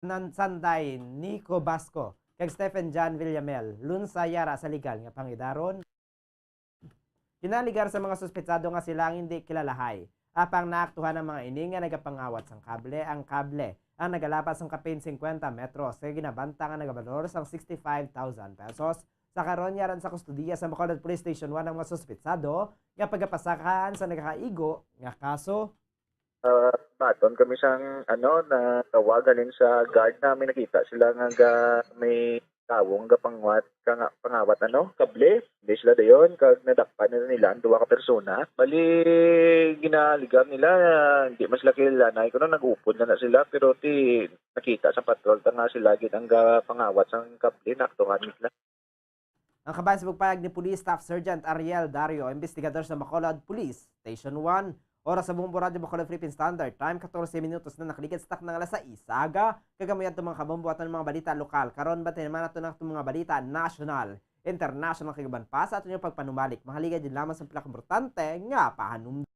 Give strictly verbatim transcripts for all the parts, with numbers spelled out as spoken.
Nan-, Sanday Nico Basco, kag Stephen John Villamel, Lunsa Yara sa legal nga pangidaron. Ginaligar sa mga suspetsado nga sila ang hindi kilalahay. Apang naaktuhan ang mga ini nga nagapangawat sang kable, ang kable ang nagalapas sang kapin fifty metros kag ginabanta nga nagabalor sang sixty-five thousand pesos. Sa karon, yaran sa kustodiya sa Bacolod Police Station one ang mga suspetsado nga pagapasakan sa nagakaigo nga kaso. Ah, baton kami sang, ano, na tawag halin sa guard namin, nakita sila nga ga-, may tawo nga gapangwat, ka nga, pangawat, ano, kable. Hindi sila dayon, kag nadakpan na nila ang duha ka persona. Bali, ginaligar nila, hindi man sila kilala na, kuno nag-upod na na sila, pero ti, nakita sa patrol ta nga sila gid ang gapangawat sang kable, naaktuhan nila. Ang kabahin sa pagpahayag ni Police Staff Sergeant Ariel Dario, investigador sa Bacolod Police Station one, oras sa Bombo Radyo Bacolod Philippine Standard Time, katorse minutos na nakaligad sa takna nga alas sais sa aga. Kag amo adto, mga kabombo, aton mga balita lokal. Karon, bantayan naman naton ang atong mga balita national, international, kag iban pa sa aton nga pagpanumalik. Mahaligad din lamang sa pinakaimportante nga pahanum-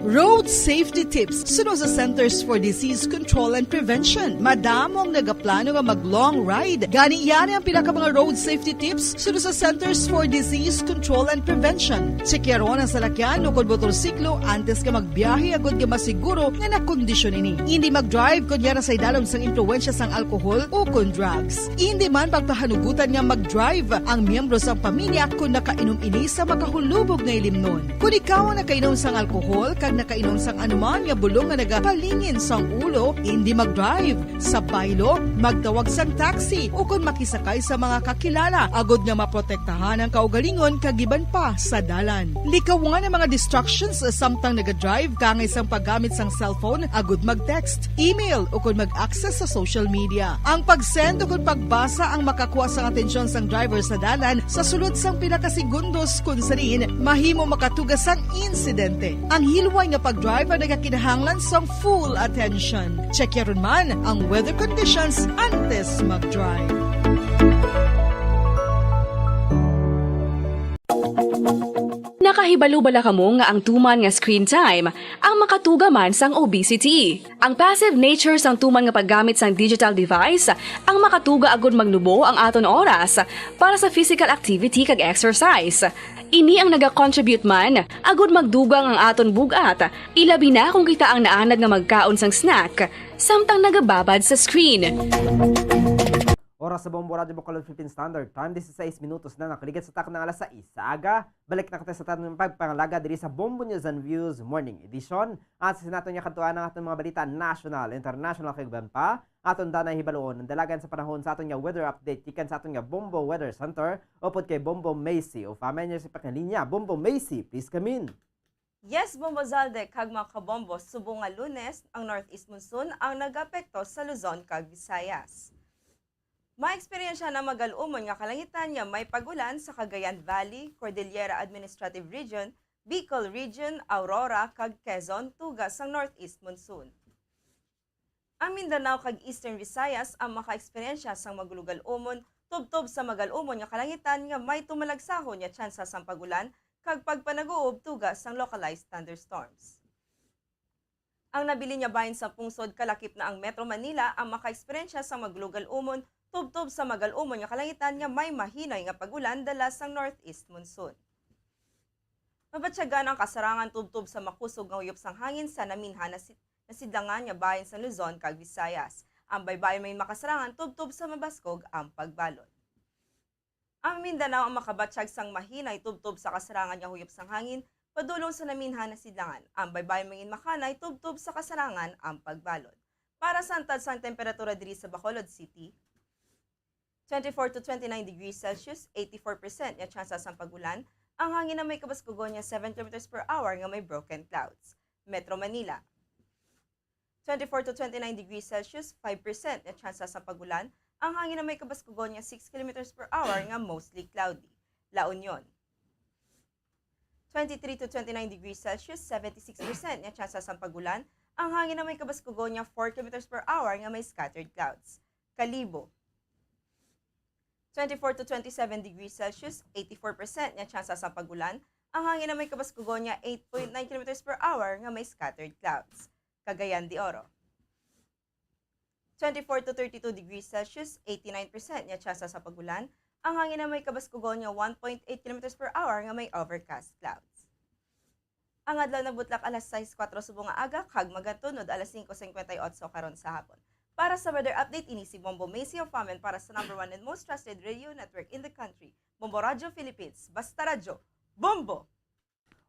Road safety tips suno sa Centers for Disease Control and Prevention. Madamo ang nagaplano nga mag long ride. Gani, yari ang pila ka mga road safety tips suno sa Centers for Disease Control and Prevention. Tsekyaron ang salakyan o kon motorsiklo antes nga magbiyahe agud nga masiguro nga nakondisyon ini. Indi mag-drive kon yara sa idalom sang impluwensya sang alkohol o kon drugs. Indi man pagpahanugutan nga mag-drive ang miyembro sang pamilya kon nakainom ini sa makahulubog nga ilimnon. Kon ikaw ang nakainom sang alkohol kag nakainom sang anuman nga bulong nga nagapalingin sang ulo, indi mag-drive. Sa baylo, magtawag sang taxi o kon makisakay sa mga kakilala agud nga maprotektahan ang kaugalingon kag iban pa sa dalan. Likawan ang mga distractions samtang naga-drive, kaangay sang paggamit sang cellphone agud mag-text, email, o kon mag-access sa social media. Ang pag-send o kon pagbasa ang makakuha sang atensyon sang driver sa dalan sa sulod sang pila ka segundos, kon sa diin mahimo makatuga sang insidente. Ang hilway nga pag-drive ang nagakinahanglan sang full attention. Check yaron man ang weather conditions antes mag-drive. Nakahibalo bala kamo nga ang tuman nga screen time ang makatuga man sang obesity? Ang passive nature sang tuman nga paggamit sang digital device ang makatuga agud magnubo ang aton oras para sa physical activity kag exercise. Ini ang naga-contribute man agud magdugang ang aton bug-at, ilabi na kon kita ang naanad nga magkaon sang snack samtang nagababad sa screen. Oras sa Bombo Radyo Bacolod Philippine Standard Time, disisais minutos na nakaligad sa takna nga alas sais sa aga. Balik na kita sa aton pagpangalaga diri sa Bombo News and Views Morning Edition. At sa naton nga kadtuan ang aton mga balita national, international, kag iban pa. Aton danay hibaluon ang dalagan sa panahon sa aton nga weather update gikan sa aton nga Bombo Weather Center upod kay Bombo Macy. Ufa, may niya sa pakalinya. Bombo Macy, please come in. Yes, Bombo Zalde, kag mga kabombo, subong nga Lunes, ang northeast monsoon ang nag-apekto sa Luzon kag Visayas. Maeksperyensya na magal-umon nga kalangitan nga may pag-ulan sa Cagayan Valley, Cordillera Administrative Region, Bicol Region, Aurora, kag Quezon, tuga sang northeast monsoon. Ang Mindanao kag Eastern Visayas ang makaeksperyensya sang magulogal-umon tubtob sa magal-umon nga kalangitan nga may tumalagsahon nga tsansa sang pag-ulan kag pagpanaguob tuga sang localized thunderstorms. Ang nabilin nga bahin sang pungsod kalakip na ang Metro Manila ang makaeksperyensya sang magulogal-umon tubtob sa magal-umon nga kalangitan nga may mahinay nga pag-ulan dala sang northeast monsoon. Mabatyagan ang kasarangan tubtob sa makusog nga huyop sang hangin sa naminhan na si-, nasidlangan nga bahin sang Luzon kag Visayas. Ang baybayon may makasarangan tubtob sa mabaskog ang pagbalod. Ang Mindanao ang makabatyag sang mahinay tubtob sa kasarangan nga huyop sang hangin padulong sa naminhan na sidlangan. Ang baybayon mangin makanay tubtob sa kasarangan ang pagbalod. Para sa antad sang temperatura diri sa Bacolod City, twenty-four to twenty-nine degrees Celsius, eighty-four percent nga tsansa sang pag-ulan, ang hangin na may kabaskugon nga seven kilometers per hour nga may broken clouds. Metro Manila, twenty-four to twenty-nine degrees Celsius, five percent nga tsansa sang pag-ulan, ang hangin na may kabaskugon nga six kilometers per hour nga mostly cloudy. La Union, twenty-three to twenty-nine degrees Celsius, seventy-six percent nga tsansa sang pag-ulan, ang hangin na may kabaskugon nga four kilometers per hour nga may scattered clouds. Kalibo, twenty-four to twenty-seven degrees Celsius, eighty-four percent nga tsansa sang pag-ulan, ang hangin na may kabaskugon nga eight point nine kilometers per hour nga may scattered clouds. Cagayan de Oro. Twenty-four to thirty-two degrees Celsius, eighty-nine percent nga tsansa sa pag-ulan, ang hangin na may kabaskugon nga one point eight kilometers per hour nga may overcast clouds. Ang adlaw nagbutlak alas sais kuwatro subong nga aga kag magantunod alas singko singkwenta y otso karon sa hapon. Para sa weather update, ini si Bombo Macy of Amen para sa number one and most trusted radio network in the country, Bombo Radyo Philippines. Basta Radyo, Bombo!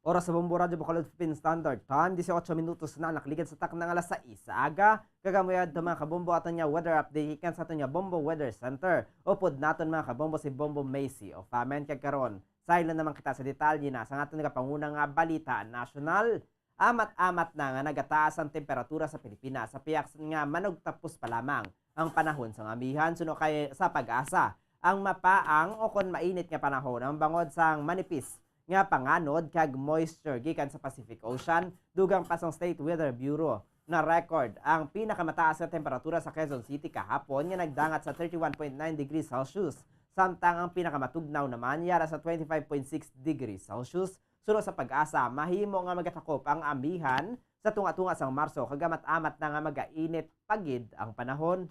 Oras sa Bombo Radyo Bacolod Philippine Standard Time, dieciocho minutos na nakaligid sa takna nga alas sais sa aga. Kag amo yadto, mga kabombo, aton nga weather update gikan sa aton nga Bombo Weather Center. Upod naton, mga kabombo, si Bombo Macy of Amen. Kag karon, saylo naman kita sa detalye na sa aton nga panguna nga balita nasyonal. Amat-amat na nga nagataas ang temperatura sa Pilipinas sa pihak nga manugtapos pa lamang ang panahon sang amihan suno kay sa PAGASA. Ang mapaang o kon mainit nga panahon ang bangod sang manipis nga panganod kag moisture gikan sa Pacific Ocean, dugang pa sang State Weather Bureau na record ang pinakamataas nga temperatura sa Quezon City kahapon nga nagdangat sa thirty-one point nine degrees Celsius, samtang ang pinakamatugnaw naman yara sa twenty-five point six degrees Celsius. Suno sa PAGASA, mahimo nga magatakop ang amihan sa tunga-tunga sang Marso kag amat-amat na nga magainit pa gid ang panahon.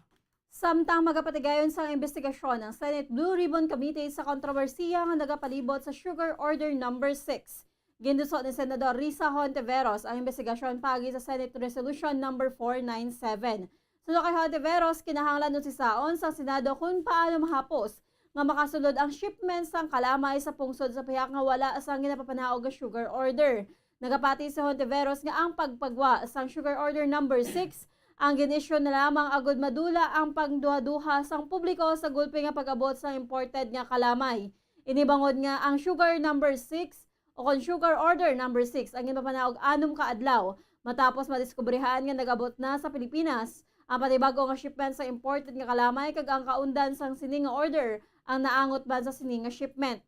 Samtang magapatigayon sang imbestigasyon ang Senate Blue Ribbon Committee sa kontrobersiya nga nagapalibot sa Sugar Order Number Six, ginduso ni Senador Risa Hontiveros ang imbestigasyon paagi sa Senate Resolution Number four nine seven. Suno kay Hontiveros, kinahanglan usisaon sang Senado kung paano mahapos nga makasulod ang shipment sang kalamay sa pungsod sa pihak nga wala sang ginapapanaog nga sugar order. Nagapati si Hontiveros nga ang pagpagwa sang Sugar Order Number Six ang gin-issue na lamang agud madula ang pangduhaduha sang publiko sa gulpi nga pag-abot sang imported nga kalamay. Ini bangod nga ang Sugar Number Six o kon Sugar Order Number Six ang ginpapanaog anom ka adlaw matapos madiskubrihan nga nag-abot na sa Pilipinas ang panibag-o nga shipment sa imported nga kalamay, kag ang kaundan sang sini nga order ang naangot man sa sini nga shipment.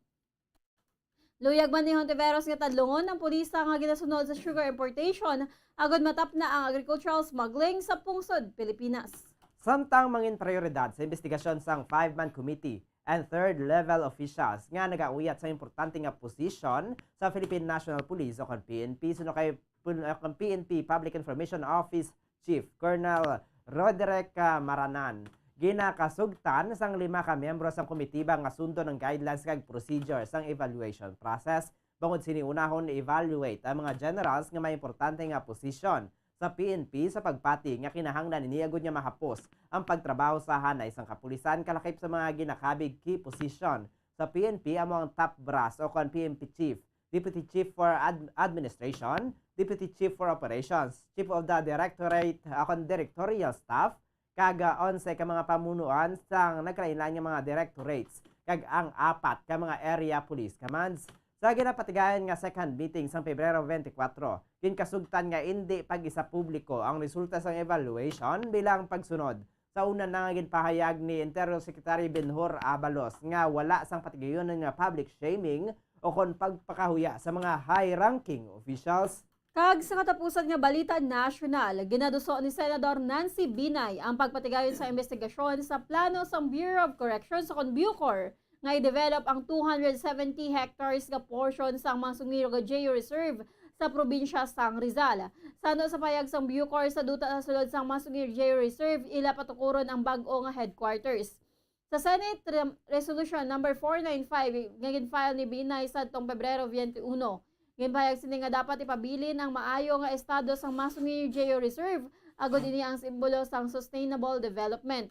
Luyag man ni Hontiveros nga tadlungon ang pulisa nga ginasunod sa sugar importation agud matapna ang agricultural smuggling sa pungsod Pilipinas. Samtang mangin prioridad sa imbestigasyon sang five-man committee and third-level officials nga nagauyat sa importante nga posisyon sa Philippine National Police o kon P N P, suno kay pun-, o kon P N P Public Information Office Chief Colonel Roderick, ah, Maranan. Ginakasugtan sang lima ka miyembro sang komitiba nga sundon ang guidelines kag procedure sang evaluation process. Bangod sini, unahon i-evaluate ang mga generals nga may importante nga posisyon sa P N P sa pagpati nga kinahanglan ini agud nga mahapos ang pagtrabaho sa hanay sang kapulisan, kalakip sa mga ginakabig key position sa P N P amo ang top brass o kon P N P chief, Deputy Chief for Ad-, Administration, Deputy Chief for Operations, Chief of the Directorate, uh, kon Directorial Staff, kag, uh, onse ka mga pamunuan sang nagkalainlain nga mga directorates, kag ang apat ka mga Area Police Commands. Sa ginapatigayon nga second meeting sang Pebrero twenty-four, ginkasugtan nga indi pag-isa publiko ang resulta sang evaluation bilang pagsunod sa una na nga ginpahayag ni Interior Secretary Benhur Abalos nga wala sang patigayunon nga public shaming o kon pagpakahuya sa mga high-ranking officials. Kag sa katapusan nga balita nasyonal, ginaduso ni Senador Nancy Binay ang pagpatigayon sa imbestigasyon sa plano sang Bureau of Corrections o kon BuCor nga i-develop ang two hundred seventy hectares nga portion sang Masungiro J U Reserve sa probinsya sang Rizal. Suno sa pahayag sang BuCor, sa duta sa sulod sang Masungiro J U Reserve, ila patukuron ang bag-o nga headquarters. Sa Senate Re-, Resolution Number four nine five nga gin-file ni Binay sadtong Pebrero twenty-one, ginpahayag sini nga dapat ipabilin ang maayo nga estado sang Masungiro J U Reserve, agud ini ang simbolo sang sustainable development.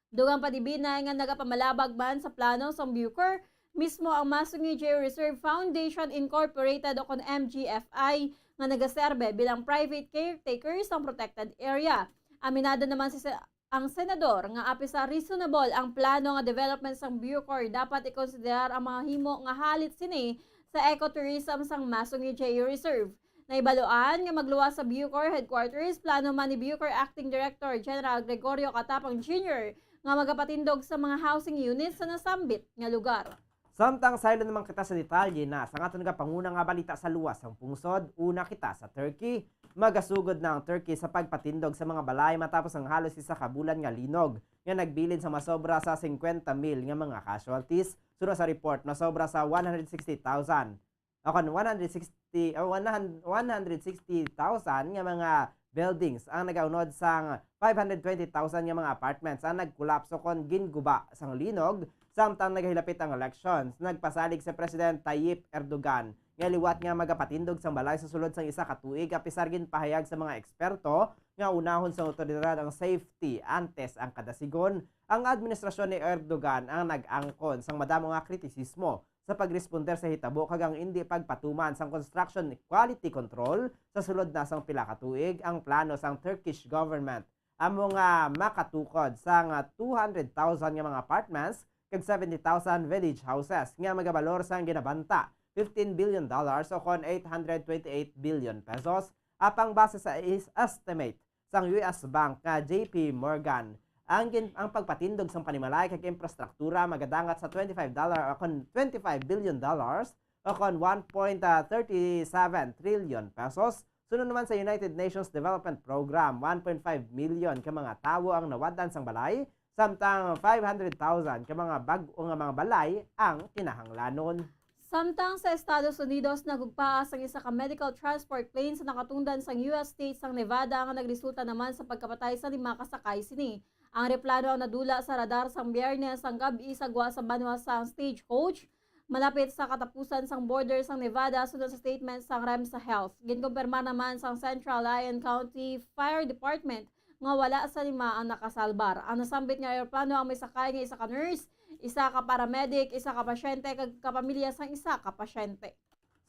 Dugang pa ni Binay nga nagapamalabag man sa plano sang BuCor, mismo ang Masungiro J U Reserve Foundation Incorporated o kon M G F I nga nagaserbe bilang private caretaker sang protected area. Aminado naman si se-, ang senador nga apil sa reasonable ang plano nga development sang BuCor, dapat ikonsiderar ang mahimo nga halit sini sa ecotourism sang Masungiro J U Reserve. Nahibaluan nga magluwas sa BuCor headquarters, plano man ni BuCor Acting Director General Gregorio Catapang Junior nga magapatindog sa mga housing units sa nasambit nga lugar. Samtang saylo naman kita sa detalye na sa aton nga panguna nga balita sa luwas sang pungsod, una kita sa Turkey. Magasugod na ang Turkey sa pagpatindog sa mga balay matapos ang halos isa ka bulan nga linog nga nagbilin sa masobra sa singkwenta mil nga mga casualties. Suno sa report, masobra sa one hundred sixty thousand o kon one hundred sixty, o one hundred, one hundred sixty thousand nga mga buildings ang nagaunod sang five hundred twenty thousand nga mga apartments ang nagkolapso kon ginguba sang linog, samtang nagahilapit ang elections. Nagpasalig si President Tayyip Erdogan nga liwat nga magapatindog sang balay sa sulod sang isa ka tuig, apisar ginpahayag sa mga eksperto nga unahon sang awtoridad ang safety antes ang kadasigon. Ang administrasyon ni Erdogan ang nag-angkon sang madamo nga kritisismo sa pagresponder sa hitabo kag ang indi pagpatuman sang construction quality control sa sulod na sang pila ka tuig. Ang plano sang Turkish government amo nga makatukod sang two hundred thousand nga mga apartments kag seventy thousand village houses nga magabalor sang ginabanta fifteen billion dollars o kon eight hundred twenty-eight billion pesos, apang base sa is-, estimate sang U S Bank nga J P Morgan, ang gin-, ang pagpatindog sang panimalay kag infrastruktura magadangat sa twenty-five dollar o kon twenty-five billion dollars o kon one point thirty-seven trillion pesos. Suno naman sa United Nations Development Program, one point five million ka mga tawo ang nawad-an sang balay, samtang five hundred thousand ka mga bag-o nga mga balay ang kinahanglanon. Samtang sa Estados Unidos, nagugpaa sang isa ka medical transport plane sa nakatundan sang U S state sang Nevada nga nagresulta naman sa pagkapatay sa lima ka sakay sini. Ang eroplano ang nadula sa radar sang Biyernes sang gab-i sa gwa sa banwa sang Stagecoach, malapit sa katapusan sang border sang Nevada, suno sa statement sang REMSA Health. Ginkumpirma naman sang Central Lyon County Fire Department nga wala sa lima ang nakasalbar. Ang nasambit nga eroplano ang may sakay nga isa ka nurse, isa ka paramedic, isa ka pasyente, kag kapamilya sang isa ka pasyente.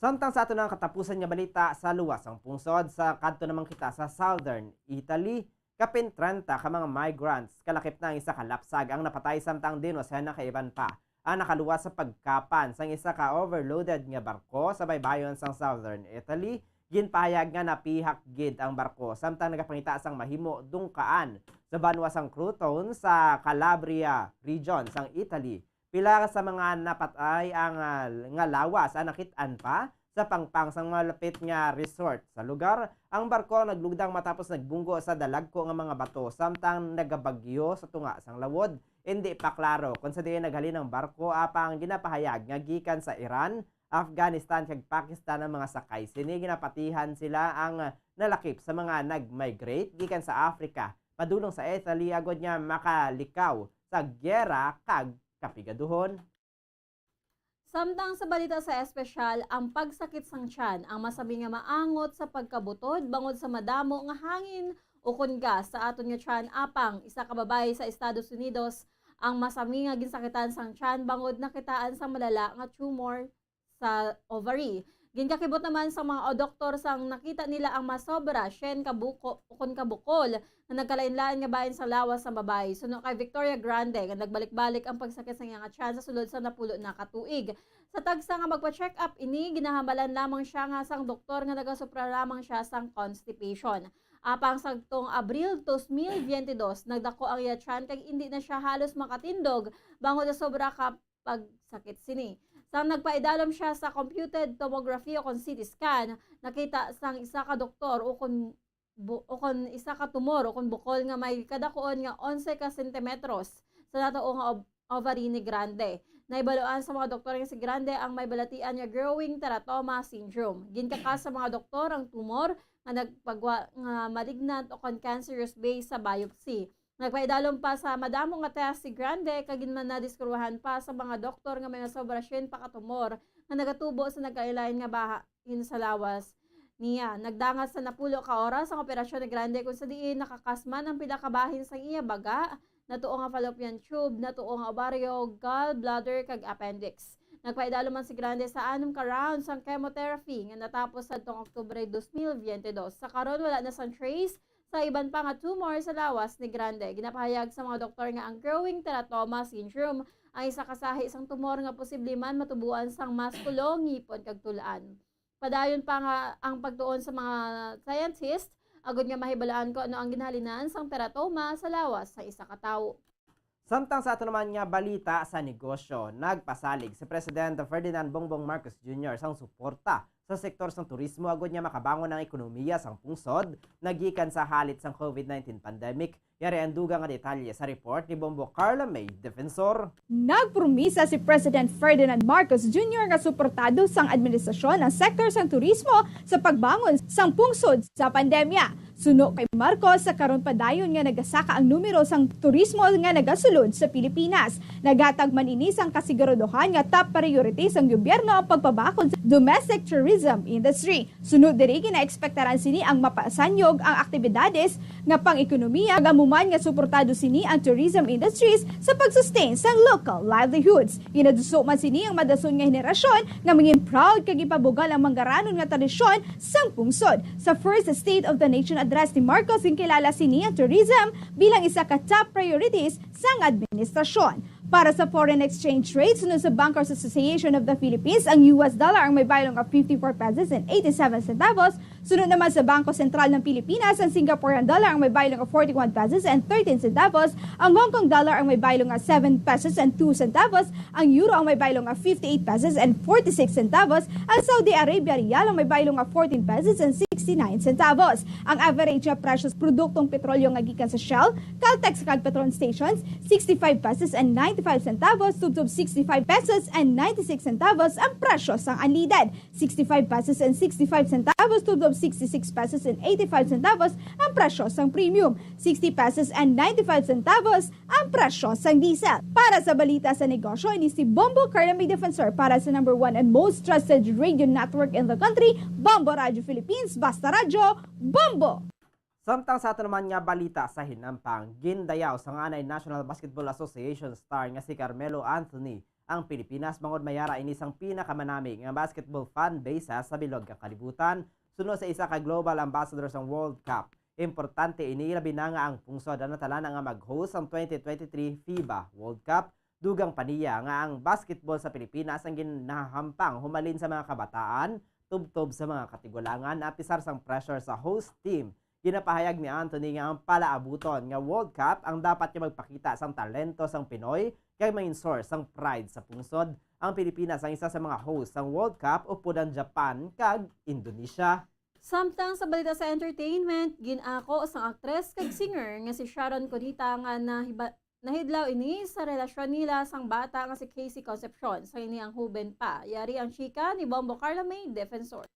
Samtang sa ato na ang katapusan nga balita sa luwas sang pungsod, sa kadto naman kita sa Southern Italy. Kapin trenta ka mga migrants, kalakip na ang isa ka lapsag, ang napatay, samtang dinosena ka iban pa ang nakaluwas sa pagkapan sang isa ka overloaded nga barko sa baybayon sang Southern Italy. Ginpahayag nga napihak gid ang barko samtang nagapangita sang mahimo dungkaan sa banwa sang Crotone sa Calabria region sang Italy. Pila sa mga napatay ang, ah, nga lawas ang nakit-an pa sa pangpang sang malapit nga resort sa lugar. Ang barko ang naglugdang matapos nagbunggo sa dalagko nga mga bato samtang nagabagyo sa tunga sang lawod. Indi pa klaro kon sa diin naghalin ang barko, apang ginapahayag nga gikan sa Iran, Afghanistan, kag Pakistan ang mga sakay sini. Ginapatihan sila ang nalakip sa mga nag-migrate gikan sa Africa padulong sa Italy agod nga makalikaw sa giyera kag kapigaduhon. Samtang sa balita sa espesyal, ang pagsakit sang tiyan ang masami nga maangot sa pagkabutod bangod sa madamo nga hangin ukon gas sa aton nga tiyan, apang isa ka babayi sa Estados Unidos ang masami nga ginsakitan sang tiyan bangod nakitaan sang malala nga tumor sa ovary. Ginkakibot naman sang mga doktor sang nakita nila ang masobra syen ka buko ukon ka bukol nga nagkalainlain nga bahin sa lawas sang babayi. Suno kay Victoria Grande, nga nagbalik-balik ang pagsakit sa iya nga tiyan sa sulod sa napulo na ka tuig. Sa tagsa nga magpa-check-up ini, ginahambalan lamang siya nga sang doktor nga nagasupra lamang siya sang constipation. Apang sadtong Abril dos mil biyente dos, nagdako ang iya tiyan kag indi na siya halos makatindog bangod sa sobra ka pagsakit sini. Sang nagpaidalom siya sa computed tomography o kon C T scan, nakita sang isa ka doktor o kon bu-, o kon isa ka tumor o kon bukol nga may kadakuon nga onse ka sentimetros sa natuo nga ob-, ovary ni Grande. Nahibaluan sa mga doktor nga si Grande ang may balatian nga growing teratoma syndrome. Ginkakas sa mga doktor ang tumor nga nagpagwa nga malignant o kon cancerous based sa biopsy. Nagpaidalom pa sa madamo nga test si Grande kag ginmanadiskuruhan pa sa mga doktor nga may masobra syen pa ka tumor nga nagatubo sa nagkalain-lain nga bahin sa lawas niya. Nagdangat sa napulo ka oras ang operasyon ni Grande, kung sa diin nakakas man ang pila ka bahin sang iya baga, natuo nga fallopian tube, natuo nga obaryo, gallbladder, kag appendix. Nagpaidalom man si Grande sa anom ka round sang chemotherapy nga natapos sadtong Oktubre dos mil biyente dos. Sa karon, wala na sang trace sa iban pa nga tumor sa lawas ni Grande. Ginapahayag sa mga doktor nga ang growing teratoma syndrome ang isa ka sahi sang tumor nga posible man matuboan sang maskulo, ngipon, kag tul-an. Padayon pa nga ang pagtuon sa mga scientist agud nga mahibalaan kon ano ang ginhalinan sang teratoma sa lawas sa isa ka tawo. Samtang sa ato naman nga balita sa negosyo, nagpasalig si President Ferdinand Bongbong Marcos Junior sang suporta sa sektor sang turismo agud nga makabangon ang ekonomiya sang pungsod nagikan sa halit sang COVID nineteen pandemic. Yari ang dugang nga detalye sa report ni Bombo Carla May Defensor. Nagpromisa si President Ferdinand Marcos Junior nga suportado sang administrasyon ang sektor sang turismo sa pagbangon sang pungsod sa pandemya. Suno kay Marcos, sa karon padayon nga nagasaka ang numero sang turismo nga nagasulod sa Pilipinas. Naghatag man ini sang kasiguraduhan nga top priority sang gobyerno ang pagpabakod sa domestic tourism industry. Sunod diri, ginaekspektaran sini ang mapasanyog ang aktibidades nga pang-ekonomiya, amo man nga suportado sini ang tourism industries sa pag-sustain sang local livelihoods. Ginaduso man sini ang madason nga henerasyon nga mangin-proud kag ipabugal ang manggaranon nga tradisyon sang pungsod. Sa first State of the Nation Address ni Marcos, ginkilala sini ang tourism bilang isa ka top priorities sang administrasyon. Para sa foreign exchange rate, sunod sa Bankers Association of the Philippines, ang U S dollar ang may baylo nga fifty-four pesos and eighty-seven centavos. Sunod naman sa Bangko Sentral ng Pilipinas, ang Singaporean dollar ang may baylo nga forty-one pesos and thirteen centavos, ang Hong Kong dollar ang may baylo nga seven pesos and two centavos, ang euro ang may baylo nga fifty-eight pesos and forty-six centavos, ang Saudi Arabia riyal ang may baylo nga fourteen pesos and sixty-nine centavos. Ang average nga presyo sa produktong petrolyo nga gikan sa Shell, Caltex kag Petron stations, sixty-five pesos and ninety-five centavos tubtob sixty-five pesos and ninety-six centavos ang presyo sang unleaded, sixty-five pesos and sixty-five centavos tubtob sixty-six pesos and eighty-five centavos ang presyo sang premium, sixty pesos and ninety-five centavos ang presyo sang diesel. Para sa balita sa negosyo, ini si Bombo Carla May Defensor para sa number one and most trusted radio network in the country, Bombo Radio Philippines. Basta Radyo, Bombo! Samtang sa ato naman nga balita sa hinampang, gindayaw sa nganay National Basketball Association star nga si Carmelo Anthony ang Pilipinas bangod may ara ini sang pinakamanami nga basketball fan base sa bilog nga kalibutan, suno sa isa ka global ambassador sang World Cup. Importante ini, labi na nga ang pungsod ang natalana nga mag-host sang twenty twenty-three FIBA World Cup. Dugang pa niya nga ang basketball sa Pilipinas ang ginahampang humalin sa mga kabataan, tubtob sa mga katigulangan, apisar sang pressure sa host team. Ginapahayag ni Anthony nga ang palaabuton nga World Cup ang dapat nga magpakita sang talento sang Pinoy kag mangin source sang pride sa pungsod. Ang Pilipinas ang isa sa mga host sang World Cup upod ang Japan kag Indonesia. Samtang sa balita sa entertainment, gin-ako sang aktres kag singer nga si Sharon Cuneta nga nahiba-, nahidlaw ini sa relasyon nila sang bata nga si Casey Concepcion, sang ini ang huben pa. Yari ang chika ni Bombo Carla May Defensor.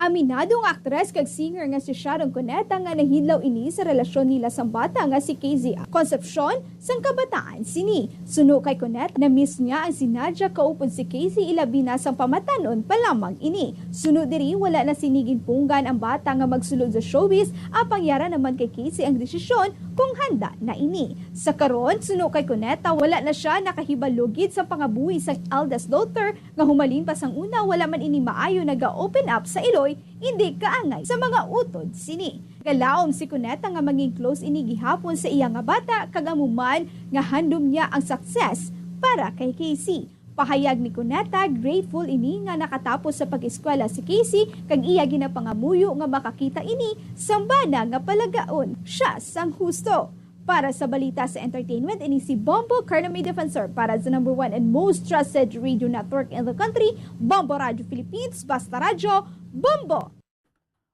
Aminado ang aktres kag singer nga si Sharon Cuneta nga nahidlaw ini sa relasyon nila sang bata nga si Casey Concepcion sang kabataan sini. Suno kay Cuneta, na-miss niya ang si Nadia kaupod si Casey, ilabi na sang pamatan-on pa lamang ini. Suno diri, wala na sini ginpunggan ang bata nga magsulod sa showbiz, apang yara naman kay Casey ang desisyon kung handa na ini. Sa karon, suno kay Cuneta, wala na sia nakahibalo gid sa pangabuhi sang eldest daughter nga humalin pa sang una, wala man ini maayo naga-open up sa iloy, indi kaangay sa mga utod sini. Galaom si Cuneta nga mangin close ini gihapon sa iya nga bata, kag amo man nga handom niya ang success para kay Casey. Pahayag ni Cuneta, grateful ini nga nakatapos sa pag-eskwela si Casey, kag iya ginapangamuyo nga makakita ini sang bana nga palagaon sia sang husto. Para sa balita sa entertainment, ini si Bombo Carlo May Defensor para sa number one and most trusted radio network in the country, Bombo Radio Philippines, Basta Radyo, Bombo!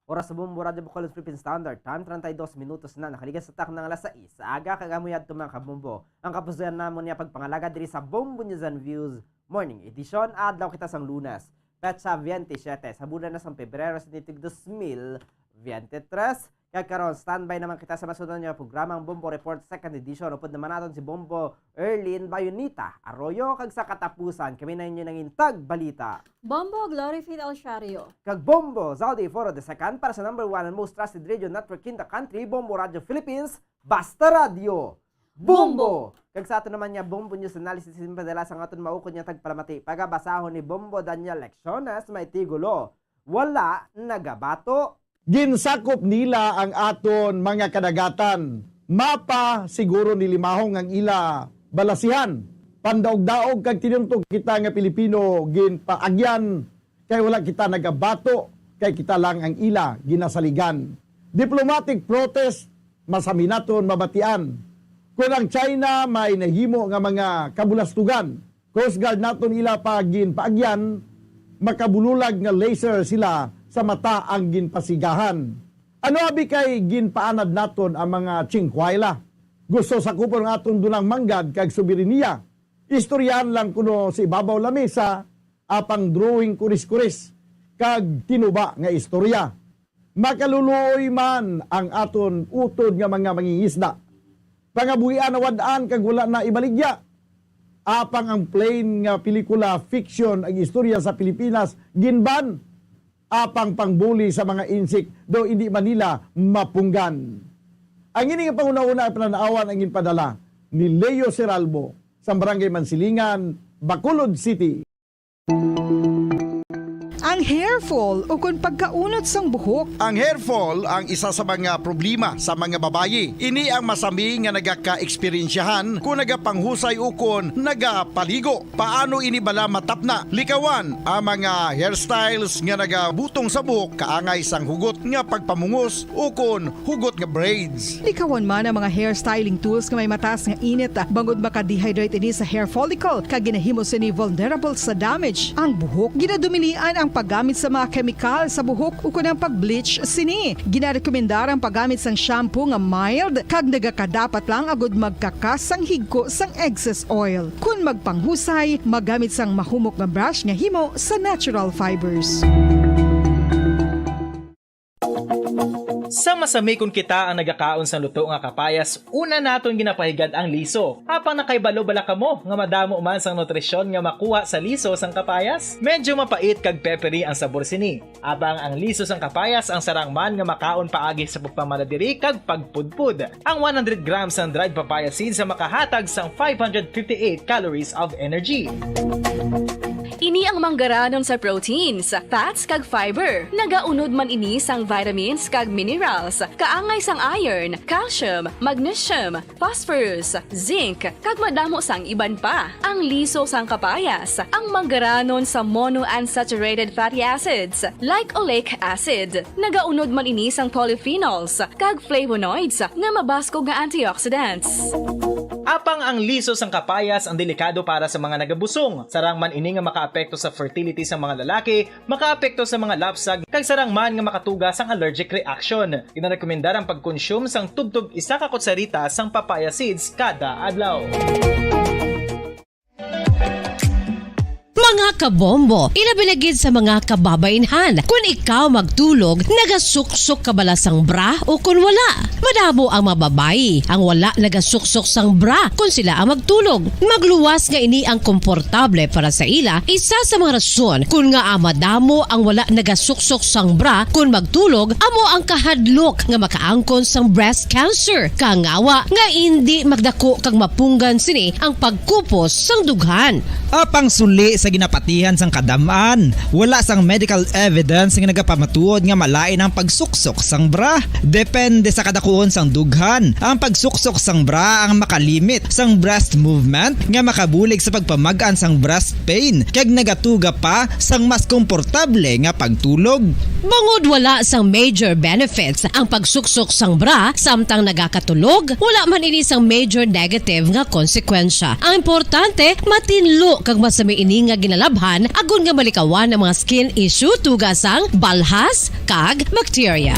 Oras sa Bombo Radio Bacolod Philippine Standard Time, treinta y dos minutos na. Nakaligas sa takna nga alas sais sa aga, kag amo yadto, mga kabombo, ang kapusuyan namon niya pagpangalagad diri sa Bombo News and Views Morning Edition. Adlaw kita sang Lunes, petsa veintisiete sa bulan na sang Pebrero, sini tig dos mil veintitrés. Kag karon, standby naman kita sa masunod nga programa, ang Bombo Report Second Edition. Upod naman naton si Bombo Erlin Bayonita Arroyo, kag sa katapusan, kami na inyo nangin tagbalita, Bombo Glory Faith Alciario. Kag Bombo Zaldi Foro the second para sa number one and most trusted radio network in the country, Bombo Radio Philippines, Basta Radio. Bombo! Bombo! Kag sa ato naman nga Bombo News Analysis, simple dala sang aton maukod nga tagpalamati, pagabasahon ni Bombo Daniel Lecciones, may tigulo, Wala Nagabato. Ginsakop nila ang aton mga kadagatan, mapa siguro ni Limahong ang ila balasihan. Pandaog-daog kag tinumtok kita nga Pilipino ginpaagyan, kay wala kita nagabato, kay kita lang ang ila ginasaligan. Diplomatic protest, masami naton mabatian. Kon ang China may nahimo nga mga kabulastugan, Coast Guard naton ila pa ginpaagyan, makabululag nga laser sila sa mata ang ginpasigahan. Ano abi kay ginpaanad naton ang mga Chinquayla? Gusto sakupon ang aton dunang manggad kag soberaniya. Istoryahan lang kuno sa ibabaw lamesa, apang drawing kuris-kuris kag tinuba nga istorya. Makaluluoy man ang aton utod nga mga mangingisda. Pangabuhian nawad-an kag wala na ibaligya. Apang ang plain nga pelikula fiction ang istorya sa Pilipinas, ginban. Apang pangbuli sa mga insik daw indi man nila mapunggan. Ang ini nga panghunahuna ang panan-awan ang ginpadala ni Leo Seralbo sa Barangay Mansilingan, Bacolod City. Ang hair fall ukon pagkaunot sang buhok. Ang hair fall ang isa sa mga problema sa mga babayi. Ini ang masami nga nagaka-eksperyensyahan kon nagapanghusay ukon nagapaligo. Paano ini bala matapna? Likawan ang mga hairstyles nga nagabutong sa buhok kaangay sang hugot nga pagpamungos ukon hugot nga braids. Likawan man ang mga hairstyling tools nga may mataas nga init, bangod maka-dehydrate ini sa hair follicle kag ginahimo sini vulnerable sa damage ang buhok. Ginadumilian ang paggamit sa mga kemikal sa buhok ukon ang pag-bleach sini. Ginarekomendar ang paggamit sang shampoo nga mild kag nagakadapat lang agud magkakas sang higko sang excess oil. Kon magpanghusay, magamit sang mahumok nga brush nga himo sa natural fibers. Sa masami kon kita ang nagakaon sang luto nga kapayas, una naton ginapahigad ang liso. Apang nakahibalo bala kamo nga madamo man sang nutrisyon nga makuha sa liso sang kapayas? Medyo mapait kag peppery ang sabor sini. Apang ang liso sang kapayas ang sarang man nga makaon paagi sa pagpamana diri kag pagpudpod. Ang one hundred grams sang dried papaya seeds ang makahatag sang five hundred fifty-eight calories of energy. Ini ang manggaranon sa proteins, fats kag fiber. Nagaunod man ini sang vitamins kag minerals, kaangay sang iron, calcium, magnesium, phosphorus, zinc, kag madamo sang iban pa. Ang liso sang kapayas, ang manggaranon sa monounsaturated fatty acids, like oleic acid. Nagaunod man ini sang polyphenols kag flavonoids nga mabaskog nga antioxidants. Apang ang liso sang kapayas ang delikado para sa mga nagabusong. Sarang man ini nga makaapekto sa fertility sang mga lalaki, makaapekto sa mga lapsag, kag sarang man nga makatuga sang allergic reaction. Ginarekomendar ang pagkonsume sang tubtob isa ka kutsarita sang papaya seeds kada adlaw. Mga kabombo, ilabi na gid sa mga kababainhan. Kung ikaw magtulog, nagasuksok ka bala sang bra o kung wala? Madamo ang mga babayi ang wala nagasuksok sang bra kung sila ang magtulog. Magluwas nga ini ang komportable para sa ila, isa sa mga rason kung ngaa madamo ang wala nagasuksok sang bra kung magtulog amo ang kahadlok nga makaangkon sang breast cancer, kangawa nga indi magdako kag mapunggan sini ang pagkupos sang dughan. Apang suli sa ginapatihan sang kadam-an, wala sang medical evidence nga nagapamatuod nga malain ang pagsuksok sang bra. Depende sa kadakuon sang dughan, ang pagsuksok sang bra ang makalimit sang breast movement nga makabulig sa pagpamag-an sang breast pain kag nagatuga pa sang mas komportable nga pagtulog. Bangod wala sang major benefits ang pagsuksok sang bra samtang nagakatulog, wala man ini sang major negative nga konsekwensya. Ang importante, matinlo kag masami ini nga ginalabhan agod nga malikawan ang mga skin issue tuga sang balhas kag bakterya.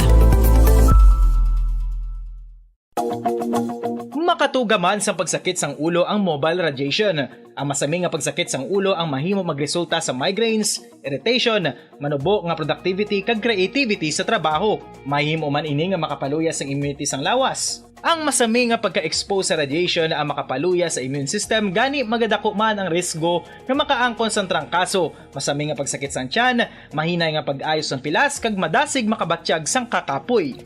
Makatuga man sang pagsakit sang ulo ang mobile radiation. Ang masami nga pagsakit sang ulo ang mahimo magresulta sa migraines, irritation, manubo nga productivity kag creativity sa trabaho. Mahimo man ini nga makapaluya sang immunity sang lawas. Ang masami nga pagka-expose sa radiation ang makapaluya sa immune system, gani magadako man ang risgo nga makaangkon sang trangkaso, masami nga pagsakit sang tiyan, mahinay nga pag-ayo sang pilas kag madasig makabatyag sang kakapoy.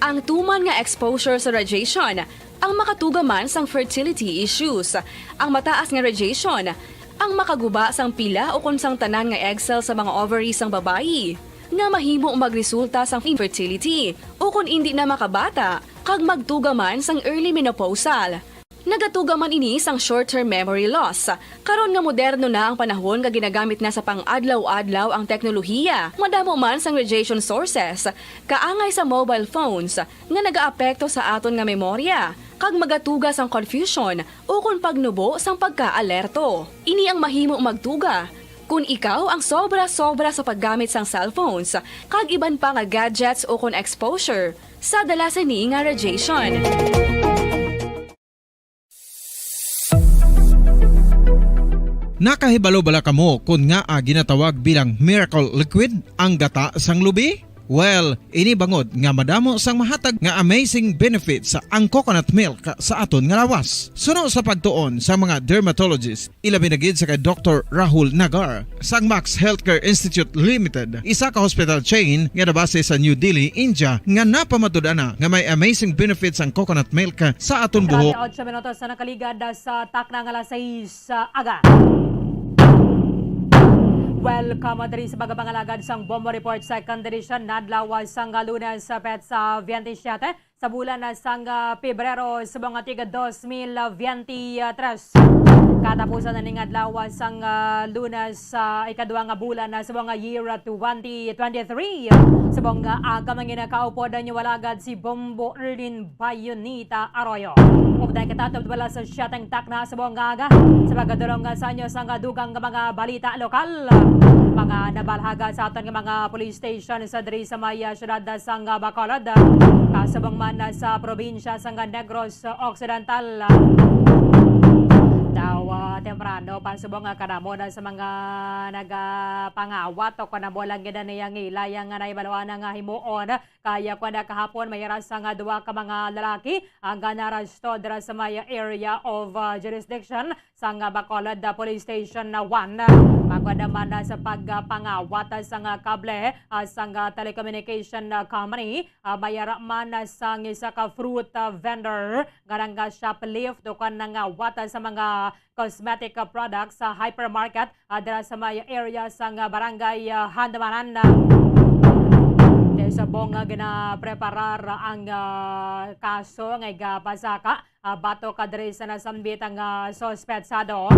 Ang tuman nga exposure sa radiation ang makatuga man sang fertility issues. Ang mataas nga radiation ang makaguba sang pila ukon sang tanan nga egg cell sa mga ovary sang babayi, nga mahimo magresulta sang infertility ukon indi na makabata kag magtuga man sang early menopausal. Nagatuga man ini sang short-term memory loss. Karon nga moderno na ang panahon nga ginagamit na sa pang-adlaw-adlaw ang teknolohiya, madamo man sang radiation sources, kaangay sa mobile phones, nga nagaapekto sa aton nga memorya kag magatuga sang confusion ukon pagnubo sang pagkaalerto. Ini ang mahimo magtuga Kon ikaw ang sobra-sobra sa paggamit sang cellphones kag iban pa nga gadgets ukon exposure sa dala sini nga radiation. Nakahibalo bala kamo kon ngaa ginatawag bilang miracle liquid ang gata sang lubi? Well, ini bangod nga madamo sang mahatag nga amazing benefits ang coconut milk sa aton nga lawas. Suno sa pagtuon sa mga dermatologist, ilabi na gid sa kay Doktor Rahul Nagar sang Max Healthcare Institute Limited, isa ka hospital chain nga nabase sa New Delhi, India, nga napamatud-an na nga may amazing benefits ang coconut milk sa aton buhok. Otso minutos na nakaligad sa takna nga alas sais sa aga. Welcome diri sa pagpangalagad sang Bombo Report Second Edition, nadlaw sang Lunes, petsa twenty-seven sa bulan sang, ah, Pebrero sa mga tiga dos mil veintitrés. Katapusan na ning adlaw sang, ah, Lunes sa ikadua nga bulan sa mga year twenty twenty-three. Sa mga aga, mga ginakaupod, ang inyong alagad si Bombo Erlin Bayonita Arroyo. Updan kita tubala sa siyateng takna sa buong aga. Sa pagkadulong sa inyo sa dugang nga mga balita lokal, mga nabalhaga sa aton nga mga police station sa diri sa may, ah, siyudad sang, ah, Bacolod, ah, kasubong man, ah, sa probinsya sang Negros Occidental. Daw, ah, temprano pa subong nga kanamo na sa mga nagapangawat o kanamo lang gid na niyang ilaya nga nahibaluan nga himuon. Kaya kuwan na kahapon, may aras nga duha ka mga lalaki ang ganaresto dira sa may area of, ah, jurisdiction sang, ah, Bacolod, ah, Police Station na one. Magod naman, ah, sa pagpangawat, ah, sang, ah, kable, ah, sang, ah, telecommunication, ah, company, ah, may ara man, ah, sang isa ka fruit, ah, vendor nga nang, ah, shoplift o kan nangawat, ah, sa mga cosmetic, ah, products sa hypermarket, ah, dira sa may area sang, ah, barangay, ah, Handamanan. Subong nga ginapreparar ang, ah, kaso nga igapasaka, ah, batok ka diri sa nasambit ang, ah, suspetsado.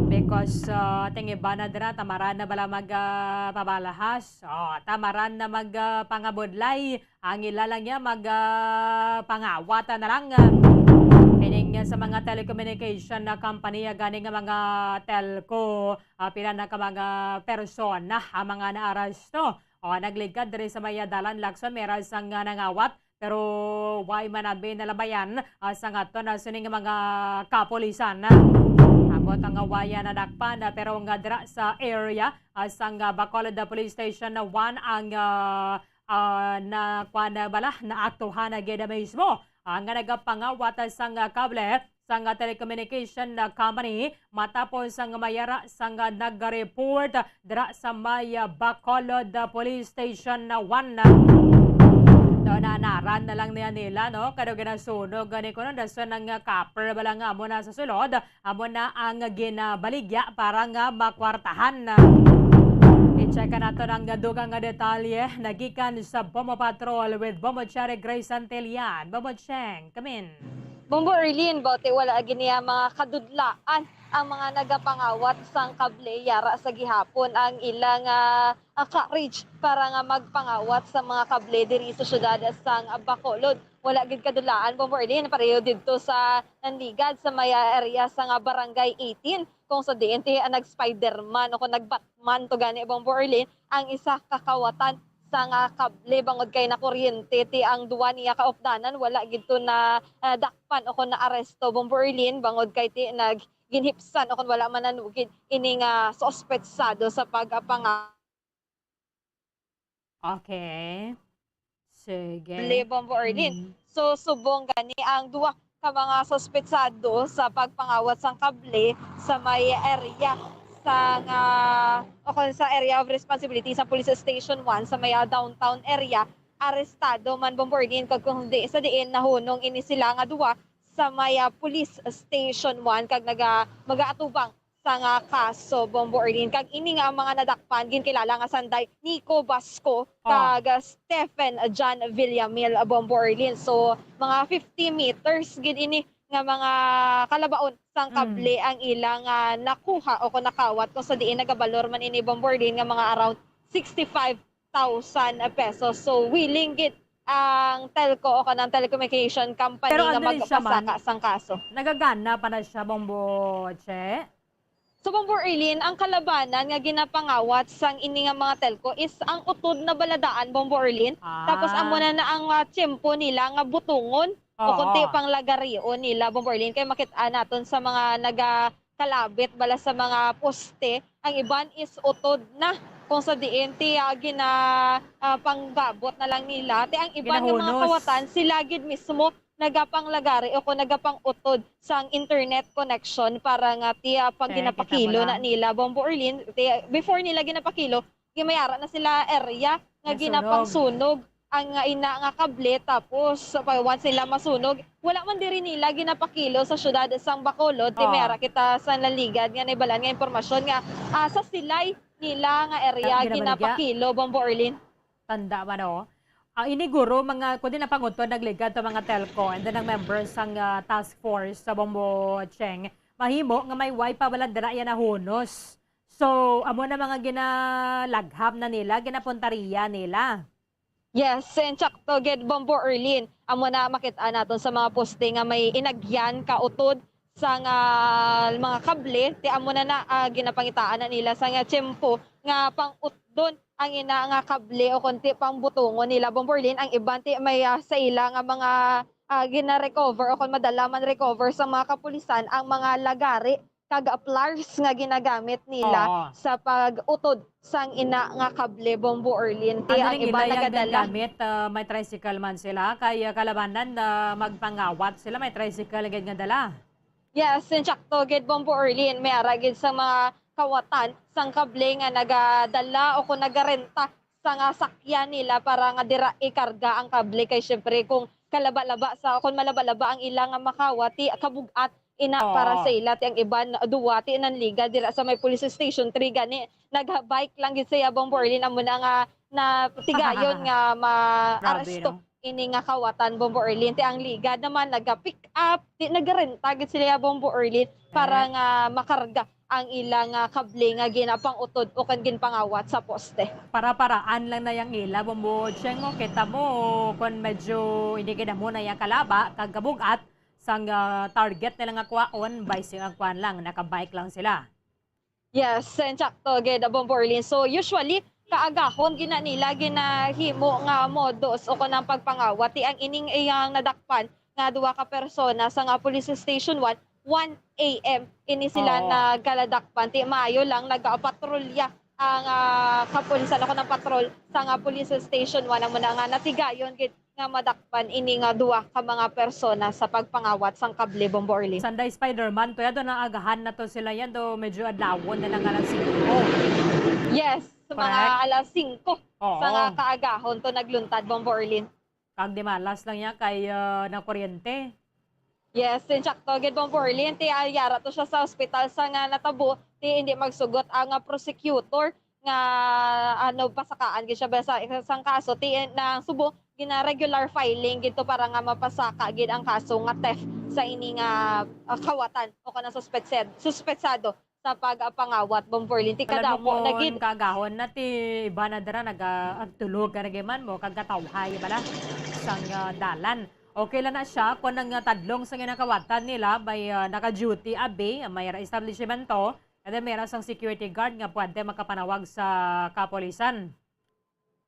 Because, ah, tingiban na dira, tamaran na bala mag, ah, pabalahas. Oh, tamaran na mag, ah, pangabudlay. Ang ila lang niya mag, ah, pangawatan na lang. Kining sa mga telecommunication na company, ah, gani nga mga telco, ah, pila na ka mga persona ang mga naaresto. O, nagligad diri sa may dalan, Lacson, may aras nga nangawat, pero way man abi nalabayan, ah, sa ngaton na sining mga kapulisan. Ambot ang waya nadakpan, ah, pero nga dira sa area, ah, sang, ah, Bacolod Police Station na one ang, ah, ah, na, kuwan na bala, naaktuhan na gid mismo ang nagapangawat sang kable sang telecommunication company matapos ang may ara sang nag-report dira sa may Bacolod Police Station na one. Daw na naran na lang niya nila, no? Kado ginasunog ni kuno dason ang copper bala nga amo na sa sulod. Amo na ang ginabaligya para nga makwartahan. I-check nato ang dugang nga detalye nagikan sa Bombo Patrol with Bombo Cherry Grace Santillan. Bombo Cheng, come in. Bombo Erlin, baute wala gid niya mga kadudlaan ang mga nagapangawat sang kable yara sa gihapon ang ilang, ah, ah, courage para nga magpangawat sa mga kable diri sa siyudad sang Bacolod. Wala gid kadudlaan, Bombo Erlin, pareho didto sa Nanligad sa may area sa nga Barangay eighteen, kung sa diin ti, ah, nag-Spider-Man o kung nag-Batman to gani, Bombo Erlin, ang isa ka kawatan sa nga kable bangod kay nakuryente ti ang duwa niya ka updanan, wala gid to na, ah, dakpan o kung naaresto, Bombo Erlin, bangod kay ti nag ginhipsan o kung wala man nanugid ini nga suspetsado sa pagpanga- Okay. Sige. Ble, Bombo Erlin. Mm. So, subong gani ang duha ka mga suspetsado sa pagpangawat sang kable sa may area sa nga, o kung sa area of responsibility sa Police Station one sa may, ah, downtown area, arestado man, Bombo Erlin, kag kung di, sa diin nahunong ini sila nga duha sa may, ah, Police Station one kag naga-, magaatubang sa nga kaso, Bombo Erlin. Kag ini nga ang mga nadakpan, ginkilala nga sanday Nico Basco, ah, kag, ah, Stephen John Villamil, ah, Bombo Erlin. So, mga fifty meters gid ini nga mga kalabaon sang, mm, kable ang ilang, ah, nakuha o kung nakawat, kung sa diin nagabalor man ini, Bombo Erlin, nga mga around sixty-five thousand pesos. So, willing gid ang telco o kanang telecommunication company nga magpasaka sang kaso. Pero ano ni siya man? Nagagana pa na siya, Bombo Che? So, Bombo Erlin, ang kalabanan nga ginapangawat sang ini nga mga telco is ang utod na baladaan, Bombo Erlin. Tapos amo Ah. na na ang, ah, tiyempo nila nga butungon o kung ti Oo. panglagarion nila, Bombo Erlin. Kay makit-, ah, naton sa mga nagakalabit bala sa mga poste, ang iban is utod na kung sa diin ti, ah, gina-, ah, panggabot na lang nila. Ti ang iban nga mga Ginahunos. kawatan, sila gid mismo nagapanglagari o kung nagapang-utod sang internet connection para nga ti, ah, pag Kaya kita ginapakilo pala. na nila, Bombo Erlin, ti, before nila ginapakilo, gimayara na sila area nga Nasunog. ginapangsunog ang, ah, ina nga kable, tapos pa, once nila masunog, wala man diri nila ginapakilo sa syudad sang Bacolod. Ti, Oo. mayara kita sa naligad nga naibalan nga impormasyon nga, ah, sa silay nila nga area Ah, ginabaligya. ginapakilo, Bombo Erlin. Tanda man, oh. Ah, ini guro, mga, kundi na pangutod nagligad to mga telco and then ang members sang, ah, task force sa Bombo Cheng, mahimo nga may wifi wala dira iya nahunos. So, amo na mga ginalagham na nila, ginapuntaria nila. Yes, and sakto gid, Bombo Erlin. Amo na makit-an naton sa mga poste nga may inagyan kautod sa nga mga kable, ti amo na na, ah, ginapangitaan na nila sa nga tiyempo nga pang-utdon ang ina nga kable o kon ti pang butungon nila, Bombo Erlin. Ang iban ti may, ah, sa ila nga mga, ah, gina-recover o kon madala man recover sa mga kapulisan ang mga lagari kag pliers nga ginagamit nila Oo. sa pag-utod sang ina nga kable, Bombo Erlin. Ti Ano ang ning iban ila yang nagadala. ginagamit? Ah, may tricycle man sila, kay, ah, kalabanan na magpangawat sila, may tricycle gid nga dala. Yes, insakto gid, Bombo Erlin. May ara gid sa mga kawatan sang kable nga nagadala o kung nagarenta sa nga sakyan nila para nga dira ikarga ang kable. Kay syempre, kung kalaba-laba sa, kung malaba-laba ang ila nga makawat, ti kabug-at ina Oo. para sa ila. Ti ang iban, duwa, ti nanliga dira sa may police station three gani. Nag-bike lang gid siya, Bombo Erlin, amo na nga natigayon nga Grabe, maaresto no? ini nga kawatan, Bombo Erlin. Ti ang ligad naman, naga-pick up, ti nagarenta gid sila, Bombo Erlin, para Eh. nga makarga ang ila nga kable nga ginapang-utod o kan ginpangawat sa poste. Para-paraan lang na yang ila, Bombo Cheng, mo. Kita mo, kung medyo hindi gid amo na yang kalaba, kag kabug-at, sang, ah, target nila nga kwaon, by si-, ang kwan lang, naka-bike lang sila. Yes, insakto gid, Bombo Erlin. So, usually, kaagahon gina nila ginahimo nga modus o kanang pagpangawat. Ti ang ining iyang nadakpan nga duha ka persona sa nga Police Station one, one A M ini sila Oo. nagkaladakpan. Ti maayo lang nagapatrolya ang, ah, kapulisan, ako ng patrol sa nga Police Station one, amo na nga natigayon gid nga madakpan ini nga duha ka mga persona sa pagpangawat sang kable, Bombo Erlin. Sanday Spider-Man, to, yan, do naagahan na to sila yan, do medyo adlawon na lang alas singko. Yes, sa mga Correct. alas singko Oo. sa nga kaagahon to nagluntad, Bombo Erlin. Kag di malas lang yan kay, ah, nakuryente. Yes, insakto gid, Bombo Erlin. Ti, ah, yara to siya sa ospital sa nga natabo, ti hindi magsugot ang, ah, prosecutor nga, ano, pasakaan gid siya ba sa isang kaso. Ti, eh, nang subo, gina-regular filing gid to para nga mapasaka gid ang kaso nga theft sa ini nga, ah, kawatan o kanang suspetsed-, suspetsado sa pagpangawat, Bombo Erlin. Ti Alam mo kadamo na kung gid. Kagahon na ti iba na dira naga-, agtulog ka na gid man mo, kag katawhay bala sang, ah, dalan. Okay lang na siya kung ang, ah, tadlong sa ginakawatan nila may, ah, naka-duty abi, may ra establishmento, and then may ra sang security guard nga pwede makapanawag sa kapulisan.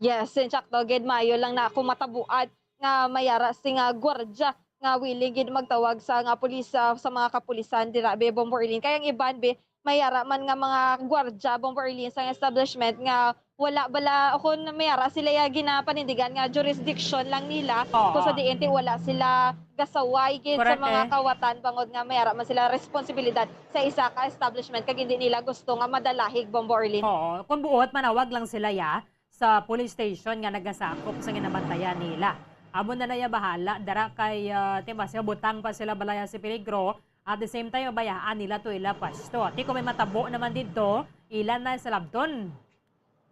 Yes, insakto gid, maayo lang na ako matabuan nga may ara sing, ah, gwardya nga willing gid magtawag sa nga pulis, ah, sa mga kapulisan dira, be, Bombo Erlin. Kay ang iban, be, may ara man nga mga gwardya, Bombo Erlin, sa establishment nga wala bala, o kung may ara sila ya ginapanindigan nga jurisdiction lang nila, Oo. kung sa diin ti wala sila gasaway gid sa Correct, mga eh. kawatan, bangod nga may ara man sila responsibilidad sa isa ka establishment kag hindi nila gusto nga madalahig, Bombo Erlin. Oo, kung buot manawag lang sila ya, sa police station nga nagasakop sa ginabantayan nila. Amo na naya bahala, dara kay, ah, ti ba, siya butang pa sila balaya si peligro, at the same time, bayaan nila to ila pwesto. Ti kung may matabo naman dito, ila na sa labton.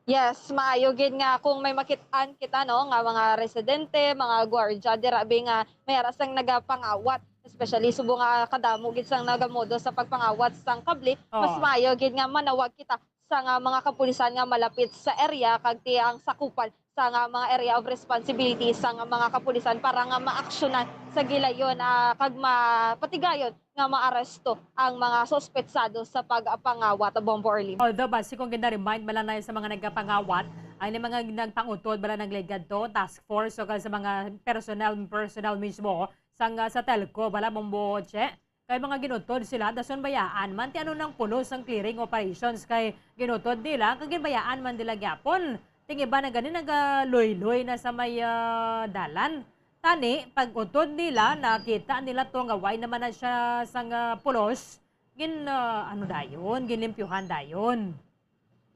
Yes, maayo gid nga kung may makit-an kita, no, nga mga residente, mga gwardiya, dira bi nga may ara sang nagapangawat, especially subo nga kadamo gid sang nagamodo sa pagpangawat sang kable, mas Oo. maayo gid nga manawag kita sa nga mga kapulisan nga malapit sa area kag ti ang sakupan sa nga mga area of responsibility sa nga mga kapulisan para nga maaksyonan sa gilayon, ah, kag mapatigayon nga maaresto ang mga suspetsado sa pagpangawat, Bombo Orly. Although, base kung gina-remind bala na sa mga nagapangawat, ang mga nagpangutod bala nagligad to, task force, o sa mga personnel, personnel mismo sang, ah, sa telco bala, Bombo Che. Kay mga ginutod sila, dason bayaan man ti ano nang pulos ang clearing operations kay ginutod nila, kag ginbayaan man nila gyapon. Ting iba na gani nagaluy-luy na sa may, ah, dalan. Tani, pag utod nila, nakita nila to nga way naman na siya sang, ah, pulos, gin, ah, ano dayon, ginlimpyuhan dayon.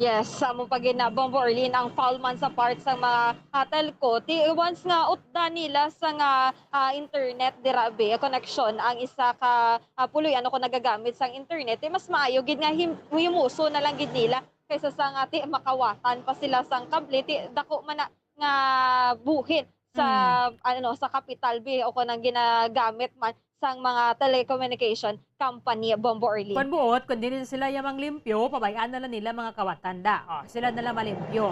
Yes, sa among paghinabang, Borlin, ang foul man sa part sa mga, ah, telco. Ti, once nga utda nila sa nga, ah, internet dira, be, connection ang isa ka, ah, puloy-an o kung nagagamit sang internet, ti mas maayo gid nga him-, himuso na lang gid nila kaysa sa nga ti makawatan pa sila sang kable, ti dako man na nga buhit sa, Hmm. ano, sa kapital, be, o kung ang ginagamit man sang mga telecommunication company, Bombo Orly. Kon buot, kon dili sila ya manglimpyo, pabay-an na lang nila mga kawatan da. Oh, sila na lang malimpyo.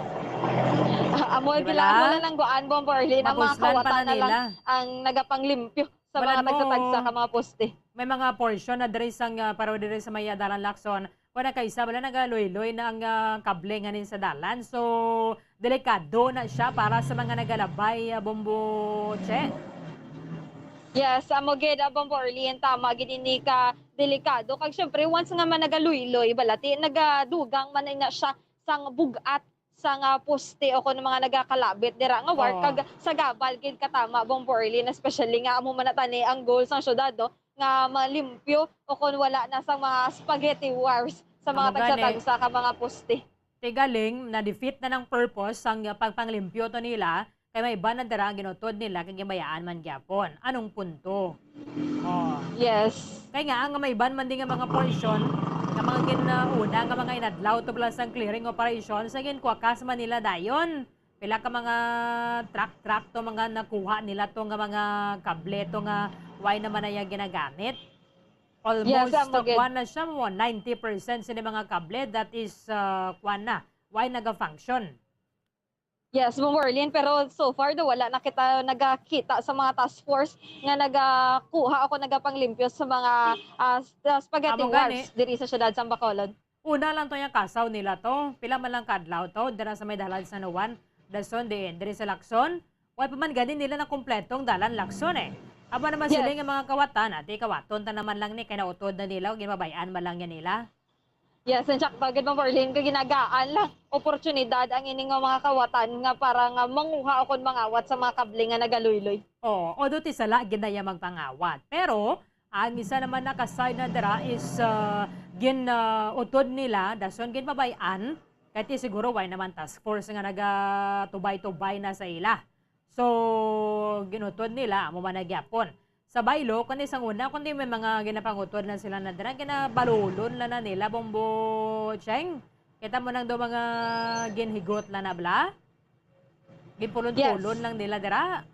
Ah, amo, di ba gila, lang? Amo lang ang guan, Bombo Orly, ang mga Maguslan pa kawatan na na lang nila. Ang nagapanglimpyo sa Wala mga mo. Tagsa-tagsa ka mga poste. May mga portion na diri sang, ah, paro diri sa may, ah, dalan, Lacson, Wala, kay isa bala nagaluy-luy na ang, ah, kable nganin sa dalan. So, delikado na siya para sa mga nagalabay, ah, Bombo Che. Yes, amo gid, ah, Bombo Orly, tama gid ini ka delikado. Kag syempre, once nga man nagaluy-luy, balati, nagadugang man na siya sang bug-at sang, ah, poste o kon mga nagakalabit dira nga wire, oh, kag sa gabal gid katama, Bombo Orly, especially nga amo man na tani ang goal sang syudad, no, nga malimpyo o kon wala na sang mga spaghetti wires sa mga, amo gani, tagsa-tagsa ka mga poste. Ti galing, na-defeat na ng purpose sang pagpanglimpyo to nila, kay may iban na dira ang ginutod nila kag ginbayaan man gyapon. Anong punto? Oh. Yes. Kay nga, ang may iban man din nga mga portion, nga mga ginauna nga mga inadlaw to bala sang clearing operation, sa ginkwakas man nila dayon. Pila ka mga truck-truck to, mga nakuha nila to nga mga kable to nga way naman na iya ginagamit. Yes, almost, amo gid, kuwan na siya, mo, ninety percent sini mga kable that is, uh, kuwan na, way naga-function. Yes, Ma'am Orlene, pero so far do, wala na kita nagakita sa mga task force nga nagakuha o nagapanglimpyo sa mga, ah, s-, ah, spaghetti wires diri sa siyudad sa Bacolod. Amo gani. Una lang to yung kasaw nila to. Pila man lang ka adlaw to, dira sa may dalan sa San Juan, dason diin, diri sa Lacson. Wala pa man gani nila na kompleto ang dalan, Lacson, eh. Amo naman, yes, sila nga mga kawatan, ati kawaton ta naman lang ni, kay nautod na nila, o ginbabayaan man lang yan nila. Yes, and sakto gid, Ma'am Orlene, kay ginagaan lang oportunidad ang ini nga mga kawatan nga para nga manguha o kon mangawat sa mga kable nga nagaluyloy. Oo, although ti sala gid na iya magpangawat. Pero ang isa naman na ka-side na dira is, ah, gin, ah, utod nila, dason ginpabay-an, kay ti siguro way naman task force nga nagatubay-tubay na sa ila. So, ginutod nila, amo man na gyapon. Sa baylo, kundi sang una, kundi may mga ginapangutod na sila na dira, ginabalulon lang na nila, Bombo Cheng. Kita mo nang do mga ginhigot lang na bala? Ginpulon-pulon, yes, lang nila dira.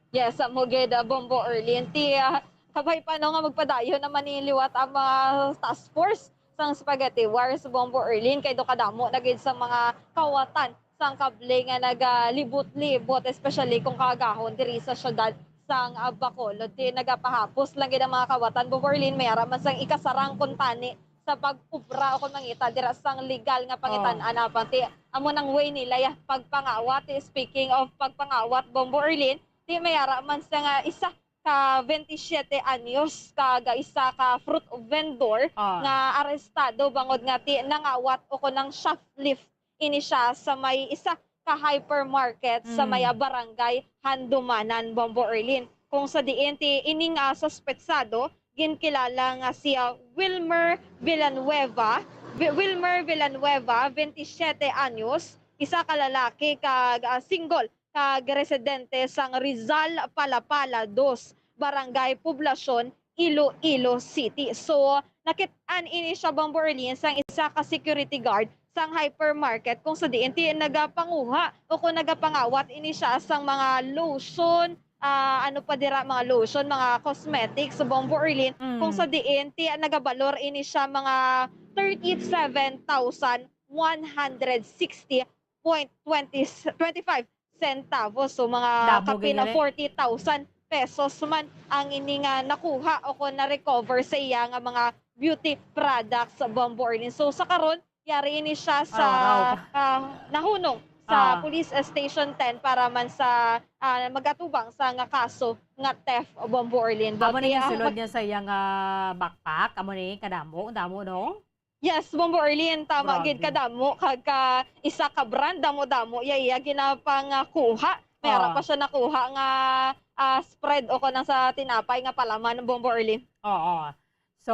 Yes, amo gid, ah, Bombo Erlin. Ti, ah, kabay pa, no, nga magpadayon naman ni liwat ang mga task force sang spaghetti wires, Bombo Erlin, kay do kadamo na gid sa mga kawatan sang kable nga nagalibot-libot, especially kung kaagahon diri sa siyudad sang, ah, Bacolod. Ti nagapahapos lang gid ang mga kawatan, Bombo Erlin, may ara man sang ikasarang kuntani sa pag-obra o kung mangita dira sang legal nga pangitan-an. Oh. Apang ti amo nang way nila ya pagpangawat. Ti, speaking of pagpangawat, Bombo Erlin, ti may ara man sa nga isa ka twenty-siete anyos kag isa ka fruit vendor, ah, nga arestado bangod nga ti nangawat o kon nang shoplift ini siya sa may isa ka hypermarket sa may, mm, ah, barangay Handumanan, Bombo Erlin. Kung sa diin ti ining, ah, suspetsado, ginkilala nga si, ah, Wilmer Villanueva, Vi-, Wilmer Villanueva, twenty-siete anyos, isa ka lalaki kag, ah, single kag residente sang Rizal Palapala dos, Barangay Poblacion, Iloilo City. So, nakit-an ini siya, Bombo Erlin, sang isa ka security guard sang hypermarket kung sa diin ti nagapanguha o kung nagapangawat ini siya sang mga lotion, ah, ano pa dira, mga lotion, mga cosmetics, Bombo Erlin, mm, kung sa diin ti nagabalor ini siya mga thirty-seven thousand one hundred sixty point twenty, twenty-five centavos. So, mga Damo kapin na gani. forty thousand pesos man ang ini nga nakuha o kon na-recover sa iya nga mga beauty products, Bombo Erlin. So, sa karon, yari ini siya sa, Araw-araw. ah, nahunong sa Ah. Police Station ten para man sa, ah, magatubang sa nga kaso nga theft, Bombo Erlin. Amo But, ni ah, sulod mag- niya sa iyang, ah, backpack. Amo ni kadamo, damo, no? Yes, Bombo Erlin, tama Grabe. gid, kadamo kag ka, isa ka brand, damo-damo iya, iya ginapangakuha. May ara Ah. pa siya nakuha nga, ah, spread o kon ang sa tinapay nga palaman, Bombo Erlin. Oo. So,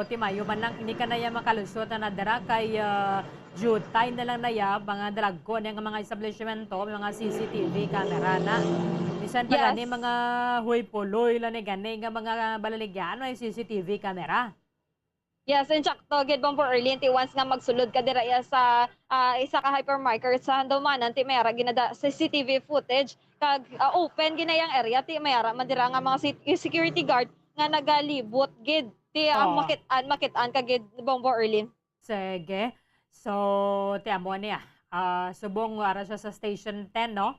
timayo man lang, hindi ka na ya makalusot na dira kay, ah, jutay na lang na ya, mga dalagko niya nga mga establishmento, may mga C C T V camera na. Bisan pa Yes. gani mga huy puloy lang ni gani nga mga balaligyan, may C C T V camera. Yes, insakto gid, Bombo Erlin, ti once nga magsulod ka dira iya sa, ah, isa ka hypermarket sa Handumanan, ti may ara ginada C C T V footage, kag, ah, open gid na yang area, ti may ara man dira nga mga sit-, security guard nga nagalibot gid, ti, ah, Oo. makit-an, makit-an ka gid, Bombo Erlin. Sige. So, ti amo niya. Ah, subong ara siya sa Station ten, no?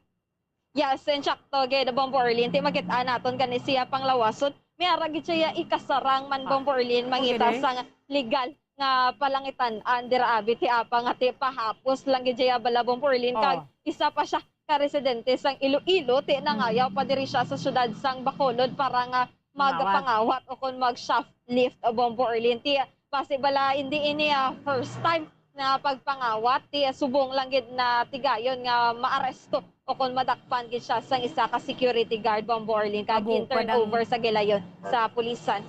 Yes, insakto gid, Bombo Erlin. Ti makit-an naton gani siya panglawason. May ara gid siya ikasarang man, Ah, Bombo Erlin, okay, mangita eh. sang legal nga palangitan-an dira abi ti apa nga ti pahapos lang gid siya bala, Bombo Erlin, kag Oh. isa pa siya ka residente sang Iloilo, ti nangayaw Mm. pa diri siya sa siyudad sang Bacolod para nga Mangawat. magpangawat o kon mag-shoplift, Bombo Erlin. Ti basi bala hindi ini, ah, first time na pagpangawat, ti subong lang gid na tigayon nga maaresto o kon madakpan gid siya sang isa ka security guard, Bombo Erlin, kag Mabukod ang gin-turnover sa gilayon sa pulisan.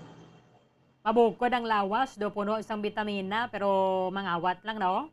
Mabukod ang lawas, do puno sang bitamina, pero mangawat lang, no?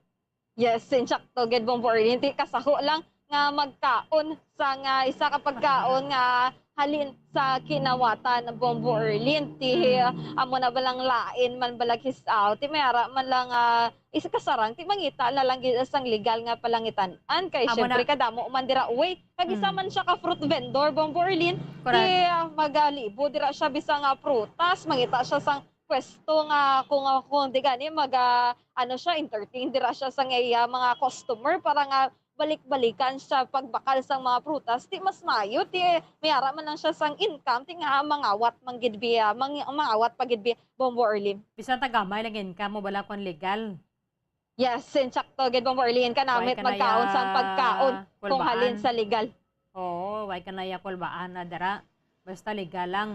Yes, insakto gid, Bombo Erlin. Ti kasaho lang nga magkaon sang, ah, isa ka pagkaon nga halin sa kinawatan, Bombo Erlin. Ti, Mm. amo na balang lain man balag hisaw. Ti may ara man lang, ah, isa ka sarang. Ti mangita na lang gid sang legal nga palangitan-an. Kay Amo syempre na. kadamo man dira, uy. Kag isa Mm. man siya ka fruit vendor, Bombo Erlin. Correct. Ti, ah, magalibo dira siya bisan nga prutas. Mangita siya sang pwesto nga kung, kung di gani mag, ah, ano siya, entertain dira siya sang iya mga customer para nga balik-balikan siya pagbakal sang mga prutas, ti mas maayo, ti may ara man lang siya sang income, ti nga mangawat man gid biya, mang-, mangawat pa gid biya, Bombo Erlin. Bisan tagamay lang income mo, wala kon legal. Yes, insakto gid, Bombo Erlin, kanamit Why ka magkaon naya sang pagkaon kung halin kulbaan? sa legal. Oo, why ka naya kulbaan na dira? Basta legal lang.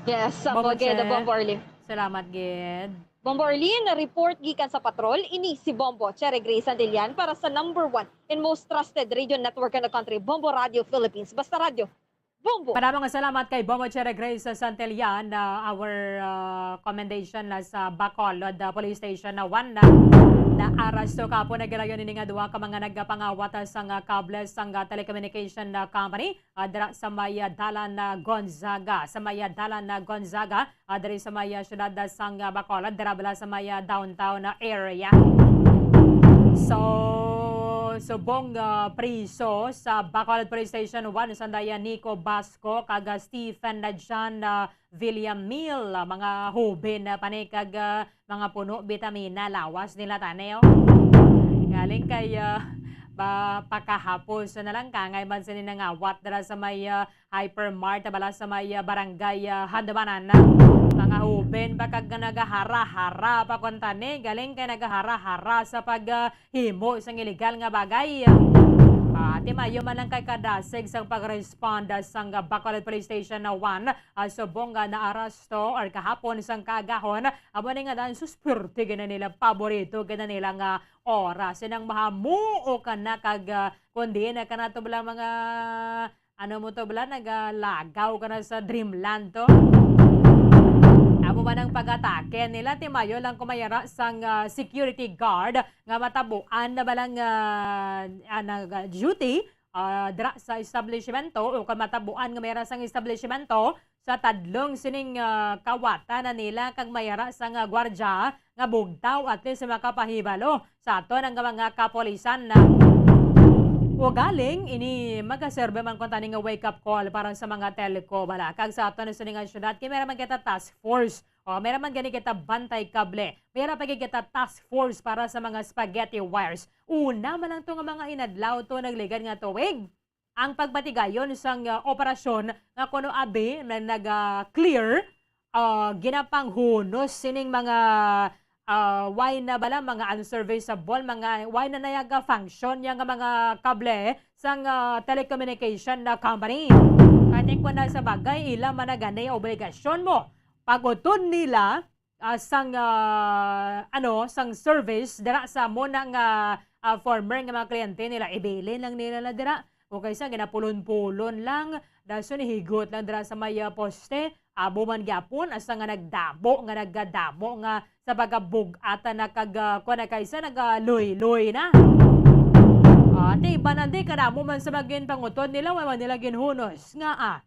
Yes, Bombo amo gid, Che. Bombo Erlin. Salamat gid. Bombo Erlin, report gikan sa patrol, ini si Bombo Cherry Grace Santillan para sa number one and most trusted radio network in the country, Bombo Radio Philippines. Basta radyo, Bombo. Maraming salamat kay Bombo Cherry Grace Santillan, na our, ah, commendation na sa Bacolod, ah, Police Station na one na naaresto kapon. Nagilayon ini nga duha ka mga nagapangawat, ah, sang, ah, kable sang, ah, telecommunication na company, ah, dira sa may, ah, dalan na Gonzaga, sa may, ah, dalan na Gonzaga, ah, diri sa may, ah, siyudad, ah, sang, ah, Bacolod, dira bala sa may, ah, downtown na area. So, subong, ah, priso sa Bacolod Police Station one, sandaya Nico Basco kag, ah, Stephen na John, ah, Villamil, ah, mga hoben na pa ni kag, ah, mga puno bitamina, lawas nila tani, oh. Galing kay, ah, ba, pakahapos na lang, kangay man sini nangawat dira sa may, ah, Hypermart, bala sa may, ah, barangay, ah, Handumanan. Mga hoben pa kag nagahara-hara pa kon tani, galing kay nagahara-hara sa pag, ah, himo sang iligal nga bagay. Ah, ti maayo man lang kay kadasig sang pag-respond sang Bacolod Police Station na one, ah, subong nga naaresto or kahapon sang kaagahon, amo ni nga daan susperte gid na nila, paborito gid na nila nga oras. Sinang mahamuo ka na kag, ah, kundi na ka na to bala mga, ano mo to bala, nagalagaw ka na sa dreamland to. Amo man ang pag-atake nila, ti maayo lang kung may ara sang, ah, security guard nga matabuan na balang, ah, ah, nag-duty, ah, dira sa establishmento o kung matabuan nga may ara sang establishmento, sa tadlong sining, ah, kawatan na nila kag may ara sang, ah, gwardya nga bugtaw, at least makapahibalo sa aton ang mga kapulisan na. Ugaling ini magaserbe man kuntani nga wake-up call para sa mga telco, bala, kag sa aton sining nga syudad, kay meron man kita task force O, may ra man gani kita bantay kable. May ra pa gid kita task force para sa mga spaghetti wires. Una man lang to nga mga inadlaw to nagligad nga tuig. Ang pagpatigayon sang, ah, operasyon nga kuno abi na nag-, ah, clear, ah, ginapanghunos sining mga, ah, why na bala, mga unserviceable, mga why na nayaga function niya nga mga kable sang, ah, telecommunication na company. Kay kung na sa bagay, ila man na gani obligasyon mo. Pag-utod nila, ah, sang, ah, ano, sang service dira sa mo na nga, ah, former nga mga kliyente nila, ibilin lang nila na dira. O kaysa ginapulon-pulon lang, dason higot lang dira sa may, ah, poste, abo man gyapon, asa nga nagdamo, nga nagdamo nga sa pagkabug-atan na kag, ah, kuwan na kaysa nagaluy-luy na. Ah, di ba nandi, kadamo man sa mga ginpangutod nila, wala man nila ginhunos. Nga, ah,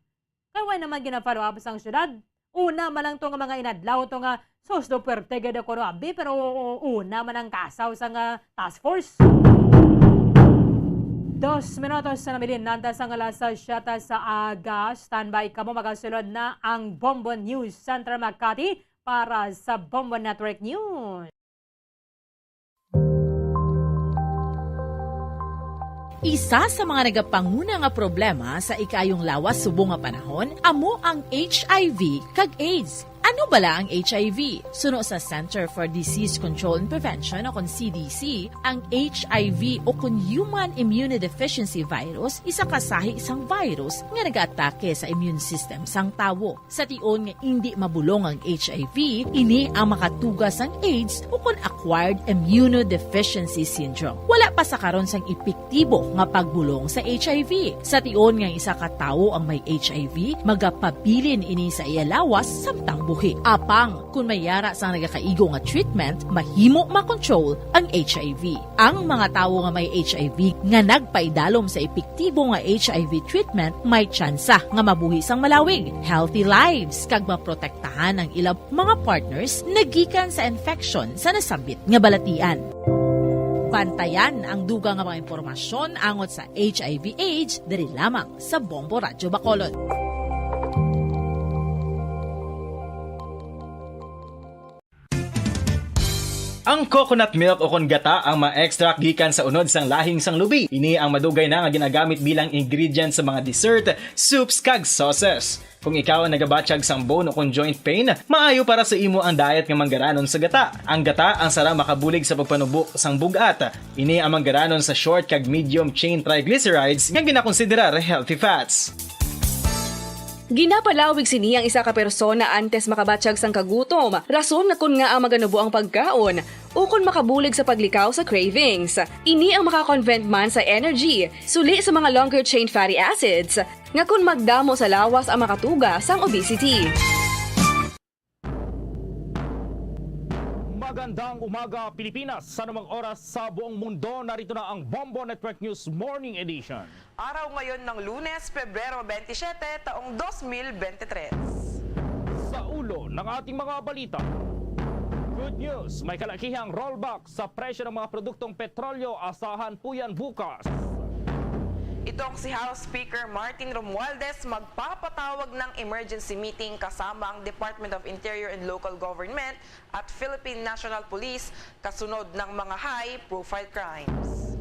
Kay wala naman gina-follow up sang syudad. Una man lang to nga mga inadlaw to nga, sus, do puwerte gid ako, no, abi, pero u-, u-, una man ang kasaw sang, ah, task force. Dos minutos na nabilin nanta sang alas siyete sa aga. Standby kamo, magasulod na ang Bombo News Center Makati para sa Bombo Network News. Isa sa mga nagapanguna nga problema sa ikaayong lawas subong nga panahon amo ang H I V kag AIDS. Ano bala ang H I V? Suno sa Center for Disease Control and Prevention o kon C D C, ang H I V o kon Human Immunodeficiency Virus isa ka sahi sang virus nga nagaatake sa immune system sang tawo. Sa tion nga indi mabulong ang H I V, ini ang makatuga sang AIDS o kon acquired immunodeficiency syndrome. Wala pa sa karon sang epektibo nga pagbulong sa H I V. Sa tion nga isa ka tawo ang may H I V, magapabilin ini sa iya lawas samtang buhi. Apang, kon may yara sang nagakaigo nga treatment, mahimo makontrol ang H I V. Ang mga tawo nga may H I V nga nagpaidalom sa epektibo nga H I V treatment may tsansa nga mabuhi sang malawig, healthy lives, kag maprotektahan ang ilang mga partners nagikan sa infection sa nasambit nga balatian. Bantayan ang dugang nga mga impormasyon angot sa H I V AIDS diri lamang sa Bombo Radyo Bacolod. Ang coconut milk o kon gata ang ma-extract gikan sa unod sang lahing sang lubi. Ini ang madugay na nga ginagamit bilang ingredient sa mga dessert, soups, kag sauces. Kung ikaw ang nagabatyag sang bone o kon joint pain, maayo para sa imo ang diet nga manggaranon sa gata. Ang gata ang sarang makabulig sa pagpanubo sang bug-at. Ini ang manggaranon sa short kag medium chain triglycerides nga ginakonsiderar healthy fats. Ginapalawig sini ang isa ka persona antes makabatyag sang kagutom, rason nga kon ngaa maganubo ang pagkaon, ukon makabulig sa paglikaw sa cravings. Ini ang maka-convert man sa energy, suli sa mga longer chain fatty acids, nga kon magdamo sa lawas ang makatuga sang obesity. Magandang umaga, Pilipinas. Sa anumang oras sa buong mundo, narito na ang Bombo Network News Morning Edition. Araw ngayon ng Lunes, Pebrero twenty-seven, taong dos mil bente tres. Sa ulo ng ating mga balita, good news, may kalakihang rollback sa presyo ng mga produktong petrolyo, asahan po yan bukas. Itong si House Speaker Martin Romualdez magpapatawag ng emergency meeting kasama ang Department of Interior and Local Government at Philippine National Police kasunod ng mga high-profile crimes.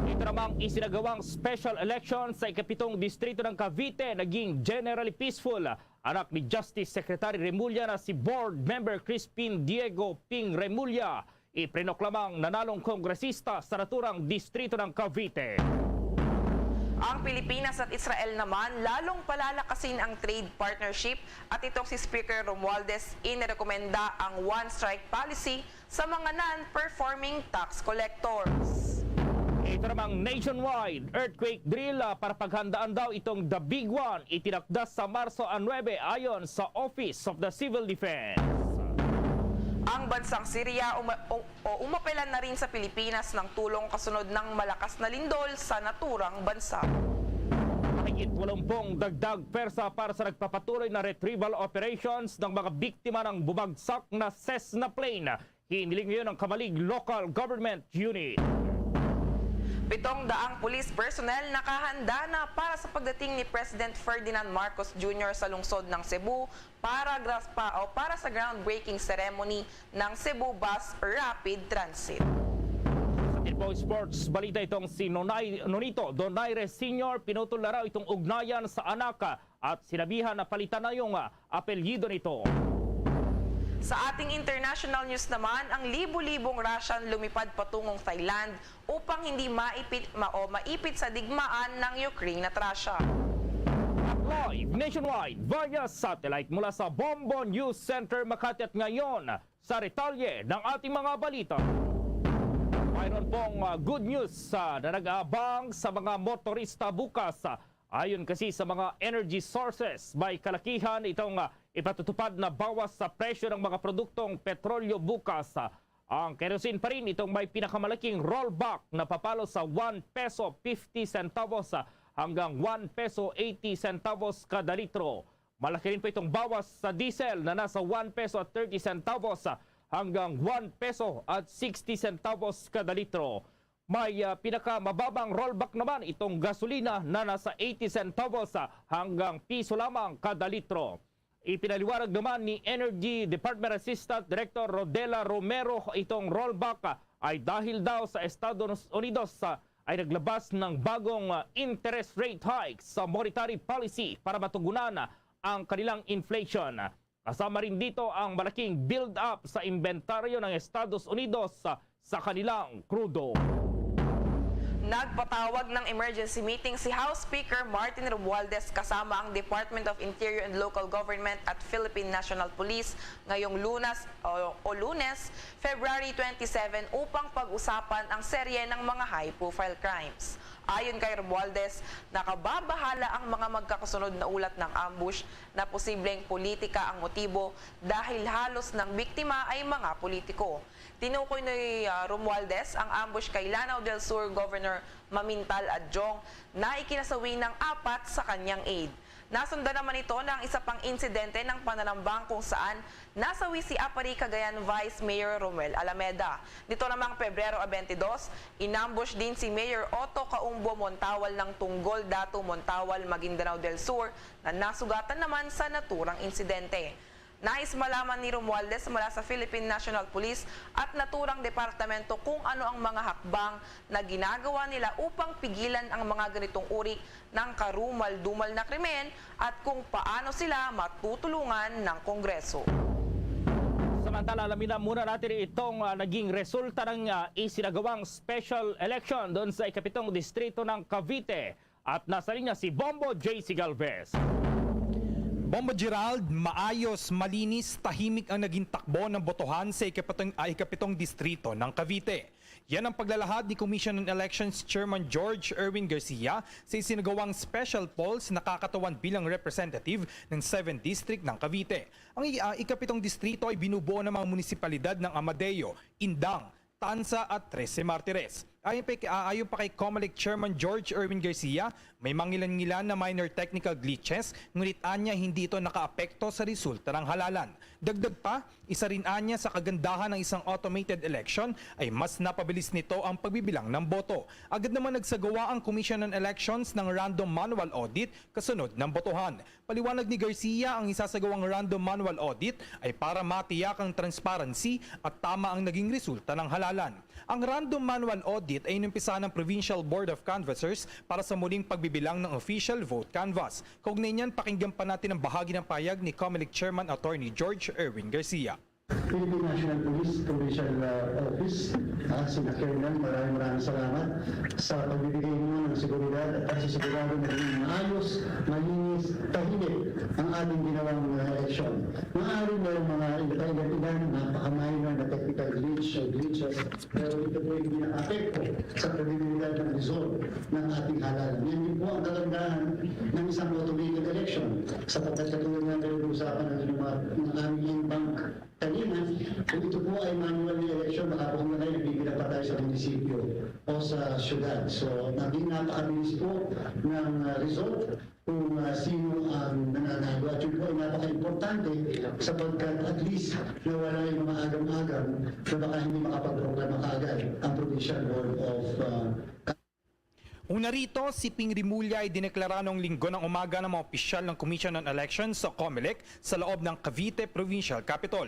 Ito namang isinagawang special election sa ikapitong distrito ng Cavite naging generally peaceful. Anak ni Justice Secretary Remulla na si Board Member Crispin Diego Ping Remulla, ipinrenoklaman nanalong kongresista sa naturang distrito ng Cavite. Ang Pilipinas at Israel naman lalong palalakasin ang trade partnership at itong si Speaker Romualdez inirekomenda ang one-strike policy sa mga non-performing tax collectors. Ito namang nationwide earthquake drill, ah, para paghandaan daw itong The Big One, itinakda sa Marso nuebe ayon sa Office of the Civil Defense. Ang bansang Syria uma-, o, o umapelan na rin sa Pilipinas ng tulong kasunod ng malakas na lindol sa naturang bansa. Mahigit walumpung dagdag pwersa para sa nagpapatuloy na retrieval operations ng mga biktima ng bumagsak na Cessna plane. Hiniling ngayon ng Camalig Local Government Unit. Pitong daang police personnel nakahanda na para sa pagdating ni President Ferdinand Marcos Junior sa lungsod ng Cebu para gras-, pa, o para sa groundbreaking ceremony ng Cebu Bus Rapid Transit. Sa Tilpong Sports Balita, itong si Nonay, Nonito Donaire Senior pinutol na raw itong ugnayan sa anak at sinabihan na palitan na yung, ah, apelyido nito. Sa ating international news naman, ang libo-libong Russian lumipad patungong Thailand upang hindi maipit, ma-, o maipit sa digmaan ng Ukraine at Russia. At live nationwide via satellite mula sa Bombo News Center, Makati, at ngayon sa detalye ng ating mga balita. Mayroon pong, ah, good news, ah, na nag-aabang sa mga motorista bukas. Ayon kasi sa mga energy sources, may kalakihan itong, ah, ipatutupad na bawas sa presyo ng mga produktong petrolyo bukas. Ah, ang kerosene pa rin itong may pinakamalaking rollback na papalo sa one peso fifty centavos, ah, hanggang one peso eighty centavos kada litro. Malaki rin po itong bawas sa diesel na nasa one peso at thirty centavos, ah, hanggang one peso at sixty centavos kada litro. May, ah, pinakamababang rollback naman itong gasolina na nasa eighty centavos, ah, hanggang piso lamang kada litro. Ipinaliwanag naman ni Energy Department Assistant Director Rodela Romero itong rollback, ah, ay dahil daw sa Estados Unidos, ah, ay naglabas ng bagong, ah, interest rate hike sa monetary policy para matugunan, ah, ang kanilang inflation. Kasama rin dito ang malaking build-up sa inventaryo ng Estados Unidos sa, sa kanilang krudo. Nagpatawag ng emergency meeting si House Speaker Martin Romualdez kasama ang Department of Interior and Local Government at Philippine National Police ngayong Lunas o, o Lunes, February twenty-seven, upang pag-usapan ang serye ng mga high-profile crimes. Ayon kay Romualdez, nakababahala ang mga magkakasunod na ulat ng ambush na posibleng politika ang motibo dahil halos ng biktima ay mga politiko. Tinukoy ni, ah, Romualdez ang ambush kay Lanao del Sur Governor Mamintal Adjong na ikinasawi ng apat sa kanyang aide. Nasundan naman ito ng isa pang insidente ng pananambang kung saan nasawi si Aparri, Cagayan Vice Mayor Romuel Alameda. Nito namang Pebrero a twenty-dos, inambush din si Mayor Otto Kaumbo Montawal ng Tunggol, Datu, Montawal, Maguindanao del Sur, na nasugatan naman sa naturang insidente. Nais malaman ni Romualdez mula sa Philippine National Police at naturang departamento kung ano ang mga hakbang na ginagawa nila upang pigilan ang mga ganitong uri ng karumal-dumal na krimen at kung paano sila matutulungan ng Kongreso. Samantala, alamin na muna natin itong, ah, naging resulta ng, ah, isinagawang special election doon sa ikapitong distrito ng Cavite. At nasa linya si Bombo J C Galvez. Bombo Gerald, maayos, malinis, tahimik ang naging takbo ng botohan sa ikapitong, ah, ikapitong distrito ng Cavite. Yan ang paglalahad ni Commission on Elections Chairman George Erwin Garcia sa isinagawang special polls na kakatawan bilang representative ng seventh District ng Cavite. Ang i-, ah, ikapitong distrito ay binubuo ng mga munisipalidad ng Amadeo, Indang, Tanza at Trece Martires. Ayon pa, ah, ayon pa kay Comelec Chairman George Erwin Garcia, may mangilan-ngilan na minor technical glitches, ngunit anya hindi ito nakaapekto sa resulta ng halalan. Dagdag pa, isa rin anya sa kagandahan ng isang automated election ay mas napabilis nito ang pagbibilang ng boto. Agad naman nagsagawa ang Commission on Elections ng random manual audit kasunod ng botohan. Paliwanag ni Garcia, ang isasagawang random manual audit ay para matiyak ang transparency at tama ang naging resulta ng halalan. Ang random manual audit ay inumpisahan ng Provincial Board of Canvassers para sa muling pagbibilang ng official vote canvass. Kaugnay niyan, pakinggan pa natin ang bahagi ng pahayag ni Comelec Chairman Attorney George Erwin Garcia. Philippine National Police Provincial, uh, Office, ah, sina Colonel, maraming, maraming salamat sa pagbibigay mo ng seguridad at pagsisigurado na maging maayos, malinis, tahimik ang ating ginawang, uh, eleksyon. Maaaring mayroong mga ilan-ilan, napaka-minor na technical glitch o glitches, pero ito po hindi nakaapekto sa kredibilidad ng result ng ating halalan. Yan din po ang kagandahan ng isang automated election, sapagkat katulad nga pinag-uusapan ng mga, ng aming bank kanina, kung ito po ay manual na election, baka po hanggang ngayon nagbibilang pa tayo sa munisipyo o sa syudad. So, naging napakabilis po ng, ah, result kung, ah, sino ang nananalo. At yun po ay napaka-importante sapagkat at least nawala yung mga agam-agam na baka hindi makapagproklama kaagad ang Provincial Board of, ah, Una rito, si Ping Remulla ay dineklara noong Linggo ng umaga ng mga opisyal ng Commission on Elections o COMELEC sa loob ng Cavite Provincial Capitol.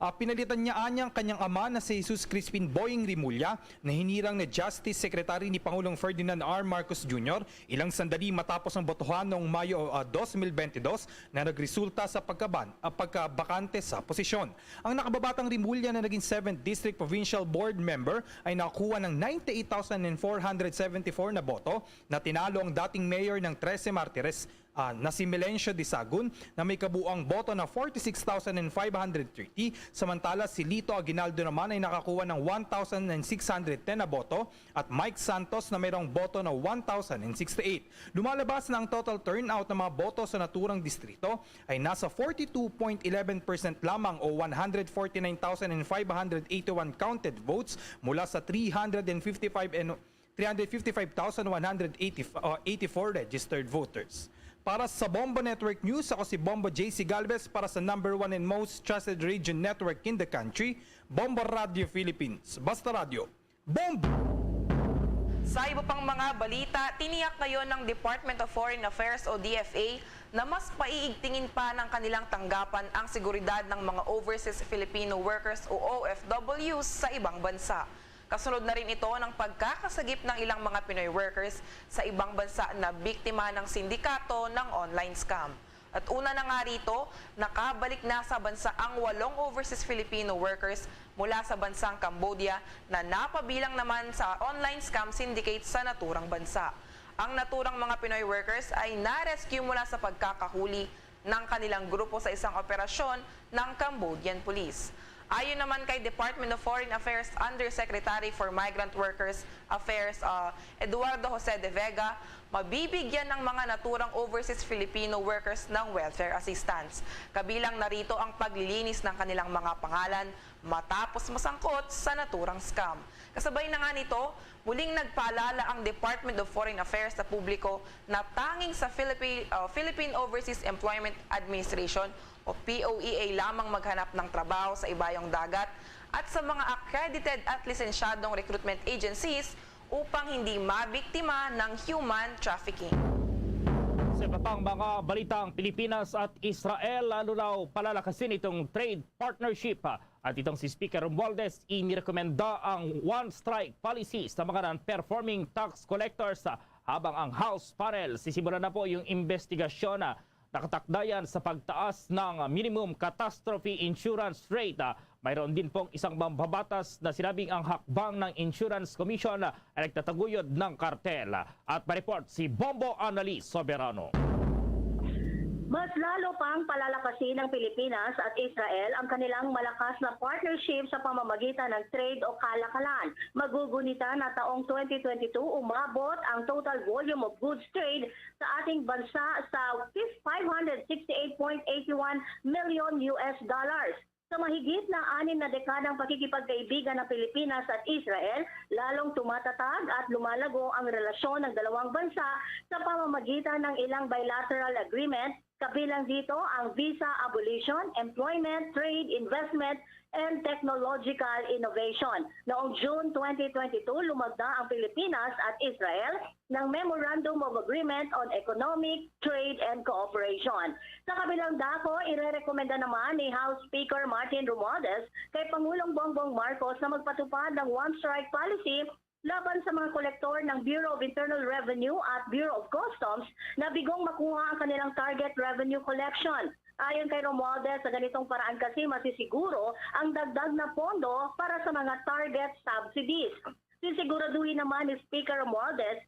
Ah, pinalitan niya anya ang kanyang ama na si Jesus Crispin Boying Remulla na hinirang na Justice Secretary ni Pangulong Ferdinand R. Marcos Junior ilang sandali matapos ang botohan noong Mayo, ah, dos mil bentidós na nagresulta sa pagkaban-, ah, pagkabakante sa posisyon. Ang nakababatang Remulla na naging seventh District Provincial Board member ay nakakuha ng ninety-eight thousand four hundred seventy-four na boto na tinalo ang dating mayor ng Trece Martires, ah, na si Melencio Disagun na may kabuang boto na forty-six thousand five hundred thirty, samantala si Lito Aguinaldo naman ay nakakuha ng one thousand six hundred ten na boto at Mike Santos na mayroong boto na one thousand sixty-eight. Lumalabas na ang total turnout ng mga boto sa naturang distrito ay nasa forty-two point eleven percent lamang o one hundred forty-nine thousand five hundred eighty-one counted votes mula sa three hundred fifty-five and three hundred fifty-five thousand one hundred eighty, uh, eighty-four registered voters. Para sa Bombo Network News, ako si Bombo J C Galvez para sa number one and most trusted radio network in the country, Bombo Radio Philippines. Basta Radio, Bombo! Sa iba pang mga balita, tiniyak ngayon ng Department of Foreign Affairs o D F A na mas paiigtingin pa ng kanilang tanggapan ang seguridad ng mga overseas Filipino workers o O F Ws sa ibang bansa. Kasunod na rin ito ng pagkakasagip ng ilang mga Pinoy workers sa ibang bansa na biktima ng sindikato ng online scam. At una na nga rito, nakabalik na sa bansa ang walong overseas Filipino workers mula sa bansang Cambodia na napabilang naman sa online scam syndicate sa naturang bansa. Ang naturang mga Pinoy workers ay na-rescue mula sa pagkakahuli ng kanilang grupo sa isang operasyon ng Cambodian Police. Ayon naman kay Department of Foreign Affairs Undersecretary for Migrant Workers Affairs, uh, Eduardo Jose de Vega, mabibigyan ng mga naturang overseas Filipino workers ng welfare assistance. Kabilang na rito ang paglilinis ng kanilang mga pangalan matapos masangkot sa naturang scam. Kasabay na nga nito, muling nagpaalala ang Department of Foreign Affairs sa publiko na tanging sa Philippi-, uh, Philippine Overseas Employment Administration o P O E A lamang maghanap ng trabaho sa ibayong dagat at sa mga accredited at lisensyadong recruitment agencies upang hindi mabiktima ng human trafficking. Sa iba pang mga balita, ang Pilipinas at Israel lalo raw palalakasin itong trade partnership. At itong si Speaker Romualdez inirekomenda ang one-strike policy sa mga non-performing tax collectors, ah, habang ang House panel sisimulan na po yung investigasyon na nakatakdayan sa pagtaas ng minimum catastrophe insurance rate. Ah, mayroon din pong isang mambabatas na sinabing ang hakbang ng Insurance Commission ay nagtataguyod ng kartel. At may report si Bombo Annalise Soberano. Mas lalo pang palalakasin ng Pilipinas at Israel ang kanilang malakas na partnership sa pamamagitan ng trade o kalakalan. Magugunita na taong twenty twenty-two, umabot ang total volume of goods trade sa ating bansa sa five hundred sixty-eight point eight one million U S dollars. Sa mahigit na anim na dekadang pakikipagkaibigan ng Pilipinas at Israel, lalong tumatatag at lumalago ang relasyon ng dalawang bansa sa pamamagitan ng ilang bilateral agreement, kabilang dito ang visa abolition, employment, trade, investment, and technological innovation. Noong June twenty twenty-two, lumagda ang Pilipinas at Israel ng Memorandum of Agreement on Economic, Trade, and Cooperation. Sa kabilang dako, irerekomenda naman ni House Speaker Martin Romualdez kay Pangulong Bongbong Marcos na magpatupad ng one-strike policy laban sa mga kolektor ng Bureau of Internal Revenue at Bureau of Customs na bigong makuha ang kanilang target revenue collection. Ayon kay Romualdez, sa ganitong paraan kasi masisiguro ang dagdag na pondo para sa mga target subsidies. Sisiguraduhin naman ni Speaker Romualdez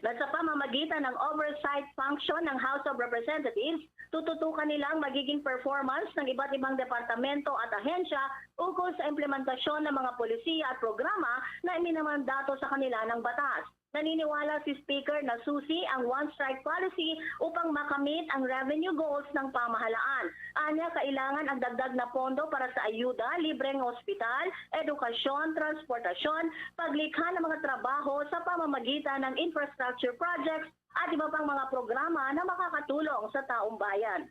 na sa pamamagitan ng oversight function ng House of Representatives, tututukan nila ang magiging performance ng iba't ibang departamento at ahensya ukol sa implementasyon ng mga polisiya at programa na iminamandato sa kanila ng batas. Naniniwala si Speaker na susi ang one-strike policy upang makamit ang revenue goals ng pamahalaan. Anya, kailangan ang dagdag na pondo para sa ayuda, libreng ospital, edukasyon, transportasyon, paglikha ng mga trabaho sa pamamagitan ng infrastructure projects at iba pang mga programa na makakatulong sa taong bayan.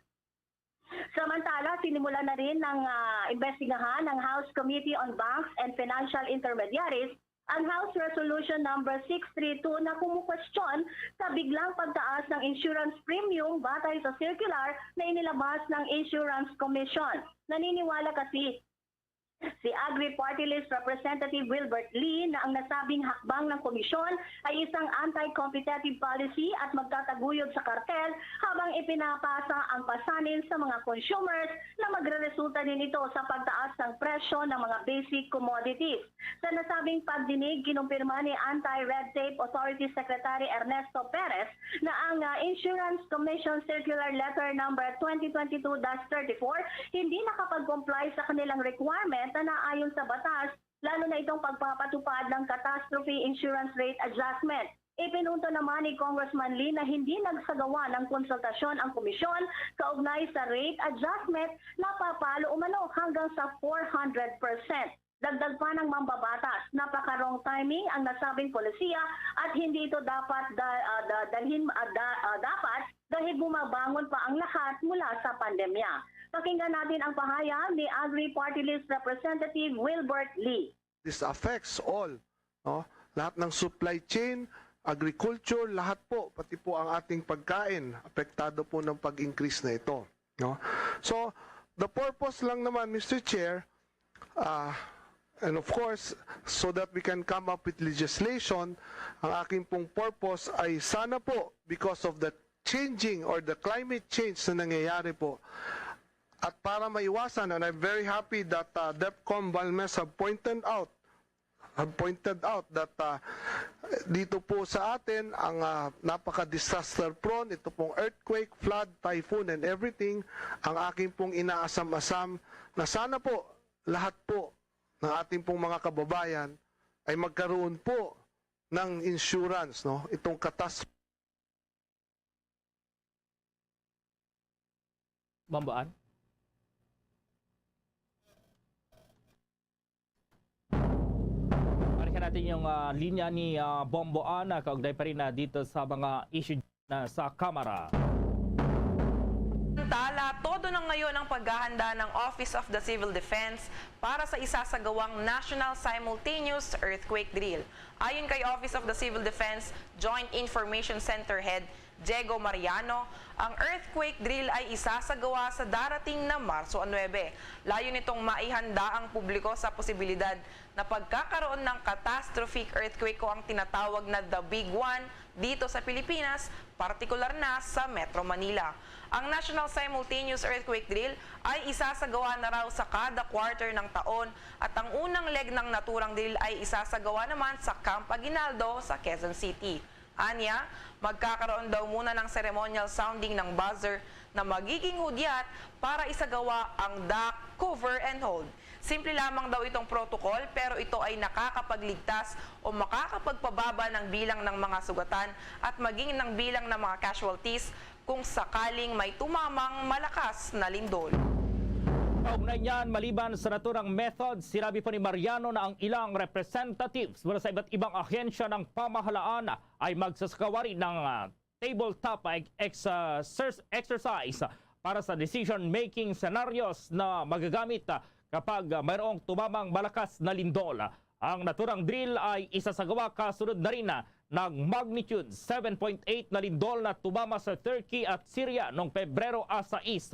Samantala, sinimulan na rin ng, ah, imbestigahan ng House Committee on Banks and Financial Intermediaries ang House Resolution Number six three two na kumukwestiyon sa biglang pagtaas ng insurance premium batay sa circular na inilabas ng Insurance Commission. Naniniwala kasi si Agri Party List Representative Wilbert Lee na ang nasabing hakbang ng komisyon ay isang anti-competitive policy at magtataguyod sa kartel habang ipinapasa ang pasanin sa mga consumers na magreresulta din ito sa pagtaas ng presyo ng mga basic commodities. Sa nasabing pagdinig, kinumpirma ni Anti-Red Tape Authority Secretary Ernesto Perez na ang, ah, Insurance Commission Circular Letter Number twenty twenty-two dash thirty-four hindi nakapag-comply sa kanilang requirement na naayon sa batas, lalo na itong pagpapatupad ng catastrophe insurance rate adjustment. Ipinunto naman ni Congressman Lee na hindi nagsagawa ng konsultasyon ang komisyon kaugnay sa rate adjustment na papalo umano hanggang sa four hundred percent. Dagdag pa ng mambabatas, napaka-wrong timing ang nasabing polisiya at hindi ito dapat da-, ah, da-, dalhin, ah, da-, ah, dapat dahil bumabangon pa ang lahat mula sa pandemya. Pakinggan natin ang pahayag ni Agri Party List Representative Wilbert Lee. This affects all, no? Lahat ng supply chain, agriculture, lahat po, pati po ang ating pagkain, apektado po ng pag-increase na ito, no? So, the purpose lang naman, Mister Chair, ah, and of course, so that we can come up with legislation, ang aking pong purpose ay sana po, because of the changing or the climate change na nangyayari po, at para maiwasan, and I'm very happy that, uh, DepCom Valmes have pointed out, have pointed out that, uh, dito po sa atin, ang, uh, napaka-disaster prone, ito pong earthquake, flood, typhoon, and everything, ang aking pong inaasam-asam na sana po, lahat po ng ating pong mga kababayan ay magkaroon po ng insurance, no? Itong katas- Bambaan? Balikan natin yung, ah, linya ni, ah, Bombo Ana, kaugnay pa rin na dito sa mga issue na sa Kamara. Samantala, todo na ngayon ang paghahanda ng Office of the Civil Defense para sa isasagawang National Simultaneous Earthquake Drill. Ayon kay Office of the Civil Defense Joint Information Center Head Diego Mariano, ang earthquake drill ay isasagawa sa darating na Marso nuebe. Layo nitong maihanda ang publiko sa posibilidad na pagkakaroon ng catastrophic earthquake o ang tinatawag na The Big One dito sa Pilipinas, partikular na sa Metro Manila. Ang National Simultaneous Earthquake Drill ay isasagawa na raw sa kada quarter ng taon at ang unang leg ng naturang drill ay isasagawa naman sa Camp Aguinaldo sa Quezon City. Anya, magkakaroon daw muna ng ceremonial sounding ng buzzer na magiging hudyat para isagawa ang duck, cover, and hold. Simple lamang daw itong protocol, pero ito ay nakakapagligtas o makakapagpababa ng bilang ng mga sugatan at maging ng bilang ng mga casualties kung sakaling may tumamang malakas na lindol. Kaugnay niyan, maliban sa naturang method, sinabi po ni Mariano na ang ilang representatives mula sa iba't ibang ahensya ng pamahalaan ay magsasagawa rin ng, ah, tabletop ex-, ex-, ah, sers-, exercise para sa decision-making scenarios na magagamit, ah, kapag, ah, mayroong tumamang malakas na lindol. Ang naturang drill ay isasagawa kasunod na rin, ah, ng magnitude seven point eight na lindol na tumama sa Turkey at Syria noong Pebrero a sais.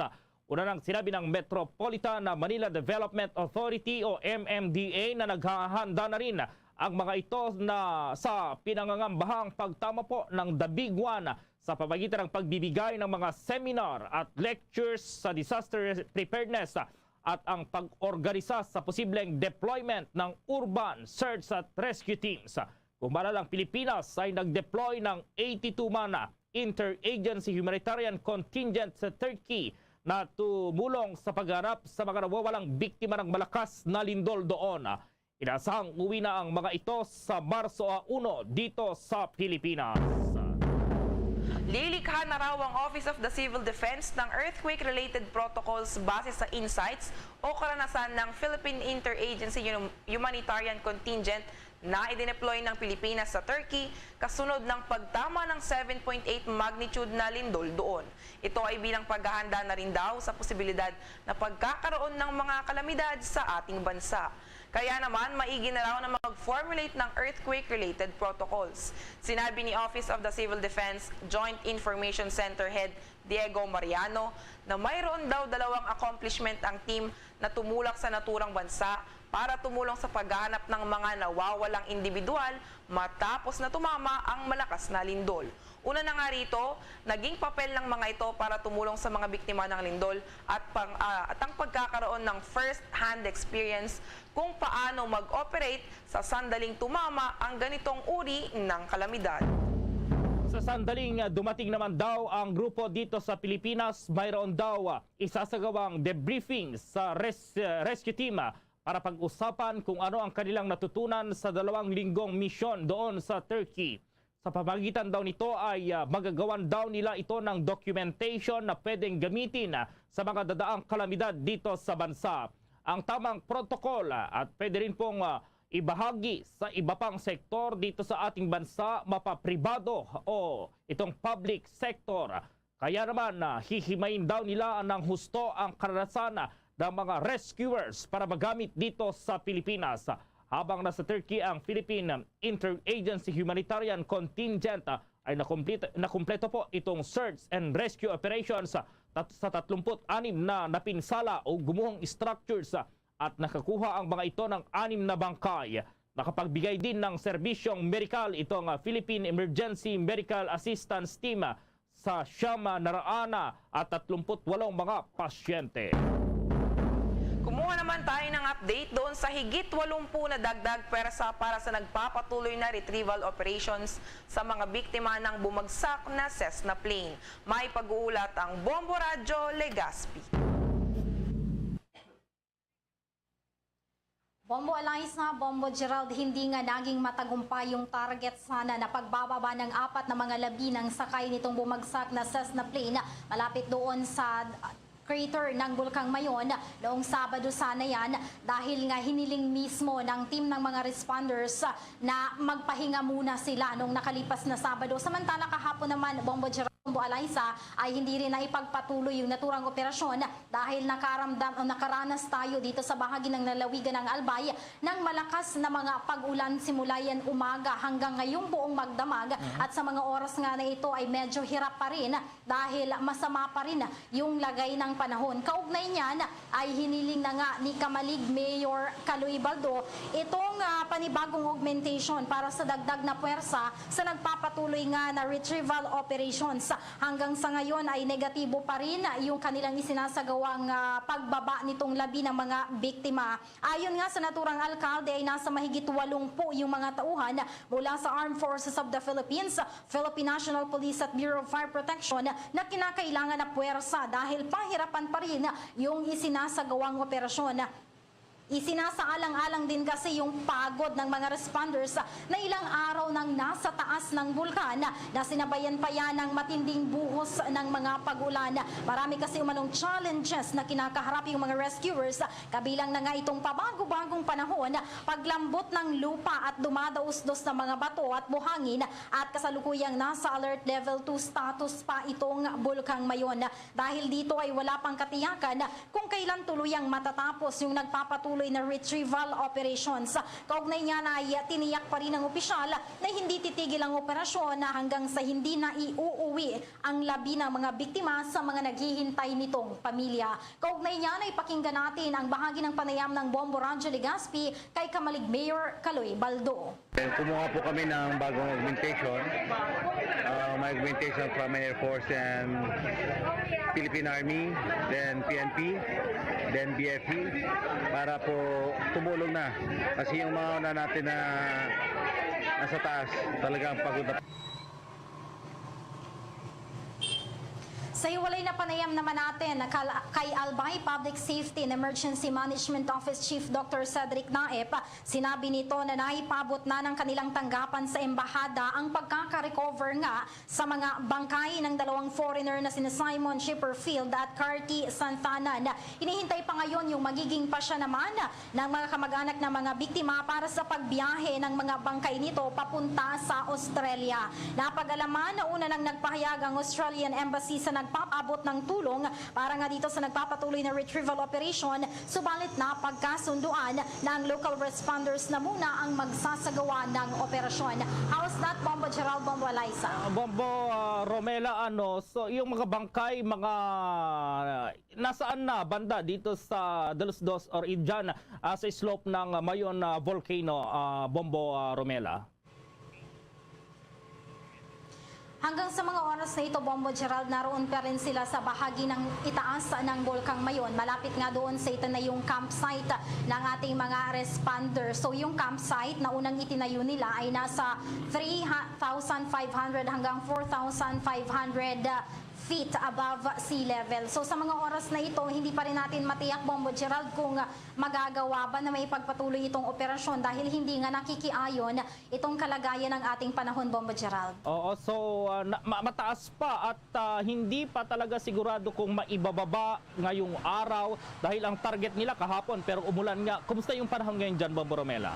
Una nang sinabi ng Metropolitan Manila Development Authority o M M D A na naghahanda na rin ang mga ito na sa pinangangambahang pagtama po ng The Big One sa pamagitan ng pagbibigay ng mga seminar at lectures sa disaster preparedness at ang pag-organisa sa posibleng deployment ng urban search at rescue teams. Kung maalala, ang Pilipinas ay nag-deploy ng eighty-two man interagency humanitarian contingent sa Turkey na tumulong sa paghanap sa mga nawawalang biktima ng malakas na lindol doon. Inaasahang uwi na ang mga ito sa Marso a uno dito sa Pilipinas. Lilikha na raw ang Office of the Civil Defense ng earthquake-related protocols base sa insights o karanasan ng Philippine Interagency Hum-, Humanitarian Contingent na idineploy ng Pilipinas sa Turkey kasunod ng pagtama ng seven point eight magnitude na lindol doon. Ito ay bilang paghahanda na rin daw sa posibilidad na pagkakaroon ng mga kalamidad sa ating bansa. Kaya naman, maigi na raw na mag-formulate ng earthquake-related protocols. Sinabi ni Office of the Civil Defense Joint Information Center Head Diego Mariano na mayroon daw dalawang accomplishment ang team na tumulak sa naturang bansa para tumulong sa paghahanap ng mga nawawalang individual matapos na tumama ang malakas na lindol. Una na nga rito, naging papel ng mga ito para tumulong sa mga biktima ng lindol at, pang, ah, at ang pagkakaroon ng first-hand experience kung paano mag-operate sa sandaling tumama ang ganitong uri ng kalamidad. Sa sandaling, ah, dumating naman daw ang grupo dito sa Pilipinas, mayroon daw, ah, isasagawang debriefing sa res-, ah, rescue team, ah, para pag-usapan kung ano ang kanilang natutunan sa dalawang linggong misyon doon sa Turkey. Sa pamagitan daw nito ay, ah, magagawan daw nila ito ng documentation na pwedeng gamitin, ah, sa mga dadaang kalamidad dito sa bansa. Ang tamang protocol, ah, at pwede rin pong, ah, ibahagi sa iba pang sektor dito sa ating bansa, mapapribado o itong public sector. Kaya naman, ah, hihimayin daw nila ng husto ang karanasan, ah, ng mga rescuers para magamit dito sa Pilipinas. Habang nasa Turkey ang Philippine Interagency Humanitarian Contingent, ah, ay nakumpleto, nakumpleto po itong search and rescue operations sa tat-, sa tatlumpu't anim na napinsala o gumuhong structures, ah, at nakakuha ang mga ito ng anim na bangkay. Nakapagbigay din ng serbisyong medikal itong, ah, Philippine Emergency Medical Assistance Team, ah, sa siyam na raan at tatlumpu't walong mga pasyente. Kumuha naman tayo ng update doon sa higit walumpu na dagdag pwersa para sa nagpapatuloy na retrieval operations sa mga biktima ng bumagsak na Cessna plane. May pag-uulat ang Bombo Radyo Legazpi. Bombo Eliza, Bombo Gerald, hindi nga naging matagumpay yung target sana na pagbababa ng apat na mga labi ng sakay nitong bumagsak na Cessna plane malapit doon sa crater ng Bulkang Mayon noong Sabado sana yan, dahil nga hiniling mismo ng team ng mga responders na magpahinga muna sila noong nakalipas na Sabado. Samantala kahapon naman, Bombo Gerald, Bombo Eliza, ay hindi rin na ipagpatuloy yung naturang operasyon dahil nakaramdam o nakaranas tayo dito sa bahagi ng lalawigan ng Albay ng malakas na mga pag-ulan simula yan umaga hanggang ngayong buong magdamag. Mhm. At sa mga oras nga na ito ay medyo hirap pa rin dahil masama pa rin yung lagay ng panahon. Kaugnay niyan ay hiniling na nga ni Camalig Mayor Caloy Baldo itong, ah, panibagong augmentation para sa dagdag na puwersa sa nagpapatuloy nga na retrieval operations. Hanggang sa ngayon ay negatibo pa rin yung kanilang isinasagawang, ah, pagbaba nitong labi ng mga biktima. Ayon nga sa naturang alkalde ay nasa mahigit walumpu yung mga tauhan mula sa Armed Forces of the Philippines, Philippine National Police at Bureau of Fire Protection na kinakailangan na puwersa dahil pahirapan pa rin yung isinasagawang operasyon. Isinasaalang-alang din kasi yung pagod ng mga responders na ilang araw nang nasa taas ng bulkan na sinabayan pa yan ng matinding buhos ng mga pag-ulan. Marami kasi umanong challenges na kinakaharap yung mga rescuers, kabilang na nga itong pabago-bagong panahon, paglambot ng lupa at dumadausdos na mga bato at buhangin, at kasalukuyang nasa alert level two status pa itong Bulkang Mayon. Dahil dito ay wala pang katiyakan kung kailan tuluyang matatapos yung nagpapatuloy na retrieval operations. Kaugnay niyan ay tiniyak pa rin ng opisyal na hindi titigil ang operasyon hanggang sa hindi na iuuwi ang labi ng mga biktima sa mga naghihintay nitong pamilya. Kaugnay niyan ay pakinggan natin ang bahagi ng panayam ng Bombo Radyo Legazpi kay Camalig Mayor Caloy Baldo. Kumuha po kami ng bagong augmentation. Ah, may augmentation from Air Force and Philippine Army, then P N P, then B F P, para po tumulong na. Kasi yung mga una natin na nasa taas, talagang pagod na. Sa hiwalay na panayam naman natin, kal-, kay Albay Public Safety and Emergency Management Office Chief Doctor Cedric Naep, sinabi nito na naipabot na ng kanilang tanggapan sa embahada ang pagkaka-recover nga sa mga bangkay ng dalawang foreigner na sina Simon Chipperfield at Carty Santanan. Hinihintay pa ngayon yung magiging pasya naman ng mga kamag-anak ng mga biktima para sa pagbiyahe ng mga bangkay nito papunta sa Australia. Napag-alaman na una nang nagpahayag ang Australian Embassy sa nag- Papabot ng tulong para nga dito sa nagpapatuloy na retrieval operation, subalit napagkasunduan na ang local responders na muna ang magsasagawa ng operasyon. How's that, Bombo Gerald, Bombo Eliza? Ah, Bombo, ah, Romela, ano, so yung mga bangkay, mga nasaan na banda dito sa De los Dos or i-, dyan, ah, sa slope ng Mayon, ah, volcano, ah, Bombo, ah, Romela? Hanggang sa mga oras na ito, Bombo Gerald, naroon pa rin sila sa bahagi ng itaas ng Bulkang Mayon, malapit nga doon sa itinayong campsite ng ating mga responders. So, yung campsite na unang itinayo nila ay nasa three thousand five hundred hanggang four thousand five hundred feet above sea level. So, sa mga oras na ito, hindi pa rin natin matiyak, Bombo Gerald, kung magagawa ba na maipagpatuloy itong operasyon dahil hindi nga nakikiayon itong kalagayan ng ating panahon, Bombo Gerald. Oo, so, ah, na- ma- mataas pa at, ah, hindi pa talaga sigurado kung maibababa ngayong araw dahil ang target nila kahapon pero umulan nga. Kumusta yung panahon ngayon dyan, Bombo Romela?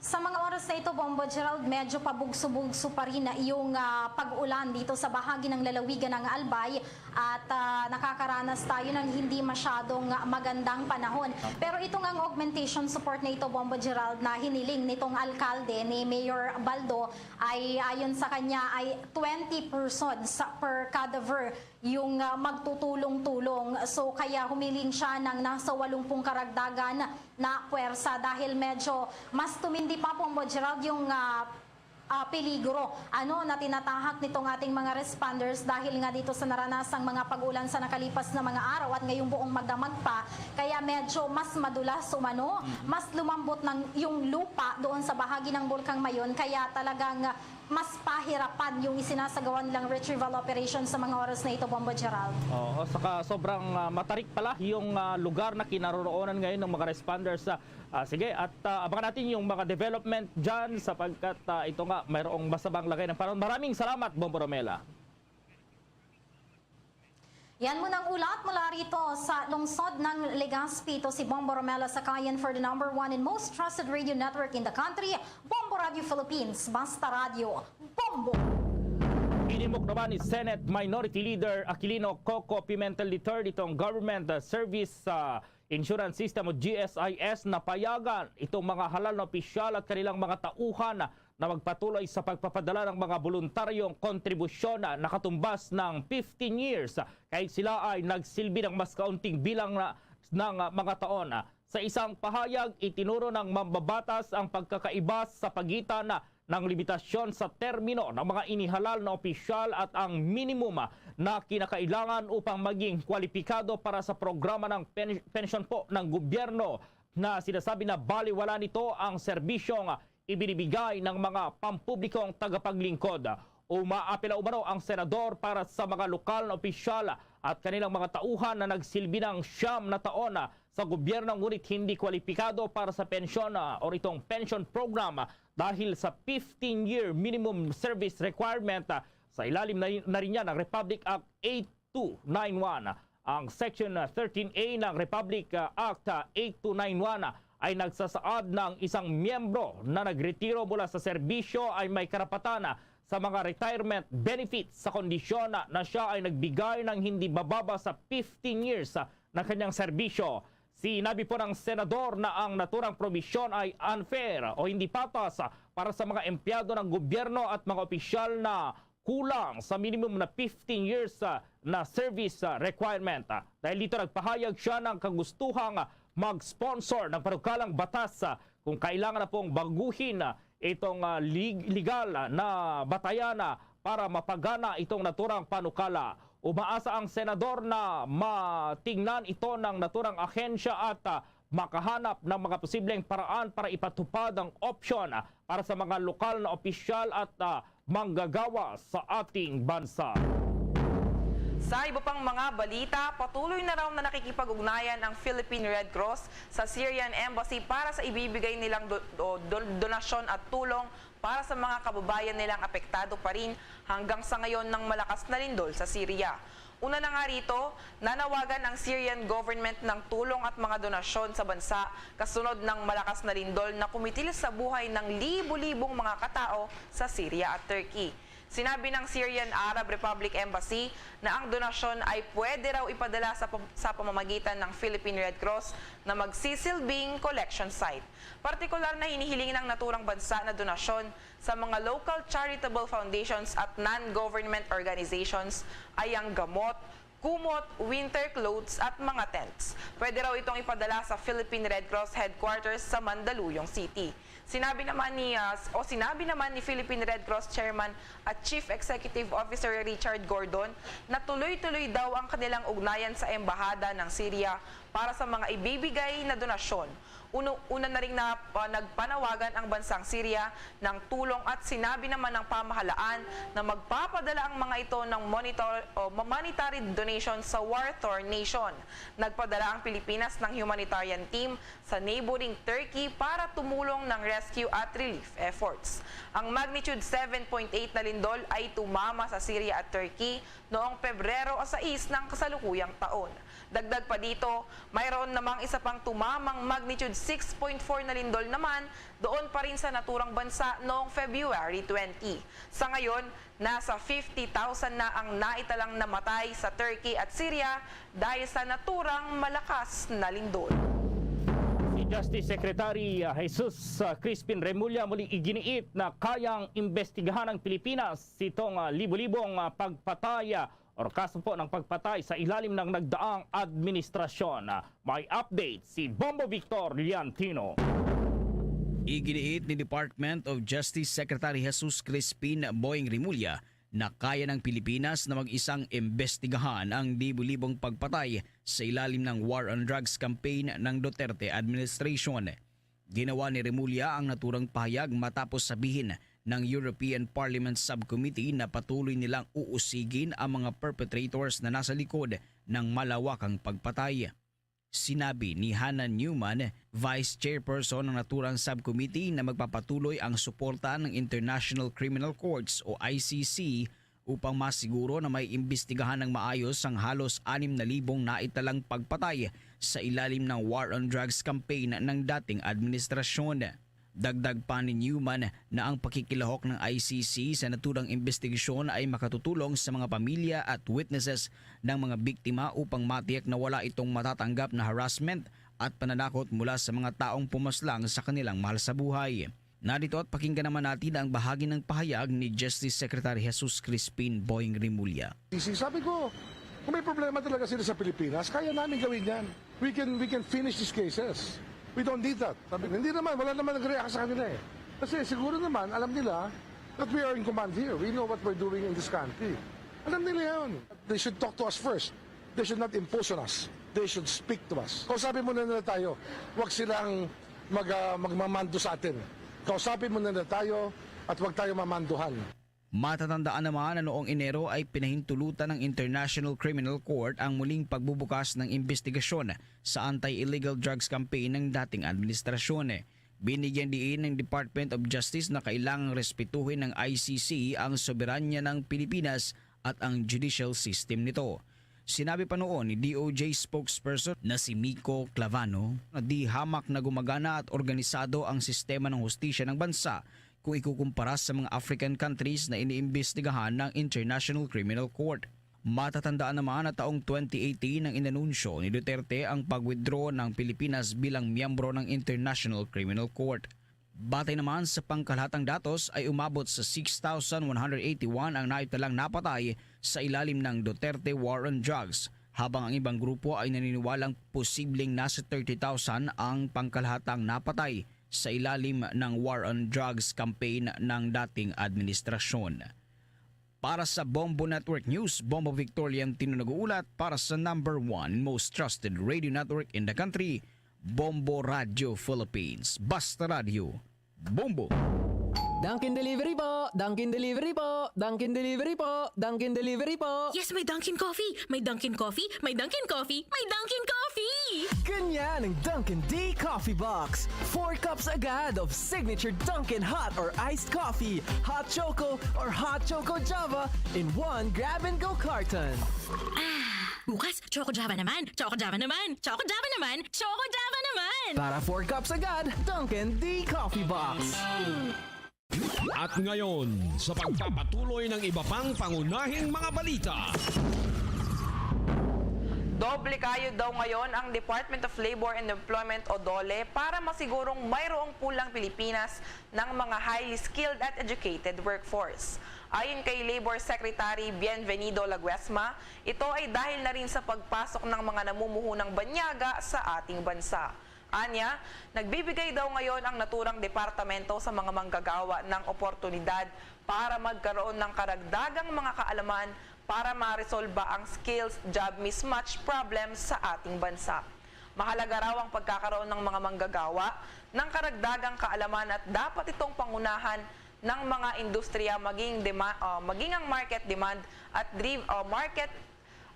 Sa mga oras na ito, Bombo Gerald, medyo pabugso-bugso pa rin na iyong, ah, pag-ulan dito sa bahagi ng lalawigan ng Albay at, ah, nakakaranas tayo ng hindi masyadong magandang panahon. Pero itong ang augmentation support na ito, Bombo Gerald, na hiniling nitong alkalde ni Mayor Baldo ay ayon sa kanya ay twenty persons per cadaver yung, ah, magtutulong-tulong. So, kaya humiling siya ng nasa walumpung karagdagan na pwersa dahil medyo mas tumindi pa, Bombo Gerald, yung, ah, ah, peligro, ano, na tinatahak nitong ating mga responders dahil nga dito sa naranasang mga pag-ulan sa nakalipas na mga araw at ngayong buong magdamag pa. Kaya medyo mas madulas umano, mas lumambot ng yung lupa doon sa bahagi ng Bulkang Mayon. Kaya talagang mas pahirapan yung isinasagawa nilang retrieval operation sa mga oras na ito, Bombo Gerald. Oo, saka sobrang, ah, matarik pala yung, ah, lugar na kinaroroonan ngayon ng mga responders. Ah, ah, sige, at, ah, abangan natin yung mga development dyan sapagkat, ah, ito nga, mayroong masamang lagay ng panahon. Maraming salamat, Bombo Romela. Yan muna ang ulat mula rito sa lungsod ng Legazpi. Ito si Bombo Romela Sakayan for the number one and most trusted radio network in the country, Bombo Radio Philippines. Basta Radio, Bombo! Inimok naman ni Senate Minority Leader Aquilino Coco Pimentel the third itong Government, ah, Service, ah, Insurance System o G S I S na payagan itong mga halal na opisyal at kanilang mga tauhan na magpatuloy sa pagpapadala ng mga boluntaryong kontribusyon na nakatumbas ng fifteen years kahit sila ay nagsilbi ng mas kaunting bilang na, ng, ah, mga taon. Sa isang pahayag, itinuro ng mambabatas ang pagkakaiba sa pagitan ng limitasyon sa termino ng mga inihalal na opisyal at ang minimum na kinakailangan upang maging kwalipikado para sa programa ng pen- pensyon po ng gobyerno na sinasabi na baliwala nito ang serbisyong ibinibigay ng mga pampublikong tagapaglingkod. Umaapela umano ang senador para sa mga lokal na opisyal at kanilang mga tauhan na nagsilbi ng siyam na taon sa gobyerno ngunit hindi kwalipikado para sa pensyon, ah, o itong pension program, ah, dahil sa fifteen-year minimum service requirement, ah, sa ilalim na, na rin niya ng Republic Act eight two nine one. Ang Section, ah, thirteen A ng Republic, ah, Act, ah, eight two nine one, ah, ay nagsasaad ng isang miyembro na nagretiro mula sa serbisyo ay may karapatan, ah, sa mga retirement benefits sa kondisyon na, na siya ay nagbigay ng hindi bababa sa fifteen years, ah, na kanyang serbisyo. Sinabi po ng senador na ang naturang probisyon ay unfair o hindi patas, ah, para sa mga empleyado ng gobyerno at mga opisyal na kulang sa minimum na fifteen years, ah, na service, ah, requirement. Ah, dahil dito nagpahayag siya ng kagustuhang, ah, mag-sponsor ng panukalang batas, ah, kung kailangan na pong baguhin, ah, itong, ah, lig- legal, ah, na batayan, ah, para mapagana itong naturang panukala. Umaasa ang senador na matingnan ito ng naturang ahensya at, ah, makahanap ng mga posibleng paraan para ipatupad ang opsyon, ah, para sa mga lokal na opisyal at, ah, manggagawa sa ating bansa. Sa iba pang mga balita, patuloy na raw na nakikipag-ugnayan ang Philippine Red Cross sa Syrian Embassy para sa ibibigay nilang do- do- do- donasyon at tulong para sa mga kababayan nilang apektado pa rin hanggang sa ngayon ng malakas na lindol sa Syria. Una na nga rito, nanawagan ang Syrian government ng tulong at mga donasyon sa bansa kasunod ng malakas na lindol na kumitil sa buhay ng libo-libong mga katao sa Syria at Turkey. Sinabi ng Syrian Arab Republic Embassy na ang donasyon ay pwede raw ipadala sa pam-, sa pamamagitan ng Philippine Red Cross na magsisilbing collection site. Partikular na hinihiling ng naturang bansa na donasyon sa mga local charitable foundations at non-government organizations ay ang gamot, kumot, winter clothes at mga tents. Pwede raw itong ipadala sa Philippine Red Cross headquarters sa Mandaluyong City. Sinabi naman ni, ah, s-, o sinabi naman ni Philippine Red Cross Chairman at Chief Executive Officer Richard Gordon na tuloy-tuloy daw ang kanilang ugnayan sa embahada ng Syria para sa mga ibibigay na donasyon. Uno, una na ring na, ah, nagpanawagan ang bansang Syria ng tulong at sinabi naman ng pamahalaan na magpapadala ang mga ito ng monitor o monetary donation sa war-torn nation. Nagpadala ang Pilipinas ng humanitarian team sa neighboring Turkey para tumulong ng rescue at relief efforts. Ang magnitude seven point eight na lindol ay tumama sa Syria at Turkey noong Pebrero sais ng kasalukuyang taon. Dagdag pa dito, mayroon namang isa pang tumamang magnitude six point four na lindol naman doon pa rin sa naturang bansa noong February twenty. Sa ngayon, nasa fifty thousand na ang naitalang namatay sa Turkey at Syria dahil sa naturang malakas na lindol. Si Justice Secretary, ah, Jesus, ah, Crispin Remulla muli iginiit na kayang imbestigahan ng Pilipinas itong, ah, libo-libong, ah, pagpatay, ah, or kaso po ng pagpatay sa ilalim ng nagdaang administrasyon. Ah, may update si Bombo Victor Liantino. Iginiit ni Department of Justice Secretary Jesus Crispin Boying Remulla na kaya ng Pilipinas na mag-isang imbestigahan ang libo-libong pagpatay sa ilalim ng War on Drugs campaign ng Duterte administration. Ginawa ni Remulla ang naturang pahayag matapos sabihin ng European Parliament Subcommittee na patuloy nilang uusigin ang mga perpetrators na nasa likod ng malawakang pagpatay. Sinabi ni Hannah Newman, Vice Chairperson ng naturang subcommittee, na magpapatuloy ang suporta ng International Criminal Courts o I C C upang masiguro na may imbestigahan ng maayos ang halos anim na libong naitalang pagpatay sa ilalim ng War on Drugs campaign ng dating administrasyon. Dagdag pa ni Newman na ang pakikilahok ng I C C sa naturang imbestigasyon ay makatutulong sa mga pamilya at witnesses ng mga biktima upang matiyak na wala itong matatanggap na harassment at pananakot mula sa mga taong pumaslang sa kanilang mahal sa buhay. Narito at pakinggan naman natin ang bahagi ng pahayag ni Justice Secretary Jesus Crispin Boying Rimulya. Sabi ko, kung may problema talaga sila sa Pilipinas, kaya namin gawin yan. We can, we can finish these cases. We don't need that. Sabi, hindi naman, wala naman nag-react sa kanila eh. Kasi siguro naman, alam nila that we are in command here. We know what we're doing in this country. Alam nila yun. They should talk to us first. They should not impose on us. They should speak to us. Kausapin muna nila tayo. Huwag silang mag, ah, magmamando sa atin. Kausapin muna nila tayo at huwag tayo mamanduhan. Matatandaan naman na noong Enero ay pinahintulutan ng International Criminal Court ang muling pagbubukas ng imbestigasyon sa anti-illegal drugs campaign ng dating administrasyon. Binigyan diin ng Department of Justice na kailangang respetuhin ng I C C ang soberanya ng Pilipinas at ang judicial system nito. Sinabi pa noon ni D O J spokesperson na si Miko Clavano na di hamak na gumagana at organisado ang sistema ng hustisya ng bansa kung ikukumpara sa mga African countries na iniimbestigahan ng International Criminal Court. Matatandaan naman na taong twenty eighteen nang inanunsyo ni Duterte ang pag-withdraw ng Pilipinas bilang miyembro ng International Criminal Court. Batay naman sa pangkalahatang datos ay umabot sa six thousand one hundred eighty-one ang naitalang napatay sa ilalim ng Duterte War on Drugs, habang ang ibang grupo ay naniniwalang posibleng nasa thirty thousand ang pangkalahatang napatay sa ilalim ng War on Drugs campaign ng dating administrasyon. Para sa Bombo Network News, Bombo Victorian Tino nag-uulat para sa number one most trusted radio network in the country, Bombo Radio Philippines. Basta Radio, Bombo! Dunkin Delivery po! Dunkin Delivery po! Dunkin Delivery po! Dunkin Delivery po! Yes, may Dunkin Coffee! May Dunkin Coffee! May Dunkin Coffee! May Dunkin Coffee! Ganyan ang Dunkin D Coffee Box. Four cups agad of signature Dunkin hot or iced coffee, hot choco, or hot choco Java in one grab-and-go carton. Ah, bukas, Choco Java naman! Choco Java naman! Choco Java naman! Choco Java naman! Para four cups agad, Dunkin D Coffee Box. At ngayon, sa pagpapatuloy ng iba pang pangunahing mga balita. Doble kayod daw ngayon ang Department of Labor and Employment o DOLE para masigurong mayroong pool ang Pilipinas ng mga highly skilled at educated workforce. Ayon kay Labor Secretary Bienvenido Laguesma, ito ay dahil na rin sa pagpasok ng mga namumuhunang banyaga sa ating bansa. Anya, nagbibigay daw ngayon ang naturang departamento sa mga manggagawa ng oportunidad para magkaroon ng karagdagang mga kaalaman para maresolba ang skills-job mismatch problem sa ating bansa. Mahalaga raw ang pagkakaroon ng mga manggagawa ng karagdagang kaalaman at dapat itong pangunahan ng mga industriya, maging dema-, ah, maging ang market demand at driv-, ah, market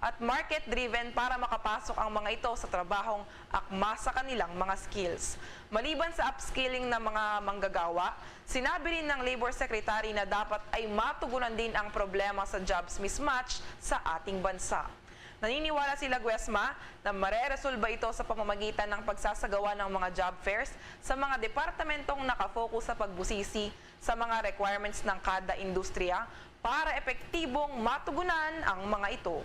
at market-driven para makapasok ang mga ito sa trabahong akma sa kanilang mga skills. Maliban sa upskilling ng mga manggagawa, sinabi rin ng Labor Secretary na dapat ay matugunan din ang problema sa jobs mismatch sa ating bansa. Naniniwala si Laguesma na mareresolba ito sa pamamagitan ng pagsasagawa ng mga job fairs sa mga departamentong nakafocus sa pagbusisi sa mga requirements ng kada industriya para epektibong matugunan ang mga ito.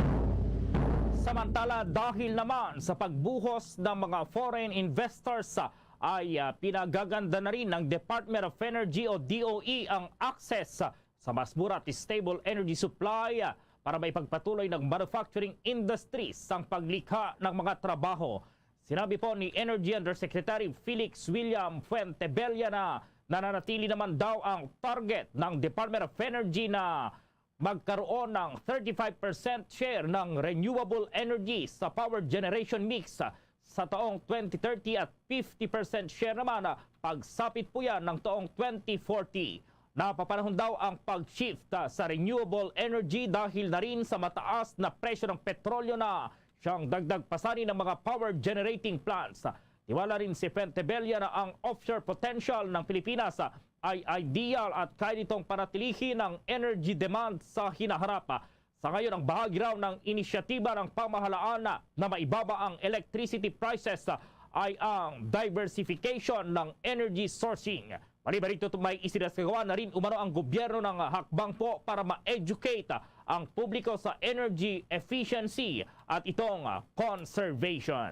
Samantala, dahil naman sa pagbuhos ng mga foreign investors, ay, ah, pinagaganda na rin ng Department of Energy o D O E ang access sa mas mura at stable energy supply, ah, para maipagpatuloy ng manufacturing industry sang paglikha ng mga trabaho. Sinabi po ni Energy Undersecretary Felix William Fuentebella na nananatili naman daw ang target ng Department of Energy na magkaroon ng thirty-five percent share ng renewable energy sa power generation mix sa taong twenty thirty at fifty percent share naman pagsapit po yan ng taong twenty forty. Napapanahon daw ang pag-shift, ah, sa renewable energy dahil na rin sa mataas na presyo ng petrolyo na siyang dagdag pasanin ng mga power generating plants. Tiwala rin si Fuentebella na ang offshore potential ng Pilipinas, ah, ay ideal at kaya nitong panatilihin ang energy demand sa hinaharap. Sa ngayon, ang bahagi raw ng inisyatiba ng pamahalaan na, na maibaba ang electricity prices, ah, ay ang diversification ng energy sourcing. Maliban rito, may isinasagawa na rin umano ang gobyerno ng hakbang po para ma-educate ang publiko sa energy efficiency at itong conservation.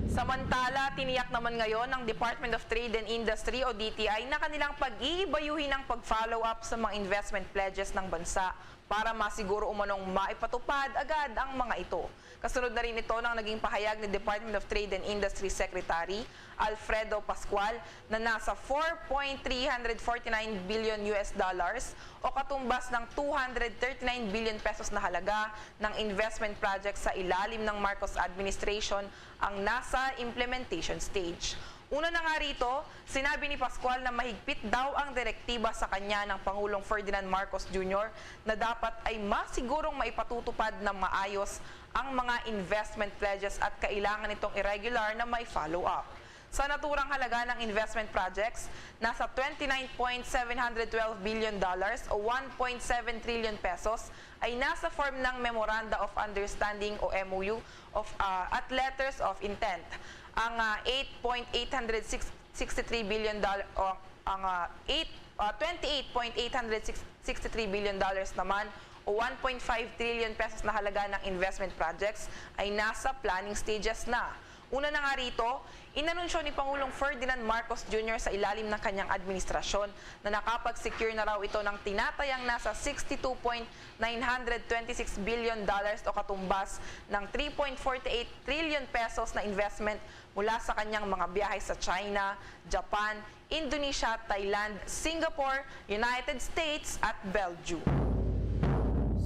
Samantala, tiniyak naman ngayon ng Department of Trade and Industry o D T I na kanilang pag-iibayuhin ang pag-follow up sa mga investment pledges ng bansa para masiguro umanong maipatupad agad ang mga ito. Kasunod na rin ito ng naging pahayag ni Department of Trade and Industry Secretary Alfredo Pascual na nasa four point three hundred forty-nine billion U S dollars o katumbas ng two hundred thirty-nine billion pesos na halaga ng investment project sa ilalim ng Marcos administration ang nasa implementation stage. Una na nga rito, sinabi ni Pascual na mahigpit daw ang direktiba sa kanya ng Pangulong Ferdinand Marcos Junior na dapat ay masigurong maipatutupad ng maayos ang mga investment pledges at kailangan itong irregular na may follow-up. Sa naturang halaga ng investment projects, nasa twenty-nine point seven hundred twelve billion dollars o one point seven trillion pesos ay nasa form ng Memoranda of Understanding o M O U of, ah, at Letters of Intent. Ang, ah, eight point eight hundred sixty-three billion dollar o ang, ah, eight, ah, twenty-eight point eight hundred sixty-three billion dollars naman o one point five trillion pesos na halaga ng investment projects ay nasa planning stages na. Una na nga rito, inanunsyo ni Pangulong Ferdinand Marcos Junior sa ilalim ng kanyang administrasyon na nakapag-secure na raw ito ng tinatayang nasa sixty-two point nine hundred twenty-six billion dollars o katumbas ng three point forty-eight trillion pesos na investment mula sa kanyang mga biyahe sa China, Japan, Indonesia, Thailand, Singapore, United States at Belgium.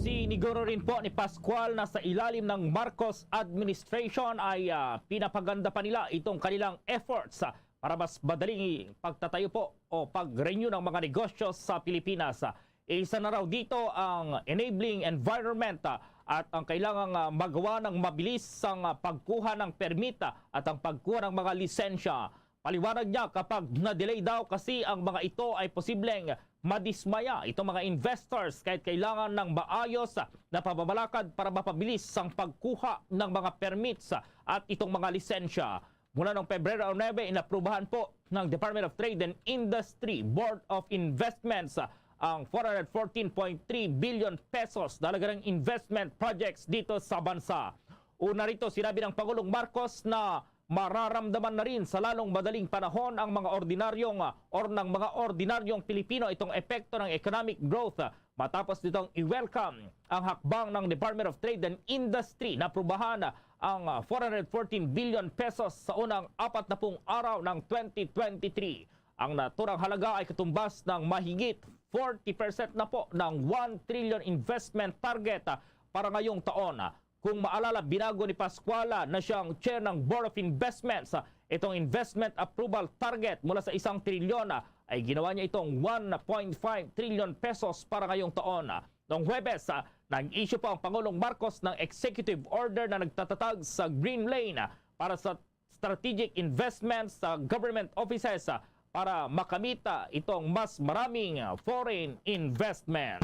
Siniguro rin po ni Pascual na sa ilalim ng Marcos administration ay, ah, pinapaganda pa nila itong kanilang efforts, ah, para mas madaling pagtatayo po o pag-renew ng mga negosyo sa Pilipinas. Isa na raw dito ang enabling environment, ah, at ang kailangang, ah, magawa ng mabilis ang, ah, pagkuha ng permit, ah, at ang pagkuha ng mga lisensya. Paliwanag niya, kapag na-delay daw kasi ang mga ito ay posibleng madismaya itong mga investors kahit kailangan ng maayos na pamamalakad para mapabilis ang pagkuha ng mga permits at itong mga lisensya. Mula noong Pebrero nuebe, inaprubahan po ng Department of Trade and Industry Board of Investments ang four hundred fourteen point three billion pesos na halaga ng investment projects dito sa bansa. Una rito, sinabi ng Pangulong Marcos na mararamdaman na rin sa lalong madaling panahon ang mga ordinaryong, ah, or ng mga ordinaryong Pilipino itong epekto ng economic growth, ah, matapos nitong i-welcome ang hakbang ng Department of Trade and Industry na aprubahan, ah, ang, ah, four hundred fourteen billion pesos sa unang apat na pung araw ng twenty twenty-three. Ang naturang halaga ay katumbas ng mahigit forty percent na po ng one trillion investment target, ah, para ngayong taon. Kung maalala, binago ni Pascuala na siyang chair ng Board of Investments, ah, itong investment approval target mula sa isang trilyon, ah, ay ginawa niya itong one point five trillion pesos para ngayong taon. Noong Huwebes, ah, nag-issue po ang Pangulong Marcos ng executive order na nagtatatag sa Green Lane, ah, para sa strategic investments sa government offices, ah, para makamit, ah, itong mas maraming, ah, foreign investments.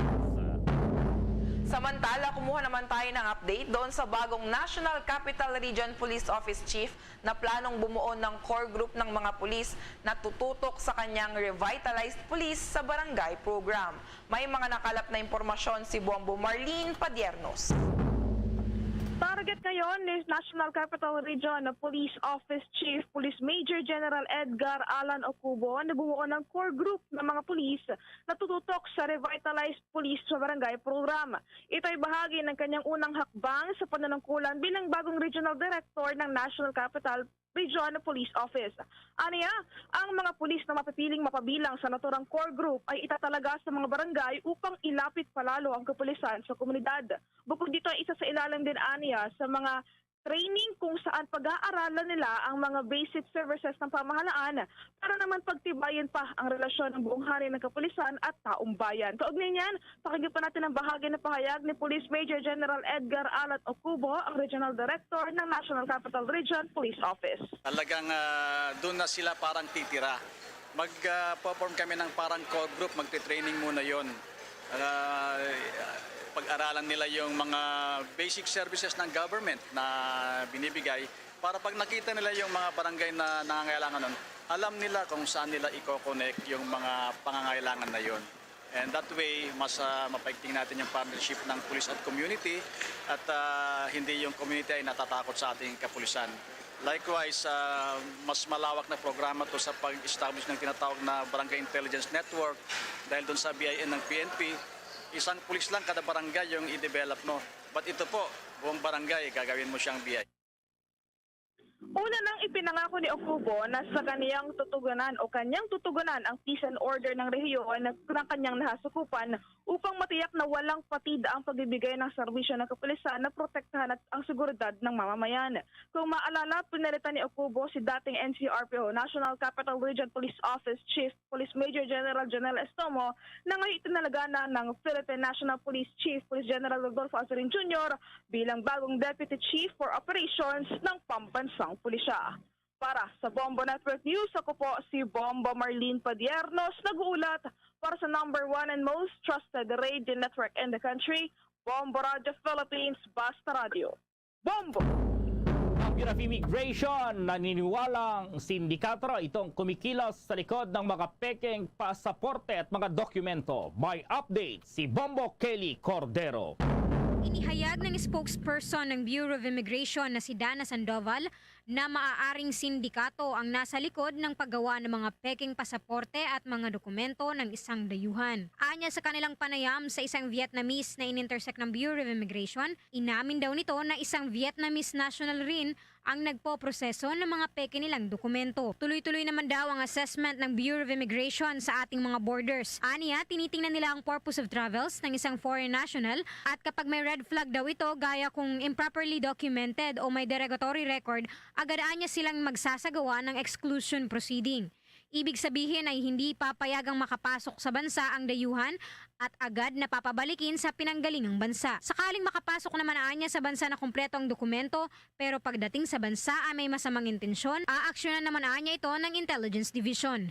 Samantala, kumuha naman tayo ng update doon sa bagong National Capital Region Police Office Chief na planong bumuo ng core group ng mga pulis na tututok sa kanyang revitalized police sa barangay program. May mga nakalap na impormasyon si Bombo Marlene Padiernos. Target ngayon ni National Capital Region Police Office Chief Police Major General Edgar Alan Ocubo na bumuo ng core group ng mga pulis na tututok sa Revitalized Police sa Barangay Program. Ito ay bahagi ng kanyang unang hakbang sa panunungkulan bilang bagong Regional Director ng National Capital Region Police Office. Aniya, ang mga pulis na mapipiling mapabilang sa naturang core group ay itatalaga sa mga barangay upang ilapit palalo ang kapulisan sa komunidad. Bukod dito, isa sa ilalim din aniya sa mga training kung saan pag-aaralan nila ang mga basic services ng pamahalaan para naman pagtibayin pa ang relasyon ng buong hari ng kapulisan at taong bayan. Kaugnay niyan, pakinggan pa natin ang bahagi ng pahayag ni Police Major General Edgar Alan Ocubo, ang Regional Director ng National Capital Region Police Office. Talagang ah, doon na sila parang titira. Mag-form kami ng parang core group, magte-training muna yon. Ah, pag-aralan nila yung mga basic services ng government na binibigay para pag nakita nila yung mga barangay na nangangailangan nun, alam nila kung saan nila i-connect yung mga pangangailangan na yon. And that way, mas ah, mapaigting natin yung partnership ng police at community at ah, hindi yung community ay natatakot sa ating kapulisan. Likewise, ah, mas malawak na programa to sa pag-establish ng tinatawag na Barangay Intelligence Network dahil doon sa B I N ng P N P, isang pulis lang kada barangay yung i-develop mo. But ito po, buong barangay, gagawin mo siyang B I. Una nang ipinangako ni Ocubo na sa kaniyang tutugunan o kanyang tutugunan ang peace and order ng rehiyon na kanyang nahasakupan upang matiyak na walang patid ang pagbibigay ng serbisyo ng kapulisan na protektahan at ang seguridad ng mamamayan. Kung maalala, pinalitan ni Ocubo si dating N C R P O National Capital Region Police Office Chief Police Major General Janelle Estomo na ngayon itinalaga na ng Philippine National Police Chief Police General Rodolfo Azorin Junior bilang bagong Deputy Chief for Operations ng Pambansang Pulisya. Para sa Bombo Network News, ako po si Bombo Marlene Padiernos, nag-uulat para sa number one and most trusted radio network in the country, Bombo Radyo Philippines, Basta Radyo. Bombo! Ang Bureau of Immigration naniniwalang sindikato itong kumikilos sa likod ng mga pekeng pasaporte at mga dokumento. May update si Bombo Kelly Cordero. Inihayag ng spokesperson ng Bureau of Immigration na si Dana Sandoval na maaaring sindikato ang nasa likod ng paggawa ng mga pekeng pasaporte at mga dokumento ng isang dayuhan. Anya sa kanilang panayam sa isang Vietnamese na in-intercept ng Bureau of Immigration, inamin daw nito na isang Vietnamese national rin ang nagpoproseso ng mga peke nilang dokumento. Tuloy-tuloy naman daw ang assessment ng Bureau of Immigration sa ating mga borders. Aniya, tinitingnan nila ang purpose of travels ng isang foreign national at kapag may red flag daw ito, gaya kung improperly documented o may derogatory record, agad-a niya silang magsasagawa ng exclusion proceeding. Ibig sabihin ay hindi papayagang makapasok sa bansa ang dayuhan at agad na papabalikin sa pinanggalingang bansa. Sakaling makapasok naman anya sa bansa na kumpleto ang dokumento, pero pagdating sa bansa ay may masamang intensyon, aaksyonan naman anya ito ng Intelligence Division.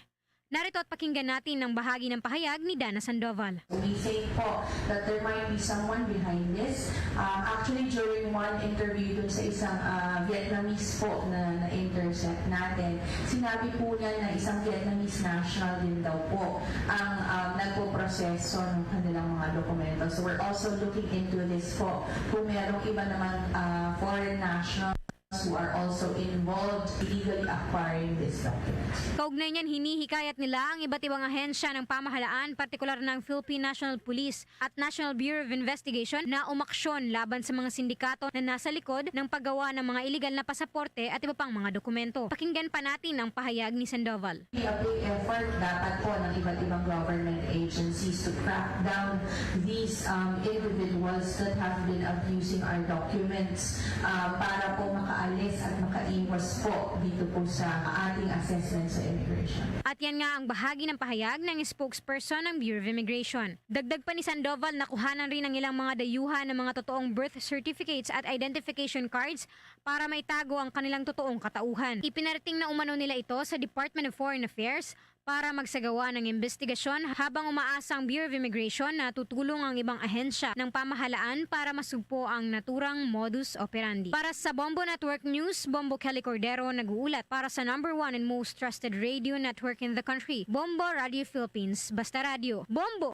Narito at pakinggan natin ang bahagi ng pahayag ni Dana Sandoval. We think po that there might be someone behind this. Um, actually, during one interview dun sa isang uh, Vietnamese po na na-intercept natin, sinabi po niya na isang Vietnamese national din daw po ang um, nagpoproseso ng kanilang mga dokumento. So we're also looking into this po kung merong iba naman uh, foreign nationals who are also involved illegally acquiring these documents. Kaugnay niyan, hinihikayat nila ang iba't ibang ahensya ng pamahalaan, partikular na ang Philippine National Police at National Bureau of Investigation, na umaksyon laban sa mga sindikato na nasa likod ng paggawa ng mga iligal na pasaporte at iba pang mga dokumento. Pakinggan pa natin ang pahayag ni Sandoval. A big effort dapat po ng iba't ibang government agencies to crack down these um, individuals that have been abusing our documents uh, para po makaalis at makaiwas po dito po sa ating assessment sa immigration. At yan nga ang bahagi ng pahayag ng spokesperson ng Bureau of Immigration. Dagdag pa ni Sandoval, nakuhanan rin ang ilang mga dayuhan ng mga totoong birth certificates at identification cards para maitago ang kanilang totoong katauhan. Ipinarating na umano nila ito sa Department of Foreign Affairs para magsagawa ng imbestigasyon, habang umaasa ang Bureau of Immigration na tutulong ang ibang ahensya ng pamahalaan para masugpo ang naturang modus operandi. Para sa Bombo Network News, Bombo Kelly Cordero nag-uulat para sa number one and most trusted radio network in the country, Bombo Radio Philippines. Basta Radio, Bombo!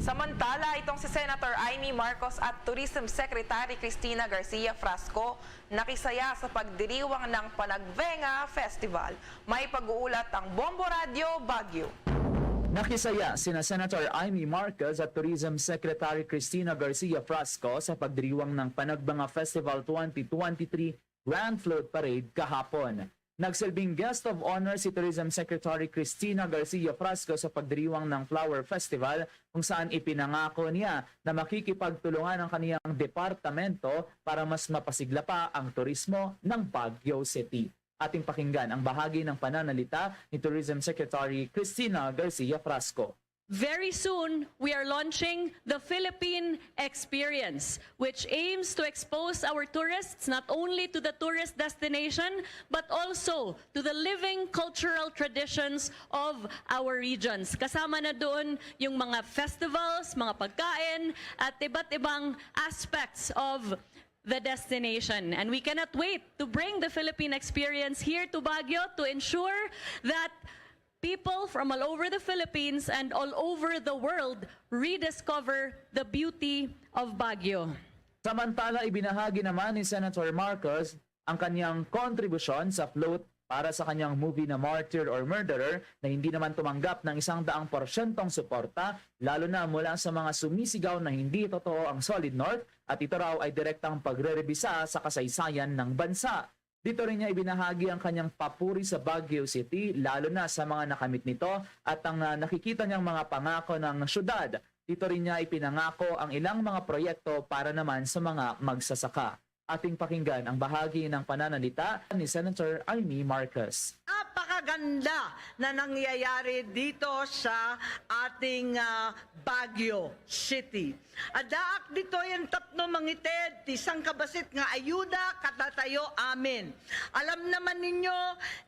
Samantala, itong si Senator Imee Marcos at Tourism Secretary Cristina Garcia Frasco nakisaya sa pagdiriwang ng Panagbenga Festival. May pag-uulat ang Bombo Radyo Baguio. Nakisaya sina Senator Imee Marcos at Tourism Secretary Cristina Garcia Frasco sa pagdiriwang ng Panagbenga Festival twenty twenty-three Grand Float Parade kahapon. Nagsilbing guest of honor si Tourism Secretary Cristina Garcia Frasco sa pagdiriwang ng Flower Festival, kung saan ipinangako niya na makikipagtulungan ang kaniyang departamento para mas mapasigla pa ang turismo ng Baguio City. Ating pakinggan ang bahagi ng pananalita ni Tourism Secretary Cristina Garcia Frasco. Very soon, we are launching the Philippine Experience, which aims to expose our tourists not only to the tourist destination, but also to the living cultural traditions of our regions. Kasama na doon yung mga festivals, mga pagkain, at iba't ibang aspects of the destination. And we cannot wait to bring the Philippine Experience here to Baguio to ensure that people from all over the Philippines and all over the world rediscover the beauty of Baguio. Samantala, ibinahagi naman ni Senator Marcos ang kanyang kontribusyon sa float para sa kanyang movie na Martyr or Murderer, na hindi naman tumanggap ng isang daang porsyentong suporta, lalo na mula sa mga sumisigaw na hindi totoo ang Solid North at ito raw ay direktang pagrerebisa sa kasaysayan ng bansa. Dito rin niya ibinahagi ang kanyang papuri sa Baguio City, lalo na sa mga nakamit nito at ang ah, nakikita niyang mga pangako ng syudad. Dito rin niya ipinangako ang ilang mga proyekto para naman sa mga magsasaka. Ating pakinggan ang bahagi ng pananalita ni Senator Imee Marcos. Napakaganda na nangyayari dito sa ating ah, Baguio City. Adaak dito yung tatno mangited, ti sangkabasit nga ayuda katatayo amin. Alam naman ninyo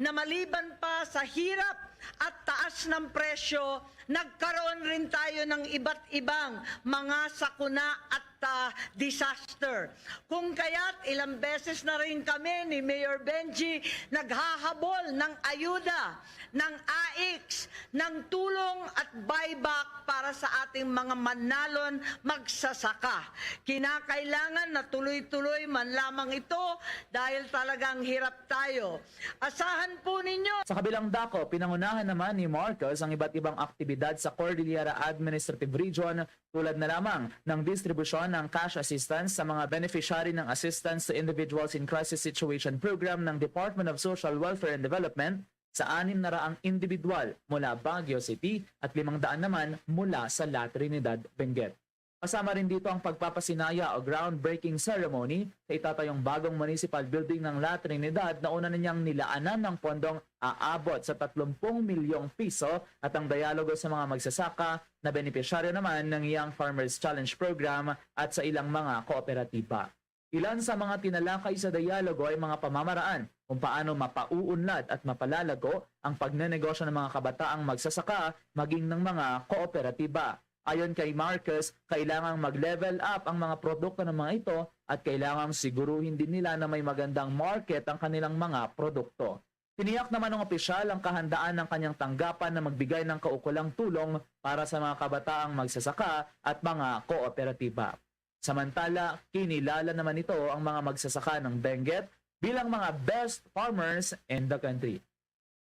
na maliban pa sa hirap at taas ng presyo, nagkaroon rin tayo ng iba't ibang mga sakuna at ah, disaster. Kung kaya't ilang beses na rin kami ni Mayor Benji naghahabol ng ayuda, ng AICS, ng tulong at buyback para sa ating mga manalon magsasaka. Kinakailangan na tuloy-tuloy man lamang ito dahil talagang hirap tayo. Asahan po ninyo. Sa kabilang dako, pinangunahan naman ni Marcos ang iba't ibang aktibidad sa Cordillera Administrative Region, tulad na lamang ng distribusyon ng cash assistance sa mga beneficiary ng Assistance to Individuals in Crisis Situation Program ng Department of Social Welfare and Development sa anim na raang individual mula Baguio City at limang daan naman mula sa La Trinidad, Benguet. Kasama rin dito ang pagpapasinaya o groundbreaking ceremony sa itatayong bagong municipal building ng La Trinidad na una na niyang nilaanan ng pondong aabot sa tatlumpung milyong piso at ang dialogo sa mga magsasaka na benepisyaryo naman ng Young Farmers Challenge Program at sa ilang mga kooperatiba. Ilan sa mga tinalakay sa dialogo ay mga pamamaraan kung paano mapauunlad at mapalalago ang pagnenegosyo ng mga kabataang magsasaka maging ng mga kooperatiba. Ayon kay Marcos, kailangang mag-level up ang mga produkto ng mga ito at kailangang siguruhin din nila na may magandang market ang kanilang mga produkto. Tiniyak naman ng opisyal ang kahandaan ng kanyang tanggapan na magbigay ng kaukulang tulong para sa mga kabataang magsasaka at mga kooperatiba. Samantala, kinilala naman nito ang mga magsasaka ng Benguet bilang mga best farmers in the country.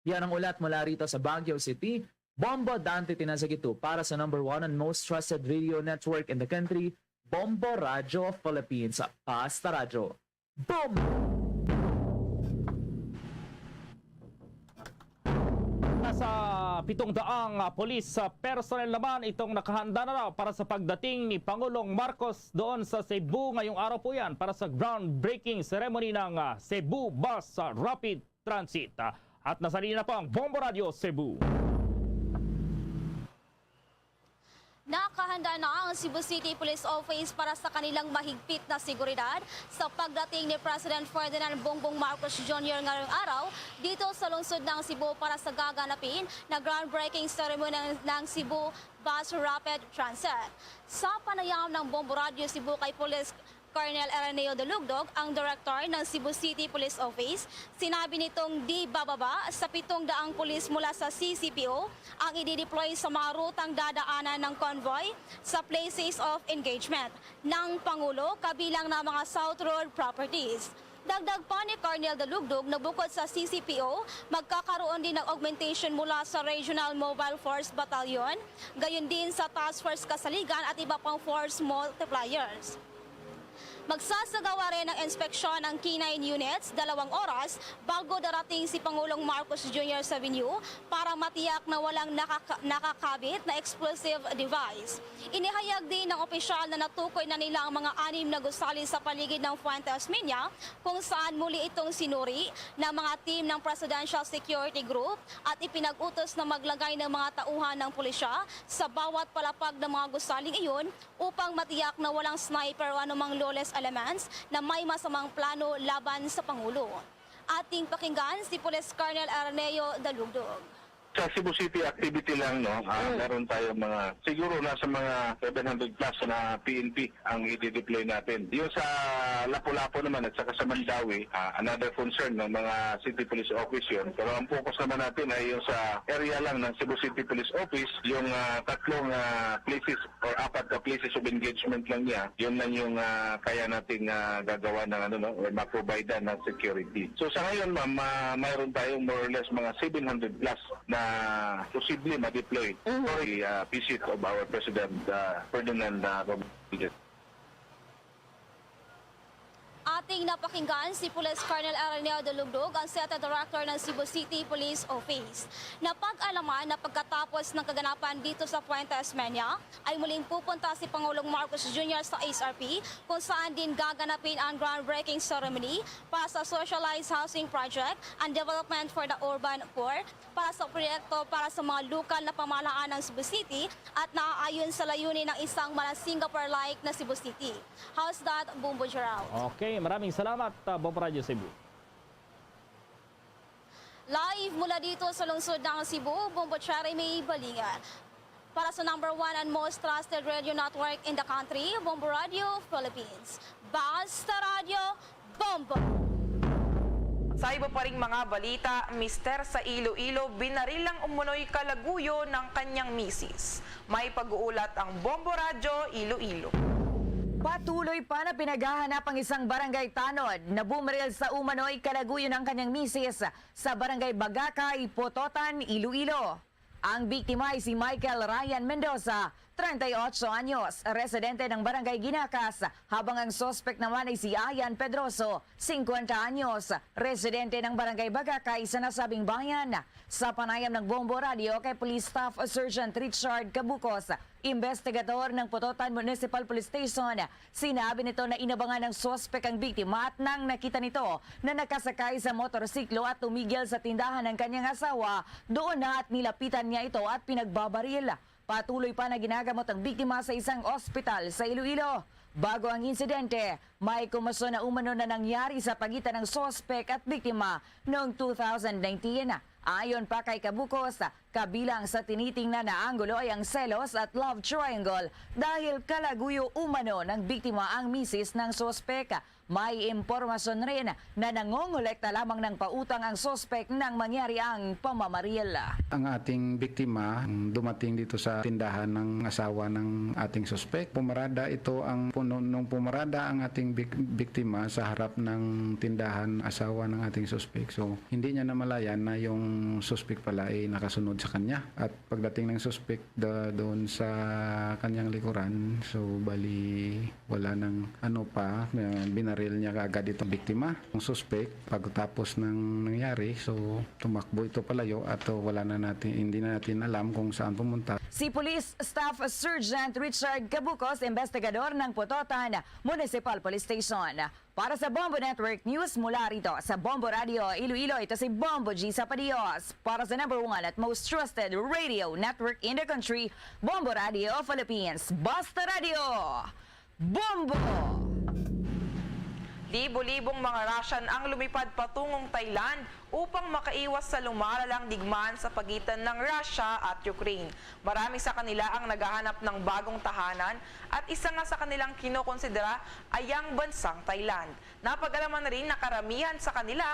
Yan ang ulat mula rito sa Baguio City. Bombo Dante Tinazagitu para sa number one and most trusted radio network in the country, Bombo Radio Philippines. Basta Radyo. Bombo! Nasa pitong daang, ah, police, ah, personnel naman itong nakahanda na raw para sa pagdating ni Pangulong Marcos doon sa Cebu ngayong araw po yan para sa groundbreaking ceremony ng, ah, Cebu Bus, ah, Rapid Transit. Ah, at nasa linya na po ang Bombo Radio Cebu. Nakahanda na ang Cebu City Police Office para sa kanilang mahigpit na seguridad sa pagdating ni President Ferdinand Bongbong Marcos Junior ngayong araw dito sa lungsod ng Cebu para sa gaganapin na groundbreaking ceremony ng, ng Cebu Bus Rapid Transit. Sa panayam ng Bombo Radio Cebu kay Police Colonel Araneo Dalugdog, ang direktor ng Cebu City Police Office, sinabi nitong di bababa sa pitong daang pulis mula sa C C P O ang idideploy sa mga rutang dadaanan ng convoy sa places of engagement ng Pangulo, kabilang na mga South Road properties. Dagdag pa ni Colonel Dalugdog na bukod sa C C P O, magkakaroon din ng augmentation mula sa Regional Mobile Force Battalion, gayon din sa Task Force Kasaligan at iba pang force multipliers. Magsasagawa rin ng inspeksyon ang K nine units dalawang oras bago darating si Pangulong Marcos Junior sa venue para matiyak na walang nakaka-, nakakabit na explosive device. Inihayag din ng opisyal na natukoy na nila ang mga anim na gusali sa paligid ng Fuentes Mena, kung saan muli itong sinuri ng mga team ng Presidential Security Group at ipinag-utos na maglagay ng mga tauhan ng pulisya sa bawat palapag ng mga gusaling iyon upang matiyak na walang sniper o anumang lawless elements na may masamang plano laban sa Pangulo. Ating pakinggan si Police Colonel Arneo Dalugdog. Sa Cebu City activity lang, no, ah, Mm. meron tayong mga, siguro nasa mga seven hundred plus na P N P ang i-deploy natin. Yung sa Lapu-Lapu naman at saka sa Mandaue, ah, another concern ng mga city police office yun. Pero ang focus naman natin ay yung sa area lang ng Cebu City Police Office, yung, ah, tatlong, ah, places or apat na places of engagement lang niya, yun lang yung, ah, kaya nating, ah, gagawa ng ano, no, or ma-provide ng security. So sa ngayon, ma'am, ah, mayroon tayong more or less mga seven hundred plus na posible ma-deploy Mhm. for the, ah, visit of our President, ah, Ferdinand, ah, Rodriguez. Ating napakinggan si Police Colonel Araneo Dalugdog, ang City Director ng Cebu City Police Office. Napag-alaman na pagkatapos ng kaganapan dito sa Fuentes Mena, ay muling pupunta si Pangulong Marcos Junior sa H R P, kung saan din gaganapin ang groundbreaking ceremony para sa Socialized Housing Project and Development for the Urban Poor, para sa proyekto para sa mga lokal na pamahalaan ng Cebu City at naaayon sa layunin ng isang mala Singapore-like na Cebu City. How's that, Bombo Gerald? Okay, maraming salamat, uh, Bombo Radio Cebu. Live mula dito sa lungsod ng Cebu, Bombo Cherry May Balingan. Para sa number one and most trusted radio network in the country, Bombo Radio Philippines. Basta Radyo, Bombo! Sa iba pa ring mga balita, mister sa Iloilo, binaril ang umunoy kalaguyo ng kanyang misis. May pag-uulat ang Bombo Radyo Iloilo. Patuloy pa na pinaghahanap ang isang barangay tanod na bumaril sa umano'y kalaguyo ng kanyang misis sa Barangay Bagakay, Pototan, Iloilo. Ang biktima ay si Michael Ryan Mendoza, treinta y ocho anyos, residente ng Barangay Ginakas, habang ang suspek naman ay si Ayan Pedroso, cincuenta anyos, residente ng Barangay Bagakay sa nasabing bayan. Sa panayam ng Bombo Radio kay Police Staff Sergeant Richard Cabucos, investigador ng Pototan Municipal Police Station, sinabi nito na inabangan ng suspek ang biktima at nang nakita nito na nakasakay sa motorsiklo at tumigil sa tindahan ng kanyang asawa, doon na at nilapitan niya ito at pinagbabaril. Patuloy pa na ginagamot ang biktima sa isang ospital sa Iloilo. Bago ang insidente, May komoson na umano na nangyari sa pagitan ng suspek at biktima noong two thousand nineteen. Ayon pa kay Cabocos, kabilang sa tinitingnan na anggulo ay ang selos at love triangle dahil kalaguyo umano ng biktima ang misis ng suspek. May impormasyon rin na nangongolekta lamang ng pautang ang suspek nang mangyari ang pamamaril. Ang ating biktima dumating dito sa tindahan ng asawa ng ating suspek. Pumarada ito ang, nung pumarada ang ating bik-, biktima sa harap ng tindahan asawa ng ating suspek. So, hindi niya namalayan na yung suspek pala ay nakasunod sa kanya. At pagdating ng suspek da-, doon sa kanyang likuran, so bali wala nang ano pa, eh, binaril niya kaagad itong biktima. Ang suspek, pagkatapos ng nangyari, so tumakbo ito palayo at, uh, wala na natin, hindi na natin alam kung saan pumunta. Si Police Staff Sergeant Richard Cabucos, investigador ng Pototan Municipal Police Station. Para sa Bombo Network News mula rito sa Bombo Radio Iloilo, ito si Bombo G Sapadios. Para sa number one at most trusted radio network in the country, Bombo Radio Philippines. Basta Radio! Bombo! Libo-libong mga Russian ang lumipad patungong Thailand upang makaiwas sa lumalalang digmaan sa pagitan ng Russia at Ukraine. Marami sa kanila ang naghahanap ng bagong tahanan at isa nga sa kanilang kinokonsidera ay ang bansang Thailand. Napag-alaman na rin na karamihan sa kanila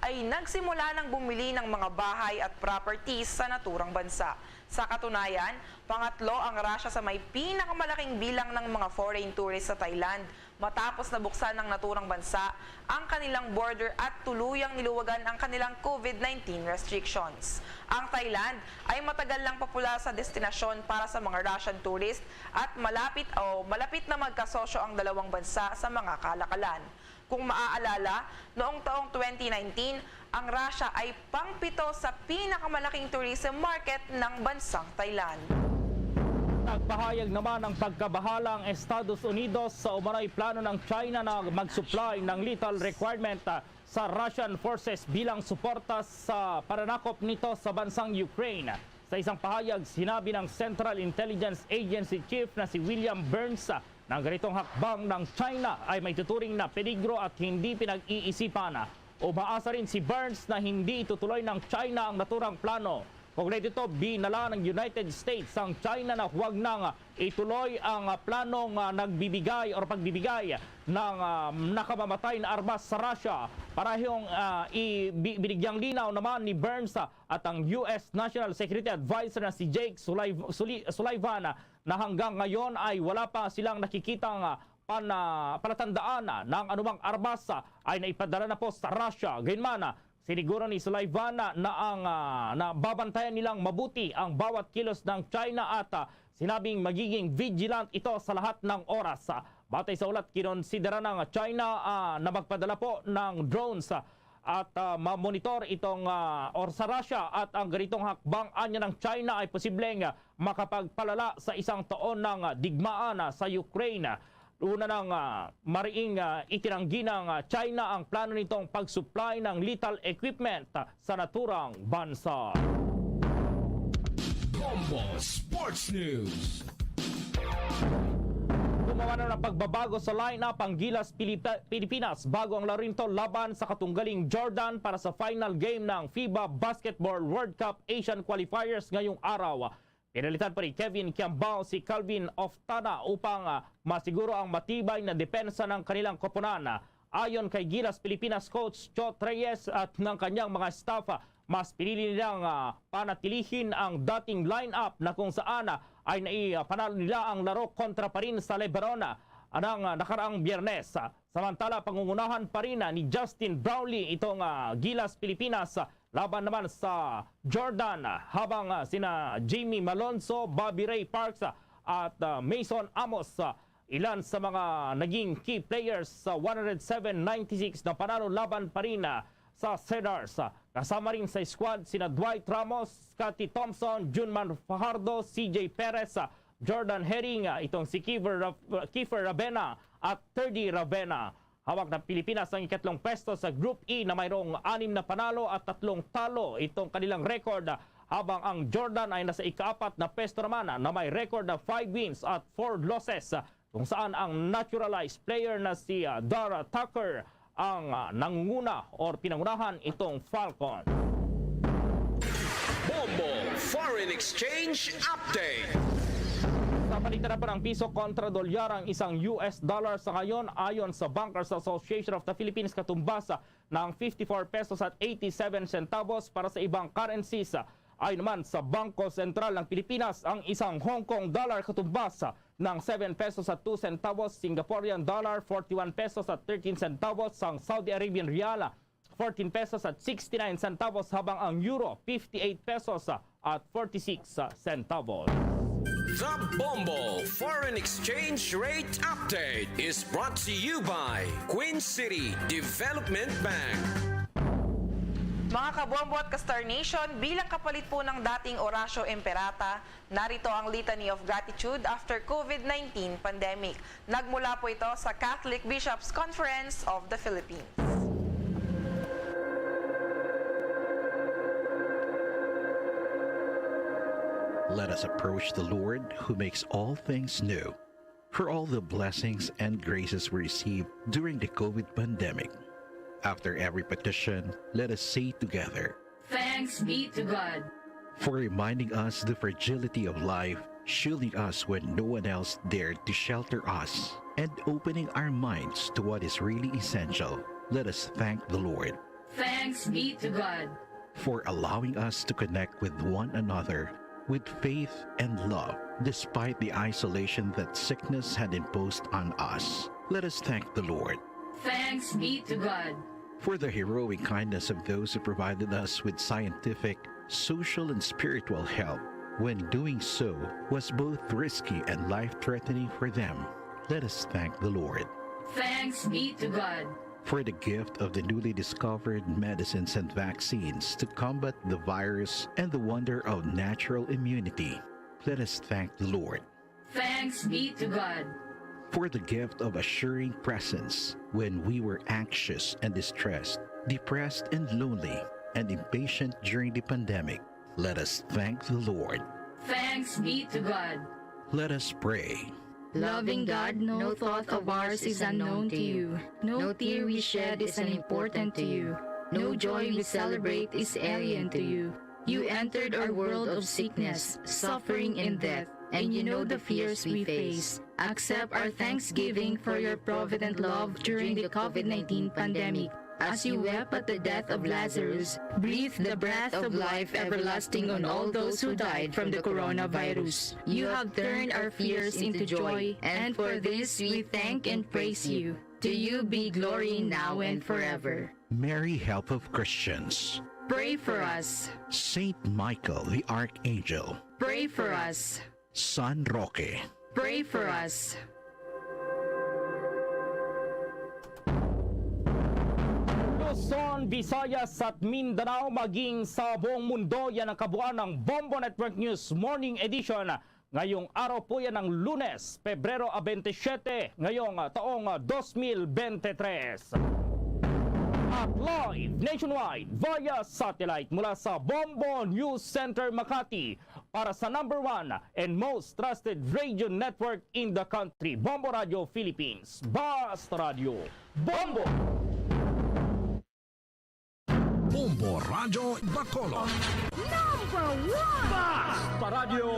ay nagsimula ng bumili ng mga bahay at properties sa naturang bansa. Sa katunayan, pangatlo ang Russia sa may pinakamalaking bilang ng mga foreign tourists sa Thailand, matapos nabuksan ng naturang bansa ang kanilang border at tuluyang niluwagan ang kanilang COVID nineteen restrictions. Ang Thailand ay matagal nang popular sa destinasyon para sa mga Russian tourist at malapit o malapit na magkasosyo ang dalawang bansa sa mga kalakalan. Kung maaalala, noong taong twenty nineteen, ang Russia ay pangpito sa pinakamalaking tourism market ng bansang Thailand. Nagpahayag naman ng pagkabahala ang Estados Unidos sa umano'y plano ng China na mag-supply ng lethal requirement, ah, sa Russian forces bilang suporta sa pananakop nito sa bansang Ukraine. Sa isang pahayag, sinabi ng Central Intelligence Agency Chief na si William Burns, ah, na ang ganitong hakbang ng China ay maituturing na peligro at hindi pinag-iisipan. Umaasa rin si Burns na hindi itutuloy ng China ang naturang plano. Kaugnay dito, binala ng United States ang China na huwag nang ituloy ang, ah, planong, ah, nagbibigay or pagbibigay ng, ah, nakamamatay na armas sa Russia. Parehong, ah, i-, bi-, binigyang linaw naman ni Burns, ah, at ang U S National Security Advisor na si Jake Sulliv-, Suli-, Sullivan, ah, na hanggang ngayon ay wala pa silang nakikitang, ah, pan-, ah, palatandaan, ah, na ang anumang armas, ah, ay naipadala na po sa Russia. Gayunman, ah, siniguro ni Sullivan na, na ang, ah, nababantayan nilang mabuti ang bawat kilos ng China at, ah, sinabing magiging vigilant ito sa lahat ng oras. Ah, batay sa ulat, kinonsidera ng China, ah, na magpadala po ng drones, ah, at, ah, mamonitor itong, ah, or sa Russia at ang ganitong hakbang anya ng China ay posibleng, ah, makapagpalala sa isang taon ng, ah, digmaan, ah, sa Ukraine. Una nang, ah, mariing, ah, itinanggi ng, ah, China ang plano nitong pag-supply ng lethal equipment, ah, sa naturang bansa. Bombo Sports News. Gumawa na ng pagbabago sa lineup ang Gilas Pilipa-, Pilipinas bago ang laro nito laban sa katunggaling Jordan para sa final game ng FIBA Basketball World Cup Asian Qualifiers ngayong araw. Pinalitan pa ni Kevin Kiambao si Calvin Oftana upang, ah, masiguro ang matibay na depensa ng kanilang koponan. Ayon kay Gilas Pilipinas coach Chot Reyes at ng kanyang mga staff, ah, mas pinili nilang, ah, panatilihin ang dating lineup na kung saan, ah, ay naipanalo nila ang laro kontra pa rin sa Lebanon, ah, ng, ah, nakaraang Biyernes. Samantala, pangungunahan pa rin, ah, ni Justin Brownlee itong, ah, Gilas Pilipinas, ah, laban naman sa Jordan, ah, habang, ah, sina Jamie Malonzo, Bobby Ray Parks, ah, at, ah, Mason Amos, ah, ilan sa mga naging key players sa one hundred seven ninety-six na panalo laban pa rin, ah, sa Cedars. Ah, kasama rin sa squad sina Dwight Ramos, Scottie Thompson, Junmar Fajardo, C J Perez, ah, Jordan Herring, ah, itong si Kiefer Ra-, Kiefer Ravena at Thirdy Ravena. Hawak ng Pilipinas ang ikatlong pwesto sa Group E na mayroong anim na panalo at tatlong talo itong kanilang record, habang ang Jordan ay nasa ikaapat na pwesto naman na may record na five wins at four losses. kung saan ang naturalized player na si, ah, Dara Tucker ang, ah, nangunguna or pinangunahan itong Falcon. Bombo Foreign Exchange Update. Sa palitan pa ng piso kontra dolyar ang isang U S dollar sa ngayon, ayon sa Bankers Association of the Philippines, katumbas ng fifty-four pesos at eighty-seven centavos. Para sa ibang currencies, ayon naman sa Bangko Sentral ng Pilipinas, ang isang Hong Kong dollar katumbas ng seven pesos at two centavos, Singaporean dollar, forty-one pesos at thirteen centavos, ang Saudi Arabian riyal, fourteen pesos at sixty-nine centavos, habang ang euro, fifty-eight pesos at forty-six centavos. The Bombo Foreign Exchange Rate Update is brought to you by Queen City Development Bank. Mga kabombo at ka-Star Nation, bilang kapalit po ng dating Orasyo Imperata, narito ang Litany of Gratitude after COVID nineteen pandemic. Nagmula po ito sa Catholic Bishops' Conference of the Philippines. Let us approach the Lord who makes all things new, for all the blessings and graces we received during the COVID pandemic. After every petition, let us say together, Thanks be to God. For reminding us the fragility of life, shielding us when no one else dared to shelter us, and opening our minds to what is really essential. Let us thank the Lord. Thanks be to God. For allowing us to connect with one another with faith and love, despite the isolation that sickness had imposed on us. Let us thank the Lord. Thanks be to God. For the heroic kindness of those who provided us with scientific, social, and spiritual help, when doing so was both risky and life-threatening for them. Let us thank the Lord. Thanks be to God. For the gift of the newly discovered medicines and vaccines to combat the virus and the wonder of natural immunity. Let us thank the Lord. Thanks be to God. For the gift of assuring presence when we were anxious and distressed, depressed and lonely, and impatient during the pandemic. Let us thank the Lord. Thanks be to God. Let us pray. Loving God, no thought of ours is unknown to you. No tear we shed is unimportant to you. No joy we celebrate is alien to you. You entered our world of sickness, suffering, and death, and you know the fears we face. Accept our thanksgiving for your provident love during the COVID nineteen pandemic. As you wept at the death of Lazarus, breathe the breath of life everlasting on all those who died from the coronavirus. You have turned our fears into joy, and for this we thank and praise you. To you be glory now and forever. Mary, help of Christians, pray for us. Saint Michael the Archangel, pray for us. San Roque, pray for us. Luzon, Visayas at Mindanao, maging sa buong mundo, yan ang kabuuan ng Bombo Network News Morning Edition. Ngayong araw po yan ng Lunes, Pebrero twenty-seven, ngayong, ah, taong, ah, twenty twenty-three. At live nationwide via satellite mula sa Bombo News Center Makati, para sa number one and most trusted radio network in the country, Bombo Radio Philippines. Basta Radio, Bombo! Bombo Radyo Bacolod. Number one! Basta Radyo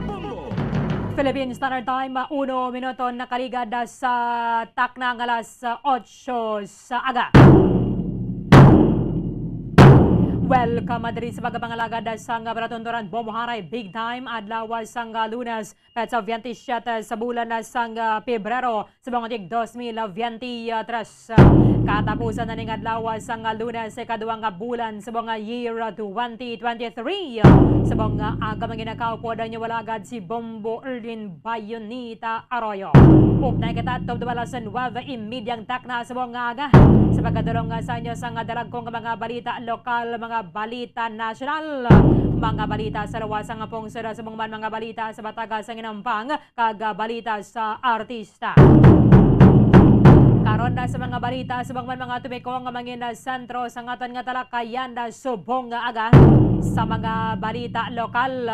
Bombo! Philippine Standard Time, uno minuto nakaligad sa takna nga alas otso sa aga. Welcome diri sa pagpangalagad sa nga palatunturan, Bombo Haray Big Time, adlaw sang Lunes, petsa twenty-seven sa bulan sang Pebrero, subong tig dos mil veintitrés. Katapusan na ning adlaw sang Lunes, ikaduha nga bulan subong nga year twenty twenty-three. Subong nga aga, mga ginikaw, pod ang inyo alagad si Bombo Erlin Bayonita Arroyo. Upod na kita tubtob alas nuebe y media ang takna subong nga aga. Sa pagkadulong sa inyo sang dalagkong mga balita lokal, mga balita nasyonal, mga balita sa luwas sang pungsod, subong man mga balita sa bataga sang inampang, kag, ah, balita sa artista. Karon na sa mga balita, subong man mga tumikong nga mangin-, ah, sentro sa aton nga talakayan na subong nga aga sa mga balita lokal.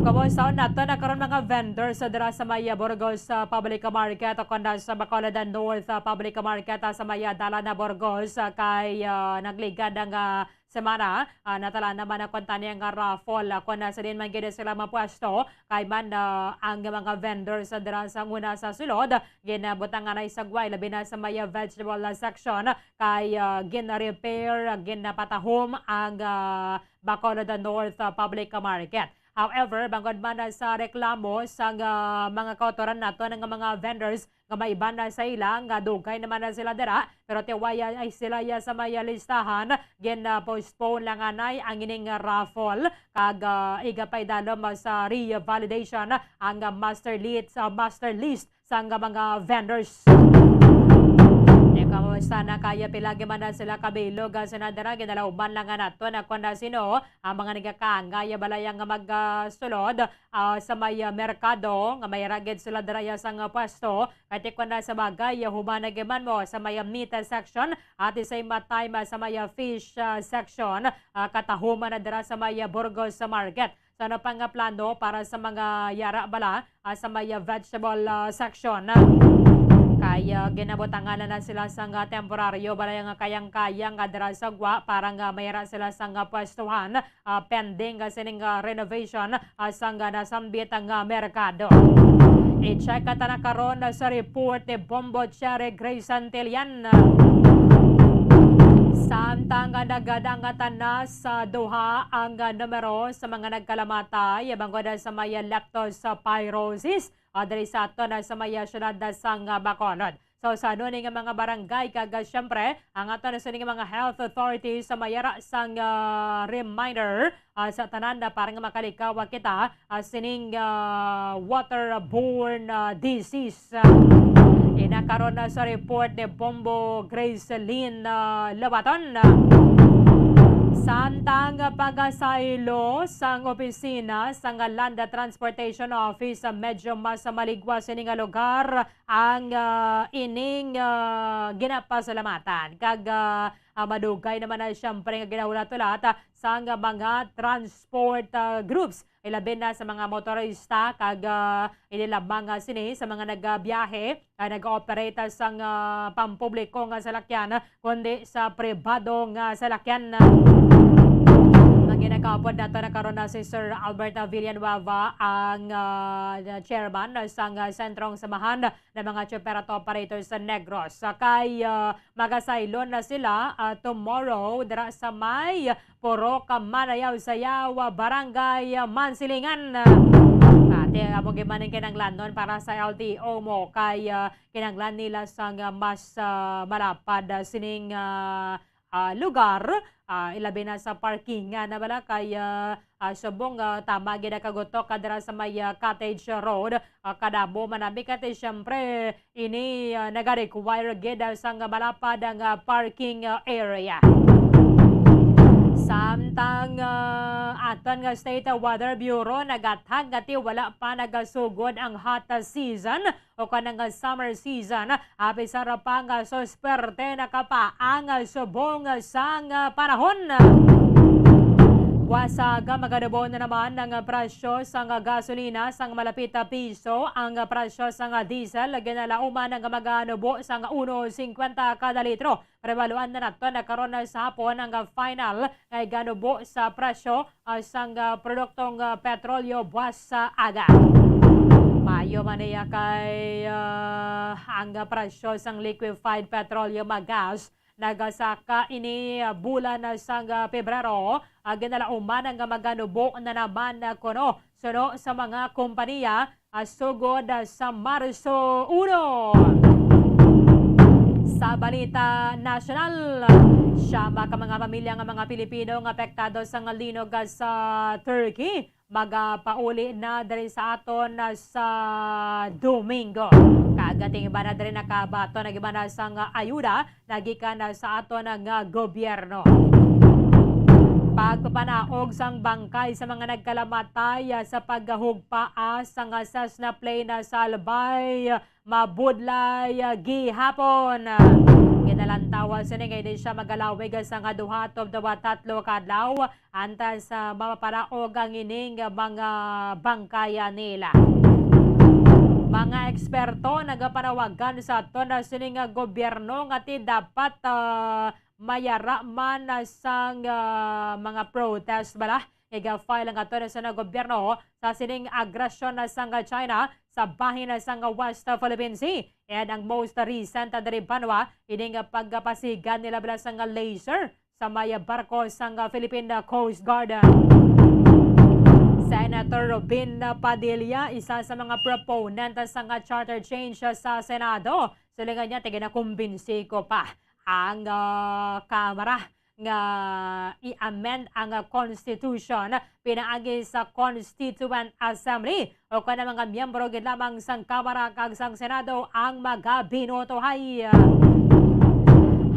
Kamusta nato na karon, mga vendors, sa dira sa may, ah, Burgos, ah, Public Market, o kon sa Bacolod North, ah, Public Market, ah, sa may, ah, Dalan na Burgos, ah, kay, ah, nagligad ang, ah, semana, ah, natala naman ang kumpanya nga raffle, ah, kon sa din man gid sila mapwesto, kay man, ah, ang mga vendors, ah, dira sa una sa sulod, ginabutangan ay sagway, labi na sa may, ah, vegetable, ah, section, kay, ah, gin-repair, ah, ginapatahom ang, ah, Bacolod North, ah, Public Market. However, bangod man na sa reklamo sang, ah, mga kautoran nato nga mga vendors nga may iban na sa ila nga dugay naman na sila dira, pero tiwaya ay sila ya sa may listahan, gin, ah, postpone lang anay ang ining raffle, kag, ah, iga pay dalom sa revalidation ang, ah, master list, ah, master list sang mga vendors. Di kamusta na kaya, pila man na sila kabilog, ah, sa nadara, ginalauman lang nga nato na kung na sino ang mga nagakaangay, ah, balay nga magsulod, ah, sa may, ah, merkado, nga may ragid sila dira ya sang, ah, pwesto. Kay tikon na sa bagay, ah, human na giman mo sa may, ah, meat, ah, section, at the same time, ah, sa may, ah, fish, ah, section, ah, katahuman na dira sa may, ah, Burgos sa market. So, ano pa nga plano para sa mga yara bala, ah, sa may, ah, vegetable, ah, section? Kay, ah, ginabutangan na sila sang, ah, temporaryo bala nga kayang-kayang nga dira sa gwa para nga mayara sila sang, ah, pwestuhan, ah, pending, ah, sining, ah, renovation, ah, sang, ah, nasambit nga merkado. I-check ka ta na karon, ah, sa report ni Bombo Cherry Grace Santillan. Samtang nga nagadangatan na sa duha ang, ah, numero sa mga nagkalamatay bangod sa may leptospirosis, ah, diri sa aton, ah, sa may, ah, siyudad, ah, sang, ah, Bacolod. So, sa ano ni nga mga barangay, kag, ah, siyempre, ang aton na sini nga mga health authorities sa mayara sang, ah, reminder, ah, sa tanan na para nga makalikaw kita, ah, sining, ah, waterborne, ah, disease. Ina karon na sa report ni Bombo Gracelyn, ah, Labaton. Samtang pagasaylo sang opisina sang Land Transportation Office, medyo mas maligwa sini nga lugar ang, ah, ining, ah, ginapasalamatan. Kag, ah, ah, madugay naman na siyempre nga ginahulat-hulat, ah, sang mga transport, ah, groups, ilabi na sa mga motorista kag, ah, ini lamang, ah, sini sa mga nagabiyahe, ah, nag-ooperate, ah, sang, ah, pampubliko nga salakyan, kundi sa pribado nga salakyan. Ang ginakaupod nato na karon na si Sir Albert Villanueva, ang, ah, chairman sang, ah, Sentrong Samahan ng mga Chopper at Operators sa Negros. Kay, ah, magasaylon na sila, ah, tomorrow dira sa may Purok Manayaw-Sayaw, Barangay Mansilingan. Ate, amo gid man ang kinahanglanon para sa L T O mo kay, ah, kinahanglan nila sang, ah, mas, ah, malapad, ah, sining, ah, ah, lugar, ah, ilabi na sa parkingan na bala kay, ah, ah, subong, ah, tama gid ang kagutok ka dira sa may, ah, Cottage Road, ah, kadamo man abi kay siyempre ini, ah, nagarequire gid, ah, sang malapad nga parking, ah, area. Samtang, ah, aton nga State Weather Bureau nagathag nga ti wala pa nagasugod ang hot season o kanang summer season, apisar pa nga susperte nakapaang subong sang panahon. Wasag, maganubo na naman ang presyo sang gasolina sang malapit piso, ang presyo sang diesel ginalauman nga maganubo sang uno cincuenta kada litro. Pero baluan na naton na karon sa hapon ang final nga iganubo sa presyo, ah, sang, ah, produktong, ah, petrolyo buwas sa aga. Maayo man niya kay, ah, ang presyo sang liquefied petroleum gas nagasaka ini, ah, bulan na sang, ah, Pebrero, ah, ginalauman nga maganubo na naman, ah, kuno suno sa mga kompanya, ah, sugod, ah, sa Marso uno. Sa balita nasyonal, siyam ka mga pamilya nga mga Pilipino nga apektado sa linog, ah, sa Turkey magapauli na diri sa aton, ah, sa Domingo. Kag ating iban na diri nakabaton ang iban na sang ayuda nagikan na sa aton nga gobyerno. Pagpapanaog sang bangkay sa mga nagkalamatay, ah, sa paghugpaa sang Cessna plane sa Albay, mabudlay, ah, gihapon. Ginalantawa sini nga hindi siya magalawig sa nga duha tubtob tatlo ka adlaw antas, ah, mapaparaog ang ining mga bangkaya nila. Mga eksperto nagapanawagan sa aton na sini nga gobyerno nga ti dapat, ah, mayara man sang, ah, mga protest bala nga ga-file ang aton sa gobyerno sa sining agresyon na sang China sa bahin na sang West Philippine Sea. And ang most recent na diri banwa, ining pagkapasigan nila bala sang laser sa may barko sang Philippine Coast Guard. Senator Robin Padilla, isa sa mga proponent sang charter change sa Senado, silingan niya, "Tiginakumbinsi ko pa ang, ah, Kamara nga i-amend ang, ah, Constitution pinaagi sa Constituent Assembly o kon ang mga miyembro gid lamang sang Kamara kag sang Senado ang magabinotohay."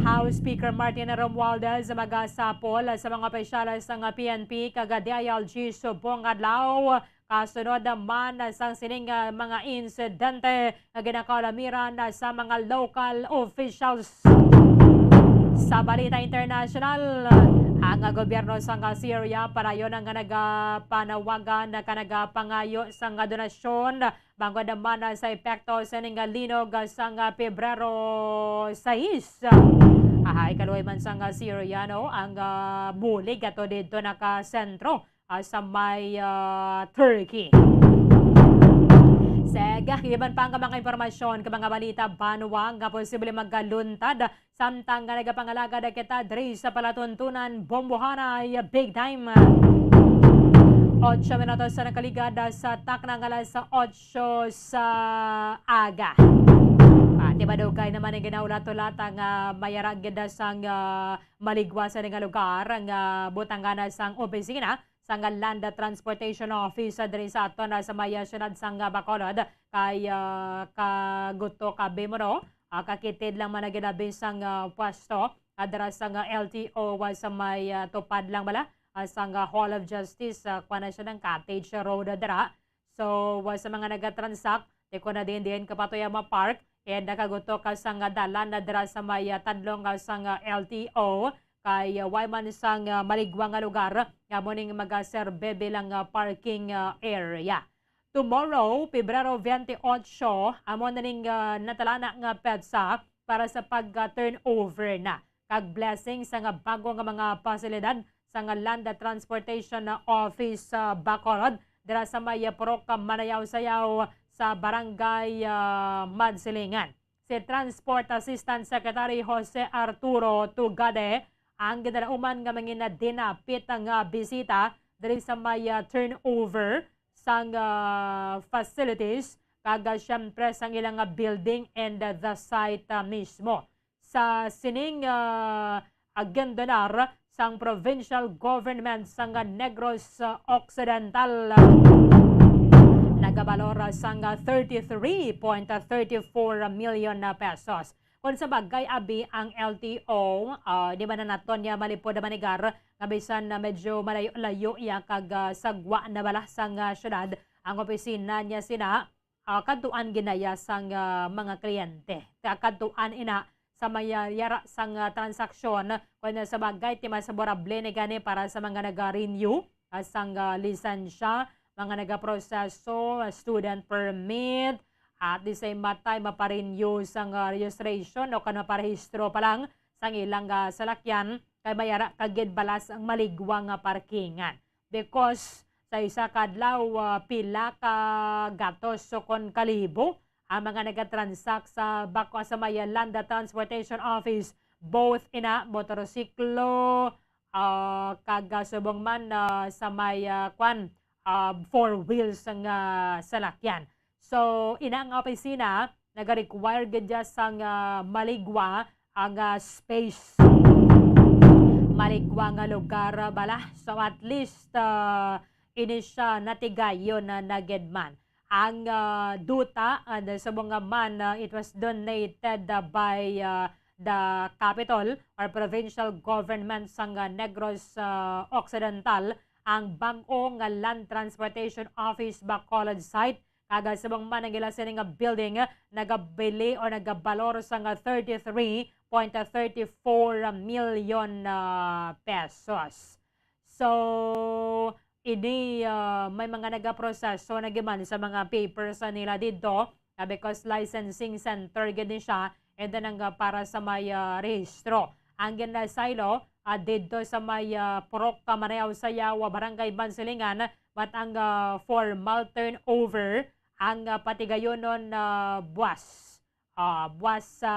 House Speaker Martin Romualdez magasapol sa mga opisyales sang P N P kag D I L G subong adlaw kasunod man sang sining, ah, mga insidente nga ginakalamiran sa mga local officials. Sa balita international, ang gobyerno sang Syria padayon nga nagapanawagan ka nagapangayo sang donasyon bangod man sa epekto sining linog sang Pebrero sais. Aha, ikaluoy man sang Syria, no, ang, ah, bulig ato didto nakasentro ah, sa may, ah, Turkey. Sige, iban pa ang mga impormasyon kag mga balita banwa nga posible magaluntad samtang nga nagapangalagad kita diri sa palatuntunan, Bombohanay, big time. Ocho minutos sa nakaligad sa takna nga alas ocho sa aga. Pati madugay naman ang ginaulat-ulat ang, ah, mayara gid sang, ah, maligwa sa nga lugar nga butangan sang opisina sang Land Transportation Office, ah, diri sa aton, ah, sa may, ah, siyudad sang, ah, Bacolod, kay, ah, kaguto ka bimono, ah, kakitid lang man ang ginabi sang, ah, pwesto, ah, dira sang, ah, L T O, ah, sa may, ah, tupad lang bala, ah, sang, ah, Hall of Justice, ah, kuwan na siya ng Cottage Road, ah, dira. So, ah, sa mga nagatransak, di ko na din din kapatuya ma-park, and nakaguto ka sang dalan na dira sa may, ah, tadlong, ah, sang, ah, L T O, kay, ah, way man sang, ah, maligwa nga lugar nga mo ning magaserbe bilang, ah, parking, ah, area. Tomorrow, Pebrero twenty-eight, amo na ning, ah, natalana nga petsa para sa pag, ah, turnover na kag blessing sa nga bago nga mga pasilidad sa nga Land Transportation Office sa Bacolod, dira sa may Purok Manayaw-Sayaw sa Barangay, ah, Madsilingan. Si Transport Assistant Secretary Jose Arturo Tugade ang ginalauman nga mangin dinapit nga bisita diri sa may, ah, turnover sang, ah, facilities kag, ah, siyempre sang ilang, ah, building and, ah, the site, ah, mismo. Sa sining, ah, agendanar sang provincial government sang Negros, ah, Occidental, ah, nagabalor sang, ah, thirty-three point thirty-four million na pesos. Kung sa bagay, abi ang L T O, ah, di man na naton niya malipod na manigar nga bisan na medyo malayo-layo iya kag, ah, sagwa na bala sang, ah, syudad, ang opisina niya sina ah, kadtuan ginaya sang, ah, mga kliyente. Ka-, kadtuan ina sa may, ah, yara sang, ah, transaksyon. Kung sa bagay, ti mas favorable ni gani para sa mga naga-renew, ah, sang, ah, lisensya, mga nagaproseso, ah, student permit, at the same time, maparenew sang, ah, registration o kan maparehistro pa lang sang ilang, ah, salakyan, kay mayara kagid balas ang maligwa nga parkingan. Because sa isa ka adlaw, ah, pila ka gatos o kon kalibo ang mga nagatransak sa bako sa may Land Transportation Office, both ina motorsiklo, ah, kag, ah, subong man, ah, sa may, ah, kwan, ah, four wheels nga salakyan. So, ina nga opisina, naga-require gid siya sang, ah, maligwa ang, ah, space. Maligwa nga lugar, ah, bala. So, at least, ah, ini siya natigayon na, na gid man. Ang, ah, duta, ah, subong man, ah, it was donated, ah, by, ah, the capital or provincial government sang, ah, Negros, ah, Occidental, ang bag-o nga Land Transportation Office Bacolod site Kag subong man ang ila sini nga building nagabili o nagabalor sa nga thirty-three point thirty-four million, ah, pesos. So, ini, ah, may mga nagaproseso na giman sa mga papers, ah, nila didto, ah, because licensing center gid ni siya, and then ang, ah, para sa may, ah, rehistro. Ang ginasaylo, ah, didto sa may, ah, Purok, ah, Manayaw-Sayaw, ah, Barangay Mansilingan, but ang, ah, formal turnover ang, ah, patigayonon, ah, buwas. Ah, buwas sa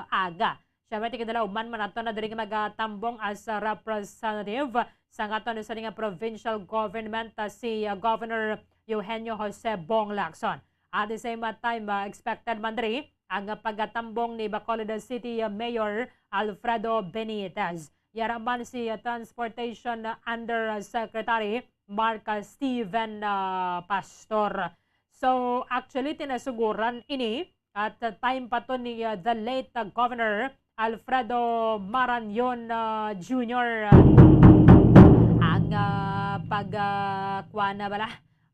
aga. Siyempre, tigdalaw man man ato na diri nga magatambong as a representative sa aton sa nga provincial government, ah, si, ah, Governor Eugenio Jose Bong Lacson. At the same, ah, time, ah, expected man diri ang, ah, pagkatambong ni Bacolod City, ah, Mayor Alfredo Benitez. Yara man si, ah, Transportation, ah, Undersecretary Mark, ah, Steven, ah, Pastor. So, actually, tinasuguran ini at, uh, time pa to ni, uh, the late, uh, Governor Alfredo Marañon, uh, Junior, uh, ang, uh, pag, uh, kuwan na bala,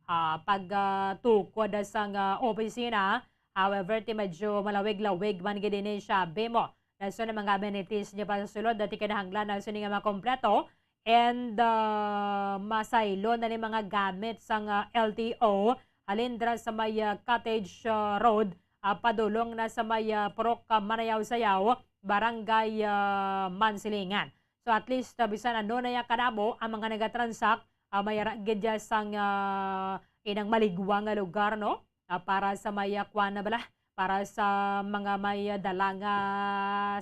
uh, pag, uh, tukod sang, uh, opisina. However, ti medyo malawig-lawig man gid ini siya, be mo. Dason ang mga amenities niya pa sa sulod, dati kinahanglan na sini nga makompleto. And, ah, masaylo na ni mga gamit sang, ah, L T O, halin dira sa may, ah, Cottage, ah, Road, ah, padulong na sa may, ah, Purok, ah, Manayaw-Sayaw, Barangay, ah, Mansilingan. So, at least, ah, bisan ano na ya kadamo ang mga nagatransak, ah, may ara gid ya sang, ah, inang maligwa nga lugar, no? Ah, para sa may, ah, kuwan na bala, para sa mga may, ah, dala nga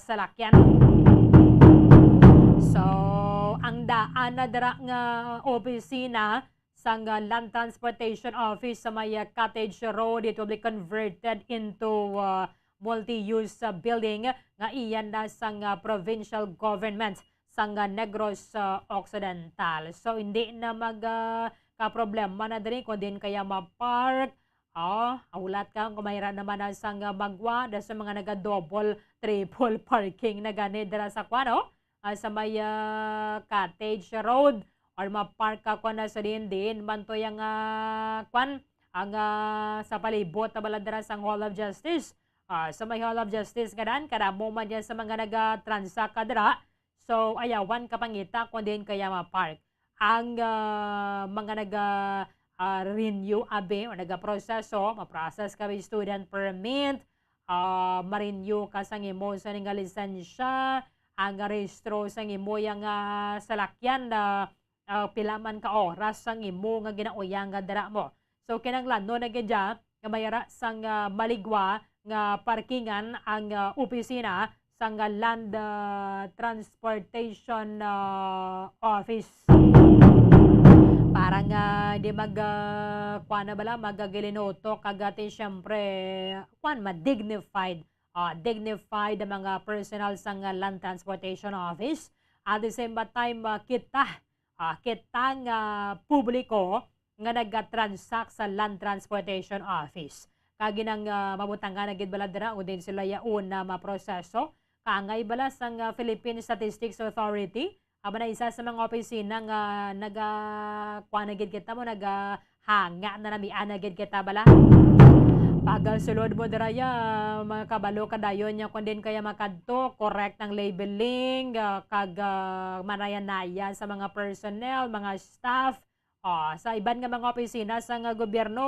salakyan. So, ang daan na dira nga opisina sang, ah, Land Transportation Office sa may, ah, Cottage Road, it will be converted into, ah, multi-use, ah, building nga iyan na sang, ah, provincial government sang, ah, Negros, ah, Occidental. So, hindi na mag, ah, kaproblema na diri kung diin kaya ma-park. Oh, hulat ka kung mayra naman na sang, ah, magwa, da sa mga naga-double, triple parking na gani dira sa kwan, oh, ah, sa may, ah, Cottage Road, or ma-park ka kwan na sa diin, diin man to yang, ah, kwan, ang, ah, sa palibot na bala dira sang Hall of Justice. Ah, sa may Hall of Justice nga daan, kadamo man yan sa mga naga-transact ka dira. So, ayawan ka pangita kung diin kaya ma-park. Ang, ah, mga naga, ah, renew abi o nagaproseso, ma-process ka bi student permit, ah, ma-renew ka sang imo sa nga lisensya, ang rehistro sang imo yang, ah, salakyan na, ah, pila man ka oras sang imo nga ginauyangan dira mo. So, kinahanglan, no, na gid dya nga may ara sang, ah, maligwa nga parkingan ang, ah, opisina sang, ah, Land, ah, Transportation, ah, Office. Para nga di mag, ah, kuwan na bala, magagilinuto kag ati, siyempre, kuwan, ma-dignified. Ah, dignified ang mga personnel sang, ah, Land Transportation Office. At the same time, ah, kita, ah, kita nga publiko nga nagatransact sa Land Transportation Office. Kag ginang, ah, mabutangan na gid bala dira, o din sila yaon na maproseso. Kaangay bala sang, ah, Philippine Statistics Authority, amo na isa sa mga opisina nga naga-, kuwan na gid kita mo, nagahanga na namian na gid kita bala. Pagsulod mo dira ya, makabalo ka dayon niya kung din kaya makadto, correct ang labeling, ah, kag, ah, manaya-naya sa mga personnel, mga staff. Ah, sa iban nga mga opisina sa nga gobyerno,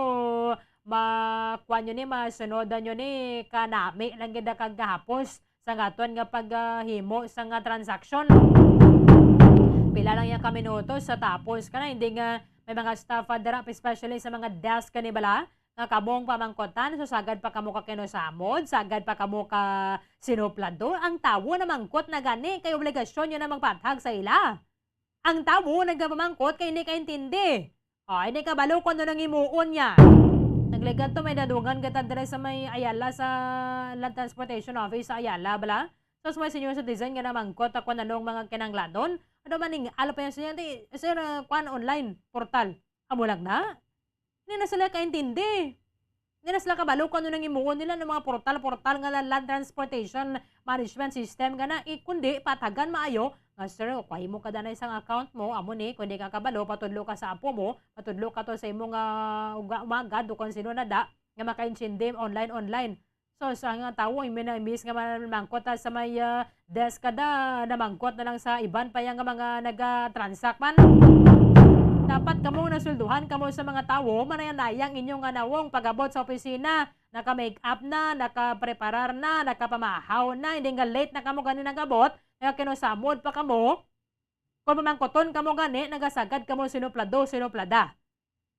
ma-, kuwan nyo ni, masunod nyo ni, kanami lang gid kag kahapos sa aton nga paghimo sa nga transaksyon. Pila lang yang ka minutos sa tapos ka na, hindi nga may mga staff, ah, dira, especially sa mga desk ka ni bala, nga kamong pamangkutan, so sagad pa kamo ka kinusamod, sagad pa kamo ka sinuplado, ang tawo na mangkot na gani, kay obligasyon nyo na magpathag sa ila. Ang tawo nagapamangkot kay hindi kaintindi. Ah, hindi kabalo kung ano nang himuon niya. Nagligat to, may nadungan kita dira sa may Ayala sa Land Transportation Office sa Ayala, bala. Tapos may senior citizen nga namangkot ako na nung mga kinanglanon. Ano man ning alpa niya siya, "Ate, sir, ah, kwan online, portal." Amo lang na. Hindi na sila kaintindi. Hindi na sila kabalo kung ano nang himuon nila ng mga portal-portal nga la-, Land Transportation Management System nga na, eh, kundi patagan maayo, Nga, "Sir, kuhahi mo ka danay sang account mo, amo ni, kung di ka kabalo, patudlo ka sa apo mo, patudlo ka to sa imo nga uga-, umagad, o kung sino na da, nga makaintindi, online, online." So, sa nga tawo, imbis na, imbis nga man-, mangkot na sa may, ah, desk kada, namangkot na lang sa iban pa yang mga naga-transact man. Dapat kamo nasulduhan kamo sa mga tawo, manayang-nayang inyo nga nawong pag-abot sa opisina, naka-make up na, nakapreparar na, nakapamahaw na, hindi nga late na kamo gani nag-abot, nga kinusamod pa kamo. Kung pamangkuton kamo gani, nagasagad kamo sinuplado, sinuplada.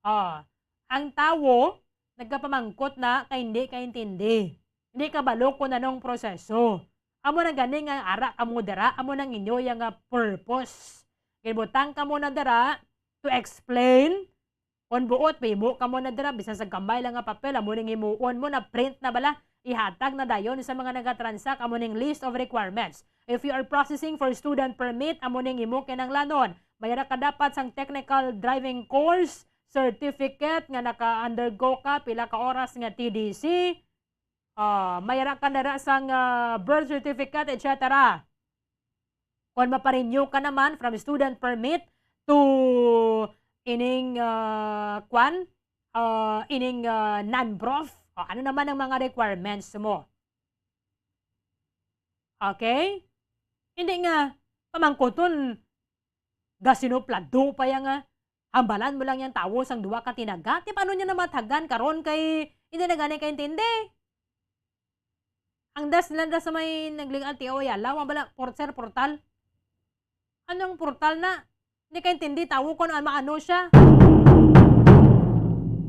Ah, ang tawo nagapamangkot na kay hindi kaintindi. Hindi kabalo kung anong proseso. Amo na gani nga ara kamo dira, amo nang inyo yang nga purpose. Ginbutang kamo na dira to explain. Kon buot, mahimo kamo na dira, bisan sa gamay lang nga papel, amo ning himuon mo na, print na bala, ihatag na dayon sa mga nagatransak, amo ning list of requirements. If you are processing for student permit, amo ning imo kinahanglanon. May ara ka dapat sang technical driving course, certificate nga naka-undergo ka, pila ka oras nga T D C, ah, may ara ka dira sang, ah, birth certificate, et cetera. Kon mapa-renew ka naman from student permit to ining, ah, kwan, ah, ining, ah, non-prof, o ano naman ang mga requirements mo? Okay? Hindi nga, pamangkuton, gasinuplado pa yang, ah, hambalan mo lang yang tawo sang duha ka tinaga. Ti paano niya namatagan karon kay hindi na gani kaintindi? Ang desk nila da sa may nagling-, L T O Ayala, wa bala, por-, sir, portal. Anong portal na? Hindi kaintindi, tawo ko na maano siya.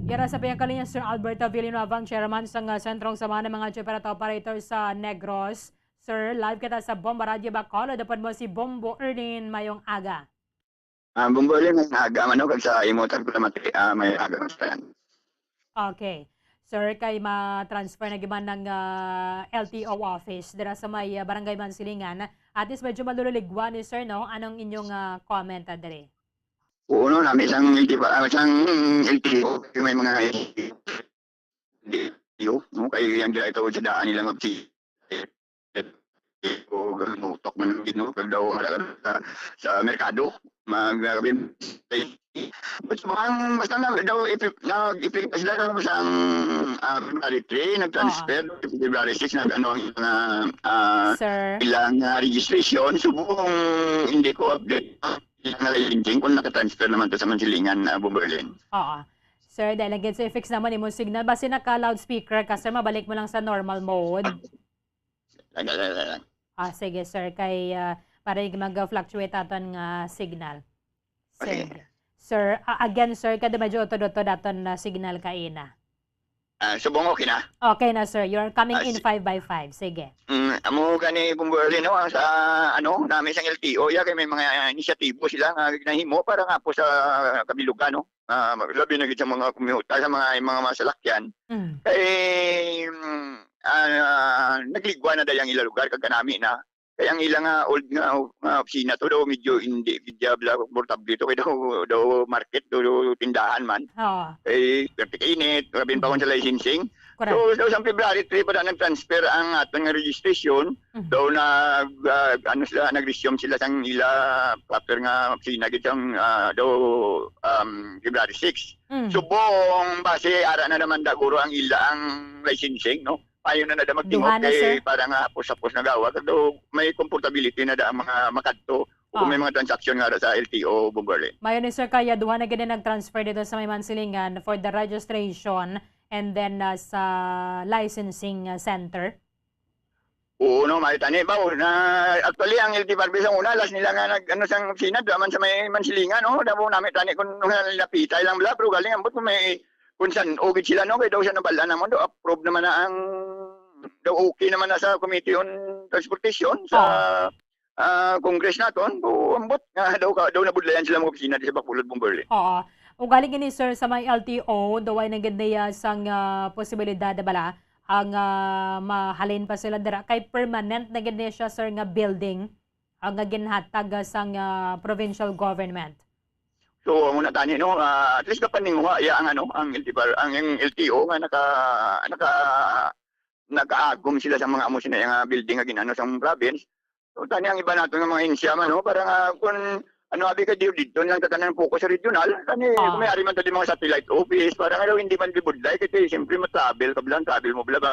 Yara sa piyang kalinya, Sir Alberto Villanueva, ang chairman sa nga Sentrong Samahan ng mga Jeep at Operator sa Negros. Sir, live kita sa Bomba Radyo Bacolod. Dapat mo si Bombo Erlin, mayong aga. Ah, Bombo Erlin, mayong aga man, no? Kag sa imo, tagplamati, ah, mayong aga man sa tanan. Okay. Sir, kay ma-transfer na giman ng, ah, L T O office dira sa may, ah, Barangay Mansilingan. At least medyo malululigwa ni sir, no? Anong inyong, ah, comment, ah, diri? Oo, no, nami sang L T O, ah, sang L T O, may mga L T O, no, kay ang dira ito sa daan nila nga si, o, ganutok man gid, no, kag daw sa, sa merkado, mag-, mag-, basta bang, basta na, daw, ipi-, nag-ipin-, sila daw sang, ah, February three, nag-transfer, February six, nag-, ano, ang mga, ah, Sir? Ilang, ah, registration, subong hindi ko update. Nga license kung naka-transfer naman to sa Mansilingan, ah, Bombo Erlin. Oo. Sir, dahil lagi sa i-fix naman imong signal, basi naka-loudspeaker ka, sir, mabalik mo lang sa normal mode. Lang, lang, lang, lang. Ah, sige, sir, kay, ah, para hindi mag-fluctuate aton nga signal. Okay. Sige. Sir, ah, again, sir, kada medyo utod-utod aton na signal kaina. Ah, subong okay na? Okay na, sir. You're coming Ah, in si- five by five. Sige. Mm, amo gani, Bombo Erlin, no, ang sa, ano, nami sang L T O, ya, kay may mga inisyatibo sila nga nahimo para nga po sa kabilugan, no? Ah, labi na gid sa mga kumyuta, sa mga, mga masalakyan. Mm. Kay, mm, ah, nagligwa na dayang ila lugar, kag kanami na. Kay ang ila nga old nga, nga opisina to daw, medyo hindi gid diabla komportable to, kay daw, daw market, daw, daw tindahan man. Oo. Eh, perti kainit, labi pa Mm. kung sa licensing. Correct. So, so, sa February three pa na nag-transfer ang aton nga registration, Mhm. daw nag, ah, ano sila, nag-resume sila sang ila proper nga opisina gid sang, ah, daw, um, February six. Mm. Subong base ara na naman da guro ang ila ang licensing, no? Ayo na na da magtingog Duha na, kay sir. Para nga hapos-hapos na gawa, kag daw may comfortability na da ang mga makadto o kung may Oh. mga transaksyon nga sa L T O, Bombo Erlin. Mayo ni, sir, kaya duha na gid ang nag-transfer dito sa may Mansilingan for the registration and then, uh, sa licensing, uh, center. Oo, no, may tani ba? Na, actually, ang L T F R B sa una, last nila nga nag, ano, sang opisina, duha man sa may Mansilingan, no? Damo nami tani kung napitay lang bala, pero galing ambot kung may kung san-o gid sila, no? Kay daw siya nabal-an naman, daw approve naman na ang, daw okay naman na sa Committee on Transportation, sa, Oo. ah, Congress naton. Daw ambot nga, daw ka, daw nabudlayan sila mga opisina di sa Bacolod, Bombo Erlin. Oo. Ugaling gini, sir, sa may L T O, daw ay nanggid niya sang, ah, posibilidad na bala ang, ah, mahalin pa sila dira. Kay permanent na gid niya siya, sir, nga building, ah, nga ginhatag, ah, sang, ah, provincial government. So, amo na tani, no? Ah, at least kapaninguha iya ang, ano, ang L T F R, ang, ang L T O nga naka, naka, nakaagom sila sa mga amo sina nga building nga gin-ano sa province. So, tani ang iba nato nga mga ahensya man, no? Para nga, kung ano, abi ka, di, dito lang tatanan ang focus sa regional. Tani, Ah. kung may ari man tadi mga satellite office, para nga daw hindi man dibudlay, kasi siyempre matravel ka lang, travel mo bala ba,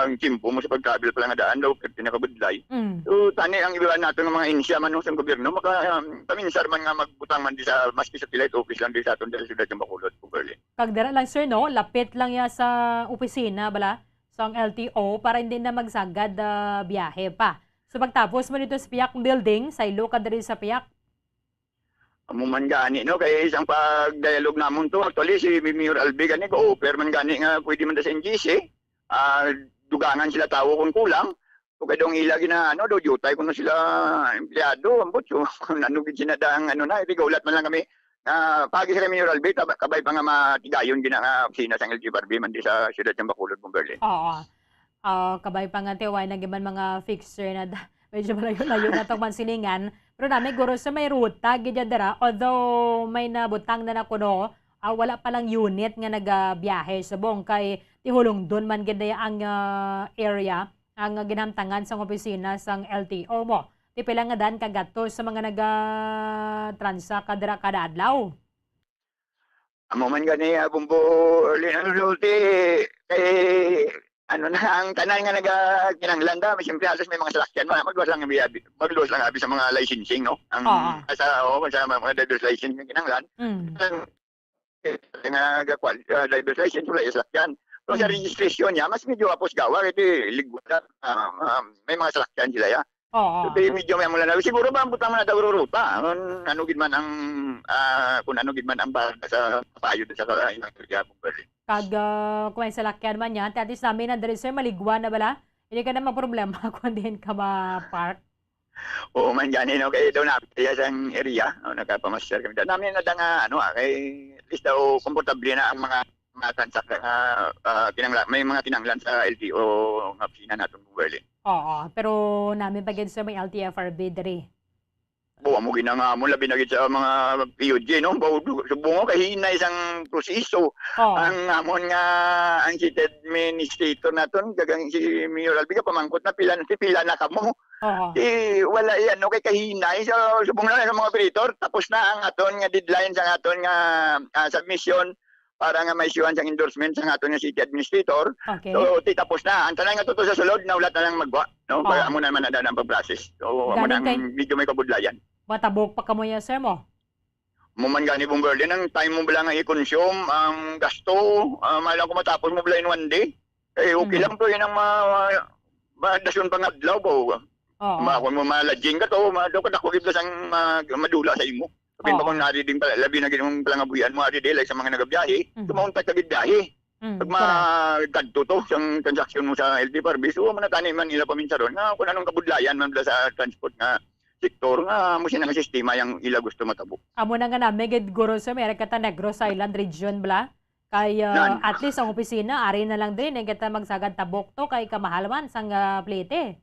ang tiyempo mo sa pag-travel pala nga daan daw, pinakabudlay. Mm. So, tani ang iba nato nga mga ahensya man, no, sa gobyerno, maka, um, paminsar man nga magbutang man di sa, maski satellite office lang di sa aton, di sa siyudad ng Bacolod, Kimberly. Kag dira lang, sir, no? Lapit lang ya sa opisina, bala, sang L T O para hindi na magsagad, ah, biyahe pa. So, pagtapos mo dito sa Piak Building, saylo ka diri sa Piak. Amo man gani, no? Kay isang pag-dialogue namon to, actually, si Mayor Albi gani, go-offer man gani nga pwede man da sa N G C. Ah, dugangan sila tawo kung kulang. So, kay daw ang ila gina-, ano, daw diyutay kuno sila empleyado, ambot. So, kung ano gid sila da ang, ano na, iti gaulat man lang kami, ah, pagi sa kay Mayor Albi, taba-, kabay pa nga matigayon gina nga opisina sang L G F R B man di sa siyudad sang Bacolod, Kimberly. Oo. Ah, kabay pa nga, te, way na gid man mga fixture na da-, medyo malayo-layo na tong Mansilingan. Pero nami, guro, sa may ruta gid dira, although may nabutang na na kuno, ah, wala pa lang unit nga nagabiyahe subong kay tihulong dun man gid ang, ah, area ang ginhamtangan sang opisina sang L T O mo. Ti pila nga daan ka gatos sa mga naga-transact ka dira kada adlaw? Amo man gani, ah, Bumbo, Lin-, ano, Lulti, kay, ano na, ang tanan nga naga-, kinahanglan da, siyempre, halos may mga salakyan, mga magluwas lang abi, magluwas lang abi sa mga licensing, no? Ang, Oo. Sa, oo, sa mga, mga driver's license nga kinahanglan. Mm. Ang, eh, nga, ga-, kwal-, ah, driver's license, wala yung salakyan. Pero sa Mm. registration niya, mas medyo apos gawa, kasi ligwat, ah, ah, may mga salakyan sila, ya. Oo. So, kay medyo may amula na. Siguro ba ang butang man na ruta? Kung ano gid man ang, ah, kung ano gid man ang ba-, sa payo sa ka-, inang Kuya Bumberly. Kag, ah, kung may salakyan man yan, at least namin na diri, sir, maligwa na bala. Hindi ka na maproblema kung diin ka ma-park. Oo man gani, no? Kaya daw na, kaya sa area, no? Nagkapamasyal kami. Namin na da nga, ano, ah, kay at least daw komportable na ang mga, mga transact-, ah, ah, kinangla-, may mga kinanglan sa L T O nga opisina naton, Bumberly. Oo, pero namin pa gid sa may L T F R B diri. Bo, amo gid na nga amo, labi na gid sa mga P U G, no? Bo, subong ko, kahinay sang proseso. Oo. Ang amon nga, ang city administrator naton, kagang si Mayor Albi, pamangkot na pila na, pila na kamo. Oo. Eh, wala yan, no? Kay kahinay. So, subong lang sa mga operator, tapos na ang aton nga deadline sa aton nga, ah, submission para nga ma-issuean sang endorsement sa aton nga city administrator. Okay. So, ti tapos na. Ang tanan nga tuto sa sulod, na wala na lang magwa, no? Para Oo. amo naman na ang pag-process. So, amo Galing nang kay medyo may kabudlayan. Matabok pa kamo yan, sir, mo? Mo man gani, Bumberly, ang time mo bala nga i-consume, ang gasto, ah, malang kung matapos mo bala in one day. Eh, okay Mm. lang to, yun ang ma-, ma-, madasyon pa nga adlaw ba? Oo. Ma-, kung mo malajing ka to, ma-, daw ka dako gid sang ma-, madula sa imo. Sabi Oo. mo kung nari din pala, labi na gid ang palangabuhian mo, ari di, like sa mga nagabiyahe, Mm. kumauntat ka gid biyahe. Mm, Pag correct. magkadto to, sang transaksyon mo sa L T F R B, so, manatani man nila paminsaron nga kung anong kabudlayan man bala sa transport nga sektor nga mo sina nga sistema yang ila gusto matabo. Amo na nga nami gid, guro, sa may Recata Negros Island region bala. Kay, ah, Nan. at least ang opisina, ari na lang din, eh, kita magsagad tabok to, kay kamahal man sang, ah, plete.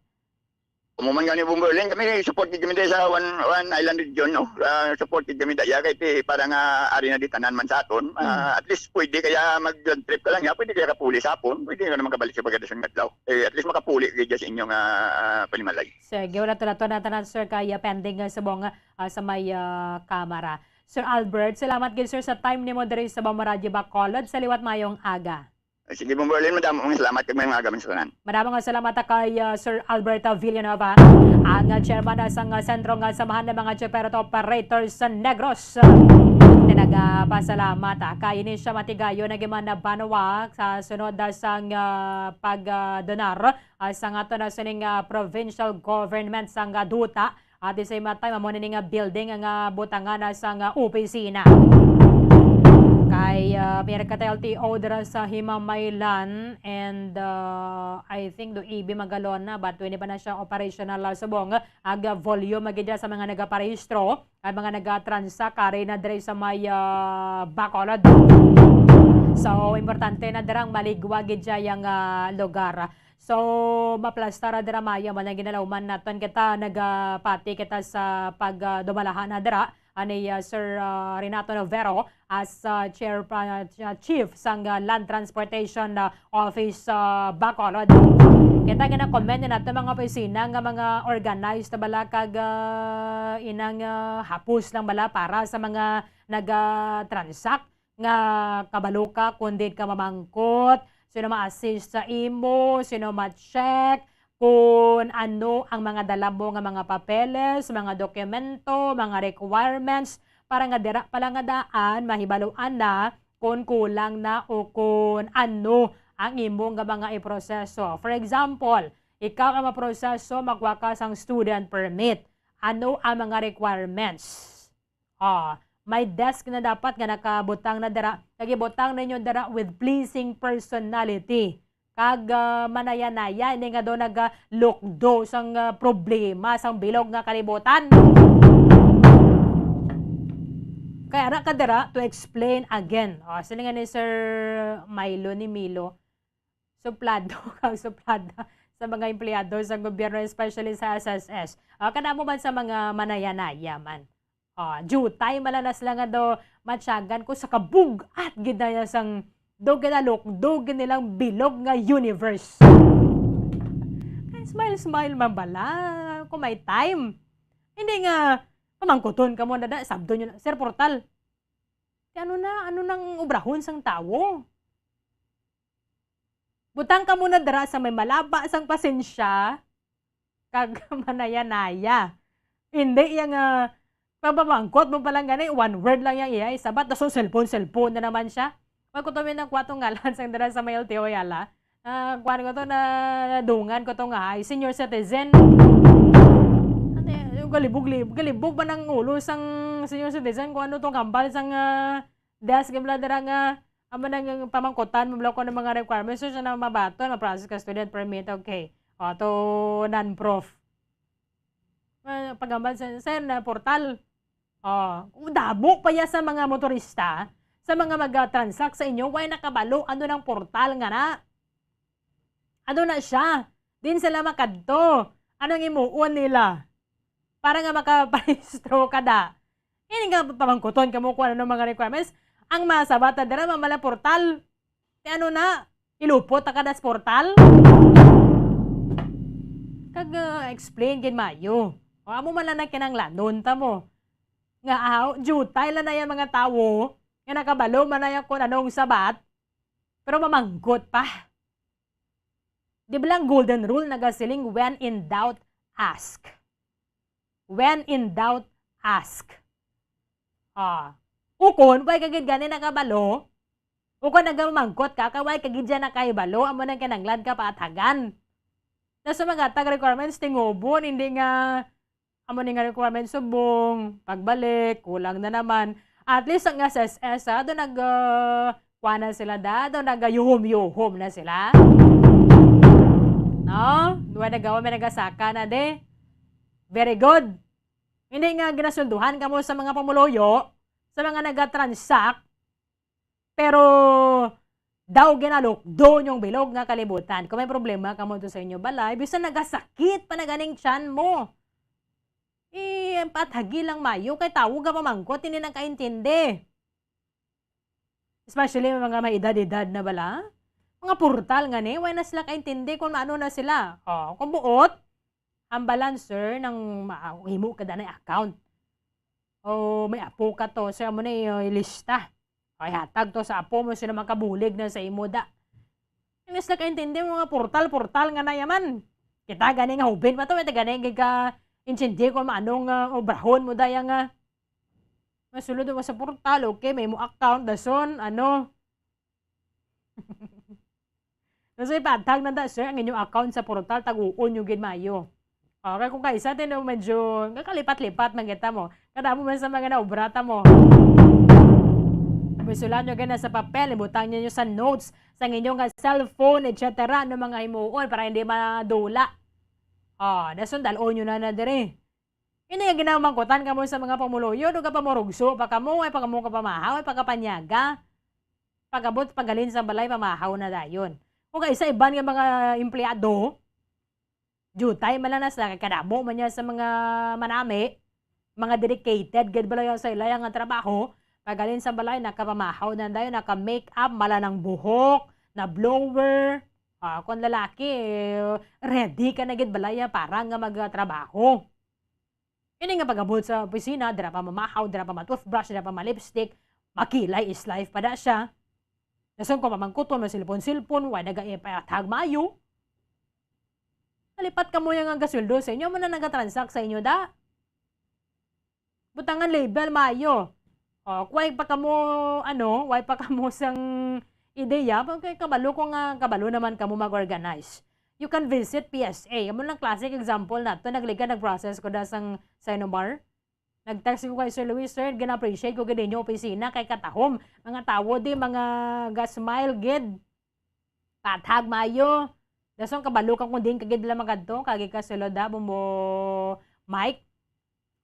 Amo man gani, Bomberlin, kami support gid kami dahil sa One, One Island Region, no? Ah, support gid kami daya, kay ti-, para nga ari na di tanan man sa aton. Ah, Mm. at least pwede kaya mag-trip ka lang niya, pwede kaya kapuli sa hapon, pwede ka naman kabalik sa pagkadason nga adlaw. Eh, at least makapuli gid sa inyo nga, ah, panimalay. Sige, wala to na to na tanan, sir, kaya pending, ah, subong, ah, sa may, ah, kamara. Sir Albert, salamat gid, sir, sa time nimo diri sa Bamba Radyo Bacolod. Sa liwat, mayong aga. Sige, Bomberlin, madamo nga salamat kag may mga agaman sa tanan. Madamo nga salamat ta kay, ah, Sir Albert, ah, Villanueva, ang, ah, chairman, ah, sang, ah, Sentro nga Samahan ng mga Chopper at Operators sa Negros. Na nagapasalamat, ah, kay ini siya matigayon na giman na banwa sa sunod, ah, sang, ah, pag, ah, donar, ah, sang ato na sining, ah, provincial government sang, ah, duta. At the same time, amo na ni nga building nga butangan na sang, ah, opisina. Kay, ah, may nagkata L T O dira sa Himamaylan and, ah, I think do E B Magalona, but hindi pa na siya operational, ah, subong ag volume gid sa mga nagaparehistro at mga nagatransa kari na diri sa may, ah, Bacolod. So, importante na dirang maligwa gid siya yang, ah, lugar. So, maplastar dira, Maya, man ang ginalauman naton kita, nagapati kita sa pag, ah, dumalahan na dira, ani, ah, Sir, ah, Renato Novero as, ah, chair, ah, ch-, chief sang, ah, Land Transportation, ah, Office, ah, Bacolod. Kita nga na-comment ni nato mga opisina nga mga organized na bala kag, ah, inang, ah, hapos lang bala para sa mga naga-transact nga kabalo ka kung di ka mamangkot, sino ma-assist sa imo, sino ma-check, kung ano ang mga dala mo nga mga papeles, mga dokumento, mga requirements, para nga dira pa lang nga daan, mahibaluan na kung kulang na o kung ano ang imo nga mga iproseso. For example, ikaw ang maproseso, magwa ka sang student permit. Ano ang mga requirements? Ah, may desk na dapat nga nakabutang na dira. Kag ibutang ninyo dira with pleasing personality. Kag, ah, manaya-naya, hindi nga daw nagalukdo sang, ah, problema sang bilog nga kalibutan. Kaya ara ka dira to explain again. Oh, sila nga ni Sir Milo ni Milo, suplado kag suplada sa mga empleyado sa gobyerno, especially sa S S S. Ah, kadamo man sa mga manaya-naya man. Ah, jutay man lang na sila nga daw matyagan ko sa kabug-at gid na sang daw ginalukdo gid nilang bilog nga universe. Kay smile-smile man bala kung may time. Hindi nga pamangkuton ka mo na da, sabdo nyo na, "Sir Portal, ti ano na, ano nang obrahon sang tawo?" Butang ka muna dira sa may malaba sang pasensya kag manaya-naya. Hindi yang, ah, pagpamangkot mo pa lang gani, one word lang yang iya isabat, dason cellphone, cellphone na naman siya. Wala ko to may nagkuha tong ngalan sang dira sa may L T O Ayala. Ah, kuwan ko to, na, nadungan ko to nga, ay, senior citizen. Ano yan? Yung galibog-lib-, galibog ba ng ulo sang senior citizen kung ano tong kambal sang, ah, desk, bla, dira nga, amo nang pamangkutan mo, bla, kung ano mga requirements. So, siya na mabaton, ma-process ka student permit, okay. O, to non-prof. Ah, pagambal sa, sir, na portal. O, damo pa ya sa mga motorista, sa mga mag-transact sa inyo, way nakabalo, ano nang portal nga na? Ano na siya? Din sila makadto. Anong imuon nila? Para nga makaparehistro ka da. Ini nga pamangkuton kamo kung ano mga requirements. Ang masabata dira, mamala portal. Ti ano na? Ilupot ta ka das portal? Kag, ah, explain gid mayo. O, amo man lang na kinanglanon ta mo. Nga, aw, jutay lang na yung mga tawo nga nakabalo man na yung kung anong sabat, pero mamangkot pa. Di ba lang golden rule nagasiling, "When in doubt, ask." When in doubt, ask. Ah. Ukon, way ka gid gani nakabalo. Ukon nagamangkot ka, kay way ka gid dyan nakahibalo, amo nang kinanglan ka paathagan. Na sa mga tag requirements, tingubon, hindi nga amo ni nga requirement subong, pagbalik, kulang na naman. At least ang S S S, ha, doon nag, ah, kuha na sila da, doon nagayuhom-yuhom na sila. No? Duwa nagawa, may nagasaka na de. Very good. Hindi nga ginasulduhan kamo sa mga pamuluyo, sa mga nagatransact, pero daw ginalukdo yung bilog nga kalibutan. Kung may problema kamo to sa inyo balay, bisan nagasakit pa na ganing tiyan mo, eh, pathagi lang mayo, kay tawo ka pamangkot, hindi nakaintindi. Especially mga may edad-edad na bala. Mga portal nga ni, way na sila kaintindi kung ano na sila. O, kung buot, ang balancer ng ma-, himo ka danay account. O, may apo ka to, sir, amo na yung lista. Ay, hatag to sa apo mo, sino makabulig na sa imo da. Hindi sila kaintindi, mga portal-portal nga na yaman. Kita gani nga hubin pa to, may gani nga ka-intindi kung maanong, ah, obrahon mo daya nga. Masulod mo sa portal, okay, may mo account, dason, ano. Dason ipatag na da, sir, ang inyong account sa portal, taguon nyo gid mayo. Okay, kung kaisa, tino medyo kakalipat-lipat man kita mo. Kadamo man sa mga naobra ta mo. Pisulan nyo gid na sa papel, ibutang nyo sa notes, sa inyong nga cellphone, et cetera. Ano mga himuon para hindi madula. Ah, dason dal-on nyo na na diri. Ini nga ginamangkutan kamo sa mga pamuluyo, do ka pamurugso pa kamo, ay pa kamo kapamahaw, ay pagkapanyaga. Pagabot, paghalin sa balay, pamahaw na dayon. Kung kaisa iban nga mga empleyado, jutay man lang na sila, kay kadamo man niya sa mga manami. Mga dedicated gid bala sa ila nga trabaho. Paghalin sa balay, nakapamahaw na dayon, naka-make up, mala ng buhok, na blower. Ah, kung lalaki, eh, ready ka na gid balay para nga magtrabaho. Ini nga pag-abot sa opisina, dira pa mamahaw, dira pa ma-toothbrush, dira pa ma-lipstick, makilay is life pa da siya. Dason kung mamangkuton, ma-cellphone-cellphone, wa naga-, eh, patag maayo. Nalipat kamo nga gasweldo sa inyo, mo na nagatransact sa inyo da. Butangan label maayo. O, kung way pa kamo, ano, way pa kamo sang ideya, kay kabalo ko nga kabalo naman kamo mag-organize. You can visit P S A. Amo lang classic example nato, nagligad, nag-process ko da sang Sinomar. Nag-text ko kay Sir Luis, "Sir, gina-appreciate ko gid ninyo opisina kay katahom. Mga tawo di, mga ga-smile gid. Patag maayo." Dason kabalo ka kung diin ka gid nila magadto, kagi ka sulod ha, Bombo Mike.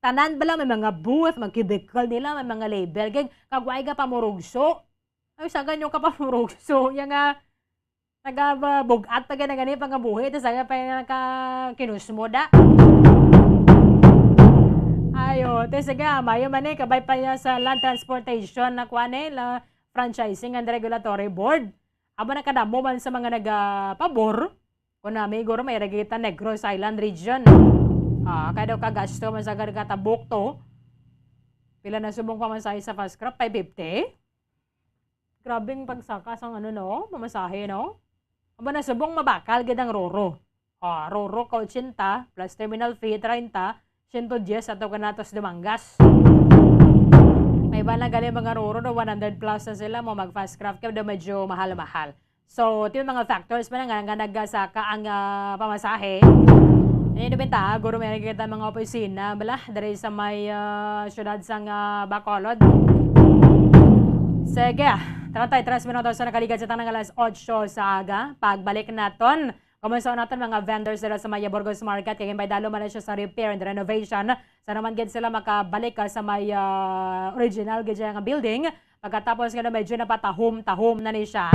Tanan bala may mga booth, mag cubicle nila, may mga label gid. Kag way ka pamurugso. Ay, sagan nyo ka pamurugso. Yang nga, nagabug-at pa gani gani pangabuhi, tas sagan pa yung nakakinusmoda. Ayo, te, sige, ah, mayo man eh, kabay pa niya sa land transportation na kuan eh, la, franchising and regulatory board. Amo na kadamo man sa mga nagapabor, kung nami, guro, may regita Negros Island region. Ah, kaya daw kagasto man sa gagatabok to. Pila na subong pamasahe sa Fast Craft? Five fifty? Grabing pagsaka sang ano, no? Pamasahe, no? Aba na subong mabakal gid ang Roro. Ah, Roro ka ochenta plus terminal fee treinta, siyento diyes ato ka natos Dumangas. May iba na gali mga Roro do one hundred plus na sila mo mag Fast Craft kay do medyo mahal-mahal. So, ti mga factors pa na nga, nga nagasaka ang, ah, pamasahe. Ano yung nabinta? Guro may nakikita mga opisina, bala, diri sa may, ah, syudad sang, ah, Bacolod. Sige, treinta y tres minutos sa nakaligat sa tanang alas otso sa aga. Pagbalik naton, kumansa naton mga vendors dira sa may Burgos Market, kay may dalo man na siya sa repair and renovation. Sa naman gid sila makabalik, ah, sa may, ah, original gid siya nga building. Pagkatapos nga medyo napatahom-tahom na ni siya.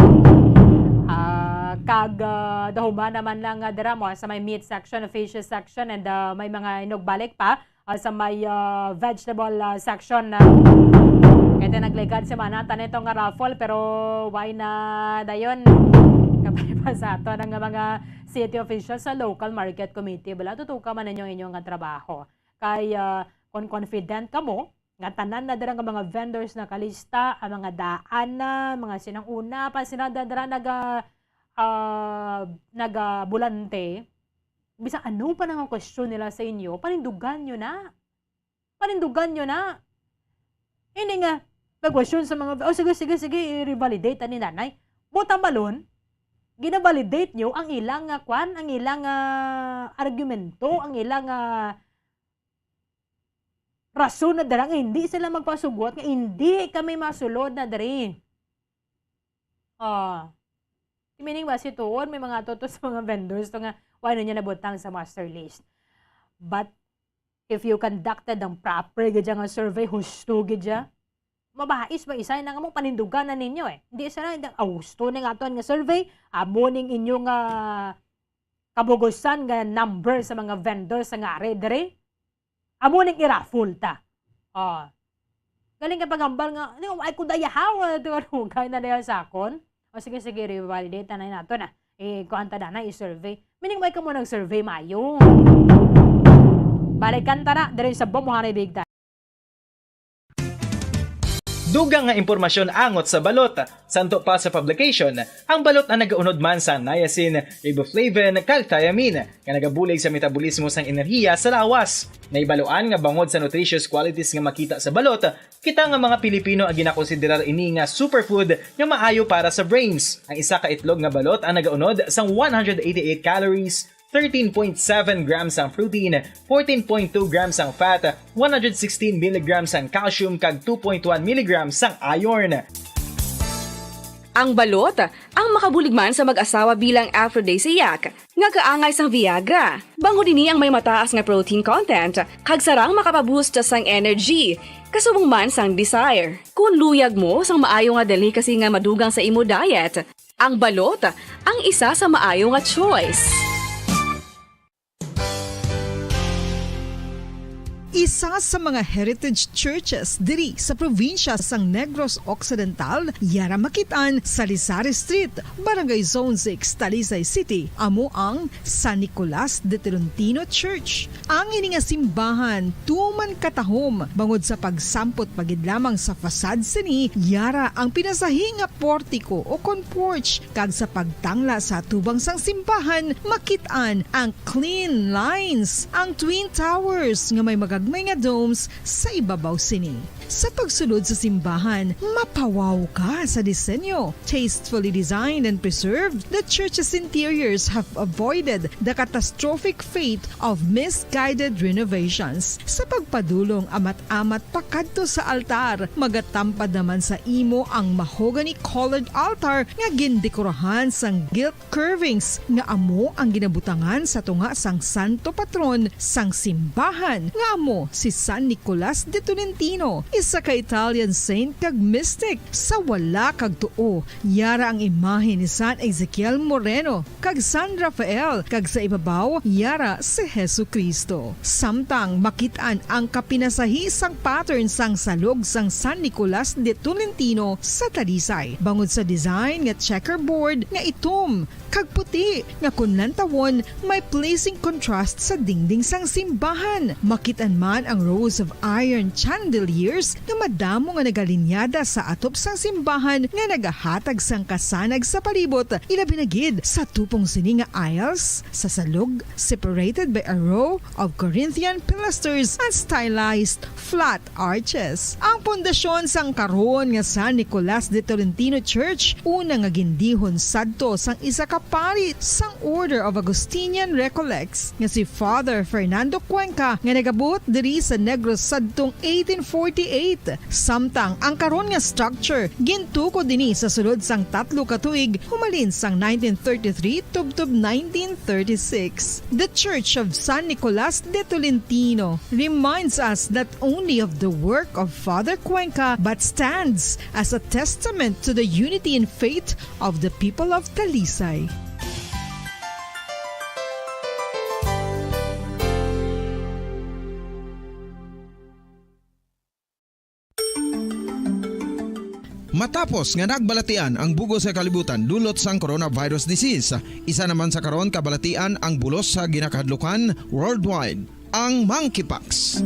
Ah, kag, ah, dahuman naman lang nga dira mo sa may meat section, fish section, and, ah, may mga inugbalik pa, ah, sa may, ah, vegetable, ah, section na. Kaya nagligad si Manata nito nga raffle, pero why na dayon? Kabay pa sa ato nga mga city officials sa local market committee. Bala, tutuka man ninyo inyong nga trabaho. Kay, ah, kung confident kamo, nga tanan na dira nga mga vendors nakalista, ang mga daan na, mga sinang una pa sila da-, dira naga-, ah, nagabulante, bisan ano pa na nga question nila sa inyo, panindugan nyo na. Panindugan nyo na. Hindi nga, nag-question sa mga, "Oh, sige, sige, sige, i-revalidate ani nanay." Butang balon, gina-validate nyo ang ilang nga kwan, ang ilang, ah, argumento, ang ilang, ah, rason na dira nga hindi sila magpasugot nga hindi kami masulod na diri. Ah. Meaning ba, si tuon, may mga tuto sa mga vendors to nga, "Why na niya nabutang sa master list?" But if you conducted ang proper gid nga survey, husto gid siya, mabais ba isay na nga mo panindugan na ninyo eh. Hindi siya na, "Ah, husto na nga aton nga survey, amo ning inyo nga kabugusan nga number sa mga vendors sa nga ari diri." Amo ning i-raffle ta. Oh. Galing ka paghambal nga, "Ano, ay ko dayahaw, ah, ito, ano, kaya na dayaw sa akon." O sige, sige, revalidate na nato na. Eh, kuan ta na, i-survey. Meaning, may ka mo nag-survey, mayo. Balikan ta na, diri sa Bomohari Big Time. Dugang nga impormasyon angot sa balot. Santo pa sa publication, ang balot ang nagaunod man sa niacin, riboflavin, kag thiamine, nga nagabulig sa metabolismo sang enerhiya sa lawas. Nahibaluan nga bangod sa nutritious qualities nga makita sa balot, kita nga mga Pilipino ang ginakonsiderar ini nga superfood nga maayo para sa brains. Ang isa ka itlog nga balot ang nagaunod sang one hundred eighty-eight calories, thirteen point seven grams ang protein, fourteen point two grams ang fat, one hundred sixteen milligrams ang calcium, kag two point one milligrams ang iron. Ang balot, ang makabulig man sa mag-asawa bilang aphrodisiac, nga kaangay sang Viagra. Bangod ini ang may mataas nga protein content, kag sarang makapaboost sang energy, kasubong man sang desire. Kung luyag mo sang maayo nga delicacy nga madugang sa imo diet, ang balot ang isa sa maayo nga choice. Isa sa mga heritage churches diri sa probinsya sang Negros Occidental, yara makit-an sa Lisari Street, Barangay Zone six, Talisay City, amo ang San Nicolas de Tolentino Church. Ang ini nga simbahan tuman katahom bangod sa pagsampot pa gid lamang sa facade sini, yara ang pinasahi nga portiko o kon porch, kag sa pagtangla sa atubang sang simbahan, makit-an ang clean lines, ang twin towers nga may magagmay nga domes sa ibabaw sini. Sa pagsulod sa simbahan, mapawaw ka sa disenyo. Tastefully designed and preserved, the church's interiors have avoided the catastrophic fate of misguided renovations. Sa pagpadulong amat-amat pakadto sa altar, magatampad naman sa imo ang mahogany-colored altar nga gindekorahan sang gilt curvings nga amo ang ginabutangan sa tunga sang santo patron sang simbahan, nga amo si San Nicolas de Tolentino, isa ka Italian saint kag mystic. Sa wala kag tuo, yara ang imahe ni San Ezekiel Moreno kag San Rafael, kag sa ibabaw, yara si Jesu-Cristo. Samtang makit-an ang kapinasahi sang pattern sang salog sang San Nicolas de Tolentino sa Talisay, bangod sa design nga checkerboard nga itom kag puti, nga kon lantawon, may pleasing contrast sa dingding sang simbahan. Makit-an man ang rows of iron chandeliers nga madamo nga nagalinyada sa atop sang simbahan nga nagahatag sang kasanag sa palibot, ilabi na gid sa tupong sini nga aisles sa salog, separated by a row of Corinthian pilasters and stylized flat arches. Ang pundasyon sang karon nga San Nicolas de Tolentino Church, una nga gindihon sadto sang isa ka pari sang Order of Augustinian Recollects nga si Father Fernando Cuenca, nga nagabot diri sa Negros sadtong eighteen forty-eight. Samtang ang karon nga structure gintukod ini sa sulod sang tatlo ka tuig, humalin sang nineteen thirty-three tubtob nineteen thirty-six. The Church of San Nicolas de Tolentino reminds us not only of the work of Father Cuenca, but stands as a testament to the unity in faith of the people of Talisay. Matapos nga nagbalatian ang bug-os nga kalibutan dulot sang coronavirus disease, isa naman sa karon kabalatian ang bulos sa ginakahadlukan worldwide, ang monkeypox.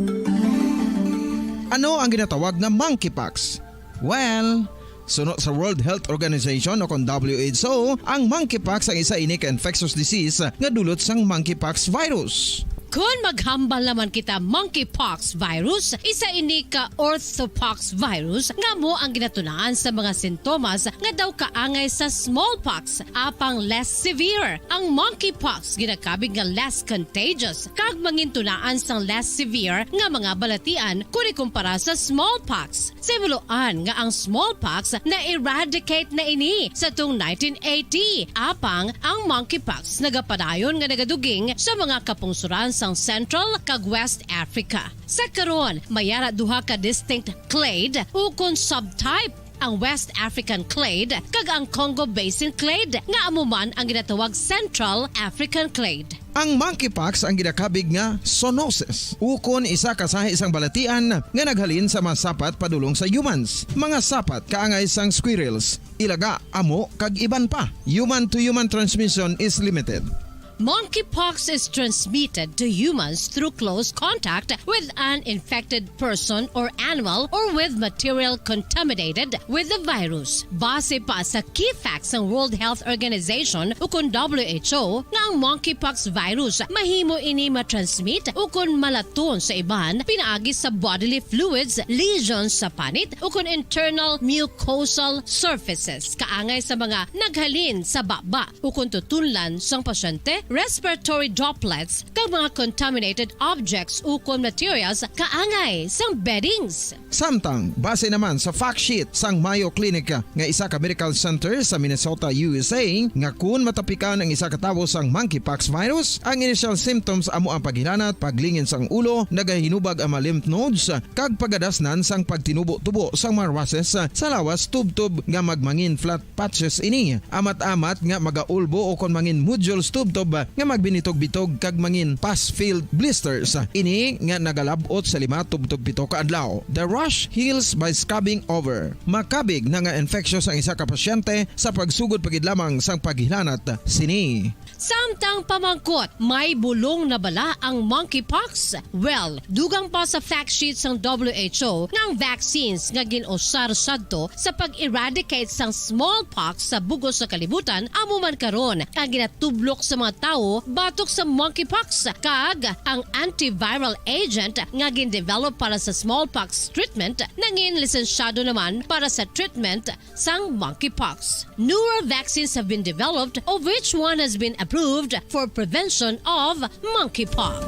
Ano ang ginatawag nga monkeypox? Well, suno sa World Health Organization o kon W H O, ang monkeypox ang isa ini ka infectious disease nga dulot sang monkeypox virus. Kon maghambal naman kita monkeypox virus, isa ini ka orthopox virus nga amo ang ginatunaan sa mga sintomas nga daw kaangay sa smallpox, apang less severe. Ang monkeypox ginakabig nga less contagious kag mangintunaan sang less severe nga mga balatian kon ikumpara sa smallpox. Sa himuloan nga ang smallpox na-eradicate na ini sa tung nineteen eighty, apang ang monkeypox nagapadayon nga nagaduging sa mga kapungsoran sang Central kag West Africa. Sa karon, may ara duha ka distinct clade ukon subtype, ang West African clade kag ang Congo Basin clade, nga amo man ang ginatawag Central African clade. Ang monkeypox ang ginakabig nga zoonosis, ukon isa ka sahi sang balatian nga naghalin sa mga sapat padulong sa humans. Mga sapat kaangay sang squirrels, ilaga, amo, kag iban pa. Human to human transmission is limited. Monkeypox is transmitted to humans through close contact with an infected person or animal or with material contaminated with the virus. Base pa sa key facts sang World Health Organization ukon W H O nga ang monkeypox virus mahimo ini matransmit ukon malaton sa iban pinaagi sa bodily fluids, lesions sa panit ukon internal mucosal surfaces kaangay sa mga naghalin sa baba ukon tutunlan sang pasyente, respiratory droplets, kag mga contaminated objects ukon materials kaangay sang beddings. Samtang, base naman sa fact sheet sang Mayo Clinic nga isa ka medical center sa Minnesota, U S A, nga kun matapikan ang isa ka tawo sang monkeypox virus, ang initial symptoms amo ang paghilanat, paglingin sang ulo, nagahinubag ang mga lymph nodes, kag pagadasnan sang pagtinubo-tubo sang mga rushes sa lawas tubtob nga magmangin flat patches ini. Amat-amat nga magaulbo ukon mangin nodules tubtob nga magbinitog-bitog kag mangin pus-filled blisters. Ini nga nagalab-ot sa lima tubtob pito ka adlaw. The rash heals by scabbing over. Makabig na nga infectious ang isa ka pasyente sa pagsugod pa gid lamang sang paghilanat sini. Samtang pamangkot, may bulong na bala ang monkeypox? Well, dugang pa sa fact sheet sang W H O nga ang vaccines nga gin-usar sadto sa pag-eradicate sang smallpox sa bug-os nga kalibutan amo man karon ang ginatublok sa mga tawo batok sa monkeypox, kag ang antiviral agent nga gin-develop para sa smallpox treatment nangin lisensyado naman para sa treatment sang monkeypox. Newer vaccines have been developed, of which one has been approved for prevention of monkeypox.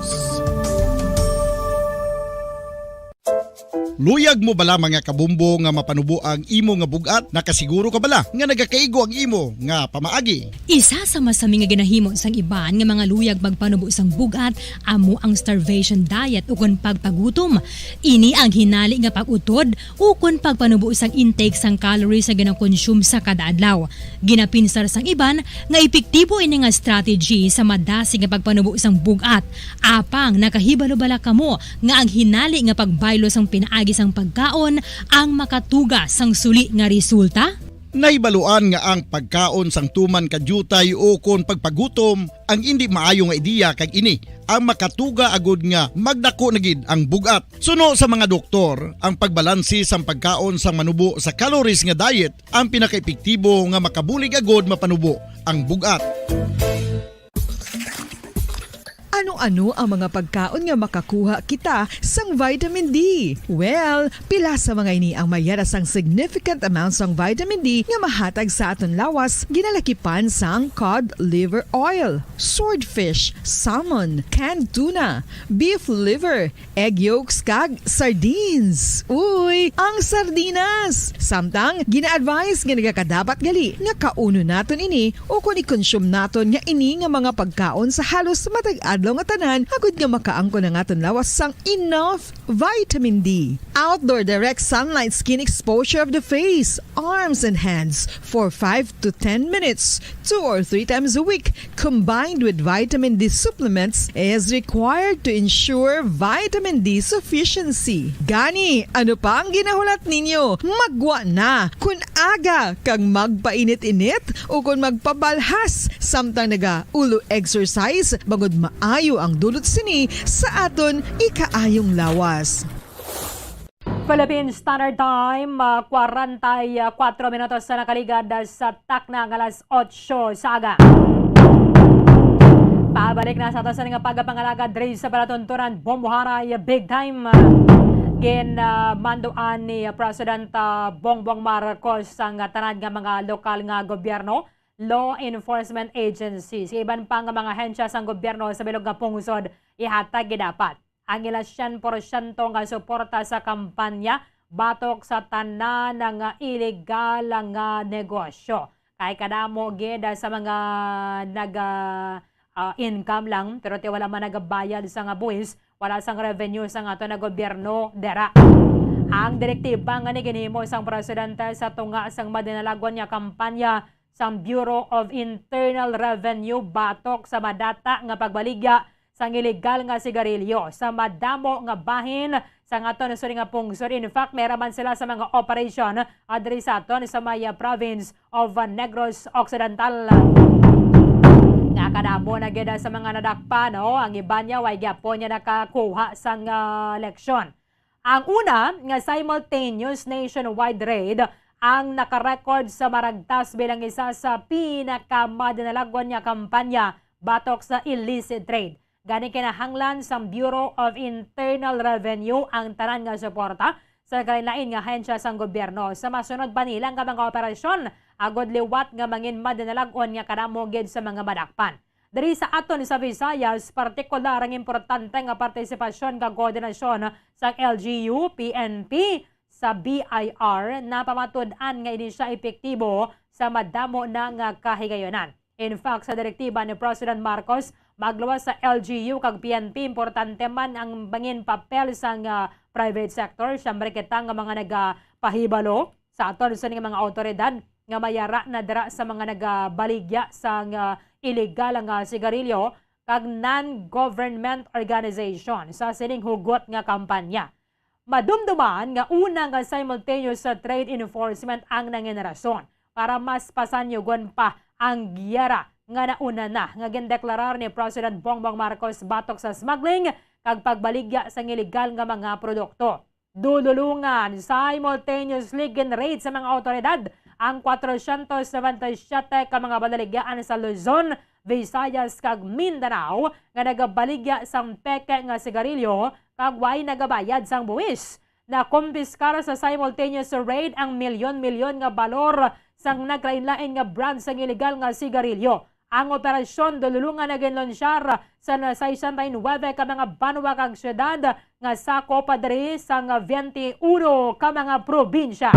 Luyag mo bala, mga kabumbo, nga mapanubo ang imo nga bug-at? Nakasiguro ka bala nga nagakaigo ang imo nga pamaagi? Isa sa masami nga ginahimo sang iban nga mga luyag magpanubo sang bug-at amo ang starvation diet ukon pagpagutom. Ini ang hinali nga pag-utod ukon pagpanubo sang intake sang calories nga ginakonsume sa kada adlaw. Ginapinsar sang iban nga epektibo ini nga strategy sa madasig nga pagpanubo sang bug-at. Apang nakahibalo bala kamo nga ang hinali nga pagbaylo sang pinaagi sang pagkaon ang makatuga sang suli nga resulta? Nahibaluan nga ang pagkaon sang tuman ka diutay ukon pagpagutom ang indi maayo nga ideya, kag ini ang makatuga agud nga magdako na gid ang bug-at. Suno sa mga doktor, ang pagbalanse sang pagkaon sang manubo sa calories nga diet ang pinakaepektibo nga makabulig agud mapanubo ang bug-at. Ano-ano ang mga pagkaon nga makakuha kita sang vitamin D? Well, pila sa mga ini ang mayara sang significant amount sang vitamin D nga mahatag sa aton lawas, ginalakipan sang cod liver oil, swordfish, salmon, canned tuna, beef liver, egg yolks, kag sardines. Uy, ang sardinas! Samtang, gina-advise nga nagakadapat gali nga kaunon naton ini ukon i-consume naton nga ini nga mga pagkaon sa halos matag adlaw nga tanan, agud nga makaangkon ang aton lawas sang enough vitamin D. Outdoor direct sunlight skin exposure of the face, arms, and hands for five to ten minutes, two or three times a week, combined with vitamin D supplements, is required to ensure vitamin D sufficiency. Gani, ano pa ang ginahulat ninyo? Maggwa na! Kun aga kag magpainit-init ukon magpabalhas samtang naga-ulo exercise, bangod maayo ang dulot sini sa aton ikaayong lawas. Philippine Standard Time, ah, kwarenta y kuwatro minutos sa nakaligad, ah, sa takna nga alas otso sa aga. Pabalik na sa aton sa nga pagpangalagad diri sa palatuntunan, Bomboharay Big Time. Gin, ah, manduan ni President, ah, Bongbong Marcos ang, ah, tanan nga mga lokal nga gobyerno, law enforcement agencies, iban pa nga mga ahensya sang gobyerno sa bilog nga pungsod, ihatag gid dapat ang ila syen porsyento nga suporta sa kampanya batok sa tanan nga iligal nga negosyo. Kay kadamo gid sa mga nag, ah, ah, income lang, pero ti wala man nagabayad sa nga buwis, wala sang revenue sang ato na gobyerno dera. Ang direktiba nga ni ginhimo sang presidente sa tunga sang madinalagon nga kampanya sang Bureau of Internal Revenue batok sa madata nga pagbaligya sang iligal nga sigarilyo sa madamo nga bahin sang aton suri nga pungsod. In fact, may ra man sila sa mga operation, ah, diri sa aton sa may, ah, province of, ah, Negros Occidental. Nga kadamo na gid sa mga nadakpan, no? Ang iban niya way gyapon niya nakakuha sang, ah, leksyon. Ang una nga simultaneous nationwide raid ang nakarecord sa Maragtas bilang isa sa pinakamadinalagon nga kampanya batok sa illicit trade. Gani, kinahanglan sang Bureau of Internal Revenue ang tanan nga suporta sa nagkalain-lain nga ahensya sang gobyerno sa masunod pa nila nga mga operasyon, agod liwat nga mangin madinalagon nga kadamo gid sa mga madakpan. Diri sa aton sa Visayas, partikular ang importante nga partisipasyon kag koordinasyon sang L G U, P N P, sa B I R, napamatud-an nga ini siya epektibo sa madamo na nga kahigayunan. In fact, sa direktiba ni President Marcos, magluwas sa L G U kag P N P, importante man ang mangin papel sang, ah, private sector. Siyempre, kita nga mga nagapahibalo sa aton sa mga awtoridad nga mayara na dira sa mga nagabaligya sang, ah, iligal nga sigarilyo kag non-government organization sa sining hugot nga kampanya. Madumduman nga una nga simultaneous sa trade enforcement ang nangin rason para mas pasanyugon pa ang giyera nga nauna na nga gindeklarar ni President Bongbong Marcos batok sa smuggling kag pagbaligya sang iligal nga mga produkto. Dululungan, simultaneously gin-raid sa mga awtoridad ang kwatrocientos noventa y siete ka mga balaligyaan sa Luzon, Visayas, kag Mindanao nga nagabaligya sang peke nga sigarilyo kag way nagabayad sang buwis. Nakumpiskar sa simultaneous raid ang milyon-milyon nga balor sang naglain-lain nga brand sang iligal nga sigarilyo. Ang operasyon dululungan naginlunsyar sa na sesenta y nuebe ka mga banwa kag syudad nga sakop diri sang bente uno ka mga probinsya.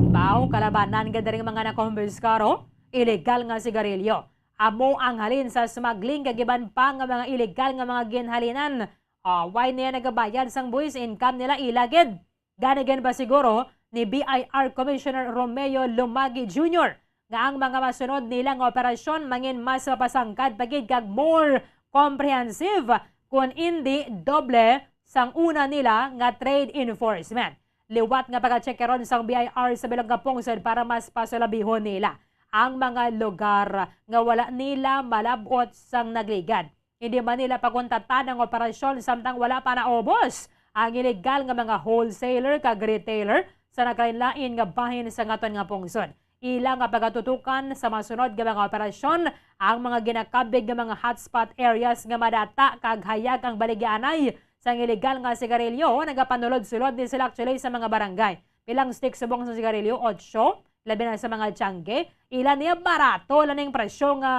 Baw kalabanan gid diri nga mga nakumpiskar, oh, iligal nga sigarilyo. Amo ang halin sa smuggling kag iban pa nga mga iligal nga mga ginhalinan. Ah, way niya nagabayad sang buwis, income nila ila gid. Gani ginpasiguro ni B I R Commissioner Romeo Lumagi Junior nga ang mga masunod nila nga operasyon mangin mas mapasangkad pa gid kag more comprehensive, kun indi doble sang una nila nga trade enforcement. Liwat nga pagachekeron sang B I R sa bilog nga pungsod para mas pasulabihon nila ang mga lugar nga wala nila malab-ot sang nagligad. Hindi man nila pakuntatan ang operasyon samtang wala pa naubos ang iligal nga mga wholesaler kag retailer sa naglain-lain nga bahin sa aton nga pungsod. Ila nga pagatutukan sa masunod nga mga operasyon ang mga ginakabig nga mga hotspot areas nga madata kag hayag ang baligyaanay sang iligal nga sigarilyo. Nagapanulod-sulod ni sila actually sa mga barangay. Pilang stick subong sa sigarilyo? Otso. Labi na sa mga tiyangge, ila niya barato lang ning presyo nga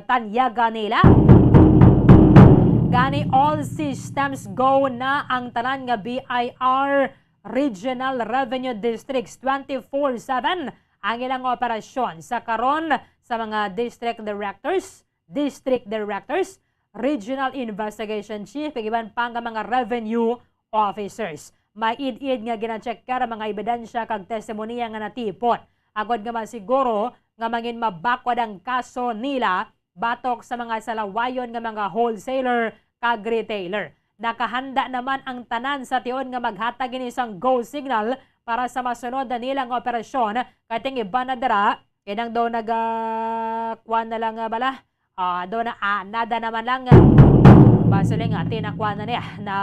tanyaga nila. Gani, all systems go na ang tanan nga B I R Regional Revenue Districts. Twenty-four seven ang ilang operasyon sa karon sa mga district directors, district directors, regional investigation chief, kag iban pa nga mga revenue officers. May id-id nga ginacheckar ang mga ebidensya kag testimonya nga natipon, agod nga masiguro nga mangin mabakod ang kaso nila batok sa mga salawayon nga mga wholesaler kag retailer. Nakahanda naman ang tanan sa tion nga maghatag ini sang go signal para sa masunod na nila nga operasyon, kay ting iban na dira, inang daw naga-, kuwan na lang nga bala, ah, daw na, ah, nada naman lang, ah, basiling, ah, tinakuan na niya, na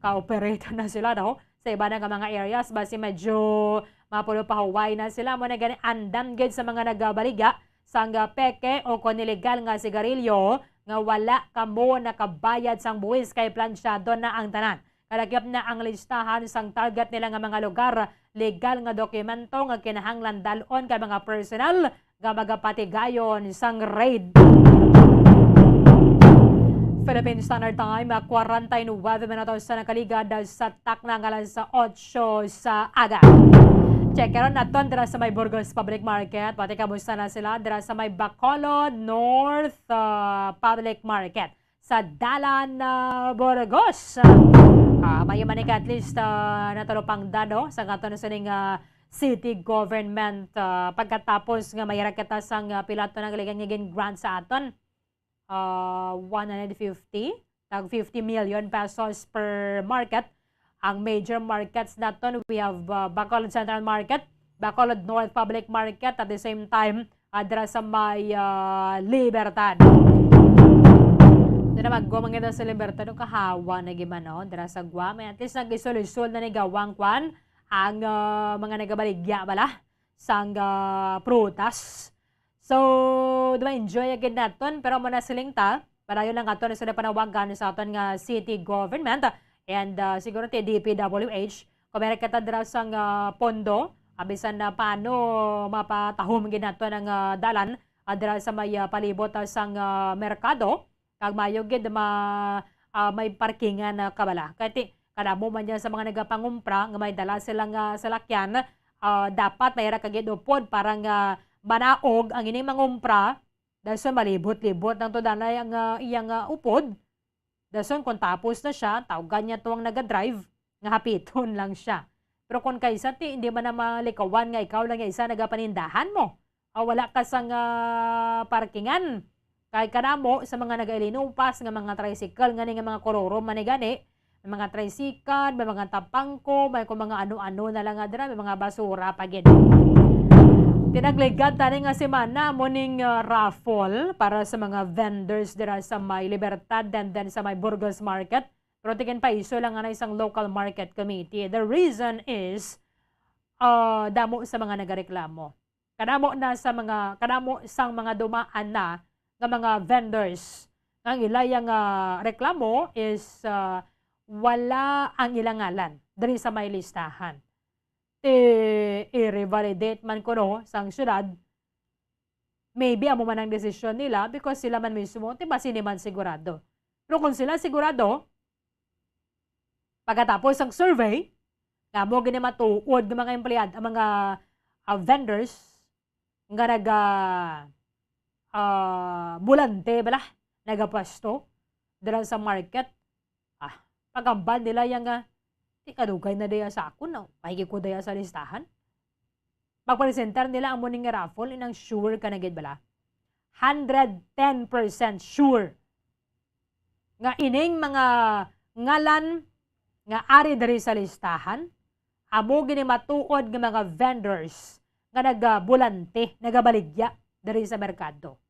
ka-operate na sila, no? Sa iba na nga mga areas, basi medyo mapulo pahuway na sila. Mo na gani, andam gid sa mga nagabaligya sang, ah, peke o kon iligal nga sigarilyo nga wala kamo nakabayad sang buwis, kay plansyado na ang tanan. Kalagip na ang listahan sang target nila nga mga lugar, legal nga dokumento nga kinahanglan dal-on kay mga personnel nga magapatigayon sang raid. Philippine Standard Time, kwarenta y nuebe minutos sa nakaligad sa takna nga alas otso sa aga. Check karon naton dira sa may Burgos Public Market. Pati kamusta na sila dira sa may Bacolod North, ah, Public Market sa Dalan, ah, Burgos. Ah, mayo man ni ka at least, ah, natalupangdan, no, sa aton sining, ah, city government, ah, pagkatapos nga may kita sang, ah, pilato nga legal nga gin-grant sa aton, ah, one hundred fifty, tag fifty million pesos per market. Ang major markets naton, we have, uh, Bacolod Central Market, Bacolod North Public Market, at the same time, uh, dira sa may, uh, Libertad. Dira magwa man kita sa Libertad, no, kahawa na gid man, no? Dira sa Guam, at least nag-isol-isol na ni gawang kwan ang, uh, mga nagabaligya bala sang, uh, prutas. So, di ba, enjoy agad naton, pero muna siling ta, padayon lang aton sa panawagan sa aton nga city government and, ah, siguro ti D P W H, kung meron kita dira sang, ah, pondo, ah, bisan na paano mapatahom gid nato ang, ah, dalan, ah, dira sa may, ah, palibot, ah, sang, ah, merkado, kag mayo gid ma-, ah, may parkingan na kabala. Kay ti, kadamo man yan sa mga nagapangumpra nga may dala sila nga salakyan, ah, dapat may ra kagid upod para nga manaog ang ining mangumpra. Dason malibot-libot lang to danay ang, ah, iyang, ah, upod. Dason kung tapos na siya, tawgan niya to ang nagadrive, nga hapiton lang siya. Pero kung kaisa ti, hindi man na malikawan nga ikaw lang nga isa nagapanindahan mo. ah, wala ka sang, ah, parkingan. Kay kadamo sa mga nagailinupas nga mga tricycle, ngani nga mga kururom man ni gani, may mga tricycle, may mga tapangko, may kung mga ano-ano na lang nga dira, may mga basura pa gid. Tinagligad tani nga semana mo ning, ah, raffle para sa mga vendors dira sa may Libertad and then sa may Burgos Market. Pero tingin pa iso lang nga na isang local market committee. The reason is, ah, damo sa mga nagareklamo. Kadamo na sa mga, kadamo sang mga dumaan na nga mga vendors. Ang ilaya nga reklamo is, ah, wala ang ilang ngalan diri sa may listahan. Ti, i-revalidate man kuno sang syudad, maybe amo man ang desisyon nila because sila man mismo, ti ba, sini man sigurado. Pero kung sila sigurado, pagkatapos ang survey, nga mo gini matuod nga mga empleyad, ang mga, ah, vendors nga naga, ah, bulante bala, nagapwesto dira sa market, ah, pagambal nila yang, ah, "Ti kadugay na daya sa akon, no? Maigi ko daya sa listahan." Pagpresentar nila ang mo ning raffle, inang sure ka na gid bala? Hundred ten percent sure nga ining mga ngalan nga ari diri sa listahan, amo gini matuod nga mga vendors nga nagabulante, nagabaligya diri sa merkado.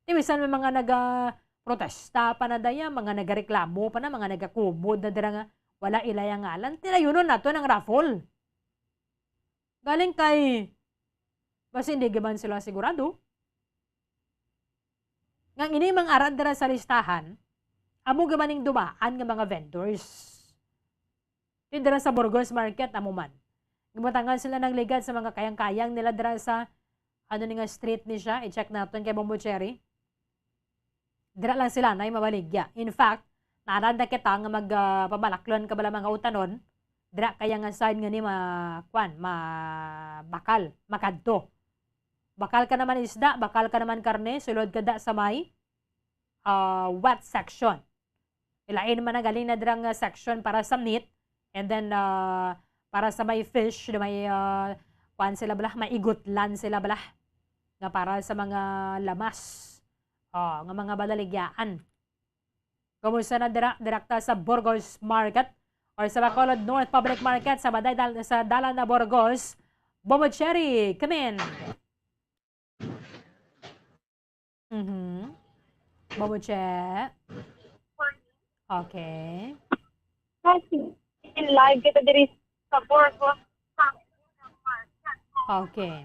Ti bisan may mga nagaprotesta pa na daya, mga nagareklamo pa na, mga nagakumod na dira nga wala ilaya ngalan, ti layunon nato ang raffle. Galing kay, basi hindi man sila sigurado. Nga ini mang arad dira sa listahan, amo gyud man ning dumaan nga mga vendors. Ti dira sa Burgos Market, amo man. Gibutangan sila ng ligad sa mga kayang-kayang nila dira sa, ano ni nga street ni siya, i-check naton kay Bombo Cherry. Dira lang sila na mabaligya. In fact, naarad na kita nga mag, ah, pabalaklon ka bala mga utanon, dira kaya nga side nga ni ma-, kwan, ma-, bakal, makadto. Bakal ka naman isda, bakal ka naman karne, sulod ka da sa may, ah, wet section. Ilain man na galing na dira nga section para sa meat, and then, ah, para sa may fish, na may, ah, kwan sila bala, may igutlan sila bala, nga para sa mga lamas, ah, nga mga balaligyaan. Kumusta na dira, direkta sa Burgos Market or sa Bacolod North Public Market sa Baday Dal-, sa Dalan na Burgos? Bobo Cherry, come in. Mhm. Bobo Che. Okay. Okay. In live kita diri sa Burgos. Okay.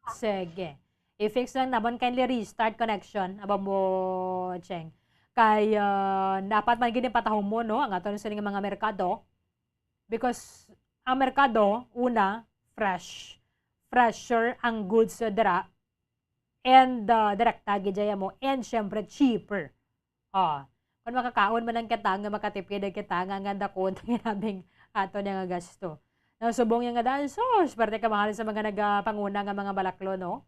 Sige. I-fix lang naman, kindly restart connection, Abo Cheng. Kay, ah, dapat man gid patahom mo, no, ang aton sining mga merkado. Because ang merkado, una, fresh. Fresher ang goods dira. And, ah, direkta gid dyan mo. And syempre, cheaper. Oh, kung makakaon man lang kita, nga makatipid kita, nga, nga dakon, ginabing ato niya nga gasto. Nang subong niya nga daan, sus, parte ka mahal sa mga nagapanguna nga mga balaklo, no?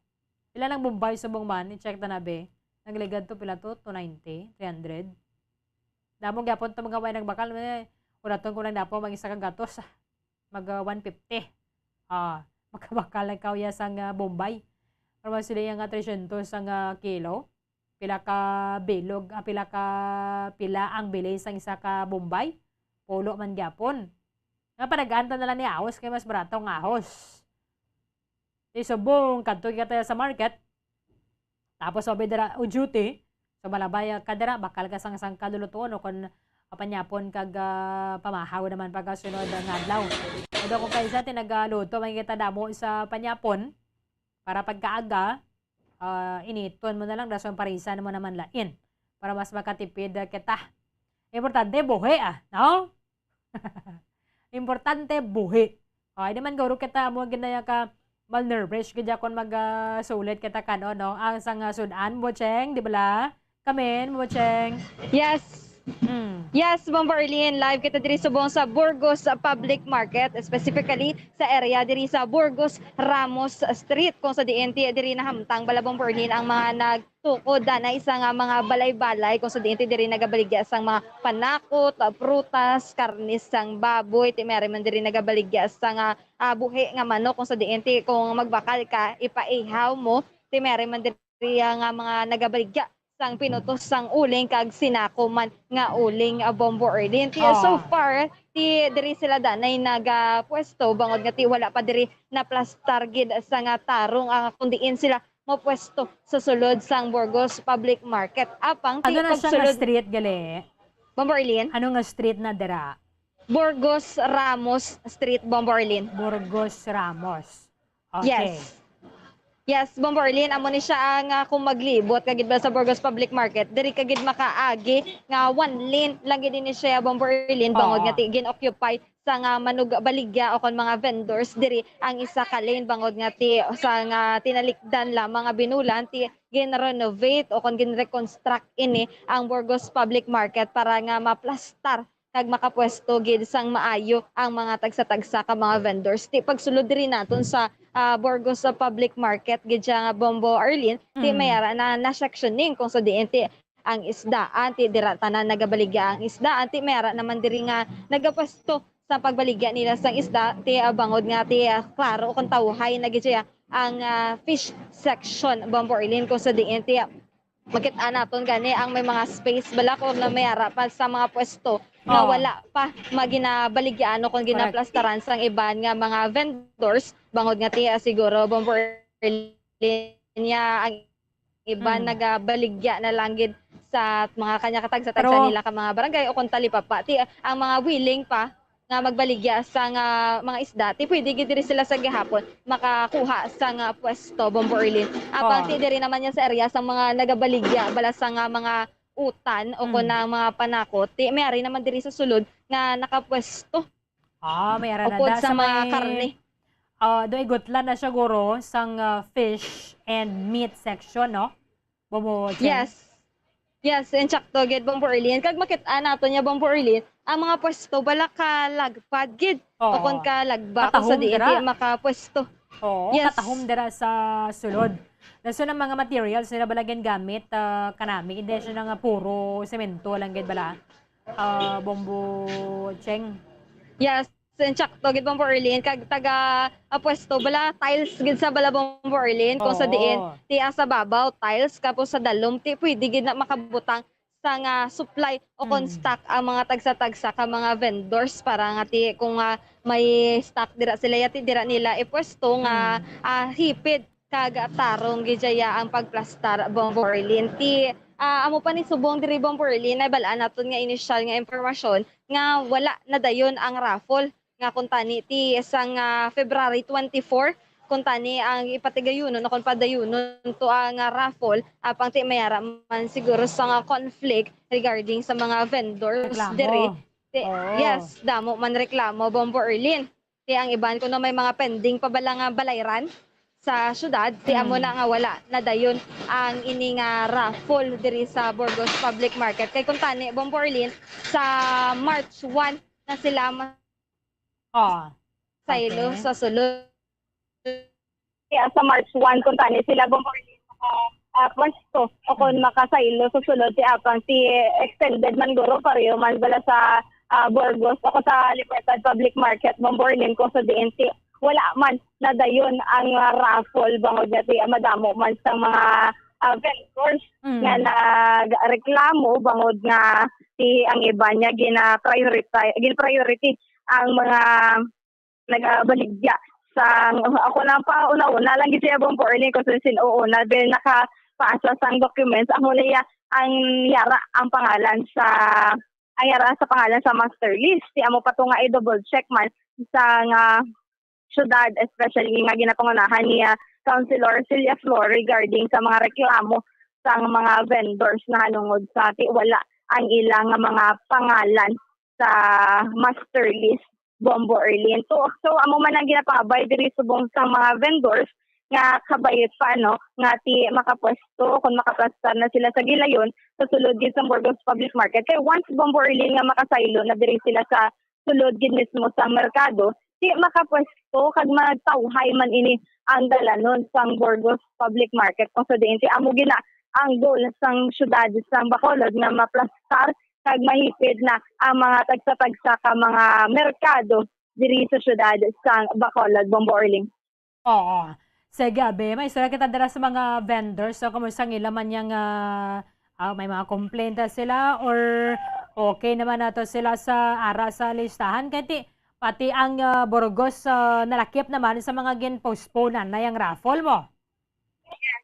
Pila lang Bombay subong man, i-check ta na, be. Nagligad to, pila to? Two ninety, three hundred. Damo gyapon to mga way nagbakal, eh, kuraton ko lang dapo, mag isa ka gatos, ah. Mag, ah, one fifty. Ah, makabakal lang kauya sang, ah, Bombay. Pero mas sila yung nga three hundred ang, ah, kilo. Pila ka bilog, ah, pila ka, pila ang bili sang isa ka Bombay? Pulo man gyapon. Nga panagaan ta na lang ni ahos kay mas barato ang ahos. Di subong kadto kita sa market. Tapos obi dira o duty. So malabay ka dira, bakal ka sang, sang kalulutuon o kon panyapon kag, ah, pamahaw naman pagkasunod nga adlaw. Although kung kaisa tinagaluto man kita damo sa panyapon, para pagkaaga, ah, initon mo na lang, dason parisan mo naman lain. Para mas makatipid, ah, kita. Importante, buhi, ah, no? Importante, buhi. Ah, di man guro kita, mo ginaya ka, malnourished gid kon mag, ah, sulit kita kan-on, no? Ang sang, ah, sud-an, Bocheng, di bala? Kamin, Bocheng? Yes. Mm. Yes, Bombo Arlene, live kita diri subong sa Burgos Public Market, specifically sa area diri sa Burgos Ramos Street, kung sa diin ti diri nahamtang bala, Bombo Arlene, ang mga nagtukod danay sa nga mga balay-balay, kung sa diin ti diri nagabaligya sang mga panakot, ah, prutas, karne sang baboy, ti meron man diri nagabaligya sa nga, ah, buhi nga manok, kung sa diin ti kung magbakal ka, ipaihaw mo, ti meron man diri nga mga nagabaligya sang pinutos sang uling kag sinako man nga uling, ah, Bombo Arlene. Ti, so Ah. far, ti diri sila danay nagapwesto bangod nga ti wala pa diri naplastar gid sa nga tarong, ah, kung diin sila mapwesto sa sulod sang Burgos Public Market. Apang ti Ano na siya nga pagsulod street, gali? Bombo Arlene? Ano nga street na dira? Burgos Ramos Street, Bombo Arlene. Burgos Ramos. Okay. Yes. Yes, Bombo Arlene, amo ni siya ang, ah, kung maglibot ka gid ba sa Burgos Public Market, diri ka gid makaagi nga one lane lang gid ni siya, Bombo Arlene, bangod Oo. nga ti gin-occupy sa nga manugbaligya o kon mga vendors diri ang isa ka lane, bangod nga ti sa nga tinalikdan lamang nga binulan ti gin-renovate o kon gin-reconstruct ini ang Burgos Public Market para nga maplastar kag makapwesto gid sang maayo ang mga tagsa-tagsa ka mga vendors. Ti pagsulod diri naton sa, ah, Burgos sa public market gid siya nga, Bombo Arlene, ti Mm. may ara na, na sectioning kung sa diin ti ang isdaan, ti dira tanan nagabaligya ang isdaan, ti may ara naman diri nga nagapwesto sa pagbaligya nila sang isda, ti, ah, bangod nga ti, ah, klaro kon tawhay na gid siya ang, ah, fish section, Bombo Arlene, kung sa diin ti, ah, makit-an naton gani ang may mga space bala kung na may ara pa sa mga pwesto nga Oo. wala pa maginabaligya ano kung Correct. ginaplastaran sang iban nga mga vendors, bangod nga ti, ah, siguro, Bombo Arlene, niya ang iban Mm. nagabaligya na lang gid sa mga kanya katagsa-tagsa Pero nila ka mga barangay o kung talipapa. Ti, ang mga willing pa nga magbaligya sa nga mga isda, ti pwede gid diri sila sa gihapon makakuha sa nga pwesto, Bombo Arlene. Apang Oh. ti diri naman niya sa area sa mga nagabaligya bala sa nga mga utan o kung Mm. na mga panakot, ti may ari naman diri sa sulod nga nakapwesto Ah, may ara na Upod da sa sa mga may, karne. ah, doy gutlan na siya, guro, sang, ah, fish and meat section, no? Bobo Cheng? Yes. Yes, insakto gid, Bombo Arlene. Kag makit-an nato niya, Bombo Arlene, ang mga pwesto bala ka lagpad gid. Oo. O kon ka lagba, kung sa Katahom diin dira. ti makapwesto. Oo, Yes. katahom dira sa sulod. Dason ang mga materials nila bala gingamit, ah, kanami, hindi siya na nga puro semento lang gid bala. Ah, Bombo Cheng. Yes, insakto gid, Bombo Arlene, kag taga, ah, pwesto bala, tiles gid sa bala, Bombo Arlene, kung sa diin, Oo. ti, ah, sa babaw, tiles, kapos sa dalom, ti, pwede gid na makabutang sa nga supply o kon Mm. stock ang mga tagsa-tagsa ka mga vendors para nga ti, kung, ah, may stock dira sila, ya ti dira nila ipwesto nga, Mm. ah, hipid kag tarong gid siya ang pagplastar, Bombo Arlene. Ti, ah, amo pa ni subong diri, Bombo Arlene, nabal-an naton nga inisyal nga impormasyon nga wala na dayon ang raffle nga kuntani ti sang, ah, February twenty-four, kuntani ang ipatigayunon o kon padayunon to ang, ah, raffle, apang ti may ara man siguro sa nga conflict regarding sa mga vendors Reklamo. diri. Ti, Oo. yes, damo man reklamo, Bombo Arlene. Ti ang iban kuno may mga pending pa bala nga balayran sa syudad, ti amo Mm. na nga wala na dayon ang ini nga raffle diri sa Burgos Public Market. Kay kuntani, Bombo Arlene, sa March one na sila ma- Ah, saylo okay. sa sulod. Kaya sa March one, kuntani sila, Bombo Arlene, maka, ah, pwesto o kung Mm. makasaylo sa sulod ti apang ti extended man guro, pareho man bala sa, ah, Burgos o sa Libertad Public Market, Bombo Arlene, kung sa diin ti wala man nadayon ang, ah, raffle bangod nga ti, ah, madamo man sang mga, ah, vendors Mm. nga nagreklamo bangod nga ti ang iban niya gina-prioritize, gin-priority ang mga nagabaligya sa, ako na pa, una-una lang gid siya, Bombo Arlene, kung sa sin-, oo, na din nakapasa sang documents. Amo na iya ang yara ang pangalan sa, ang yara sa pangalan sa master list. Ti amo pa to nga i-double check man sa nga syudad, especially nga ginapangunahan ni, ah, Councilor Celia Flor regarding sa mga reklamo sang mga vendors nahanungod sa ti wala ang ilang nga mga pangalan sa master list, Bombo Arlene. So, so amo man ang ginapangabay diri subong sa mga vendors nga kabay pa, no, nga ti makapwesto kon makaplastar na sila sa gilayon sa sulod gid sang Burgos Public Market. Kay once, Bombo Erlin, nga makasaylo na diri sila sa sulod gid mismo sa merkado, ti makapwesto kag magtawhay man ini ang dalanon sang Burgos Public Market, kung sa diin ti amo gid na ang goal sang syudad sang Bacolod nga maplastar kag mahipid na ang mga tagsa-tagsa ka mga merkado diri sa syudad sang Bacolod, Bombo Erlin. Oo. Sige, abi, may istorya kita dira sa mga vendors. So, kumusta ang ila man yang, ah, ah, may mga complaint na sila or okay naman nato sila sa ara sa listahan? Kay ti, pati ang, ah, Burgos, ah, nalakip naman sa mga gin-postponean na yang raffle mo. Yes,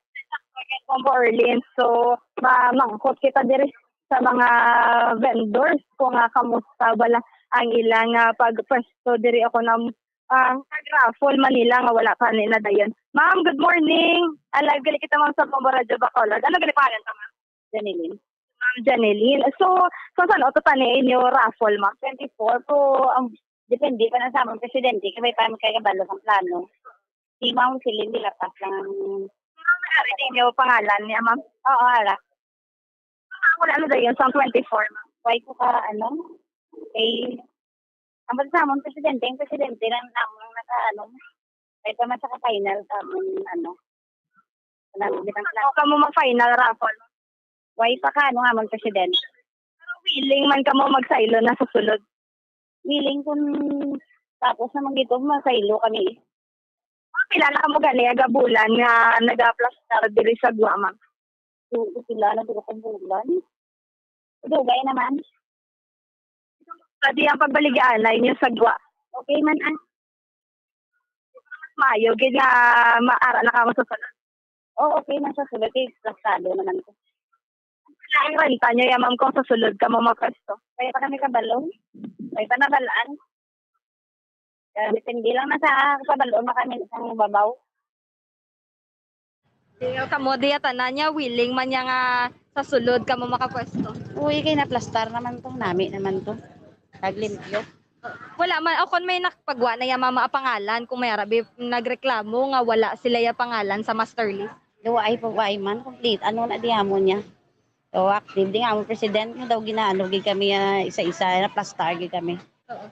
Bombo Erlin. So, mamangkot kita diri sa mga vendors kung, ah, kamusta bala ang ilang, ah, pagpwesto diri ako na, ah, nag-raffle man nila nga wala pa ni nadayon. Ma'am, good morning. Ah, live gali kita, ma'am, sa Bombo Radyo Bacolod. Ano gali pangalan ta, ma'am? Janeline. Ma'am Janeline. So, sa san-o to tani inyo raffle, ma'am? Twenty-four. So, ang depende pa na sa among presidente, kay may pa kay kabalo sang plano. Si Ma'am Celine de la Paz lang ang Ma'am, may ari ninyo pangalan niya, ma'am? Oo, ara. Wala na dayon sa twenty-four, ma'am. Why ko ka, ano? Eh, ang basta sa amon, presidente, ang presidente lang namon ang naka, ano, why pa man sa ka-final sa amon, ano, ano, Ano kamo mag-final raffle? Why pa ka, ano nga man, presidente? Pero willing man kamo magsaylo na sa sulod? Willing kun tapos naman dito, masaylo kami. Pila na kamo gani aga bulan nga nagaplastar diri sa Guam, ma'am? Su-, sila na dito kang bulan. Dugay naman. Pati ang pagbaligyaanay niyo sa Guam. Okay man, ah. Mayo gid nga maara na kamo sa sulod. Oh, okay man sa sulod, eh, plastado naman ko. Ang renta niyo ya, ma'am, kung sa sulod kamo mapwesto? Kaya pa kami kabalo. Kaya pa nabalaan. Kaya depende lang na sa kabalo na kami sa babaw. Di, kamo diya tanan niya, willing man niya nga sa sulod kamo makapwesto? Uy, kay naplastar naman to, nami naman to. Naglimpyo. Wala man, o kon may nakapagwa na ya, mama, a pangalan, kung may arabi nagreklamo nga wala sila ya pangalan sa master list. Do ay po, ay man, complete. Ano na di amo niya? So, active din nga, ang president nga daw ginaano gid kami, ah, isa-isa, naplastar gid kami. Oo.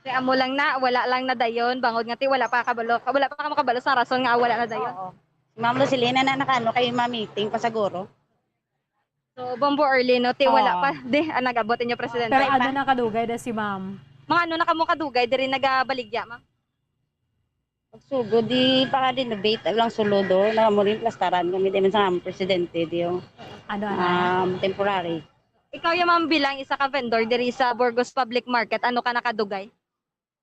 Kaya amo lang na, wala lang na dayon, bangod nga ti, wala pa kabalo, wala pa ka makabalo sa rason nga wala na dayon. Oo. Si Ma'am Roselina na nakaano kay ma-meeting pa siguro. So, Bombo Erlin, no, ti, wala Oo. pa, di, ah, nag-abot inyo presidente. Pero ano na kadugay da si ma'am? Mga ano na kamo kadugay, diri nagabaligya, ma'am? Pagsugod, di pa-renovate lang sulod, oh. Na mo rin plastaran kami, di man sa among presidente, di, oh. Ano, ano? Um, temporary. Ikaw, ya, ma'am, bilang isa ka vendor diri sa Burgos Public Market, ano ka nakadugay?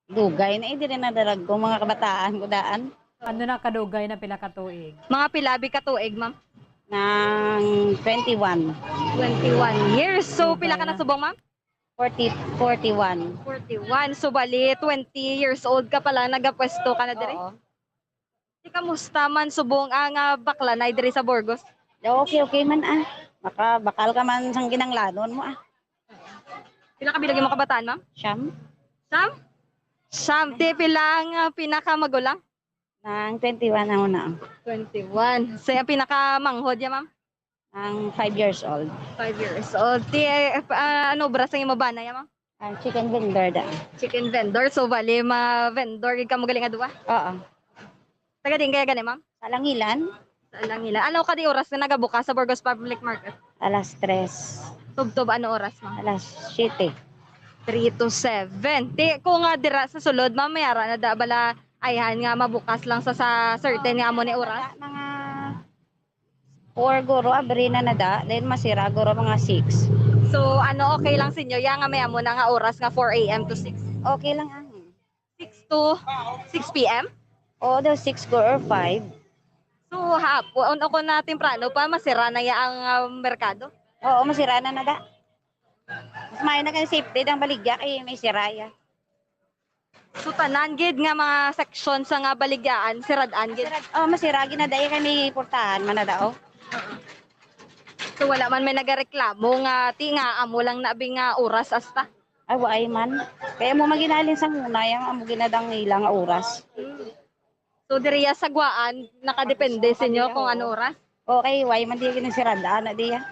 Dugay na, eh, diri na darag ko, mga kabataan ko daan. Ano na kadugay na pila ka tuig? Mga pila bi ka tuig, ma'am? Nang twenty-one. Twenty-one years. So, pila ka na subong, ma'am? Forty, forty-one. Forty-one. So, bali, twenty years old ka pa lang, nagapwesto ka na diri? Oo. Di, kamusta man subong ang, ah, baklanay diri sa Burgos? Okay, okay man, ah. Maka-, bakal ka man sang kinahanglanon mo, ah. Pila ka bilog yung mga kabataan, ma'am? Siyam. Siyam? Siyam. Ti, pila ang, ah, pinakamagulang? Nang twenty-one ang una. Twenty-one. Sa ang pinakamanghod ya, ma'am? Ang five years old. Five years old. Ti, eh, ah, ano obra sang imo bana ya, ma'am? Ang chicken vendor da. Chicken vendor. So, bali, ma-vendor gid kamo gali nga duha? Oo. Taga diin kaya gani, ma'am? Sa Langilan. Sa Langilan. Ano kadi oras nga nagabukas sa Burgos Public Market? Alas tres. Tubtob ano oras, ma'am? Alas siyete. Three to seven. Ti, kung nga dira sa sulod, ma'am, may ara na da bala ayhan nga mabukas lang sa, sa certain nga amo ni oras? Mga four guro, abri na na da. Then masira guro mga six. So, ano, okay lang sa inyo ya nga may amo na nga oras nga four A M to six? Okay lang, ah. Six to six P M? Oo, daw six guro or five. So, hapon, o kung na temprano pa, masira na ya ang, ah, merkado? Oo, masira na na da. Mas maayo na kay safety dang baligya kay may sira ya. So, tanan gid nga mga section sa nga baligyaan, sirad-an gid? Sirad-, oh, masira gid na dai kay may portahan man na da, oh. So, wala man may nagareklamo nga, ti, nga amo lang na bi nga oras asta? Ay, waay man. Kaya mo maginalin sa muna, yung amo ginadang ilang oras. Hmm. So, diriya sa Guaan, nakadepende sa inyo kung ano oras? Okay, why man di ginagsirada na diya?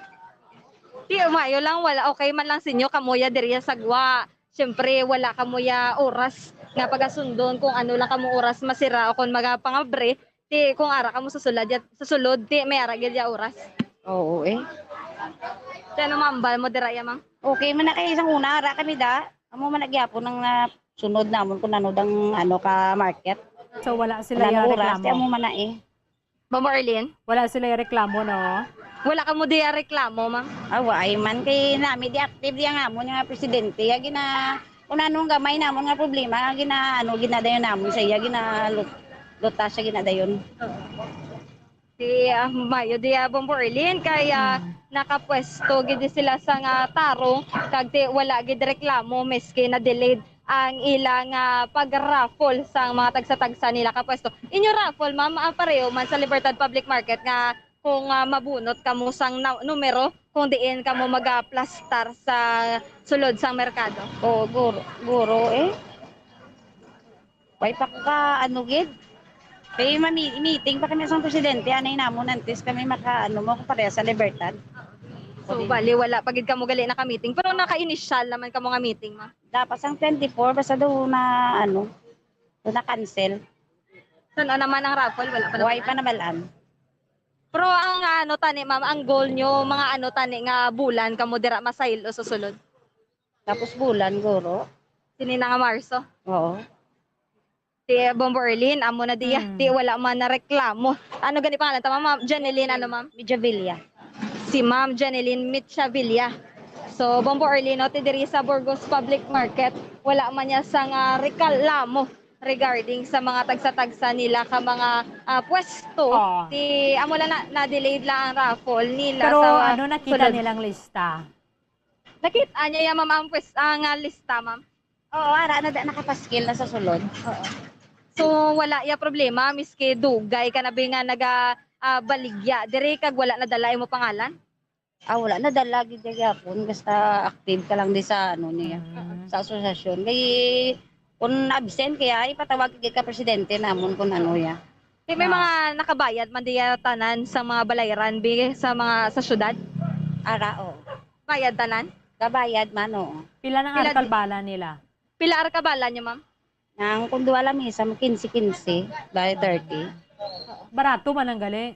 Di, umayo lang, wala, okay man lang sa inyo, kamo ya diriya sa Gua. Siyempre, wala kamo ya oras nga pagasundon kung ano lang kamo oras masira o kung magapangabre. Ti, kung ara kamo sa sulod, ya, sa sulod, ti, may ara gid ya oras. Oo, eh. Ti, ano mambal mo dira, ya, ma'am? Okay man na kay isang una, ara kami da. Amo man na gyapon ang, ah, sunod namon kung ano dang, ano, ka market. So, wala sila Wala ya nang oras, reklamo? Ti, amo man na, eh. Ma'am Arlene? Wala sila ya reklamo, no? Wala kamo diya reklamo, ma'am? Ah, wa, ay man kay nami di active diya nga amo nga presidente. Ya gina, kung anong gamay namon nga problema, nga gina, ano, ginadayon namon sa iya, gina lut-, lutas siya ginadayon. Si, ah, Mayo di, ah, Bombo Erlin, kay, ah, Hmm. nakapwesto gid sila sa nga tarong, kag ti, wala gid reklamo, miski na delayed ang ilang, ah, pag-raffle sang mga tagsa-tagsa nila ka pwesto. Inyo raffle, ma'am, ah, pareho man sa Libertad Public Market nga kung, ah, mabunot kamo sang na-, numero, kung diin kamo magaplastar sa sulod sang merkado. Oo, guro, guro, eh. Way pa ko ka, ano, gid. Kay mami-, meeting pa kami sa presidente, anay namon, antes kami maka, ano, mo, pareha sa Libertad. So, bali, wala pa gid kamo gali naka-meeting. Pero naka-initial naman kamo nga meeting, ma'am? Dapat sang twenty-four, basta daw na, ano, daw na-cancel. So, ano naman ang raffle? Wala pa naman. Way pa nabalaan. Pero ang, ano, tani, ma'am, ang goal nyo, mga ano, tani, nga bulan kamo dira masaylo sa sulod? Tapos bulan, guro. Sini na nga Marso? Oo. Si Bombo Erlin, amo na diya. Mm. Di wala man na reklamo. Ano gani pangalan ta, ma'am? Ma'am Janeline, ano, ma'am? Mijavilla. Si Ma'am Janeline Michavilla. So, Bombo Erlin, no, ti diri sa Burgos Public Market, wala man niya sang, ah, reklamo regarding sa mga tagsa-tagsa nila ka mga, ah, pwesto. Oh. Ti, amo lang na, na-delayed lang ang raffle nila. Pero sa ano, nakita sulod nilang lista? Nakita niya, ya, ma'am, ang pwes-, ang, ah, lista, ma'am? Oo, ara na da, nakapaskil na sa sulod. Oo. So, wala ya problema, miski dugay ka na bi nga naga, ah, baligya diri kag wala nadala imo pangalan? Ah, wala nadala gid gyapon, basta active ka lang di sa ano niya, Mm. sa asosasyon. Kay kung absent kaya ipatawag gid ka presidente namon kung ano ya. Di may Na mga nakabayad man diya tanan sa mga balayran bi sa mga, sa syudad? Ara, oo. Bayad tanan? Kabayad man, oo. Pila na ang Pila di- arkabala nila? Pila arkabala niyo, ma'am? Ang kung duha lang misa, quince quince, by thirty. Barato man ang gali.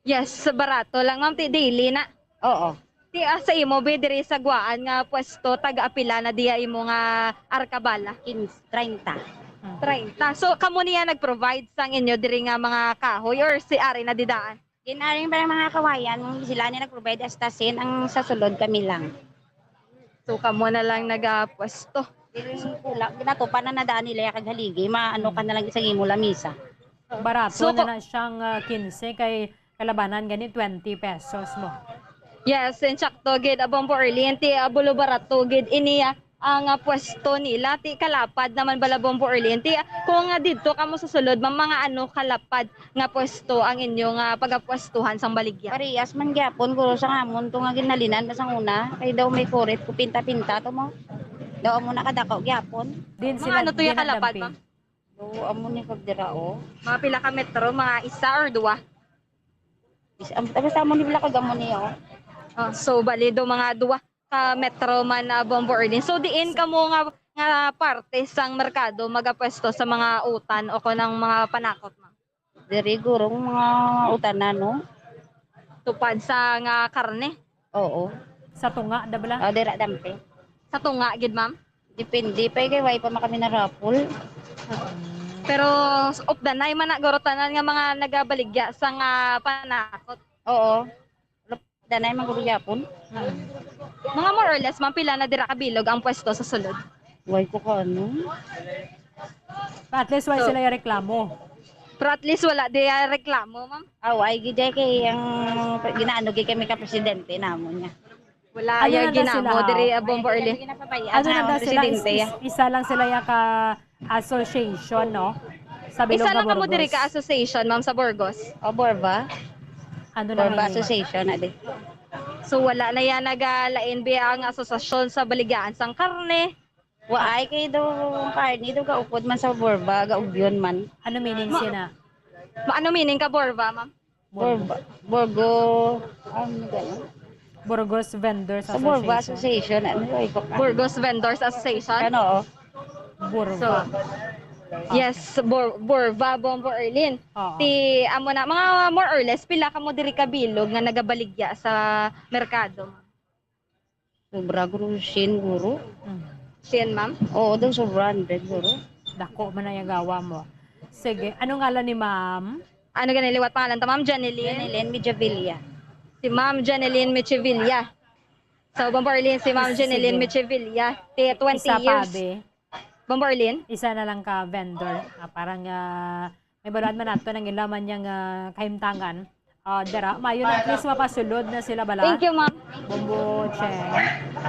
Yes, barato lang, ma'am. Ti daily na. Oo. Ti, ah, sa imo, bi, diri sa Guaan nga pwesto, taga-apila na diya imo nga arkabala? Quince, treinta. Hmm. Treinta. So, kamo niya nag-provide sang inyo diri nga mga kahoy or si ari na didaan? Ginaring pa ng mga kawayan, sila ni nag-provide hasta sin ang sa sulod kami lang. So, kamo na lang nagapwesto? Dili, wala, ginatupa na nadaan nila ya kag haligi, maano ka na lang sa imo lamisa. Barato So, na ko- na siyang, ah, quince kay kalabanan gani twenty pesos mo. Yes, insakto gid, Abong Borlin, ti, ah, bulo barato gid ini, ah, ang, ah, pwesto nila, ti kalapad naman bala, Bombo Erlin. Ti, ah, kung, ah, didto kamo sa sulod, ma'am, mga ano kalapad nga pwesto ang inyo nga pagapwestuhan sang baligya? Parehas man gyapon, guro, sa amon to nga ginhalinan ba sang una, kay daw may kurit ko pinta-pinta to mo. Daw amo nakadako gyapon. Din Mga sila ano to ya kalapad, dinadampi. Ma'am? Daw amo ni kag dira, oh. Mga pila ka metro, mga isa or duwa? Is, am, taga sa amo ni pila kag amo ni, oh. Oh, so, bali do mga duwa ka metro man, ah, Bombo Erlin. So, diin kamo nga, nga parte sang merkado magapwesto sa mga utan o kon ang mga panakot, ma'am? Diri gurong mga utanan, no? Tupad sa nga karne? Oo. Sa tunga, da bala? Ah, dira dampe. Sa tunga gid, ma'am? Depende pa, eh, kay way pa man kami na-raffle. Pero updanay man na guro tanan nga mga nagabaligya sa nga panakot. Oo. Danay man guro gyapon. Mga more or less, ma'am, pila na dira kabilog ang pwesto sa sulod? Way ko ka ano. At least, way So, sila yung reklamo. Pero at least wala di, ah, reklamo, ma'am. Ah, way gid ay kay ang ginaano gid kami ka presidente namon niya. Wala Ano ya na da ginamo sila, ha? diri, ah, Bombo Erlin. Ginapabayaan Ano na na da sila? Is-, Presidente, is-, ya. isa lang sila ya ka association, no? Sa bilog Isa nga lang kamo Burgos. diri ka association, ma'am, sa Burgos? O, Borba. Ano na Borba meaning? Association na di. So, wala na yan nagalain bi ang asosasyon sa baligyaan sang karne. Waay kay do karne do gaupod man sa Borba, gaugyon man. Ano meaning Ma- sina? Ma-, ano meaning ka Borva, ma'am? Burgo. Burgo, ano gano'n? Burgos Vendors Sa Burgo Association. Association, ano ba ito ka? Burgos Vendors Association? Ano, oh? Burva. So, yes, Bor-, Borva, Bombo Erlin. Oo. Ti, amo na, mga more or less, pila ka mo diri ka bilog nga nagabaligya sa merkado? Sobra, guro, sien, guro. Mm. Sien, ma'am? Oo, daw sobra, hundred, guro. Dako man ang gawa mo. Sige, ano ngalan ni ma'am? Ano gani liwat pangalan ta, ma'am? Janeline? Janeline Mijavilla. Si Ma'am Janeline Michivilla. So, Bombo Erlin, si Ma'am Is-, Janeline sige. Michivilla. Ti, twenty Isa pa, years. Be. Bombo Erlin? Isa na lang ka vendor. Ah, parang, ah, may baluan man nato nang ilaman niyang, ah, kahimtangan. Ah, dara, mayo na at least mapasulod na sila bala. Thank you, ma'am. Bombo Cheng.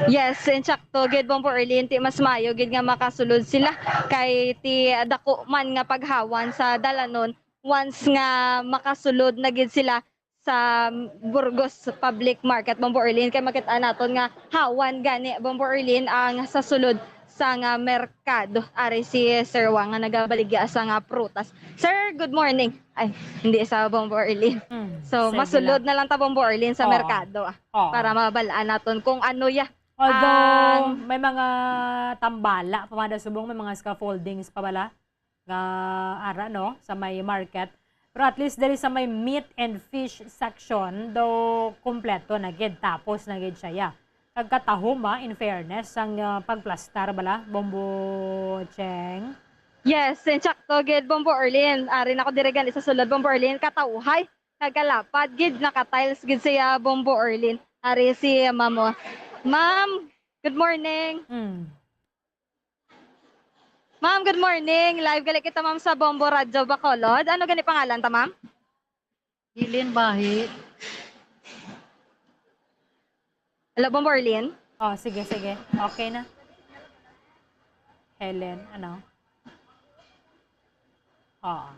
Yes, insakto gid, Bombo Erlin, ti mas mayo gid nga makasulod sila kay ti dako man nga paghawan sa dalanon once nga makasulod na gid sila sa Burgos Public Market, Bombo Erlin, kay makita naton nga hawan gani, Bombo Erlin, ang sa sulod sa nga merkado. Ari si Sir Wang nga nagabaligya sa nga prutas. Sir, good morning. Ay, hindi sa Bombo Erlin. Mm, So, sige masulod lang. na lang ta, Bombo Erlin, sa Oo. merkado, ah, Oo. para mabalaan naton kung ano ya Although, ang may mga tambala pa man subong, may mga scaffoldings pa bala nga ara, no, sa may market. Pero at least diri sa may meat and fish section, daw kompleto na gid, tapos na gid siya, ya. Kag katahom, ah, in fairness, ang, ah, pagplastar bala, Bombo Cheng? Yes, insakto gid, Bombo Erlin. Ari na ko diri gani sa sulod, Bombo Erlin. Katawhay, kag kalapad gid, naka-tiles gid siya, Bombo Erlin. Ari si Ma'am, oh. Ma'am, good morning. Mm. Ma'am, good morning. Live gali kita, ma'am, sa Bombo Radyo Bacolod. Ano gani pangalan ta, ma'am? Helen Bahi. Hello, Bombo Erlin? Oh, sige, sige. Okay na. Helen, ano? Oo.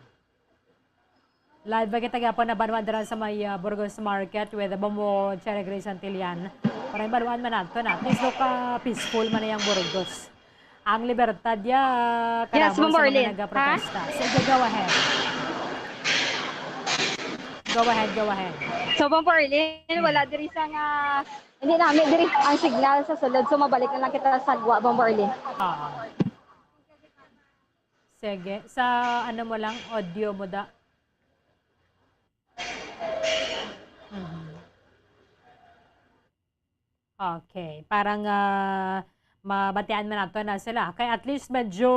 Live ba kita gyapon na banwa dira sa may, ah, Burgos Market with Bombo Cherry Grace Santillan. Para ibaluan man nato na. At least, look, ah, peaceful man na yung Burgos. Ang libertad ya, Yes, kadamo Bombo sa mga Erlin. nagaprotesta. Ha? Sige, go ahead. Go ahead, go ahead. So, Bombo Erlin, wala diri sa nga, hindi namin diri ang signal sa sulod. So, mabalik na lang kita sa gwa, Bombo Erlin. Oo. Sige. Sa ano mo lang, audio mo da. Mhm. Okay. Parang, ah, mabatian man nato na sila. Kay at least medyo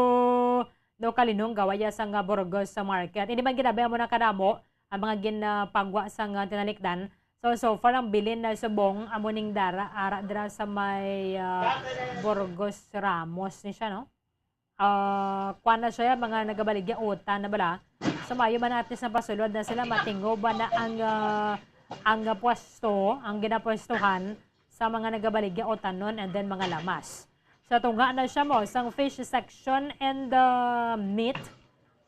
daw kalinong gawaya sa nga Burgos sa market. Hindi man ginabi amo na kadamo ang mga ginapagwa sa nga tinalikdan. So, so far ang bilin na subong amo ning dara, ara dira sa may, ah, Burgos Ramos ni siya, no? Ah, kuwan na siya, mga nagabaligya utan na bala. So, maayo man at least napasulod na sila, matingob na ang, ah, ang pwesto, ang ginapwestuhan sa mga nagabaligya utanon and then mga lamas. So, tunga na siya mo sang fish section and, ah, meat.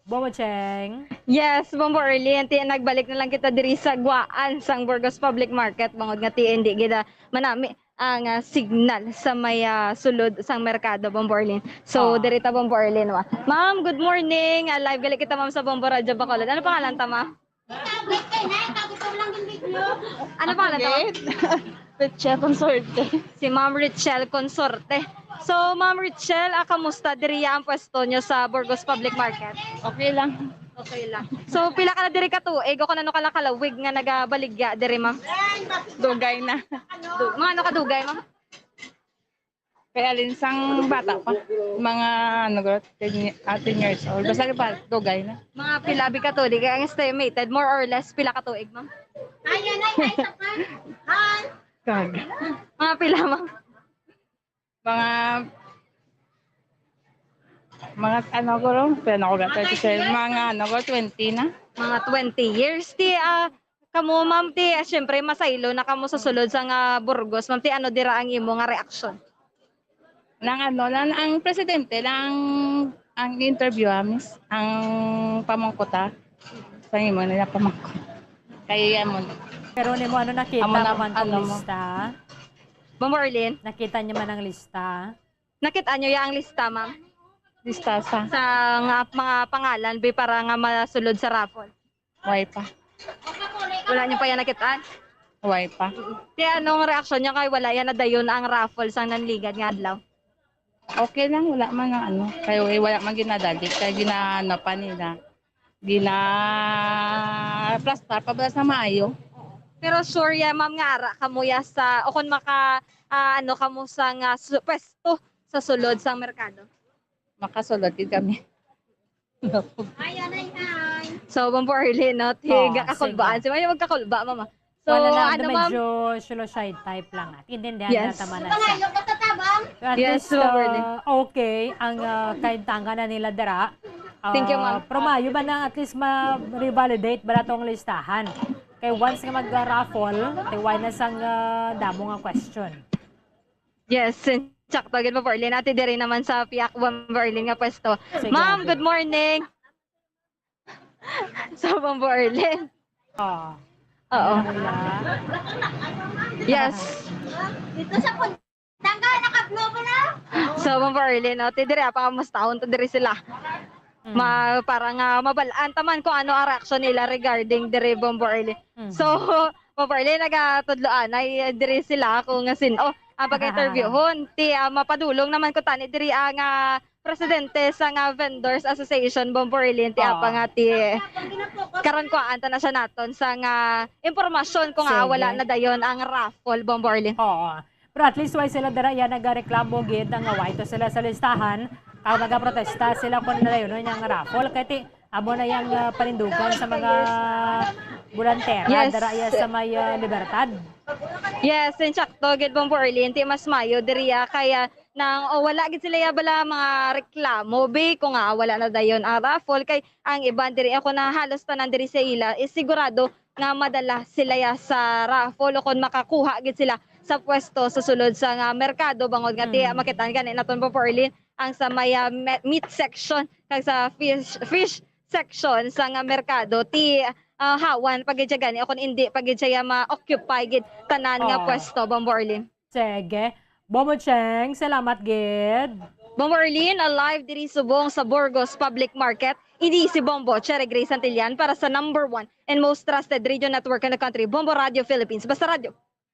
Bomocheng. Yes, Bombo Erlin, ti nagbalik na lang kita diri sa Guaan sang Burgos Public Market, bangod nga ti hindi gid, ah, manami ang, ah, signal sa may, ah, sulod sang merkado, Bombo Erlin. So, Oo. diri ta, Bombo Erlin, wa. Ma'am, good morning. Ah, live gali kita, ma'am, sa Bombo Radyo Bacolod. Ano pangalan ta, ma'am? Ano pangalan ta, ma'am? Ako gid. Richelle Consorte. Si Ma'am Richelle Consorte. So, Ma'am Richelle, ah, kamusta diriya ang pwesto nyo sa Burgos Public Market? Okay lang. Okay lang. So, pila ka na diri ka tuig o kung ano ka lang kalawig nga nagabaligya diri, ma'am? Dugay na. Du-, mga ano ka dugay, ma'am? Kaya linsang bata pa. Mga, ano, guro, ten ye-, ah, ten years old. Basta pa, dugay na. Mga pila bi ka tuig, kaya ang estimated, more or less, pila ka tuig, ma'am? Hi, Yanay. Hi, Sapan. Hi. Kag. Mga pila, ma'am? Mga, mga, ano, guro, pero ako, mga thirty-seven, mga, ano, guro, twenty na. Mga twenty years. Ti, ah, kamo, ma'am, ti, ah, syempre, masaylo na kamo sa sulod sa nga Burgos. Ma'am, ti, ano dira ang imo nga reaksyon? Nang ano, nang, ang presidente, nang, ang interview, ah, miss, ang pamangkot, ah. Sa imo nila pamangkot. Kaya yan mo. Pero nimo, ano, nakita Amo na, mo man tong ano mo. lista? Ma'am Orlin? Nakita niya man ang lista? Nakita niyo ya ang lista, ma'am? Lista sa? Sa nga mga pangalan, bi, para nga masulod sa raffle. Why pa? Wala niyo pa yan nakitaan? Why pa? Ti anong reaksyon niyo kay wala yan nadayon ang raffle sang nanligad nga adlaw? Okay lang, wala man nga ano. Kay wala man ginadali. Kay ginaano pa nila. Gina-plastar pa ba sa maayo? Pero sure ya, ma'am, nga ara kamo ya sa, o kung maka, ah, ano kamo sa nga su- pwesto sa sulod sang merkado? Makasulod gid kami. So, Ma'am Arlene, no? Oo, Tiga kakulbaan. Si Ma'am, magkakulba, mama. So, Wala lang, ano, the ma'am? medyo silo shy type lang. At intindihan Yes. na tama na siya. Pero at Yes, least, Ma'am Arlene. uh, okay ang uh, kaintangan na nila dira. Uh, Thank you, ma'am. Pero maayo ba na at least ma-revalidate ba na tong listahan? Kay once nga mag-raffle, tiway na sang uh, damo nga question. Yes, sakto gid, Ma'am Arlene. Ati diri naman sa piyak, Ma'am Arlene, nga pwesto. Sige, Ma'am, ate. Good morning. So, Ma'am Arlene. Oh. Oo. Wala. Yes. Dito sa Pundanga, naka-blue mo na. So, Ma'am Arlene, no? Ti diri, ah, pangamustahon to diri sila. Mm. Ma, para nga mabalaan taman kung ano ang reaksyon nila regarding diri, Ma'am Arlene. Mm. So, Ma'am Arlene, nagatudloan ay diri sila kung nga sin-o ang pag-interviewhon. Ti, ah, mapadulong naman ko tani diri ang ah, presidente sa nga Vendors Association, Ma'am Arlene, ti Oo. apa nga ti karon kuhaan ta na siya naton sa nga impormasyon kung nga Sige. wala na dayon ang raffle, Ma'am Arlene. Oo. Pero at least why sila dira yan nagareklamo gid nga why to sila sa listahan kag magaprotesta sila kung nalayon niya nga raffle kay ti amo na yang ah, panindugan sa mga bulantera Yes. dira iya sa may ah, Libertad. Yes, insakto gid, Ma'am Arlene, ti mas mayo diri ah, kaya nang oh, wala gid sila ya bala mga reklamo bi kung nga wala na dayon ang raffle kay ang iban diri ako na halos tanan diri sa ila is sigurado nga madala sila ya sa raffle o kon makakuha gid sila sa pwesto sa sulod sa nga merkado bangod nga ti Mm. makitaan gani naton, Ma'am Arlene, ang sa may ah, me- meat section kag sa fish fish section sa nga merkado ti ah, hawan pa gid siya gani o kon hindi pa gid siya ma-occupy gid tanan nga Oo. pwesto, Ma'am Arlene. Sige. Bomo Cheng, salamat gid. Bombo Arlene, alive diri subong sa Burgos Public Market. Ini si Bombo Cherry Grace Santillan para sa number one and most trusted radio network in the country, Bombo Radio Philippines. Basta radyo,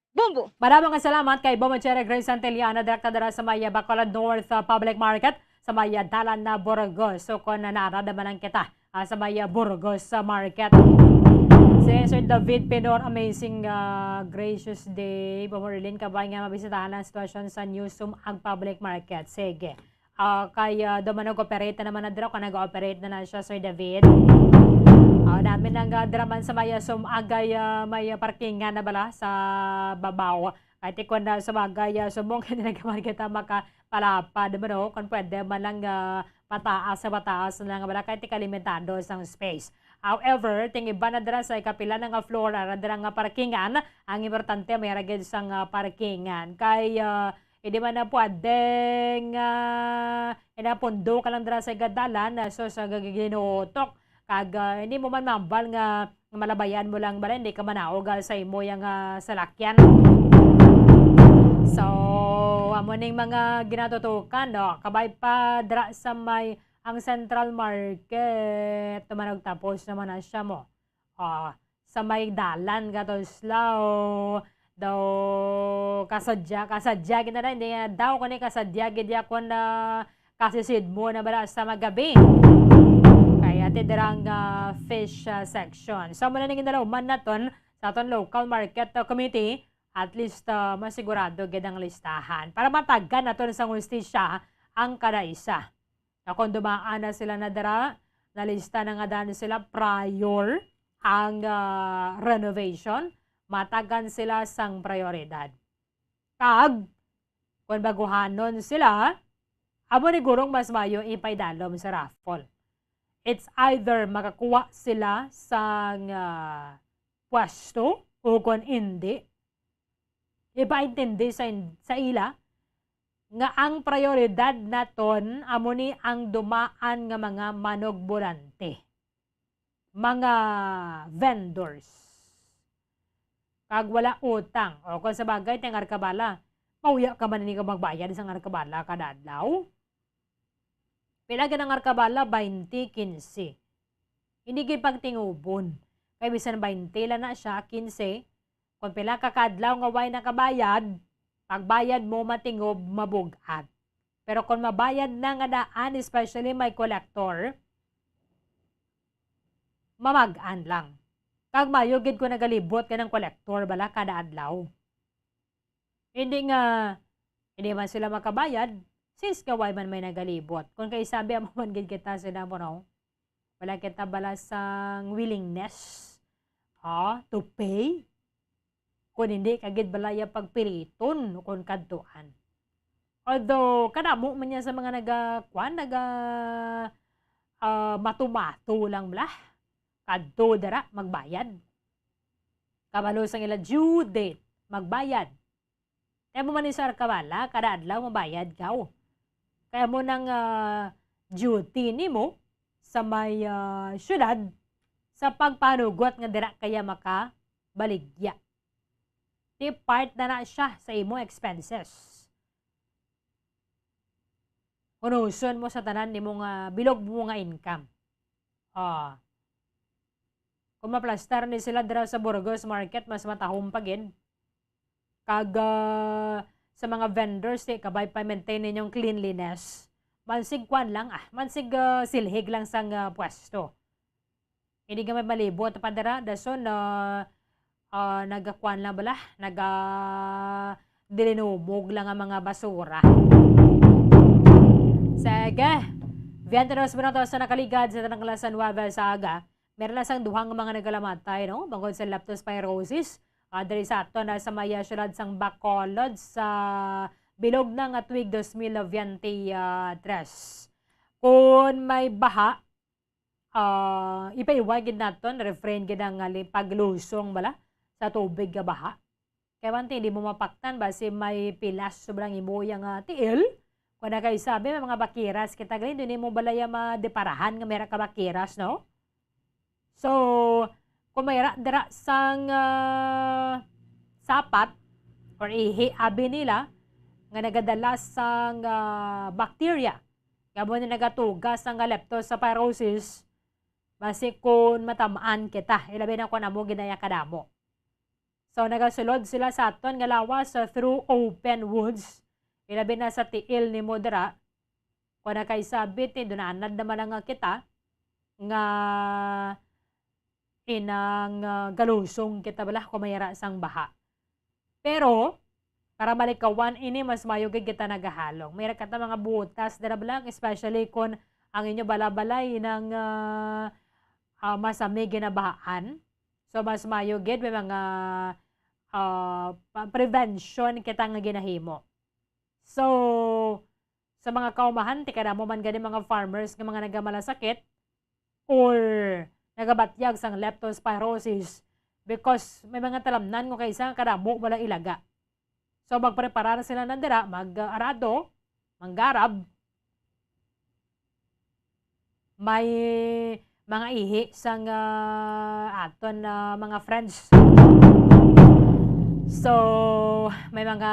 Bombo! Maraming nga salamat kay Bombo Cherry Grace Santillan na direkta dira sa may Bacolod North uh, Public Market sa may uh, dalan na Burgos. So kung nanarad naman lang kita ah, sa may uh, Burgos sa market. Si Sir David Pinor, amazing uh, gracious day. Bombo Arlene, kabay nga mabisitahan ang sitwasyon sa Newsroom ang Public Market. Sige. Ah, kay uh, daw man nag-operate na naman na dira, kung nag-operate na na siya, Sir David. Ah, namin ang uh, dira man sa may uh, sumagay uh, may uh, parkingan na bala sa babaw. Kay ti kung na sa bagay uh, sumong hindi na naman kita makapalapad man, no? Kung pwede man lang uh, pataas sa pataas na nga bala kay ti kalimitado sang space. However, ting iba na dira sa ikapila na nga floor, ara dira nga parkingan, ang importante may ra gid sang uh, parkingan. Kay uh, hindi man na pwedeng uh, inapundo ka lang dira sa igadalan, uh, so sa gagiginutok. Kag uh, hindi mo man mambal nga malabayan mo lang ba, hindi ka manaog ah, sa imo yang ah, salakyan. So, amo ning mga ginatutukan, no? Kabay pa dra sa may ang Central Market. Tumanog tapos naman na siya mo. Ah, sa may dalan ka to slow. Daw kasadya, kasadya gid na hindi nga daw kuno kasadya gid ya kun na kasisid mo na bala sa magabi. Kaya ti dirang ah, fish ah, section. So muna ning ginaluman naton sa aton local market ah, committee, at least ah, masigurado gid ang listahan para matagan naton sa hustisya ang kada isa. Na kung dumaan na sila na dira, nalista na nga dan sila prior ang ah, renovation, matagan sila sang prioridad. Kag, kung baguhanon sila, amo ni gurong mas mayo ipaidalom sa raffle. It's either makakuha sila sang ah, pwesto o kung hindi, ipaintindi sa, in- sa ila nga ang prioridad naton amo ni ang dumaan nga mga manugbolante, mga vendors, kag wala utang. O kung sa bagay, ti ang arkabala, mauya ka man ni ka magbayad sa arkabala kada adlaw? Pila gid ang arkabala? Baynte, kinse. Hindi gid pagtingubon. Kay bisan baynte lang na siya, kinse, kung pila ka kadlaw nga way nakabayad, pagbayad mo matingob, mabug-at. Pero kung mabayad na nga daan, especially may kolektor, mamag-an lang. Kag mayo gid kung nagalibot ka ng kolektor bala kada adlaw. Hindi nga, hindi man sila makabayad, since nga way man may nagalibot. Kung kay sabi, amo man gid kita sila mo, no? Wala kita bala sang willingness, ah, to pay. Kung hindi ka gid bala iya pagpiliton o kung kadtuan. Although, kadamo man niya sa mga naga, kwan, naga, ah, mato-mato lang bala. Kadto dira, magbayad. Kabalo sang ila due date, magbayad. Kaya mo man ni Sir Kabala, kada adlaw mabayad ka, oh. Kaya mo nang, ah, duty nimo sa may, ah, syudad sa pagpanugot nga dira kaya makabaligya. Di part na na siya sa imo expenses. Unuson mo sa tanan nimo nga bilog mo nga income. Ah. Kung maplastar ni sila dira sa Burgos Market, mas matahom pa gid. Kag, ah, sa mga vendors, di kabay pa maintain ninyong cleanliness. Mansig kwan lang, ah, mansig, ah, silhig lang sang, ah, pwesto. Hindi nga may malibot pa dira, dason, ah, ah, nagakuan lang bala, naga dilinumog lang ang mga basura. Sige. Veinte dos minutos na nakaligad sa tanang alas nuebe sa aga. Meron na sang duha nga mga nagkalamatay, no? Bangod sa leptospirosis. Ah, diri sa aton na sa may, ah, syudad sang Bacolod sa bilog na nga tuig dos mil veinte tres. Kung may baha, ah, ipaiway gid naton, refrain gid ang, ah, li-, paglusong bala sa tubig nga baha. Kay one thing, di mo mapaktan ba si may pilas sobrang imo yang, ah, tiil? Kung na kay sabi, may mga bakiras kita gali, hindi mo balaya madeparahan nga may ra ka bakiras, no? So, kung may ra, dira sang, ah, sapat or ihi, abi nila, nga nagadala sang, ah, bacteria, nga mo na nagatuga sang leptospirosis, basi kung matamaan kita, ilabi na kung amo ginaya kadamo. So, nagasulod sila sa aton nga lawas, uh, through open wounds. Ilabi na sa tiil nimo dira. Kung na kay sabit, eh, dunanad naman lang nga kita nga inang, uh, galusong kita bala kung may ra sang baha. Pero, para malikawan ini, mas mayo gid kita nagahalong. May ra kita mga butas dira bala, especially kung ang inyo balabalay nang, uh, uh, masami ginabahaan. So, mas mayo gid may mga, ah, pa-, prevention kita nga ginahimo. So, sa mga kaumahan, ti kadamo man gani mga farmers nga mga nagamalasakit or nagabatyag sang leptospirosis because may mga talamnan nga kaysa kadamo wala ilaga. So, magpreparar sila na dira, mag-arado, manggarab, may mga ihi sang, ah, aton, ah, mga friends. So, may mga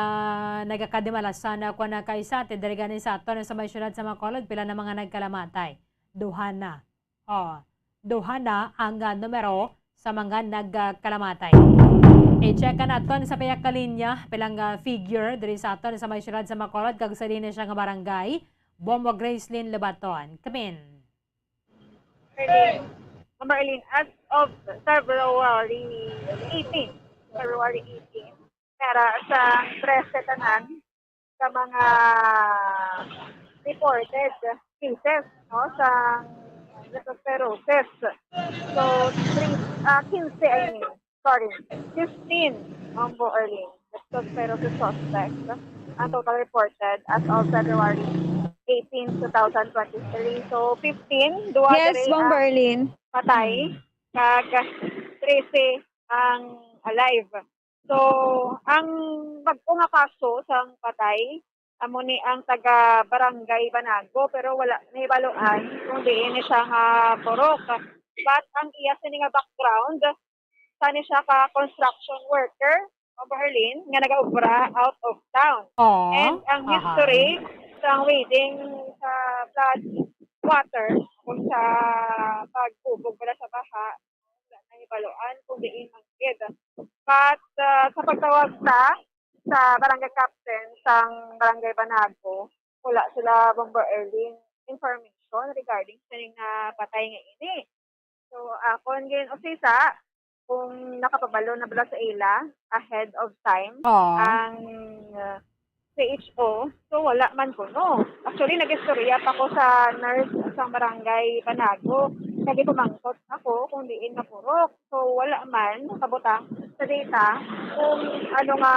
nagakadimalasan na kuwan na kaisa, ti diri gani sa aton sa may syudad sa Bacolod, pila na mga nagkalamatay. Duha na. Oh, duha na ang, ah, numero sa mga nagkalamatay. I-check naton sa pihak ka linya, pilang, ah, figure diri sa aton sa may syudad sa Bacolod kag sa linya siya nga barangay, Bombo Gracelyn Lobaton. Come in. Marlene, Ma'am Marlene, as of February eighteen, February eighteen, para sa trese tanan sa mga reported cases, no, sa leptospirosis. So, three, ah, quince, I mean, sorry, fifteen, Ma'am Marlene, leptospirosis suspects ang total reported as of February eighteen, two thousand twenty-three. So, fifteen, duha Yes, diri Ma'am ang Marlene. patay, kag trese ang alive. So, ang bag-o nga kaso sang patay, amo ni ang taga Barangay Banago, pero wala nahibaluan kung diin ni siya nga purok. But ang iya sini nga background, sa ni siya ka construction worker, Ma'am Marlene, nga nagaobra out of town. Aw, And ang aha. history sang wading sa flood water o sa pagbubog pala sa baha, nahibaluan kung diin man gid. But, ah, sa pagtawag ta sa barangay captain sang Barangay Banago, wala sila, Bombo Erling, information regarding sa nga patay nga ini. So, akon gin-usisa kung nakapabalo na bala sa ila ahead of time Oo. ang, uh, C H O. So, wala man kuno. Actually, nag-istorya pa ko sa nurse sa barangay Banago. Nagipamangkot ako kung diin mapurok. So, wala man kabutang sa data kung ano nga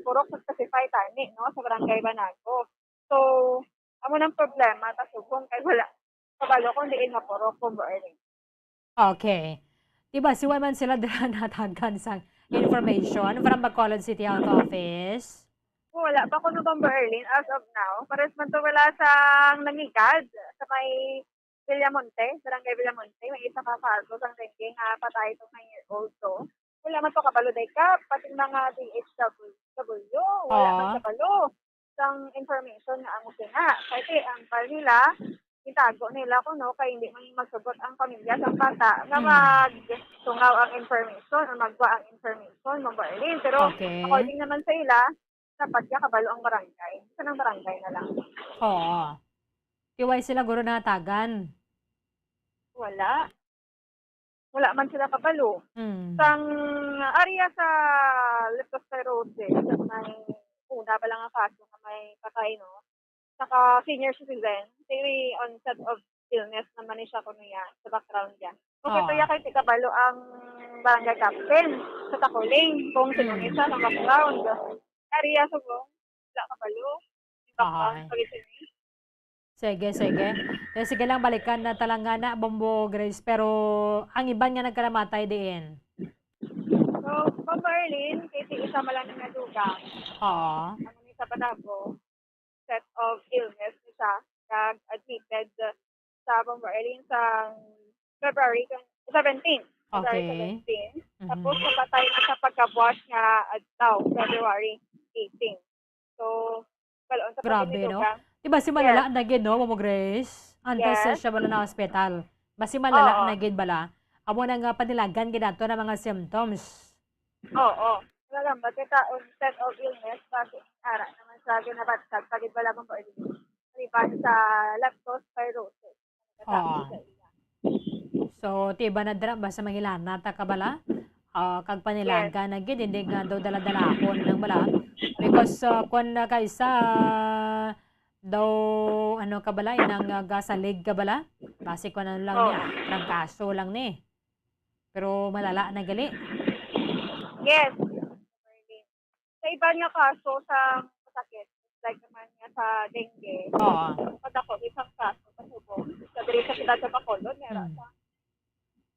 purok sa specify tani, no, sa barangay Banago. So, amo nang problema ta subong kay wala kabalo kung diin mapurok, Bombo Erling. Okay. Di ba, siway man sila dira natagan sang information from Bacolod City Health Office? Wala pa kuno, Bombo Erling, as of now. Pares man to wala sang nangigad sa may Villamonte, Barangay Villamonte. May isa ka kaso sang dengue nga patay itong nine-year-old to. Wala man to kabalo, day ka, pati mga D H W, wala man Oo. kabalo sang information nga amo sina. Kasi ang bal nila, itago nila kuno kay hindi man magsugot ang pamilya sang bata nga Hmm. magtungaw ang information o magwa ang information, Bombo Erling. Pero Okay. according naman sa ila, dapat ya kabalo ang barangay. Sa nang barangay na lang. Oo. Kiway sila guro natagan. Wala. Wala man sila kabalo. Mm. Sang area sa leptospirosis, may una pa lang ang kaso nga may patay, no? Saka senior citizen, may onset of illness naman ni siya kuno ya, sa background niya. Kung Ah. ito ya kay di kabalo ang barangay captain sa Takuling, kung sino Mm. ni siya sa background. Area sa mo, wala kabalo. Background Ay. pa rin sila. Sige, sige. Kaya sige lang, balikan na talaga na, Bombo Grace. Pero ang iban nga nagkalamatay diin. So, Bombo Erling, kasi isa man lang ang nadugang. Oo. Ang isa pa tabo, set of illness ni siya, nag-admitted sa Bombo Erling sa February seventeen. February Okay. seventeen. Mhm. Tapos, napatay na sa pagkabuas nga adlaw, February eighteen. So, balo, sa Grabe, no? pagkakita. Diba si malala Yes. na gid, no, Mamo Grace? Antes Yes. siya bala na hospital. Basi malala Oo. na gid bala. Amo na nga panilagan gid nato na mga symptoms. Oo. Wala lang, bakit ta, onset of illness, bakit ara naman sa ginabatsag, pagid wala mong pwede. Maliban sa leptospirosis. Nakatapos Oo. sa ila. So, ti ba na dira, basta mangilana ta ka bala? Ah, kag panilaga Yes. na gid, hindi nga daw dala-dalahon lang bala. Because, ah, kwan na kaysa, ah, daw, ano ka bala, inang, ah, gasalig ka bala? Basi kwan ano lang Oh. niya, trangkaso lang ni. Pero malala na gali. Yes. Sa iban nga kaso sa masakit, like naman nga sa dengue, Oo. kadako isang kaso sa subong. Sa diri sa siyudad sa Bacolod, meron Hmm. sa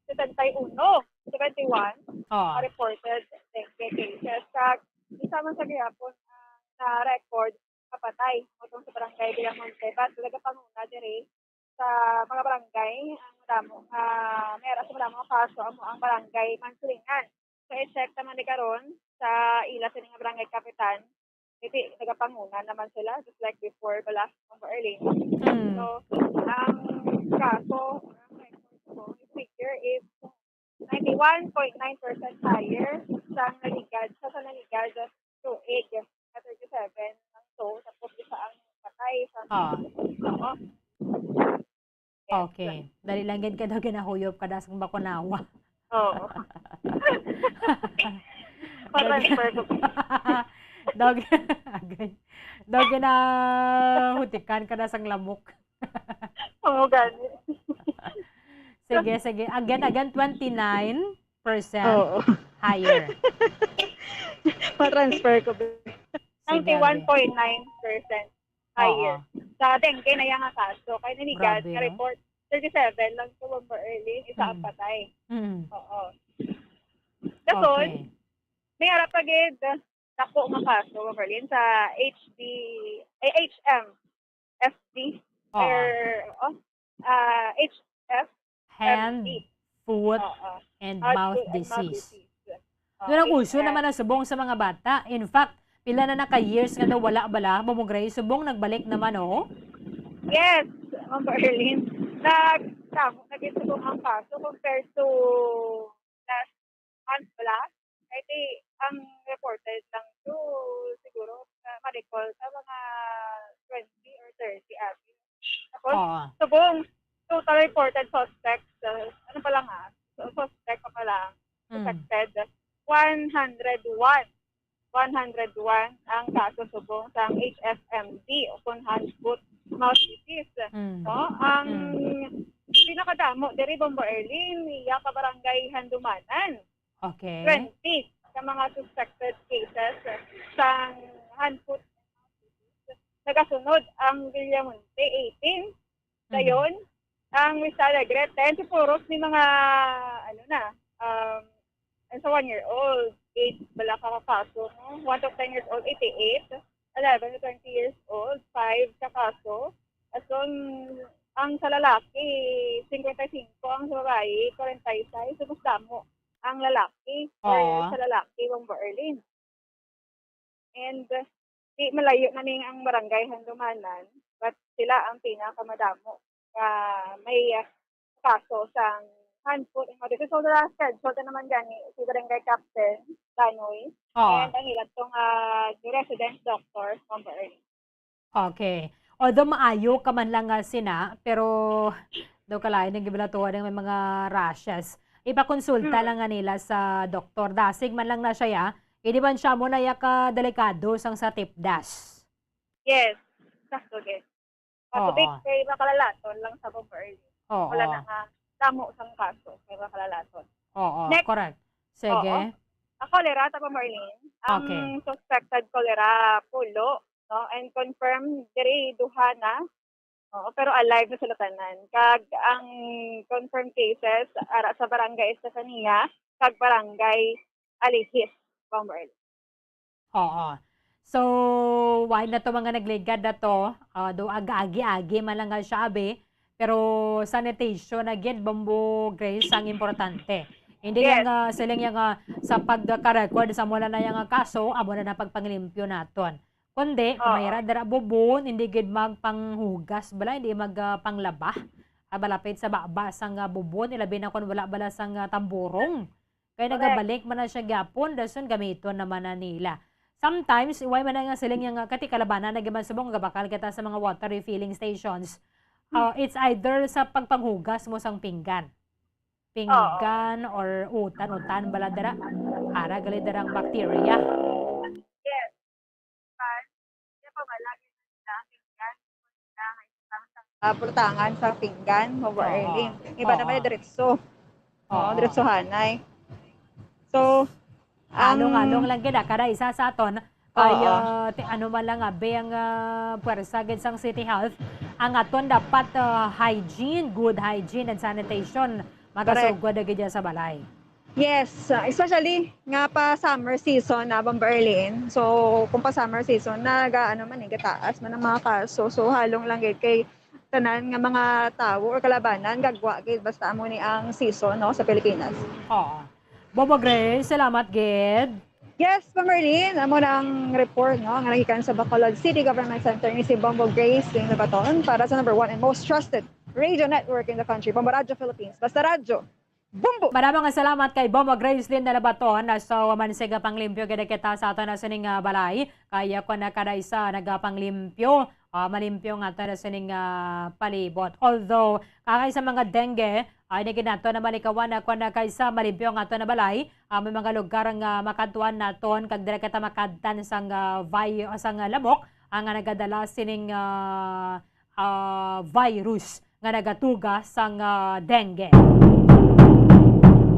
setenta y uno, seventy-one, Oo. nga reported dengue cases. Kag isa man sa gihapon ang na-record kapatay, matong sa barangay Villamonte, but nagapanguna diri sa mga barangay, ang madamo nga, may ara sa madamo nga kaso, amo ang barangay Mansilingan. So, i-check naman ni karon sa ila sini nga barangay kapitan, hindi, nagapanguna naman sila, just like before, bala, Ma'am Arlene. Mm. So, ang kaso, ang record ko, figure is ninety-one point nine percent higher sa naligad, sa, sa naligad, two eight, na thirty-seven ang to, tapos isa ang patay sa Ah. Oo. Yes. Okay. Dali lang gid ka daw ginahuyop ka das ang bakunawa. Oo. Pa-transfer ko. Dog, agay. Dog, ginahutikan ka das ang lamok. Oo, gani. Sige, sige. Again, again, twenty-nine percent Oo. higher. Pa-transfer ko. Sige, Ninety-one point nine percent higher. Oo. Sa dengue na yang kaso. Kay nanigan, Grabe, no? na-report, thirty-seven lang to, Ma'am Arlene, isa ang Mm. patay. Mm. Oo. Dason, Okay. may harap pa gid, dako nga kaso, Ma'am Arlene, sa H D, eh, H M F D, Oo. or, oh, ah, H F M D. Hand, foot, Oo. and Hand, mouth foot, and mouth disease. disease. Doon ang Okay, uso ah. naman ang subong sa mga bata. In fact, pila na na ka years nga daw wala bala, Ma'am Grace, subong nagbalik naman, oh. Yes, Ma'am Arlene. Nagtamo na gid subong ang kaso compared to last month pala. Kay di, ang reported lang to, siguro, uh, ma-recall sa mga twenty or thirty, abi. Tapos, Oo. Subong, total reported suspects, uh, ano pa lang, ah, so, suspect pa lang, Mm. suspected, one hundred one. One hundred one ang kaso subong sang H F M D o kon hand, foot, mouth disease. Mm. No? Ang Mm. pinakadamo diri, Bombo Erlin, iya ka barangay Handumanan. Okay. Twenty ka mga suspected cases sang hand, foot, nagasunod ang Villamonte, eighteen. Mhm. Dayon, ang Vista Alegre, ten. Si Puros may mga, ano na, um, ang sa one year old, eight bala ka kaso, no? One to ten years old, eighty-eight. Eleven to twenty years old, five ka kaso. Ason, ang sa lalaki, cincuenta y cinco, ang sa babayi, forty-six. So, mas damo ang lalaki, or Oo. sa lalaki, Bombo Erlin. And, uh, di malayo na ning ang barangay Handumanan, but sila ang pinakamadamo nga may, uh, kaso sang hand, foot, and mouth disease. So, naka-schedule na naman gani si Barangay Captain Danoy Oo. and ang ilang tong, uh, resident doctor, Bombo Erlin. Okay. Although maayo ka man lang nga sina, pero daw kalain ang gibalatuan nga may mga rashes. Ipakonsulta Hmm. lang nga nila sa doktor. Dasig man lang na siya, ya. Hindi man siya mo na ya ka delikado sang sa tipdas. Yes. Sakto, yes. Sa Oo. tubig, kay makalalaton lang sa Bombo Erlin. Oo. Wala na nga damo sang kaso, kay makalalaton. Oo, Next. correct. Sige. Oo. Ang cholera, ta, Bombo Erlin. Ang Okay. suspected cholera, pulo, no? And confirmed diri, duha na. Oo, pero alive na sila tanan. Kag ang confirmed cases, ara sa Barangay Estefania, kag Barangay Alihis, Bombo Erlin. Oo. So, why na to mga nagligad na to? Ah, do aga-agi-agi man lang nga siya, abi. Pero sanitation na gid, Bombo Grace, ang importante. Hindi Yes. yang, ah, siling yang, ah, sa pagka-record sa mula na yang, ah, kaso, amo na na pagpanglimpyo naton. Kundi, kung Oo. may ra dira bubon, hindi gid magpanghugas bala, hindi mag, ah, panglaba. Ah, malapit sa baba sang, ah, bubon, ilabi na kung wala bala sang, ah, tamburong. Kay Correct. nagabalik man na siya gyapon, dason gamiton naman na nila. Sometimes, iway man na nga siling nga, kati kalabanan na gyud man subong gabakal kita sa mga water refilling stations. Hmm. Ah, it's either sa pagpanghugas mo sang pinggan. Pinggan Oo. or utan, utan bala dira. Ara gali dira ang bacteria. Yes. Pan, kaya pa wala gyud sila pinggan, ah, pulutangan sa pinggan, Bombo Oo. Erlin. Iba Oo. naman yung diretso. Oo, Oo. diretsohanay. So, ang Halong-halong lang gid, ah, kada isa sa aton, kay, Oo. ah, ti-, ano man lang, ah, be ang, ah, puwersa gid sang City Health, ang aton dapat, ah, hygiene, good hygiene and sanitation, Correct. magasugod na gid yan sa balay. Yes, uh, especially nga pa summer season na, Bombo Erlin. So, kung pa summer season, naga, ano man, eh, gataas man ang mga kaso. So, halong lang gid kay tanan nga mga tawo or kalabanan, gagwa gid, basta amo ni ang season, no, sa Pilipinas. Oo. Bombo Grace, salamat gid. Yes, Bombo Erlin, amo na ang report, no, nga nagikan sa Bacolod City Government Center ni si Bombo Grace Ling Nabaton para sa number one and most trusted radio network in the country, Bombo Radyo Philippines. Basta Radyo, Bombo! Madamo nga salamat kay Bombo Grace Ling Nabaton. So, mansig nga panglimpyo gid kita sa aton na sining, ah, balay. Kaya kung nakada isa nagapanglimpyo, ah, malimpyo nga aton na sining, ah, palibot. Although, kagay sa mga dengue, ay naginato na malikawan na kung na kaysa malimpyo nga aton na balay, ah, may mga lugar nga makadtuan naton kag dira kita makadtan sang, ah, vi-, sang, ah, lamok, ang, ah, nagadala sining, ah, ah, virus nga nagatuga sang, ah, dengue.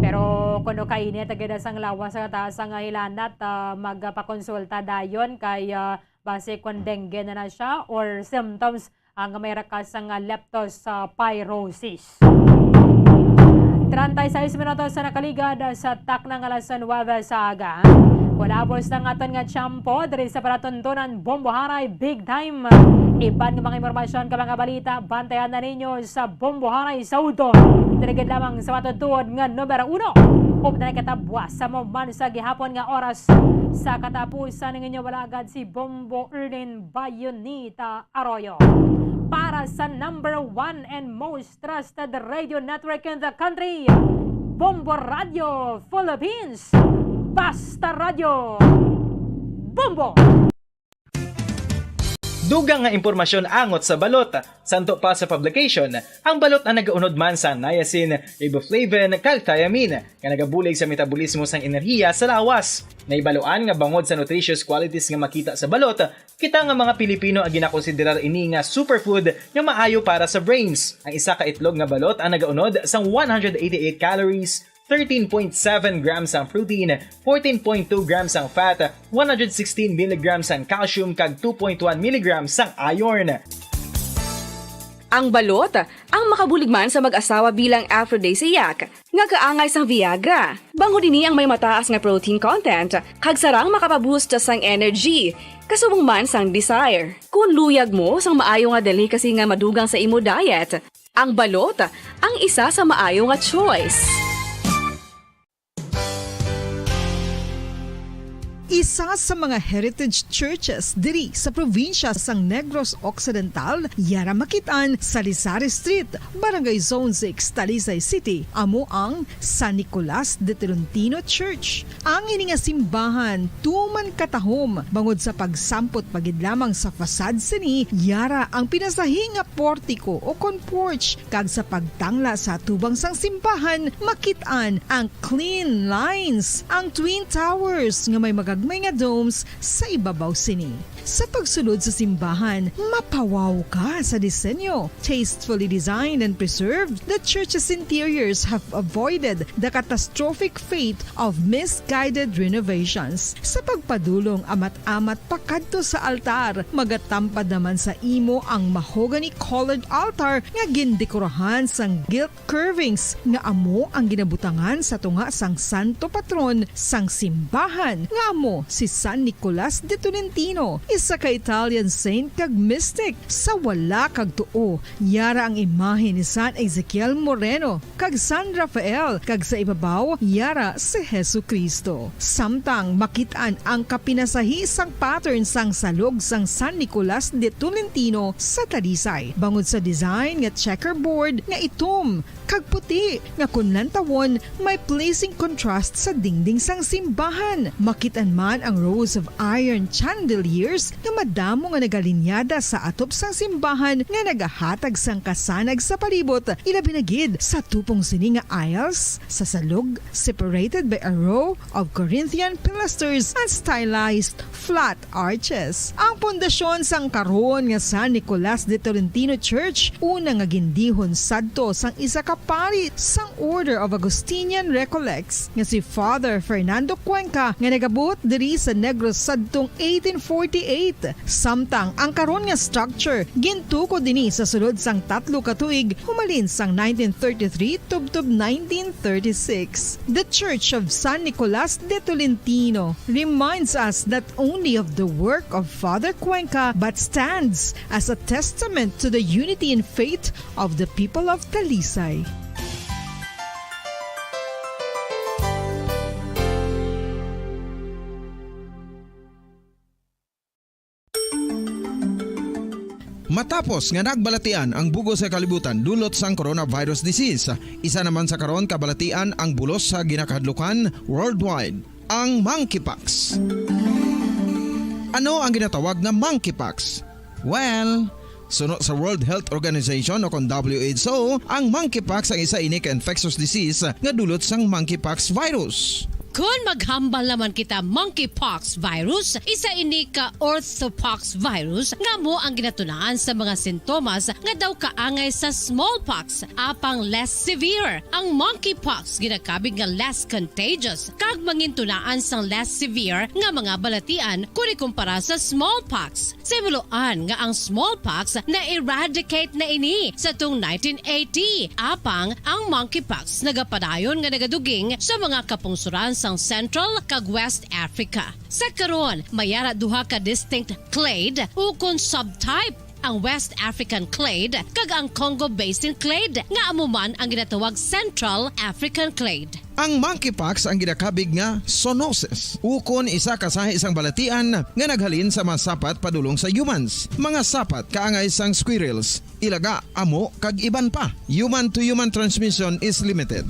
Pero kuno kainit ang gida sang lawas sa taas sang hilanat, ah, magpakonsulta dayon kay, ah, basi kung dengue na na siya or symptoms ang may rakas sang, ah, leptospirosis. Treinta y seis minutos sa nakaligad sa takna nga alas nuwebe sa aga. Kulabos na ang aton nga tiyempo diri sa palatuntunan Bombo Haray Big Time. Iban nga mga impormasyon ka mga balita, bantayan na ninyo sa Bombo Haray sa udto. Diri gid lamang sa matutuod nga numero uno. Updan na kita buwas sa mo man sa gihapon nga oras. Sa katapusan ng inyo wala agad si Bombo Erlin Bayonita Arroyo. Para sa number one and most trusted radio network in the country, Bombo Radio Philippines. Basta Radio Bombo! Dugang nga impormasyon angot sa balot. Santo pa sa publication, ang balot ang nagaunod man sa niacin, riboflavin, kag thiamine, nga nagabulig sa metabolismo sang enerhiya sa lawas. Nahibaluan nga bangod sa nutritious qualities nga makita sa balot, kita nga mga Pilipino ang ginakonsiderar ini nga superfood nga maayo para sa brains. Ang isa ka itlog nga balot ang nagaunod sang one hundred eighty-eight calories, thirteen point seven grams ang protein, fourteen point two grams ang fat, one hundred sixteen milligrams ang calcium, kag two point one milligrams ang iron. Ang balot, ang makabulig man sa mag-asawa bilang aphrodisiac, nga kaangay sang Viagra. Bangod ini ang may mataas nga protein content, kag sarang makapaboost sang energy, kasubong man sang desire. Kung luyag mo sang maayo nga delicacy nga madugang sa imo diet, ang balot ang isa sa maayo nga choice. Isa sa mga heritage churches diri sa probinsya sang Negros Occidental, yara makit-an sa Salisari Street, Barangay Zone six, Talisay City, amo ang San Nicolas de Tolentino Church. Ang ini nga simbahan tuman katahom bangod sa pagsampot pa gid lamang sa facade sini, yara ang pinasahi nga portiko o kon porch, kag sa pagtangla sa atubang sang simbahan, makit-an ang clean lines, ang twin towers nga may magagmay nga domes sa ibabaw sini. Sa pagsulod sa simbahan, mapawaw ka sa disenyo. Tastefully designed and preserved, the church's interiors have avoided the catastrophic fate of misguided renovations. Sa pagpadulong amat-amat pakadto sa altar, magatampad naman sa imo ang mahogany-colored altar nga gindekorahan sang gilt curvings nga amo ang ginabutangan sa tunga sang santo patron sang simbahan, nga amo si San Nicolas de Tolentino, isa ka Italian saint kag mystic. Sa wala kag tuo, yara ang imahe ni San Ezekiel Moreno kag San Rafael, kag sa ibabaw, yara si Jesu-Cristo. Samtang makit-an ang kapinasahi sang pattern sang salog sang San Nicolas de Tolentino sa Talisay, bangod sa design nga checkerboard nga itom kag puti, nga kun lantawon, may pleasing contrast sa dingding sang simbahan. Makit-an man ang rows of iron chandeliers nga madamo nga nagalinyada sa atop sang simbahan nga nagahatag sang kasanag sa palibot, ilabi na gid sa tupong sini nga aisles sa salog, separated by a row of Corinthian pilasters and stylized flat arches. Ang pundasyon sang karon nga San Nicolas de Tolentino Church, una nga gindihon sadto sang isa ka pari sang Order of Augustinian Recollects nga si Father Fernando Cuenca, nga nagabuot diri sa Negros sadtong eighteen forty-eight. Samtang ang karon nga structure gintukod ini sa sulod sang tatlo ka tuig, humalin sang nineteen thirty-three tubtob nineteen thirty-six. The Church of San Nicolas de Tolentino reminds us not only of the work of Father Cuenca, but stands as a testament to the unity in faith of the people of Talisay. Matapos nga nagbalatian ang bug-os nga kalibutan dulot sang coronavirus disease, isa naman sa karon kabalatian ang bulos sa ginakahadlukan worldwide, ang monkeypox. Ano ang ginatawag nga monkeypox? Well, suno sa World Health Organization o kon W H O, ang monkeypox ang isa ini ka infectious disease nga dulot sang monkeypox virus. Kon maghambal naman kita monkeypox virus, isa ini ka orthopox virus nga amo ang ginatunaan sa mga sintomas nga daw kaangay sa smallpox, apang less severe. Ang monkeypox ginakabig nga less contagious kag mangintunaan sang less severe nga mga balatian kon ikumpara sa smallpox. Sa himuloan nga ang smallpox na-eradicate na ini sa tung nineteen eighty, apang ang monkeypox nagapadayon nga nagaduging sa mga kapungsoran sang Central kag West Africa. Sa karon, may ara duha ka distinct clade ukon subtype, ang West African clade kag ang Congo Basin clade, nga amo man ang ginatawag Central African clade. Ang monkeypox ang ginakabig nga zoonosis, ukon isa ka sahi sang balatian nga naghalin sa mga sapat padulong sa humans, mga sapat kaangay sang squirrels, ilaga, amo, kag iban pa. Human to human transmission is limited.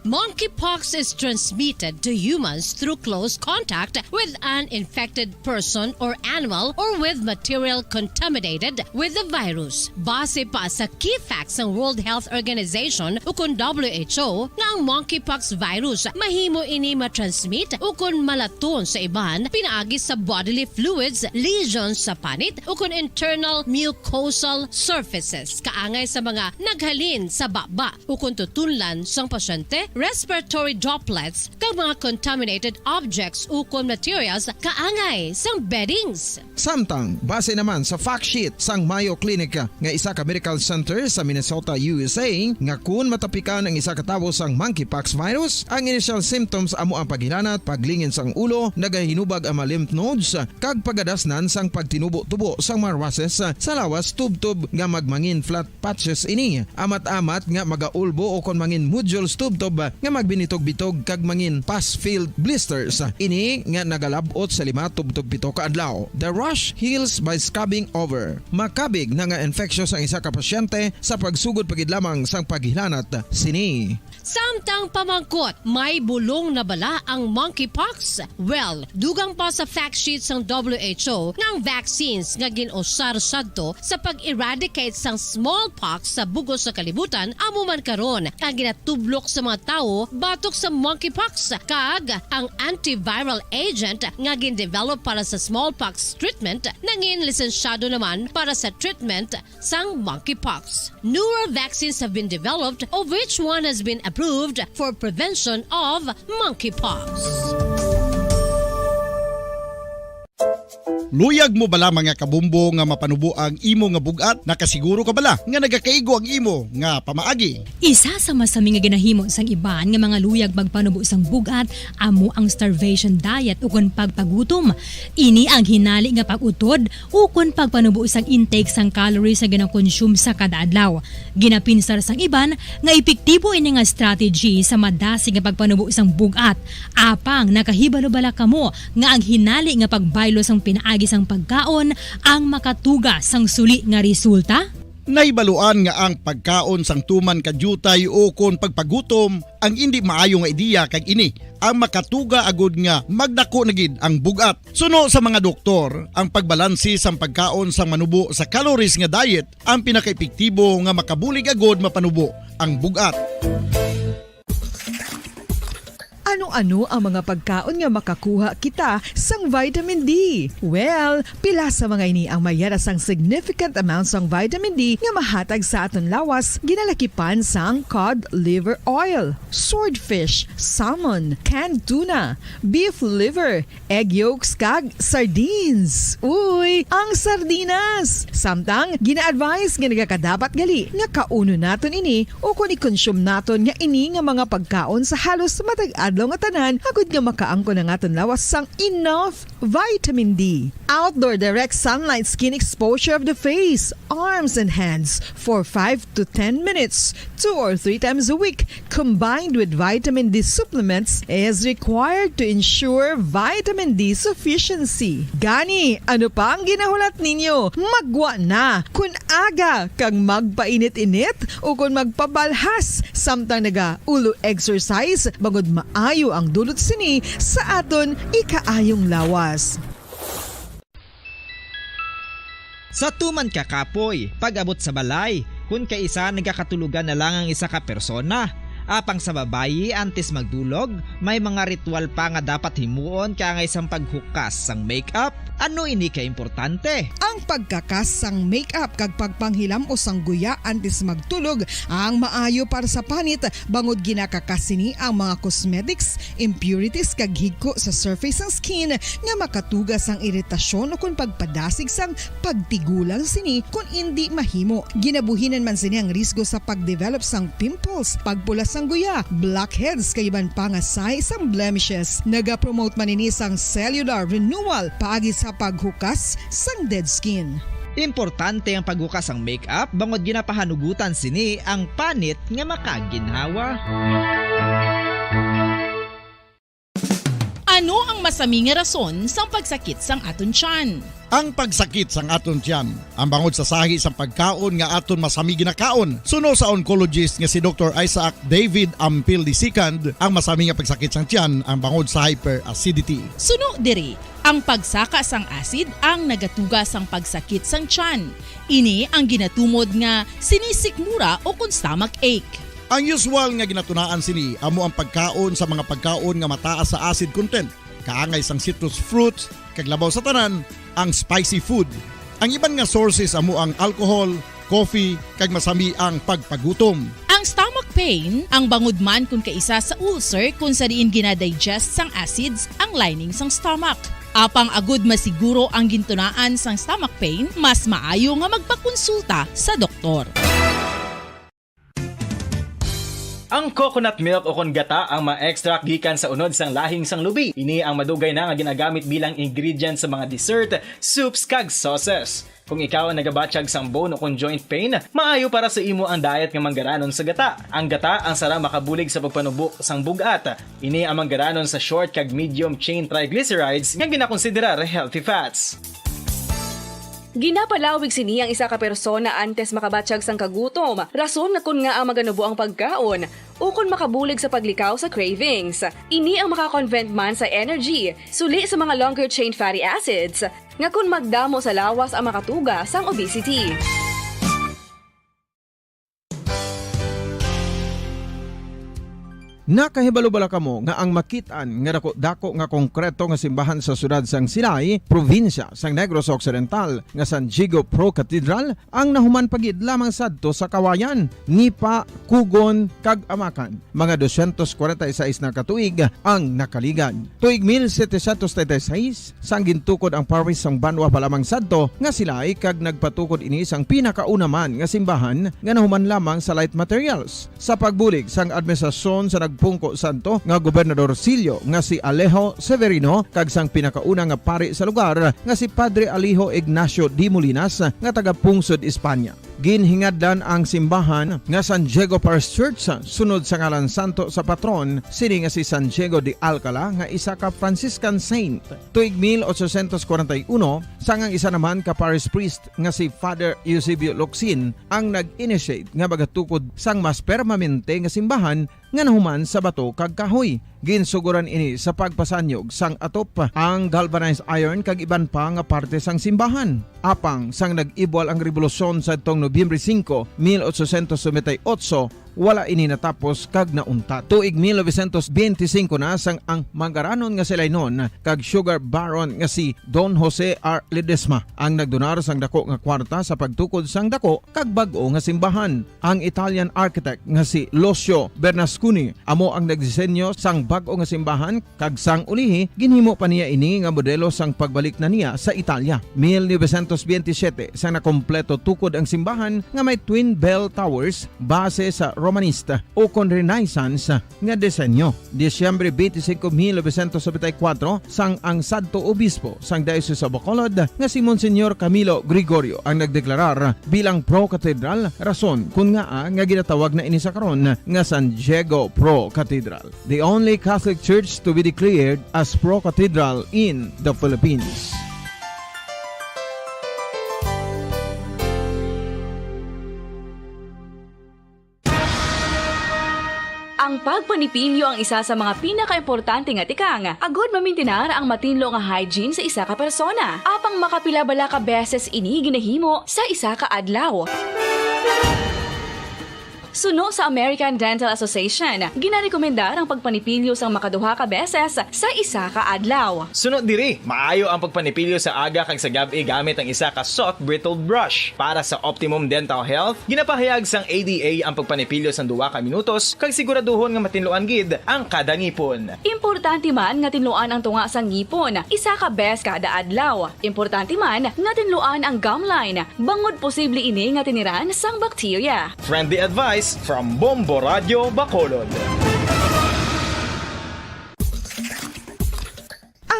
Monkeypox is transmitted to humans through close contact with an infected person or animal or with material contaminated with the virus. Base pa sa key facts sang World Health Organization ukon W H O nga ang monkeypox virus mahimo ini matransmit ukon malaton sa iban pinaagi sa bodily fluids, lesions sa panit ukon internal mucosal surfaces kaangay sa mga naghalin sa baba ukon tutunlan sang pasyente, respiratory droplets, kag mga contaminated objects ukon materials kaangay sang beddings. Samtang, base naman sa fact sheet sang Mayo Clinic nga isa ka medical center sa Minnesota, U S A, nga kun matapikan ang isa ka tawo sang monkeypox virus, ang initial symptoms amo ang paghilanat, paglingin sang ulo, nagahinubag ang mga lymph nodes, kag pagadasnan sang pagtinubo-tubo sang mga rushes sa lawas tubtob nga magmangin flat patches ini, amat-amat nga magaulbo o kon mangin nodules tubtob nga magbinitog-bitog kag mangin pus-filled blisters. Ini nga nagalab-ot sa lima tubtob pito ka adlaw. The rash heals by scabbing over. Makabig na nga infectious ang isa ka pasyente sa pagsugod pa gid lamang sang paghilanat sini. Samtang pamangkot, may bulong na bala ang monkeypox? Well, dugang pa sa fact sheet sang W H O nga ang vaccines nga gin-usar sadto sa pag-eradicate sang smallpox sa bug-os nga kalibutan amo man karon ang ginatublok sa mga tawo batok sa monkeypox, kag ang antiviral agent nga gin-develop para sa smallpox treatment nangin lisensyado naman para sa treatment sang monkeypox. Newer vaccines have been developed, of which one has been approved for prevention of monkeypox. Luyag mo bala, mga kabumbo, nga mapanubo ang imo nga bug-at? Nakasiguro ka bala nga nagakaigo ang imo nga pamaagi? Isa sa masami nga ginahimo sang iban nga mga luyag magpanubo sang bug-at amo ang starvation diet ukon pagpagutom. Ini ang hinali nga pag-utod ukon pagpanubo sang intake sang calories nga ginakonsume sa kada adlaw. Ginapinsar sang iban nga epektibo ini nga strategy sa madasig nga pagpanubo sang bug-at. Apang nakahibalo bala kamo nga ang hinali nga pagbaylo sang pinaagi sang pagkaon ang makatuga sang suli nga resulta? Nahibaluan nga ang pagkaon sang tuman ka diutay ukon pagpagutom ang indi maayo nga ideya, kag ini ang makatuga agud nga magdako na gid ang bug-at. Suno sa mga doktor, ang pagbalanse sang pagkaon sang manubo sa calories nga diet ang pinakaepektibo nga makabulig agud mapanubo ang bug-at. Ano-ano ang mga pagkaon nga makakuha kita sang vitamin D? Well, pila sa mga ini ang mayara sang significant amount sang vitamin D nga mahatag sa aton lawas, ginalakipan sang cod liver oil, swordfish, salmon, canned tuna, beef liver, egg yolks, kag sardines. Uy, ang sardinas! Samtang, gina-advise nga nagakadapat gali nga kaunon naton ini ukon i-consume naton nga ini nga mga pagkaon sa halos matag adlaw nga tanan, agud nga makaangkon ang aton lawas sang enough vitamin D. Outdoor direct sunlight skin exposure of the face, arms, and hands for five to ten minutes, two or three times a week, combined with vitamin D supplements, is required to ensure vitamin D sufficiency. Gani, ano pa ang ginahulat ninyo? Maggwa na! Kun aga kag magpainit-init ukon magpabalhas samtang naga-ulo exercise, bangod maayo ang dulot sini sa aton ikaayong lawas. Sa tuman ka kapoy, pag-abot sa balay, kun kaisa nagakatulogan na lang ang isa ka persona. Apang sa babayi, antes magdulog, may mga ritual pa nga dapat himuon kaangay sang paghukas sang makeup. Ano ini ka importante? Ang pagkakas sang makeup kag pagpanghilam-os sang guya antes magtulog ang maayo para sa panit, bangod ginakakas sini ang mga cosmetics, impurities, kag higko sa surface sang skin nga makatuga sang iritasyon ukon pagpadasig sang pagtigulang sini kon indi mahimo. Ginabuhinan man sini ang risgo sa pagdevelop sang pimples, pagpula sang guya, blackheads, kag iban pa nga sahi sang blemishes. Nagapromote man ini sang cellular renewal paagi sa paghukas sang dead skin. Importante ang paghukas sang makeup bangod ginapahanugutan sini ang panit nga makaginhawa. Ano ang masami nga rason sang pagsakit sang aton tiyan? Ang pagsakit sang aton tiyan, ang bangod sa sahi sang pagkaon nga aton masami ginakaon. Suno sa oncologist nga si Doktor Isaac David Ampil the second, ang masami nga pagsakit sang tiyan ang bangod sa hyperacidity. Suno diri, ang pagsaka sang acid ang nagatuga sang pagsakit sang tiyan. Ini ang ginatumod nga sinisikmura o kon stomach ache. Ang usual nga ginatunaan sini amo ang pagkaon sa mga pagkaon nga mataas sa acid content, kaangay sang citrus fruits, kag labaw sa tanan, ang spicy food. Ang iban nga sources amo ang alcohol, coffee, kag masami ang pagpagutom. Ang stomach pain, ang bangod man kon kaisa sa ulcer kon sa diin gina-digest sang acids ang lining sang stomach. Apang agud masiguro ang gintunaan sang stomach pain, mas maayo nga magpakonsulta sa doktor. Ang coconut milk o kon gata ang ma-extract gikan sa unod sang lahing sang lubi. Ini ang madugay na nga ginagamit bilang ingredient sa mga dessert, soups, kag sauces. Kung ikaw ang nagabatyag sang bone o kon joint pain, maayo para sa imo ang diet nga manggaranon sa gata. Ang gata ang sara makabulig sa pagpanubo sang bug-at. Ini ang manggaranon sa short kag medium chain triglycerides nga ginakonsiderar healthy fats. Ginapalawig sini ang isa ka persona antes makabatyag sang kagutom, rason nga kon ngaa maganubo ang pagkaon, ukon makabulig sa paglikaw sa cravings. Ini ang makakonvert man sa energy, suli sa mga longer chain fatty acids, nga kon magdamo sa lawas ang makatuga sang obesity. Nakahibalo bala kamo nga ang makit-an nga dako-dako nga konkreto nga simbahan sa siyudad sang Silay, probinsya sang Negros Occidental, nga San Diego Pro Cathedral ang nahuman pa gid lamang sadto sa Kawayan, Nipa, Cogon, kag Amacan? Mga dosyentos kwarenta y seis na ka tuig ang nakaligad. Tuig mil setecientos treinta y seis, sang gintukod ang parish sang banwa pa lamang sadto nga Silay, kag nagpatukod ini sang pinakauna man nga simbahan nga nahuman lamang sa light materials. Sa pagbulig sang administrasyon sa nagpungko sadto nga gobernadorcillo nga si Alejo Severino kag sang pinakauna nga pari sa lugar nga si Padre Alejo Ignacio de Molinas nga taga-pungsod España. Ginhingadlan ang simbahan nga San Diego Parish Church sunod sa ngalan santo sa patron sini nga si San Diego de Alcala nga isa ka Franciscan saint. Tuig mil ochocientos kwarenta y uno, sang ang isa naman ka parish priest nga si Father Eusebio Locsin ang nag-initiate nga magatukod sang mas permanente nga simbahan nga nahuman sa bato kag kahoy. Ginsugoran ini sa pagpasanyog sang atop, ang galvanized iron kag iban pa nga parte sang simbahan. Apang sang nag-ibwal ang rebolusyon sadtong Nobyembre singko, mil ochocientos noventa y ocho, wala ini natapos kag nauntat. Tuig mil novecientos benti singko na sang ang manggaranon nga Silaynon kag sugar baron nga si Don Jose R. Ledesma ang nagdonar sang dako nga kwarta sa pagtukod sang dako kag bag-o nga simbahan. Ang Italian architect nga si Lucio Bernasconi amo ang nagdisenyo sang bag-o nga simbahan, kag sang ulihi ginhimo pa niya ini nga modelo sang pagbalik na niya sa Italia. Mil novecientos benti siyete sang nakompleto tukod ang simbahan nga may twin bell towers base sa Romanista o kon Renaissance nga disenyo. Disyembre twenty-five, mil novecientos noventa y cuatro, sang ang sadto obispo sang Diocese of Bacolod nga si Monsignor Camilo Gregorio ang nagdeklarar bilang pro-cathedral, rason kun ngaa nga ginatawag na ini sa karon nga San Diego Pro Cathedral, the only Catholic Church to be declared as pro-cathedral in the Philippines. Ang pagpanipilyo ang isa sa mga pinakaimportante nga tikang agud mamintinar ang matinlo nga hygiene sa isa ka persona. Apang makapila bala ka beses ini ginahimo sa isa ka adlaw? Suno sa American Dental Association, ginarekomendar ang pagpanipilyo sang makaduha ka beses sa isa ka adlaw. Suno diri, maayo ang pagpanipilyo sa aga kag sa gab-i gamit ang isa ka soft bristled brush. Para sa optimum dental health, ginapahayag sang A D A ang pagpanipilyo sang duha ka minutos kag siguraduhon nga matinluan gid ang kada ngipon. Importante man nga tinluan ang tunga sang ngipon isa ka bes kada adlaw. Importante man nga tinluan ang gum line, bangod posible ini nga tiniran sang bakterya. Friendly advice from Bombo Radyo Bacolod.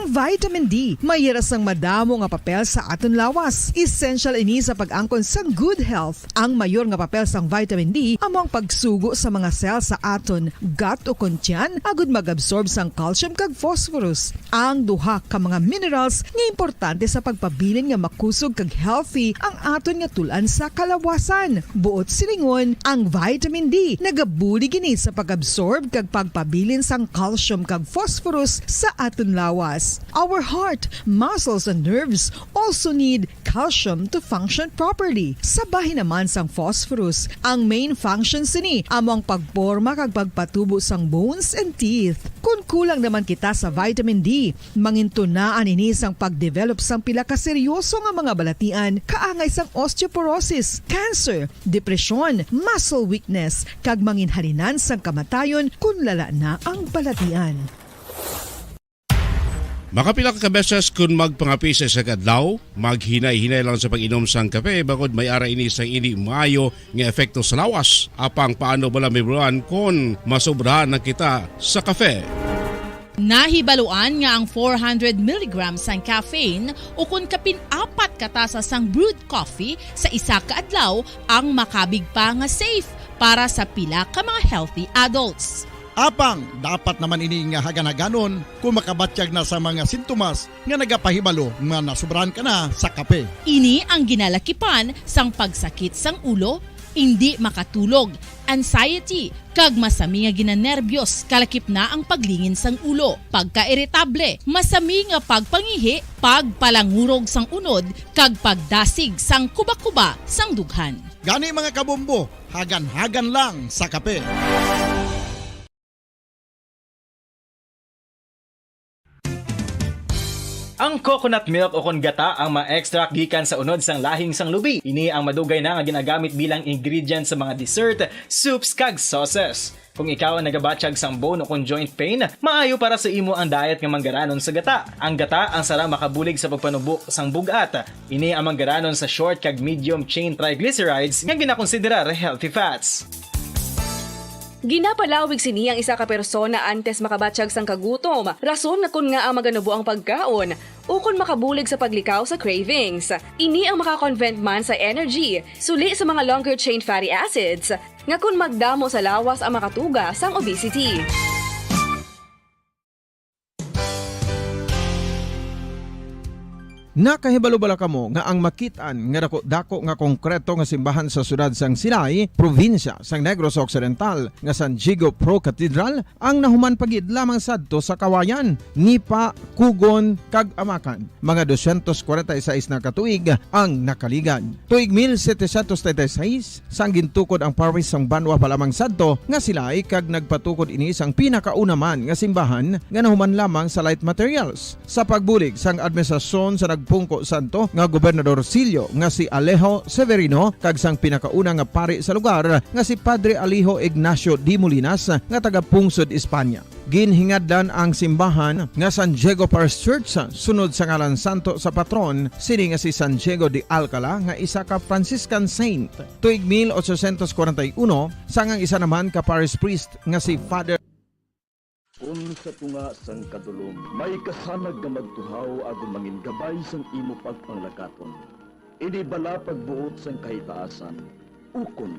Vitamin D, may hira sang madamo nga papel sa aton lawas. Essential ini sa pag-angkon sang good health. Ang mayor nga papel sang vitamin D amo ang pagsugo sa mga cell sa aton gut o kon tiyan agud mag-absorb sang calcium kag phosphorus, ang duha ka mga minerals nga importante sa pagpabilin nga makusog kag healthy ang aton nga tul-an sa kalawasan. Buot silingon, ang vitamin D nagabulig ini sa pag-absorb kag pagpabilin sang calcium kag phosphorus sa aton lawas. Our heart, muscles, and nerves also need calcium to function properly. Sa bahin naman sang phosphorus, ang main function sini amo ang pagporma kag pagpatubo sang bones and teeth. Kon kulang naman kita sa vitamin D, mangintunaan ini sang pag-develop sang pila ka seryoso nga mga balatian kaangay sang osteoporosis, cancer, depresyon, muscle weakness, kag manginhalinan sang kamatayon kon lala na ang balatian. Makapila ka beses kon magpangape sa isa ka adlaw, maghinay-hinay lang sa pag-inom sang kape, bangod may ara ini sang indi maayo nga epekto sa lawas. Apang paano bala mahibaluan kon masobrahan na kita sa kape? Nahibaluan nga ang four hundred milligrams sang caffeine ukon kapin apat ka tasa sang brewed coffee sa isa ka adlaw ang makabig pa nga safe para sa pila ka mga healthy adults. Apang dapat naman ini nga hagan-haganon kon makabatyag na sa mga sintomas nga nagapahibalo nga nasobrahan ka na sa kape. Ini ang ginalakipan sang pagsakit sang ulo, indi makatulog, anxiety, kag masami nga ginanerbiyos, kalakip na ang paglingin sang ulo, pagkairitable, masami nga pagpangihi, pagpalangurog sang unod, kag pagdasig sang kubakuba sang dughan. Gani, mga kabombo, hagan-hagan lang sa kape. Ang coconut milk o kon gata ang ma-extract gikan sa unod sang lahing sang lubi. Ini ang madugay na nga ginagamit bilang ingredient sa mga dessert, soups, kag sauces. Kung ikaw ang nagabatyag sang bone o kon joint pain, maayo para sa imo ang diet nga manggaranon sa gata. Ang gata ang sarang makabulig sa pagpanubo sang bug-at. Ini ang manggaranon sa short kag medium chain triglycerides nga ginakonsiderar healthy fats. Ginapalawig sini ang isa ka persona antes makabatyag sang kagutom, rason nga kon ngaa maganubo ang pagkaon, ukon makabulig sa paglikaw sa cravings. Ini ang maka-convert man sa energy, suli sa mga longer chain fatty acids, nga kon magdamo sa lawas ang makatuga sang obesity. Nakahibalo bala kamo nga ang makit-an nga daku-daku nga konkreto nga simbahan sa siyudad sang Silay, probinsya sang Negros Occidental, nga San Diego Pro Cathedral, ang nahuman pa gid lamang sadto sa Kawayan, Nipa-Cugon, kag Amacan. Mga dosyentos kwarenta y seis na ka tuig ang nakaligad. Tuig mil setecientos treinta y seis, sang gintukod ang parish sang Banwa pa lamang sadto nga Silay, kag nagpatukod ini sang pinakauna man nga simbahan nga nahuman lamang sa light materials. Sa pagbulig sang administrasyon sa nagpungko sadto nga gobernadorsilyo nga si Alejo Severino kag sang pinakauna nga pari sa lugar nga si Padre Alejo Ignacio de Molinas nga taga-pungsod Espanya. Ginhingadlan ang simbahan nga San Diego Parish Church sunod sa ngalan santo sa patron sini nga si San Diego de Alcala nga isa ka Franciscan saint. Tuig mil ochocientos kwarenta y uno, sang ang isa naman ka parish priest nga si Father. Kon sa tunga sang kadulom may kasanag nga magtuhaw agod mangin gabay sang imo pagpanglakaton, ini bala pagbuot sang kahitaasan, ukon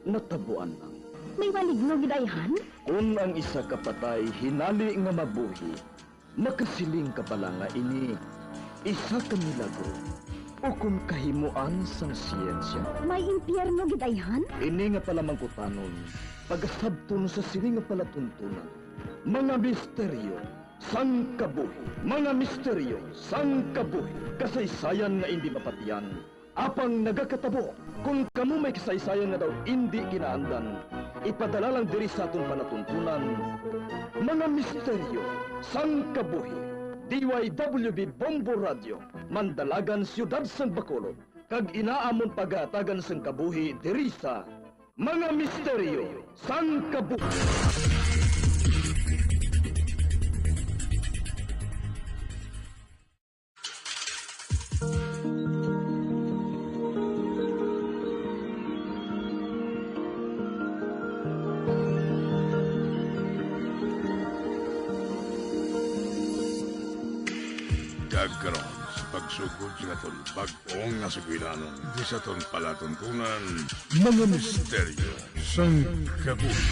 natabuan lang? May maligno gid ayhan? Kon ang isa ka patay hinali nga mabuhi, makasiling ka bala nga ini isa ka milagro ukon kahimoan sang siyensya? May impyerno gid ayhan? Ini nga palamangkutanon pagasabton sa sini nga palatuntunan. Mga misteryo sang kabuhi. Mga misteryo sang kabuhi. Kasaysayan nga indi mapatian, apang nagakatabo. Kon kamo may kasaysayan nga daw indi kinaandan, ipadala lang diri sa aton palatuntunan. Mga misteryo sang kabuhi. D Y W B Bombo Radio, Mandalagan, Siyudad sang Bacolod, kag inaamon pagahatagan sang kabuhi diri sa Mga misteryo sang kabuhi. Karon, sa pagsugod sa aton bag-ong nga sugilanon, di sa aton palatuntunan, mga misteryo sang kabuhi.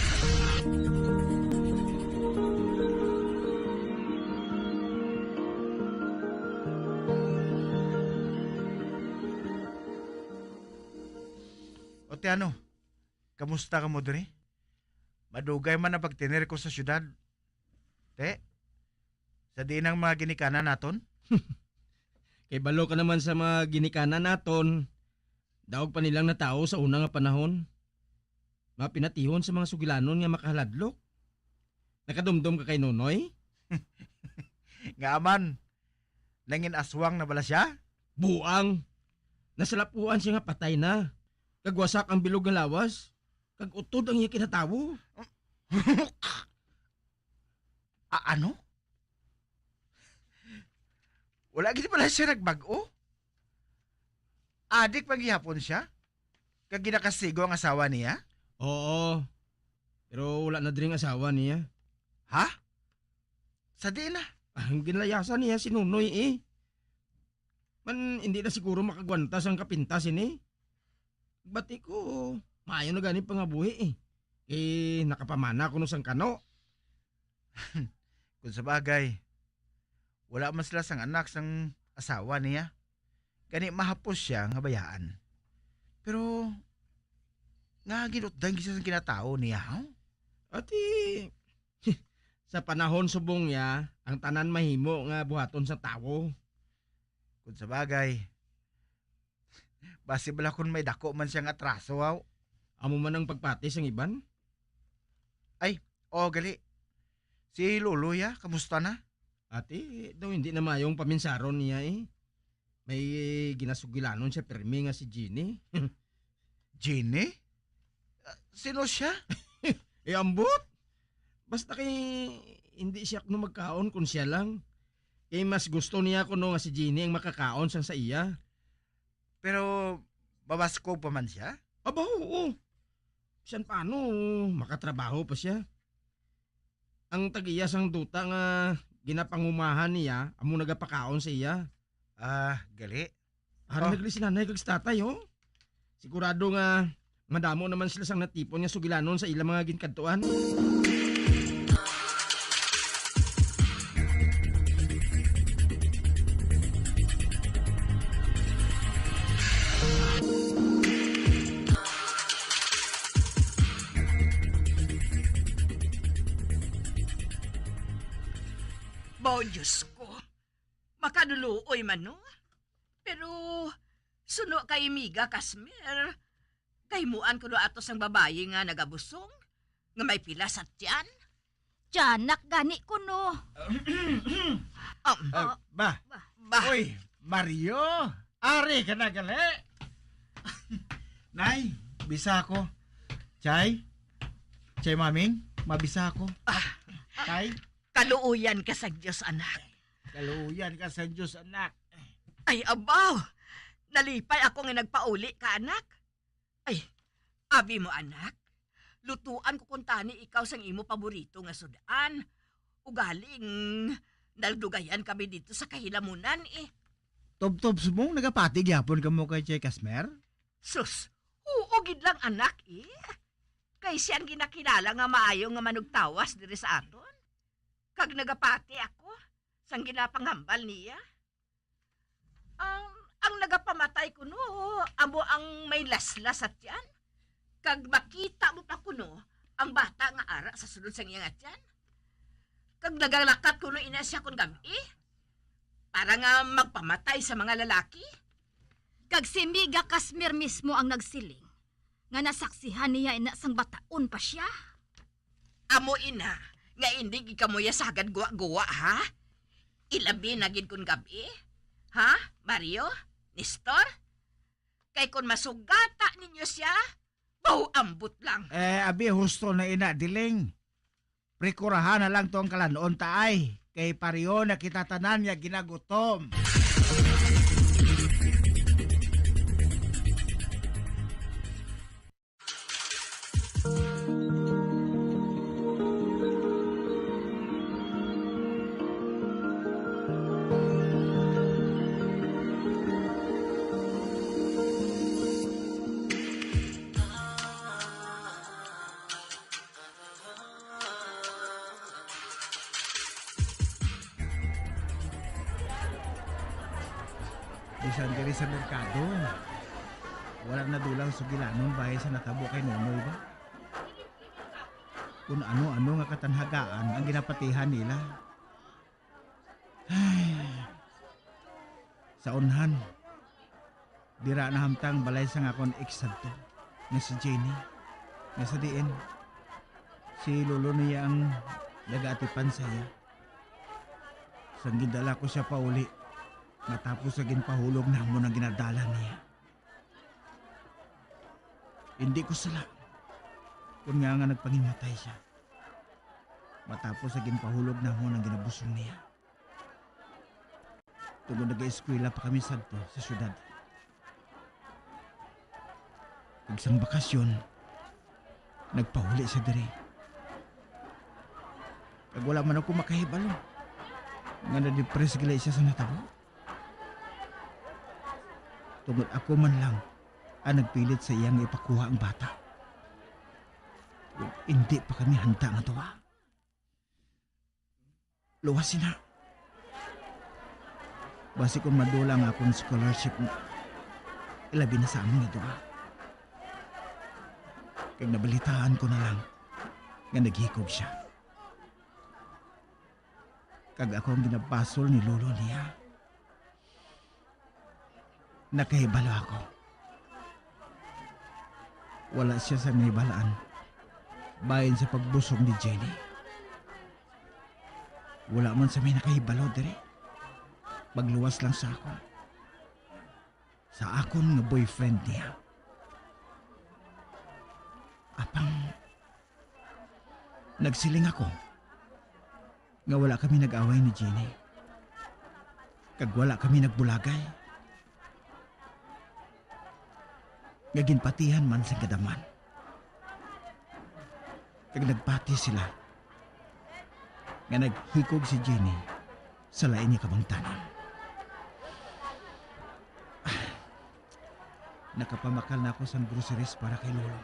O, Tiano, kamusta ka mo diri? Madugay man ang pagtener ko sa syudad. Te, sa diin ang mga ginikanan naton? Kay balo ka naman sa mga ginikanan naton, daog pa nilang natawo sa una nga panahon. Mapinatihon sa mga sugilanon nga makahaladlok. Nakadumdom ka kay Nonoy? Nga man, nangin-aswang na bala sia? Buang! Nasalapuan siya nga patay na. Kag wasak ang bilog nga lawas. Kag utod ang iya kinatawo. A-, ano? Wala gid pala siya nagbag-o? Adik pa gihapon siya? Kag ginakastigo ang asawa niya? Oo. Pero wala na diri ang asawa niya. Ha? Sa diin na? Ah, ang ginlayasan niya si Nonoy, eh. Man, hindi na siguro makagwanta sang kapintas ini. Bati ko, maayo na gani pangabuhi, eh. Eh, nakapamana kuno sang kano. Kung sa bagay, wala man sila sang anak sang asawa niya. Gani mahapos siya nga bayaan. Pero, nga ginutdan gid siya sang kinatawo niya, ha? Ati, sa panahon subong niya, ang tanan mahimo nga buhaton sa tawo. Kung sa bagay, basi bala kun may dako man siyang atraso, aw. Amo man ang pagpati sang iban? Ay, oo, gali. Si Lolo, ya, kamusta na? Ati, daw hindi na mayong paminsaron niya, eh. May ginasugilanon siya pirmi nga si Jeannie. Jeannie? Ah, sino siya? Eh, ambot! Basta kay hindi siya kuno magkaon kung siya lang. Kay mas gusto niya kuno nga si Jeannie ang makakaon sang sa iya. Pero mabaskog pa man siya? Aba, oo. Bisan paano, makatrabaho pa siya. Ang tag-iya sang duta nga ginapangumahan niya amo nagapakaon sa iya. Ah, gali. Ari Oh. na gali si nanay kag si tatay, oh. Sigurado nga madamo naman sila sang natipon nga sugilanon sa ilang mga ginkadtuan. Bao, Diyos ko, makaluluoy man, no? Pero suno kay Miga Kasmer, kahimuan kuno ato sang babayi nga nagabusong, nga may pila sa tiyan. Tiyanak gani kuno. Um, Ah, ba? Ba? Oy, Mario, ari ka na gali. Nay, bisa ko. Chay, Chay Maming, mabisa ko. Ah. Tay, Kaluoyan ka sa Dios, anak. Kaluoyan ka sa Dios, anak. Ay, abaw! Nalipay ako nga nagpauli ka, anak. Ay, abi mo, anak. Lutuan ko kuntani ikaw sang imo paborito nga sud-an. Ugaling naldugayan kami dito sa kahilamunan, eh. Tubtob subong nagapati gyapon kamo kay Chay Kasmer? Sus, oo gid lang, anak, eh. Kay siya ang ginakilala nga maayo nga manugtawas diri sa aton. Kag nagapati ako sang ginapanghambal niya. Ang, ang nagapamatay kuno amo ang may laslas sa tiyan. Kag makita mo pa kuno ang bata nga ara sa sulod sang iya nga tiyan. Kag nagalakat kuno ina siya kon gab-i para nga magpamatay sa mga lalaki. Kag si Miga Kasmir mismo ang nagsiling nga nasaksihan niya ina sang bataon pa siya. Amo ina nga indi gid kamo ya sagad guwa-guwa, ha? Ilabi na gid kon gab-i, ha? Mario, Nestor? Kay kon masugata ninyo siya, baw ambot lang. Eh, abi, husto na ina, Diling. Prikurahan na lang to ang kalan-on ta ay, kay pareho na kita tanan nga ginagutom. San diri sa merkado. Wala na dulang sugilanon bahin sa natabo kay Nonoy ba? Kung ano-ano nga katanhagaan ang ginapatihan nila. Ay. Sa unhan, dira nahamtang balay sang akon ex sadto, nga si Jenny, nga sa diin si lolo niya ang nagaatipan sa iya. Sang gindala ko siya pauli, matapos sa ginpahulog namon ang ginadala niya. Hindi ko sala kun nga nga nagpangimatay siya, matapos sa ginpahulog namon ang ginabusong niya. Tungod nag-eskwela pa kami sadto sa syudad. Kag sang bakasyon, nagpauli siya diri. Kag wala man ako makahibalo nga na-depress gali siya sa natabo. Tungod ako man lang ang nagpilit sa iya nga ipakuha ang bata. Indi pa kami handa nga duha. Luwas sina. Basi kung madula ang akon scholarship, ilabi na sa amon nga duha. Kag nabalitaan ko na lang nga naghikog siya. Kag ako ang ginabasol ni lolo niya. Nakahibalo ako. Wala siya sa nahibalaan bahin sa pagbusog ni Jenny. Wala man sa may nakahibalo diri. Magluwas lang sa ako. Sa akon nga boyfriend niya. Apang nagsiling ako nga wala kami nag-away ni Jenny. Kag wala kami nagbulagay. Nga ginpatihan man sing kadamhan. Kag nagpati sila nga naghikog si Jenny sa lain nga kabangtanon. Ah, nakapamakal na ako sang groceries para kay Lolo.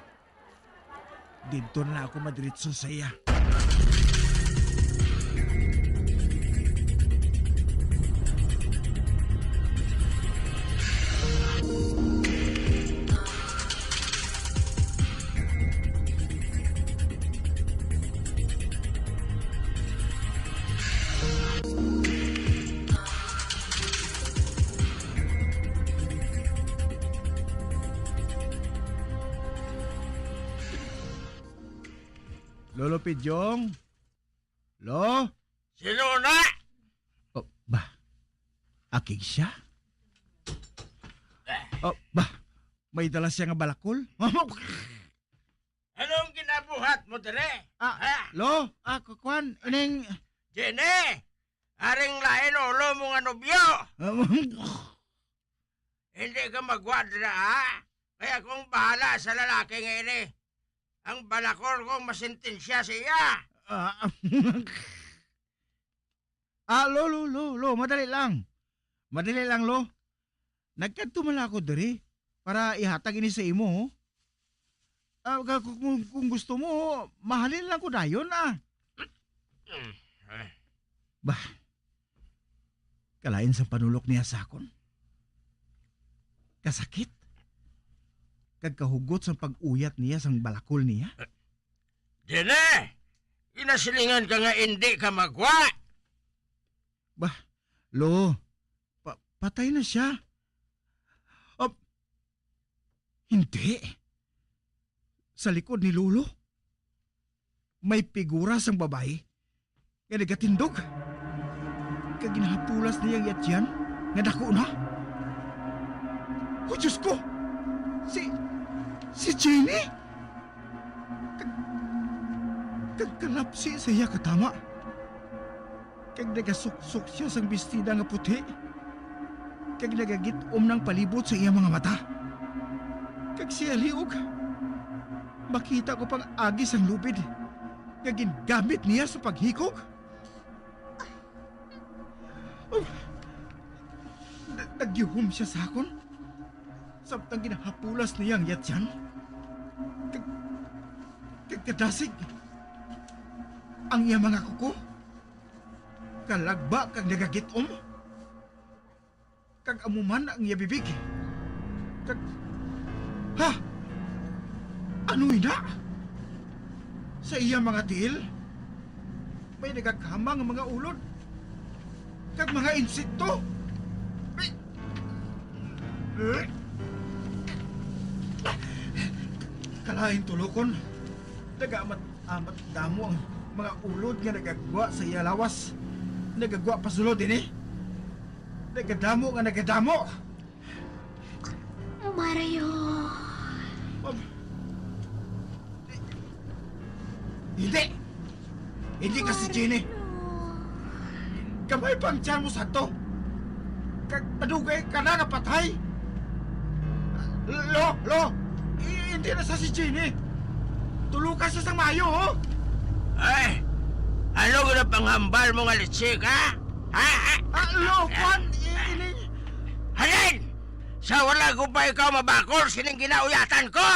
Didto na ako madiretso sa iya. Lolo Pidyong? Lo? Sino na? Oh, ba? Akig siya? Oh, ba? May dala siya nga balakol? Anong ginabuhat mo dire? Ah, ha? Lo? Ah, ku-, kuwan, ining Jenny! Aring lain ulo mo nga nobyo! Hindi ka magwa dira, ha? Kaya akong bahala sa lalaki nga ini. Ang balakol kong masentensya sa iya. Ah, ah, lo, lo, lo, lo, madali lang. Madali lang, lo. Nagkadto man lang ako diri para ihatag ini sa imo, oh. Ah, ka-, kung, kung, kung gusto mo, mahalin lang ko dayon, ah. Mm, eh. Bah, kalain sang panulok niya sa akon. Kasakit. Kag kahugot sang pag-uyat niya sang balakol niya. Dili! Ginasilingan ka nga indi ka magwa! Bah, lo, pa-, patay na siya. Ah, hindi. Sa likod ni Lolo, may figura sang babayi nga nagatindog. Kag ginahapulas niya ang iya tiyan nga daku na. Oh, Diyos ko! Si, si Jenny! Kag, kag kalapsi sa iya katama. Kag nagasuksok siya sang bestida nga puti. Kag nagagit-om na ang palibot sa iya mga mata. Kag siya liog, makita ko pang agi sang lubid nga gingamit niya sa paghikog. Oh, na-, nagyuhom siya sa akon, samtang ginahapulas niya ang iya tiyan. Kag, kag kadasig ang iya mga kuko. Kalagba kag nagagit-om. kag amo man ang iya bibig. Kag, ha? Ano ina? Sa iya mga tiil, may nagakama nga mga ulod kag mga insekto. Ay! Kalain tulokon, nagaamat-amat damo ang mga ulod nga nagagwa sa iya lawas. Nagagwa pa sulod ini. Nagadamo nga nagadamo. Marayo. Ma'am. Hindi. Hindi ka si Jenny. Gamay pa ang tiyan mo sa to. Kag madugay ka na napatay. Lo, lo. I-, hindi na sa si Jenny. Tuluka siya sang maayo, oh. Ay, ano gina panghambal mo nga litsik, ha? Ha? Ah, lo, kwan, i-, ini. Halin! Sa wala ko pa ikaw mabakol sining ginauyatan ko!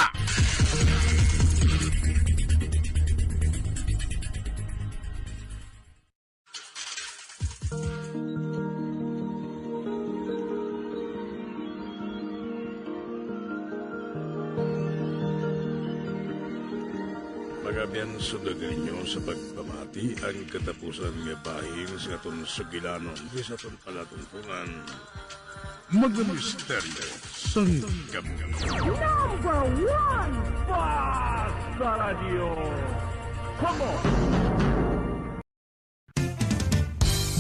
Magabian, sundagan nyo sa pagpamati ang katapusan nga bahin sa aton sugilanon sa aton palatungtungan. Mga misteryo sang Gab-, Number one pa sa radyo. Come on!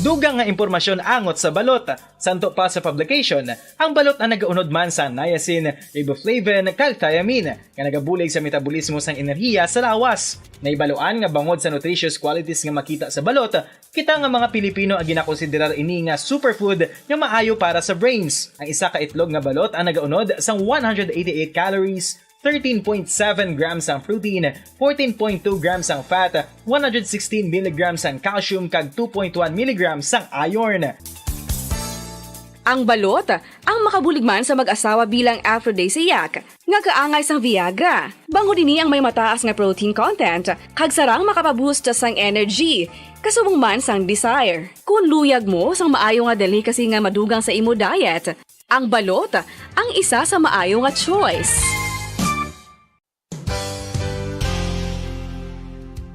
Dugang nga impormasyon angot sa balot. Santo pa sa publication, ang balot ang nagaunod man sa niacin, riboflavin, kag thiamine, nga nagabulig sa metabolismo sang enerhiya sa lawas. Naibaluan nga bangod sa nutritious qualities nga makita sa balot, kita nga mga Pilipino ang ginakonsiderar ini nga superfood nga maayo para sa brains. Ang isa ka itlog nga balot ang nagaunod sang one hundred eighty-eight calories, thirteen point seven grams ang protein, fourteen point two grams ang fat, one hundred sixteen milligrams ang calcium, kag two point one milligrams ang iron. Ang balot ang makabulig man sa mag-asawa bilang aphrodisiac, nga kaangay sang Viagra, bangod ini ang may mataas nga protein content, kag sarang makapaboost sang energy, kasubong man sang desire. Kon luyag mo sang maayo nga delicacy nga madugang sa imo diet, ang balot ang isa sa maayo nga choice.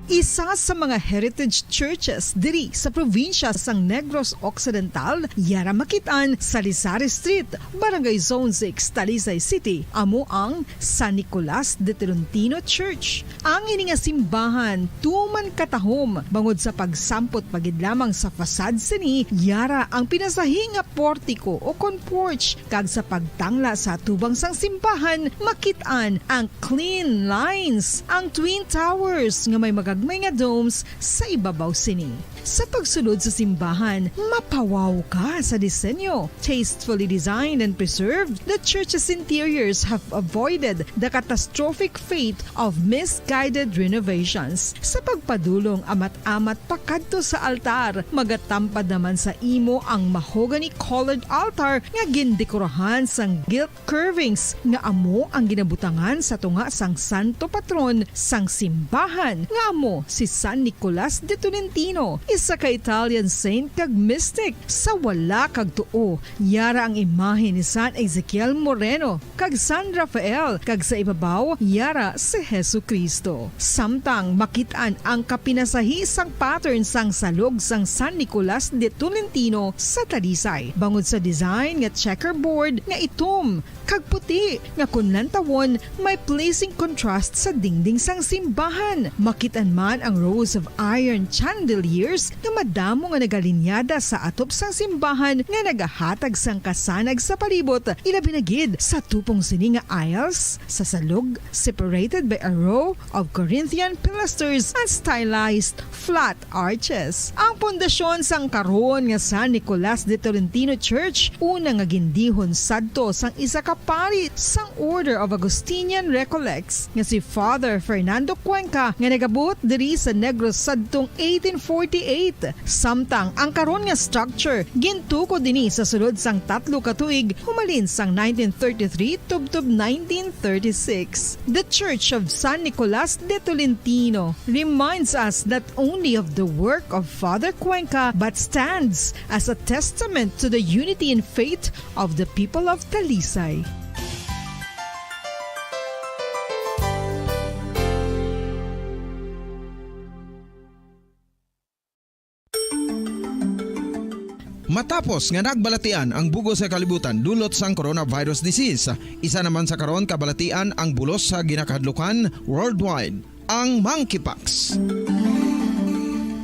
Isa sa mga heritage churches diri sa probinsya sang Negros Occidental, yara makit-an sa Lisari Street, Barangay Zone six, Talisay City, amo ang San Nicolas de Tolentino Church. Ang ini nga simbahan tuman katahom bangod sa pagsampot pa gid lamang sa facade sini, yara ang pinasahi nga portiko o kon porch, kag sa pagtangla sa atubang sang simbahan, makit-an ang clean lines, ang twin towers nga may magagmay nga domes sa ibabaw sini. Sa pagsulod sa simbahan, mapawaw ka sa disenyo. Tastefully designed and preserved, the church's interiors have avoided the catastrophic fate of misguided renovations. Sa pagpadulong amat-amat pakadto sa altar, magatampad naman sa imo ang mahogany-colored altar nga gindekorahan sang gilt curvings nga amo ang ginabutangan sa tunga sang santo patron sang simbahan, nga amo si San Nicolas de Tolentino, isa ka Italian saint kag mystic. Sa wala kag tuo, yara ang imahe ni San Ezekiel Moreno kag San Rafael, kag sa ibabaw, yara si Jesu-Cristo. Samtang makit-an ang kapinasahi sang pattern sang salog sang San Nicolas de Tolentino sa Talisay, bangod sa design nga checkerboard nga itom kag puti, nga kon lantawon, may pleasing contrast sa dingding sang simbahan. Makit-an man ang rows of iron chandeliers nga madamo nga nagalinyada sa atop sang simbahan nga nagahatag sang kasanag sa palibot, ilabi na gid sa tupong sini nga aisles sa salog, separated by a row of Corinthian pilasters and stylized flat arches. Ang pundasyon sang karon nga San Nicolas de Tolentino Church, una nga gindihon sadto sang isa ka pari sang Order of Augustinian Recollects nga si Father Fernando Cuenca, nga nagabot diri sa Negros sadtong eighteen forty-eight, samtang ang karon nga structure gintukod ini sa sulod sang tatlo ka tuig, humalin sang nineteen thirty-three tubtob nineteen thirty-six. The Church of San Nicolas de Tolentino reminds us not only of the work of Father Cuenca but stands as a testament to the unity in faith of the people of Talisay. Matapos nga nagbalatian ang bug-os nga kalibutan dulot sang coronavirus disease, isa naman sa karon kabalatian ang bulos sa ginakahadlukan worldwide, ang monkeypox.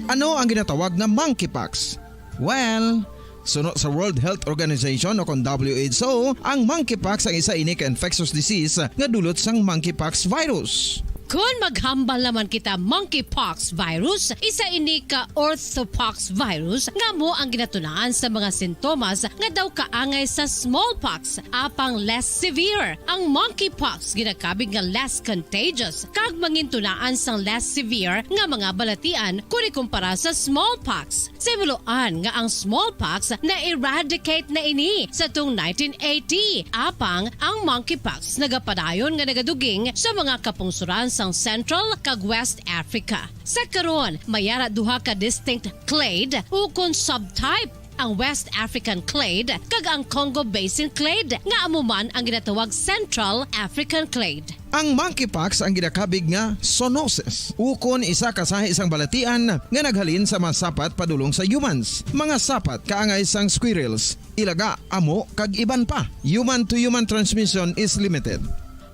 Ano ang ginatawag nga monkeypox? Well, suno sa World Health Organization o kon W H O, ang monkeypox ang isa ini ka infectious disease nga dulot sang monkeypox virus. Kon maghambal naman kita monkeypox virus, isa ini ka orthopox virus nga amo ang ginatunaan sa mga sintomas nga daw kaangay sa smallpox, apang less severe. Ang monkeypox ginakabig nga less contagious kag mangintunaan sang less severe nga mga balatian kon ikumpara sa smallpox. Sa himuloan nga ang smallpox na-eradicate na ini sa tung nineteen eighty, apang ang monkeypox nagapadayon nga nagaduging sa mga kapungsoran sang Central kag West Africa. Sa karon, may ara duha ka distinct clade ukon subtype, ang West African clade kag ang Congo Basin clade, nga amo man ang ginatawag Central African clade. Ang monkeypox ang ginakabig nga zoonosis, ukon isa ka sahi sang balatian nga naghalin sa mga sapat padulong sa humans. Mga sapat kaangay sang squirrels, ilaga, amo, kag iban pa. Human-to-human transmission is limited.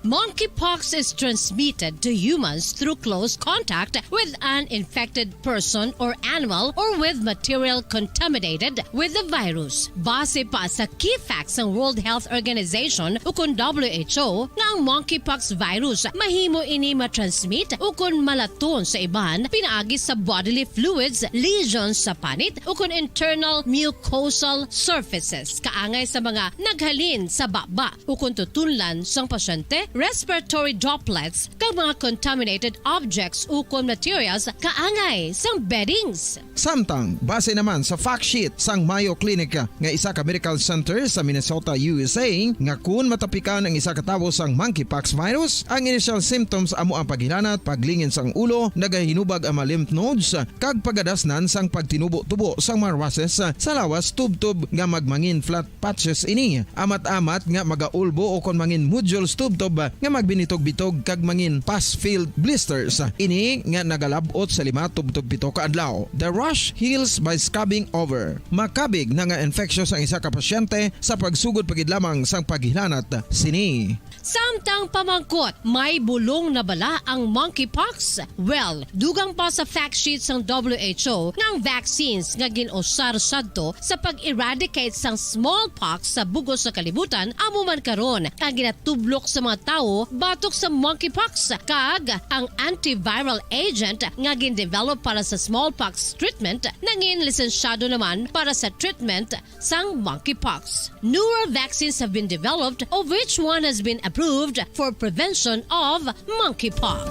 Monkeypox is transmitted to humans through close contact with an infected person or animal or with material contaminated with the virus. Base pa sa key facts sang World Health Organization ukon W H O nga ang monkeypox virus mahimo ini matransmit ukon malaton sa iban pinaagi sa bodily fluids, lesions sa panit, ukon internal mucosal surfaces kaangay sa mga naghalin sa baba ukon tutunlan sang pasyente, respiratory droplets, kag mga contaminated objects ukon materials kaangay sang beddings. Samtang, base naman sa fact sheet sang Mayo Clinic nga isa ka medical center sa Minnesota, U S A, nga kun matapikan ang isa ka tawo sang monkeypox virus, ang initial symptoms amo ang paghilanat, paglingin sang ulo, nagahinubag ang mga lymph nodes, kag pagadasnan sang pagtinubo-tubo sang mga rushes sa lawas tubtob nga magmangin flat patches ini, amat-amat nga magaulbo ukon mangin nodules tubtob nga magbinitog-bitog kag mangin pus-filled blisters. Ini nga nagalab-ot sa lima tubtob pito ka adlaw. The rash heals by scabbing over. Makabig na nga infectious ang isa ka pasyente sa pagsugod pa gid lamang sang paghilanat sini. Samtang pamangkot, may bulong na bala ang monkeypox? Well, dugang pa sa fact sheet sang W H O nga ang vaccines nga gin-usar sadto sa pag-eradicate sang smallpox sa bug-os nga kalibutan amo man karon ang ginatublok sa mga tawo batok sa monkeypox, kag ang antiviral agent nga gin-develop para sa smallpox treatment nangin lisensyado naman para sa treatment sang monkeypox. Newer vaccines have been developed, of which one has been approved for prevention of monkeypox.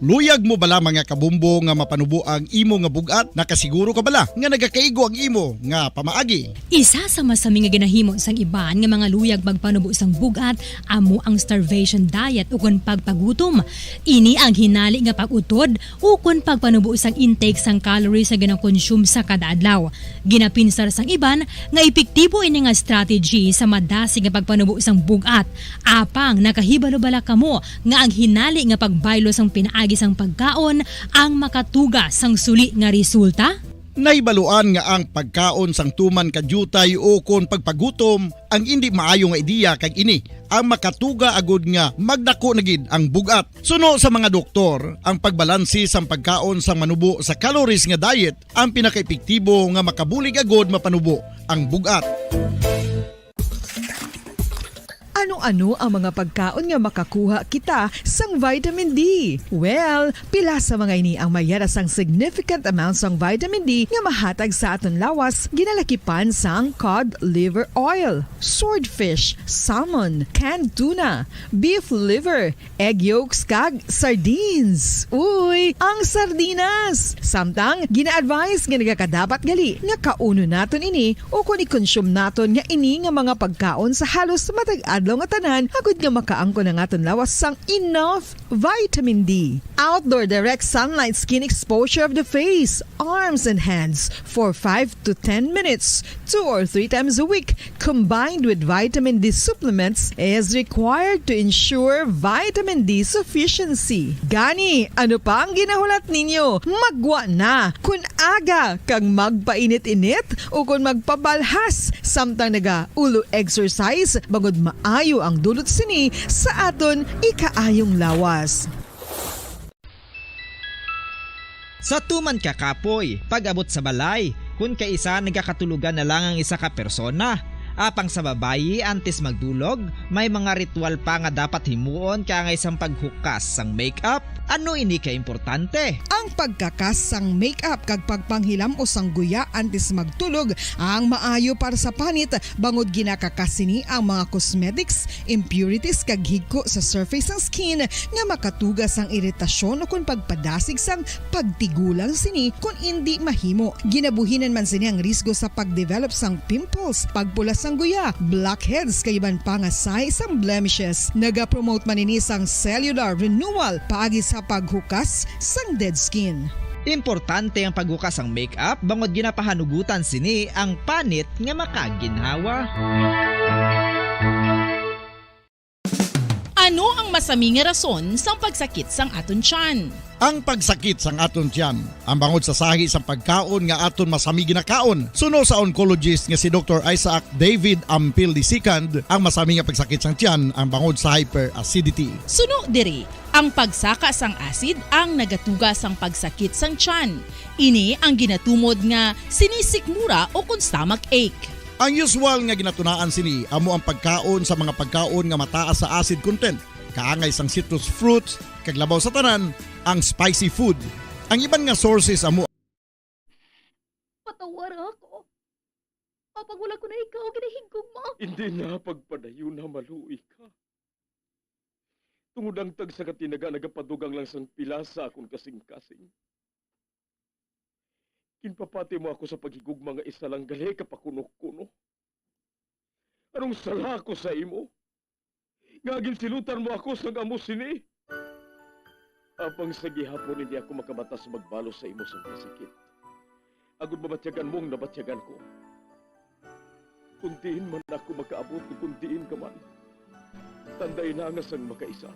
Luyag mo bala, mga kabombo, nga mapanubo ang imo nga bug-at? Nakasiguro ka bala nga nagakaigo ang imo nga pamaagi? Isa sa masami nga ginahimo sang iban nga mga luyag magpanubo sang bug-at amo ang starvation diet ukon pagpagutom. Ini ang hinali nga pag-utod ukon pagpanubo sang intake sang calories nga ginakonsume sa kada adlaw. Ginapinsar sang iban nga epektibo ini nga strategy sa madasig nga pagpanubo sang bug-at. Apang nakahibalo bala kamo nga ang hinali nga pagbaylo sang pinaagi sang pagkaon ang makatuga sang suli nga resulta? Nahibaluan nga ang pagkaon sang tuman ka diutay ukon pagpagutom ang indi maayo nga ideya, kag ini ang makatuga agud nga magdako na gid ang bug-at. Suno sa mga doktor, ang pagbalanse sang pagkaon sang manubo sa calories nga diet ang pinakaepektibo nga makabulig agud mapanubo ang bug-at. Ano Ano ang mga pagkaon nga makakuha kita sang vitamin D? Well, pila sa mga ini ang mayara sang significant amount sang vitamin D nga mahatag sa aton lawas, ginalakipan sang cod liver oil, swordfish, salmon, canned tuna, beef liver, egg yolks, kag sardines. Uy, ang sardinas! Samtang, gina-advise nga nagakadapat gali nga kaunon naton ini o kon i-consume naton nga ini nga mga pagkaon sa halos matag adlaw nga tanan, agud nga makaangkon ang aton lawas sang enough vitamin D. Outdoor direct sunlight skin exposure of the face, arms, and hands for five to ten minutes, two or three times a week, combined with vitamin D supplements, is required to ensure vitamin D sufficiency. Gani, ano pa ang ginahulat ninyo? Maggwa na! Kun aga kag magpainit-init o kon magpabalhas samtang nagaulo exercise, bangod maayo ang dulot sini sa aton ikaayong lawas. Sa tuman ka kapoy, pag-abot sa balay, kun kaisa nagakatulogan na lang ang isa ka persona. Apang sa babayi, antes magdulog, may mga ritual pa nga dapat himuon kaangay sang paghukas sang makeup. Ano ini ka importante? Ang pagkakas sang makeup kag pagpanghilam-os sang guya antes magtulog ang maayo para sa panit, bangod ginakakas sini ang mga cosmetics, impurities kag higko sa surface sang skin nga makatuga sang iritasyon ukon pagpadasig sang pagtigulang sini kon indi mahimo. Ginabuhinan man sini ang risgo sa pagdevelop sang pimples, pagpula sang guya, blackheads kag iban pa nga sahi sang blemishes. Nagapromote man ini sang cellular renewal paagi sa paghukas sang dead skin. Importante ang paghukas sang makeup bangod ginapahanugutan sini ang panit nga makaginhawa. Ano ang masami nga rason sang pagsakit sang aton tiyan? Ang pagsakit sang aton tiyan ang bangod sa sahi sang pagkaon nga aton masami ginakaon. Suno sa oncologist nga si Doktor Isaac David Ampil the second, ang masami nga pagsakit sang tiyan ang bangod sa hyperacidity. Suno diri, ang pagsaka sang acid ang nagatuga sang pagsakit sang tiyan. Ini ang ginatumod nga sinisikmura o kon stomach ache. Ang usual nga ginatunaan sini amo ang pagkaon sa mga pagkaon nga mataas sa acid content, kaangay sang citrus fruits, kag labaw sa tanan, ang spicy food. Ang iban nga sources amo Patawara ako. Apang wala ko na ikaw ginahigugma. Indi na pagpadayon na maluoy ka. Tungod ang tagsa ka tinaga nagapadugang lang sang pila sa akon kasing-kasing. Ginpapati mo ako sa paghigugma nga isa lang gali ka pakuno-kuno. Anong sala ko sa imo? Nga ginsilutan mo ako sang amo sini? Apang sa gihapon hindi ako makamata sa magbalos sa imo sang kasakit, agod mabatyagan mo ang nabatyagan ko. Kun diin man ako makaabot o kun diin ka man, tandai na nga sang makaisa,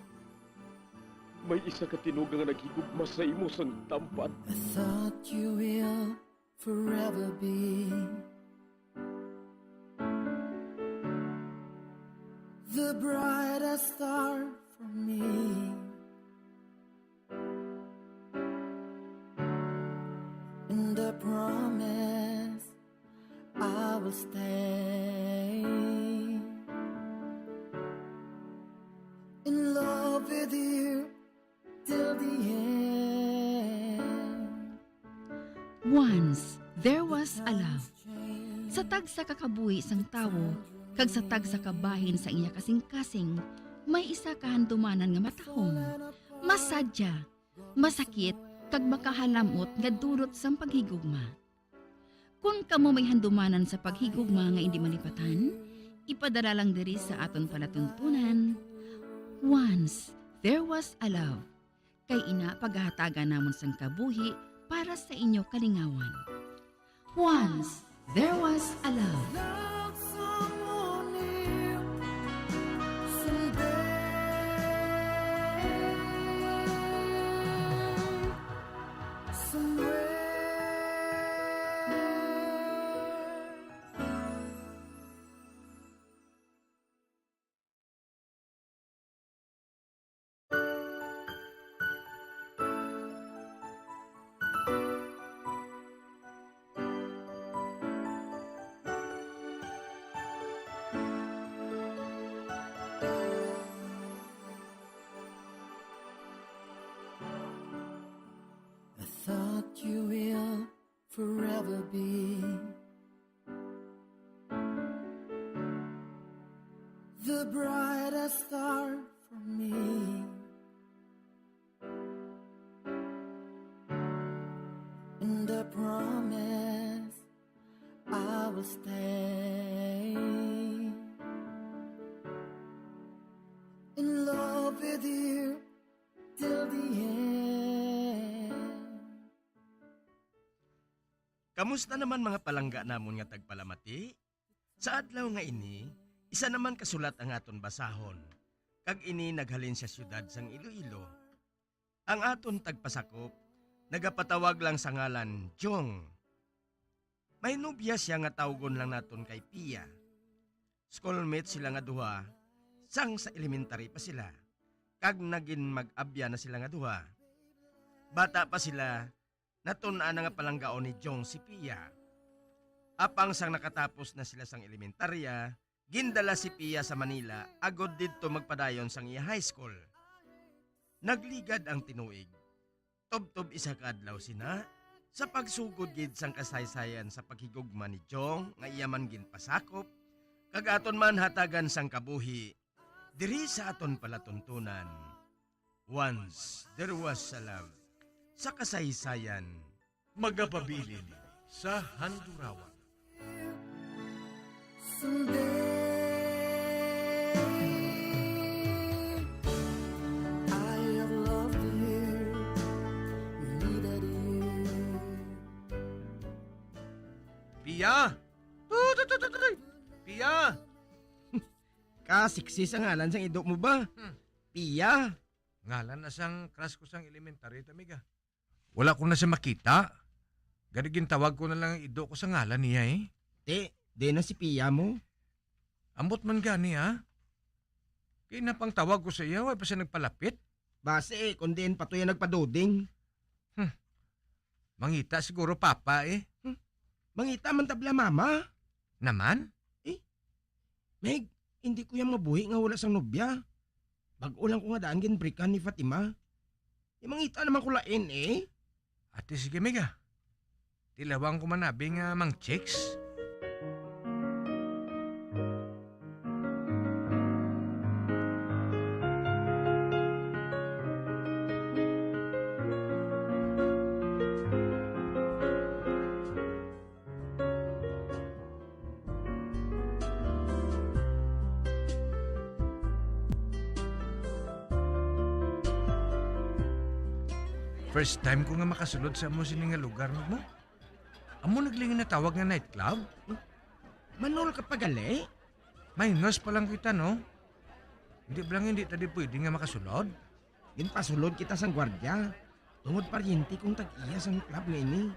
may isa ka tinuga nga naghigugma sa imo sang tampad. I thought you will forever be the brightest star for me. And I promise I will stay in love with you till the end. Once there was a love. Sa tagsa ka kabuhi sang tawo kag sa tagsa ka bahin sa iya kasingkasing, may isa ka handumanan nga matahom, masadya, masakit, kag makahalam-ot nga dulot sang paghigugma. Kon kamo may handumanan sa paghigugma nga indi malipatan, ipadala lang diri sa aton palatuntunan, Once There Was a Love. Kay ina pagahatagan namon sang kabuhi para sa inyo kalingawan. Once there was a love. ever be the brightest star for me, and I promise I will stay in love with you till the end. Kamusta naman, mga palangga namon nga tagpalamati? Sa adlaw nga ini, isa naman ka sulat ang aton basahon, kag ini naghalin sa siyudad sang Iloilo. Ang aton tagpasakop nagapatawag lang sa ngalan Jong. May nobya siya nga tawgon lang naton kay Pia. Schoolmate sila nga duha sang sa elementary pa sila, kag nagin mag-abyan na sila nga duha. Bata pa sila, natun-an na nga palanggaon ni Jong si Pia. Apang sang nakatapos na sila sang elementarya, gindala si Pia sa Manila agod didto magpadayon sang iya high school. Nagligad ang tinuig. Tubtob isa ka adlaw sina, sa pagsugod gid sang kasaysayan sa paghigugma ni Jong nga iya man ginpasakop, kag aton man hatagan sang kabuhi diri sa aton palatuntunan. Once There Was a Love, sa kasaysayan. Magapabilin sa Handurawan. Someday, I have loved you, needed you. Pia! Tu, tu, tu, tu, tu, tu. Pia! Ka-sexy sa ngalan sang ido mo ba? Hmm. Pia! Ngalan na sang crush ko sang elementary, tamiga. Wala ko na siya makita. Gani gintawag ko na lang ang ido ko sa ngalan niya, eh. Ti, di na si Pia mo. Ambot man gani, ha? Kay napangtawag ko sa iya, wa pa siya nagpalapit. Basi, eh, kung diin pa to yan nagpaduding. Hmm. Mangita siguro, Papa, eh. Hmm. Mangita man tabla, Mama. Naman? Eh, Meg, hindi ko yan mabuhi nga wala sang nobya. Bag-o lang ko nga daan ginbrikan ni Fatima. Imangita naman ko lain, eh. Ate, sige, Meg, ah. Tilawan ko man abi nga mang chicks. First time ko nga makasulod sa amo sini nga lugar mo. Amo naglingi natawag nga nightclub? Manol ka pa gali? Minus pa lang kita, no? Hindi ba lang hindi ta di pwede nga makasulod? Ginpasulod kita sang gwardya, tungod paryente kong tag-iya sang club nga ini.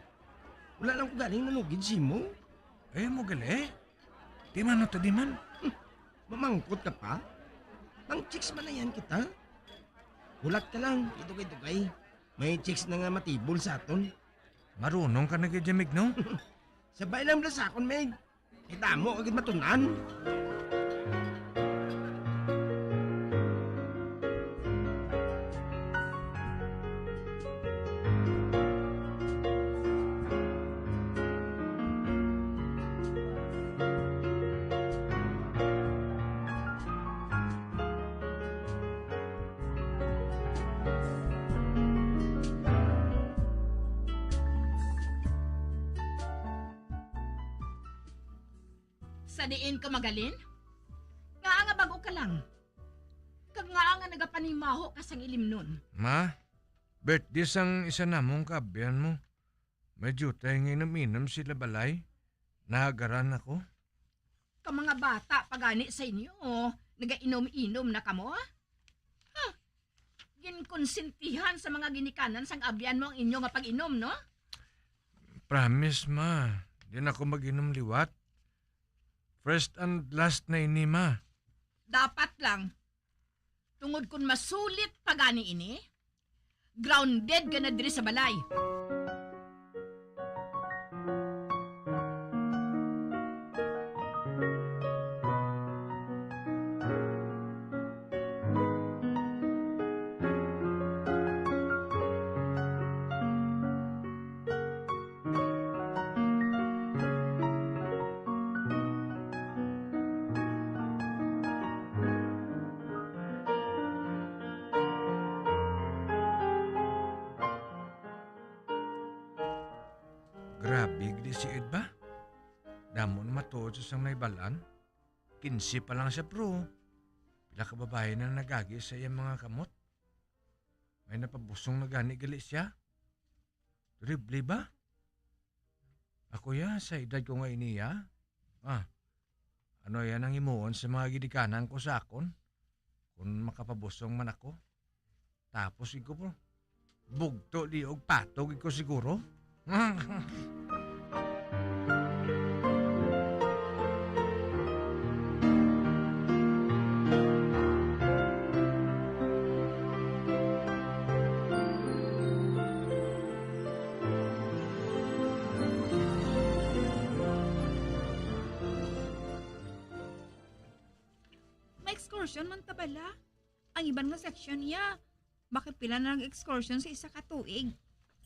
Wala lang ko galing nanugid simo. Ay, mo gali? Di man, no, ta di man. Hmm, mamangkot ka pa? Mang chicks man na yan kita. Hulat ka lang, idugay-dugay. May chicks na nga matibol sa aton. Marunong ka na gid, Jamig, no? Sabay lang bala sa akon, Meg. Kita mo, agad matunan. Sa diin ka magalin? Ngaa nga bag-o ka lang? Kag ngaa nga nagapanimaho ka sang ilimnon? Ma, birthday sang isa namong kaabyan mo. May diutay nga inom-inom sila balay. Naagaran ako. Ka mga bata pa gani sa inyo, nagainom-inom na kamo? Huh! Ginkonsentihan sa mga ginikanan sang abyan mo ang inyo nga pag-inom, no? Promise, ma. Di na ako mag-inom liwat. First and last na ini, ma. Dapat lang. Tungod kun masulit pa gani ini, grounded ka na diri sa balay. Grabe gid si Ed ba? Damo na matuod sa sang nahibalaan. Kinse pa lang siya, pero pila ka babayi na nagagi sa iyang mga kamot. May napabusong na gani gali siya. Terrible ba? Ako ya, sa edad ko nga iniya? Ah, ano yan ang himuon sa mga ginikanan ko sa akon? Kung makapabusong man ako. Tapos iko po, bugto liog patog iko siguro. May excursion man ta bala. Ang iban nga section niya, makapila na lang excursion sa isa ka tuig.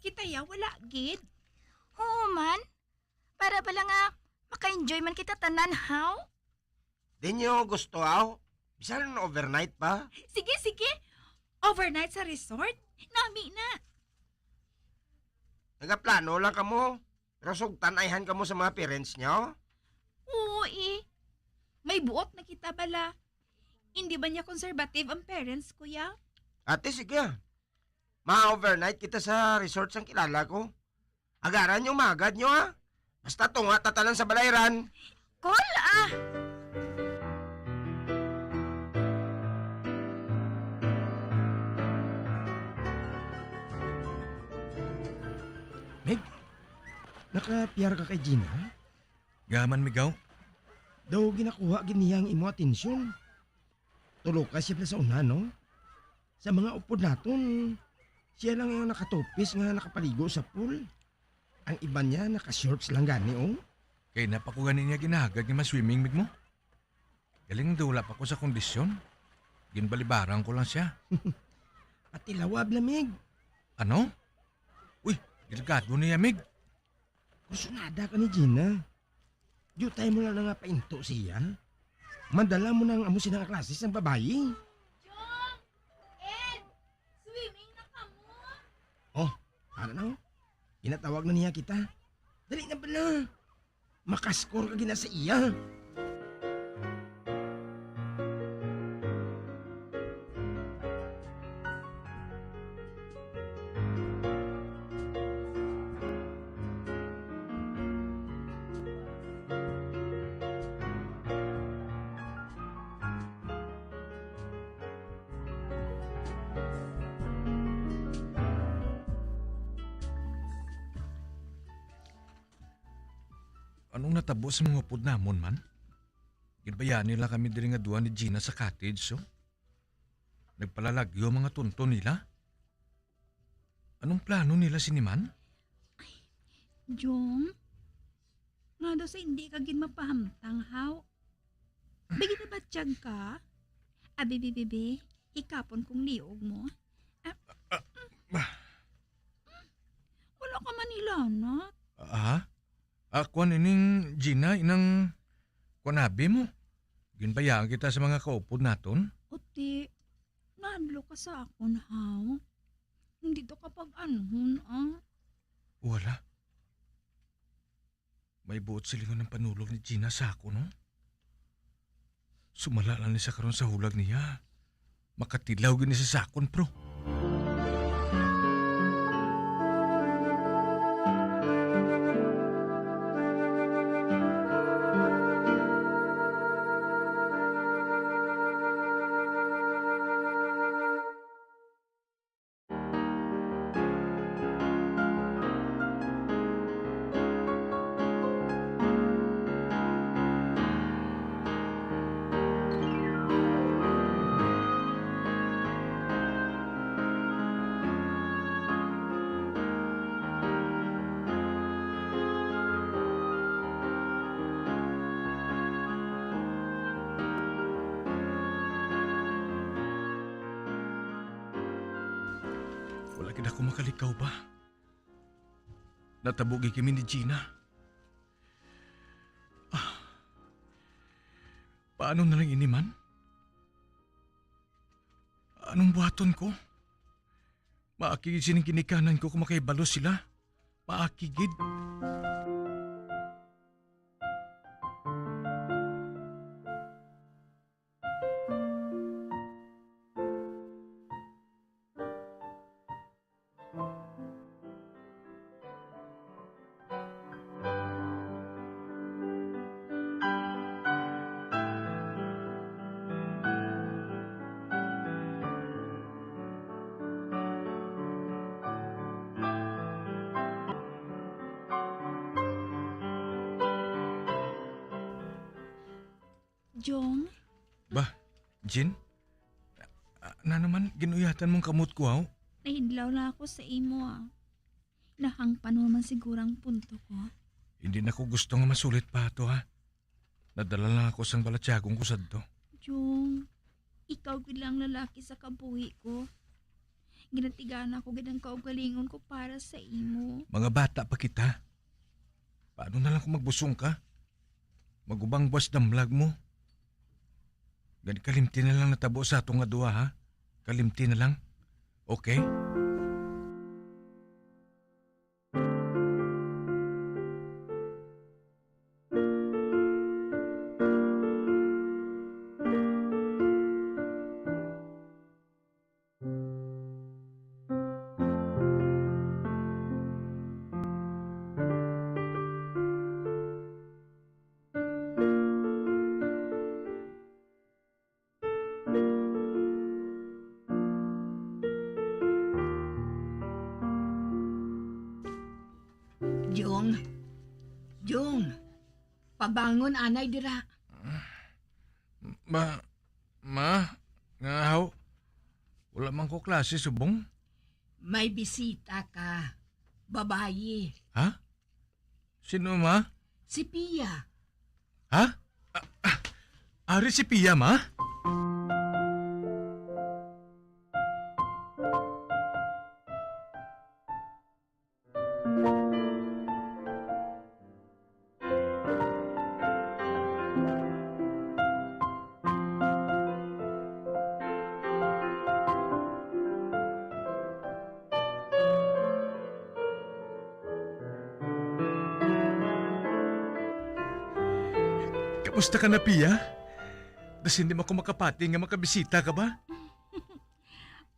Kita ya, wala gid. Oo man. Para bala nga maka-enjoy man kita tanan, haw? Di nyo gusto, aw? Bisan overnight pa? Sige, sige. Overnight sa resort? Nami na. Nagaplano lang kamo. Pero sugtan ayhan kamo sa mga parents nyo? Oo eh. May buot na kita bala. Hindi ba niya conservative ang parents, kuya? Ate, sige. Ma-overnight kita sa resort sang kilala ko. Agaran yung magad nyo, ha? Basta tunga ta tanan sa balayran. Cool ah! Meg, naka-P R ka kay Gina? Gaman, Migaw. Daw ginakuha gid niya ang imo atensyon. Tulo ka siya sa una, no? Sa mga upod naton, siya lang ang nakatupis nga nakapaligo sa pool. Ang iban niya naka-shorts lang gani, oh. Kay na pa ko gani niya ginahagad nga ma-swimming, Mig mo. Galing daw wala pa ko sa kondisyon. Ginbalibaran ko lang siya. Pati lawab na, Mig. Ano? Uy, delikado niya, Mig. Kursunada ka ni Gina. Diutay mo lang na nga painto siya. Madala mo na ang amo sila nga klase sang babayi. Jong! Ed! Swimming na kamo? Oh, ano na, oh? Ginatawag na niya kita. Dali na bala. Makaskor ka gina sa iya. Anong natabo sa mga upod namon man? Ginbayaan nila kami diri nga duha ni Gina sa cottage, so? Nagpalalagyo ang mga tonton nila? Anong plano nila sini man? Jong, nga daw sa hindi ka gid mapahamtang, haw? Bigi na batyag ka? Abi, bibi, bi, hikapon kong liog mo. Ah, wala ka man nilanat. Ah? Ah, kuan ining Gina, inang kuan abi mo. Ginbayaan kita sa mga kaupod naton. Uti, nahadlok ka sa akon, haw? Hindi to kapag-anhon, ah. Wala. May buot silingon ang panulog ni Gina sa akon, no? Sumala lang ni sa karon sa hulag niya. Makatilaw gid ni siya sa akon, pro. Wala gid ako makalikaw ba? Natabo gid kami ni Gina. Ah. Paano na lang ini man? Anong buhaton ko? Maaki gid sining ginikanan ko kung makahibalo sila. Maaki gid. Jong, Ba, Jean? Ah, na naman, ginuyatan mong kamot ko, aw? Nahinlaw na ako sa imo, ah. Nahangpan mo man siguro ang punto ko. Hindi na ko gusto nga masulit pa ato, ha? Nadala lang ako sang balatsyagon ko sadto. Jong, ikaw gid lang lalaki sa kabuhi ko. Ginatigaan ako gid ang kaugalingon ko para sa imo. Mga bata pa kita. Paano na lang kung magbusong ka? Magubang buwas damlag mo. Gani kalimti na lang natabo sa ato nga duha, ha? Kalimti na lang. Okay? Jong, Jong, pabangon anay dira. Ma, ma, nga haw, wala man ko klase subong. May bisita ka, babayi. Ha? Sino, ma? Si Pia. Ha? Ah, ah, ari si Pia, ma? Kamusta ka na, Pia? Dasin di mo ako makapati nga makabisita ka ba?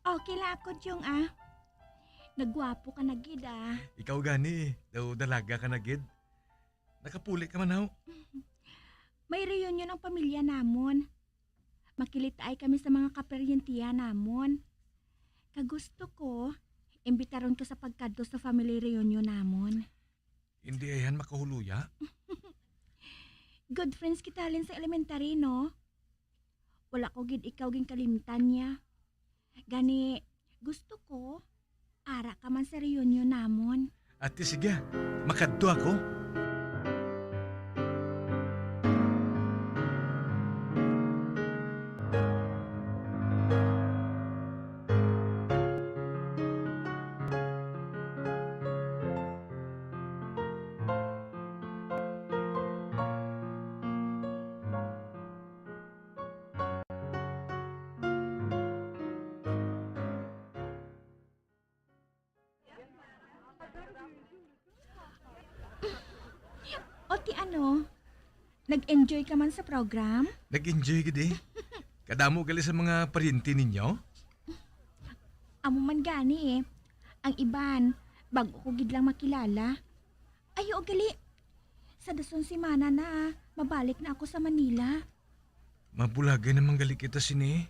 Okay lang ako, Jong, ah. Nagwapo ka na gid, ah. Ikaw gani, daw dalaga ka na gid. Nakapuli ka man, haw? May reunion ang pamilya namon. Makilitaay kami sa mga kaparyentihan namon. Kag gusto ko, imbitaron ka sa pagkadto sa family reunion namon. Hindi ayhan makahuluya. Good friends kita halin sa elementary, no? Wala ko gid ikaw ginkalimtan niya. Gani, gusto ko, ara ka man sa reunion namon. Ate, sige, makadto ako. O ti ano, nag-enjoy ka man sa program? Nag-enjoy gid eh. Kadamo gali sa mga paryente ninyo? Amo man gani eh. Ang iban, bag-o ko gid lang makilala. Ayo gali. Sa dason semana na, mabalik na ako sa Manila. Mabulagay naman gali kita sini.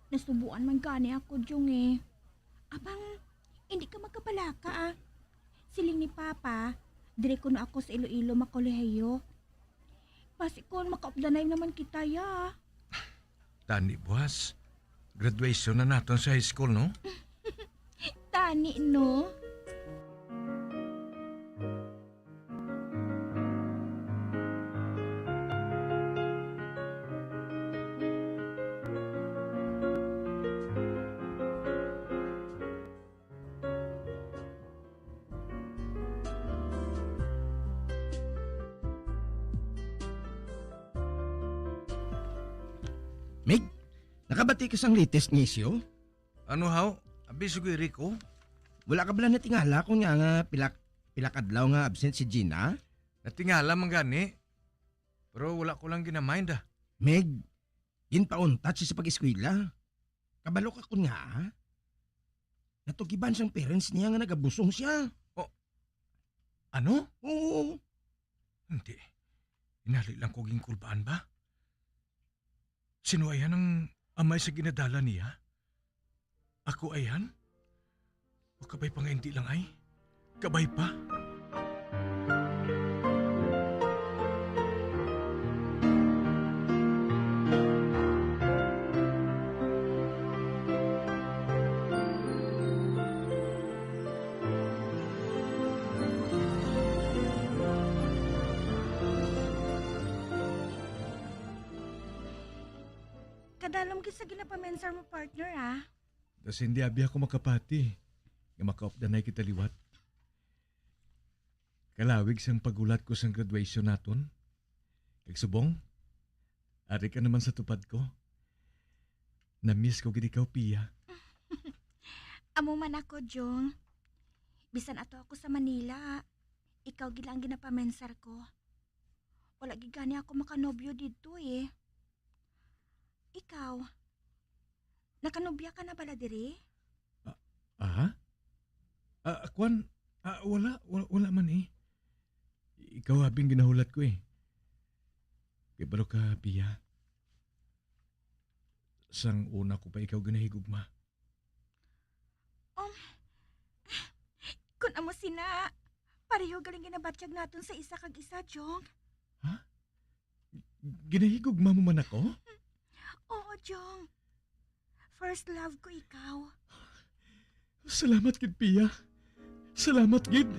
Nasubuan man gani ako, Jong, eh. Apang, hindi ka magkabalaka, ah. Siling ni Papa, dire kuno ako sa Iloilo makolehiyo. Basi kon makaupdanay naman kita, ya. Tani, buwas. Graduation na naton sa high school, no? Tani, no? Mig, nakabati ka sang latest nga isyu? Ano, haw? Abi, sugoy, Rico. Wala ka bala natingala kung nga, nga pila, pila kadlaw nga absent si Gina? Natingala man gani. Pero wala ko lang ginamind, ah. Mig, ginpauntat siya sa pag-eskwela. Kabalo ka kun nga, ha? Natugiban sang parents niya nga nagabusong siya. Oh, ano? Oo. Hindi. Inali lang ko ginkulbaan ba? Sino ayan ang amay sa ginadala niya? Ako ayan? O kabay pa nga hindi lang ay? Kabay pa? Kisa ginapamensar mo, partner, ah. Tas hindi abi ako makapati nga makaupdanay kita liwat. Kalawig sang paghulat ko sang graduation naton. Kag subong, ari ka naman sa tupad ko. Na-miss ko gid ikaw, Pia. Amo man ako, Jong. Bisan ato ako sa Manila, ikaw gid lang ginapamensar ko. Wala gid gani ako makanobyo didto, eh. Ikaw, nakanobya ka na bala diri? Ah, ah? Ah, kwan, ah, wala, wala, wala man, eh. Ikaw abing ginahulot ko, eh. Kay balo ka, Pia. Sang una ko pa ikaw ginahigugma. Um, kun amo sina, pareho galing ginabatyag naton sa isa kag isa, Jong. Ha? Ginahigugma mo man ako? Oo, Jong. First love ko ikaw. Salamat gid, Pia. Salamat gid.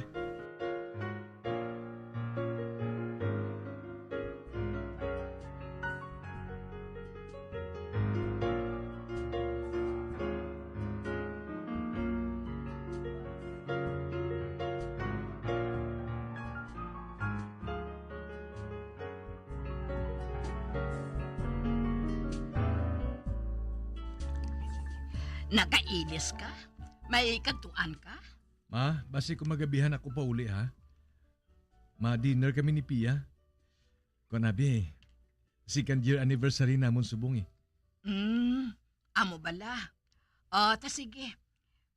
Nagailis ka? May kadtuan ka? Ma, basi ko magabihan ako pauli, ha? Ma-dinner kami ni Pia. Kuan abi, second year anniversary namon subong, eh. Mm, amo bala. O, ta sige.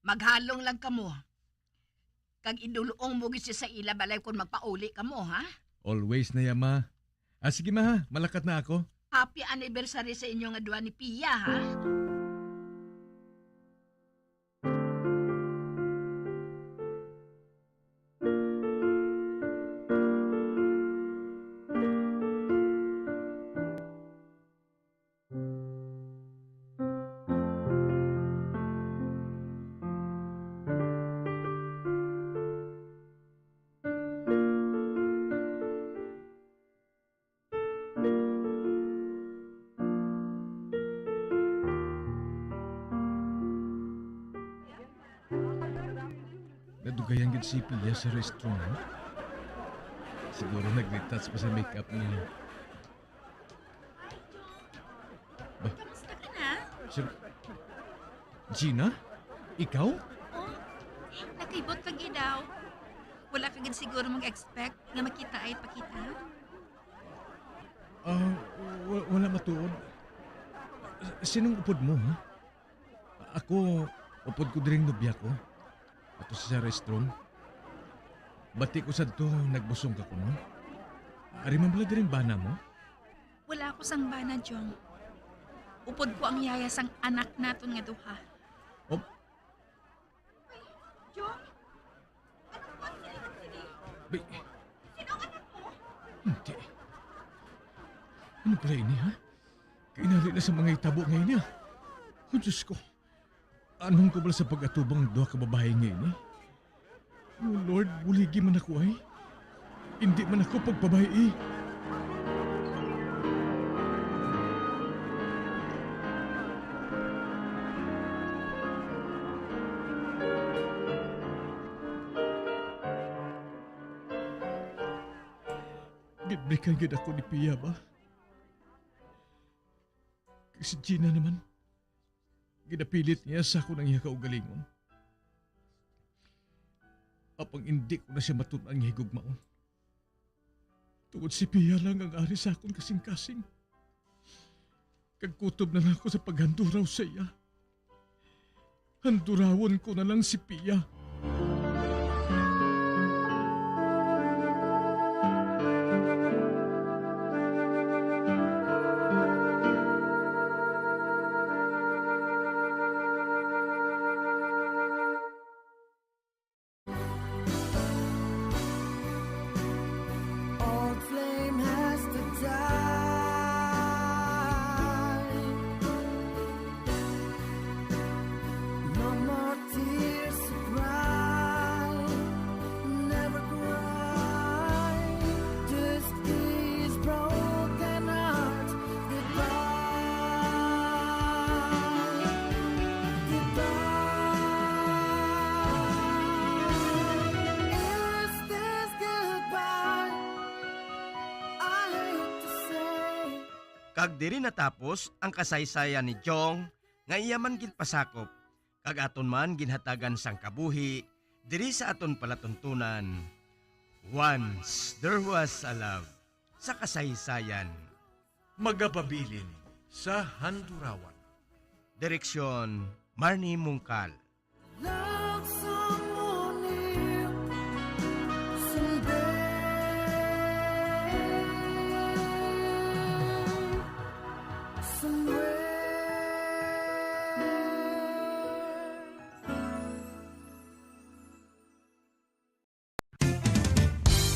Maghalong lang kamo. Kag idul-ong mo gid siya sa ila balay kon magpauli kamo, ha? Always na ya, ma. Ah, sige, ma, ha. Malakat na ako. Happy anniversary sa inyo nga duha ni Pia, ha? Nadugayan gid si Pia sa restroom, no? Siguro nag-retouch pa sa makeup niya. Ba? Kamusta ka na? Sir, Gina? Ikaw? Oh, nakaibot ka gid daw. Wala ka gid siguro mag-expect nga makita ay pakita? Ah, wa-, wala matuod. Sinong upod mo, ha? Ako, upod ko diring nobya ko. Ato sa restroom. Bati ko sadto, nagbusong ka kuno. Ari man bala diring bana mo? Wala ako sang bana, Jong. Upod ko ang yaya sang anak naton nga duha. Oh. Ay, Jong? Ano ba sila sini? Bay. Sino ang anak mo? Hindi. Ano pala ini, ha? Kainali na sa mga itabo nga ini, ah. Oh, Diyos ko. Anong ko bala sa pag-atubang ang duha ka babayi nga ini? Oh, Lord, buligi man ako, ay. Hindi man ako pagbabayi. Ginbrikan gid ako ni Pia ba? Kag si Gina naman, ginapilit niya sa akon ang iya kaugalingon. Apang indi ko na siya matun-an nga higugmaon. Tungod si Pia lang ang ari sa akon kasing-kasing. Kag kutob na lang ako sa paghanduraw sa iya. Handurawon ko na lang si Pia. Old flame has to die. No more tears to cry. Kag diri natapos ang kasaysayan ni Jong nga iya man ginpasakop, kag aton man ginhatagan sang kabuhi diri sa aton palatuntunan. Once there was a love sa kasaysayan. Magapabilin sa Handurawan. Direksyon, Marnie Mungkal.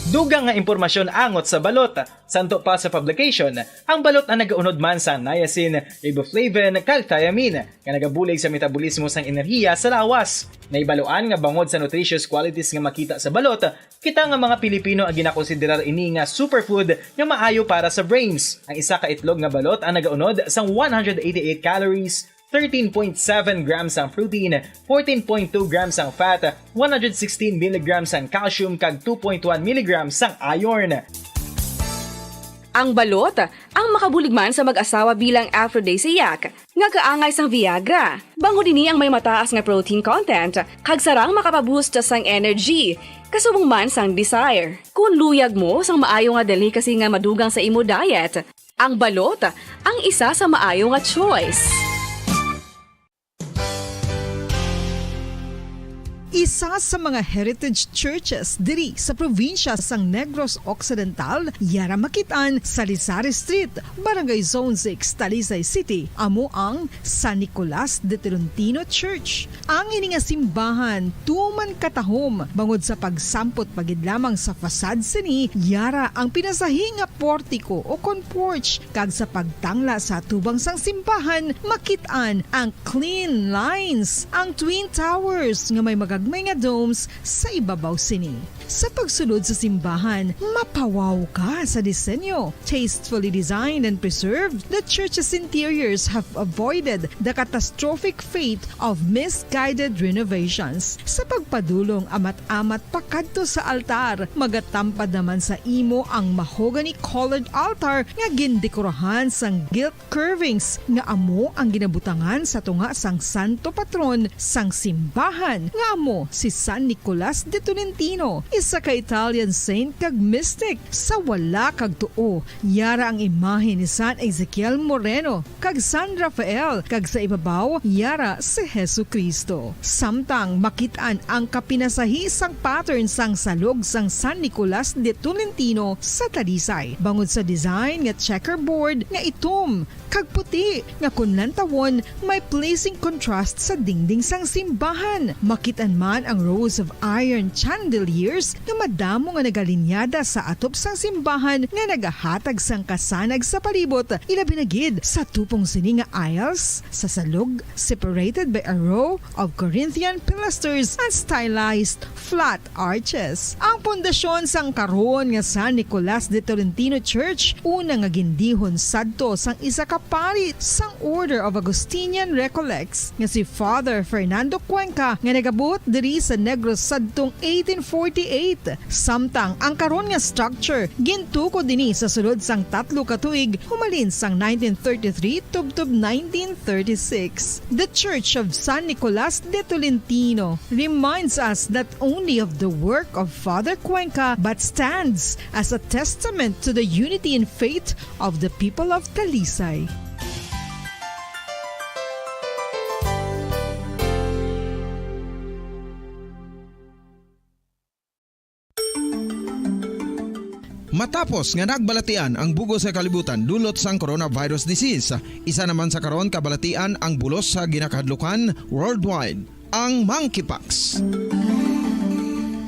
Dugang nga impormasyon angot sa balot. Santo pa sa publication, ang balot ang nagaunod man sa niacin, riboflavin, kag thiamine, nga nagabulig sa metabolismo sang enerhiya sa lawas. Naibaluan nga bangod sa nutritious qualities nga makita sa balot, kita nga mga Pilipino ang ginakonsiderar ini nga superfood nga maayo para sa brains. Ang isa ka itlog nga balot ang nagaunod sang one hundred eighty-eight calories, thirteen point seven grams ang protein, fourteen point two grams ang fat, one hundred sixteen milligrams ang calcium, kag two point one milligrams ang iron. Ang balot, ang makabulig man sa mag-asawa bilang aphrodisiac, nga kaangay sang Viagra. Bangod ini ang may mataas nga protein content, kag sarang makapaboost sang energy, kasubong man sang desire. Kung luyag mo sang maayo nga delicacy nga madugang sa imo diet, ang balot ang isa sa maayo nga choice. Isa sa mga heritage churches diri sa probinsya sang Negros Occidental, yara makit-an sa Rizal Street, Barangay Zone six, Talisay City, amo ang San Nicolas de Tolentino Church. Ang ini nga simbahan tuman katahom bangod sa pagsampot pa gid lamang sa facade sini, yara ang pinasahi nga portiko o kon porch, kag sa pagtangla sa atubang sang simbahan makit-an ang clean lines, ang twin towers nga may magagmay nga domes sa ibabaw sini. Sa pagsulod sa simbahan, mapawaw ka sa disenyo. Tastefully designed and preserved, the church's interiors have avoided the catastrophic fate of misguided renovations. Sa pagpadulong amat-amat pakadto sa altar, magatampad naman sa imo ang mahogany-colored altar nga gindekorahan sang gilt curvings nga amo ang ginabutangan sa tunga sang santo patron sang simbahan, nga amo si San Nicolas de Tolentino, isa ka Italian saint kag mystic. Sa wala kag tuo, yara ang imahe ni San Ezekiel Moreno kag San Rafael, kag sa ibabaw, yara si Jesu-Cristo. Samtang makit-an ang kapinasahi sang pattern sang salog sang San Nicolas de Tolentino sa Talisay, bangod sa design nga checkerboard nga itom kag puti, nga kon lantawon, may pleasing contrast sa dingding sang simbahan. Makit-an man ang rows of iron chandeliers nga madamo nga nagalinyada sa atop sang simbahan nga nagahatag sang kasanag sa palibot, ilabi na gid sa tupong sini nga aisles sa salog, separated by a row of Corinthian pilasters and stylized flat arches. Ang pundasyon sang karon nga San Nicolas de Tolentino Church, una nga gindihon sadto sang isa ka pari sang Order of Augustinian Recollects nga si Father Fernando Cuenca, nga nag-abot diri sa Negros sadtong eighteen forty-eight. Samtang ang karon nga structure gintukod ini sa sulod sang tatlo ka tuig, humalin sang nineteen thirty-three tubtob nineteen thirty-six. The Church of San Nicolas de Tolentino reminds us not only of the work of Father Cuenca, but stands as a testament to the unity in faith of the people of Talisay. Matapos nga nagbalatian ang bug-os nga kalibutan dulot sang coronavirus disease, isa naman sa karon kabalatian ang bulos sa ginakahadlukan worldwide, ang monkeypox.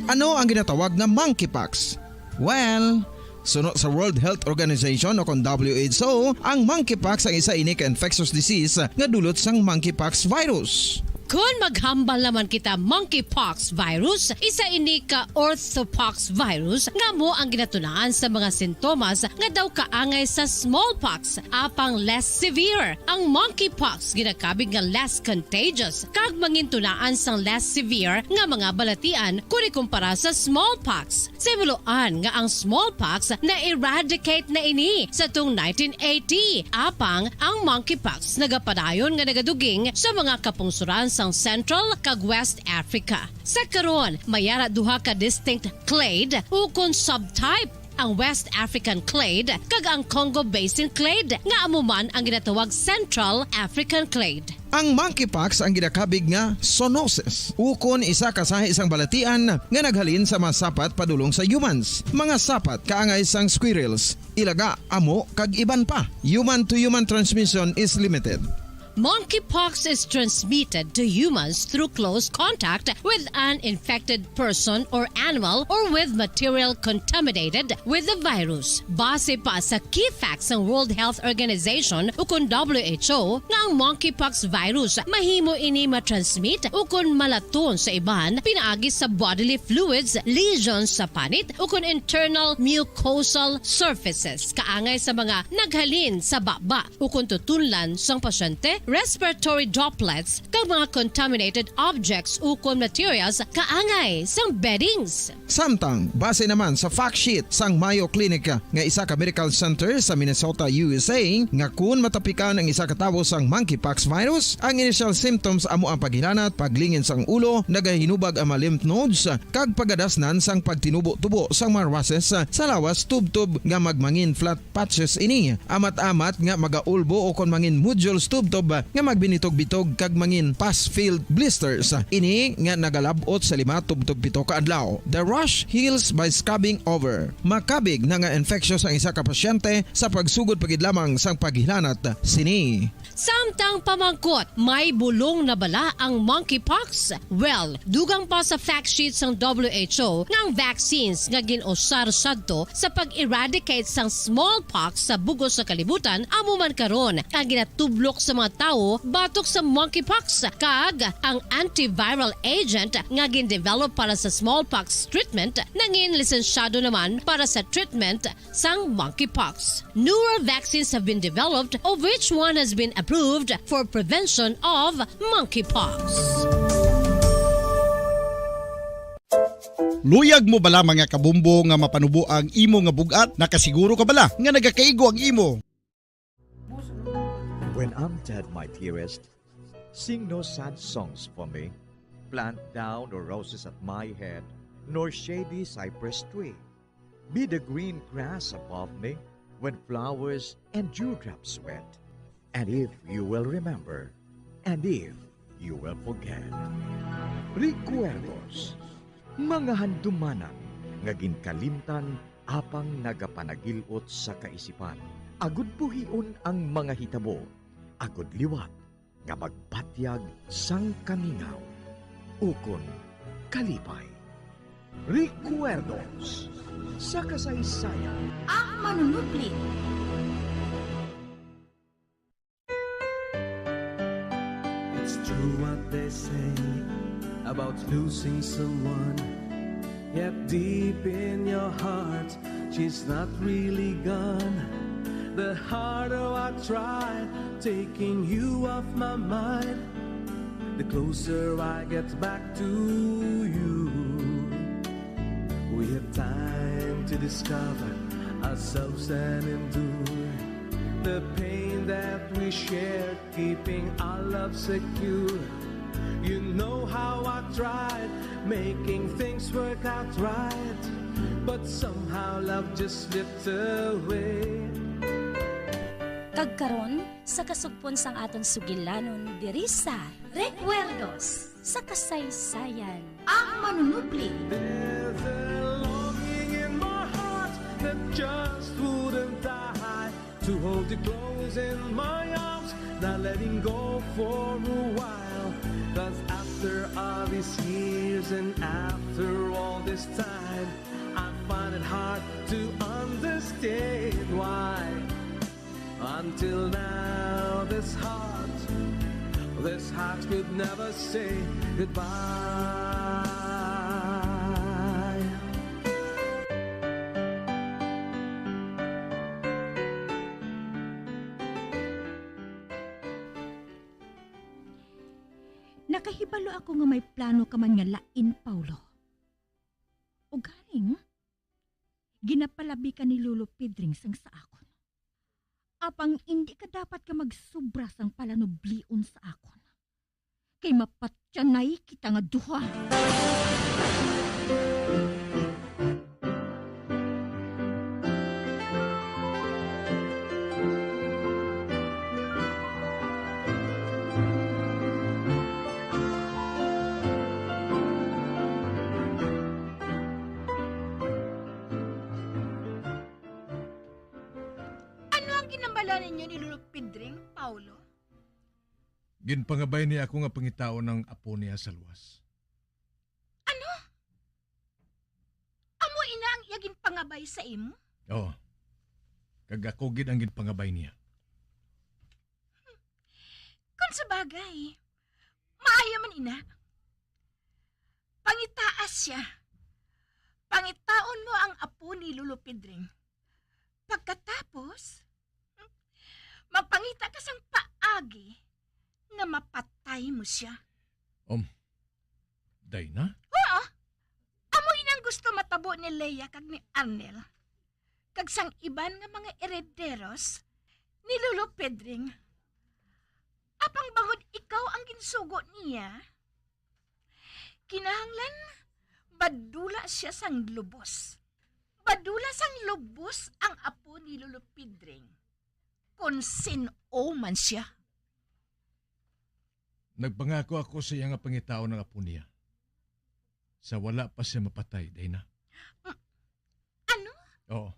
Ano ang ginatawag nga monkeypox? Well, suno sa World Health Organization o kon W H O, ang monkeypox ang isa ini ka infectious disease nga dulot sang monkeypox virus. Kon maghambal naman kita monkeypox virus, isa ini ka orthopox virus nga amo ang ginatunaan sa mga sintomas nga daw kaangay sa smallpox, apang less severe. Ang monkeypox ginakabig nga less contagious kag mangintunaan sang less severe nga mga balatian kon ikumpara sa smallpox. Sa himuloan nga ang smallpox na-eradicate na ini sa tung nineteen eighty, apang ang monkeypox nagapadayon nga nagaduging sa mga kapungsoran sang Central kag West Africa. Sa karon, may ara duha ka distinct clade ukon subtype, ang West African clade kag ang Congo Basin clade, nga amo man ang ginatawag Central African clade. Ang monkeypox ang ginakabig nga zoonosis, ukon isa ka sahi sang balatian nga naghalin sa mga sapat padulong sa humans, mga sapat kaangay sang squirrels, ilaga, amo, kag iban pa. Human-to-human transmission is limited. Monkeypox is transmitted to humans through close contact with an infected person or animal or with material contaminated with the virus. Base pa sa key facts sang World Health Organization ukon W H O, nga ang monkeypox virus mahimo ini matransmit ukon malaton sa iban pinaagi sa bodily fluids, lesions sa panit, ukon internal mucosal surfaces, kaangay sa mga naghalin sa baba ukon tutunlan sang pasyente, respiratory droplets, kag mga contaminated objects ukon materials kaangay sang beddings. Samtang, base naman sa fact sheet sang Mayo Clinic nga isa ka medical center sa Minnesota, U S A, nga kun matapikan ang isa ka tawo sang monkeypox virus, ang initial symptoms amo ang paghilanat, paglingin sang ulo, nagahinubag ang mga lymph nodes, kag pagadasnan sang pagtinubo-tubo sang mga rushes sa lawas, tubtob nga magmangin flat patches ini, amat-amat nga magaulbo ukon mangin nodules tubtob nga magbinitog-bitog kag mangin pus-filled blisters. Ini nga nagalab-ot sa lima tubtob pito ka adlaw. The rash heals by scabbing over. Makabig na nga infectious ang isa ka pasyente sa pagsugod pa gid lamang sang paghilanat sini. Samtang pamangkot, may bulong na bala ang monkeypox? Well, dugang pa sa fact sheet sang W H O nga ang vaccines nga gin-usar sadto sa pag-eradicate sang smallpox sa bug-os sa kalibutan amo man karon ang ginatublok sa mga tawo batok sa monkeypox, kag ang antiviral agent nga gin-develop para sa smallpox treatment nangin lisensyado naman para sa treatment sang monkeypox. Newer vaccines have been developed, of which one has been approved for prevention of monkeypox. Luyag mo bala, mga kabombo, nga mapanubo ang imo nga bug-at? Nakasiguro ka bala nga nagakaigo ang imo? When I'm dead, my dearest, sing no sad songs for me. Plant thou no roses at my head, nor shady cypress tree. Be the green grass above me when flowers and dewdrops wet. And if you will remember, and if you will forget. Recuerdos, mga handumanan nga ginkalimtan apang nagapanagil-ot sa kaisipan. Agud buhion ang mga hitabo, agud liwat nga magpatyag sang kamingaw ukon kalipay. Recuerdos sa kasaysayan. Ang manunubli. It's true what they say about losing someone, yet deep in your heart, she's not really gone. The harder I try taking you off my mind, the closer I get back to you. We have time to discover ourselves and endure the pain that we shared, keeping our love secure. You know how I tried making things work out right, but somehow love just slipped away. Kag karon, sa kasugpon sang aton sugilanon diri sa Recuerdos sa kasaysayan. Ang manunubli. There's a longing in my heart that just wouldn't die. To hold you close in my arms, not letting go for a while. Cause after all these years and after all this time, I find it hard to understand why. Until now, this heart This heart could never say goodbye. Nakahibalo ako nga may plano ka man nga lain, Paulo. Ugaling, ginapalabi ka ni Lolo Pedring sang sa akon. Apang indi ka dapat ka magsubra sang palanublion sa akon. Kay mapatyanay kita nga duha. Ano ang ginambala ninyo ni Lolo Pedring, Paulo? Ginpangabay niya ako nga pangitaon ang apo niya sa luwas. Ano? Amo ina ang iya ginpangabay sa imo? Oo. Kag ako gid ang ginpangabay niya. Kung sa bagay, maayo man ina. Pangitaa siya. Pangitaon mo ang apo ni Lolo Pedring. Pagkatapos, magpangita ka sang paagi nga mapatay mo siya. Um, Dayna? Oo. Amo inang gusto matabo ni Leia kag ni Arnel, kag sang iban nga mga herederos ni Lolo Pedring. Apang bangod ikaw ang ginsugo niya, kinahanglan badula siya sang lubos. Badula sang lubos ang apo ni Lolo Pedring, kon sin-o man siya. Nagpangako ako sa iya nga pangitaon ang apo niya sa wala pa siya mapatay, Dayna. Ano? Oo.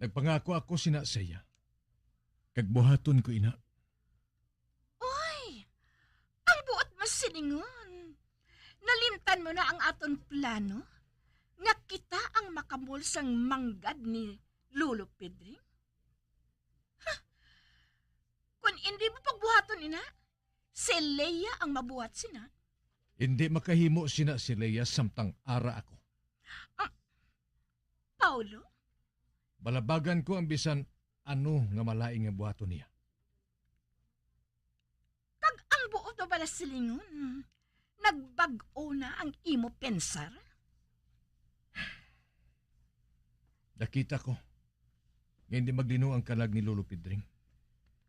Nagpangako ako sina sa iya, kag buhaton ko ina. Oy! Ang buot masilingon! Nalimtan mo na ang aton plano nga kita ang makamol sang manggad ni Lolo Pedring? Huh! Kon indi mo pagbuhaton ina, si Leia ang mabuhat sina. Indi makahimo sina si Leia samtang ara ako. Paulo? Balabagan ko ang bisan ano nga malain nga buhaton niya. Kag ang buot mo bala silingon, nagbag-o na ang imo pensar? Nakita ko nga hindi maglino ang kalag ni Lolo Pedring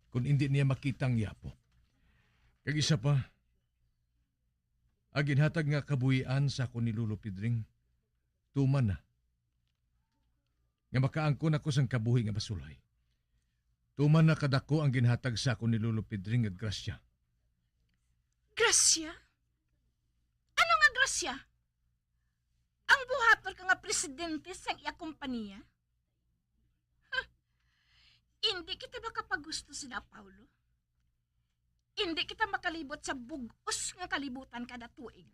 kon hindi niya makita ang yapo. Kag isa pa, ang ginhatag nga kabuhian sa akon ni Lolo Pedring, tuman na. Nga makaangkon ako sang kabuhi nga masulay. Tuman na kadako ang ginhatag sa akon ni Lolo Pedring nga grasya. Grasya? Ano nga grasya? Ang buhaton ka nga presidente sang iya kompanya? Huh! Indi kita makapagusto sina Paulo. Indi kita makalibot sa bug-os nga kalibutan kada tuig.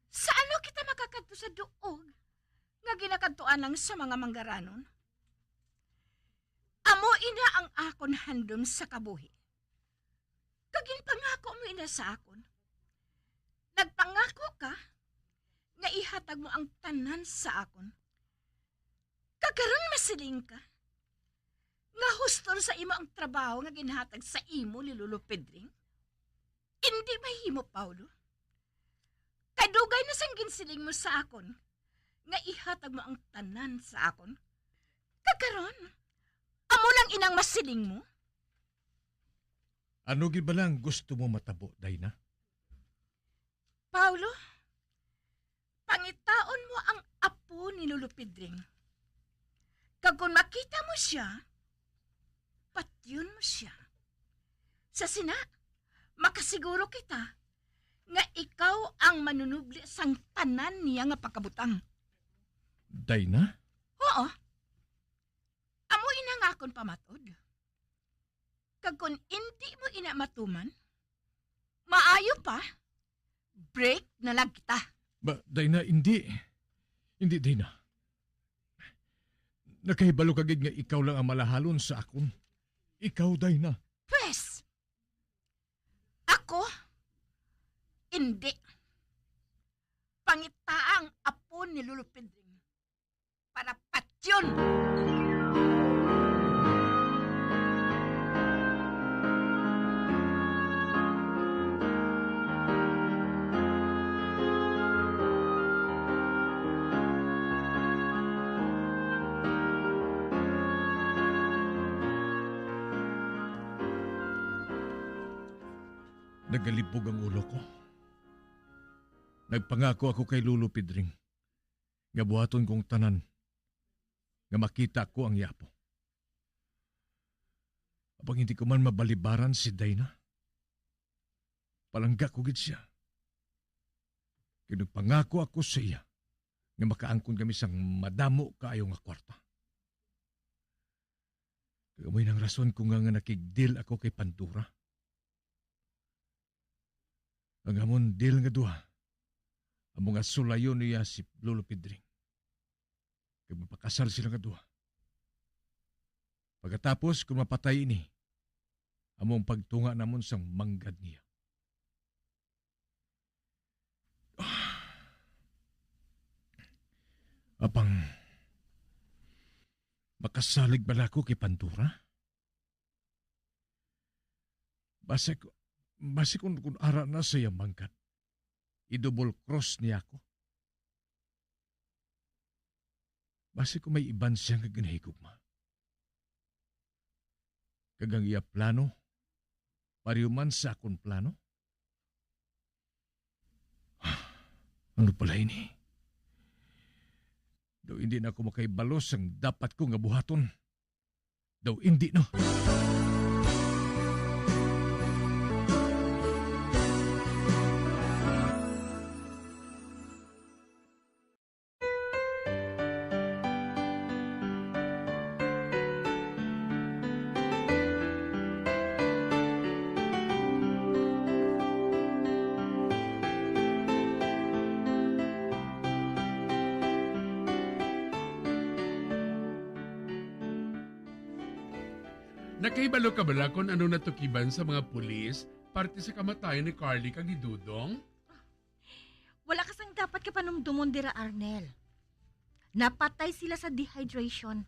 Sa ano kita makakadto sa duog nga ginakadtuan lang sa mga manggaranon? Amo ina ang akon handom sa kabuhi. Kag ginpangako mo ina sa akon. Nagpangako ka nga ihatag mo ang tanan sa akon. Kag karon masiling ka nga husto sa imo ang trabaho nga ginhatag sa imo ni Lolo Pedring? Indi mahimo, Paulo. Kay dugay na sang ginsiling mo sa akon nga ihatag mo ang tanan sa akon. Kag karon, amo lang inang masiling mo? Ano gid bala ang gusto mo matabo, Dayna? Paulo, pangitaon mo ang apo ni Lolo Pedring. Kag kon makita mo sia, patyon mo sia. Sa sina, makasiguro kita nga ikaw ang manunubli sang tanan niya nga pagkabutang. Dayna? Oo. Amo ina nga akon pamatod. Kag kon indi mo ina matuman, maayo pa, break na lang kita. Ba, Dayna, indi. Indi, Dayna. Nakahibalo ka gid nga ikaw lang ang malahalon sa akon. Ikaw, Dayna. Pwes! pangitaang apo ni Lolo Pedring para patyon. Nagalibog ang ulo ko. Nagpangako ako kay Lolo Pedring nga buhaton kong tanan nga makita ko ang iya apo. Apang hindi ko man mabalibaran si Dina. Palangga ko gid sia. Kay nagpangako ako sa iya nga makaangkon kami sang madamo kaayo nga kwarta. Kag amoy nang rason ko nga, nga nakigdil ako kay Pandora. Ang amon deal nga duha, amo nga sulayon niya si Lolo Pedring, kag mapakasal sila nga duha. Pagkatapos, kung mapatay ini, amo ang pagtunga namon sang manggad niya. Apang, makasalig bala ako kay Pandora? Basi ko, basi kung, kung ara na sa iyang manggad, i-double cross niya ako. Basi kung may iban siya nga ginahigugma. Kag ang iya plano, pareho man sa akon plano. Ano pala ini? Daw hindi na ako makahibalo sang dapat ko nga buhaton. Daw indi, no? Nakahibalo ka bala kon anong natukiban sa mga pulis parte sa kamatayon ni Carly kag ni Dudong? Wala ka sang dapat kapanumdomon dira, Arnel. Napatay sila sa dehydration,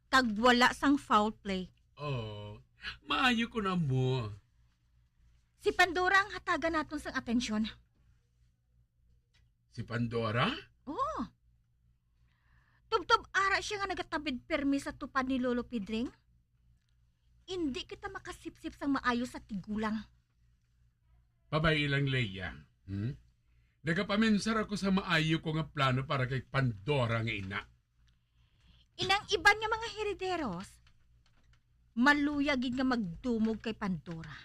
kag wala sang foul play. Oh, maayo kon amo. Si Pandora ang hatagan naton sang atensyon. Si Pandora? Oo. Tubtob ara siya nga nagatabid pirmi sa tupad ni Lolo Pedring. Indi kita makasipsip sang maayo sa tigulang. Pabay-i lang, Leia. Hmm? Nagapaminsar ako sa maayo ko nga plano para kay Pandora nga ina. Inang iban nga mga herederos, maluya gid nga magdumog kay Pandora.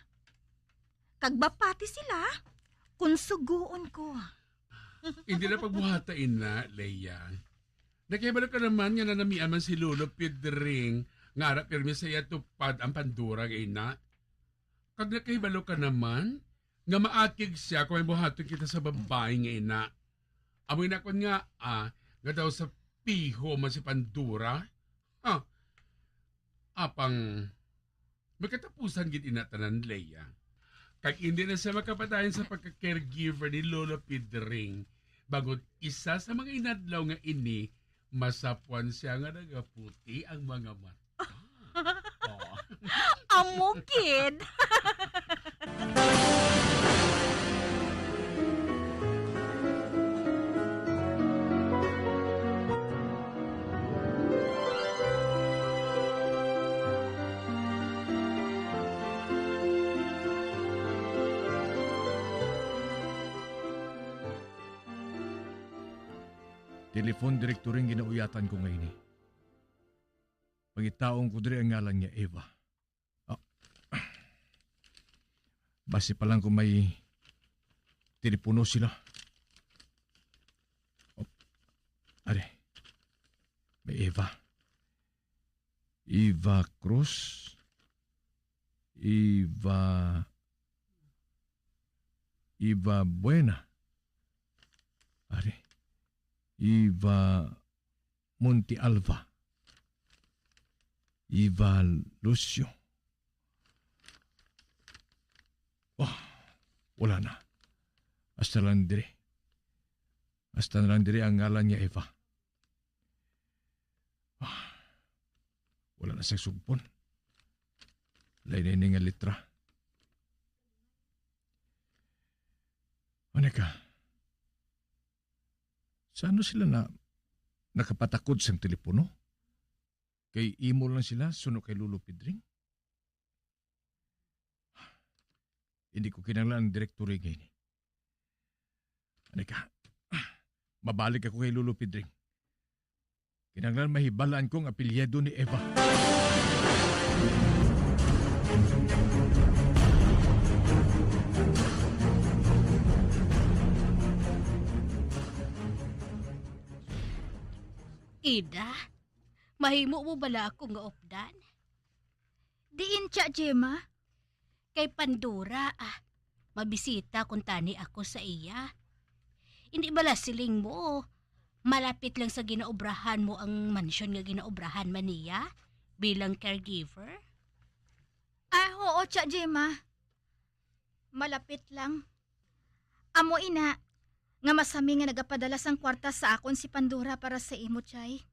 Kag mapati sila kung sugoon ko. Hindi na pagbuhata ina, Leia. Nakahibalo ka naman nga nanamian man si Lolo Pedring nga ara pirmi sa iya tupad ang Pandora nga ina. Kag nakahibalo ka naman nga maakig siya kung may buhaton kita sa babayi nga ina. Amoy nakon nga, ah, nga daw sa piho man si Pandora. Ha? Apang may katapusan gid ina tanan, Leia. Kag indi na siya makapadayon sa pagka-caregiver ni Lolo Pedring, bangod isa sa mga inadlaw nga ini, masapwan siya nga nagaputi ang mga mata. Oh. Amo gid. Telephone directory ang ginauyatan ko nga ini. Pangitaon ko diri ang ngalan niya Eva. Ah. Basi pa lang kung may telepono sila. Oh. Are. May Eva. Eva Cruz. Eva. Eva Buena. Are. Eva Monte Alva. Eva Lucio. Oh, wala na. Hasta lang dire. Basta na lang diri ang ngalan niya, Eva. Ah, wala na siyang sugpon. Lain na ini nga litra. Monica, sa ano sila na nakapatakod sang telepono? Kay imo lang sila, suno kay Lolo Pedring? Hindi ko kinahanglan ang direktor nga ini. Ani ka? Mabalik ako kay Lolo Pedring. Kinahanglan mahibalaan ko ang apelyido ni Eva. Ida, mahimo mo bala ako nga updan? Diin siya, Gemma? Kay Pandora, ah. Mabisita kuntani ako sa iya. Hindi bala siling mo, malapit lang sa ginaobrahan mo ang mansyon nga ginaobrahan man niya bilang caregiver? Ah, oo, Tia Gemma. Malapit lang. Amo ina, nga masami nga nagapadala sang kwarta sa akon si Pandora para sa imo, Chay.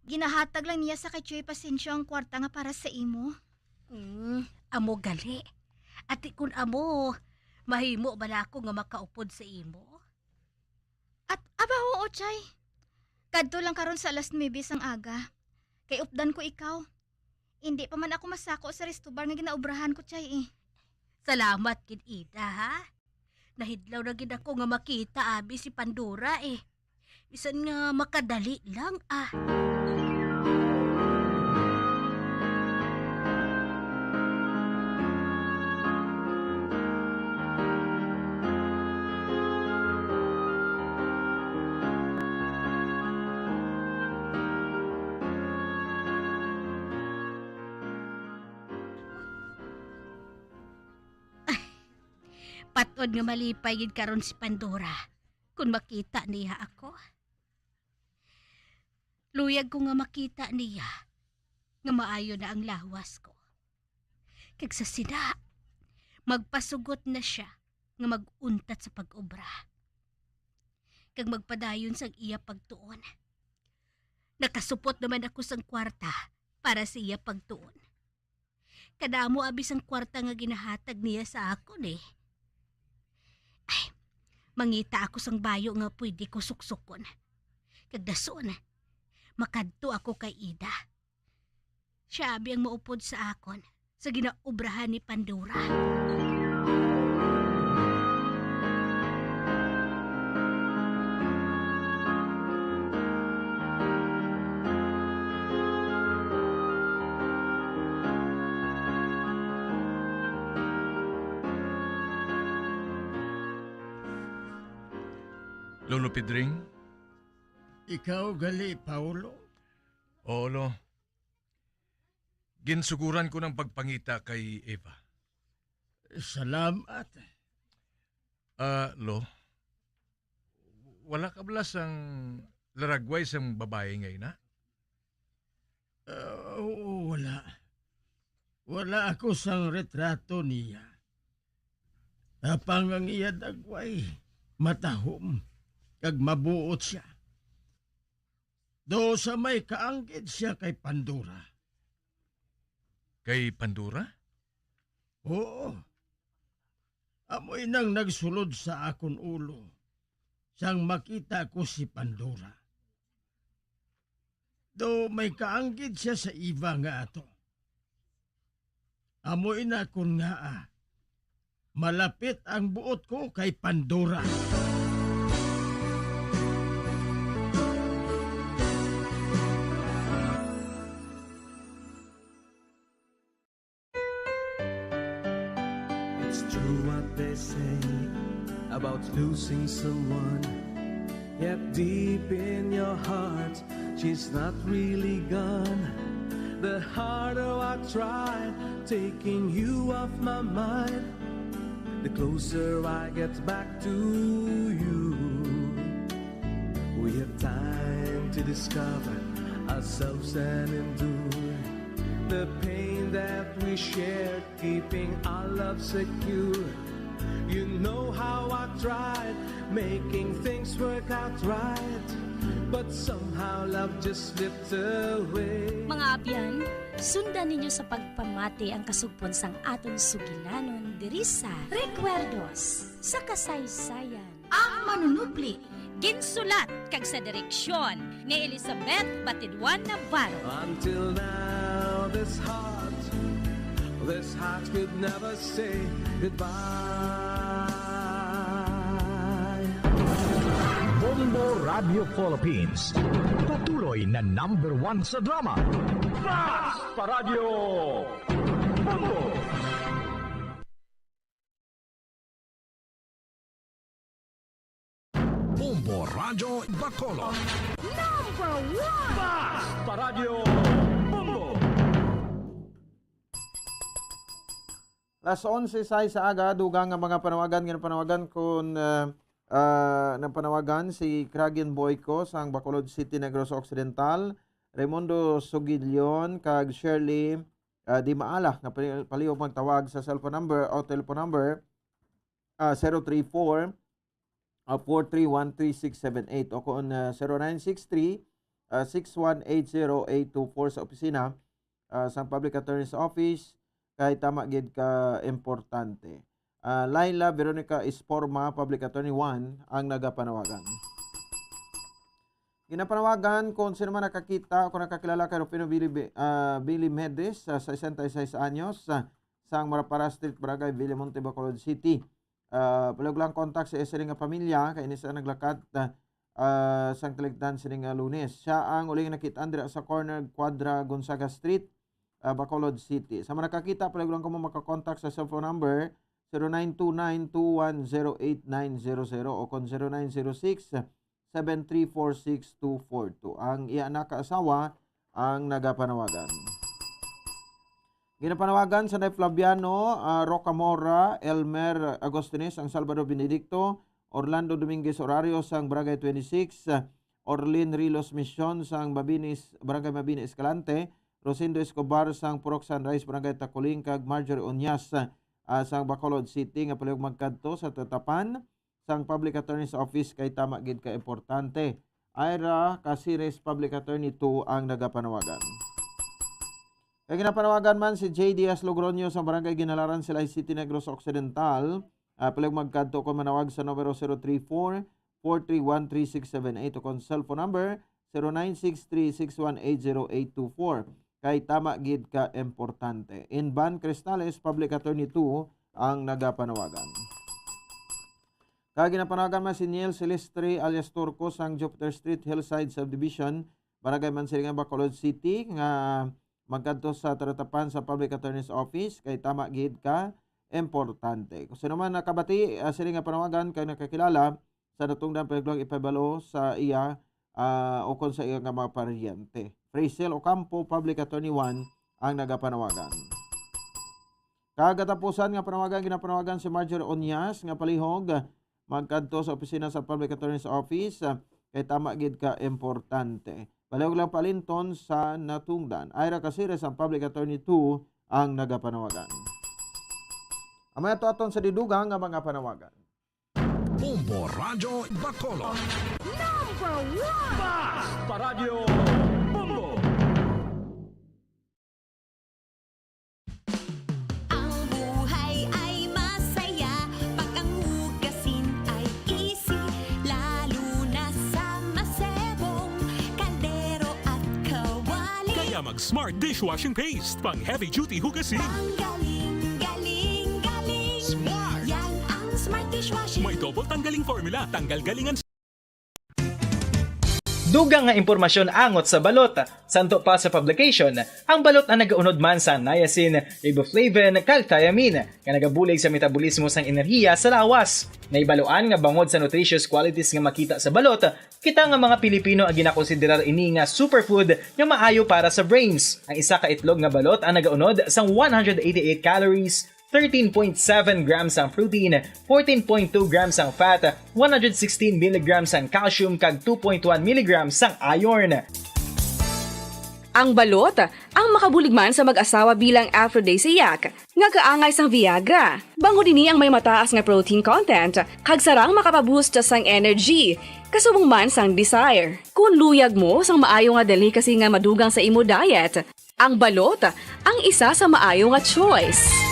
Ginahatag lang niya sa kay Chuy Pasencio ang kwarta nga para sa imo. Mm, amo gali. Ati kun amo, mahimo bala ako nga makaupod sa imo? At, aba, oo, Chay. Kadto lang karon sa alas nuebe sang aga. Kay updan ko ikaw. Indi pa man ako masako sa restobar nga ginaobrahan ko, Chay, eh. Salamat gid, Ida, ha? Nahidlaw na gid ako nga makita abi si Pandora, eh. Bisan nga makadali lang, ah. Patod nga malipay gid karon si Pandora kon makita niya ako. Luyag ko nga makita niya nga maayo na ang lawas ko. Kag sa sina, magpasugot na sia nga mag-untat sa pag-obra. Kag magpadayon sang iya pagtuon. Nakasupot naman ako sang kwarta para sa iya pagtuon. Kadamo abi sang kwarta nga ginahatag niya sa akon, eh. Ay, mangita ako sang bayo nga pwede ko suksukon. Kag dason, makadto ako kay Ida. Siya abi ang maupod sa akon sa ginaobrahan ni Pandora. Lolo Pedring? Ikaw gali, Paolo? Oo, Lo. Ginsuguran ko ng pagpangita kay Eva. Salamat. Ah, Lo, wala ka bala sang laragway sang babae nga ina? Ah, oo, wala. Wala ako sang retrato niya. Apang ang iya dagway, matahom, kag mabuot siya. Do sa may kaanggid siya kay Pandora. Kay Pandora? Oo. Amoy nang nagsulod sa akon ulo sang makita ko si Pandora. Do may kaanggid siya sa iba nga ato. Amoy na kon ngaa malapit ang buot ko kay Pandora. It's true what they say about losing someone. Yet deep in your heart, she's not really gone. The harder I try taking you off my mind, the closer I get back to you. We have time to discover ourselves and endure the pain that we shared, keeping our love secure. You know how I tried making things work out right, but somehow love just slipped away. Mga abyan, sundan ninyo sa pagpamati ang kasugpon sang aton sugilanon diri sa Recuerdos sa Kasaysayan. Ang Manunupli. Ginsulat kag sa direksyon ni Elizabeth Batidwan Navarro. Until now, this heart, this heart could never say goodbye. Bombo Radio Philippines, patuloy na number one sa drama. Mas pa Radyo Bombo! Bombo Radyo Bacolod. Number one! Mas pa Radyo Bombo! Las onse sais sa aga, dugang nga mga panawagan nga napanawagan kon, ah, ah, napanawagan si Kragen Boyko sang Bacolod City, Negros Occidental, Raimundo Sugilion kag Shirley, ah, Di Maala nga pali-, palihog magtawag sa cellphone number o telephone number, ah, zero three four, ah, four three one three six seven eight o kon, ah, zero nine six three, ah, six one eight zero eight two four sa opisina, ah, sang Public Attorney's Office, kay tama gid ka importante. Ah, Laila Veronica Esporma, Public Attorney one, ang nagapanawagan. Ginapanawagan kung sino man nakakita o kung nakakilala kay Rufino Billy, ah, Billy Medes, ah, sesenta y seis anyos, ah, sang Marapara Street, Barangay Villamonte, Bacolod City. Ah, palihog lang kontak sa iya sini nga pamilya kay ini sa naglakat, ah, ah, sang kaligtahan sini nga Lunes. Siya ang uling nakit-an dira sa corner Quadra Gonzaga Street, ah, Bacolod City. Sa mga nakakita, palihog lang kamo makakontak sa cellphone number zero nine two nine two one zero eight nine zero zero o kon zero nine zero six seven three four six two four two. Ang iya anak ka asawa ang nagapanawagan. Ginapanawagan sa Nay Flaviano, ah, Rocamora, Elmer Agostines, ang Salvador Benedicto, Orlando Dominguez Orario sang Barangay twenty-six, ah, Orlin Rilos Mission sang Mabinis, Barangay Mabini Escalante, Rosendo Escobar sang Purok Sunrise, Barangay Taculing, kag Marjorie Uñas, ah, sang Bacolod City nga palihog magkadto sa tatapan sang Public Attorney's Office kay tama gid ka importante. Ira Casires, Public Attorney two, ang nagapanawagan. Kay ginapanawagan man si J Diaz Logroño sa Barangay Ginalaran, Silay City, Negros Occidental, ah, palihog magkadto kon manawag sa numero zero three four, four three one three six seven eight o kon cellphone number zero nine six three six one eight zero eight two four. Kay tama gid ka importante. Inban Cristales, Public Attorney two, ang nagapanawagan. Kag ginapanawagan man si Neil Silestre alias Turco sang Jupiter Street, Hillside Subdivision, Barangay Mansilingan, Bacolod City, nga magkadto sa taratapan sa Public Attorney's Office kay tama gid ka importante. Kung sino man nakabati, ah, sini nga panawagan kay nakakilala sa natungdan, palihog lang ipabalo sa iya, ah, o kon sa iya nga mga paryente. Frazel Ocampo, Public Attorney one, ang nagapanawagan. Kagatapusan nga panawagan, ginapanawagan si Marjorie Onyas nga palihog magkadto sa opisina sa Public Attorney's Office, ah, kay tama gid ka importante. Palihog lang palinton sa natungdan. Ira Casires ang Public Attorney two ang nagapanawagan. Amay ato aton sa didugang nga mga panawagan. Bombo Radyo Bacolod. Number one! Mas pa Radyo Bombo! Ang buhay ay masaya pag ang hugasin ay easy, lalo na sa masebong kaldero at kawali. Kaya mag Smart Dishwashing Paste, pang heavy duty hugasin. Ang galing, galing, galing. Smart! Yan ang Smart Dishwashing. May double tanggaling formula, tanggal galingan. Dugang nga impormasyon angot sa balot. Santo pa sa publication, ang balot ang nagaunod man sa niacin, riboflavin, kag thiamine, nga nagabulig sa metabolismo sang enerhiya sa lawas. Nahibaluan nga bangod sa nutritious qualities nga makita sa balot, kita nga mga Pilipino ang ginakonsiderar ini nga superfood nga maayo para sa brains. Ang isa ka itlog nga balot ang nagaunod sang one hundred eighty-eight calories, thirteen point seven grams ang protein, fourteen point two grams ang fat, one hundred sixteen milligrams ang calcium, kag two point one milligrams ang iron. Ang balot, ang makabulig man sa mag-asawa bilang aphrodisiac, nga kaangay sang Viagra. Bangod ini ang may mataas nga protein content, kag sarang makapaboost sang energy, kasubong man sang desire. Kon luyag mo sang maayo nga delicacy nga madugang sa imo diet, ang balot ang isa sa maayo nga choice.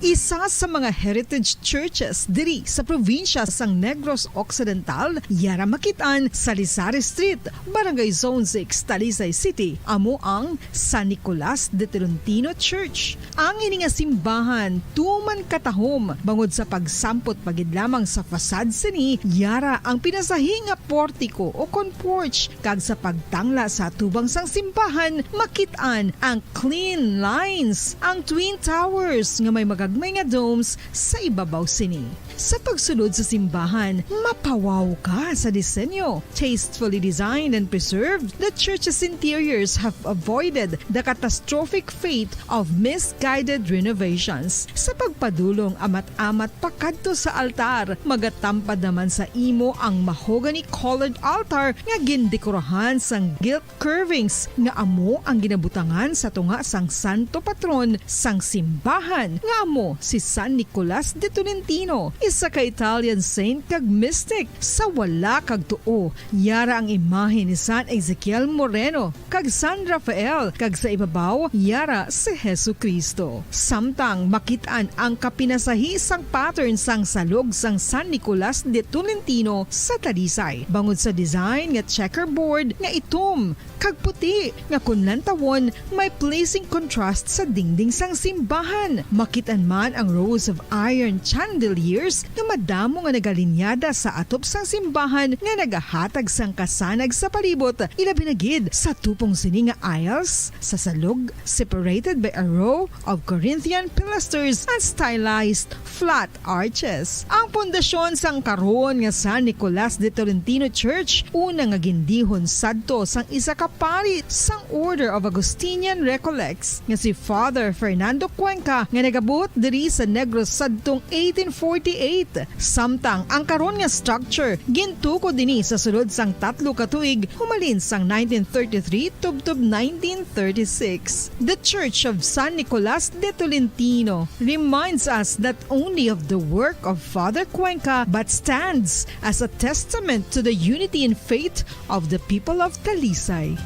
Isa sa mga heritage churches diri sa probinsya sang Negros Occidental, yara makit-an sa Lisari Street, Barangay Zone six, Talisay City, amo ang San Nicolas de Tolentino Church. Ang ini nga simbahan tuman katahom bangod sa pagsampot pa gid lamang sa facade sini, yara ang pinasahi nga portiko o kon porch, kag sa pagtangla sa atubang sang simbahan, makit-an ang clean lines, ang twin towers nga may magagmay nga domes sa ibabaw sini. Sa pagsulod sa simbahan, mapawaw ka sa disenyo. Tastefully designed and preserved, the church's interiors have avoided the catastrophic fate of misguided renovations. Sa pagpadulong amat-amat pakadto sa altar, magatampad naman sa imo ang mahogany-colored altar nga gindekorahan sang gilt curvings nga amo ang ginabutangan sa tunga sang santo patron sang simbahan, nga amo si San Nicolas de Tolentino, isa ka Italian saint kag mystic. Sa wala kag tuo, yara ang imahe ni San Ezekiel Moreno kag San Rafael, kag sa ibabaw, yara si Jesu-Cristo. Samtang makit-an ang kapinasahi sang pattern sang salog sang San Nicolas de Tolentino sa Talisay, bangod sa design nga checkerboard nga itom kag puti nga kon lantawon may pleasing contrast sa dingding sang simbahan. Makit-an man ang rows of iron chandeliers nga madamo nga nagalinyada sa atop sang simbahan nga nagahatag sang kasanag sa palibot, ilabi na gid sa tupong sini nga aisles sa salog, separated by a row of Corinthian pilasters and stylized flat arches. Ang pundasyon sang karon nga San Nicolas de Tolentino Church, una nga gindihon sadto sang isa ka pari sang Order of Augustinian Recollects, nga si Father Fernando Cuenca, nga nagabuot diri sa Negros sadtong eighteen forty-eight. Samtang ang karon nga structure gintukod ini sa sulod sang tatlo ka tuig, humalin sang nineteen thirty-three tubtob nineteen thirty-six. The Church of San Nicolas de Tolentino reminds us not only of the work of Father Cuenca but stands as a testament to the unity in faith of the people of Talisay.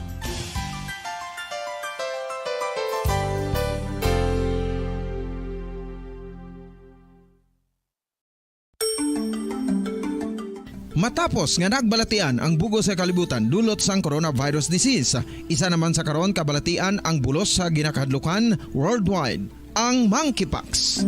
Matapos nga nagbalatian ang bug-os nga kalibutan dulot sang coronavirus disease, isa naman sa karon kabalatian ang bulos sa ginakahadlukan worldwide, ang monkeypox.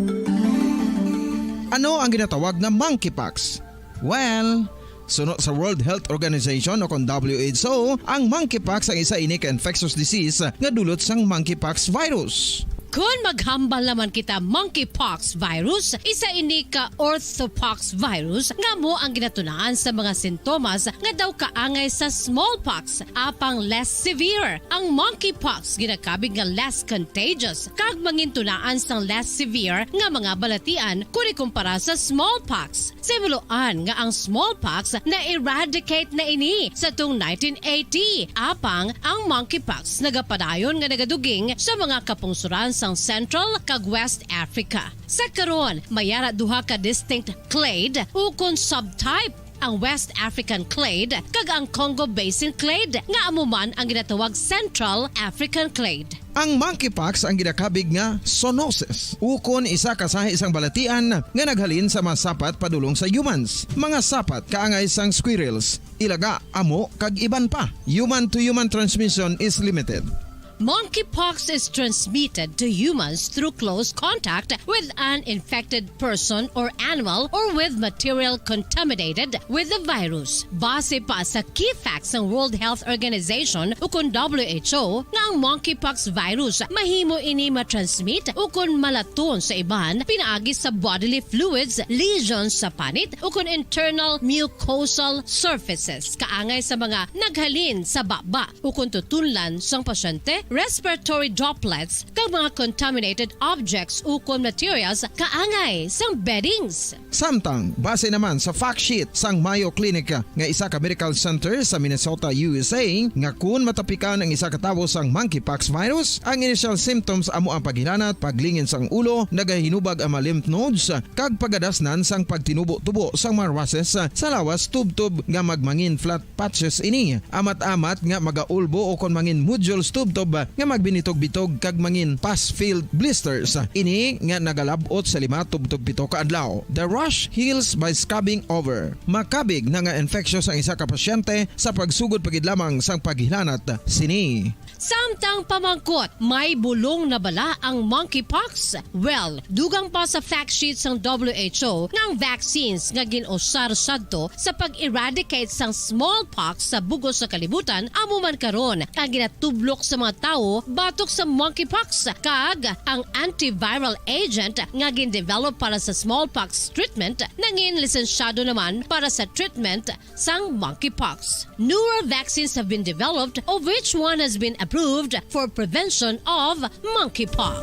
Ano ang ginatawag nga monkeypox? Well, suno sa World Health Organization o kon W H O, ang monkeypox ang isa ini ka infectious disease nga dulot sang monkeypox virus. Kon maghambal naman kita, monkeypox virus, isa ini ka orthopox virus nga amo ang ginatunaan sa mga sintomas nga daw kaangay sa smallpox, apang less severe. Ang monkeypox ginakabig nga less contagious kag mangintunaan sang less severe nga mga balatian kon ikumpara sa smallpox. Sa himuloan nga ang smallpox na-eradicate na ini sa tung nineteen eighty, apang ang monkeypox nagapadayon nga nagaduging sa mga kapungsoran sang Central kag West Africa. Sa karon, may ara duha ka distinct clade ukon subtype, ang West African clade kag ang Congo Basin clade, nga amo man ang ginatawag Central African clade. Ang monkeypox ang ginakabig nga zoonosis, ukon isa ka sahi sang balatian nga naghalin sa mga sapat padulong sa humans, mga sapat kaangay sang squirrels, ilaga, amo, kag iban pa. Human-to-human transmission is limited. Monkeypox is transmitted to humans through close contact with an infected person or animal or with material contaminated with the virus. Base pa sa key facts sang World Health Organization ukon W H O nga ang monkeypox virus mahimo ini matransmit ukon malaton sa iban pinaagi sa bodily fluids, lesions sa panit ukon internal mucosal surfaces kaangay sa mga naghalin sa baba ukon tutunlan sang pasyente respiratory droplets, kag mga contaminated objects ukon materials kaangay sang beddings. Samtang, base naman sa fact sheet sang Mayo Clinic nga isa ka medical center sa Minnesota, U S A, nga kun matapikan ang isa ka tawo sang monkeypox virus, ang initial symptoms amo ang paghilanat, paglingin sang ulo, nagahinubag ang mga lymph nodes, kag pagadasnan sang pagtinubo-tubo sang mga rushes sa lawas tubtob nga magmangin flat patches ini. Amat-amat nga magaulbo o kon mangin nodules tubtob nga magbinitog-bitog kag mangin pus-filled blisters. Ini nga nagalab-ot sa lima tubtob pito ka adlaw. The rash heals by scabbing over. Makabig na nga infectious ang isa ka pasyente sa pagsugod pa gid lamang sang paghilanat sini. Samtang pamangkot, may bulong na bala ang monkeypox? Well, dugang pa sa fact sheet sang W H O nga ang vaccines nga gin-usar sadto sa pag-eradicate sang smallpox sa bug-os nga kalibutan amo man karon ang ginatublok sa mga tawo batok sa monkeypox, kag ang antiviral agent nga gin-develop para sa smallpox treatment nangin lisensyado naman para sa treatment sang monkeypox. Newer vaccines have been developed, of which one has been approved for prevention of monkeypox.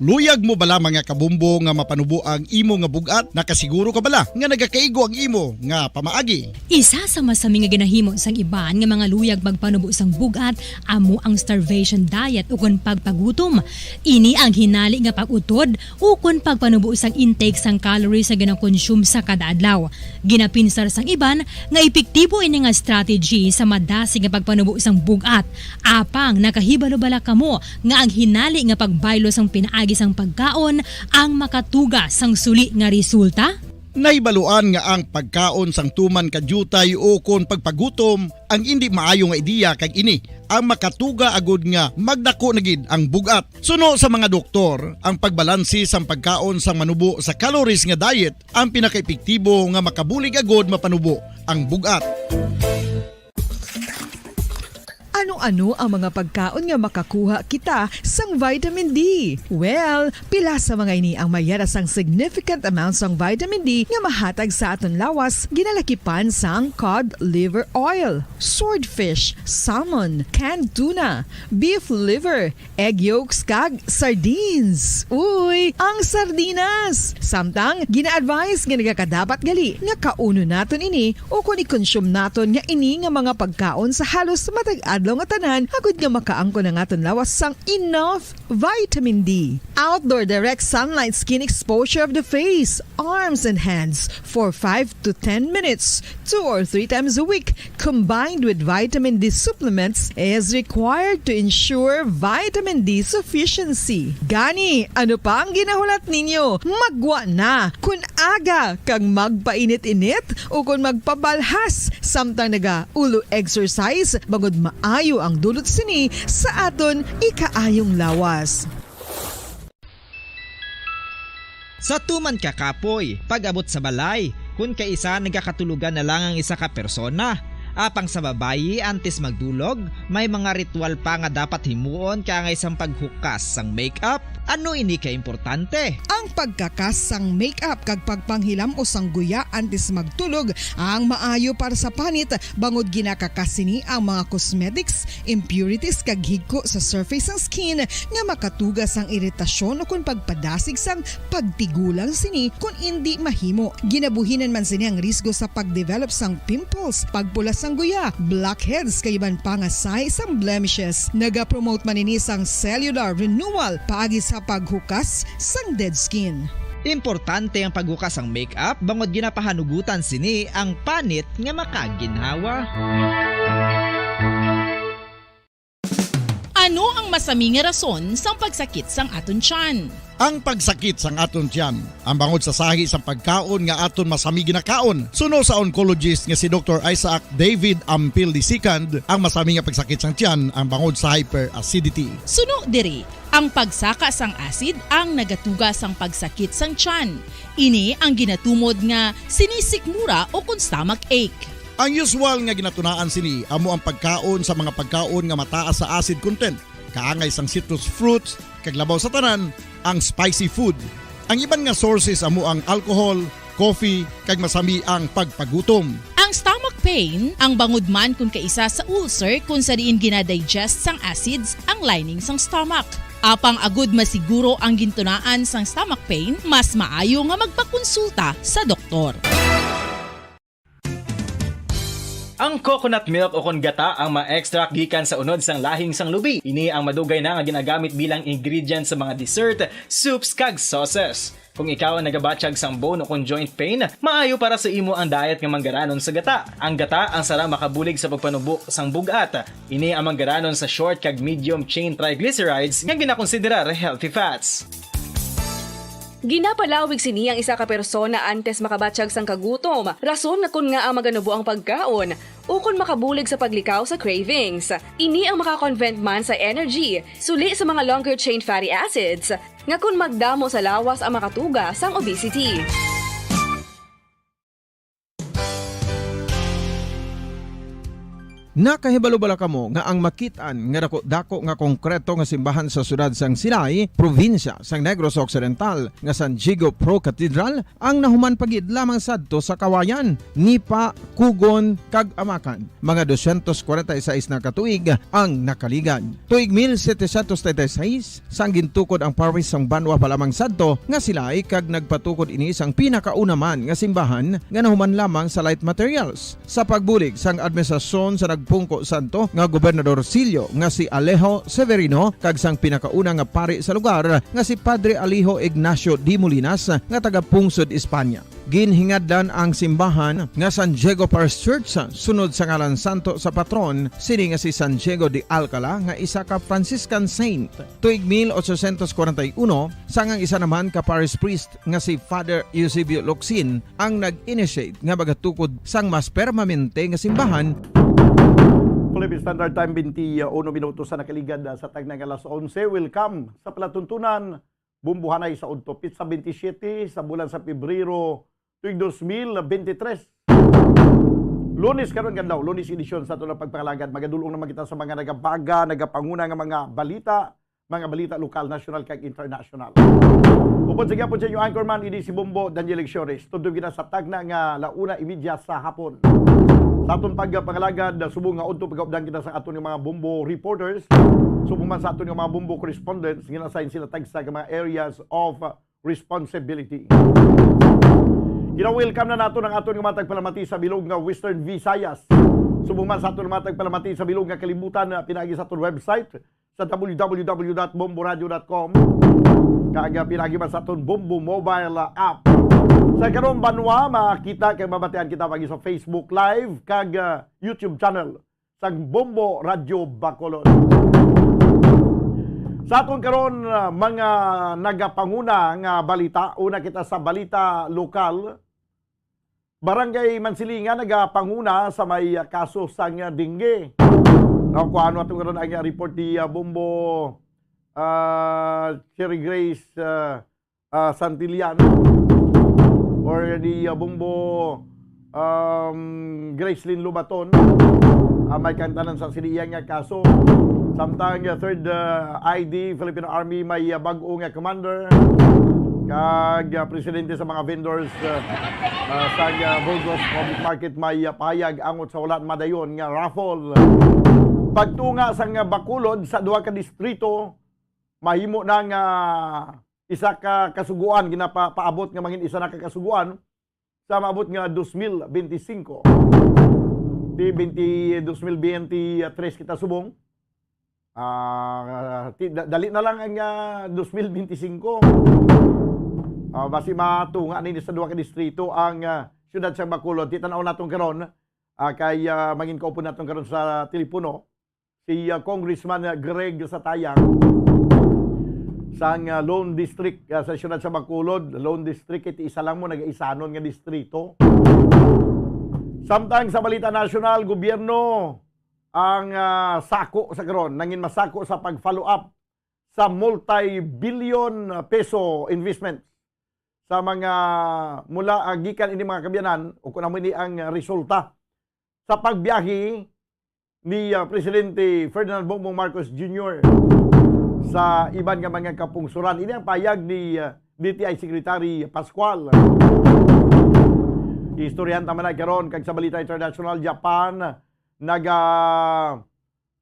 Luyag mo bala, mga kabumbo, nga mapanubo ang imo nga bug-at? Nakasiguro ka bala nga nagakaigo ang imo nga pamaagi? Isa sa masami nga ginahimo sang iban nga mga luyag magpanubo sang bug-at amo ang starvation diet ukon pagpagutom. Ini ang hinali nga pag-utod ukon pagpanubo sang intake sang calories nga ginakonsume sa kada adlaw. Ginapinsar sang iban nga epektibo ini nga strategy sa madasig nga pagpanubo sang bug-at. Apang nakahibalo bala kamo nga ang hinali nga pagbaylo sang pinaagi sang pagkaon ang makatuga sang suli nga resulta? Nahibaluan nga ang pagkaon sang tuman ka diutay o kon pagpagutom ang indi maayo nga ideya, kag ini ang makatuga agud nga magdako na gid ang bug-at. Suno sa mga doktor, ang pagbalanse sang pagkaon sang manubo sa calories nga diet ang pinakaepektibo nga makabulig agud mapanubo ang bug-at. Ano-ano ang mga pagkaon nga makakuha kita sang vitamin D? Well, pila sa mga ini ang mayara sang significant amount sang vitamin D nga mahatag sa aton lawas, ginalakipan sang cod liver oil, swordfish, salmon, canned tuna, beef liver, egg yolks, kag sardines. Uy, ang sardinas! Samtang, gina-advise nga nagakadapat gali nga kaunon naton ini o kon i-consume naton nga ini nga mga pagkaon sa halos matag adlaw nga tanan, agud nga makaangkon ang aton lawas sang enough vitamin D. Outdoor direct sunlight skin exposure of the face, arms, and hands for five to ten minutes, two or three times a week, combined with vitamin D supplements, is required to ensure vitamin D sufficiency. Gani, ano pa ang ginahulat ninyo? Maggwa na! Kun aga kag magpainit-init ukon magpabalhas samtang naga-ulo exercise, bangod maayo ang dulot sini sa aton ikaayong lawas. Sa tuman ka kapoy, pag-abot sa balay, kun kaisa nagakatulogan na lang ang isa ka persona. Apang sa babayi, antes magdulog, may mga ritual pa nga dapat himuon kaangay sang paghukas sang makeup. Ano ini ka importante? Ang pagkakas sang makeup kag pagpanghilam-os sang guya antes magtulog ang maayo para sa panit, bangod ginakakas sini ang mga cosmetics, impurities, kag higko sa surface sang skin nga makatuga sang iritasyon ukon pagpadasig sang pagtigulang sini kon indi mahimo. Ginabuhinan man sini ang risgo sa pagdevelop sang pimples, pagpula sang guya, blackheads, kag iban pa nga sahi sang blemishes. Nagapromote man ini sang cellular renewal paagi sa paghukas sang dead skin. Importante ang paghukas sang makeup bangod ginapahanugutan sini ang panit nga makaginhawa. Ano ang masami nga rason sang pagsakit sang aton tiyan? Ang pagsakit sang aton tiyan, ang bangod sa sahi sang pagkaon nga aton masami ginakaon. Suno sa oncologist nga si Doktor Isaac David Ampil the second, ang masami nga pagsakit sang tiyan ang bangod sa hyperacidity. Suno diri, ang pagsaka sang acid ang nagatuga sang pagsakit sang tiyan. Ini ang ginatumod nga sinisikmura o kon stomach ache. Ang usual nga ginatunaan sini amo ang pagkaon sa mga pagkaon nga mataas sa acid content, kaangay sang citrus fruits, kag labaw sa tanan, ang spicy food. Ang iban nga sources amo ang alcohol, coffee, kag masami ang pagpagutom. Ang stomach pain, ang bangod man kon kaisa sa ulcer kon sa diin ginadigest sang acids ang lining sang stomach. Apang agud masiguro ang gintunaan sang stomach pain, mas maayo nga magpakonsulta sa doktor. Ang coconut milk o kon gata ang ma-extract gikan sa unod sang lahing sang lubi. Ini ang madugay na nga ginagamit bilang ingredient sa mga dessert, soups, kag sauces. Kung ikaw ang nagabatyag sang bone o kon joint pain, maayo para sa imo ang diet nga manggaranon sa gata. Ang gata ang sarang makabulig sa pagpanubo sang bug-at. Ini ang manggaranon sa short kag medium chain triglycerides nga ginakonsiderar healthy fats. Ginapalawig sini ang isa ka persona antes makabatyag sang kagutom, rason nga kon ngaa maganubo ang pagkaon, ukon makabulig sa paglikaw sa cravings. Ini ang makakonvert man sa energy, suli sa mga longer chain fatty acids, nga kon magdamo sa lawas ang makatuga sang obesity. Nakahibalo bala kamo nga ang makit-an nga dako-dako nga konkreto nga simbahan sa siyudad sang Silay, probinsya sang Negros Occidental, nga San Diego Pro Cathedral, ang nahuman pa gid lamang sadto sa Kawayan, Nipa, Cogon, kag Amacan? Mga dosyentos kwarenta y seis na ka tuig ang nakaligad. Tuig mil setecientos treinta y seis, sang gintukod ang parish sang Banwa pa lamang sadto nga Silay, kag nagpatukod ini sang pinakauna man nga simbahan nga nahuman lamang sa light materials. Sa pagbulig sang administrasyon sa nagpungko sadto nga Gobernador Silio nga si Alejo Severino kag sang pinakauna nga pari sa lugar nga si Padre Alejo Ignacio de Molinas nga taga Pungsod, Espanya. Ginhingadlan ang simbahan nga San Diego Parish Church sunod sa ngalan santo sa patron sini nga si San Diego de Alcala nga isa ka Franciscan saint. Tuig mil ochocientos kwarenta y uno, sang ang isa naman ka parish priest nga si Father Eusebio Locsin ang nag-initiate nga magatukod sang mas permanente nga simbahan. Philippine Standard Time, twenty-one minutos sa nakaligad, ah, sa tagna nga alas onse. Welcome sa palatuntunan. Bumbuhanay sa udto, pitsa twenty-seven sa bulan sa Pebrero, tuig dos mil twenty-three. Lunes karon nga adlaw, Lunes edisyon sa aton nga pagpangalagad. Magadul-ong naman kita sa mga nagabaga, nagapanguna nga mga balita, mga balita lokal, nasyonal, kag internasyonal. Upod sa gihapon sa inyo anchorman, ini si Bombo Daniel Lecciones. Tudlo kita sa tagna nga launa imidya sa hapon. Sa aton pagpangalagad, subong nga udto pagaupdan kita sa aton nga mga Bombo reporters, subong man sa aton nga mga Bombo correspondents, gina-assign sila tagsa ka mga areas of responsibility. Gina-welcome na naton ang aton nga mga tagpalamati sa bilog nga Western Visayas. Subong man sa aton nga mga tagpalamati sa bilog nga kalibutan, ah, pinaagi sa aton website sa w w w dot bomboradio dot com, kag, ah, pinaagi man sa aton Bombo mobile, ah, app. Sa karong banwa, makita kag mabatian kita pinaagi sa Facebook Live kag, ah, YouTube channel sang Bombo Radyo Bacolod. Sa aton karon, ah, mga nagapanguna nga balita, una kita sa balita lokal. Barangay Mansilingan nagapanguna sa may, ah, kaso sang, ah, dengue. Nakuha naton karon ang, ah, report ni, ah, Bombo, ah, Cherry Grace, ah, ah, Santillan or ni, ah, Bombo, um, Gracelyn Lubaton. Ah, may kaangtanan sa sini iya nga kaso. Samtang, ah, Third, ah, I D Philippine Army may, ah, bag-o nga commander kag, ah, presidente sa mga vendors, ah, ah, sa, ah, Burgos Public Market may, ah, pahayag angot sa wala madayon nga raffle. Pagtunga sang, ah, Bacolod sa duha ka distrito, mahimo na nga isa ka kasugoan, ginapaabot nga mangin isa na ka kasugoan sa maabot nga dos mil benti singko. Di benti, dos mil benti tres kita subong. Ah, ti-, da-, dali na lang ang, ah, dos mil benti singko. Ah, basi matunga nini sa duha ka distrito ang, ah, siyudad sa Bacolod. Ti tan-aw naton karon, ah, kay, ah, mangin kaupod naton karon sa telepono si, ah, Congressman Greg Satayang sang, ah, Lone District, ah, sa siyudad sa Bacolod. Lone District, iti isa lang mo nagaisanon nga distrito. Samtang sa balita nasyonal, gobyerno ang, ah, sako sa karon, nangin masako sa pag-follow up sa multi-billion peso investment sa mga mula, ah, gikan ini mga kaabyanan, o kung ano ini ang resulta sa pagbiyahe ni, ah, Presidente Ferdinand Bongbong Marcos Junior sa iban nga mga kapungsoran. Ini ang payag ni, ah, D T I Secretary Pascual. Istoryahan ta man na karon kag sa balita international, Japan naga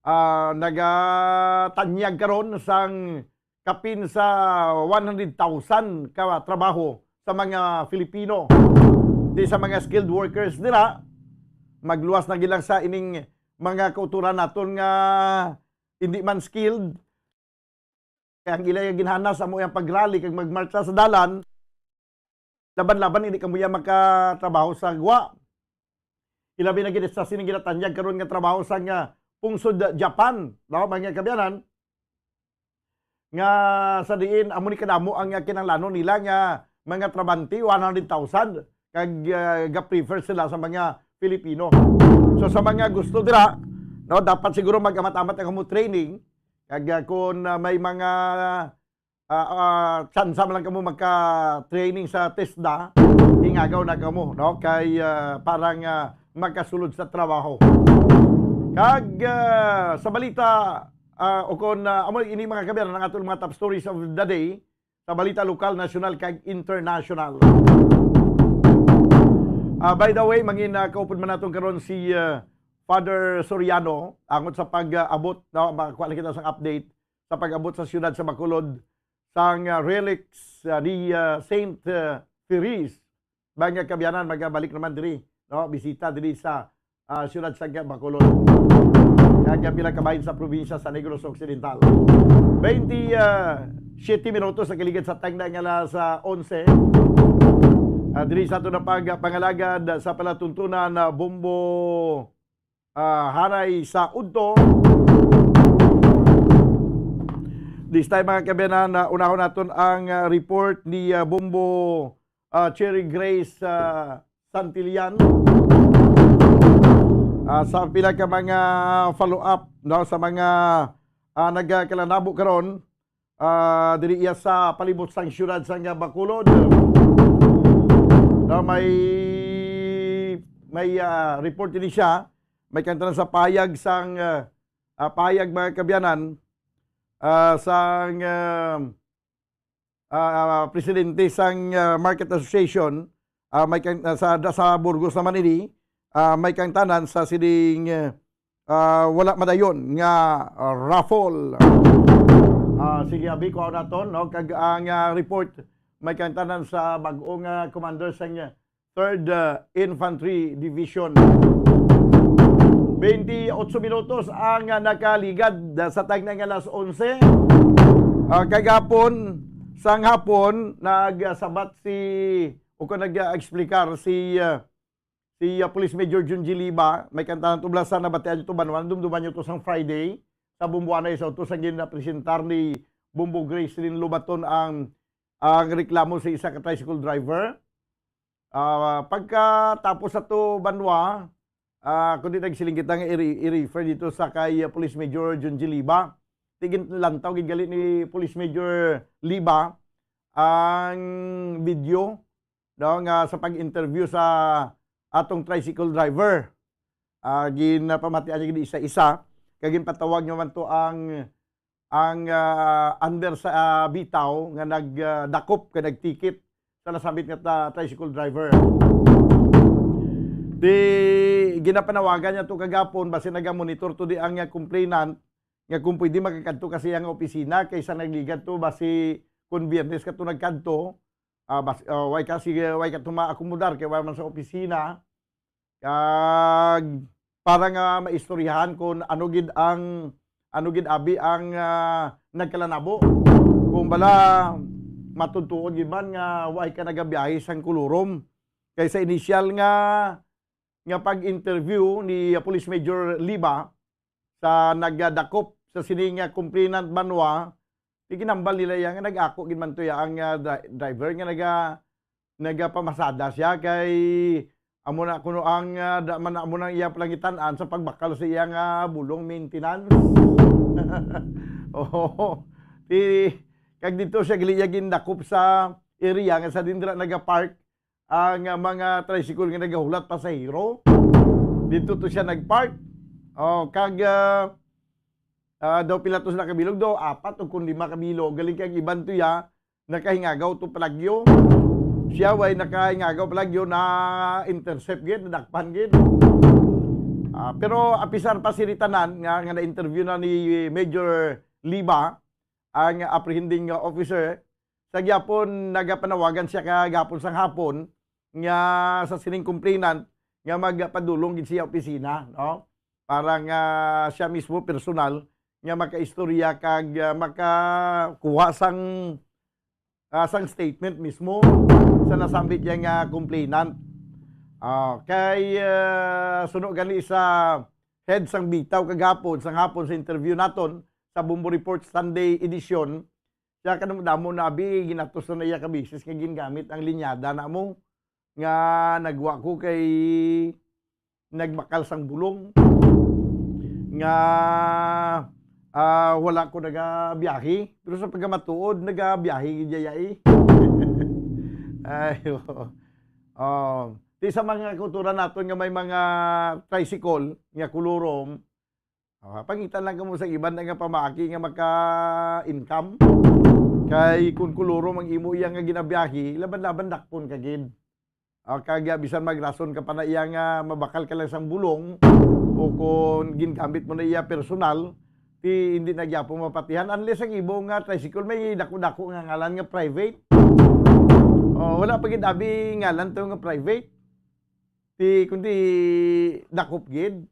ah, nagatanyag karon sang kapin sa one hundred thousand ka trabaho sa mga Filipino, di sa mga skilled workers dira. Magluwas na gid lang sa ining mga kauturan naton nga hindi man skilled. Kay ang ila ginhanas amo ang pag-rally kag magmartsa sa dalan, laban-laban hindi kamo ya makatrabaho sa gwa. Ilabi na gid sa sining ginatanyag karon nga trabaho sa nga pungsod Japan, no, mga kaabyanan, nga sa diin amo ni kadamo ang kinahanglanon nila nga mga trabahante, one hundred thousand, kag ah, ga-prefer sila sa mga Filipino. So sa mga gusto dira, no, dapat siguro mag-amat-amat ang amo training, kag ah, kung ah, may mga ah, ah, tsansa man lang kamo magka-training sa TESDA, ingagaw na kamo, no? Kay ah, para nga magkasulod sa trabaho. Kag ah, sa balita, ah, o kon ah, amo ini, mga kaabyanan, ang aton mga top stories of the day, sa balita lokal, nasyonal kag international. Ah, by the way, mangin ah, kaupod man naton karon si ah, Father Soriano angot sa pag-abot, no, makakuha lang kita sang update sa pag-abot sa siyudad sa Bacolod sang ah, relics ah, ni ah, Saint ah, Therese. Mga kaabyanan, magabalik naman diri, no, bisita diri sa ah, siyudad sa Bacolod, kag pila ka bahin sa probinsya sa Negros Occidental. Twenty, ah, siyete minutos sa kiligad sa tagna nga alas ah, onse. Ah, diri sa aton na pagpangalagad sa palatuntunan na Bombo ah, Haray sa Udto. This time, mga kaabyanan, na unahon naton ang ah, report ni ah, Bombo ah, Cherry Grace ah, Santillan. Ah, sa pila ka mga follow-up, no, sa mga ah, nagkalanabo karon, ah, diri iya sa palibot sang siyudad sang Bacolod. No, may may ah, report ini siya, may kanta na sa payag sang ah, ah, payag, mga kaabyanan, ah, sang ah, ah, presidente sang ah, Market Association, ah, may kang, ah, sa, sa Burgos naman ini, ah, may kangtanan sa sining ah, wala madayon nga ah, raffle. Ah, sige, abi, kuha naton, no? Kag ang ah, report, may kangtanan sa bag-ong ah, commander sang ah, Third ah, Infantry Division. Twenty-eight minutos ang ah, nakaligad ah, sa tagna nga alas onse. Ah, kagapon, sang hapon, nagsabat si, o kung nag-explicar si ah, si ah, Police Major Junji Liba, may kangtanan tublasan na batian nyo to, banwa, dumduman nyo to sang Friday, sa Bombo Haray sa Udto, sang ginapresentar ni Bombo Gracelyn Lobaton ang, ang reklamo sa isa ka tricycle driver. Ah, pagkatapos sa to, banwa, ah, kundi nagsiling kita nga i-, i-refer dito sa kay ah, Police Major Junji Liba. Tigin lantaw gid gali ni Police Major Liba ang video, no, nga sa pag-interview sa atong tricycle driver. Ah, ginpamatian niya gid isa-isa, kag ginpatawag niya man to ang, ang ah, under sa ah, bitaw nga nagdakop, nga nagtikit sa nasambit nga ta- tricycle driver. Di ginapanawagan niya to kagapon, basi nagamonitor to di ang ah, complainant, nga kung pwede makakadto ka sa iyang opisina, kaysa nagligad to, basi kung Biyernes ka to nagkadto, ah, bas, ah, way ka, sige, way ka to maakomodar kay way man sa opisina. Kag para nga maistoryahan kung ano gid ang, ano gid abi ang ah, nagkalanabo. Kung bala, matutuod gid man nga way ka nagabiyahe sang kulurom. Kay sa initial nga, nga pag-interview ni ah, Police Major Liba sa nagdakop sa sini nga complainant, banwa, iginambal nila iya nga nag-ako gid man to iya ang ah, dri- driver nga naga nagapamasada siya kay amo na kuno ang ah, da man amo nang iya palangitan-an sa pagbakal sa iya nga bulong maintenance. Oo. Ti kag dito siya gali iya gindakop sa area nga sa dindra nagapark ang ah, mga tricycle nga nagahulat pasahero. Dito to siya nagpark. Oh, kag ah, ah, daw pila to sila kabilog, daw apat o kun lima kabilog. Galing kay ang iban to ya, nakahingagaw to palagyo. Siya way nakaingagaw pala yun na intercept gid, nadakpan gid. Ah, pero apisar pa sini tanan nga, nga na-interview na ni Major Liba, ang apprehending officer, sa gyapon nagapanawagan siya kagapon sang hapon nga sa sining complainant nga magpadulong gid siya opisina, no? Para nga siya mismo personal nga makaistorya kag, ah, makakuha sang, ah, sang statement mismo sa nasambit niya nga complainant. Ah, kay, ah, suno gani sa head sang Bitaw kagapon, sang hapon sa interview naton sa Bombo Report Sunday edition, siya kadamo-damo na abi, ginatos na iya ka beses nga gingamit ang linyada namo nga nagwa ko kay nagbakal sang bulong nga, ah, wala ko nagabiyahe. Pero sa pagkamatuod, nagabiyahe gid iya, eh. Ay, oo. Oh, di sa mga kultura naton nga may mga tricycle nga kulurom, ah, pangitan lang kamo sa iban nga pamaaki nga maka-income. Kay kung kulurom ang imo iya nga ginabiyahe, laban-laban dakpon ka gid. Ah, kag, ah, bisan magrason ka pa na iya nga mabakal ka lang sang bulong o kung gingamit mo na iya personal, ti hindi na gyapon mapatihan unless ang imo nga tricycle may dako-dako nga ngalan nga private. Oh, wala pa gid abi ngalan to nga private. Ti kundi dakop gid.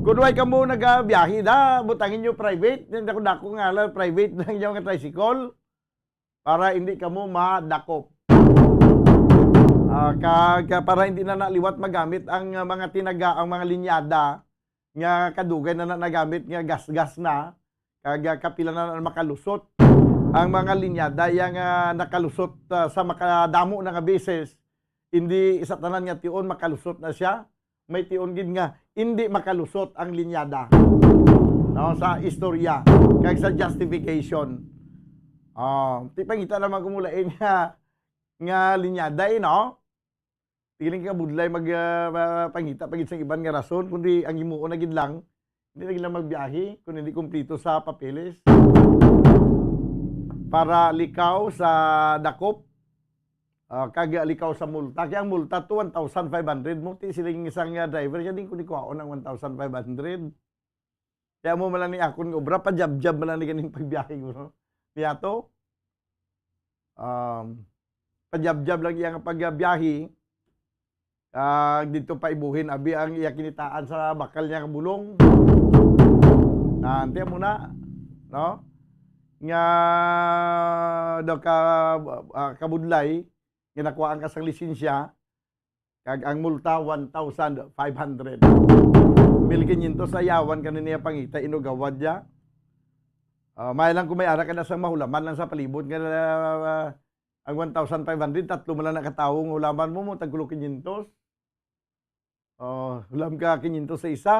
Kung way kamo nagabiyahe da, butangi nyo private, dako-dako nga ngalan private na inyo nga tricycle. Para hindi kamo madakop. Ah, kag, kag para hindi na, na liwat magamit ang, ah, mga tinaga, ang mga linyada nga kadugay na, na nagamit nga gasgas na, kag, ah, kapila na, na makalusot ang mga linyada yang, ah, nakalusot, ah, sa makadamo na nga beses. Hindi sa tanan nga tion makalusot na siya. May tion gid nga hindi makalusot ang linyada, no, sa istorya kag sa justification. Ah, ti pangita naman ko mulain nga, nga linyada, eh, no? Ti lang kabudlay mag, ah, ma-, pangita pa gid sang iban nga rason, kundi ang himuon na gid lang, hindi na gid lang magbiyahe kung hindi kumpleto sa papeles. Para likaw sa dakop, ah, kag likaw sa multa. Kaya ang multa to, one thousand five hundred mo. Ti siling isang, ah, driver, siya din ko ni kuhaon ang one thousand five hundred. Kaya mo man lang ni akon nga obra, pajabjab man lang ni ganing pagbiyahe ko, no? Niya to, um, pajabjab lang iya nga pagbiyahe. Ah, dito pa ibuhin, abi ang iya kinitaan sa bakal niya nga bulong. Na, ante mo na, no? Nga daw ka, ah, kabudlay, nga nakuhaan ka sang lisensya, kag ang multa, one thousand five hundred. Mil quinientos sa yawan ka na niya pangita, inugawad niya. Ah, may lang kung may ara ka na sang mahulaman lang sa palibot nga, ah, ang one thousand five hundred, tatlo man lang nakatawo nga hulaman mo, mo tagkulo quinientos. Oh, hulam ka quinientos sa isa,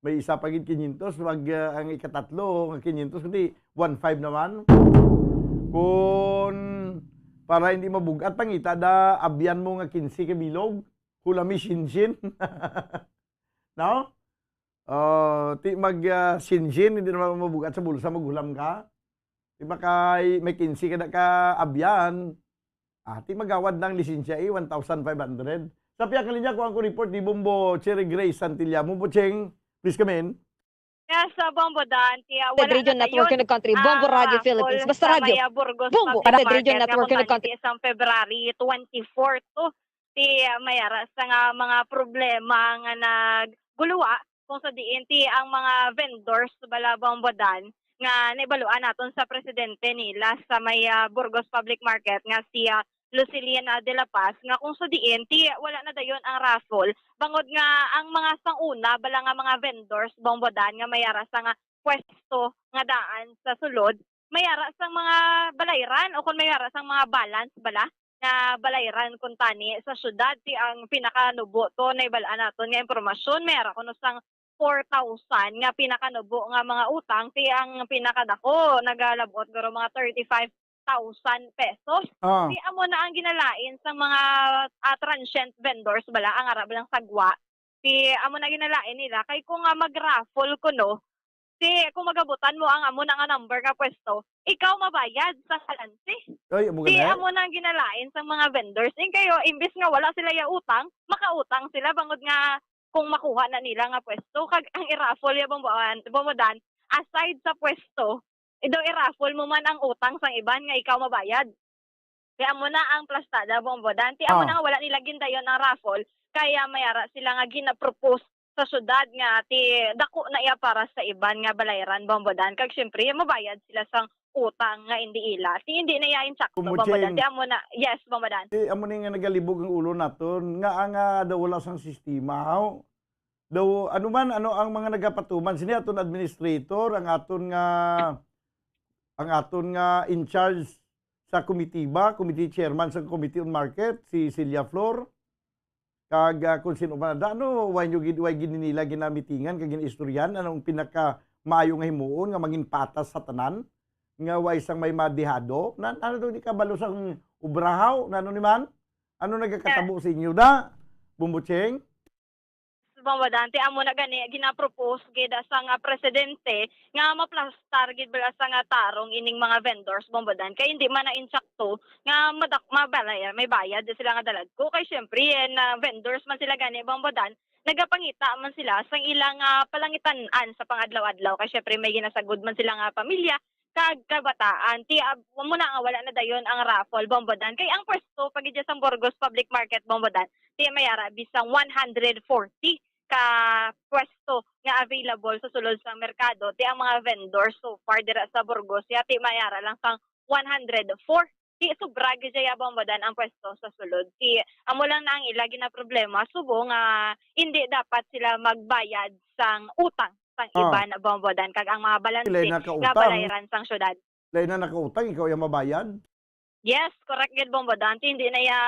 may isa pa gid quinientos, wag, ah, ang ikatatlo nga quinientos, kundi one five naman. Kung para hindi mabugat, pangita da, abyan mo nga quince ka bilog, hulami sinsin. No? Oh, ti mag, ah, sinsin, hindi naman mabugat sa bulsa, maghulam ka. Di ba kay may quince ka na ka abyan? Ah, ti magawad ng lisensya, eh, one thousand five hundred. Sa pihak nga linya, kuha ko report ni Bombo Cherry Grace Santilla. Bombo Cheng, please come in. Yes, sa Bombo Dan, ti, ah, Ted wala Radio na Network dayon in the country. Bombo ang Radio raffle Philippines. Basta sa radyo. May, ah, Burgos Bombo. Public Ted Radio Market nga Network in the kung country. Sa February twenty-four to, ti, ah, may ara sa nga mga problema nga nagguluwa kung sa diin ti ang mga vendors bala, Bombo Dan, nga naibaluan naton sa presidente nila sa may, ah, Burgos Public Market nga si, ah, Lucilina de la Paz, nga kung sa diin ti wala na dayon ang raffle bangod nga ang mga sanguna bala nga mga vendors, Bombo Dan, nga may ara sa nga pwesto nga daan sa sulod, may ara sang mga balayran o kung may ara sang mga balance bala nga balayran kuntani sa syudad, ti ang pinakanubo to naibal-an naton nga impormasyon, may ara kuno sang four thousand nga pinakanubo nga mga utang, ti ang pinakadako nagalabot guro mga thirty-five thousand pesos. Ah. Ti amo na ang ginalain sang mga, ah, transient vendors bala, ang ara lang sagwa. Ti amo na ginalain nila kay kung, ah, mag-raffle kuno, Ti, kung magabutan mo ang amo na nga number nga pwesto, ikaw mabayad sa balanse. Ay, amo Ti, gani? Amo na ang ginalain sa mga vendors. Ing kayo, imbis nga wala sila ya utang, makautang sila bangod nga kung makuha na nila nga pwesto. Kag ang i-raffle ya, Bombodan, Bombodan, aside sa pwesto, daw i-raffle mo man ang utang sang iban nga ikaw mabayad. Kaya amo na ang plastada, Bombodan. Ti amo Ah. na nga wala nila gindayon ang raffle, kaya may ara sila nga gina-propose sa syudad nga ti dako na iya para sa iban nga balayran, Bombodan. Kag siyempre, mabayad sila sang utang nga indi ila. Ti indi na iya insakto, Bombodan. Kumuching. Ti amo na, yes, Bombodan. Ti amo ni nga nagalibog ang ulo naton, nga ang, ah, daw wala sang sistema, haw? Daw, ano man, ano ang mga nagapatuman sini aton administrator, ang aton nga, ang aton nga in charge sa komitiba, committee chairman sa Committee on Market, si Celia Flor, kag, ah, kung sino man, ano, why nyo gid-, why gid nila ginamitingan kag ginaistoryahan, anong pinaka maayo nga himuon nga mangin patas sa tanan, nga way sang may madihado? Na, ano daw di kabalo sang obrahaw? Na, ano ni man? Ano nagakatabo sa inyo da, Bumbucheng? Bombodan, ti amo na gani ginapropose gid sang, ah, presidente nga maplastar gid bala sang, ah, tarong ining mga vendors, Bombodan, kay hindi man na insakto nga madak-, mabalay-, may bayad sila nga dalagko. Kay siyempre, eh, na vendors man sila gani, Bombodan, nagapangita man sila sang ilang, ah, palangitan-an sa pangadlaw-adlaw. Kay siyempre, may ginasagod man sila nga pamilya kag kabataan. Ti, ah, amo na nga wala na dayon ang raffle, Bombodan. Kay ang pwesto pa gid sang Burgos Public Market, Bombodan, ti may ara bisang one hundred forty ka pwesto nga available sa sulod sang merkado. Ti ang mga vendors so far dira sa Burgos, ya, ti may ara lang sang one hundred four. Ti sobra gid siya, Bombodan, ang pwesto sa sulod. Ti amo lang na ang ila ginaproblema, subong nga hindi dapat sila magbayad sang utang sang Ah. iban, Bombodan, kag ang mga balanse Sila na nga kautang. Balayran sang syudad. Lain na nakautang, ikaw yung mabayad? Yes, correct gid, Bombodan. Ti hindi na ya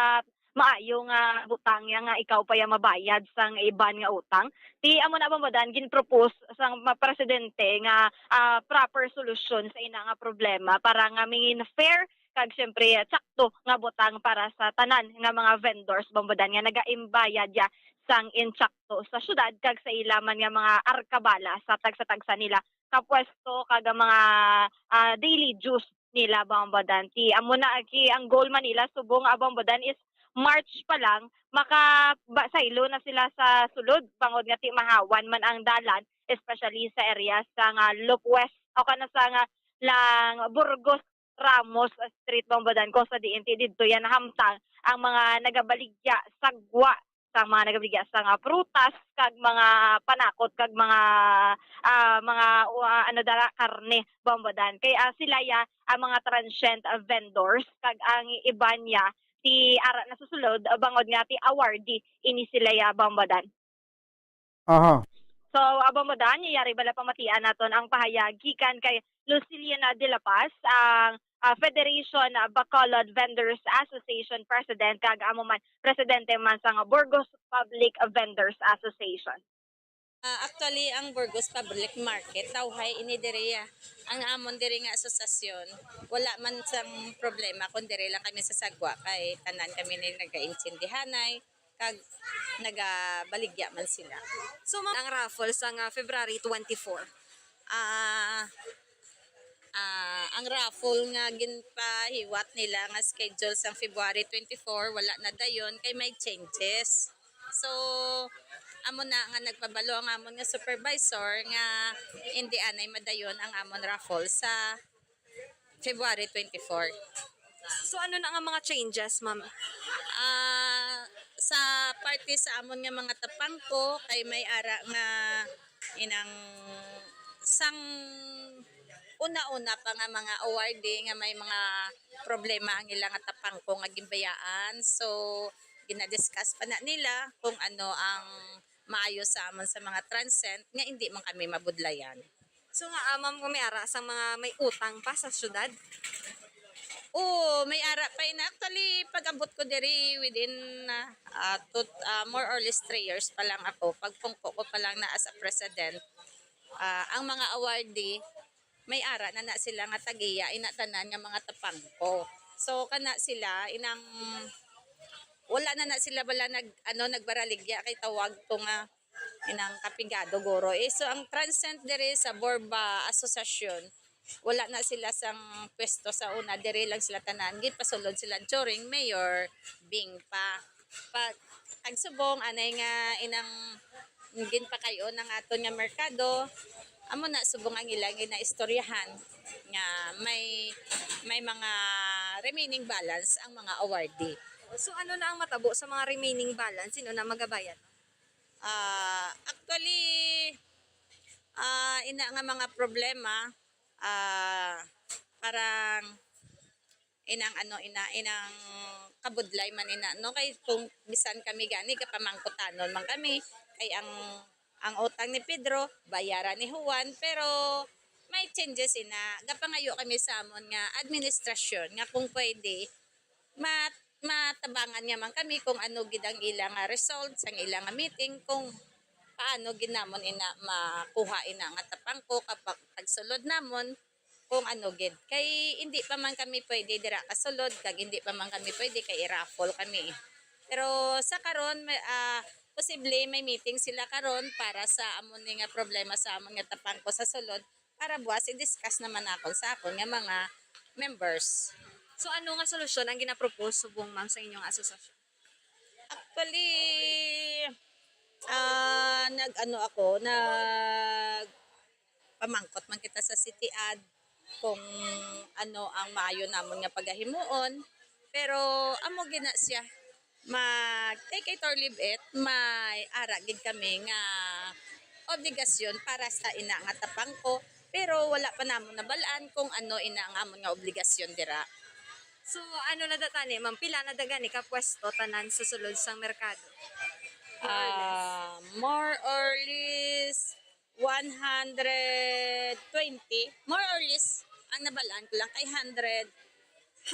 maayo nga butang ya nga ikaw pa ya mabayad sang iban nga utang. Ti amo na, Bombodan, gin-propose sang ma-, presidente nga, ah, proper solusyon sa ina nga problema para nga mangin fair kag siyempre, ah, tsakto nga butang para sa tanan nga mga vendors, Bombodan, nga nagaimbayad ya sang intsakto sa syudad kag sa ila man nga mga arkabala sa tagsa-tagsa nila ka pwesto kag ang mga, ah, daily dues nila, Bombodan. Ti amo na, ki-, ang goal man nila subong, ah, Bombodan, is March pa lang maka-, ba-, saylo na sila sa sulod, bangod nga ti mahawan man ang dalan, especially sa area sa nga Loop West o kana sa nga lang Burgos Ramos Street, Bombodan, kung sa diin ti didto yan nahamtang ang mga nagabaligya sa gwa, sa mga nagabaligya sa nga prutas kag mga panakot kag mga, ah, mga, ah, ano dala, karne, Bombodan. Kay, ah, sila ya ang mga transient, ah, vendors kag ang iban ya ti ara na sa sulod, ah, bangod nga ti awardee ini sila ya, Bombodan. Aha. So, ah, Bombodan, yari bala pamatian naton ang pahayag gikan kay Luciliana de la Paz, ang, ah, Federation Bacolod Vendors Association President, kag amo man, Presidente man sang Burgos Public Vendors Association. Ah, actually, ang Burgos Public Market, tawhay ini diri, ah. Ang amon diri nga asosasyon, wala man sang problema kung diri lang kami sa sagwa, kay tanan kami ni nagaintindihanay, kag nagabaligya man sila. So, ma-, ang raffle sa nga February twenty-four, ah, ah, ang raffle nga ginpahiwat nila nga schedule sang February twenty-four, wala na dayon kay may changes. So, amo na nga nagpabalo ang amon nga supervisor nga hindi anay madayon ang amon raffle sa February twenty-four. So, ano na nga mga changes, ma'am? Ah, sa parte sa amon nga mga tapangko, kay may ara nga inang sang una-una pa nga mga awardee nga may mga problema ang ila nga tapangko nga ginbayaan. So, ginadiscuss pa na nila kung ano ang maayo sa amon sa mga transient nga hindi man kami mabudlayan. So nga, ah, ma'am, kung may ara sang mga may utang pa sa syudad? Oo, may ara pa ina. Actually, pag-abot ko diri within, ah, ah, two, ah, more or less three years pa lang ako, pagpungko ko pa lang na as a president, ah, ang mga awardee, may ara na na sila nga tag-iya, ina tanan nga mga tapangko. So, kana sila, inang, wala na na sila bala nag-, ano, nagbaraligya kay tawag to nga inang Kapigado guro. Eh, so ang transient diri sa Borba Association, wala na sila sang pwesto sa una, diri lang sila tanan. Gipasulod sila during Mayor Bing pa. Pag tagsubong, anay nga inang ginpakay-on ang aton nga merkado, amo na subong ang ilang ginaistoryahan nga may may mga remaining balance ang mga awardee. So, ano na ang matabo sa mga remaining balance? Sino na magabayad? Ah, actually, ah, ina nga mga problema, ah, parang inang ano, ina, inang kabudlay man ina, no? Kay kung bisan kami gani, kapamangkutanon man kami, kay ang, ang utang ni Pedro, bayaran ni Juan, pero may changes ina. Gapangayo kami sa amon nga administrasyon nga kung pwede, mat-, matabangan niya man kami kung ano gid ang ila nga result sang ila nga meeting, kung paano gid namon ina makuha ina nga tapangko kapag pagsulod namon kung ano gid. Kay hindi pa man kami pwede dira kasulod, kag hindi pa man kami pwede kay i-raffle kami. Pero sa karon, may, ah, posible may meeting sila karon para sa amon ni nga problema sa amon nga tapangko sa sulod, para buwas i-discuss naman nakon sa akon nga mga members. So, ano nga solusyon ang ginapropose subong, ma'am, sa inyong asosasyon? Actually, ah, nag-ano ako, nagpamangkot man kita sa City Ad kung ano ang maayo namon nga pagahimuon. Pero amo gina siya, mag take it or leave it, may ara gid kami nga obligasyon para sa ina nga tapangko, pero wala pa namon nabalaan kung ano ina ang amon nga obligasyon dira. So, ano na da tani, ma'am? Pila na da gani ka pwesto tanan sa sulod sang merkado? More or less. Ah, more or less one hundred twenty. More or less, ang nabalaan ko lang kay hundred,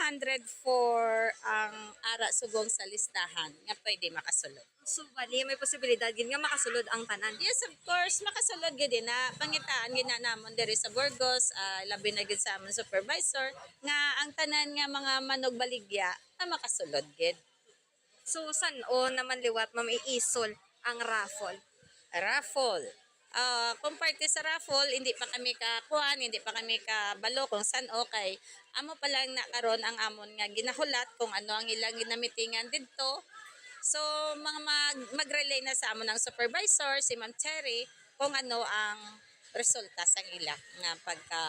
hundred four ang ara subong sa listahan nga pwede makasulod. So, bali, may posibilidad gid nga makasulod ang tanan? Yes, of course, makasulod gid na. Pangitaan gid na namon diri sa Burgos, ah, labi na gid sa amon supervisor, nga ang tanan nga mga manugbaligya na makasulod gid. So, san-o naman liwat, ma'am, iisol ang raffle? Raffle. Ah, kung parte sa raffle, hindi pa kami kakuan, hindi pa kami kabalo kung san-o, kay amo pa lang na karon ang amon nga ginahulat kung ano ang ilang ginamitingan didto. So, mga mag-, mag-relay na sa amon ang supervisor, si Ma'am Cherry, kung ano ang resulta sang ila nga pagka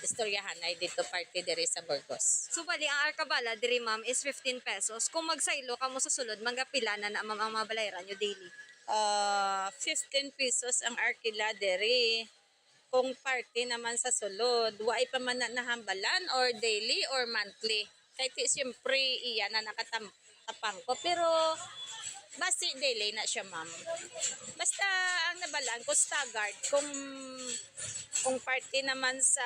istoryahanay dito parte diri sa Burgos. So, bali, ang arkabala diri, ma'am, is fifteen pesos. Kung magsaylo kamo sa sulod, mga pila na na, ma'am, ang mga balayran nyo daily? Ah, fifteen pesos ang arkila diri. Kung parte naman sa sulod, waay pa man na nahambalan or daily or monthly. Kay ti, siyempre, iya na nakatam-, tapang ko. Pero, basi daily na siya, ma'am. Basta, ang nabalaan ko, staggered. Kung, kung parte naman sa,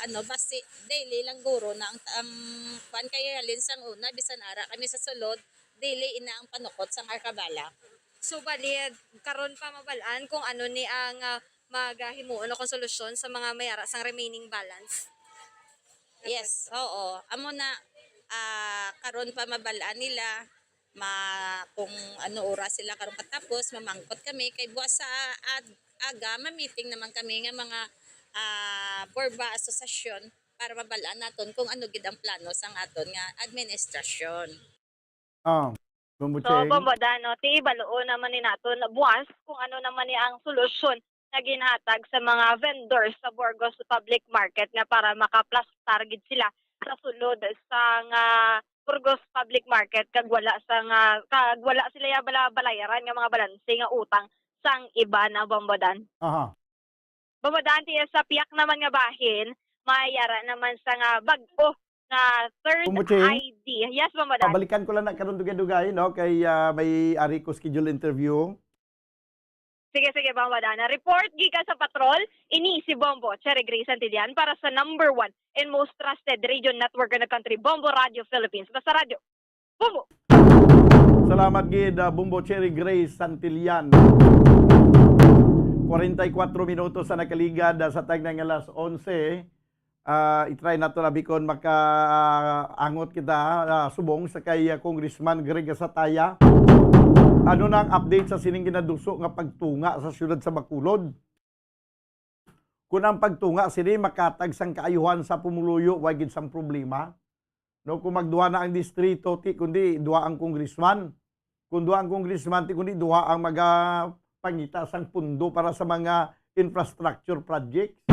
ano, basi daily lang guro na ang, ang kwan, kay halin sang una, bisan ara kami sa sulod, daily ina ang panukot sang arkabala. So, bali, karon pa mabalaan kung ano ni ang, ah, magahimuon o kung solusyon sa mga may ara sang remaining balance? Yes, oo. Amo na, ah, karon pa mabalaan nila ma-, kung ano oras sila karon katapos, mamangkot kami. Kay buwas sa ag-, aga, ma-meeting naman kami nga mga, ah, Borba Association para mabalaan naton kung ano gid ang plano sang aton nga administrasyon. Ah, Bombo So, Cheng. Bombo Dan, no, ti ibaluon naman ni naton buwas kung ano naman ni ang solusyon nga ginhatag sa mga vendors sa Burgos Public Market nga para makaplastar gid sila sa sulod sang, ah, Burgos Public Market kag wala sang, ah, kag wala sila ya bala-, balayaran nga mga balanse nga utang sang iban, ah, Bombo Dan. Aha. Bombo Dan, ti sa piyak naman nga bahin, may ara naman sang bag-o nga third Bombo Cheng? I D. Yes, Bombo Dan. Pabalikan ko lang na karon dugay-dugay, no? Kay, ah, may ari ko schedule interview. Sige, sige, Bombo Dan. Report gikan sa patrol, ini si Bombo Cherry Gray Santillan para sa number one and most trusted radio network in the country, Bombo Radio Philippines. Basta radyo, Bombo! Salamat gid, ah, Bombo Cherry Grace Santillan. Kwarenta y kuatro minutos sa nakaligad, ah, sa tagna nga alas onse. Ah, i-try nato, labi kon makaangot kita, ah, subong sa kay, ah, Congressman Greg Gasataya. Ano na ang update sa sining ginaduso nga pagtunga sa siyudad sa Bacolod? Kung ang pagtunga sini makatag sang kaayuhan sa pumuluyo, way gid sang problema. No, kung magduha na ang distrito, ti, kundi duha ang congressman. Kung duha ang congressman, ti, kundi duha ang magapangita sang pundo para sa mga infrastructure projects.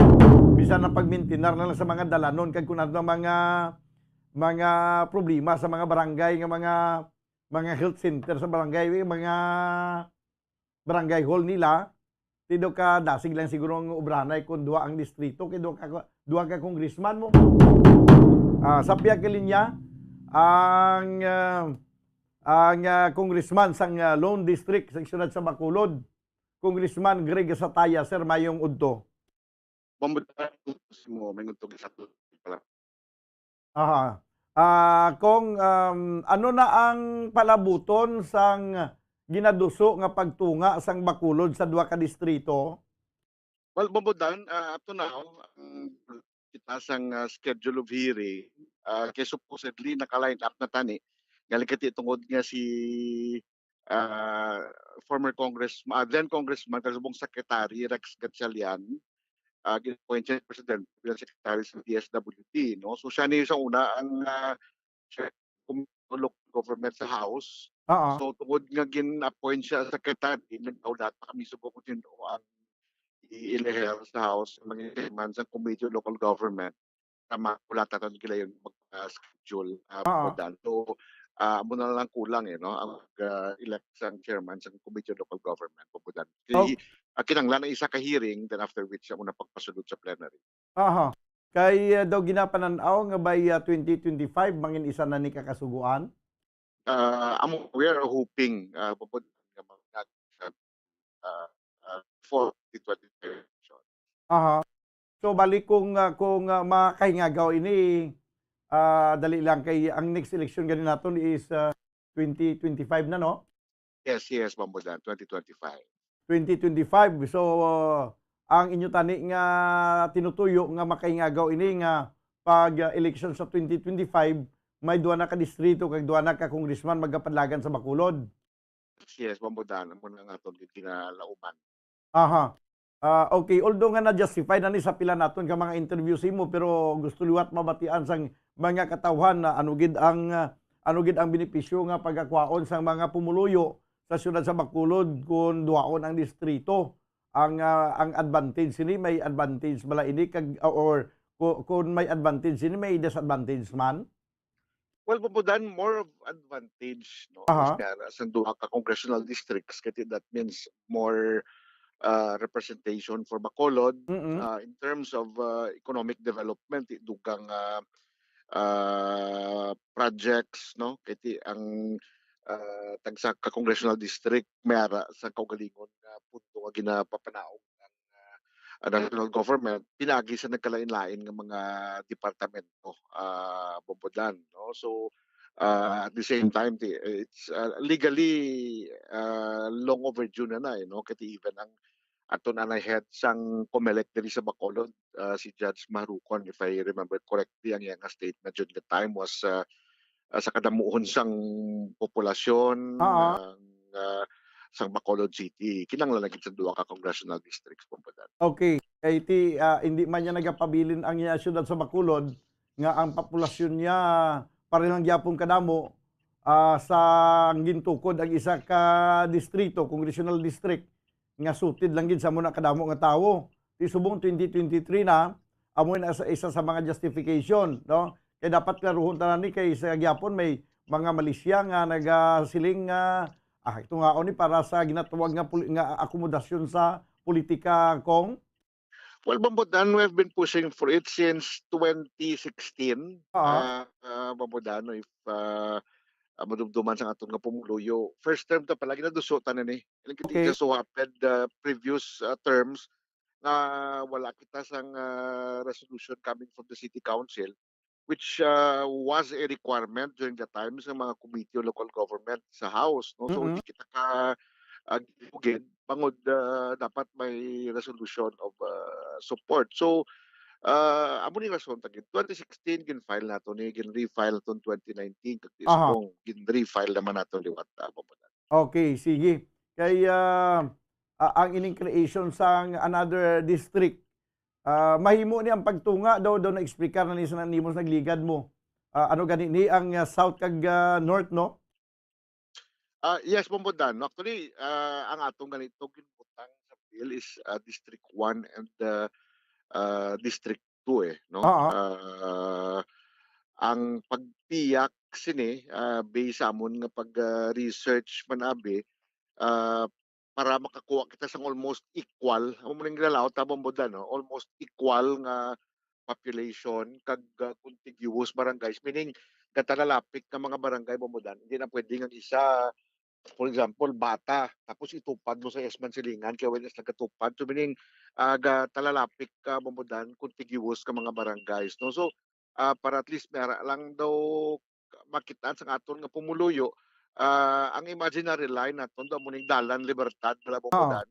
Bisan ang pagmintinar na lang sa mga dalanon, kag kung ano ang mga, mga problema sa mga barangay, nga mga, mga health center sa barangay, mga barangay hall nila, ti do ka dasig lang siguro ang obrahanay kung duha ang distrito, kay duha ka, duha ka congressman mo. Ah, sa pihak ka linya, ang, ah, ang, ah, congressman sang, ah, Lone District sa siyudad sa Bacolod, Congressman Greg Sataya, sir, mayong udto. Bombo, mo, may udto sa pala. Aha. Ah, Cong, um, ano na ang palabuton sang ginaduso nga pagtunga sang Bacolod sa duha ka distrito? Well, Bombo Dan, ah, up to now, ang kita sang, ah, schedule of hearing, ah, kay supposedly naka-line up na tani. Galing kati tungod nga si, ah, former Congress-, ah, then Congressman, kasubong Secretary Rex Gatchalian, ah, gin-appoint siya ni Presidente bilang Secretary sa D S W D, no? So, siya ni sa una ang, ah, chair ng Committee on Local Government sa House. Oo. So, tungod nga gin-appoint siya as Secretary, nagdaulat pa kami subong kung sino ang i-elect sa House, mga chairman sa Committee on Local Government. Tama, wala ta tan gilayon mag, ah, schedule, ah, Oo. Bombo Dan. So, ah, amo na lang kulang, eh, no? Ang, ah, elect sang chairman sang Committee on Local Government, Bombo Dan. Oh. Kay, ah, kinahanglan ang isa ka hearing, then after which, amo na pagpasulod sa plenary. Aha. Kay, ah, daw ginapanan-aw nga by, ah, twenty twenty-five, mangin isa na ni kakasugoan? Ah, amo, we are hoping, ah, Bombo Dan, nga mga, ah, ah, for the twenty twenty election. Aha. So, bali kung, ah, kung, ah, makahingagaw ini, ah, dali lang kay ang next election gani naton is, ah, twenty twenty-five na, no? Yes, yes, Bombo Dan, twenty twenty-five. Twenty twenty-five. So, ah, ang inyo tani nga tinutuyo nga makahingagaw ini nga pag, ah, election sa twenty twenty-five, may duha na ka distrito kag duha na ka congressman magapadlagan sa Bacolod. Yes, Bombo Dan, amo na nga aton gid ginalauman. Aha. Ah, okay, although nga na-justify na ni sa pila naton ka mga interview sa imo, pero gusto liwat mabatian sang mga katawhan na ano gid ang, ah, ano gid ang benepisyo nga pagakwaon sang mga pumuluyo sa siyudad sa Bacolod kung duhaon ang distrito. Ang, ah, ang advantage sini, may advantage bala ini kag, or ku-, kung may advantage sini, may disadvantage man? Well, Bombo Dan, more of advantage, no? Aha. Mas nga, sa duha ka congressional districts, kay that means more, uh, representation for Bacolod, Mm-mm. uh, in terms of, uh, economic development, i-, dugang, uh, uh, projects, no? Kay ang, uh, tagsa ka congressional district may ara sa kaugalingon nga punto nga ginapapanaog ang, ah, ah, national government, pinaagi sa nagkalain-lain nga mga departamento, ah, Bombo Dan, no? So, ah, at the same time, ti-, it's, ah, legally, ah, long overdue na na, eh, no? Kay even ang aton anay head sang Comelec diri sa Bacolod, ah, si Judge Marucon, if I remember correctly, ang iyang statement during the time was, ah, ah, sa kadamuhon sang populasyon Oo. ng, ah, sang Bacolod City, kinahanglan na gid sa duha ka congressional districts, Bombo Dan. Okay. Kay ti, ah, hindi man niya nagapabilin ang iya siyudad sa Bacolod nga ang populasyon niya pareho lang gyapon kadamo, ah, sa gintukod ang isa ka distrito, congressional district, nga suited lang gid sa amo na kadamo nga tawo. Ti subong twenty twenty-three na, amo na sa isa sa mga justification, no? Kay dapat klaruhon tanan ni, kay sa gyapon may mga Malaysia nga nagasiling nga, ah, ito nga ni para sa ginatawag nga poli-, nga akomodasyon sa politika, Cong. Well, Bombo Dan, we've been pushing for it since twenty sixteen. Oo. Ah, ah, Bombo Dan, no, if, ah, ah, madumduman sa aton nga pumuluyo. First term ta pala, ginaduso ta na ni. Ilang kiti Okay. just so happened, ah, previous, ah, terms nga wala kita sang, ah, resolution coming from the city council, which, ah, was a requirement during the time sa mga committee on local government sa House, no? So, Mm-mm. di kita ka, ah, gilugid, bangod, ah, dapat may resolution of, ah, support. So, Ah, amo ni rason ta gin twenty sixteen gin-file nato ni, gin-refile nato twenty nineteen, kag di Aha. subong gin-refile naman nato liwat, ah, Bombo Dan. Okay, sige. Kay ah, ah, ang ining creation sang another district, ah, mahimo ni ang pagtunga daw, daw na-explicar na ni sa nimo sa nagligad mo. Ah, ano gani ni ang ah, south kag ah, north, no? Ah, yes, Bombo Dan. No? Actually, ah, ang atong ganito ginbutang sa bill is ah, District one and ah, ah, District two eh, no? Oo. Ah, ang pagpiyak sini, ah, based sa amon nga pag ah, research man abi, ah, para makakuha kita sang almost equal, amo man ang ginalaw ta, Bombo Dan, no? Almost equal nga population kag ah, contiguous barangays, meaning gatalalapik nga mga barangay, Bombo Dan. Hindi na pwede nga isa, for example, Bata, tapos itupad mo sa Esman Silingan, kaya wala sila gatupad. So, meaning, ah, gatalalapik ka, Bombo Dan, contiguous ka mga barangays, no? So, ah, para at least may ara lang daw makitaan sa aton nga pumuluyo, ah, ang imaginary line naton daw mo ning Dalan Libertad, bala, Bombo Oo. Dan.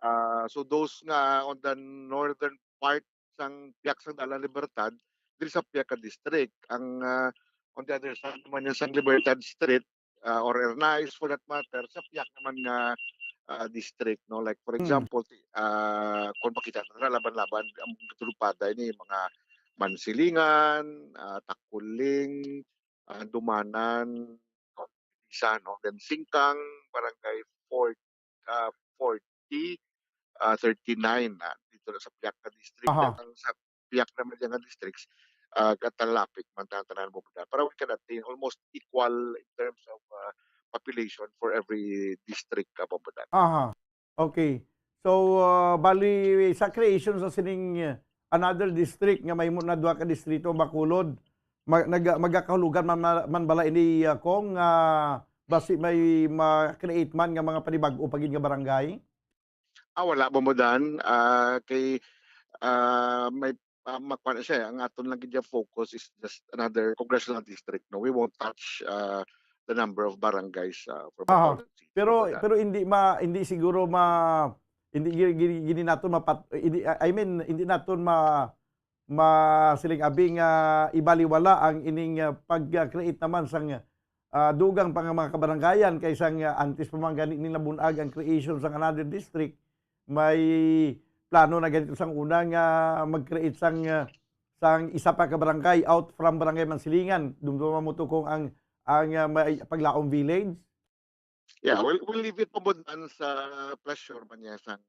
Ah, so those nga on the northern part sang piyak sang Dalan Libertad, diri sa piyak ka district. Ang ah, on the other side naman yan sang Libertad Street, ah, or Ernais for that matter, sa piyak naman nga ah, district, no? Like for Mm. example, ti- ah, kung makita na laban-laban ang tulupada ini, mga Mansilingan, ah, Takuling, ah, Dumanan, no? Isa, no? Then Singkang, Barangay four, ah, forty, ah, thirty-nine na dito na sa piyak na district. Aha. Ang sa piyak naman dyan nga districts, ah, katalapik man tanan mo para we can attain almost equal in terms of ah, population for every district, Bombo Dan. Aha. Okay. So, ah, bali sa creation sa sining ah, another district nga mahimo na duha ka distrito, Bacolod, ma- nag- magakahulugan man, man, man bala ini, ah, kung ah, basi may ma-create man nga mga panibag-o pa gid nga barangay? Ah, wala, Bombo Dan. Ah, kay ah, may ah, makuha na siya. Ang aton lang gid nga focus is just another congressional district. No, we won't touch ah, the number of barangays ah, for Aha. Bacolod City, Pero Bombo Dan. pero hindi ma hindi siguro ma hindi gi- gi- gini naton mapat hindi, I mean, hindi naton ma masiling abi nga ibaliwala ang ining ah, pag-create naman sang ah, dugang pa nga mga kabarangayan kay sang ah, antes pa man gani ni nabun-ag ang creation sang another district, may plano na ganito sang una nga mag-create sang ah, sang isa pa ka barangay out from Barangay Mansilingan. Dumduma mo to kung ang ang ah, may Paglaom Village. Yeah, we'll, we'll leave it, Bombo Dan, sa pleasure man niya sang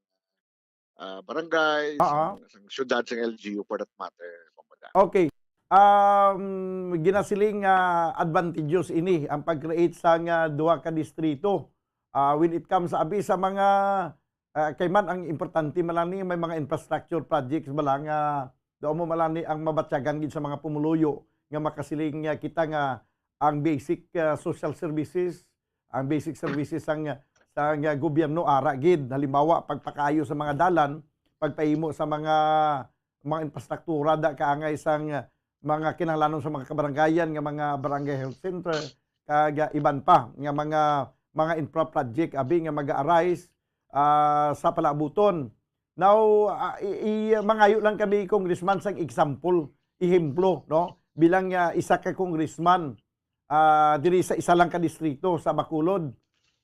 ah, barangay, Oo. sang, sang syudad, sang L G U for that matter, Bombo Dan. Okay. Um, ginasiling nga advantageous ini ang pag-create sang ah, duha ka distrito. Ah, when it comes abi sa mga ah, kay man ang importante man lang ni may mga infrastructure projects ba lang nga daw mo man lang ni ang mabatyagan gid sa mga pumuluyo nga makasiling nga kita nga ang basic ah, social services, ang basic services sang sang ah, gobyerno ara gid, halimbawa pagpakaayo sa mga dalan, pagpahimo sa mga mga infrastruktura da kaangay sang ah, mga kinahanglanon sa mga kabarangayan nga mga barangay health center kag ah, iban pa nga mga mga infra project abi nga mag-arise ah, sa palaabuton. Now, ah, i, i- mangayo lang kami, Congressman, sang example, ehemplo, no? Bilang ah, isa ka congressman ah, diri sa isa lang ka distrito sa Bacolod,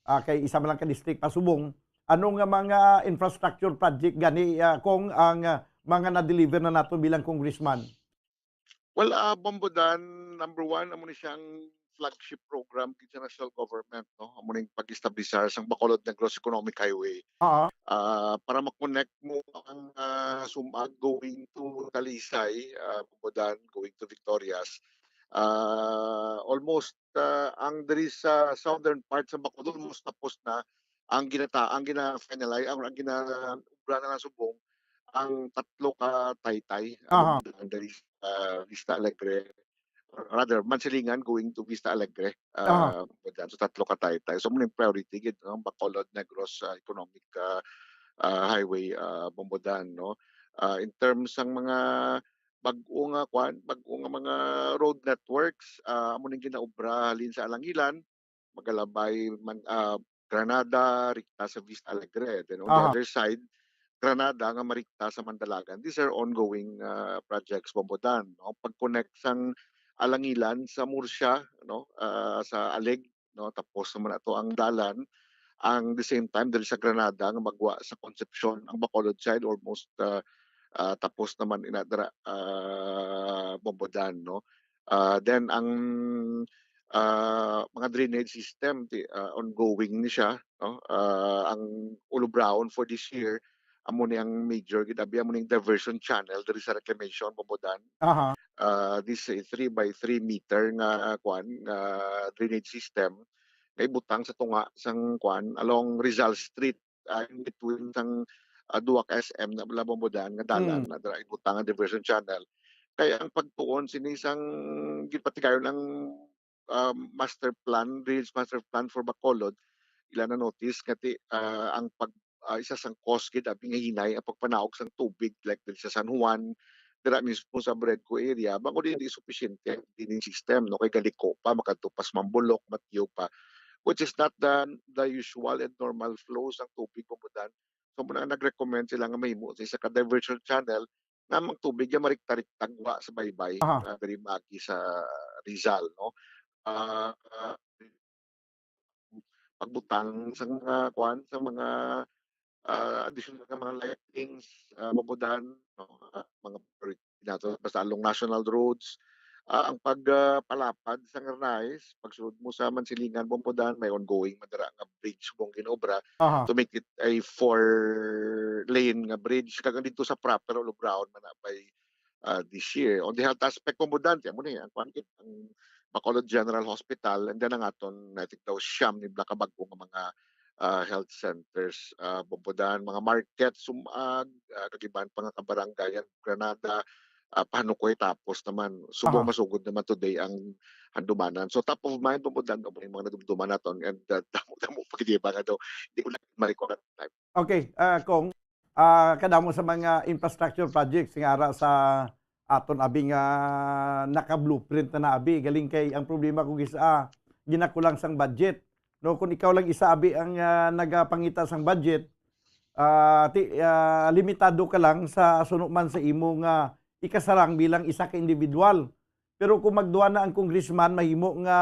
ah, kay isa man lang ka district pa subong, ano nga mga infrastructure project gani ah, kung ang ah, mga na-deliver na nato bilang congressman? Well, ah, Bombo Dan, number one, amo ni siyang flagship program gid sa national government, no? Amo ning pag-establisar sang Bacolod Negros Economic Highway. Oo. Ah, para ma-connect mo ang ah, Sumag going to Talisay, ah, Bombo Dan, going to Victorias. Ah, almost ah, ang diri sa southern part sa Bacolod, almost tapos na. Ang ginata ang gina-finalize, ang, ang gina-obra na lang subong ang tatlo ka taytay, Aha. Bombo Dan, diri sa Vista Alegre, or rather, Mansilingan going to Vista Alegre. Aha. Ah, so tatlo ka taytay. So, muna yung priority gid, no? Bacolod Negros ah, Economic ah, ah, Highway, ah, Bombo Dan, no? Ah, in terms sang mga bag-o nga kwan, bag-o nga mga road networks, ah, amo ning ginaobra halin sa Alangilan, Magalabay, man, ah, Granada, rikta sa Vista Alegre. Then on the Aha. other side, Granada nga marikta sa Mandalagan. These are ongoing, ah, projects, Bombodan, no? Pag-connect sang Alangilan sa Murcia, no? Ah, sa Alig, no? Tapos naman ato ang dalan. Ang the same time, diri sa Granada nga magwa sa Concepcion, ang Bacolod side, almost, ah, ah, tapos naman ina dira, ah, Bombodan, no? Ah, then ang, ah, mga drainage system, ti-, ah, ongoing ni siya, no? Ah, ang Ulubraon for this year, amo ni ang major gid, abi, amo ning diversion channel diri sa reclamation, Bombodan. Aha. Ah, this, eh, three by three meter nga, ah, kuan, nga drainage system nga ibutang sa tunga sang kuan along Rizal Street, ah, in between sang, ah, duha ka S M na, Bombodan, nga dalan Mm. na dira ibutang ang diversion channel. Kay ang pagtuon sini sang ginpatigayon ang, ah, master plan, drainage master plan for Bacolod, ila na notice nga ti-, ah, ang pag, ah, isa sang cause gid abi nga hinay ang pagpanaog sang tubig, like diri sa San Juan, dira mismo sa Bredco area, bangod hindi supisyente ang cleaning system, no, kay galiko pa, makadto pa sa Mambulok, Matio pa, which is not the, the usual and normal flow sang tubig, Bombodan. So, muna nag-recommend sila nga mahimo sa isa ka diversion channel nga ang tubig nga marikta-rikta gwa sa baybay, Aha. ah, diri maagi sa Rizal, no? Ah, ah, pagbutang sa mga, kuan, sa mga, ah, additional nga mga lightings, ah, Bombodan, no? Ah, mga priority nato, basta along national roads. Ah, ang pag, ah, palapad sa Ngernais, pagsulod mo sa Mansilingan, Bombodan, may ongoing man dira nga bridge subong ginobra Aha. to make it a four-lane nga bridge. Kag ang dito sa proper Ulubraon man na by, ah, this year. On the health aspect, Bombodan, tiyan mo na yan. Kuan gid, ang Bacolod General Hospital, and then ang aton, I think daw, siyam ni bla ka bag-o nga mga, ah, health centers, ah, Bombodan, mga market, Sumag, ah, kag iban pa nga kabaranggayan, Granada, ah, Pahanukoy, tapos naman, subong Aha. masugod naman today ang Handumanan. So, top of mind, Bombodan, amo yung mga nadumduman naton, and, ah, damo-damo pa gid iba nga daw, di ko na ma-recall at time. Okay, ah, Cong, ah, kadamo sa mga infrastructure projects nga ara sa aton abi nga naka-blueprint na naabi. Galing kay ang problema kung isa, ah, ginakulang sang budget. No, kung ikaw lang isa abi ang, ah, nagapangita sang budget, ah, ti-, ah, limitado ka lang sa suno man sa imo nga ikasarang bilang isa ka individual. Pero kung magduwa na ang congressman, mahimo nga,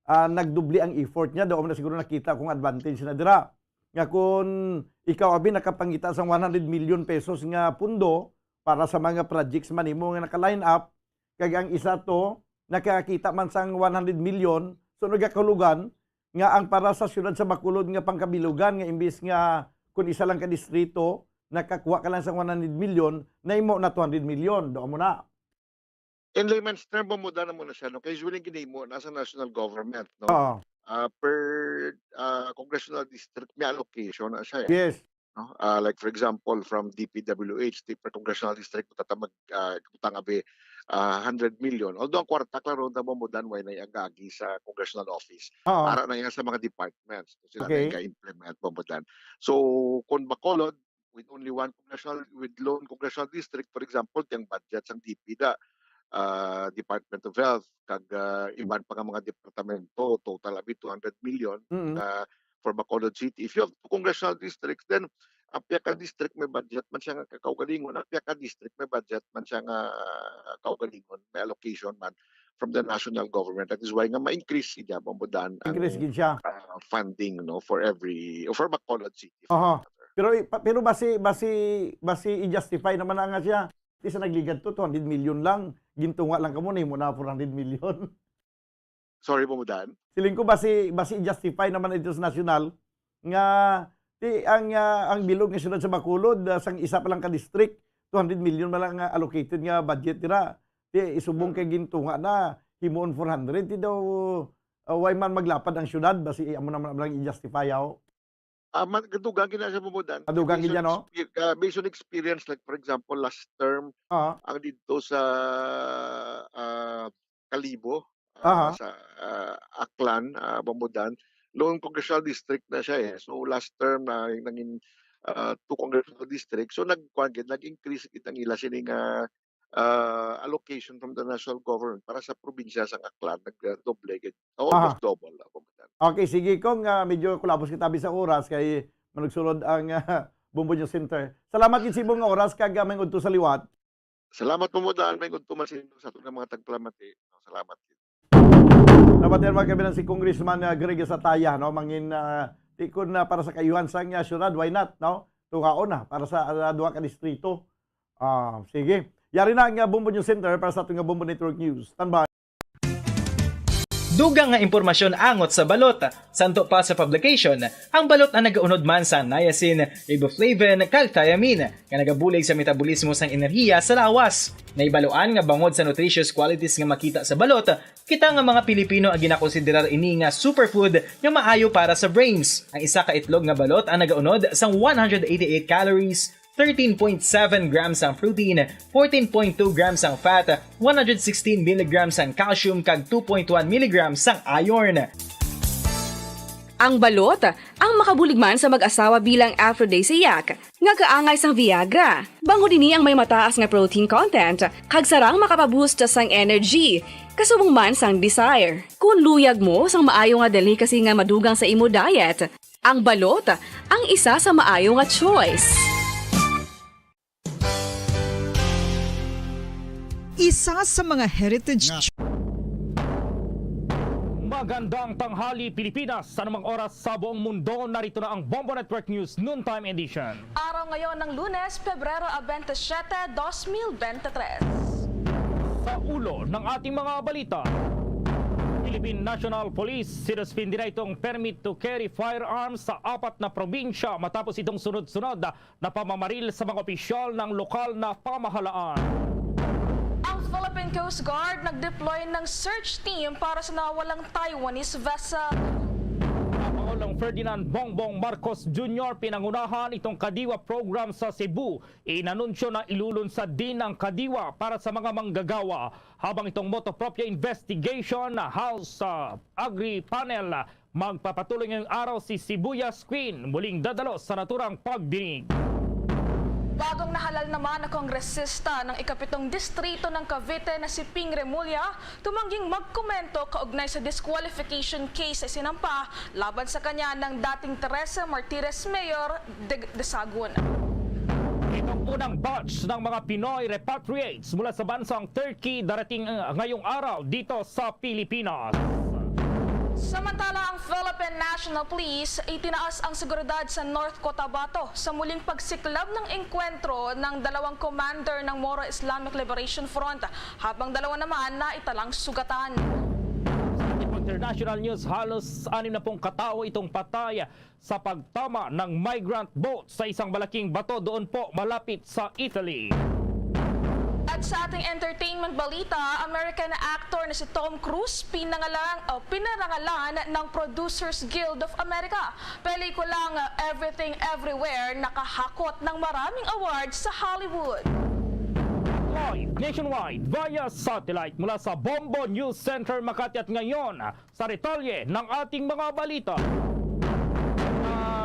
ah, nagdubli ang effort niya. Daw na siguro nakita kung advantage na dira. Nga kung ikaw, abi, nakapangita sang one hundred million pesos nga pundo para sa mga projects man nimo nga naka-line up, kag ang isa to nakakita man sang one hundred million, so nagakahulugan nga ang para sa siyudad sa Bacolod nga pangkabilugan nga imbis nga kung isa lang ka distrito, nakakuha ka lang sang one hundred million, nahimo na two hundred million. Doon mo na. In layman's term, Bombodan, na mo na siya, no? Kay usually ginhimo na sa national government, no? Oo. Ah, per, ah, congressional district, may allocation na siya, eh. Yes. No? Ah, like, for example, from D P W H, di per congressional district, tata mag, ah, utang abi, ah, hundred million. Although ang kwarta, klaro, na Bombodan, way na yung agi sa congressional office. Oo. Para na yan sa mga departments. Sila Okay. na yung implement, Bombodan. So, kung Bacolod, with only one congressional, with lone congressional district, for example, tiyang budget sang D P da, ah, Department of Health, kag, ah, iban pa nga mga departamento, total abi two hundred million Mm. na for Bacolod City. If you have two congressional districts, then ang piyaka district may budget man siya nga kaugalingon, ang piyaka district may budget man siya nga kaugalingon, may allocation man from the national government. That is why nga ma-increase siya, Bombodan, ang, Increase gid siya. ah, funding, no, for every, for Bacolod City, for Aha. that matter. Pero i-, pa-, pero basi, basi, basi i-justify naman na nga siya. Di sa nagligad to, two hundred million lang. Gintunga lang kamo, nahimo na four hundred million. Sorry, Bombodan? Siling ko, basi, basi i-justify naman ito sa national nga, ti, ang, ah, ang bilog nga siyudad sa Bacolod, ah, sang isa pa lang ka district, two hundred million man lang nga allocated nga budget dira. Ti, isubong Mm. kay gintunga na, himuon four hundred, ti daw, ah, way man maglapad ang siyudad, basi amo naman lang i-justify, aw. Ah, ma-, kadugang gid na siya, Bombodan. Kadugang Based gid on niya, no? exper-, ah, based on experience, like, for example, last term, Ah. ang dito sa, ah, Kalibo, ah, Aha. sa, ah, Aklan, ah, Bombodan, lone congressional district na siya, eh. So, last term na nangin, ah, two congressional district. So, nag-, kuwan gid, nag-increase gid ang ila sini nga, ah, allocation from the national government para sa probinsya sang Aklan. Nag, ah, doble gid. O, Aha. almost double na, Bombodan. Okay, sige, Cong, ah, medyo kulabos kita abi sa oras kay manugsulod ang, ah, Bombo News Center. Salamat gid sa imong oras kag, ah, may udto sa liwat. Salamat po mo, Dan. May udto man sa inyo sa aton nga mga tagpalamati. Salamat gid. Salamat yan, mga kaibigan, si Congressman, ah, Greg Sataya, no? Mangin, ah, tikon na para sa kaayuhan sang, ah, syudad, why not, no? Tuhaon na para sa, ah, duha ka distrito. Ah, sige. Yari na ang, ah, Bombo News Center para sa aton nga Bombo Network News. Standby. Dugang nga impormasyon angot sa balot. Santo pa sa publication, ang balot ang nagaunod man sang niacin, riboflavin, kag thiamine, nga nagabulig sa metabolismo sang enerhiya sa lawas. Nahibaluan nga bangod sa nutritious qualities nga makita sa balot, kita nga mga Pilipino ang ginakonsiderar ini nga superfood nga maayo para sa brains. Ang isa ka itlog nga balot ang nagaunod sang one hundred eighty-eight calories, thirteen point seven grams ang protein, fourteen point two grams ang fat, one hundred sixteen milligrams ang calcium, kag two point one milligrams ang iron. Ang balot, ang makabulig man sa mag-asawa bilang aphrodisiac, nga kaangay sang Viagra. Bangod ini ang may mataas nga protein content, kag sarang makapaboost sang energy, kasubong man sang desire. Kung luyag mo sang maayo nga delicacy nga madugang sa imo diet, ang balot ang isa sa maayo nga choice. Isa sa mga heritage Magandang tanghali, Pilipinas. Sa anumang oras sa buong mundo, narito na ang Bombo Network News Noontime Edition. Araw ngayon ng Lunes, Pebrero a veintisiete, dos mil bente tres. Sa ulo ng ating mga balita, Philippine National Police sinuspindi na itong permit to carry firearms sa apat na probinsya matapos itong sunod-sunod na pamamaril sa mga opisyal ng lokal na pamahalaan. Ang Philippine Coast Guard nag-deploy ng search team para sa nawawalang Taiwanese vessel. Pangulong Ferdinand Bongbong Marcos Junior pinangunahan itong Kadiwa program sa Cebu. Inanunsyo na ilulunsad din ang Kadiwa para sa mga manggagawa, habang itong Motu Proprio Investigation House, ah, Agri Panel, ah, magpapatuloy ngayong araw si Sibuyas Queen muling dadalo sa naturang pagdinig. Bagong nahalal naman na kongresista ng ikapitong distrito ng Cavite na si Ping Remulla tumangging magkomento kaugnay sa disqualification case na isinampa laban sa kanya ng dating Teresa Martires Mayor de, de Sagun. Itong unang batch ng mga Pinoy repatriates mula sa bansang Turkey darating, uh, ngayong araw dito sa Pilipinas. Samantala, ang Philippine National Police itinaas ang seguridad sa North Cotabato sa muling pagsiklab ng engkwentro ng dalawang commander ng Moro Islamic Liberation Front, habang dalawa naman na italang sugatan. Sa ating international news, halos anim na pung katao itong patay sa pagtama ng migrant boat sa isang malaking bato doon po malapit sa Italy. At sa ating entertainment balita, American actor na si Tom Cruise pinangalang, o pinarangalan ng Producers Guild of America. Pelikulang Everything Everywhere nakahakot ng maraming awards sa Hollywood. Live nationwide via satellite mula sa Bombo News Center Makati at ngayon, sa detalye ng ating mga balita.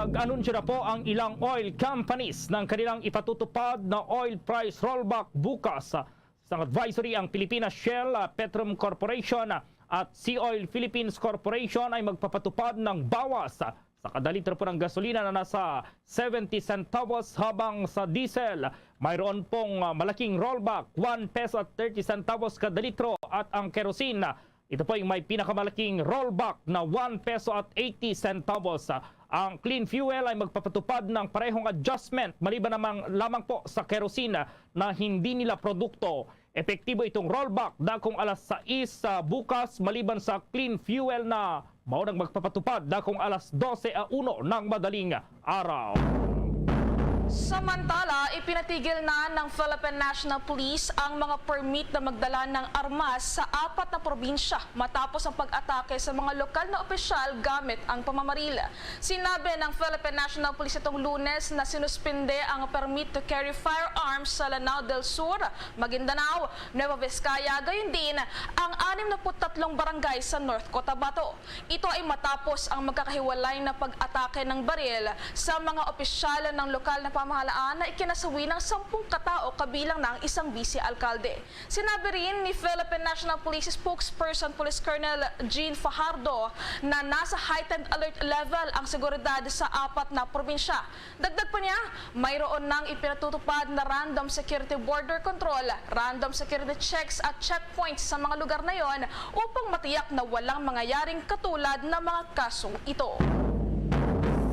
Nag-anunsyo na po ang ilang oil companies ng kanilang ipatutupad na oil price rollback bukas. Sa advisory, ang Pilipinas Shell, ah, Petrom Corporation, ah, at Sea Oil Philippines Corporation ay magpapatupad ng bawas sa kada litro po ng gasolina na nasa seventy centavos, habang sa diesel, mayroon pong, ah, malaking rollback, one peso at thirty centavos kada litro, at ang kerosene, ito po ay may pinakamalaking rollback na one peso at eighty centavos. Ang clean fuel ay magpapatupad ng parehong adjustment maliban namang, lamang po sa kerosene na hindi nila produkto. Epektibo itong rollback dakong alas sais, ah, bukas, maliban sa clean fuel na mao nang magpapatupad dakong alas dose a uno ng madaling araw. Samantala, ipinatigil na ng Philippine National Police ang mga permit na magdala ng armas sa apat na probinsya matapos ang pag-atake sa mga lokal na opisyal gamit ang pamamaril. Sinabi ng Philippine National Police itong Lunes na sinuspinde ang permit to carry firearms sa Lanao del Sur, Maguindanao, Nueva Vizcaya, gayon din ang anim na put tatlong barangay sa North Cotabato. Ito ay matapos ang magkakahiwalay na pag-atake ng baril sa mga opisyal ng lokal na pamahalaan na ikinasawi ng sampung katao kabilang na ang isang vice alkalde. Sinabi rin ni Philippine National Police Spokesperson Police Colonel Jean Fajardo na nasa heightened alert level ang seguridad sa apat na probinsya. Dagdag pa niya, mayroon nang ipinatutupad na random security border control, random security checks at checkpoints sa mga lugar na yon upang matiyak na walang mangyayaring katulad ng mga kasong ito.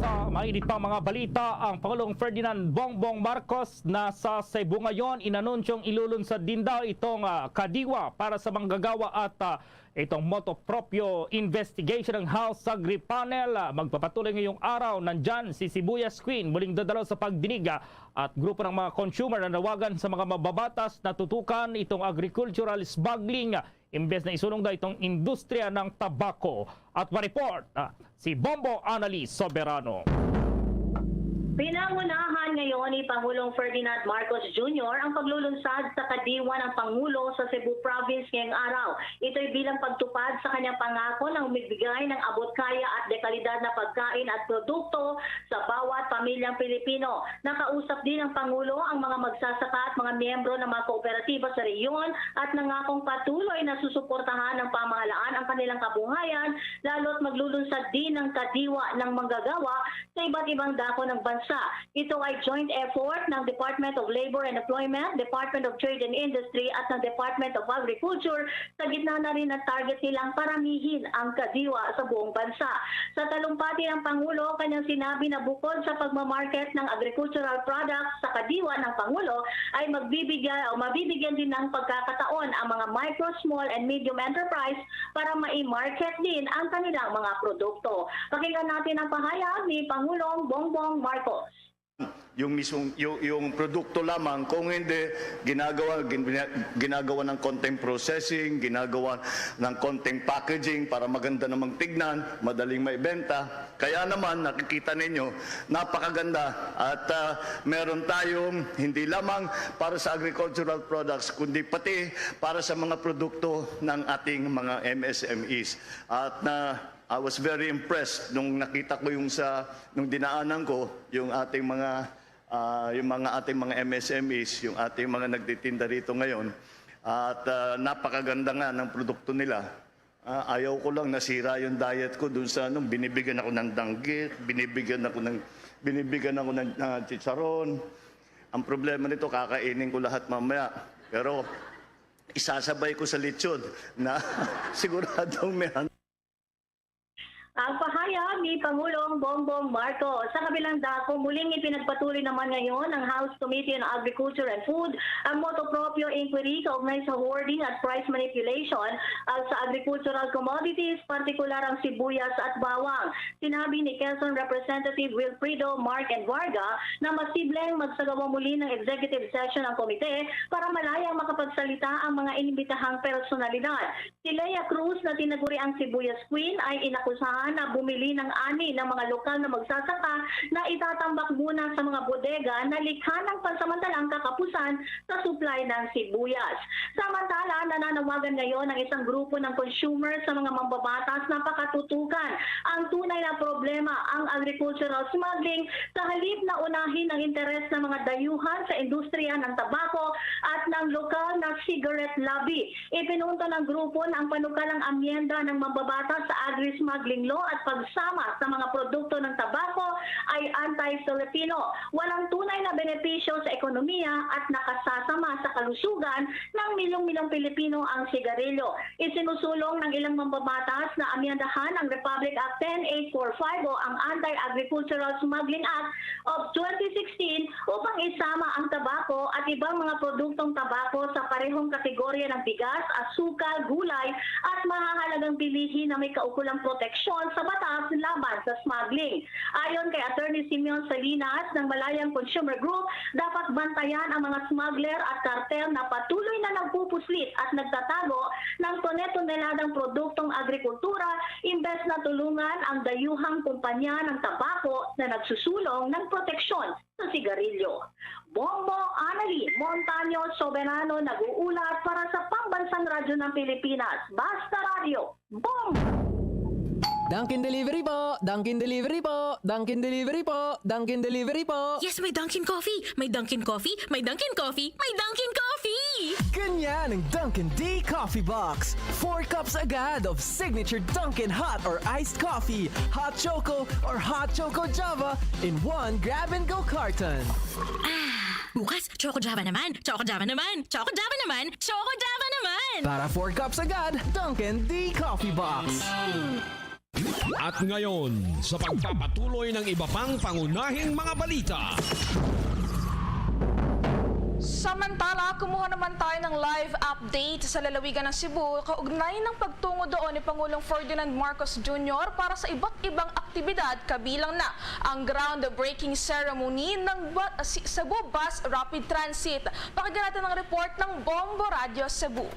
Sa mainit pang mga balita, ang Pangulong Ferdinand Bongbong Marcos nasa Cebu ngayon. Inanunsyong ilulunsad din daw itong, ah, kadiwa para sa manggagawa at, ah, itong motu proprio investigation ng House Agri Panel. Ah, magpapatuloy ngayong araw. Nandyan si Sibuyas Queen, muling dadalaw sa pagdinig, ah, at grupo ng mga consumer na nawagan sa mga mababatas na tutukan itong agricultural smuggling, ah, imbes na isulong daw itong industriya ng tabako. At ma-report, ah, si Bombo Annalise Soberano. Pinangunahan ngayon ni Pangulong Ferdinand Marcos Junior ang paglulunsad sa kadiwa ng Pangulo sa Cebu Province ngayong araw. Ito'y bilang pagtupad sa kanyang pangako na magbigay ng abot-kaya at dekalidad na pagkain at produkto sa bawat pamilyang Pilipino. Nakausap din ng Pangulo ang mga magsasaka at mga miyembro ng mga kooperatiba sa rehiyon at nangakong patuloy na susuportahan ng pamahalaan ang kanilang kabuhayan, lalo't maglulunsad din ng kadiwa ng manggagawa sa iba't ibang dako ng bansa. Ito ay joint effort ng Department of Labor and Employment, Department of Trade and Industry at ng Department of Agriculture. Sa gitna na rin ng target nilang paramihin ang kadiwa sa buong bansa. Sa talumpati ng Pangulo, kanyang sinabi na bukod sa pagmamarket ng agricultural products sa kadiwa ng Pangulo, ay magbibigay o mabibigyan din ng pagkakataon ang mga micro, small, and medium enterprise para mai-market din ang kanilang mga produkto. Pakinggan natin ang pahayag ni Pangulong Bongbong Marcos. Yung mismong, yung, yung produkto lamang, kung hindi, ginagawa, gin-, ginagawa ng konting processing, ginagawa ng konting packaging para maganda namang tignan, madaling maibenta. Kaya naman, nakikita ninyo, napakaganda. At, ah, meron tayong hindi lamang para sa agricultural products, kundi pati para sa mga produkto ng ating mga M S M Es. At na, I was very impressed nung nakita ko yung sa, nung dinaanan ko yung ating mga, ah, yung mga ating mga M S M Es, yung ating mga nagtitinda rito ngayon. At, ah, napakaganda nga ng produkto nila. Ah, ayaw ko lang nasira yung diet ko dun sa, ano, binibigyan ako ng danggit, binibigyan ako ng, binibigyan ako ng, ah, chicharon. Ang problema nito, kakainin ko lahat mamaya. Pero isasabay ko sa lechon na siguradong may han- Ang pahayag ni Pangulong Bongbong Marcos. Sa kabilang dako, muling ipinagpatuloy naman ngayon ng House Committee on Agriculture and Food ang motu proprio inquiry kaugnay sa hoarding at price manipulation, ah, sa agricultural commodities, partikular ang sibuyas at bawang. Sinabi ni Quezon Representative Wilfredo Mark Enjuarga na mas posibleng magsagawa muli ng executive session ang komite para malayang makapagsalita ang mga inimbitahang personalidad. Si Lea Cruz, na tinaguriang Sibuyas Queen, ay inakusahan na bumili ng ani ng mga lokal na magsasaka na itatambak muna sa mga bodega na likha ng pansamantalang kakapusan sa supply ng sibuyas. Samantala, nananawagan ngayon ang isang grupo ng consumer sa mga mambabatas na pakatutukan ang tunay na problema, ang agricultural smuggling, sa halip na unahin ang interes ng mga dayuhan sa industriya ng tabako at ng lokal na cigarette lobby. Ipinunto ng grupo na ang panukalang amyenda ng mambabatas sa agri-smuggling law at pagsama sa mga produkto ng tabako ay anti-Filipino. Walang tunay na benepisyo sa ekonomiya at nakasasama sa kalusugan ng milyong-milyong Pilipino ang sigarilyo. Isinusulong ng ilang mambabatas na amyendahan ang Republic Act ten eight four five o ang Anti-Agricultural Smuggling Act of twenty sixteen upang isama ang tabako at ibang mga produktong tabako sa parehong kategorya ng bigas, asukal, gulay, at mahahalagang bilihin na may kaukulang proteksyon sa batas laban sa smuggling. Ayon kay Attorney Simeon Salinas ng Malayang Consumer Group, dapat bantayan ang mga smuggler at kartel na patuloy na nagpupuslit at nagtatago ng tone-toneladang produktong agrikultura imbes na tulungan ang dayuhang kumpanya ng tabako na nagsusulong ng proteksyon sa sigarilyo. Bombo Anali Montaño Soberano nag-uulat para sa Pambansang Radyo ng Pilipinas, Basta Radyo, Bombo! Dunkin' Delivery po! Dunkin' Delivery po! Dunkin' Delivery po! Dunkin' Delivery po! Yes, may Dunkin' Coffee! May Dunkin' Coffee! May Dunkin' Coffee! May Dunkin' Coffee! Ganyan ang Dunkin' D Coffee Box. Four cups agad of signature Dunkin' hot or iced coffee, hot choco, or hot choco Java in one grab-and-go carton. Ah, bukas, Choco Java naman! Choco Java naman! Choco Java naman! Choco Java naman! Para four cups agad, Dunkin' D Coffee Box. At ngayon, sa pagpapatuloy ng iba pang pangunahing mga balita. Samantala, kumuha naman tayo ng live update sa lalawigan ng Cebu kaugnay ng pagtungo doon ni Pangulong Ferdinand Marcos Junior para sa iba't ibang aktibidad, kabilang na ang groundbreaking ceremony ng ba-, si-, Cebu Bus Rapid Transit. Pakinggan natin ang report ng Bombo Radyo Cebu.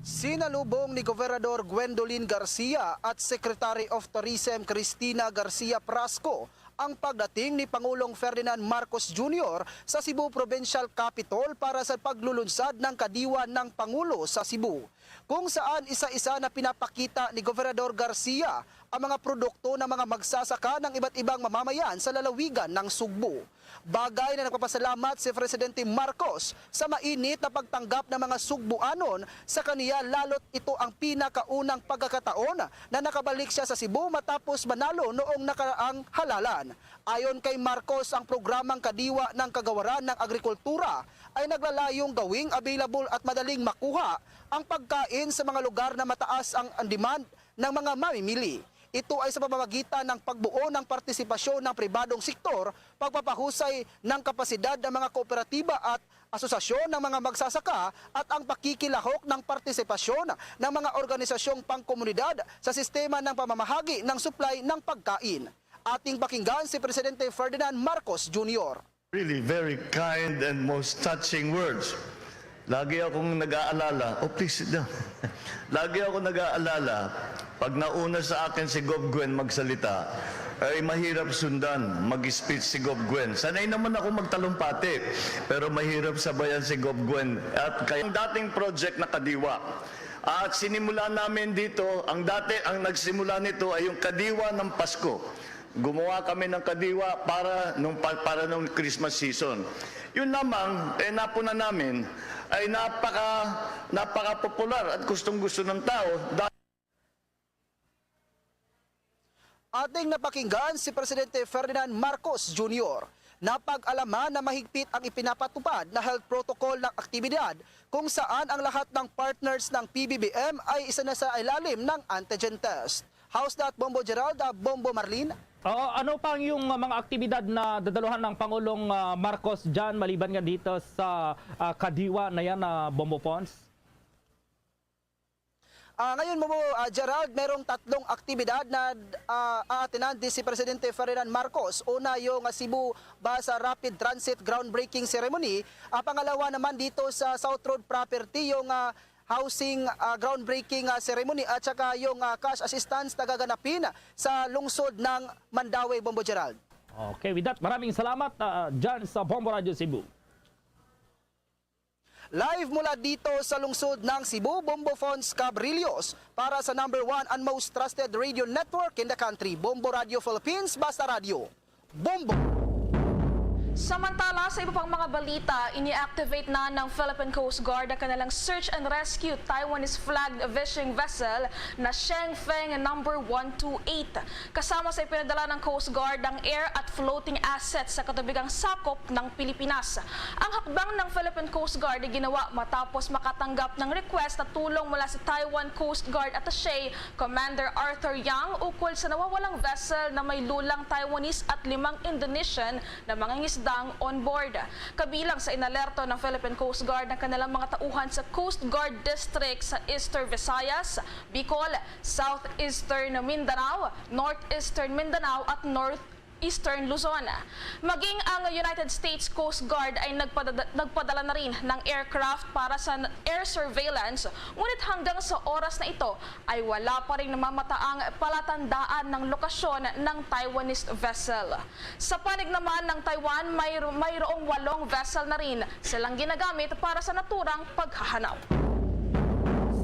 Sinalubong ni Gobernador Gwendolyn Garcia at Secretary of Tourism Cristina Garcia Prasco ang pagdating ni Pangulong Ferdinand Marcos Junior sa Cebu Provincial Capitol para sa paglulunsad ng Kadiwa ng Pangulo sa Cebu, kung saan isa-isa na pinapakita ni Gobernador Garcia ang mga produkto ng mga magsasaka ng iba't ibang mamamayan sa lalawigan ng Sugbo. Bagay na nagpapasalamat si Presidente Marcos sa mainit na pagtanggap ng mga Sugbuanon sa kaniya, lalo't ito ang pinakaunang pagkakataon na nakabalik siya sa Cebu matapos manalo noong nakaraang halalan. Ayon kay Marcos, ang programang Kadiwa ng Kagawaran ng Agrikultura ay naglalayong gawing available at madaling makuha ang pagkain sa mga lugar na mataas ang, ang demand ng mga mamimili. Ito ay sa pamamagitan ng pagbuo ng partisipasyon ng pribadong sektor, pagpapahusay ng kapasidad ng mga kooperatiba at asosasyon ng mga magsasaka, at ang pakikilahok ng partisipasyon ng mga organisasyong pangkomunidad sa sistema ng pamamahagi ng supply ng pagkain. Ating pakinggan si Presidente Ferdinand Marcos Junior. Really very kind and most touching words. Lagi akong nag-aalala, oh, please sit down. Lagi ako nag-aalala, pag nauna sa akin si Gov Gwen magsalita, ay mahirap sundan, mag-speech si Gov Gwen. Sanay naman ako magtalumpati, pero mahirap sabayan si Gov Gwen. At kaya ang dating project na Kadiwa, at sinimula namin dito, ang dati, ang nagsimula nito ay yung Kadiwa ng Pasko. Gumawa kami ng Kadiwa para nung pa-, para nung Christmas season. Yun lamang, eh, napunan namin ay napaka, napaka-popular at gustong-gusto ng tao. Ating napakinggan si Presidente Ferdinand Marcos Junior. Napag-alaman na mahigpit ang ipinapatupad na health protocol ng aktibidad, kung saan ang lahat ng partners ng P B B M ay isa na sa ilalim ng antigen test. How's that, Bombo Gerald, ah, Bombo Marlene? Oo, ano pa ang yung, ah, mga aktibidad na dadaluhan ng Pangulong, ah, Marcos dyan, maliban nga dito sa, ah, Kadiwa na yan, ah, Bombo Fons? Ah, ngayon, Bombo, ah, Gerald, merong tatlong aktibidad na, ah, aatinan di si Presidente Ferdinand Marcos. Una, yung, ah, Cebu Bus Rapid Transit groundbreaking ceremony. Ah, pangalawa naman dito sa South Road property, yung, ah, housing, ah, groundbreaking, ah, ceremony, at saka yung, ah, cash assistance na gaganapin sa lungsod ng Mandaue, Bombo Gerald. Okay, with that, maraming salamat, ah, dyan sa Bombo Radio Cebu. Live mula dito sa lungsod ng Cebu, Bombo Fons Cabrillos, para sa number one and most trusted radio network in the country, Bombo Radio Philippines, Basta Radio. Bombo! Samantala, sa iba pang mga balita, ini-activate na ng Philippine Coast Guard ang kanilang search and rescue Taiwanese flagged fishing vessel na Shengfeng number one two eight. Kasama sa ipinadala ng Coast Guard ang air at floating assets sa katubigang sakop ng Pilipinas. Ang hakbang ng Philippine Coast Guard ay ginawa matapos makatanggap ng request na tulong mula sa Taiwan Coast Guard Attaché Commander Arthur Yang ukol sa nawawalang vessel na may lulang Taiwanese at limang Indonesian na mangingisdang on board. Kabilang sa inalerto ng Philippine Coast Guard ang kanilang mga tauhan sa Coast Guard District sa Eastern Visayas, Bicol, Southeastern Mindanao, Northeastern Mindanao at North Eastern Luzon. Maging ang United States Coast Guard ay nagpadada-, nagpadala na rin ng aircraft para sa n-, air surveillance, ngunit hanggang sa oras na ito ay wala pa ring namamataang palatandaan ng lokasyon ng Taiwanese vessel. Sa panig naman ng Taiwan, may, mayroong walong vessel na rin silang ginagamit para sa naturang paghahanap.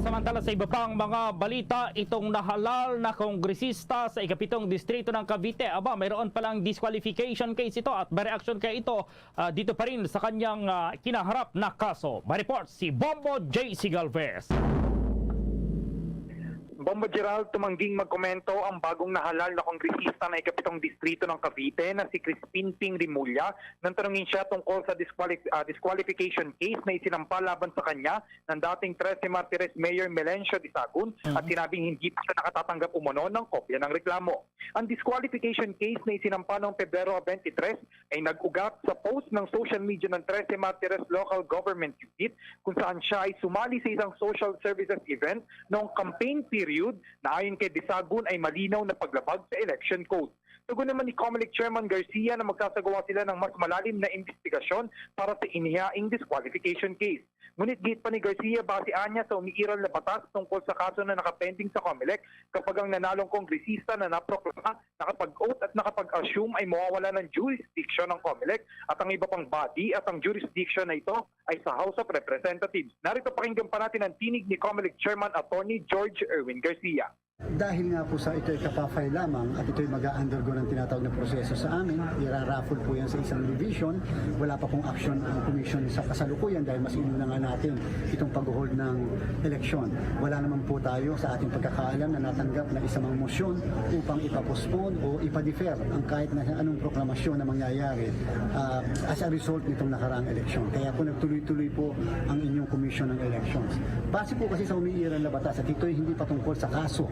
Samantala, sa iba pang mga balita, itong nahalal na kongresista sa ikapitong distrito ng Cavite, aba, mayroon palang disqualification case ito at may reaksyon kay ito, ah, dito pa rin sa kanyang, ah, kinaharap na kaso. May report si Bombo J C Galvez. Bombo Gerald, tumangging magkomento ang bagong nahalal na kongresista ng ikapitong distrito ng Cavite na si Crispin Ping Remulla nang tanungin siya tungkol sa disqualif-, ah, disqualification case na isinampa laban sa kanya ng dating Trece Martires Mayor Melencio Disagun at sinabing hindi pa siya nakatatanggap umano ng kopya ng reklamo. Ang disqualification case na isinampa noong Pebrero twenty-three ay nag-ugat sa post ng social media ng Trece Martires Local Government Unit, kung saan siya ay sumali sa isang social services event noong campaign period na ayon kay Disagun ay malinaw na paglabag sa election code. Tugon naman ni Comelec Chairman Garcia na magsasagawa sila ng mas malalim na investigasyon para sa inihaing disqualification case. Ngunit giit pa ni Garcia, base anya sa umiiral na batas tungkol sa kaso na nakapending sa Comelec, kapag ang nanalong kongresista na naproklama, nakapag-oath at nakapag-assume ay mawawala ng jurisdiction ang Comelec at ang iba pang body at ang jurisdiction na ito ay sa House of Representatives. Narito, pakinggan pa natin ang tinig ni Comelec Chairman Attorney George Erwin Garcia. Dahil nga po sa ito'y kapafile lamang at ito'y mag-undergo ng tinatawag na proseso sa amin, iraraffle po yan sa isang division. Wala pa pong action ang commission sa kasalukuyan dahil mas inuna nga natin itong pag-hold ng eleksyon. Wala naman po tayo sa ating pagkakaalam na natanggap na isa mang motion upang ipa-postpone o ipa-defer ang kahit na anong proklamasyon na mangyayari, ah, as a result nitong nakaraang eleksyon. Kaya po nagtuloy-tuloy po ang inyong Commission ng Elections. Base po kasi sa umiiral na batas at ito'y hindi patungkol sa kaso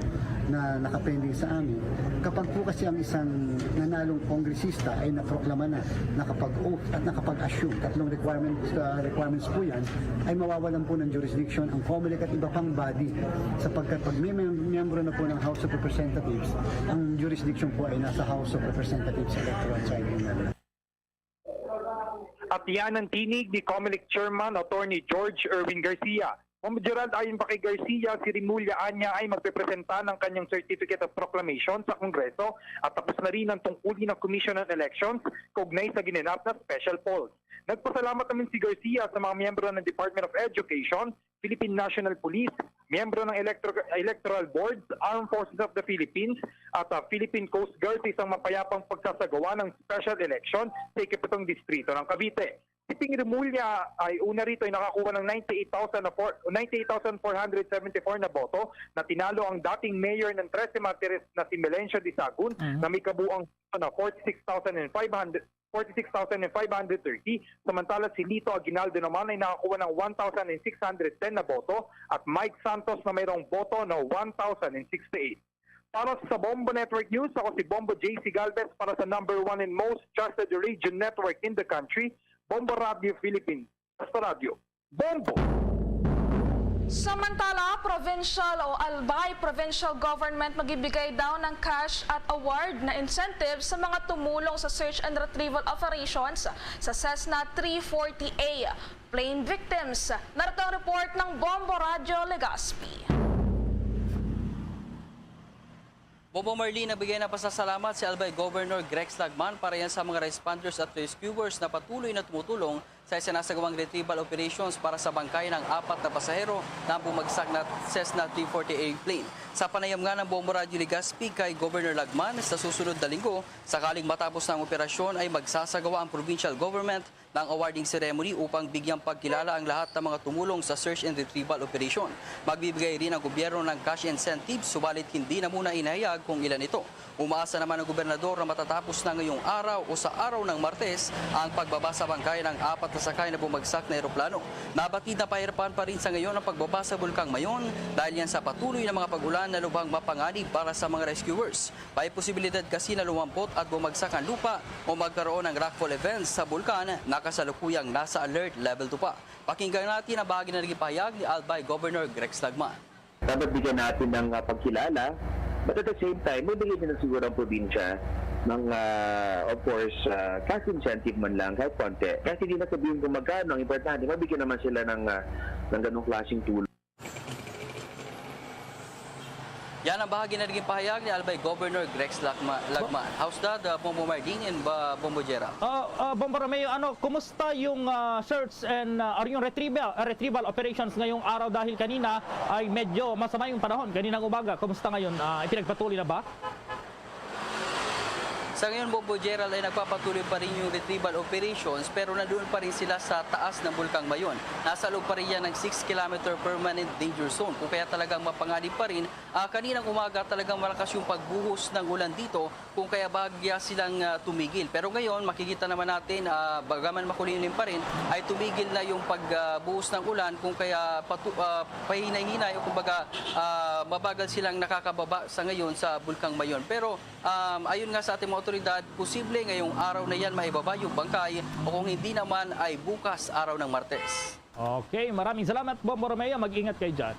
na nakapending sa amin, kapag po kasi ang isang nanalong kongresista ay naproklama na, nakapag-oath at nakapag-assume, tatlong requirements, ah, requirements po yan, ay mawawalan po ng jurisdiction ang Comelec at iba pang body, sapagkat pag may mem-, miyembro na po ng House of Representatives, ang jurisdiction po ay nasa House of Representatives Electoral Tribunal. At yan ang tinig ni Comelec Chairman Attorney George Erwin Garcia. Ma'am Gerald, ayon pa kay Garcia, si Remulla anya ay magpepresenta ng kanyang Certificate of Proclamation sa Kongreso at tapos na rin ang tungkulin ng Commission on Elections kaugnay sa ginanap na special polls. Nagpasalamat naman si Garcia sa mga miyembro ng Department of Education, Philippine National Police, miyembro ng electro-, Electoral Boards, Armed Forces of the Philippines, at, ah, Philippine Coast Guard sa isang mapayapang pagsasagawa ng special election sa ikapitong distrito ng Cavite. Si Ping Remulla ay una rito ay nakakuha ng ninety-eight thousand na four, ninety-eight thousand four hundred seventy-four na boto na tinalo ang dating mayor ng Trece Martires na si Melencio Disagun Mhm. na may kabuang na forty-six thousand five hundred, forty-six thousand five hundred thirty, samantala si Lito Aguinaldo naman ay nakakuha ng one thousand six hundred ten na boto at Mike Santos na mayroong boto na one thousand sixty-eight. Para sa Bombo Network News, ako si Bombo J C Galvez para sa number one and most trusted radio network in the country, Bombo Radio Philippines. Basta Radyo, Bombo! Samantala, provincial o Albay Provincial Government magbibigay daw ng cash at award na incentive sa mga tumulong sa search and retrieval operations sa Cessna three forty A plane victims. Narito ang report ng Bombo Radyo Legazpi. Bombo Marlene, nagbigay ng pasasalamat si Albay Governor Grex Lagman para yan sa mga responders at rescuers na patuloy na tumutulong sa isinasagawang retrieval operations para sa bangkay ng apat na pasahero na bumagsak na Cessna three forty airplane. Sa panayam nga ng Bombo Radyo Legazpi kay Governor Lagman, sa susunod na linggo, sakaling matapos na ang operasyon, ay magsasagawa ang provincial government ng awarding ceremony upang bigyang pagkilala ang lahat ng mga tumulong sa search and retrieval operation. Magbibigay rin ang gobyerno ng cash incentives, subalit hindi na muna inihayag kung ilan ito. Umaasa naman ang gobernador na matatapos na ngayong araw o sa araw ng Martes ang pagbaba sa bangkay ng apat na sakay na bumagsak na eroplano. Nabatid na pahirapan pa rin sa ngayon ang pagbaba sa Bulkang Mayon dahil yan sa patuloy na mga pag-ulan na lubhang mapanganib para sa mga rescuers. May posibilidad kasi na lumampot at bumagsak ang lupa o magkaroon ng rockfall events sa bulkan na kasalukuyang nasa alert level two pa. Pakinggan natin ang bahagi na naging pahayag ni Albay Governor Grex Lagman. Dapat bigyan natin ng, ah, pagkilala, but at the same time, may bigay din na siguro ang probinsya ng, ah, of course, ah, cash incentive man lang, kahit konti. Kahit hindi na sabihin kung magkano, ang importante, mabigyan naman sila ng, ah, ng ganong klaseng tulong. Yan ang bahagi na naging pahayag ni Albay Governor Grex Lacma-, Lagman. How's that, uh, Bombo Mardin and, uh, Bombo Gerald? Ah, ah, Bombo Romeo, ano, kumusta yung, ah, search and, ah, or yung retrieval, ah, retrieval operations ngayong araw dahil kanina ay medyo masama yung panahon kaninang umaga? Kumusta ngayon? Ah, ipinagpatuloy na ba? Sa ngayon, Bombo Gerald, ay nagpapatuloy pa rin yung retrieval operations, pero nandoon pa rin sila sa taas ng Bulkang Mayon. Nasa loob pa rin yan ng six kilometer permanent danger zone, kung kaya talagang mapanganib pa rin, ah, kaninang umaga talagang malakas yung pagbuhos ng ulan dito, kung kaya bahagya silang, ah, tumigil. Pero ngayon, makikita naman natin, ah, bagaman makulimlim pa rin, ay tumigil na yung pag, ah, buhos ng ulan, kung kaya patu-, ah, pahinay-hinay o kumbaga, ah, mabagal silang nakakababa sa ngayon sa Bulkang Mayon. Pero, um, ayon nga sa ating mga otoridad, posible ngayong araw na yan maibaba yung bangkay o kung hindi naman ay bukas araw ng Martes. Okay, maraming salamat, Bombo Romeo. Mag-ingat kayo dyan.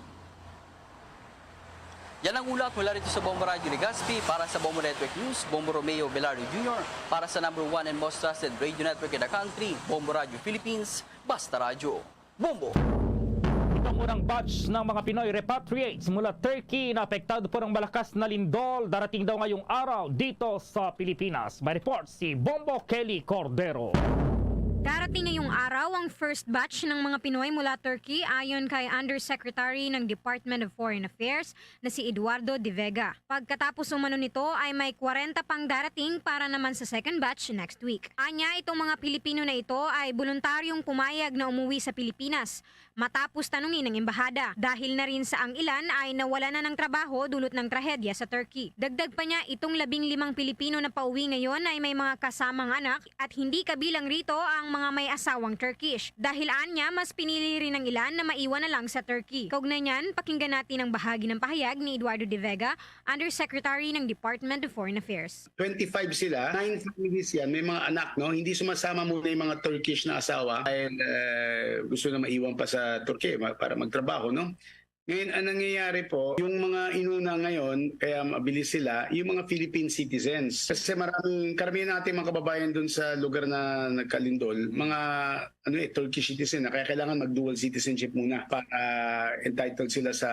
Yan ang ulat mula rito sa Bombo Radio Legazpi. Para sa Bombo Network News, Bombo Romeo Velardo Junior. Para sa number one and most trusted radio network in the country, Bombo Radio Philippines, Basta Radyo. Bombo! Itong unang batch ng mga Pinoy repatriates mula Turkey na apektado po ng malakas na lindol darating daw ngayong araw dito sa Pilipinas. May report si Bombo Kelly Cordero. Darating ngayong araw ang first batch ng mga Pinoy mula Turkey, ayon kay Undersecretary ng Department of Foreign Affairs na si Eduardo de Vega. Pagkatapos umano nito ay may kwarenta pang darating para naman sa second batch next week. Anya, itong mga Pilipino na ito ay boluntaryong pumayag na umuwi sa Pilipinas matapos tanungin ng embahada, dahil na rin sa ang ilan ay nawala na ng trabaho dulot ng trahedya sa Turkey. Dagdag pa niya, itong labing limang Pilipino na pauwi ngayon ay may mga kasamang anak at hindi kabilang rito ang mga may asawang Turkish. Dahil anya, mas pinili rin ng ilan na maiwan na lang sa Turkey. Kaugnay niyan, pakinggan natin ang bahagi ng pahayag ni Eduardo de Vega, Undersecretary ng Department of Foreign Affairs. Twenty-five sila, nine families yan, may mga anak, no? Hindi sumasama muna yung mga Turkish na asawa dahil, eh, gusto na maiwan pa sa Turkey ma-, para magtrabaho, no? Ngayon, ang nangyayari po, yung mga inuna ngayon, kaya mabilis sila, yung mga Philippine citizens. Kasi maraming, karamihan natin mga kababayan dun sa lugar na nagkalindol, mga, ano eh, Turkish citizen na, kaya kailangan mag-dual citizenship muna para entitled sila sa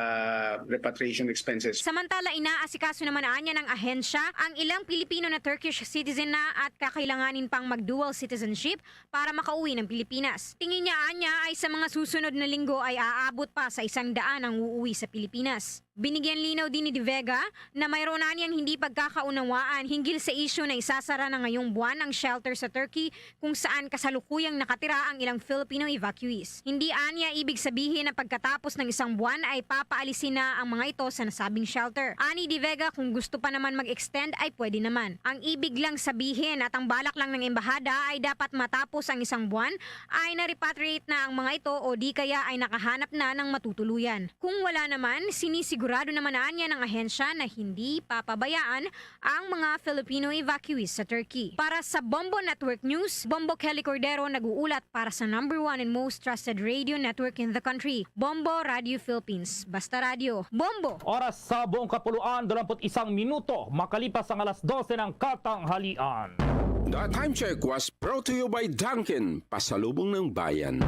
repatriation expenses. Samantala, inaasikaso naman anya ng ahensya ang ilang Pilipino na Turkish citizen na at kakailanganin pang mag-dual citizenship para makauwi ng Pilipinas. Tingin niya anya ay sa mga susunod na linggo ay aabot pa sa isang daan ang uuwi sa Pilipinas. Binigyan linaw din ni De Vega na mayroon anyang hindi pagkakaunawaan hinggil sa isyu na isasara na ngayong buwan ang shelter sa Turkey kung saan kasalukuyang nakatira ang ilang Filipino evacuees. Hindi anya ibig sabihin na pagkatapos ng isang buwan ay papaalisin na ang mga ito sa nasabing shelter. Ani De Vega, kung gusto pa naman mag-extend ay pwede naman. Ang ibig lang sabihin at ang balak lang ng embahada ay dapat matapos ang isang buwan ay na-repatriate na ang mga ito o di kaya ay nakahanap na ng matutuluyan. Kung wala naman, sinisigurado naman anya ng ahensya na hindi papabayaan ang mga Filipino evacuees sa Turkey. Para sa Bombo Network News, Bombo Kelly Cordero nag-uulat para sa number one and most trusted radio network in the country, Bombo Radio Philippines. Basta Radyo, Bombo! Oras sa buong kapuluan, dalawampu't isang minuto makalipas ang alas dose ng katanghalian. The Time Check was brought to you by Dunkin, pasalubong ng bayan.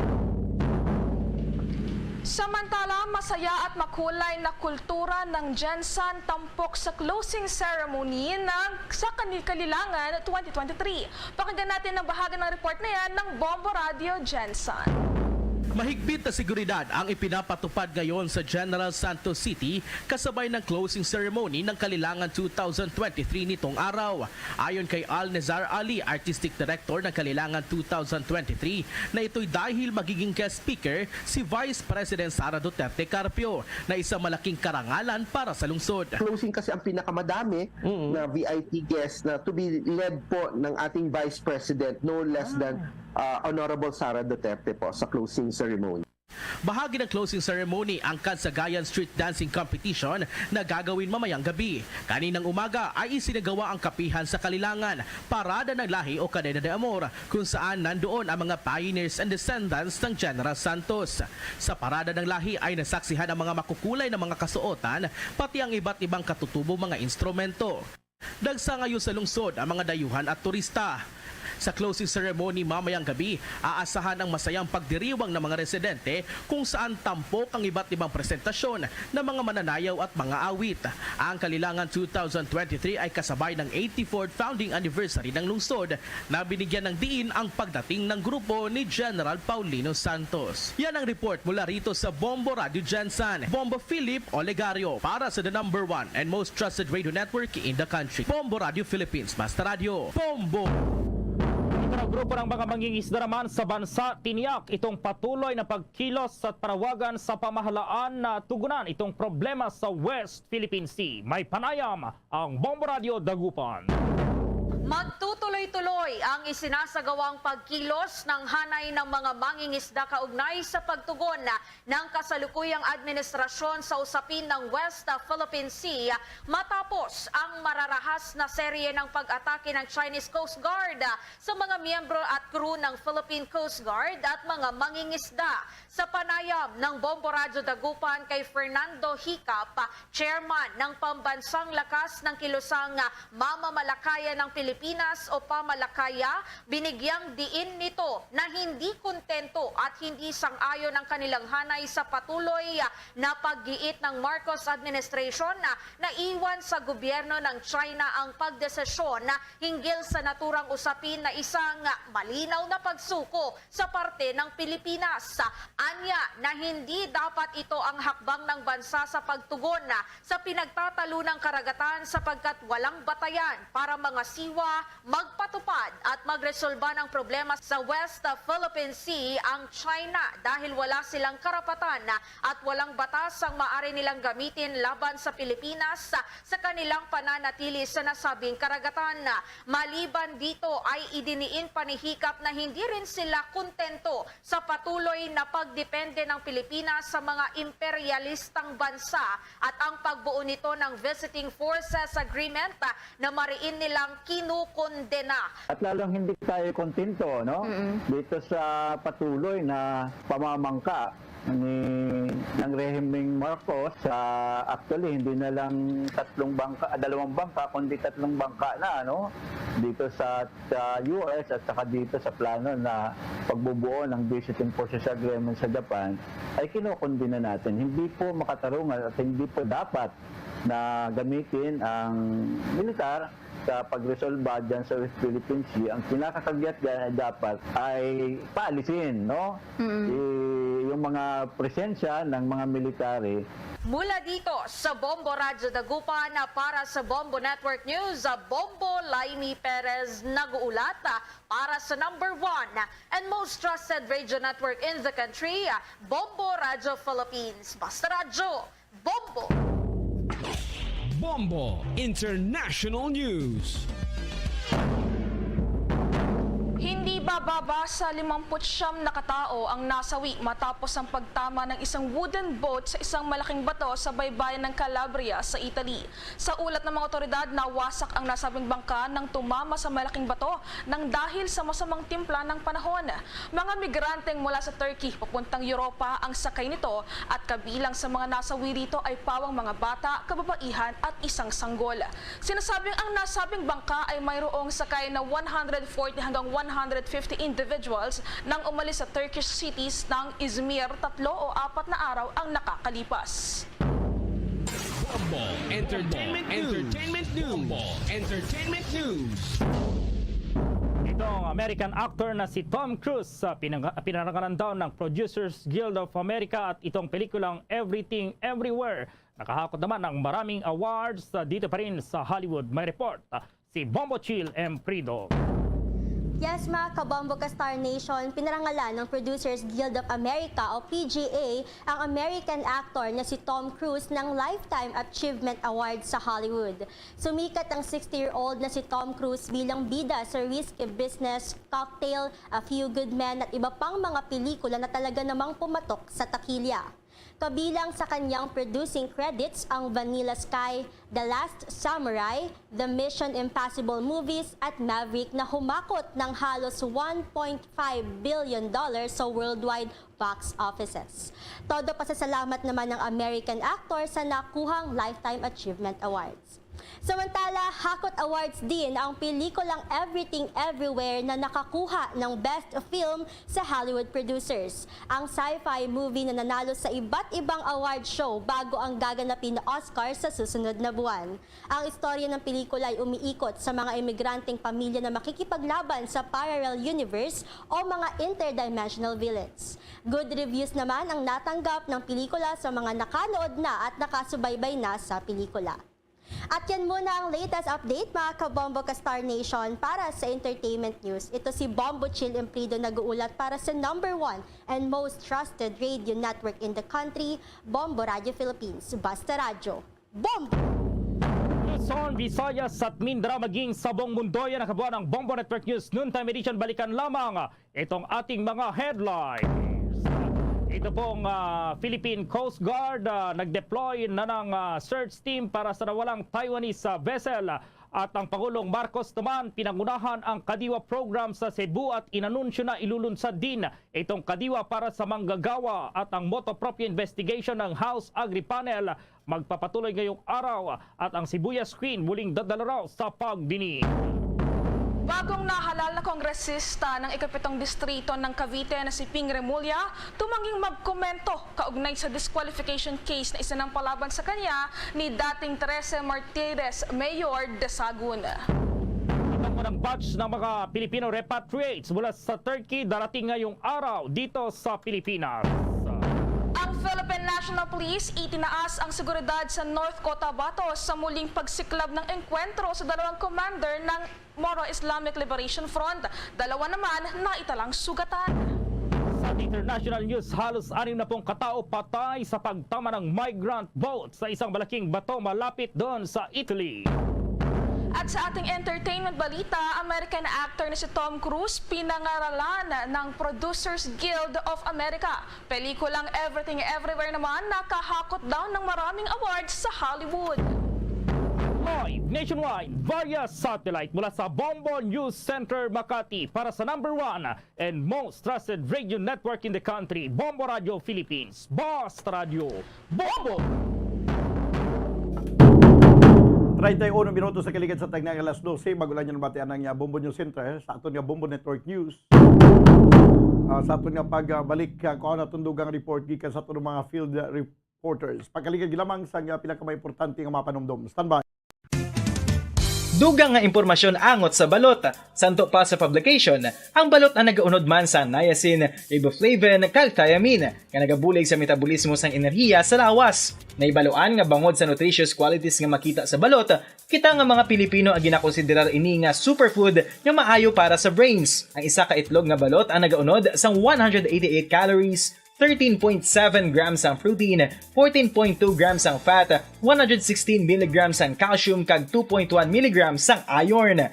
Samantala, masaya at makulay na kultura ng GenSan tampok sa closing ceremony ng sa Kani-, Kalilangan twenty twenty-three. Pakinggan natin ang bahagi ng report na yan ng Bombo Radio GenSan. Mahigpit na seguridad ang ipinapatupad ngayon sa General Santos City kasabay ng closing ceremony ng Kalilangan two thousand twenty-three nitong araw. Ayon kay Al Nezar Ali, Artistic Director ng Kalilangan two thousand twenty-three, na ito'y dahil magiging guest speaker si Vice President Sara Duterte Carpio, na isang malaking karangalan para sa lungsod. Closing kasi ang pinakamadami Mm. na V I P guest na to be led po ng ating Vice President, no less than, Ah. uh, Honorable Sara Duterte po sa closing ceremony. Bahagi ng closing ceremony ang Kansagayan Street Dancing Competition na gagawin mamayang gabi. Kaninang umaga ay isinagawa ang kapihan sa Kalilangan, Parada ng Lahi o Cadena de Amor, kung saan nandoon ang mga pioneers and descendants ng General Santos. Sa Parada ng Lahi ay nasaksihan ang mga makukulay na mga kasuotan, pati ang iba't ibang katutubong mga instrumento. Dagsa ngayon sa lungsod ang mga dayuhan at turista. Sa closing ceremony mamayang gabi, aasahan ang masayang pagdiriwang ng mga residente kung saan tampok ang iba't ibang presentasyon ng mga mananayaw at mga awit. Ang Kalilangan two thousand twenty-three ay kasabay ng eighty-fourth founding anniversary ng lungsod na binigyan ng diin ang pagdating ng grupo ni General Paulino Santos. Yan ang report mula rito sa Bombo Radio Gensan. Bombo Philip Olegario para sa the number one and most trusted radio network in the country. Bombo Radio Philippines, Basta Radio. Bombo! Ito ang grupo ng mga mangingisda naman sa bansa, tiniyak itong patuloy na pagkilos at panawagan sa pamahalaan na tugunan itong problema sa West Philippine Sea. May panayam ang Bombo Radio Dagupan. Magtutuloy-tuloy ang isinasagawang pagkilos ng hanay ng mga mangingisda kaugnay sa pagtugon ng kasalukuyang administrasyon sa usapin ng West Philippine Sea matapos ang mararahas na serye ng pag-atake ng Chinese Coast Guard sa mga miyembro at crew ng Philippine Coast Guard at mga mangingisda. Sa panayam ng Bombo Radyo Dagupan kay Fernando Hicap, chairman ng Pambansang Lakas ng Kilusang Mamamalakayan ng Pilipinas o Pamalakaya, binigyang diin nito na hindi kontento at hindi sang-ayon ang kanilang hanay sa patuloy na paggiit ng Marcos administration na naiwan sa gobyerno ng China ang pagdesisyon hinggil sa naturang usapin na isang malinaw na pagsuko sa parte ng Pilipinas. Anya na hindi dapat ito ang hakbang ng bansa sa pagtugon sa pinagtatalunang karagatan, sapagkat walang batayan para mangasiwa, magpatupad at magresolba ng problema sa West Philippine Sea ang China dahil wala silang karapatan at walang batas ang maaari nilang gamitin laban sa Pilipinas sa kanilang pananatili sa nasabing karagatan. Maliban dito ay idiniin pa ni Hicap na hindi rin sila kontento sa patuloy na pagdepende ng Pilipinas sa mga imperialistang bansa at ang pagbuo nito ng Visiting Forces Agreement na mariin nilang kinukondena. At lalong hindi tayo kontento, no? Mm-mm. Dito sa patuloy na pamamangka ni, ng rehimeng Marcos sa, actually, hindi na lang tatlong bangka, ah, dalawang bangka, kundi tatlong bangka na, no? Dito sa, sa U S at saka dito sa plano na pagbubuo ng Visiting Forces Agreement sa Japan, ay kinukundina natin. Hindi po makatarungan at hindi po dapat na gamitin ang militar sa pagresolba dyan sa West Philippine Sea. Ang kinakakagyat dyan ay dapat ay paalisin, no? Mm. I-, yung mga presensya ng mga military. Mula dito sa Bombo Radyo Dagupan, para sa Bombo Network News, Bombo Laimi Perez nag-uulat, para sa number one and most trusted radio network in the country, Bombo Radyo Philippines. Basta Radyo, Bombo! Bombo International News. Hindi bababa sa limampu't siyam na katao ang nasawi matapos ang pagtama ng isang wooden boat sa isang malaking bato sa baybayan ng Calabria sa Italy. Sa ulat ng mga otoridad, nawasak ang nasabing bangka nang tumama sa malaking bato nang dahil sa masamang timpla ng panahon. Mga migranteng mula sa Turkey papuntang Europa ang sakay nito at kabilang sa mga nasawi rito ay pawang mga bata, kababaihan at isang sanggol. Sinasabing ang nasabing bangka ay mayroong sakay na one hundred forty hanggang one hundred fifty individuals nang umalis sa Turkish cities ng Izmir tatlo o apat na araw ang nakakalipas. Bombo Entertainment News. Entertainment News. Bombo Entertainment News. Itong American actor na si Tom Cruise, sa pinang-, pinarangalan daw ng Producers Guild of America at itong pelikulang Everything Everywhere. Nakahakot naman ng maraming awards, ah, dito pa rin sa Hollywood. May report, ah, si Bombo Chill Emprido. Yes, mga kabombo ka Star Nation, pinarangalan ng Producers Guild of America o P G A ang American actor na si Tom Cruise ng Lifetime Achievement Award sa Hollywood. Sumikat ang sixty-year-old na si Tom Cruise bilang bida sa risky business, Cocktail, A Few Good Men at iba pang mga pelikula na talaga namang pumatok sa takilya. Kabilang sa kanyang producing credits ang Vanilla Sky, The Last Samurai, The Mission Impossible movies at Maverick na humakot ng halos one point five billion dollars sa worldwide box offices. Todo pasasalamat naman ng American actor sa nakuhang Lifetime Achievement Awards. Samantala, hakot awards din ang pelikulang Everything Everywhere na nakakuha ng Best Film sa Hollywood Producers. Ang sci-fi movie na nanalo sa iba't ibang award show bago ang gaganapin na Oscar sa susunod na buwan. Ang istorya ng pelikula ay umiikot sa mga emigranteng pamilya na makikipaglaban sa parallel universe o mga interdimensional villains. Good reviews naman ang natanggap ng pelikula sa mga nakanood na at nakasubaybay na sa pelikula. At yan muna ang latest update, mga Kabombo ka Star Nation, para sa entertainment news. Ito si Bombo Chill Emplido nag-uulat para sa number one and most trusted radio network in the country, Bombo Radio Philippines. Basta Radyo, Bombo! Luzon, Visayas, at Mindanao, maging sa buong mundo, yan ang kabuuan ng Bombo Network News Noontime Edition. Balikan lamang itong ating mga headlines. Ito pong, ah, Philippine Coast Guard, ah, nag-deploy na ng, ah, search team para sa nawalang Taiwanese, ah, vessel. At ang Pangulong Marcos naman pinangunahan ang Kadiwa program sa Cebu at inanunsyo na ilulunsad din itong Kadiwa para sa manggagawa at ang motu proprio investigation ng House Agri Panel magpapatuloy ngayong araw at ang Sibuyas Queen muling dadala raw sa pagdinig. Bagong nahalal na kongresista ng ikapitong distrito ng Cavite na si Ping Remulla tumangging magkomento kaugnay sa disqualification case na isinampalaban sa kanya ni dating Trece Martires Mayor Desagun. Ang unang batch ng mga Filipino repatriates mula sa Turkey darating ngayong araw dito sa Pilipinas. Ang Philippine National Police itinaas ang seguridad sa North Cotabato sa muling pagsiklab ng engkwentro sa dalawang commander ng Moro Islamic Liberation Front. Dalawa naman na italang sugatan. Sa international news, halos anim na pung katao patay sa pagtama ng migrant boat sa isang malaking bato malapit doon sa Italy. At sa ating entertainment balita, American actor na si Tom Cruise pinangaralan ng Producers Guild of America. Pelikulang Everything Everywhere naman nakahakot daw ng maraming awards sa Hollywood. Live nationwide via satellite mula sa Bombo News Center Makati para sa number one and most trusted radio network in the country, Bombo Radio Philippines. Basta Radyo, Bombo! Treinta y uno minutos sa kaligid sa tagna nga alas dose, bago lang yan batian ang, ah, Bombo News Center sa aton nga Bombo Network News. Ah, sa aton nga pagbalik, ah, kuha naton dugang report gikan sa aton mga field, ah, reporters. Pagkaligid lamang sa, ah, pila ka mga importante nga mga panumdom. Standby. Dugang nga impormasyon angot sa balot. Santo pa sa publication, ang balot ang nagaunod man sa niacin, riboflavin, kag thiamine, nga nagabulig sa metabolismo sang enerhiya sa lawas. Nahibaluan nga bangod sa nutritious qualities nga makita sa balot, kita nga mga Pilipino ang ginakonsiderar ini nga superfood nga maayo para sa brains. Ang isa ka itlog nga balot ang nagaunod sang one hundred eighty-eight calories, thirteen point seven grams ang protein, fourteen point two grams ang fat, one hundred sixteen milligrams ang calcium, kag two point one milligrams ang iron.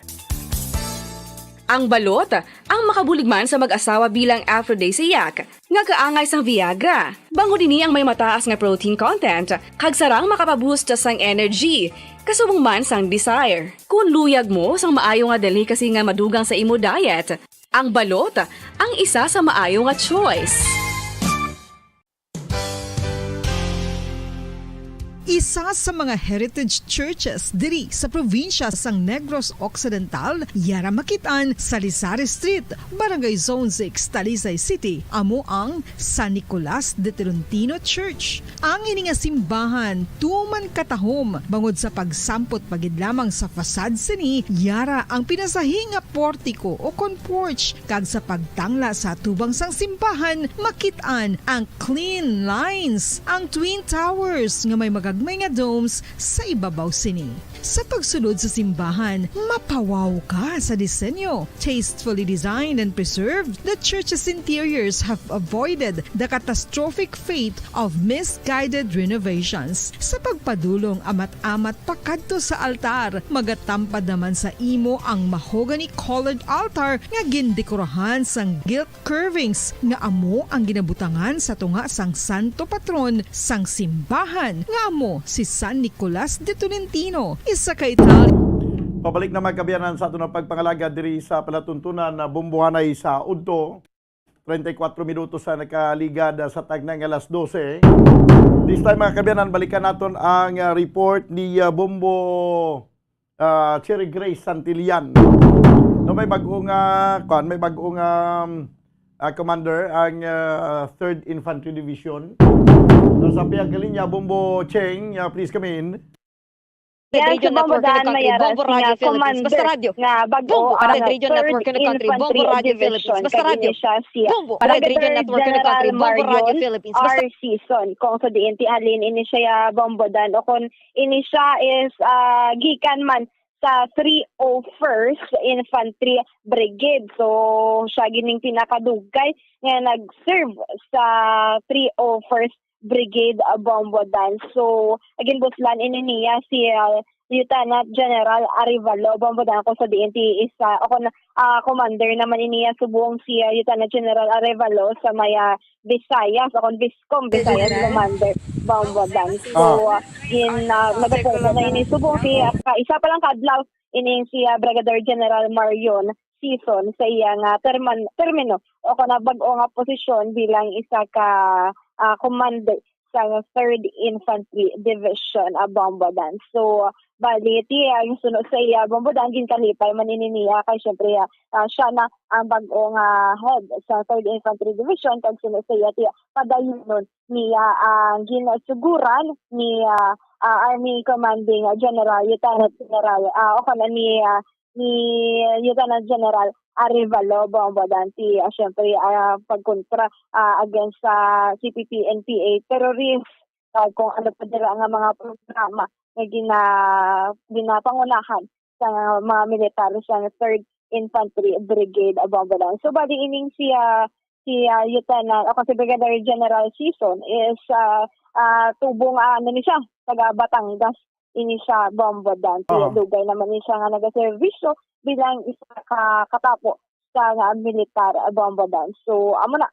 Ang balot, ang makabulig man sa mag-asawa bilang aphrodisiac, nga kaangay sang Viagra. Bangod ini ang may mataas nga protein content, kag sarang makapaboost sang energy, kasubong man sang desire. Kung luyag mo sang maayo nga delicacy nga madugang sa imo diet, ang balot ang isa sa maayo nga choice. Isa sa mga heritage churches diri sa probinsya sang Negros Occidental, yara makit-an sa Lizares Street, Barangay Zone six, Talisay City, amo ang San Nicolas de Tolentino Church. Ang ini nga simbahan tuman katahom bangod sa pagsampot pa gid lamang sa facade sini, yara ang pinasahi nga portiko o kon porch, kag sa pagtangla sa atubang sang simbahan, makit-an ang clean lines, ang twin towers nga may magagmay nga domes sa ibabaw sini. Sa pagsulod sa simbahan, mapawaw ka sa disenyo. Tastefully designed and preserved, the church's interiors have avoided the catastrophic fate of misguided renovations. Sa pagpadulong amat-amat pakadto sa altar, magatampad naman sa imo ang mahogany-colored altar nga gindekorahan sang gilt curvings nga amo ang ginabutangan sa tunga sang santo patron sang simbahan, nga amo si San Nicolas de Tolentino, isa ka Italian. Pabalik na, mga kaabyanan, sa aton nga pagpangalagad diri sa palatuntunan na bombohanay sa udto. treinta y cuatro minutos na nakaligad, ah, sa tagna nga alas dose. This time, mga kaabyanan, balikan naton ang, ah, report ni, ah, Bombo, ah, Cherry Grace Santillan. No, may bagong, ah, kwan, may bagong, um, ah, commander ang, ah, Third Infantry Division. So, sa pihak nga linya, Bombo Cheng, ah, please come in. Yes, Radio Network in the country, Bombo Radio Philippines, Basta Radio. Nga bag-o Bombo, ang Red Radio Network in the country, Bombo Radio Philippines, Basta Radio. Bombo, Red Radio Network in the country, Bombo Radio Philippines, Basta R. Season, kung sa diin ti halin ini siya, Bombo Dan, o kung ini siya is, ah, gikan man sa three oh first Infantry Brigade. So, siya gining pinakadugay nga nag-serve sa three oh first Brigade, ah, Bombo Dan. So, ginbuslan ini niya si, ah, Lieutenant General Arevalo Bombo Dan, kung sa diin ti isa, o kung, ah, commander naman ini niya subong si, ah, Lieutenant General Arevalo sa may, ah, Visayas, o kung Viscom, Visayas Commander Bombo Dan. So, ah, gin, ah, nagapungko na ini subong si, ah, ka-, isa pa lang ka adlaw ining si, ah, Brigadier General Marion Season sa iya nga terman-, termino o kana bag-o nga posisyon bilang isa ka, ah, commander sa Third Infantry Division, ah, Bombo Dan. So, bali, ti, ang suno sa iya, Bombo Dan, ginkalipay man ini niya kay syempre, ah, ah, siya na ang bag-o nga head sa Third Infantry Division, kag suno sa iya, ti, padayunon niya ang ginasuguran ni, ah, ah, Army Commanding General, Lieutenant General, ah, o kana ni, ah, ni Lieutenant General Arevalo Bombo Dan, ti, ah, syempre, ah, pagkontra, ah, against sa C P P N P A terrorist, ah, kung ano pa dira nga mga programa nga gina-, ginapangunahan sa mga militar sa Third Infantry Brigade, ah, Bombo Dan. So, bali ining siya, si, ah, Lieutenant, o si Brigadier General Season is, ah, ah, tubong, ah, ano ni siya, taga Batangas ini siya, Bombo Dan. Aha. Dugay naman ni siya nga nagaserbisyo bilang isa ka katapo sa nga militar, ah, Bombo Dan. So, amo na.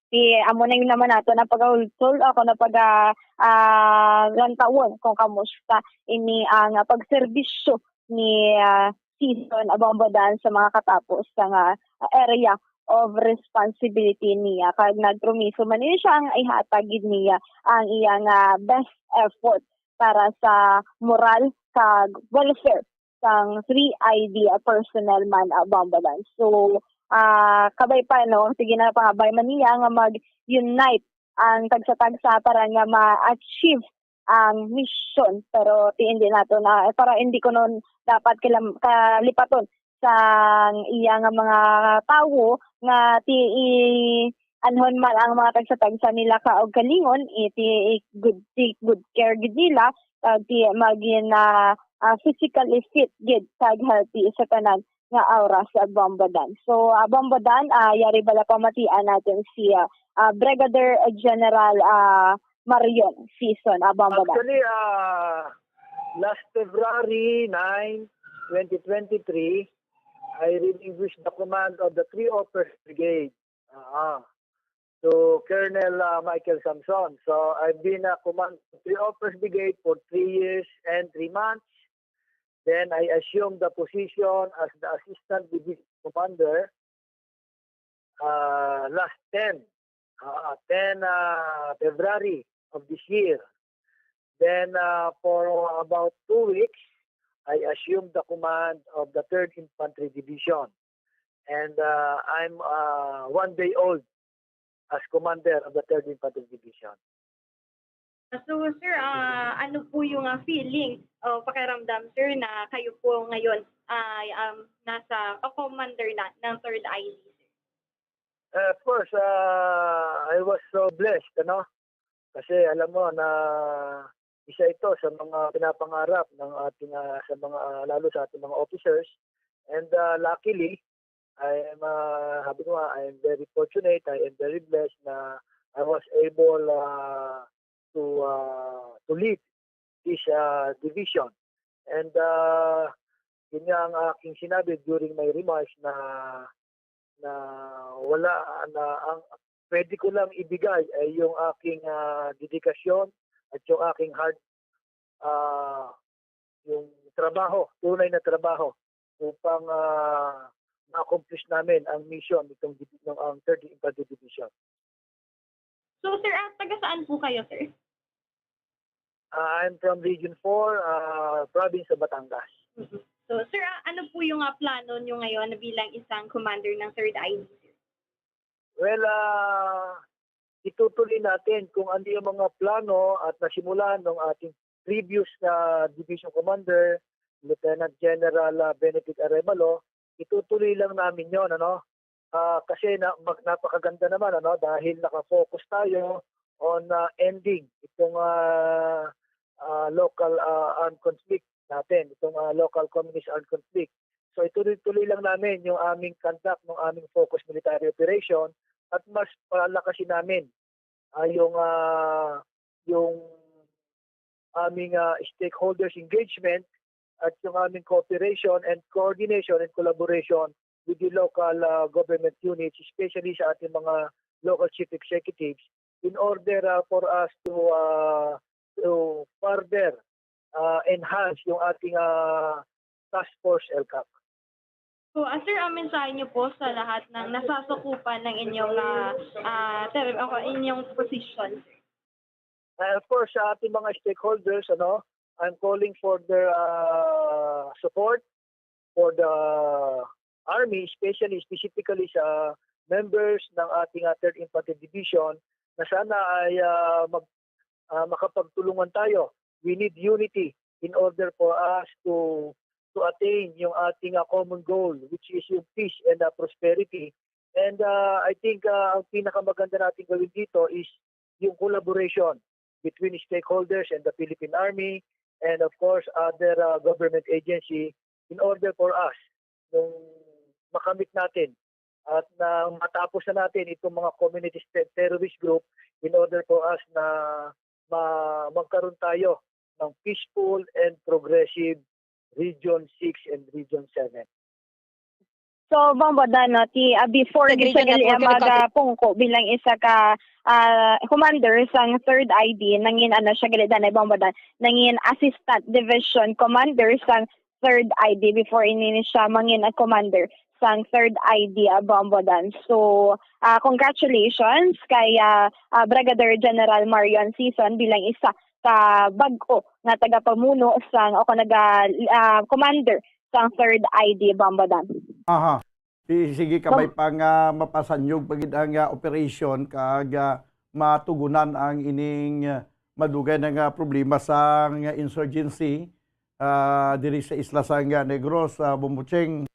Ti, amo na yun naman nato na pagahulsol, ako na pag, ah, ah, lantawon kung kamusta ini ang, ah, pagserbisyo ni, ah, Season, ah, Bombo Dan sa mga katapo sa nga, ah, area of responsibility niya. Kag nagpromiso man ini siya ang ihatag gid niya ang iyang, ah, best effort para sa moral kag welfare sang three I D personnel man, ah, Bombo Dan. So, ah, kabay pa, no? Sige na, pangabay man niya nga mag-unite ang tagsa-tagsa para nga ma-achieve ang mission. Pero ti hindi nato na, para hindi ko nun dapat kilam-, kalipaton sang iya nga mga tawo nga ti i-, anhon man ang mga tagsa-tagsa nila kaugalingon, iti i-, good, ti good care gid nila, kag ti magin, ah, ah, physically fit gid kag healthy sa tanan nga oras, ah, Bombo Dan. So, ah, Bombo Dan, ah, yari bala pamatian natin si, ah, ah, Brigadier General, ah, Marion Season, ah, Bombo Dan. Actually, ah, last February nine, twenty twenty-three, I relinquished the command of the three oh first Brigade. Ah, to Colonel, ah, Michael Samson. So, I've been a command of three oh first Brigade for three years and three months. Then, I assumed the position as the Assistant Division Commander, ah, last ten, ah, ten, ah, February of this year. Then, ah, for about two weeks, I assumed the command of the Third Infantry Division. And, ah, I'm, ah, one day old as commander of the Third Infantry Division. So, sir, ah, ano po yung, ah, feeling o pakiramdam, sir, na kayo po ngayon ay, um, nasa, o commander na ng Third I D, sir? Eh, of course, ah, I was so blessed, ano? Kasi alam mo na isa ito sa mga pinapangarap ng ating, ah, sa mga, ah, lalo sa ating mga officers. And, ah, luckily, I am, ah, sabi ko nga, I am very fortunate, I am very blessed na I was able, ah, to, ah, to lead this, ah, division. And, ah, yun nga ang aking sinabi during my remarks na, na wala, na ang pwede ko lang ibigay ay yung aking, ah, dedikasyon at yung aking hard, ah, yung trabaho, tunay na trabaho upang, ah, ma-accomplish namin ang mission nitong divi-, ng, ang Third Infantry Division. So, sir, ah, taga saan po kayo, sir? Ah, I'm from Region four, ah, province of Batangas. Mhm. So, sir, ah, ano po yung, ah, plano nyo ngayon na bilang isang commander ng Third I D, sir? Well, ah, itutuloy natin kung ano yung mga plano at nasimulan ng ating previous na division commander, Lieutenant General, ah, Benedict Arevalo. Itutuloy lang namin yon, ano? Ah, kasi na, mag-, napakaganda naman, ano, dahil nakafocus tayo on, ah, ending itong, ah, ah, local, ah, armed conflict natin, itong, ah, local communist armed conflict. So, ituloy-tuloy lang namin yung aming conduct ng aming focus military operation at mas palakasin namin, ah, yung, ah, yung aming, ah, stakeholders engagement at yung aming cooperation and coordination and collaboration with the local, ah, government units, especially sa ating mga local chief executives, in order, ah, for us to, ah, to further, ah, enhance yung ating, ah, task force, L CAC. So, ah, sir, ang mensahe niyo po sa lahat ng nasasakupan ng inyong, ah, ah, ter-, ako, inyong position, sir? Uh, of course, sa ating mga stakeholders, ano, I'm calling for their, uh, support for the Army, especially, specifically sa members ng ating, uh, Third Infantry Division, na sana ay, uh, mag-, uh, makapagtulungan tayo. We need unity in order for us to, to attain yung ating, uh, common goal, which is yung peace and, uh, prosperity. And, uh, I think, uh, ang pinakamaganda natin gawin dito is yung collaboration between stakeholders and the Philippine Army and, of course, other, uh, government agency in order for us nung makamit natin at na matapos na natin itong mga community te-, terrorist group in order for us na ma-, magkaroon tayo ng peaceful and progressive Region six and Region seven. So, Bombo Dan, no, ti, ah, before Sige, gid siya Region gali, Network ah, and the Country. Magapungko bilang isa ka, ah, commander sang Third I D, nangin, ano, siya gali, danay, Bombo Dan, nangin Assistant Division Commander sang Third I D before ini ni siya mangin, ah, commander sang Third I D, ah, Bombo Dan. So, ah, congratulations kay, ah, ah, Brigadier General Marion Sison bilang isa ka bag-o nga tagapamuno sang, o kung naga, ah, commander sang Third I D, Bombo Dan. Aha. Si-, sige, kabay Bom- pa nga mapasanyog pa gid ang, ah, operation kag, ah, matugunan ang ining, ah, madugay na nga problema sang insurgency, ah, diri sa isla sang, ah, Negros, ah, Bombo Cheng.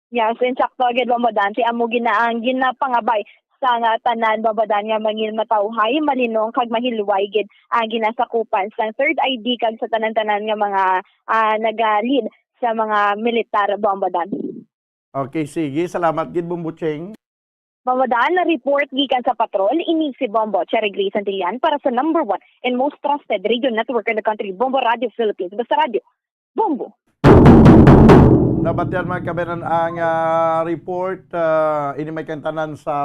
Yes, insakto gid, Bombo Dan. Ti amo gid na ang ginapangabay sang, ah, tanan, Bombo Dan, nga mangin matawhay, malinong kag mahilway gid ang ginasakupan sang Third I D kag sa tanan-tanan nga mga, ah, naga-lead sa mga militar, Bombo Dan. Okay, sige. Salamat gid, Bombo Cheng. Bombo Dan, report gikan sa patrol, ini si Bombo Cherry Grace Santillan para sa number one and most trusted radio network in the country, Bombo Radio Philippines. Basta radyo, Bombo. Nabatian, mga kabayan, ang, ah, report, ah, ini may kantanan sa,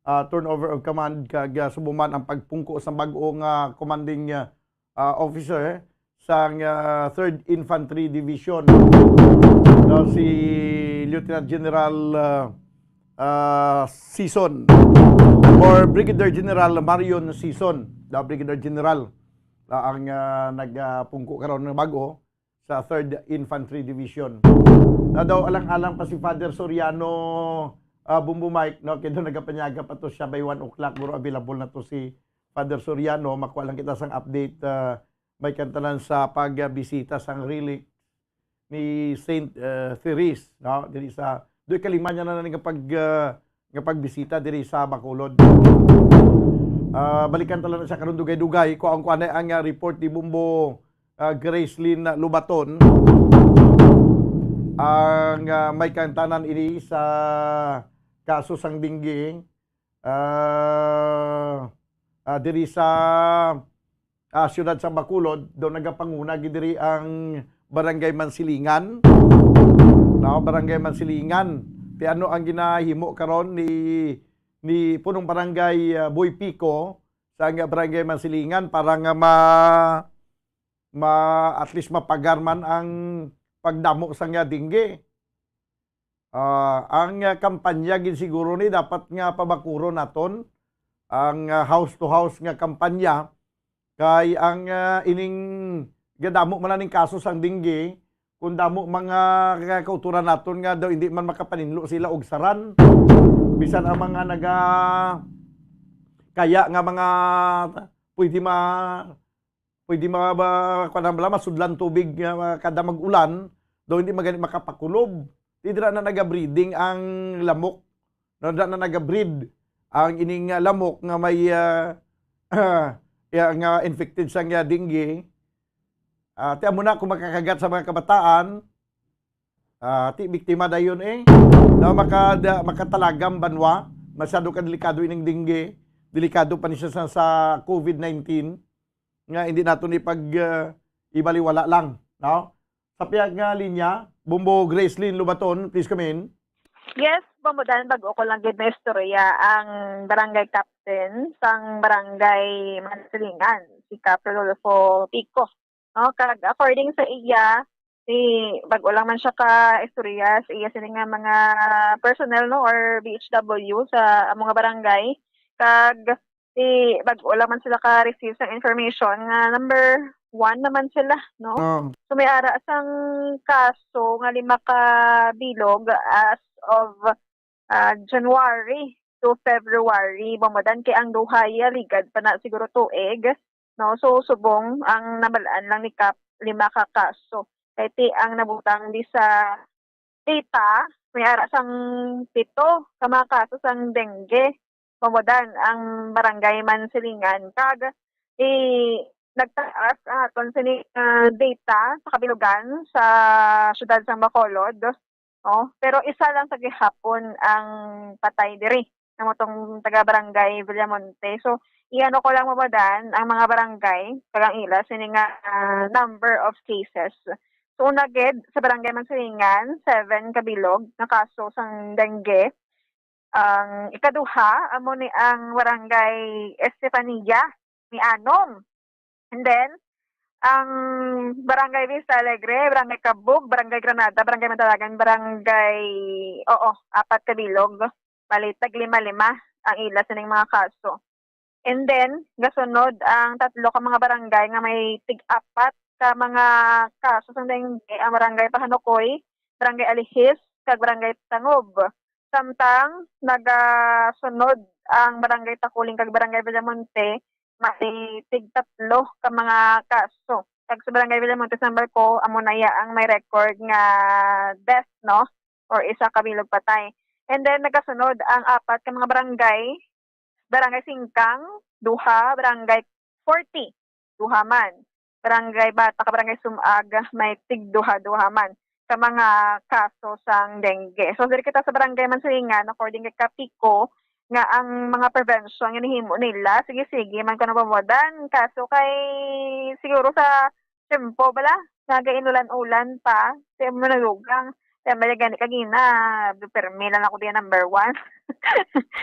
ah, turnover of command kag, ah, subong man ang pagpungko sa bag-o nga commanding, ah, ah, officer sang, ah, Third Infantry Division, no, si Lieutenant General, ah, ah, Sison or Brigadier General Marion Sison, the Brigadier General, ah, ang, ah, nagpungko karon nga bag-o sa Third Infantry Division. Na daw alang-alang pa si Father Soriano, ah, Bombo Mike, no? Kaya daw nagapanyaga pa to siya by one o'clock, pero available na to si Father Soriano. Makuha lang kita sang update, ah, may kantanan sa pagbisita sang relic ni Saint, ah, Therese, no? Diri sa, doy kalima niya na nga pag, ah, nga pagbisita diri sa Bacolod. Ah, balikan ta lang siya karon dugay-dugay. Kuan, kuan na ang, ah, report ni Bombo, ah, Gracelyn Lubaton. Ang, ah, may kantanan ini sa kaso sang dengue, ah, ah, diri sa, ah, siyudad sa Bacolod, daw nagapanguna gid diri ang Barangay Mansilingan. No, Barangay Mansilingan. Ti ano ang ginahimo karon ni, ni Punong Barangay, ah, Boy Pico sa nga Barangay Mansilingan para nga ma-, ma-, at least mapagar man ang pagdamo sa nga dengue? Ah, ang, ah, kampanya gid siguro ni dapat nga pabakuron naton ang, ah, house to house nga kampanya, kay ang, ah, ining gadamo man ning kaso sang dengue, kung damo mga ka-, kauturan naton nga daw hindi man makapaninlo sila og saran, bisan ang mga naga-, kaya nga mga pwede ma-, pwede ma-, ba-, kuwan bala, masudlan tubig nga kada mag-ulan, daw hindi magani makapakulob. Di dira na naga-breeding ang lamok. No, dira na naga-breed ang ining, ah, lamok nga may, ah, ya, nga infected sa nga dengue. Ah, ti amo na kung makakagat sa mga kabataan, ah, ti biktima dayon eh. Na makada-, makatalagam banwa, masyado ka delikado ining dengue, delikado pa ni siya sa, sa covid nineteen, nga hindi naton ipag, ah, ibaliwala lang, no? Sa pihak nga linya, Bombo Gracelyn Lubaton, please come in. Yes, Bombo Dan, bag-o ko lang gid na istorya ang barangay captain sang barangay Mansilingan, si Kap Rodolfo Pico. No, kag according sa iya, si, bag-o lang man siya ka istorya sa iya sini nga mga personnel, no, or B H W sa amo nga barangay. Kag si, bag-o lang man sila ka-receive sang information nga number one naman sila, no? Oh. So, may ara sang kaso nga lima ka bilog as of, ah, January to February, Bombo Dan, kay ang duha ya ligad pa na siguro tuig, no? So, subong ang nabal-an lang ni Kap, lima ka kaso. Kay ti ang nabutang di sa data, may ara sang pito ka mga kaso sang dengue, Bombo Dan, ang barangay Mansilingan. Kag, eh, nagtaas ang aton sini, ah, data sa kabilugan sa siyudad sang Bacolod, no? Pero isa lang sa gihapon ang patay diri, amo tong taga Barangay Villamonte. So, iano ko lang, Bombo Dan, ang mga barangay kag ang ila sini nga, ah, number of cases. So, una gid, sa Barangay Mansilingan, seven ka bilog nga kaso sang dengue. Ang ikaduha, amo ni ang Barangay Estefania, may anom. And then, ang Barangay Vista Alegre, Barangay Cabug, Barangay Granada, Barangay Madalagan, Barangay, oo, apat ka bilog. Bali, tag lima-lima ang ila sining mga kaso. And then, gasunod ang tatlo ka mga barangay nga may tig-apat ka mga kaso sang dengue, ang Barangay Pahanukoy, Barangay Alihis, kag Barangay Tangob. Samtang nagasunod ang Barangay Taculing kag Barangay Villamonte, may tig-tatlo ka mga kaso. Kag sa Barangay Villamonte, sa Balco, amo na iya ang may record nga death, no? Or isa ka bilog patay. And then, nagasunod ang apat ka mga barangay, Barangay Singkang, duha, Barangay forty, duha man. Barangay Bata kag Barangay Sumag, may tig duha-duha man ka mga kaso sang dengue. So, diri kita sa Barangay Mansilingan, according kay Kapico, nga ang mga prevention nga nahimo nila, sige-sige man kuno, Bombo Dan. Kaso kay siguro sa tiyempo bala, nga gainulan-ulan pa, sa imo nadugang. Kaya may gani kagina, permi lang ako diyan number one.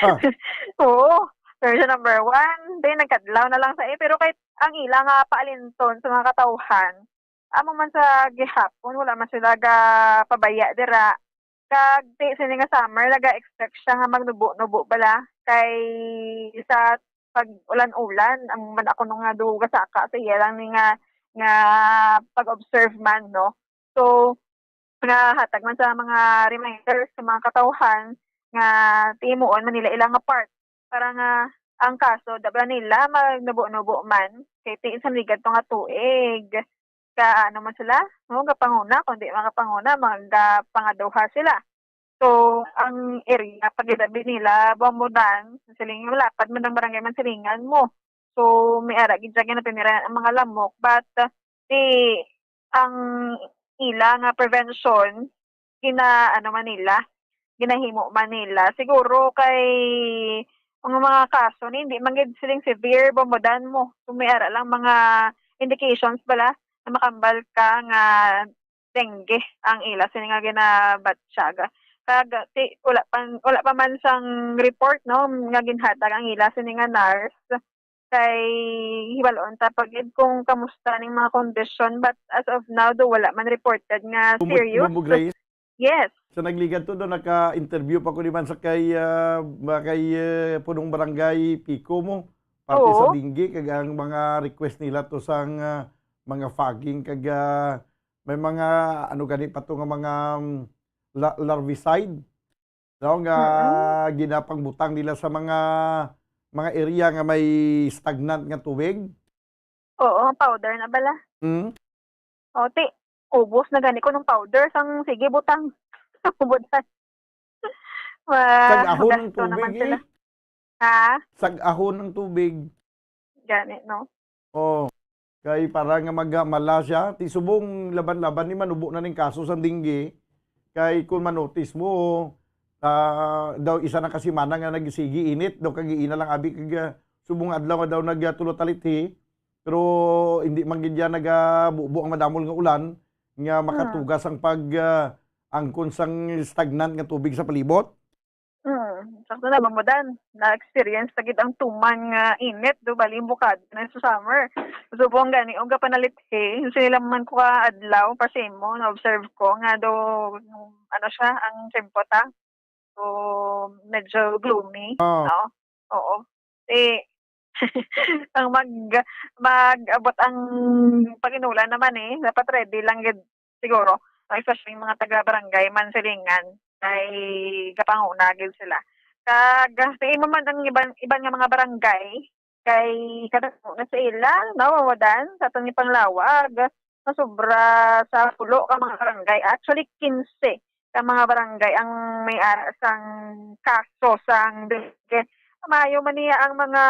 Ah. Oo, pero siya number one. Then, nagkadlaw na lang sa iya. Pero kahit ang ila nga paalinton sa mga katawhan, amo man sa gihapon, wala man sila ga pabaya dira. Kag ti sini nga summer, naga-expect siya nga magnubo-nubo bala. Kay sa pag-ulan-ulan, ang man ako nung nga duga saka sa iya lang ni nga, nga pag-observe man, no? So, nahatag man sa mga reminders sa mga katawhan nga timuon man nila ilang nga part para nga ang kaso, da bala nila magnubo-nubo man, kay ti sa ligad to nga tuig, ka ano man sila, no, gapanguna, kung di makapanguna, magapangaduha sila. So, ang area, pagidabid nila, Bombo Dan, Mansilingan, malapad man ang Barangay Mansilingan mo. So, may ara gid siya ginatinira ang mga lamok, but, uh, di, ang ila nga prevention, gina-, ano man nila, ginahimo man nila. Siguro kay ang mga kaso ni, hindi man gid siling severe, Bombo Dan mo. Kung may ara lang mga indications bala na makambal ka nga dengue ang ila sini nga ginabatsyag. Kag ti-, wala pa, wala pa man sang report, no, nga ginhatag ang ila sini nga nurse. Kay hibalon ta pa gid kung kamusta ning mga kondisyon, but as of now, do wala man reported nga Bumbu-, serious. Bumbu Grace? Yes. Sa nagligad to, do naka-interview pa ko ni man sa kay, ah, ba kay, eh, punong barangay Pico mo. Parte sa Oo. Dinggi, kag ang mga request nila to sang, ah, mga fogging, kag, ah, may mga, ano gani pa to nga mga, mm, la-, larvicide. No, nga Mm-mm. ginapangbutang nila sa mga, mga area nga may stagnant nga tubig. Oo, powder na bala. Hmm? O, ti, ubos na gani ko ng powder sang sige butang. Budan. Sag-ahon ang Magasto naman tubig sila. eh. Ha? Sag-ahon ang tubig. Gani, no? Oh. Kay para nga magmala siya, ti subong laban-laban ni manubo na ning kaso sang dengue. Kay kung manotis mo, ah, daw isa na ka semana nga nagsigi init, daw kagiina lang abi kag, ah, subong adlaw nga daw nagtulo talithi, pero hindi man gid yan nagabubo ang madamol nga ulan nga Hmm. makatugas ang pag, ah, angkon sang stagnant nga tubig sa palibot. Hmm, sakto na ba mo, Dan? Na-experience na gid ang tuman nga init, do bali imbukado na sa summer. Subong gani, o gapanalithi, sila man ko ka adlaw, pasimo, na-observe ko nga do, ano siya, ang tempo ta. So, medyo gloomy, Ah. no? Oo. Eh, ang mag, mag-abot ang pag-inulan naman eh, dapat ready lang gid siguro. No? Especially yung mga taga-barangay man silingan, kay kapanguna gid sila. Kag, tingin mo man ang iban, iban nga mga barangay, kay kadagko na sa ila, no, mawadan, sa atong ipanglawag, masobra sa pulo ka mga barangay. Actually, quince ka mga barangay ang may ara sang kaso sang dengue. Maayo man niya ang mga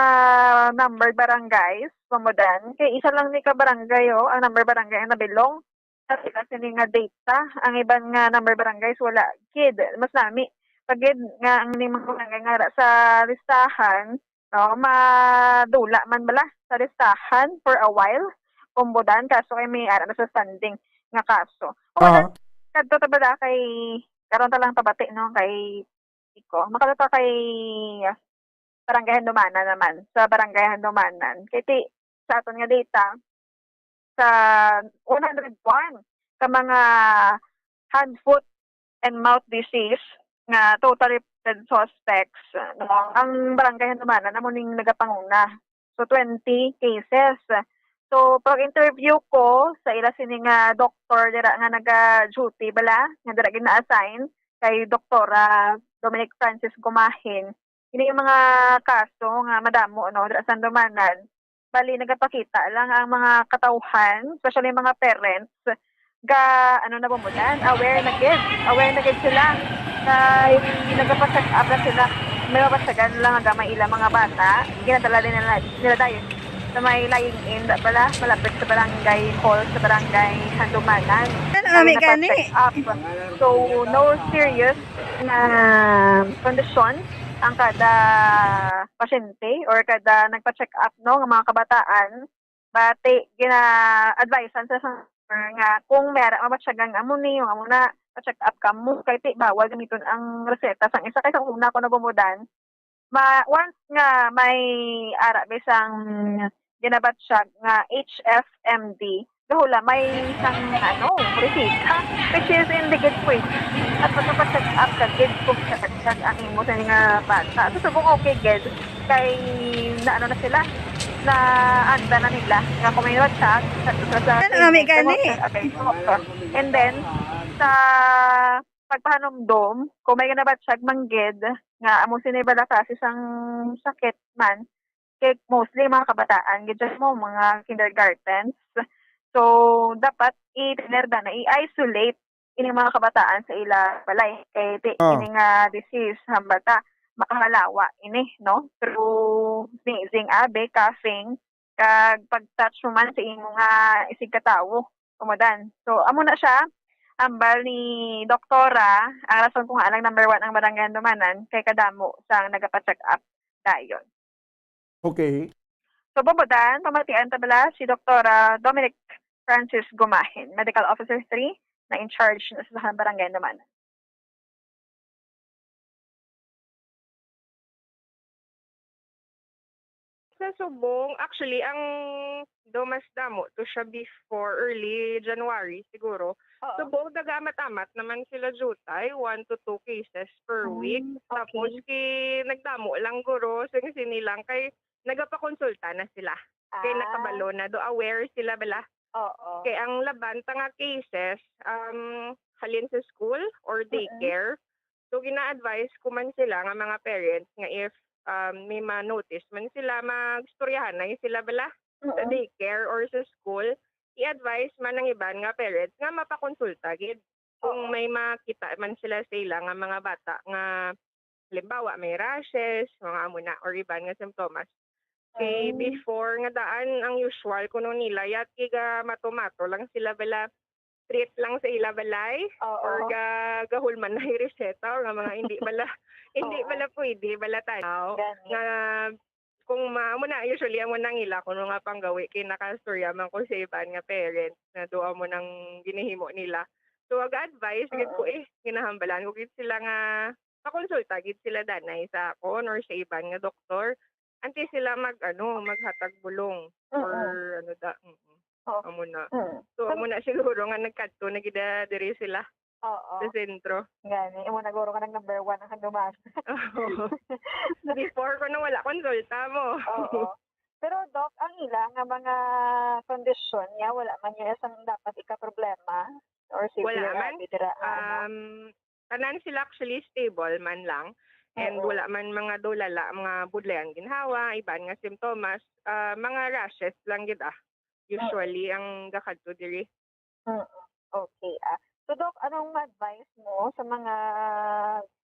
numbered barangays, mamudan. Kay isa lang ni ka barangay, oh, ang number barangay ang nabilong. Sa sila sini nga data, ang iban nga number barangays wala gid. Mas nami pa gid nga ang ning mga barangay nga ara sa listahan, no, madula man bala sa listahan for a while. Kumbudan, kaso kay may ara na sa standing nga kaso. O, Aha. kadto ta bala kay, karon ta lang pabati, no, kay Pico. Makadto ta kay Barangay Handumanan naman. Sa Barangay Handumanan. Kay ti, sa aton nga data, sa one hundred one ka mga hand, foot, and mouth disease nga total reported suspects, no, ang Barangay Handumanan amo ning nagapanguna. So, twenty cases. So, pag-interview ko sa ila sini nga doktor dira nga naga-duty bala, nga dira gina-assign kay Doktora Dominic Francis Gumahin, ini yung mga kaso nga madamo, no, dira sa Handumanan. Bali, nagapakita lang ang mga katawhan, especially mga parents, ga, ano na ba mo dan? Aware na gid. Aware na gid sila. Kay nagapa-check up na sila. May mabatyagan lang nga gamay ilang mga bata. Ginadala din nila, nila dayon sa may lying in, da pala, malapit sa barangay hall, sa barangay Handumanan. Ano, nami gani? Nagapa-check up. So, no serious na kondisyon ang kada pasyente or kada nagpa-check up, no, nga mga kabataan. Bati, gina-advisean sa sa nga kung may ara mabatyagan nga amo ni, yung amo na, pa-check up ka mo, kay ti, bawal gamiton ang reseta sang isa. Kay sa una ko nagumudan, ma, once nga may ara bisang ginabatyag nga H F M D, gahula may isang, ano, resita, which is hindi gid pwede. At magpa-check up ka gid kung sa ang imo sa nga bata. So, subong okay gid kay na, ano na sila, na anda na nila nga kung may WhatsApp sa, sa, sa Ano, nami gani? Okay, okay. And then, sa pagpahanumdom, kung may ginabatyag man gid nga amo sini bala klase sang sakit man, kay mostly mga kabataan gid dyan mo, mga kindergartens. So, dapat i-tener na, i-isolate ini mga kabataan sa ila balay. Kay ti, Ah. ini nga disease, hambal ta, makahalawa ini, no? Through sneezing, abi, coughing, kag pag-touch mo man sa imo nga isig katawo, kumudan. So, amo na siya, hambal ni doktora, ang rason kung nganong number one ang Barangay Handumanan, kay kadamo sang nagapa-check up dayon. Okay. So, bumudan, pamatian ta bala si Doktora Dominic Francis Gumahin, Medical Officer three, na in charge na sa Barangay Handumanan. Sa subong, actually, ang do mas damo to siya before, early January siguro. Oo. Subong, nag-amat-amat naman sila jutay, one to two cases per Mm, week. Tapos, okay. Ki-, nagdamo lang guro, sing sini lang, kay nagapakonsulta na sila. Kay Ah. nakabalo na, do aware sila bala. Oo. Kay ang laban ta nga cases, um, halin sa school or Mm-mm. daycare, so gina-advise ko man sila nga mga parents nga if, um, may ma-notice man sila, magstoryahanay sila bala sa Mm-mm. daycare or sa school, i-advise man ang iban nga parents nga mapakonsulta gid kung Oo. may makita man sila sa ila nga mga bata nga, halimbawa, may rashes, mga amo na, or iban nga simptomas. Kay Ah. before nga daan, ang usual kuno nila, yat giga mato-mato lang sila bala, treat lang sa ila balay, Oo. or ga-, gahulmanay reseta, or nga mga hindi bala, hindi Oo. bala pwede, bala tanaw. Gani. Nga, kung ma-, amo na, usually, amo nang ila, kuno nga panggawi, kay nakastorya man ko sa iban nga parents, nga do amo nang ginahimo nila. So, aga-advise gid ko, Oo. eh, ginahambalan ko gid sila nga pakonsulta gid sila danay sa akon or sa iban nga doktor. Antes sila mag, ano, maghatag bulong or Mm-mm. ano da, mm. Oh. Amo na. Mm. So, Kam- amo na siguro nga nagkadto na gid, ah, diri sila Oo. sa sentro. Gani, amo na guro nga nag number one ang handumanan. Oo. Before ko nung wala konsulta mo. Oo. Pero, Doc, ang ila nga mga kondisyon niya, wala man niya isang dapat ikaproblema or Wala severe man. abi dira nga ano? Um, tanan sila actually stable man lang. And Oo. wala man mga dulala, mga budlayan ginhawa, iban nga simptomas, ah, mga rashes lang gid, ah. Mm. Usually ang gakadto diri. Mm. Okay, ah. So, Doc, anong ma-advise mo sa mga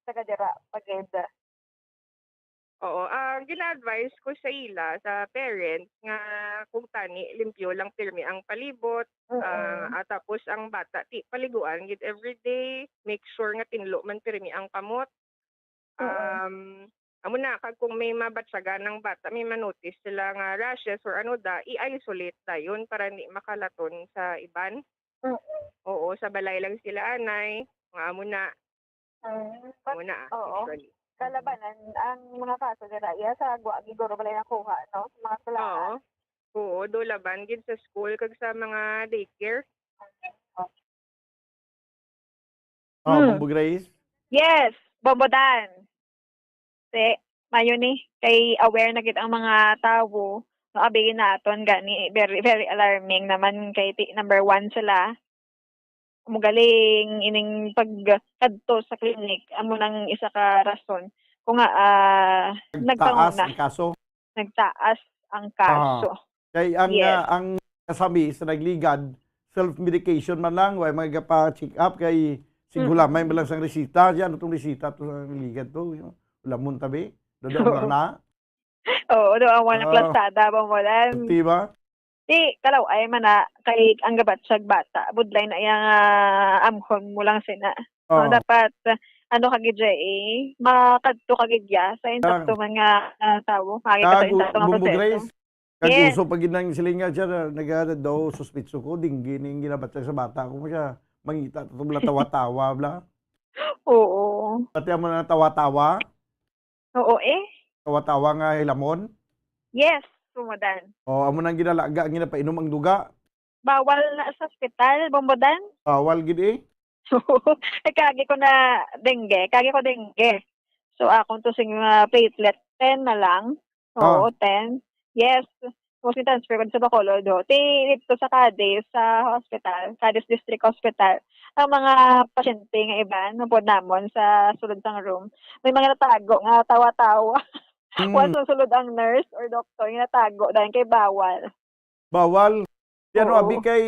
taga dira pa gid? Oo, ah, gina-advise ko sa ila, sa parents, nga kung tani, limpyo lang pirmi ang palibot, Mm. ah, ah, tapos ang bata, ti, paliguan gid everyday, make sure nga tinlo man pirmi ang kamot. Mm. Um, amo na, kag kung may mabatyagan ang bata, may ma-notice sila nga rashes or ano da, i-isolate dayon para hindi makalaton sa iban. Mm. Oo, sa balay lang sila anay, nga amo na. Mm. Amo na, Oo. usually. Kalabanan ang mga kaso dira, iya sa gwa, gid guro balay nakuha, no? Sa mga Oo. eskwelahan. Oo, do laban gid sa school kag sa mga daycare. Oh, Hmm. Bumbo Grace? Yes, Bombo Dan. Te, mayo ni, kay aware na gid ang mga tawo, no, abi naton gani, very, very alarming naman kay ti-, number one sila. Amo galing ining pagkadto sa clinic, amo nang isa ka rason kung nga, ah, Nagtaas nagpanguna. ang kaso? Nagtaas ang Ah. kaso. Kay ang, Yes. ah, ang kasami sa nagligad, self-medication man lang, way magapa-check up, kay Mm. sighulamay man lang sang resita. Yan, itong resita to sa nagligad to, yun. Ulamon tabi. Dada mo lang na. Oo, do ang wala Ah. plastada, Bombo Dan. Di ba? Di, kalaw-ay man na, kay ang gabat siya bata. Budlay na iyang, ah, amhon mo lang sina. So, Ah. dapat, ah, ano ka gid, J A, makadto ka gid ya sa Ah. insakto man nga, ah, tawo. Kaya ka sa Kag insakto nga Bumbo proseso. Grace, kag Yes. uso pa gid nang siling nga siya, na, naga-, daw suspitso ko, dinggi ning ginabatya sa bata ko mo siya. Mangita to bla tawa-tawa, bla. Oo. Pati amo na tawa-tawa. Oo, eh. Tawa-tawa nga hilamon? Yes, Bombo Dan. O, amo nang ginalaga, ginapainom ang duga. Bawal na sa ospital, Bombo Dan. Bawal gid, eh. Ay, kagi ko na dengue. Kagi ko dengue. So, akong to sing, ah, platelet, ten na lang. Oo, Ah. ten. Yes. Tapos ni-transfer ko sa Bacolod, do. Ti, dito sa Cadiz, sa hospital, Cadiz District Hospital. Ang mga pasyente nga iban, mapod namon sa sulod sang room, may mga natago nga tawa-tawa. Mm. Once sulod ang nurse or doktor, nga natago dahil kay bawal. Bawal. Ti ano, Oo. abi, kay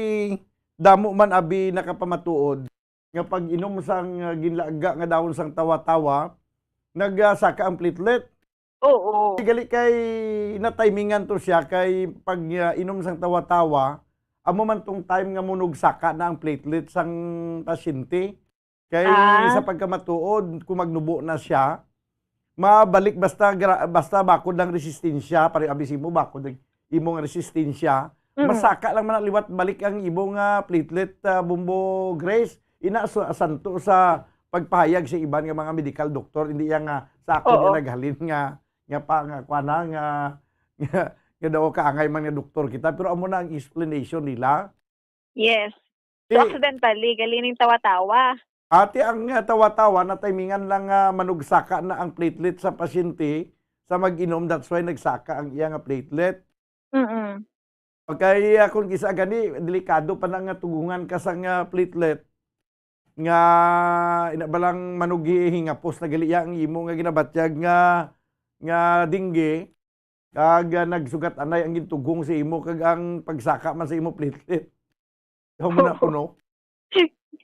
damo man, abi, nakapamatuod nga pag-inom sang, ah, ginlaga nga dahon sang tawa-tawa, nagsaka ang platelet. Oo. Gali kay natimingan to siya kay pag, ah, inom sang tawa-tawa, amo man tong time nga munugsaka na ang platelet sang pasyente. Kay Ah. sa pagkamatuod, kung magnubo na siya, mabalik basta gra-, basta bakod lang resistensya, pare, abi simo, bakod ang imong resistensya, Mm. masaka lang man na liwat balik ang imong, ah, platelet, ah, Bombo Grace. Ina, sa, santo sa pagpahayag sa iban nga mga medical doctor, hindi iya nga sa ako Oo. niya naghalin nga, nga pa, nga kuana, nga, nga, nga daw kaangay man nga doktor kita, pero amo na ang explanation nila. Yes. So, Ti, accidentally, gali ning tawa-tawa. ati ang, ah, tawa-tawa na timingan lang nga manugsaka na ang platelet sa pasyente sa mag-inom, that's why nagsaka ang iya nga platelet. Mm. Okay, ah, kung kisa gani, delikado pa na nga tugungan ka sa nga platelet nga ina ba lang manughi hingapos na gali iya ang imo nga ginabatyag nga nga dengue, kag, ah, nagsugat anay ang gintugong sa imo kag ang pagsaka man sa imo platelet. Ikaw mo na kuno.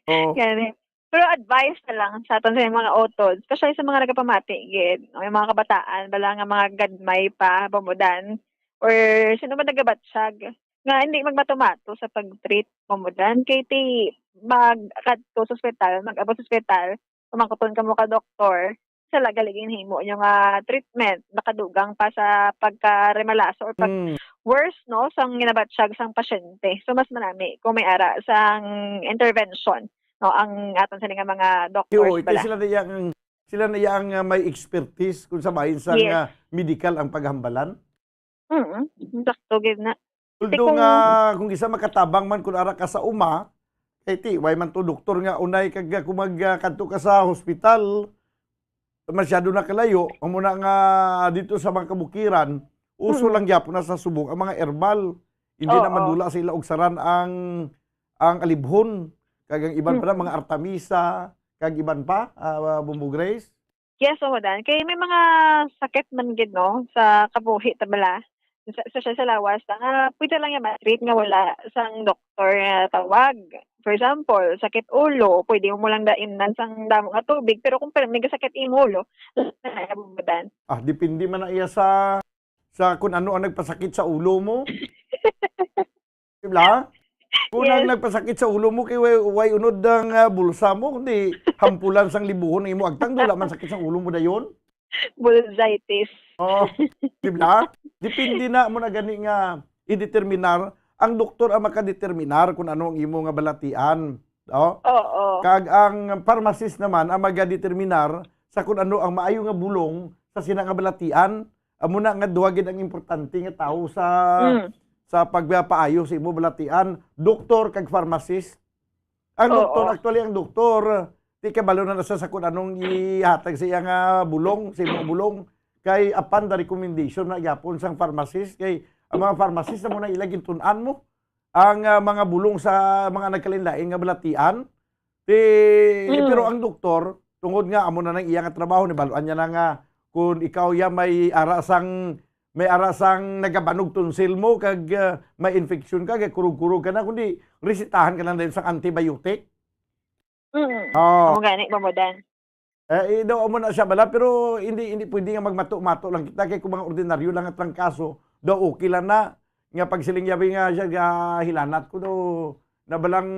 Oh. Gani. Pero advice na lang sa aton sa mga utod, especially sa mga nagapamati gid, may mga kabataan bala nga mga gadmay pa, pamudan, or sino man nagabatsyag nga hindi magmato-mato sa pag-treat, pamudan, kay ti magkadto sa ospital, mag-abot sa ospital, pamangkuton kamo ka doktor, sa laga lagi himo nyo nga treatment, nakadugang pa sa pagkaremalaso or pag Mm. worse, no, sang ginabatsyag sang pasyente. So, mas manami kung may ara sang intervention, no, ang aton sini nga mga Yo, doctors ito bala. Sila na iya ang sila na iya ang, ah, may expertise kung sa bahin sang, Yes. ah, medical ang paghambalan. Mm, sakto gid na. Kasi Although kung nga kung isa makatabang man kung ara ka sa uma, kay ti, way man to doktor nga unay kag, ah, kung mag, ah, kadto ka sa hospital, masyado na kalayo, amo na nga dito sa mga kabukiran, uso Mm. lang gyapon na sa subong ang mga herbal. Hindi na Oo. madula sa ila og saran ang ang alibhon, kag ang iban pa na Mm. mga artemisa, kag iban pa, ah, Bombo Grace. Yes, pamudan. Kay may mga sakit man gid, no, sa kabuhi ta bala. Sa, sa, sa lawas, nga pwede lang yan ma-treat nga wala sang doktor nga tawag. For example, sakit ulo, pwede mo lang daimnan sang damo nga tubig, pero kung pirmi nga sakit imo ulo, pamudan. Ah, depende man na iya sa sa kung ano ang nagpasakit sa ulo mo. Di ba? Kung ang Yes. nagpasakit sa ulo mo kay way, way unod ang, ah, bulsa mo, kundi hampulan sang libuhon ang imo agtang, wala man sakit sa ulo mo dayon. Bulsitis. Oh, di ba? Depende na mo na gani nga i-determinar, ang doktor ang makadeterminar kung ano ang imo nga balatian. Oh? Oo. Kag ang pharmacist naman ang magadeterminar sa kung ano ang maayo nga bulong sa sina nga balatian. Amo na nga duha gid ang importante nga tawo sa Mm. sa pagpaayo sa imo balatian, doktor kag pharmacist. Ang Oo. doktor, actually, ang doktor, di kabalo na sa, sa kung anong ihatag sa iya nga bulong, sa imo bulong. Kay apan the recommendation na gyapon sang pharmacist, kay ang mga pharmacist na mo na ila gintun-an mo ang, ah, mga bulong sa mga nagkalain-lain nga balatian. Ti, Mm. pero ang doktor, tungod nga amo na nang iya nga trabaho, nibal-an niya na nga kung ikaw ya may ara sang, may ara sang nagabanog tonsil mo kag, ah, may infection ka, kay kurog-kurog ka na, kundi resetahan ka lang din sang antibiotic. Mm. Oh. Amo gani, pamudan. Eh, eh, daw amo na siya bala, pero hindi, hindi pwede nga magmato-mato lang kita, kay kung mga ordinaryo lang nga trangkaso, daw okay lang na. Nga pagsiling yabi nga siya, ga hilanat ko daw, na balang,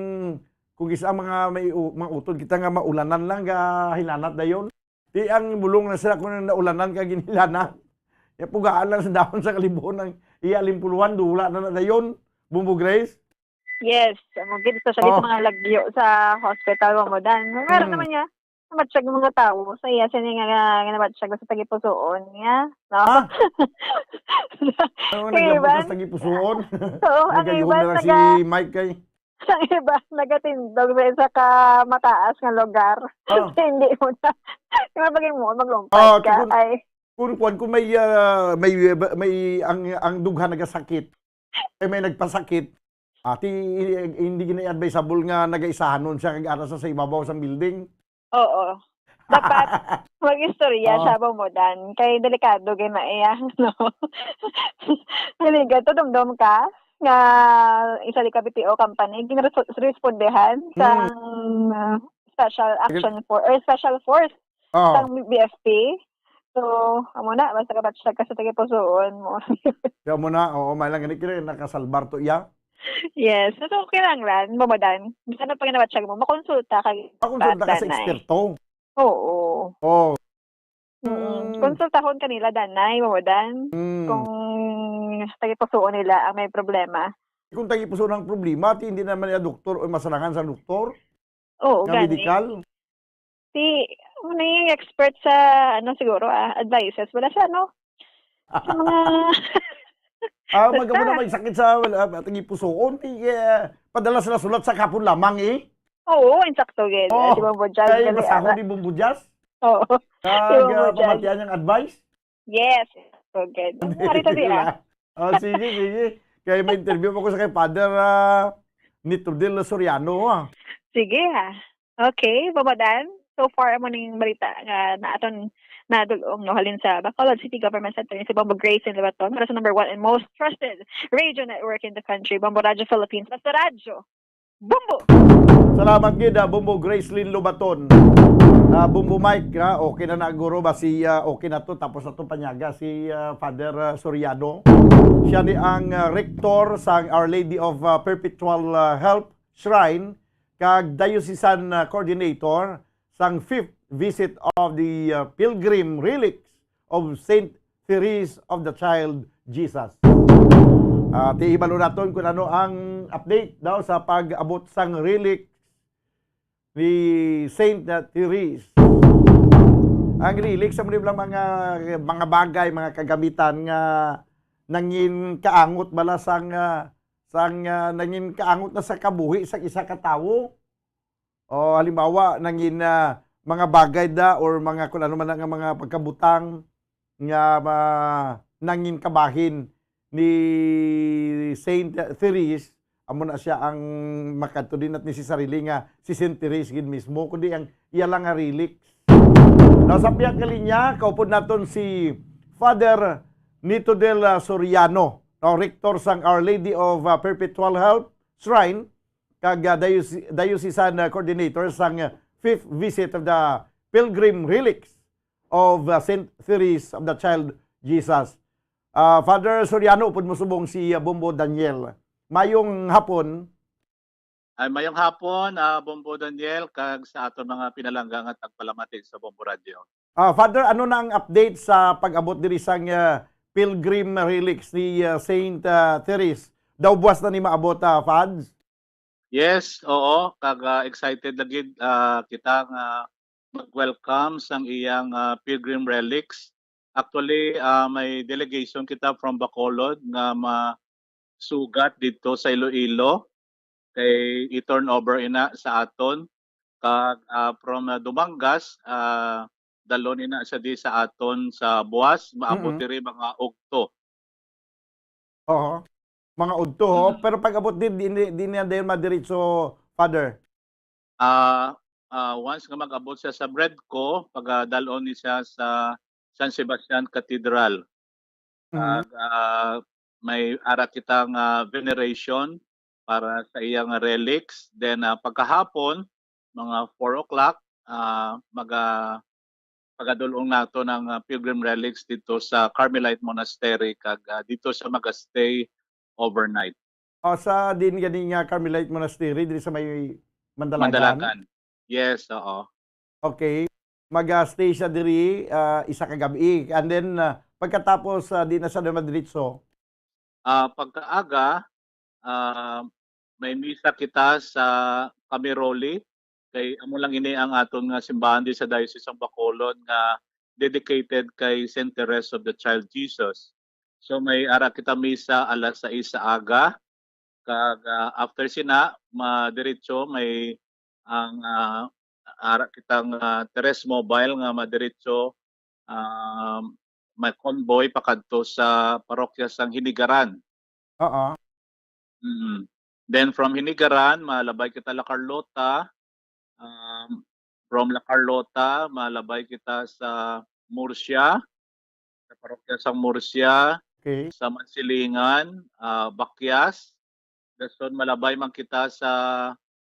kung isa mga may u-, mga utod kita nga maulanan lang, ga hilanat dayon. Di ang bulong na sila kung naulanan ka ginhilanat. Ya, pugaan lang sa dahon sa kalibon ang iya limpuluhan, dula na na dayon. Bombo Grace? Yes, amo gid, especially Oh. sa mga lagyo sa hospital, pamudan. Meron Mm. naman niya, matsag mga tawo sa iya, sini nga, nga namatsag sa tagipusoon niya, no? Ah! Ano Kay naglabot iban, sa tagipusoon? oo, ang Nagayuhon iban na lang si naga-, Mike kay ang iba, nagatindog sa isa ka mataas nga lugar. Oh. Hindi mo na, di ba, pag mo, maglumpat Oh, ka, kung, ay, kung, kung, kung may, ah, may, may, ang, ang dughan nagasakit, eh, may nagpasakit, ati, hindi gina-advisable nga nagaisahanon siya kag ara sa, sa ibabaw sang building. Oo. Dapat mag-istorya Oo. siya, pamudan. Kay delikado gid na iya, no? Delikado, dumdom ka nga isa di ka B P O company, ginrespondehan Hmm. sang, uh, special action for, or special force Oo. sang B F P. So, amo na, basta kabatsag ka sa tagipusoon mo. Kaya mo na, oo, may lang gani kini, nakasalbar to iya. Yes. So, kinahanglan, pamudan. Bisan na pag nabatsag mo, makonsulta ka. Makonsulta ka sa Danay. eksperto. Oo. Oh. Mm, Mm. konsultahon ka nila, danay, pamudan. Mm. Kung tagipusoon nila ang may problema. Kung tagipusoon ang problema, ti hindi naman niya doktor o masarangan sa doktor Oo, nga gani. Medical. Si, ano yung expert sa, ano, siguro, ah, advices. Wala siya, no? Sa mga, Ah, magamo na may sakit sa, wala, ah, tagipusoon, ti, eh, padala sila sulat sa kapon lamang, eh. Oo, insakto gid. Oh, si Bombo Jazz kay gali, basahon ara. Ni Bombo Jazz? Oo. Kag, si Bombo ah, Jazz. Pamatian niyang advice? Yes, insakto gid. Ari ta di, ah. Oh, sige, sige. Kay may interview pa ko sa kay Father, ah, Nitodel Soriano, ah. Sige, ah. Okay, Bombo Dan. So far, amo ning balita nga na aton nadul-ong, no, halin sa Bacolod City Government Center, si Bombo Grace in Lubaton, para sa number one and most trusted radio network in the country, Bombo Radyo Philippines. Basta radyo, Bombo! Salamat gid, ah, Bombo Gracelyn Lubaton. Ah, Bombo Mike, ah, okay na na, guro, ba si, ah, okay na to, tapos na to panyaga si, ah, Father, ah, Soriano. Siya ni ang, ah, rector sang Our Lady of, ah, Perpetual, ah, Help Shrine kag diocesan, ah, coordinator sang fifth visit of the, ah, pilgrim relics of Saint Therese of the Child Jesus. Ah, ti hibalo naton kung ano ang update daw sa pag-abot sang relics ni Saint Therese. Ang relics, amo ni lang mga, mga bagay, mga kagamitan nga nangin kaangot bala sang, ah, sang, ah, nangin kaangot na sa kabuhi sang isa ka tawo. O, halimbawa, nangin, ah, mga bagay da or mga kun ano man nga mga pagkabutang nga ma-, nangin kabahin ni Saint Therese, amo na siya ang makadto din at ni si sarili nga si Saint Therese gid mismo, kundi ang iya lang nga relics. Now, sa pihak nga linya, kaupod naton si Father Nito del, ah, Soriano, no, rector sang Our Lady of, ah, Perpetual Help Shrine, kag, ah, diocese-, diocesan, ah, coordinator sang, ah, fifth visit of the pilgrim relics of, ah, Saint Therese of the Child Jesus. Ah, Father Soriano, upod mo subong si, ah, Bombo Daniel. Mayong hapon. Ay, mayong hapon, ah, Bombo Daniel, kag sa aton mga pinalangga nga tagpalamati sa Bombo Radio. Ah, Father, ano na ang update sa pag-abot diri sang, ah, pilgrim relics ni, ah, Saint, ah, Therese? Daw buwas na ni maabot, ah, Fads? Yes, oo. Kag, ah, excited lagi, ah, kita nga mag-welcome sang iyang, ah, pilgrim relics. Actually, ah, may delegation kita from Bacolod nga masugat didto sa Iloilo, kay i-turn over ina sa aton. Kag, ah, from, ah, Dumangas, ah, dalon ina sa di sa aton sa buwas, maabot Mm. diri mga ugto. Oo. Mga udto, ho. Mm. Pero pag-abot din, di, di, di na dayon madiretso, Father? Ah, ah, once nga mag-abot siya sa Bredco, pagadalon ni siya sa San Sebastian Cathedral. Mhm. Ag, ah, may ara kita nga veneration para sa iya nga relics. Then, ah, pagkahapon, mga four o'clock, ah, maga-, pagadul-ong nato ng, ah, pilgrim relics dito sa Carmelite Monastery kag, ah, dito siya maga-stay overnight. Ah, sa din gani nga Carmelite Monastery diri sa may Mandalagan? Mandalagan. Yes, oo. Okay. Mag-stay siya diri, ah, isa ka gabi. And then, ah, pagkatapos, ah, di na siya na madiretso? Ah, pagkaaga, ah, may misa kita sa Cameroli. Kay amo lang ini ang aton nga simbahan di sa Diocese of Bacolod nga dedicated kay Saint Therese of the Child Jesus. So, may ara kita misa alas sais sa aga. Kag, ah, after sina, madiretso may ang, ah, ara kitang, ah, Therese Mobile nga madiretso, ah, may convoy pakadto sa parokya sang Hinigaran. Oo. Mm. Then from Hinigaran, malabay kita La Carlota. Um, from La Carlota, malabay kita sa Murcia, sa parokya sang Murcia, Okay. sa Mansilingan, ah, Bakyas. Dason malabay man kita sa,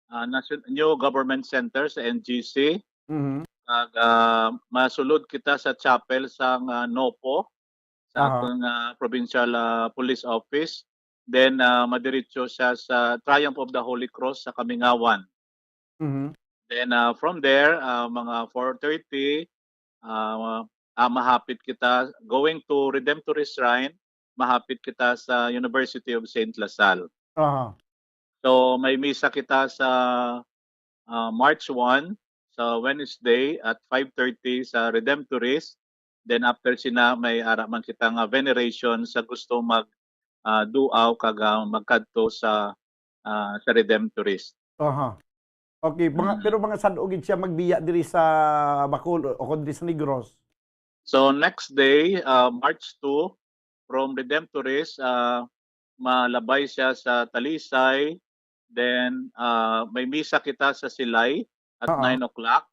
ah, Nation-, New Government Center sa N G C. Mhm. Kag, ah, masulod kita sa chapel sang, ah, NOPO, sa Aha. aton, ah, provincial, ah, police office. Then, ah, madiretso siya sa Triumph of the Holy Cross sa Kamingawan. Mhm. Then, ah, from there, ah, mga four thirty, ah, ah, mahapit kita going to Redemptorist Shrine, mahapit kita sa University of Saint La Salle. Aha. So, may misa kita sa, ah, March one, sa Wednesday at five thirty sa Redemptorist. Then after sina, may ara man kita nga veneration sa gusto mag, ah, Duao kag, ah, magkadto sa, ah, sa Redemptorist. Aha. Okay, mga, Mm. pero mga sad-o gid siya magbiya diri sa Bacolod o, o diri sa Negros? So, next day, ah, March two, from Redemptorist, ah, malabay siya sa Talisay. Then, ah, may misa kita sa Silay at Oo. nine o'clock.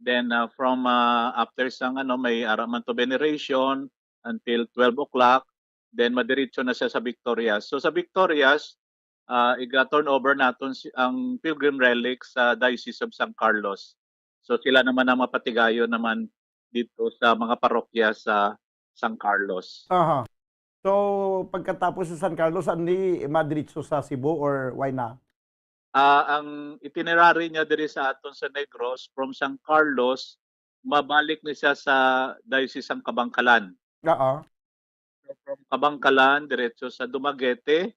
Then, ah, from, ah, after sang, ano, may ara man to veneration until twelve o'clock. Then, madiretso na siya sa Victorias. So, sa Victorias, ah, iga-turn over naton si, ang pilgrim relics sa Diocese of San Carlos. So, sila naman ang mapatigayon naman dito sa mga parokya sa San Carlos. Aha. So, pagkatapos sa San Carlos, ani madiretso sa Cebu or why na? Ah, ang itinerary niya diri sa aton sa Negros, from San Carlos, mabalik ni siya sa Diocese sang Kabankalan. Oo. So, from Kabankalan, diretso sa Dumaguete,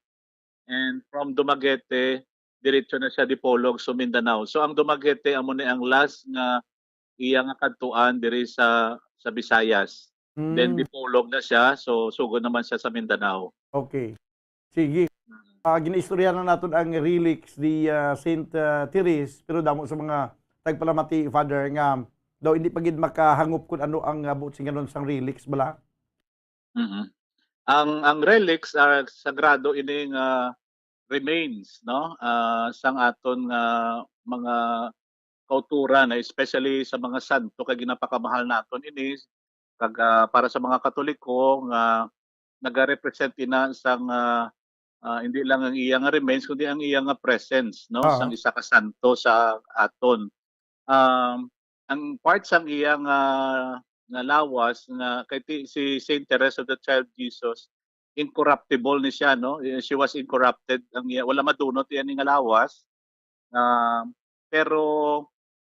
and from Dumaguete, diretso na siya Dipolog, so Mindanao. So, ang Dumaguete, amo ni ang last nga iya nga kadtuan diri sa, sa Visayas. Then, Mm. Dipolog na siya, so sugod naman siya sa Mindanao. Okay. Sige. Mm. Ah, ginaistorya na naton ang relics ni, ah, Saint, ah, Therese, pero damo sa mga tagpalamati, Father, nga daw hindi pa gid makahangop kung ano ang, ah, buot silingon sang relics bala. Mm. Ang, ang relics are sagrado ini nga remains, no? Ah, sang aton nga mga kauturan, especially sa mga santo, kay ginapakamahal naton ini, kag, ah, para sa mga Katoliko nga nagarepresent ina sang, ah, ah, hindi lang ang iya nga remains, kundi ang iya nga presence, no, Oo. sang isa ka santo sa aton. Um, ang part sang iya nga, nga lawas nga kay ti-, si Saint Therese of the Child Jesus, incorruptible ni siya, no? Eh, she was incorrupted. Ang iya, wala madunot iya ni nga lawas. Ah, pero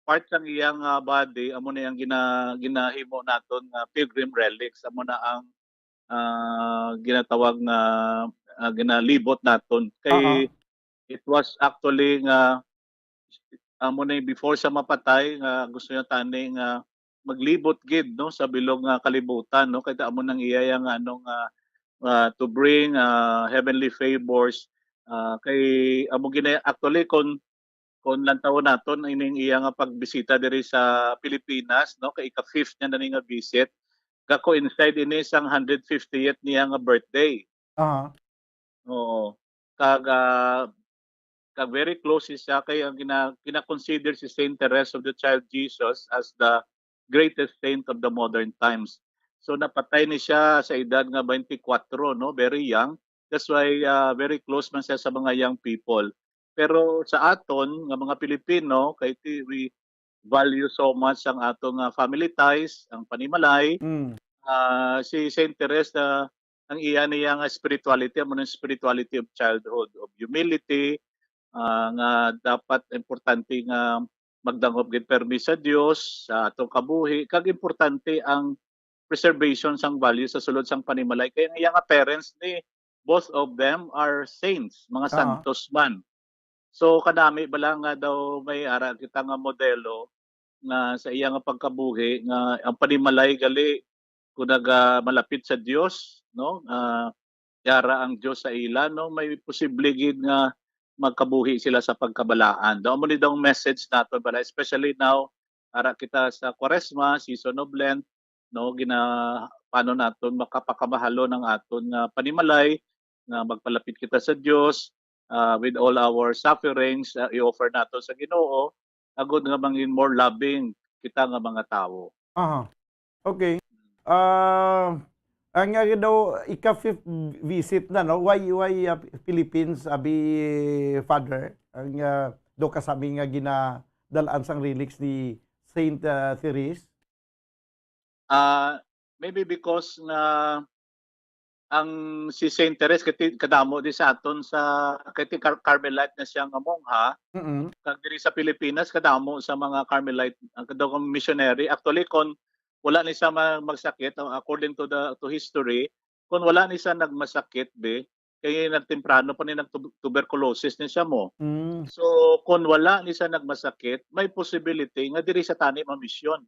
part sang iya nga body, amo ni ang gina-, ginahimo naton nga pilgrim relics. Amo na ang, ah, ginatawag nga, ah, ginalibot naton. Kay Oo. it was actually nga, amo ni before siya mapatay, nga gusto niya tani nga maglibot gid, no, sa bilog nga kalibutan, no, kay amo nang iya yang, ano, nga, ah, to bring, ah, heavenly favors, ah, kay amo gina-, actually, kon, kon lantawon naton ining iya nga pagbisita diri sa Pilipinas, no, kay ika-fifth niya na ni nga visit, ga-coincide ini sang hundred fiftieth niya nga birthday. Aha. Oo. Kag, ah, kag very close siya kay ang gina-, gina-consider si Saint Therese of the Child Jesus as the greatest saint of the modern times. So, napatay ni siya sa edad nga twenty-four, no? Very young. That's why, ah, very close man siya sa mga young people. Pero sa aton nga mga Pilipino, kay ti-, we value so much ang ato nga family ties, ang panimalay. Mm. Ah, si Saint Therese, ah, ang iya niya nga spirituality, amo nang spirituality of childhood, of humility, ah, nga dapat importante nga magdangop gid permi sa Dios sa atong kabuhi, kag importante ang preservation sang values sa sulod sang panimalay. Kay ang iya nga parents ni, both of them are saints, mga Ah. santos man. So, kadami bala nga daw may ara kita nga modelo nga sa iya nga pagkabuhi nga ang panimalay gali kung naga malapit sa Dios, no? Ah, yara ang Dios sa ila, no? May posible gid nga magkabuhi sila sa pagkabalaan. Daw amo ni daw ang message naton bala, especially now, ara kita sa Kwaresma, season of Lent, no? Gina-, paano naton makapakamahalon ang aton nga panimalay, nga magpalapit kita sa Dios, ah, with all our sufferings, ah, i-offer nato sa Ginoo, agod nga mangin more loving kita nga mga tawo. Aha. Okay. Ah, ang, ah, daw, ika-fifth visit na, no? Why, why, ah, Philippines, abi, Father? Ang, ah, daw kasami nga ginadalaan sang relics ni Saint, ah, Therese? Ah, maybe because nga ang si Saint Therese kay ti-, kadamo di sa aton sa, kay ti Car-, Carmelite na siya nga mongha. Mm. Kag diri sa Pilipinas, kadamo sa mga Carmelite, ang kadamo missionary. Actually, kon wala ni siya ma-, magsakit, uh, according to the, to history, kon wala ni siya nagmasakit, be, kay nagtemprano pa ni nag-tub-, tuberculosis ni siya mo. Mm. So, kon wala ni siya nagmasakit, may possibility nga diri sa tani mamisyon.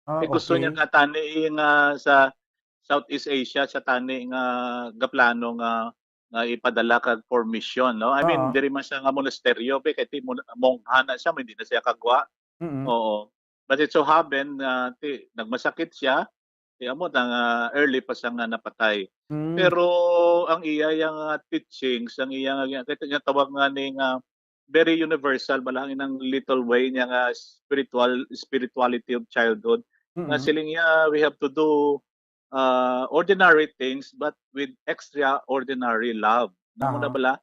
Ah, Eh, gusto niya okay. nga tani nga sa Southeast Asia, sa tani nga gaplano nga nga ipadala kag for mission, no? I mean, Oo. diri man siya nga monasteryo, be, kay ti mon-, mongha na siya, hindi na siya kagwa. Mm. Oo. But it so happen, ah, ti-, nagmasakit siya, ti amo na nga early pa siya nga napatay. Mm. Pero ang iya yang, ah, teachings, ang iya nga, kaya nga tawag nga ni nga very universal, bala ang inang little way niya nga spiritual, spirituality of childhood. Nga Mm. siling niya, we have to do, ah, ordinary things but with extraordinary love. Amo na Aha. bala?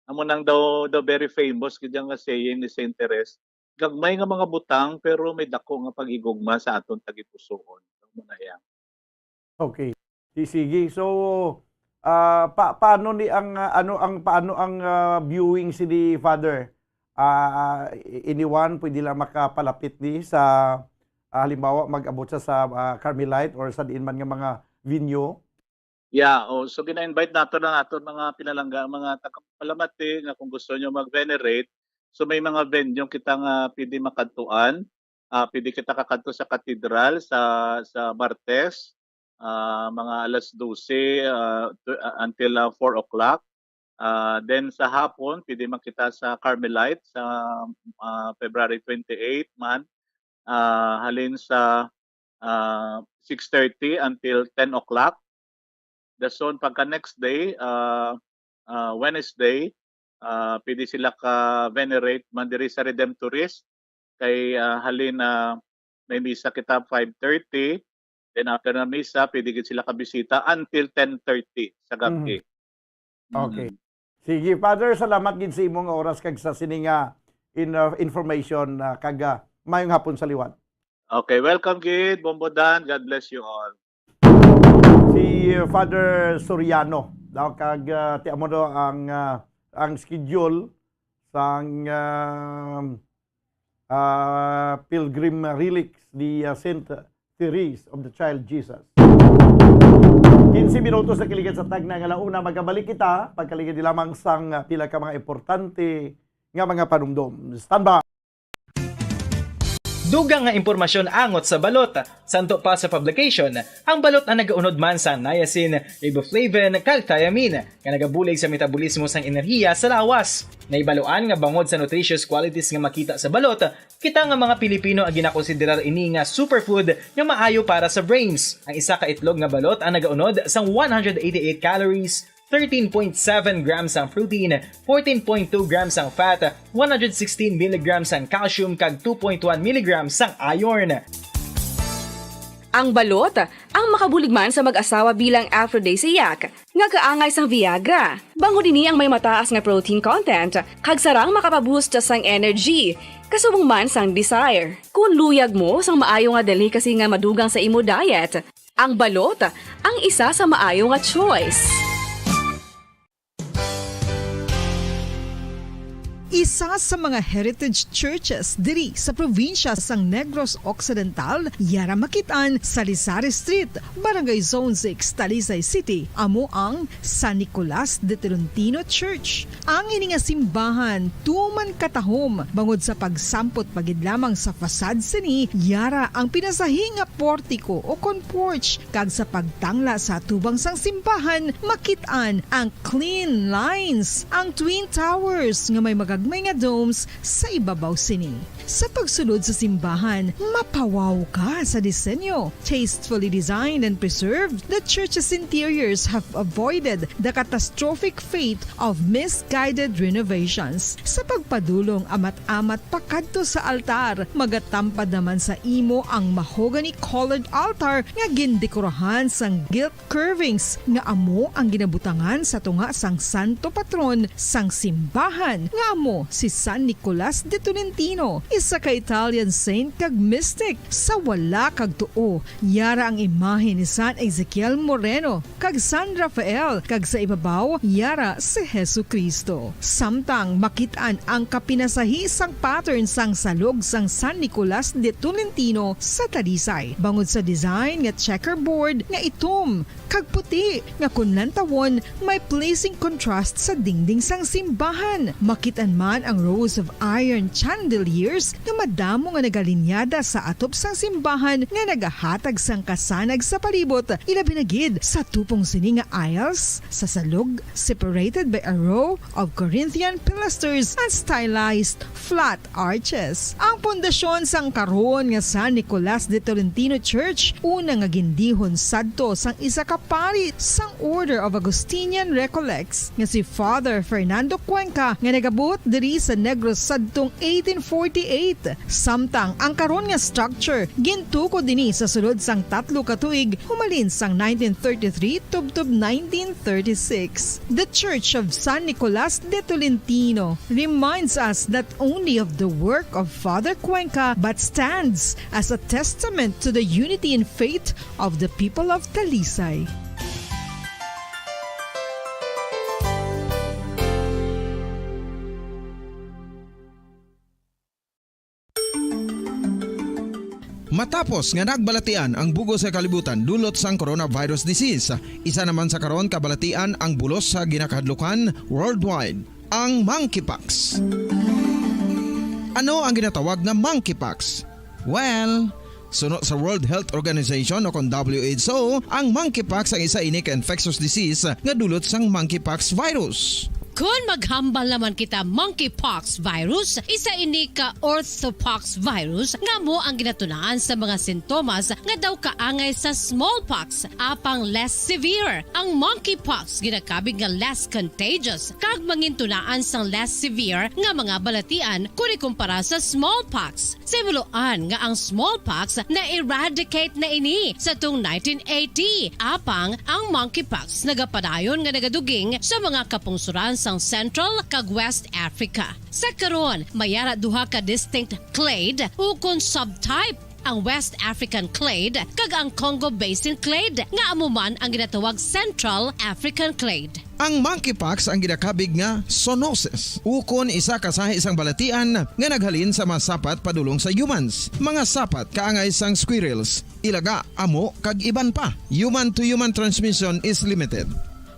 Amo nang daw, daw very famous gid nga saying ni Saint Therese, "Gagmay nga mga butang, pero may dako nga paghigugma sa aton tagipusoon." Amo na yan. Okay. Si-, sige. So, ah, pa-, paano ni ang, ah, ano ang, paano ang, ah, viewing sini, Father? Ah, i-, anyone pwede lang makapalapit ni sa, ah, halimbawa, mag-abot sa, sa, ah, Carmelite or sa diin man nga mga venue? Yeah, oh, so gina-invite nato lang aton mga pinalangga, mga tagapalamati nga kung gusto nyo mag-venerate, so may mga venue kita nga pwede makadtuan. Ah, pwede kita kakadto sa katedral sa, sa Martes, ah, mga alas dose, ah, to, ah, until, ah, four o'clock. Ah, then sa hapon, pwede man kita sa Carmelite sa, ah, February twenty-eight man, ah, halin sa, ah, six thirty until ten o'clock. Dason pagka next day, ah, ah, Wednesday, ah, pwede sila ka venerate man diri sa Redemptorist kay, ah, halin na may misa kita five thirty, then after na misa, pwede gid sila kabisita until ten thirty sa gabi. Mhm. Okay. Mm. Sige, Father, salamat gid sa imong oras kag sa sini nga in-, uh, information, uh, kag, uh, mayong hapon sa liwat. Okay, welcome gid, Bombo Dan. God bless you all. Si, uh, Father Soriano, daw kag, uh, ti amo do ang, uh, ang schedule sang, um, uh, pilgrim relics ni, uh, Saint Therese of the Child Jesus. Quince minutos na kaligid sa tagna nga launa, magabalik kita pagkaligid lamang sang, uh, pila ka mga importante nga mga panumdom. Stand by. Dugang nga impormasyon angot sa balot. Santo pa sa publication, ang balot ang nagaunod man sang niacin, riboflavin, kag thiamine, nga nagabulig sa metabolismo sang enerhiya sa lawas. Naibaluan nga bangod sa nutritious qualities nga makita sa balot, kita nga mga Pilipino ang ginakonsiderar ini nga superfood nga maayo para sa brains. Ang isa ka itlog nga balot ang nagaunod sang one hundred eighty-eight calories, thirteen point seven grams ang protein, fourteen point two grams ang fat, one hundred sixteen milligrams ang calcium, kag two point one milligrams ang iron. Ang balot, ang makabulig man sa mag-asawa bilang aphrodisiac, nga kaangay sang Viagra. Bangod ini ang may mataas nga protein content, kag sarang makapaboost sang energy, kasubong man sang desire. Kung luyag mo sang maayo nga delicacy nga madugang sa imo diet, ang balot ang isa sa maayo nga choice. Isa sa mga heritage churches diri sa probinsya sang Negros Occidental, yara makit-an sa Rizal Street, Barangay Zone six, Talisay City, amo ang San Nicolas de Tolentino Church. Ang ini nga simbahan tuman katahom bangod sa pagsampot pa gid lamang sa facade sini, yara ang pinasahi nga portiko o kon porch, kag sa pagtangla sa atubang sang simbahan makit-an ang clean lines, ang twin towers nga may magagmay nga domes sa ibabaw sini. Sa pagsulod sa simbahan, mapawaw ka sa disenyo. Tastefully designed and preserved, the church's interiors have avoided the catastrophic fate of misguided renovations. Sa pagpadulong amat-amat pakadto sa altar, magatampad naman sa imo ang mahogany-colored altar nga gindekorahan sang gilt curvings nga amo ang ginabutangan sa tunga sang santo patron sang simbahan, nga amo si San Nicolas de Tolentino, isa ka Italian saint kag mystic. Sa wala kag tuo, yara ang imahe ni San Ezekiel Moreno kag San Rafael, kag sa ibabaw, yara si Jesu-Cristo. Samtang makit-an ang kapinasahi sang pattern sang salog sang San Nicolas de Tolentino sa Talisay, bangod sa design nga checkerboard nga itom kag puti, nga kon lantawon, may pleasing contrast sa dingding sang simbahan. Makit-an man ang rows of iron chandeliers nga madamo nga nagalinyada sa atop sang simbahan nga nagahatag sang kasanag sa palibot, ilabi na gid sa tupong sini nga aisles sa salog, separated by a row of Corinthian pilasters and stylized flat arches. Ang pundasyon sang karon nga San Nicolas de Tolentino Church, una nga gindihon sadto sang isa ka pari sang Order of Augustinian Recollects nga si Father Fernando Cuenca, nga nagabot diri sa Negros sadtong eighteen forty-eight. Samtang ang karon nga structure gintukod dinhi sa sulod sang tatlo ka tuig, humalin sang nineteen thirty-three tubtob nineteen thirty-six. The Church of San Nicolas de Tolentino reminds us not only of the work of Father Cuenca but stands as a testament to the unity in faith of the people of Talisay. Matapos nga nagbalatian ang bug-os nga kalibutan dulot sang coronavirus disease, isa naman sa karon kabalatian ang bulos sa ginakahadlukan worldwide, ang monkeypox. Ano ang ginatawag nga monkeypox? Well, suno sa World Health Organization o kon W H O, ang monkeypox ang isa ini ka infectious disease nga dulot sang monkeypox virus. Kon maghambal naman kita monkeypox virus, isa ini ka orthopox virus nga amo ang ginatunaan sa mga sintomas nga daw kaangay sa smallpox, apang less severe. Ang monkeypox ginakabig nga less contagious kag mangintunaan sang less severe nga mga balatian kon ikumpara sa smallpox. Sa himuloan nga ang smallpox na-eradicate na ini sa tong nineteen eighty, apang ang monkeypox nagapadayon nga nagaduging sa mga kapungsoran sang Central kag West Africa. Sa karon, may ara duha ka distinct clade ukon subtype, ang West African clade kag ang Congo Basin clade, nga amo man ang ginatawag Central African clade. Ang monkeypox ang ginakabig nga zoonosis, ukon isa ka sahi sang balatian nga naghalin sa mga sapat padulong sa humans, mga sapat kaangay sang squirrels, ilaga, amo, kag iban pa. Human-to-human transmission is limited.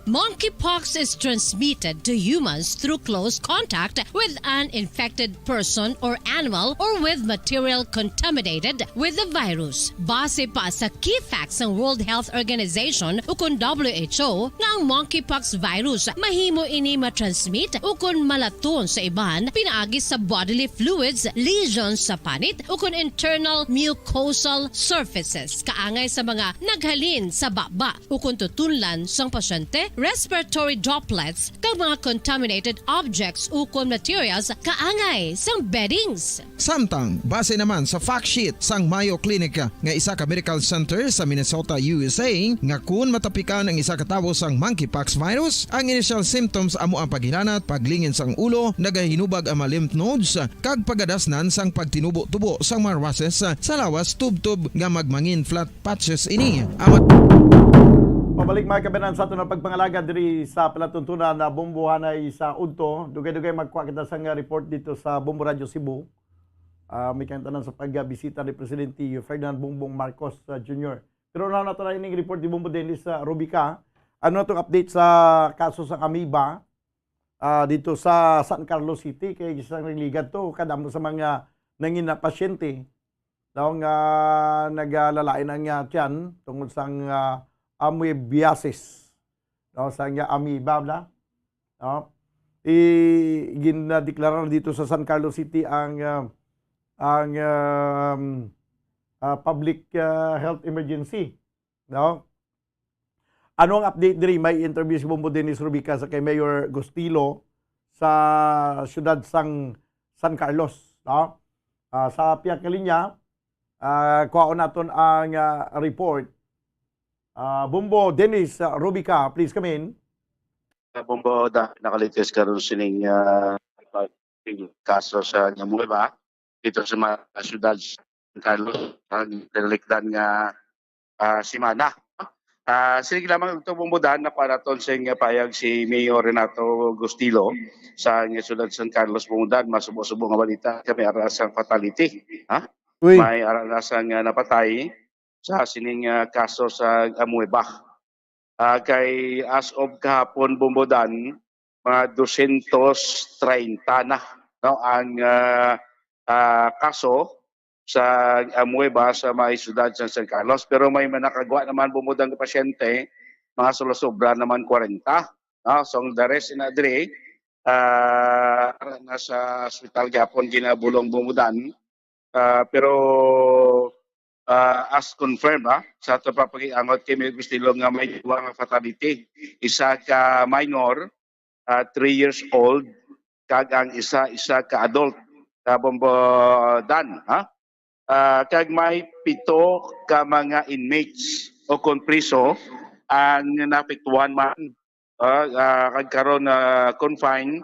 Monkeypox is transmitted to humans through close contact with an infected person or animal or with material contaminated with the virus. Base pa sa key facts sang World Health Organization ukon W H O, nga ang monkeypox virus mahimo ini matransmit ukon malaton sa iban pinaagi sa bodily fluids, lesions sa panit, ukon internal mucosal surfaces, kaangay sa mga naghalin sa baba ukon tutunlan sang pasyente, respiratory droplets, kag mga contaminated objects ukon materials kaangay sang beddings. Samtang, base naman sa fact sheet sang Mayo Clinic nga isa ka medical center sa Minnesota, U S A, nga kun matapikan ang isa ka tawo sang monkeypox virus, ang initial symptoms amo ang paghilanat, paglingin sang ulo, nagahinubag ang mga lymph nodes, kag pagadasnan sang pagtinubo-tubo sang mga rushes sa lawas tubtob nga magmangin flat patches ini. Ang mag- Pabalik, mga kabanan, sa aton ang pagpangalaga diri sa palatuntunan na Bombo anay sa udto. Dugay-dugay magkuha kita sang report dito sa Bombo Radio Cebu. Ah, may kantanan sa pagbisita ni Presidente Ferdinand Bongbong Marcos, ah, Junior. Pero una na tayo ining report ni Bombo Dennis, ah, Rubica. Ano na tong update sa kaso sa amoeba, ah, dito sa San Carlos City? Kay isang ligad to, kadamo sa mga nangin na pasyente daw nga nagalalain ang, ah, tiyan tungod sang, ah, amoebiasis. No, sang, ah, amoeba, bla? No? I-, ginadeklarar dito sa San Carlos City ang, ah, ang, um, ah, public, ah, health emergency, no? Ano ang update diri? May interview si Bombo Dennis Rubica sa kay Mayor Gustilo sa siyudad sang San Carlos, no? Ah, sa pihak nga linya, ah, kuhaon naton ang, ah, report. Ah, Bombo Dennis, ah, Rubica, please come in. Bombo, da, nakalitis karon sining, ah, kaso sa amoeba dito sa mga syudad sa San Carlos ang tinalikdan nga, ah, semana. Ah, sige lamang ito, Bombo Dan, nakuha naton sa inyong payag si Mayor Renato Gustilo sa inyong syudad San Carlos, Bombo Dan. Masubo-subo nga balita kami aras ang fatality. Ha? Uy. May aras ang, ah, napatay sa sining, ah, kaso sa amoeba. Ah, kay as of kahapon, Bombo Dan, mga dosyentos treinta na, no, ang, ah, ah, kaso sa amoeba sa may siyudad sa San Carlos. Pero may mga nakagwa naman, Bombo Dan, nga pasyente, mga sobra-sobra naman kwarenta, no? So, ang the rest na diri, ah, nasa ospital gyapon, ginabulong, Bombo Dan. Ah, pero, ah, as confirmed, ah, sa ato pa pag-iangot kay Mayor Bustillo nga may duha nga fatality. Isa ka minor, ah, three years old, kag ang isa, isa ka adult, ah, Bombo Dan, ha? Ah, kag may pito ka mga inmates o kon priso ang naapektuhan man, ah, ah, kag karon, ah, confined,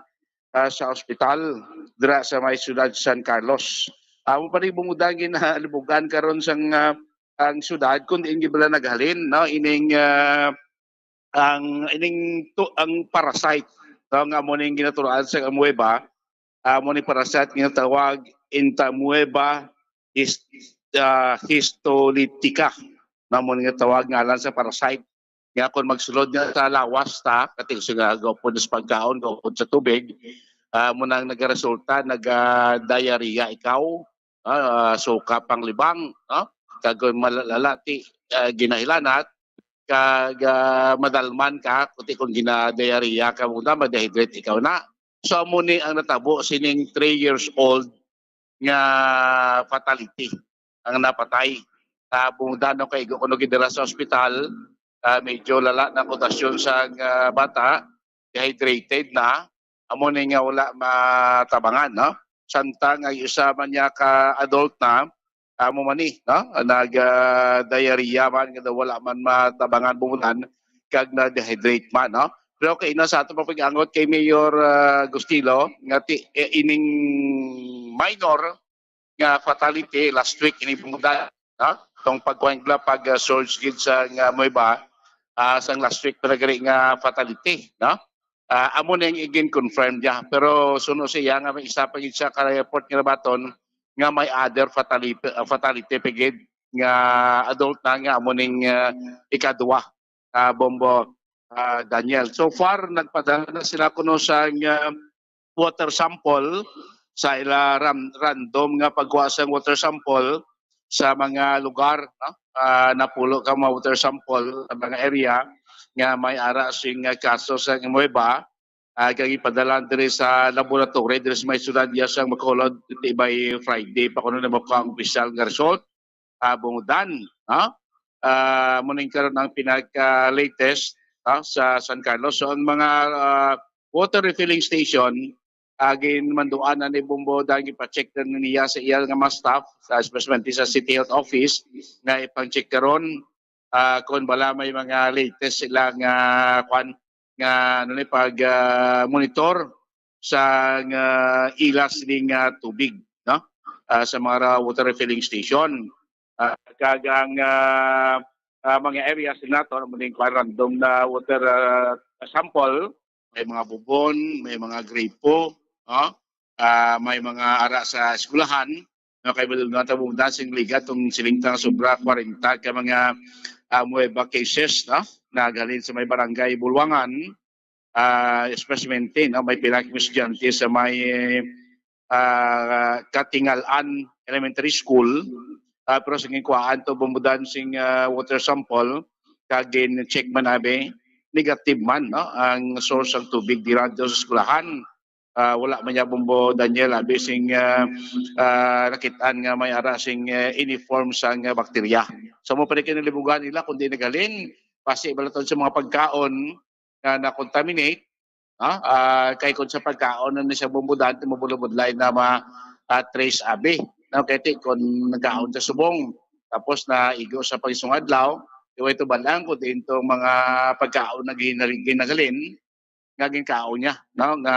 ah, sa ospital dira sa may siyudad San Carlos. Amo pa rin, Bombo Dan, ginalibugan karon sang, ah, ang siyudad, kundi hindi bala naghalin, no? Ining, ah, ang, ining tu-, ang parasite, no, nga amo ning ginaturoan sa amoeba, amo ni parasite nga tawag Entamoeba his-, ah, histolytica, no, amo ni nga tawag ngalan sa parasite. Nga kung magsulod nga sa lawas ta, kati siya nga gupod sa pagkaon, gupod sa tubig, ah, amo nang nagaresulta, naga-diarrhea ikaw, ah, suka panglibang, no? Kag kung malalati, ah, ginahilanat, kag, ah, madalman ka, kuti kung gina-diarrhea ka muna, ma-dehydrate ikaw na. So, amo ni ang natabo sining three years old nga fatality, ang napatay. Ah, Bombo Dan, no, kay igo kuno gidala sa ospital, ah, medyo lala na ang kondisyon sa, ah, bata, dehydrated na, amo ni nga wala matabangan, no? Samtang ang isa man niya ka adult na, amo man ni, no? Nag, ah, diarrhea man, nga daw wala man matabangan, Bombo Dan, kag na-dehydrate man, no? Pero okay na sa ato pa pag-angot kay Mayor, ah, Gustilo, nga ti-, eh, ining minor nga fatality last week ini, Bombo Dan, no? Tong pagkuan nila pag, ah, surge gid sa nga amoeba, ah, sang last week pa na gani nga fatality, no? Ah, amo na yung again confirmed niya. Pero suno siya nga may isa pa gid siya ka report nga nabaton nga may other fatality, ah, fatality pa gid nga adult na nga amo ning, ah, ikadua, ah, Bombo, ah, Daniel. So far, nagpadala na sila kuno sa, ah, water sample sa ila ram-, random nga pagkuha sang water sample sa mga lugar, no? Ah, napulo ka mga water sample sa mga area nga may ara sing, ah, kaso sa amoeba, ah, kag ipadala diri sa laboratory diri sa may siyudad ya sang Bacolod, ti by Friday pa kuno na makuha ang opisyal nga result. Ah, Bombo Dan, no? Ah, amo ning karon ang pinaka-latest, no, sa San Carlos. So, ang mga, ah, water refilling station, ah, ginmanduan na ni Bombo Dan, gipa-check na niya sa iya nga mga staff, sa, especially sa City Health Office, nga ipang-check karon, ah, kung bala may mga latest sila nga, kwan, nga, ano ni, pag, ah, monitor sa nga ila sini nga tubig, no? Ah, sa mga ra-, water refilling station. Ah, kag ang, ah, ah, mga areas nato, amo ning random na water, ah, sample, may mga bubon, may mga gripo, no? Ah, may mga ara sa eskwelahan, no? Kay wala na ta Bombo Dan sing ligat tong siling ta nga sobra kwarenta ka mga, ah, amoeba cases, no? Naghalin sa may barangay Bulwangan, ah, especially, no, may pila ka estudyante sa may, ah, Katingalan Elementary School. Ah, pero sa ginkuhaan to, Bombo Dan, sing, ah, water sample, kag gin-check man abi, negative man, no, ang source sang tubig dira sa eskwelahan. Ah, wala man niya, Bombo Daniel, abi sing, ah, ah, nakit-an nga may ara sing, ah, any form sang, ah, bakterya. So, amo pa rin kinalibugan nila, kundi naghalin, basi balaton sa mga pagkaon, nga na-contaminate, no? Ah, kay kung sa pagkaon na ni siya, Bombo Dan, mabulabudlay na ma-, ah, trace abi, no? Kay ti, kung nagkaon sa subong, tapos na igo sa pag-isong adlaw, iway to balang kung diin to mga pagkaon na ginali-, ginagalin, nga ginkaon niya, no? Nga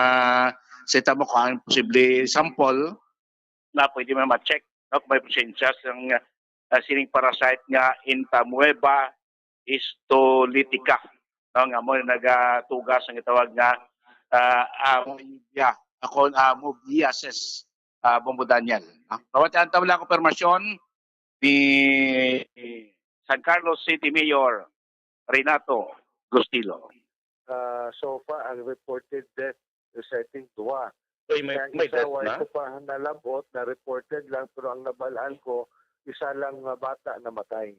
sa ita mo kung ang posible sample, na pwede man ma-check, no, kung may presensya sang, ah, sining parasite nga Entamoeba histolytica, no, nga mo nagatuga sang gitawag nga, ah, amoebia, ako, amoebiasis, ah, Bombo Daniel, no? Mawatian ta wala konfirmasyon ni San Carlos City Mayor Renato Gustilo. Ah, so far, ang reported death is, I think, duha. Uy, may, Kaya may isa, death way na? ko pa nalabot, na-reported lang, pero ang nabalaan ko, isa lang nga bata namatay.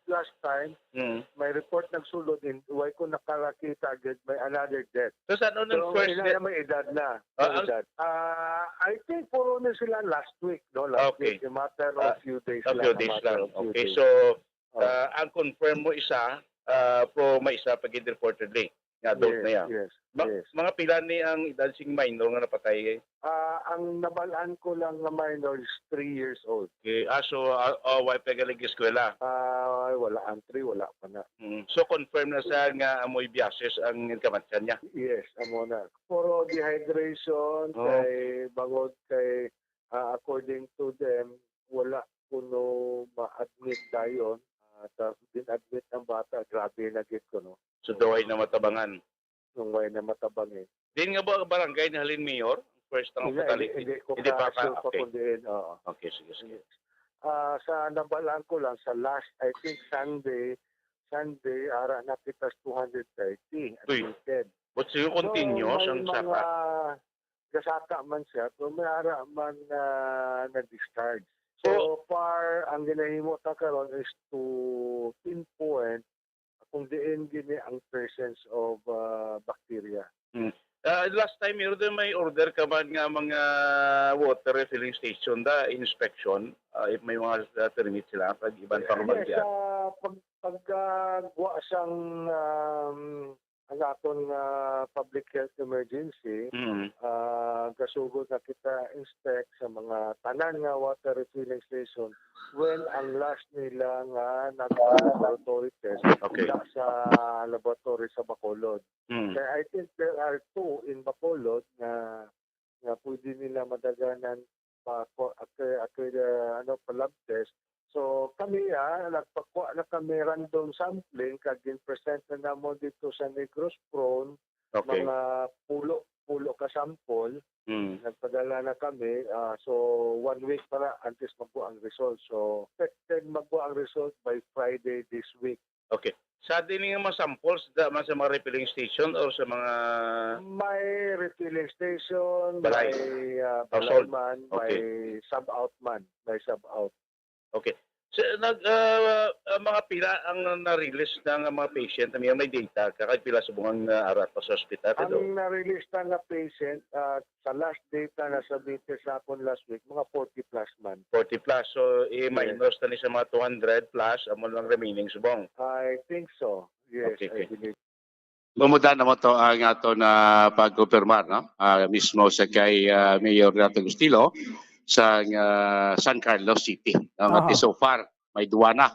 Last time, Mm. may report nagsulod, hindi, way ko nakarakita agad, may another death. So, saan ang Pero first ila death? na may edad na. Ah, May ang- edad. Ah, I think puro na sila last week, no? Last Okay. week, a matter of Ah, few days A lang. few A days matter lang. of few Okay, days. so, Oh. ah, ang confirm mo isa, ah, pero may isa pa gid reportedly nga adult Yes, na yan. yes, Ma- yes. Mga pila ni ang edad sing minor nga napatay? Ah, ang nabalaan ko lang nga minor is three years old. Okay. Ah, so, ah, oh, way pa galing eskwela. Ah, wala ang three, wala pa na. Mm. So, confirm na sa nga amoy biases ang kamatyan niya. Yes, amo na. Puro dehydration, Oh. kay bangod kay, ah, according to them, wala kuno ma-admit dayon. Ah, ta-, din-admit ang bata, grabe na gid kuno. So, daway na matabangan. Nung way na matabang eh. Din nga ba barangay ni halin, Mayor? First ang Hindi, fatality. hindi, hindi ko Hindi pa ka-assure ka-, pa okay. Kung diin. Oo. Okay, sige, sige. Ah, sa nabalaan ko lang, sa last, I think Sunday, Sunday, ara na kita sa two hundred thirty Uy. admitted. But siguro continuous So, ang may mga saka. gasaka man siya, pero may ara man na na-discharge. So, far, ang ginahimo ta karon is to pinpoint kung diin gini ang presence of ah, bacteria. Ah, last time, Mayor, din may order ka man nga mga water refilling station da inspection, ah, if may mga ah, permit sila pag iban pang Yes, balatian. ah, pag pagkagwa sang um, ang aton nga public health emergency, Mm. ah, gasugod na kita inspect sa mga tanan nga water refilling station when ang last nila nga nag-laboratory test Okay. sa laboratory sa Bacolod. Mm. Kaya I think there are two in Bacolod nga nga pwede nila madaganan pa ako ako ano pa lab test. So kami ah, nagpakuha na kami random sampling kag gin-present na namo dito sa Negros Prone, Okay. Mga pulo pulo ka sample. Mm. Nagpadala na kami, ah, so one week para antes magkuha ang result. So expected magkuha ang result by Friday this week. Okay. Sa din nga mga samples, da man sa mga refilling station or sa mga May refilling station, Balay. may ah, Household. Balay man, Okay. May sub-out man, may sub-out. Okay. So, nag, ah, ah, mga pila ang na-release na nga mga patient na may, may data ka kay pila subong ang ah, ara pa sa ospital, Pedro? Ang na-release na nga patient, ah, sa last data na submitted sa akon last week, mga forty plus man. Forty plus. So, i-minus na ni sa mga two hundred plus, amo lang remaining subong. I think so. Yes, Okay, I okay. believe. Bumuda na mo to ang ato na pagkumpirmar, no? Ah, mismo sa kay ah, Mayor Renato Gustilo sa ah, San Carlos City. No? Nga Aha. so far, may duwa na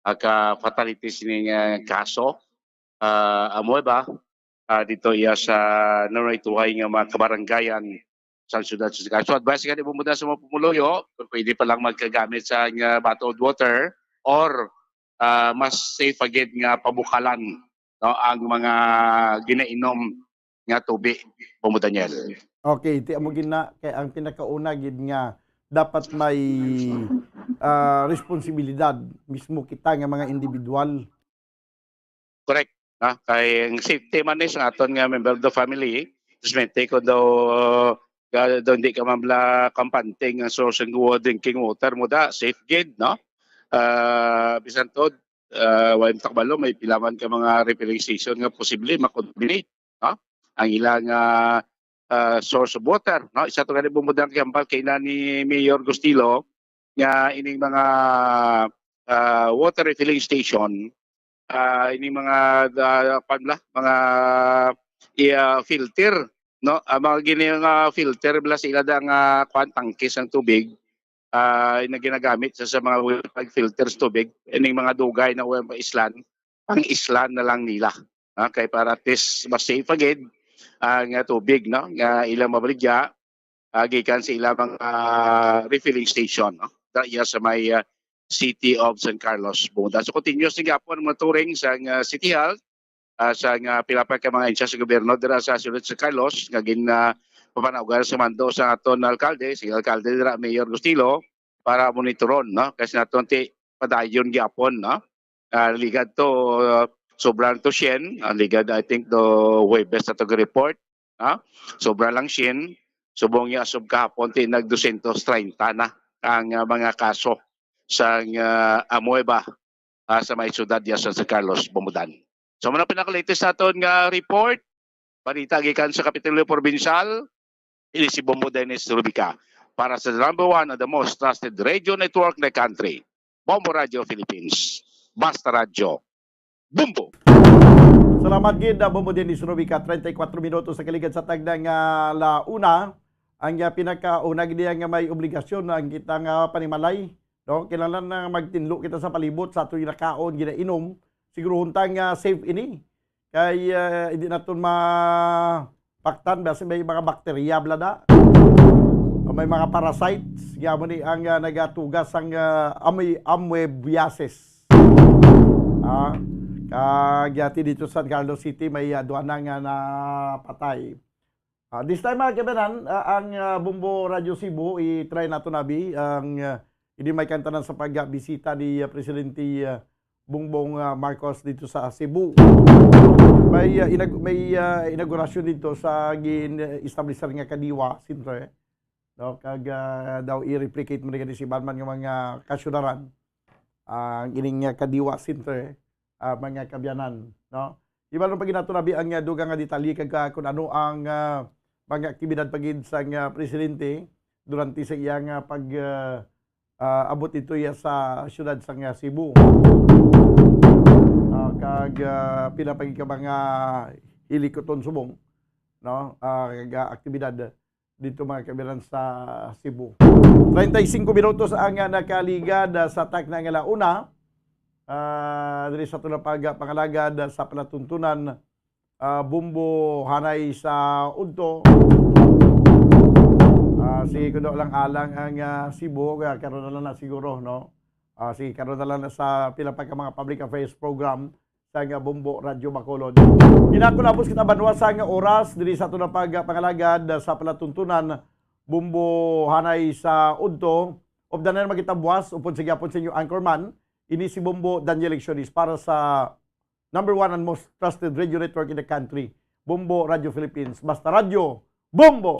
ang ah, fatalities ning ah, kaso. Ah, amo ba? Ah, dito iya sa naray tuhay nga mga kabarangayan sa siyudad sa San Carlos. So, advice gani bumuda sa mga pumuluyo, kung pwede pa lang magkagamit sa ah, bottled water or ah, mas safe pa gid nga pabukalan, no, ang mga ginainom nga tubig, Bomo Daniel. Okay, ti amo gid na kay ang pinakauna gid nga dapat may ah, responsibilidad mismo kita nga mga individual. Correct. Ha? Kay ang safety man ni sa aton nga member of the family, especially kung daw uh, daw hindi ka mabla kampante nga source ng wa- drinking water mo da, safe gid, no? Ah, bisan to, ah, wa yung takbalo, may pila man ka mga refilling station nga posible makontaminate, no? Ang ilang ah, ah, source of water, no? Isa to gani bumudang kambal kay na ni Mayor Gustilo nga ining mga ah, water refilling station, ah, ining mga ah, kuwan bala, mga i- ah, filter, no? Ang mga gini nga filter bala sa ila da nga kuwan, tangke sang tubig, ah, na ginagamit sa, sa mga water filters tubig, ining mga dugay na wa pa islan, pang islan na lang nila. Ah, kay para at least mas safe agad ang ah, tubig, no, nga ilang mabaligya ah, gikan sa ilang mga ah, refilling station, no? Da iya sa may ah, City of San Carlos, Bogota. So continuous ni gapon ang monitoring sa ah, City Health, ah, sa ah, pila pa ka mga ahensya sa gobyerno dira sa siyudad sa Carlos nga gin ah, papanaugan sa mando sa aton alkalde, si alkalde dira Mayor Gustilo para monitoron, no? Kasi naton ti padayon gyapon, no? Ah, ligad to ah, sobra to syen, ah, ligad I think to Huwebes na to report, ha? Sobra lang syen. Subong niya, as of kahapon, ti nag dosyentos treinta na ang, ah, mga kaso sang, ah, amoeba, ah, sa may syudad diya sa San Carlos, Bombodan. So, muna pinaka-latest naton nga report, balita gikan sa Kapitolyo Probinsyal, ini si Bombo Dennis Rubica para sa number one and the most trusted radio network in the country, Bombo Radio Philippines. Basta Radyo, Bombo! Salamat gid, ah, Bombo Dennis Rubica. Treinta y cuatro minutos sa kaligad sa tagna nga la una. Ang, ah, pinakauna gid niya nga may obligasyon ang kita nga panimalay, no? Kinahanglan na magtinlo kita sa palibot sa ato ginakaon, ginainom. Siguruhon ta nga safe ini. Kay, ah, hindi naton mapaktan, basi may mga bakterya, blada. O may mga parasites, nga mo ni ang, ah, nagatugas ang, ah, amoy-, amoebiasis. Ah, kag yati dito sa San Carlos City, may, ah, duha na nga napatay. Ah, this time, mga kabanan, ah, ang, ah, Bombo Radyo Cebu, i-try nato nabi ang, ah, hindi may kantanan sa pagbisita ni, ah, Presidente, ah, Bongbong, ah, Marcos dito sa Cebu. May, ah, inag-, may, ah, inaugurasyon dito sa gin-establishar nga Kadiwa Center, no? Kag, ah, daw i-replicate mo ni si Banman nga mga kasyudaran ang ining, ah, Kadiwa Center, ah, mga kabyanan, no? Ibalon pa gid nato nabi ang, ah, dugang nga detalye kag, ah, kung ano ang, ah, mga aktibidad pa gid sang, ah, presidente durante sa iyang, ah, pag, ah, ah, abot dito iya sa siyudad sang, ah, Cebu. Ah, kag, ah, pila pa gid ka mga hilikuton subong, no? Ah, kag, ah, aktibidad dito, mga kababayan, sa Cebu. Treinta y cinco minutos ang, ah, nakaligad, ah, sa tagna nga la una. Ah, diri sa aton pag-, pangalagad, ah, sa palatuntunan, ah, Bombo Hanay sa Udto. Ah, si kuno lang alang ang, ah, Cebu, kaya karon na lang na siguro, no? Ah, sige, karon na lang na sa pila pa ka mga public affairs program sa nga Bombo Radyo Bacolod. Ginako na kita banwa sa nga oras diri sa aton pag-, pangalagad sa palatuntunan Bombo Hanay sa Udto. Updan na makita buwas, upod sa gyapon sa inyo anchorman, ini si Bombo Daniel Leccionis para sa number one and most trusted radio network in the country, Bombo Radio Philippines. Basta Radyo, Bombo!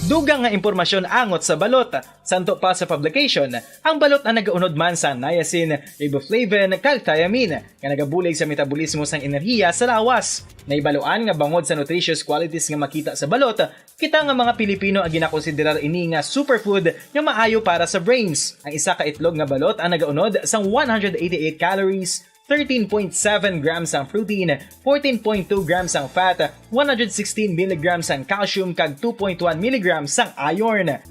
Dugang nga impormasyon angot sa balot. Santo pa sa publication, ang balot ang nagaunod man sa niacin, riboflavin, kag thiamine, nga nagabulig sa metabolismo sang enerhiya sa lawas. Naibaluan nga bangod sa nutritious qualities nga makita sa balot, kita nga mga Pilipino ang ginakonsiderar ini nga superfood nga maayo para sa brains. Ang isa ka itlog nga balot ang nagaunod sang one hundred eighty-eight calories, thirteen point seven grams ang protein, fourteen point two grams ang fat, one hundred sixteen milligrams ang calcium, kag two point one milligrams ang iron.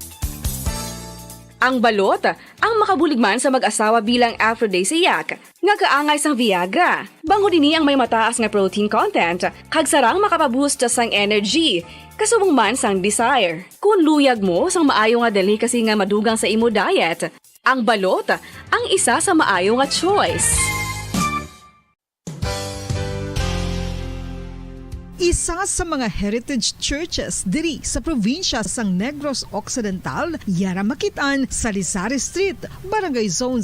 Ang balot, ang makabulig man sa mag-asawa bilang aphrodisiac, nga kaangay sang Viagra. Bangod ini ang may mataas nga protein content, kag sarang makapaboost sang energy, kasubong man sang desire. Kung luyag mo sang maayo nga delicacy nga madugang sa imo diet, ang balot ang isa sa maayo nga choice. Isa sa mga heritage churches diri sa probinsya sang Negros Occidental, yara makit-an sa Lizares Street, Barangay Zone